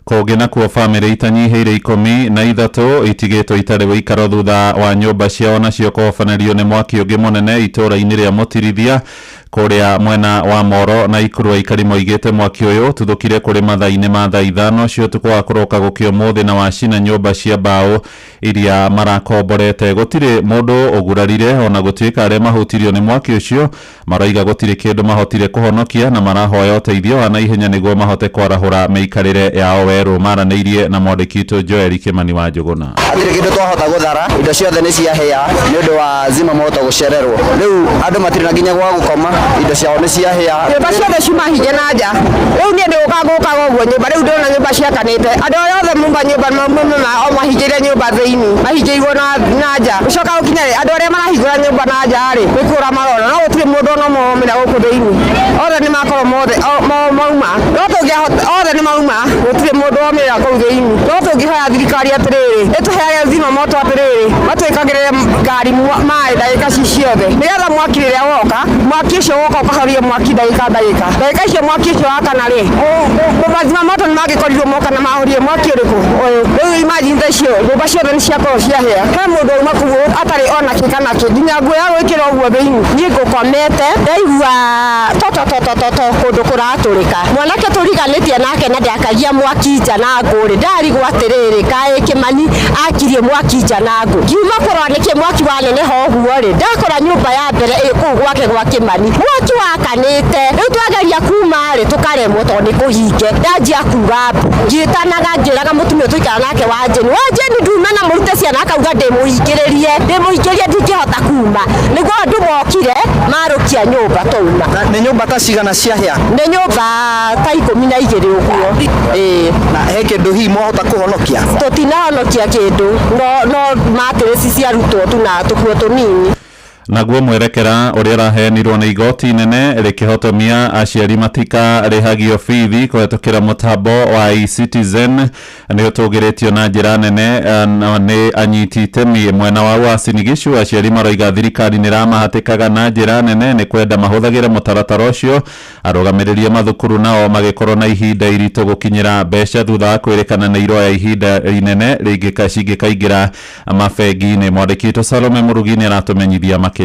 Kũngĩ nakuo bamĩrĩ itanyihĩire 13 itigĩtwo itarĩ wĩikaro thutha wa nyũmba ciao nacio kũhobanĩrio nĩ mwaki ũngĩ mũnene itũũra-inĩ rĩa Mũtirithia kũrĩa mwena wa Moro na Ikuru. Aikari moigĩte mwaki ũyũ ũtuthũkire kũrĩ mathaa-inĩ ma thaa 5 cia ũtukũ wa kũroka gũkĩa ũmũthĩ na wacina nyũmba cia mbaũ iria marakomborete. Gũtirĩ mũndũ ũgurarire ona gũtuĩka arĩa mahutirio nĩ mwaki ũcio maroiga gũtirĩ kĩndũ mahotire kũhonokia na marahoya ũteithio wa naihenya nĩguo mahote kwarahũra mĩikarĩre yao werũ. Maranĩirie na mwandĩki witũ Joel Kimani wa Njũgũna. Hatirĩ kĩndũ twahota gũthara, indo ciothe nĩ ciahĩa nĩ ũndũ wa zima moto gũcererwo. Rĩu andũ matirĩ na nginya gwa gũkoma, indo ciao nĩ ciahĩa. Nyũmba ciothe ciuma hinge na nja. Rĩu niĩ nĩ gũka ngũkaga ũguo nyũmba, rĩu ndĩrona nyũmba ciakanĩte. Andũ arĩa othe mumba nyũmba o mahingĩire nyũmba thĩinĩ, mahingĩirwo na nja. Gũcoka gũkinya rĩ, andũ arĩa marahingũra nyũmba na nja rĩ, nĩ kũra marona, no gũtirĩ mũndũ ona ũmwe womĩra gũkũ thĩinĩ. Othe nĩ makorwo mothe mauma. No tũngĩahota, othe nĩ mauma, gũtirĩ mũndũ womĩra kũu thĩinĩ. No tũngĩhoya thirikari atĩrĩrĩ, ĩtũheage zima moto atĩrĩrĩ, matwĩkagĩrĩre ngari maĩ ndagĩka ci ciothe, nĩgetha mwaki rĩrĩa woka, mwaki ũcio woka ũkahoria mwaki ndagĩka ndagĩka. Ndagĩka icio mwaki ũcio wakana rĩ, mazima moto nĩ mangĩkorirwo moka na mahorie mwaki ũrĩkũ ũyũ. Rĩu imagine thaa icio nyũmba ciothe nĩ ciakorwo ciahĩa. He mũndũ auma kũu atarĩ ona kĩ kana kĩ, nginya nguo ya gwĩkĩra ũguo thĩinĩ. Niĩ ngũkomete ndaigua totototototo kũndũ kũratũrĩka. Mwanake tũriganĩtie nake na ndakagia mwaki nja na ngũ rĩ, ndarigwo atĩrĩrĩ, kaĩ Kĩmani akirie mwaki nja na ngũ. Ngiuma kũrora nĩkĩ mwaki waneneha ũguo rĩ, ndakora nyũmba ya mbere ĩ kũu gwake gwa Kĩmani mwaki wakanĩte. Rĩu twageria kuma rĩ, tũkaremwo tondũ nĩ kũhinge. Ndanjia kuga mbu, ngĩtanaga ngĩraga mũtumia tũikara nake wa Jeni, wa Jeni ndume na mũrute ciana, akauga ndĩmũhingĩrĩrie, ndĩmũhingĩrĩrie ndingĩhota kuma. Nĩguo andũ mokire marũkia nyũmba twauma. Nĩ nyũmba ta cigana ciahĩa? Nĩ nyũmba ta 12 ũguo. Ĩĩ. Na he kĩndũ hihi mwahota kũhonokia? Tũtinahonokia kĩndũ, no matirĩci ciarutwo tu na tũkuo tũnini. Naguo mwerekera ũrĩa ũraheanirwo nĩ igoti inene rĩkĩhotomia aciari matikarĩhagio bithi kũhetũkĩra mũtambo wa eCitizen nĩ ũtũgĩrĩtio na njĩra nene nĩ anyiti itemi. Mwena wa Uasin Gishu aciari maroiga thirikari nĩ ĩramahatĩkaga na njĩra nene nĩ kwenda mahũthagĩre mũtaratara ũcio. Arũgamĩrĩri a mathukuru nao magĩkorwo na ihinda iritũ gũkinyĩra mbeca thutha wa kwĩrĩkana nĩ iroya ihinda inene rĩngĩkaingĩra mabengi-inĩ. Mwandĩki witũ Salome Mũrugi nĩ aratũmenyithia makĩria.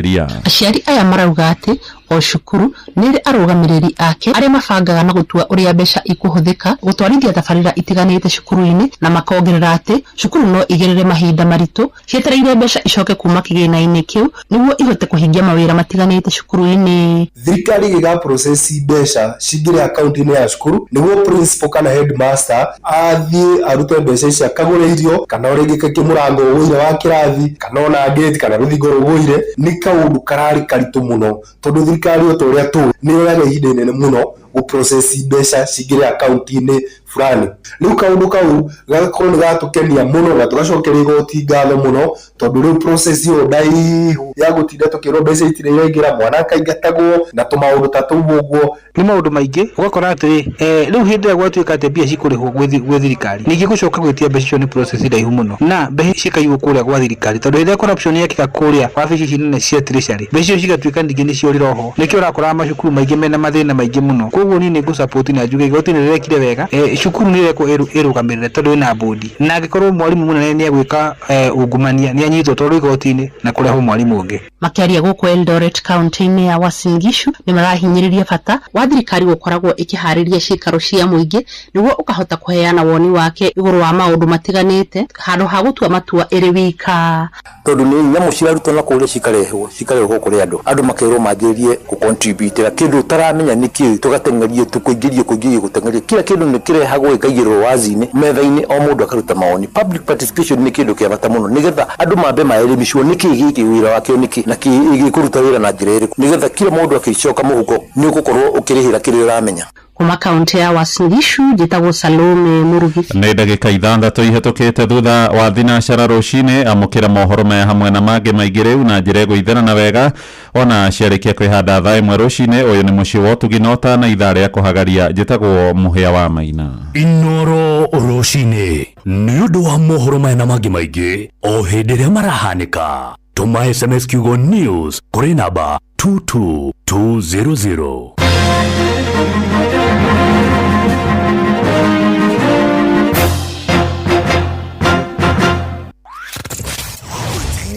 Aciari aya marauga atĩ o cukuru nĩ ĩrĩ arũgamĩrĩri ake arĩa mabangaga na gũtua ũrĩa mbeca ikũhũthĩka gũtwarithia tabarĩra itiganĩte cukuru-inĩ, na makongerera atĩ cukuru no igerere mahinda maritũ cietereire mbeca icoke kuma kĩgĩna-inĩ kĩu nĩguo ihote kũhingia mawĩra matiganĩte cukuru-inĩ. Thirikari ĩgĩga process mbeca cingĩre akaunti-inĩ ya cukuru nĩguo principal kana headmaster athiĩ arute mbeca ici akagũre irio kana rĩngĩ kĩngĩ mũrango ũgũire wa kĩrathi kana ona gate kana rũthingo rũgũire. Nĩ kaũndũ kararĩ karitũ mũno tondũ thirikari o ta ũrĩa tũĩ nĩ yoyaga ihinda inene mũno gũ process mbeca cingĩre akaunti-inĩ fulani. Rĩu kaũndũ kau gagakorwo nĩ gatũkenia mũno na tũgacokeria igoti ngatho mũno tondũ rĩu process ĩyo ndaihu ya gũtinda tũkĩrwo mbeca itirĩ iraingĩra, mwana akaingatagwo na tũmaũndũ ta tũu ũguo. Nĩ maũndũ maingĩ ũgakora atĩrĩ, rĩu hĩndĩ ĩrĩa gwatuĩka atĩ mbia cikũrĩhwo gwĩ thirikari, ningĩ gũcoka gwĩtia mbeca icio nĩ process ndaihu mũno, na mbeca cikaiywo kũrĩa gwa thirikari tondũ hĩndĩ ĩrĩa corruption yekĩka kũrĩa wabici ici nene cia treasury, mbeca icio cigatuĩka ningĩ nĩ ciorĩra oho. Nĩkĩo ũrakoraga macukuru maingĩ mena mathĩna maingĩ mũno. Koguo niĩ nĩ ngũ-support na njuge igoti nĩ rĩrekire wega, cukuru nĩ ĩrekwo ĩrũgamĩrĩre tondũ ĩna bodi, na angĩkorwo mwarimũ mũnene nĩ egwĩka ungumania nĩ anyitwo tondũ igoti-inĩ na kũrehwo mwarimũ ũngĩ. Makĩaria gũkũ Eldoret kaunti-inĩ ya Uasin Gishu nĩ marahinyĩrĩria bata wa thirikari gũkoragwo ĩkĩharĩria ciikaro cia mũingĩ nĩguo ũkahota kũheana woni wake igũrũ wa maũndũ matiganĩte handũ ha gũtua matua ĩrĩ wika. Tondũ nĩ nyamũ cirarutwo na kũrĩa cikarehwo cikarehwo kũrĩ andũ, andũ makerwo manjĩrĩrie gũ-contribute-ĩra kĩndũ ũtaramenya nĩkĩ, tũgateng'erio tũkũingĩrio kũingĩrio gũteng'erio, kila kĩndũ nĩ kĩrehagwo gĩkaigĩrĩrwo wazi-inĩ metha-inĩ, o mũndũ akaruta mawoni. Public participation nĩ kĩndũ kĩa bata mũno nĩgetha andũ mambe maelimishwo nĩkĩ gĩkĩ, wĩra wakĩo nĩkĩ, na gĩkũruta wĩra na njĩra ĩrĩkũ, nĩgetha kila mũndũ akĩcoka mũhuko nĩ ũgũkorwo ũkĩrĩhĩra kĩrĩa ũramenya. Kuma kaunti ya Uasin Gishu njĩtagwo Salome Murugi. Nĩ ndagĩka 6 ihĩtũkĩte thutha wa thinacara rũcinĩ. Amũkĩra mohoro maya hamwe na mangĩ maingĩ rĩu na njĩra ĩgũitherana wega ona ciarĩkia kwĩhanda thaa 1 rũcinĩ. Ũyũ nĩ mũciĩ wa ũtugi na ũtana, ithaa rĩa kũhagaria. Njĩtagwo Mũhĩa wa Maina. Inoro rũcinĩ nĩ ũndũ wa mohoro maya na mangĩ maingĩ o hĩndĩ ĩrĩa marahanĩka, tũma SMS kiugo news kũrĩ namba 22200.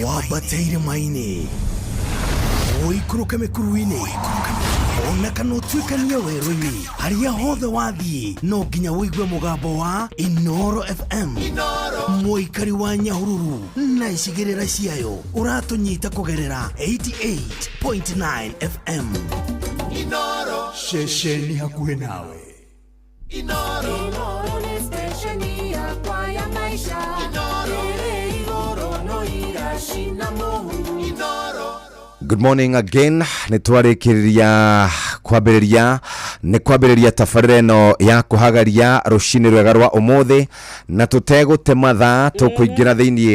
Wambate irĩma-inĩ, ũikũrũke mĩkuru-inĩ, ona kana ũtuĩkanie werũ-inĩ, harĩa hothe wathiĩ no nginya ũigue mũgambo wa Inoro FM. Mũikari wa Nyahururu na icigĩrĩra ciayo ũratũnyita kũgerera 88.9 FM. Ceceni hakuhĩ nawe. Inoro nĩ stesheni yakwa ya maisha. Ĩrĩ igũrũ no iracina mũhu. Good morning again. Nĩ twarĩkĩrĩria kwambĩrĩria nĩ kwambĩrĩria tabarĩra ĩno ya kũhagaria rũcinĩ rwega rwa ũmũthĩ, na tũtegũte mathaa tũkũingĩra thĩinĩ.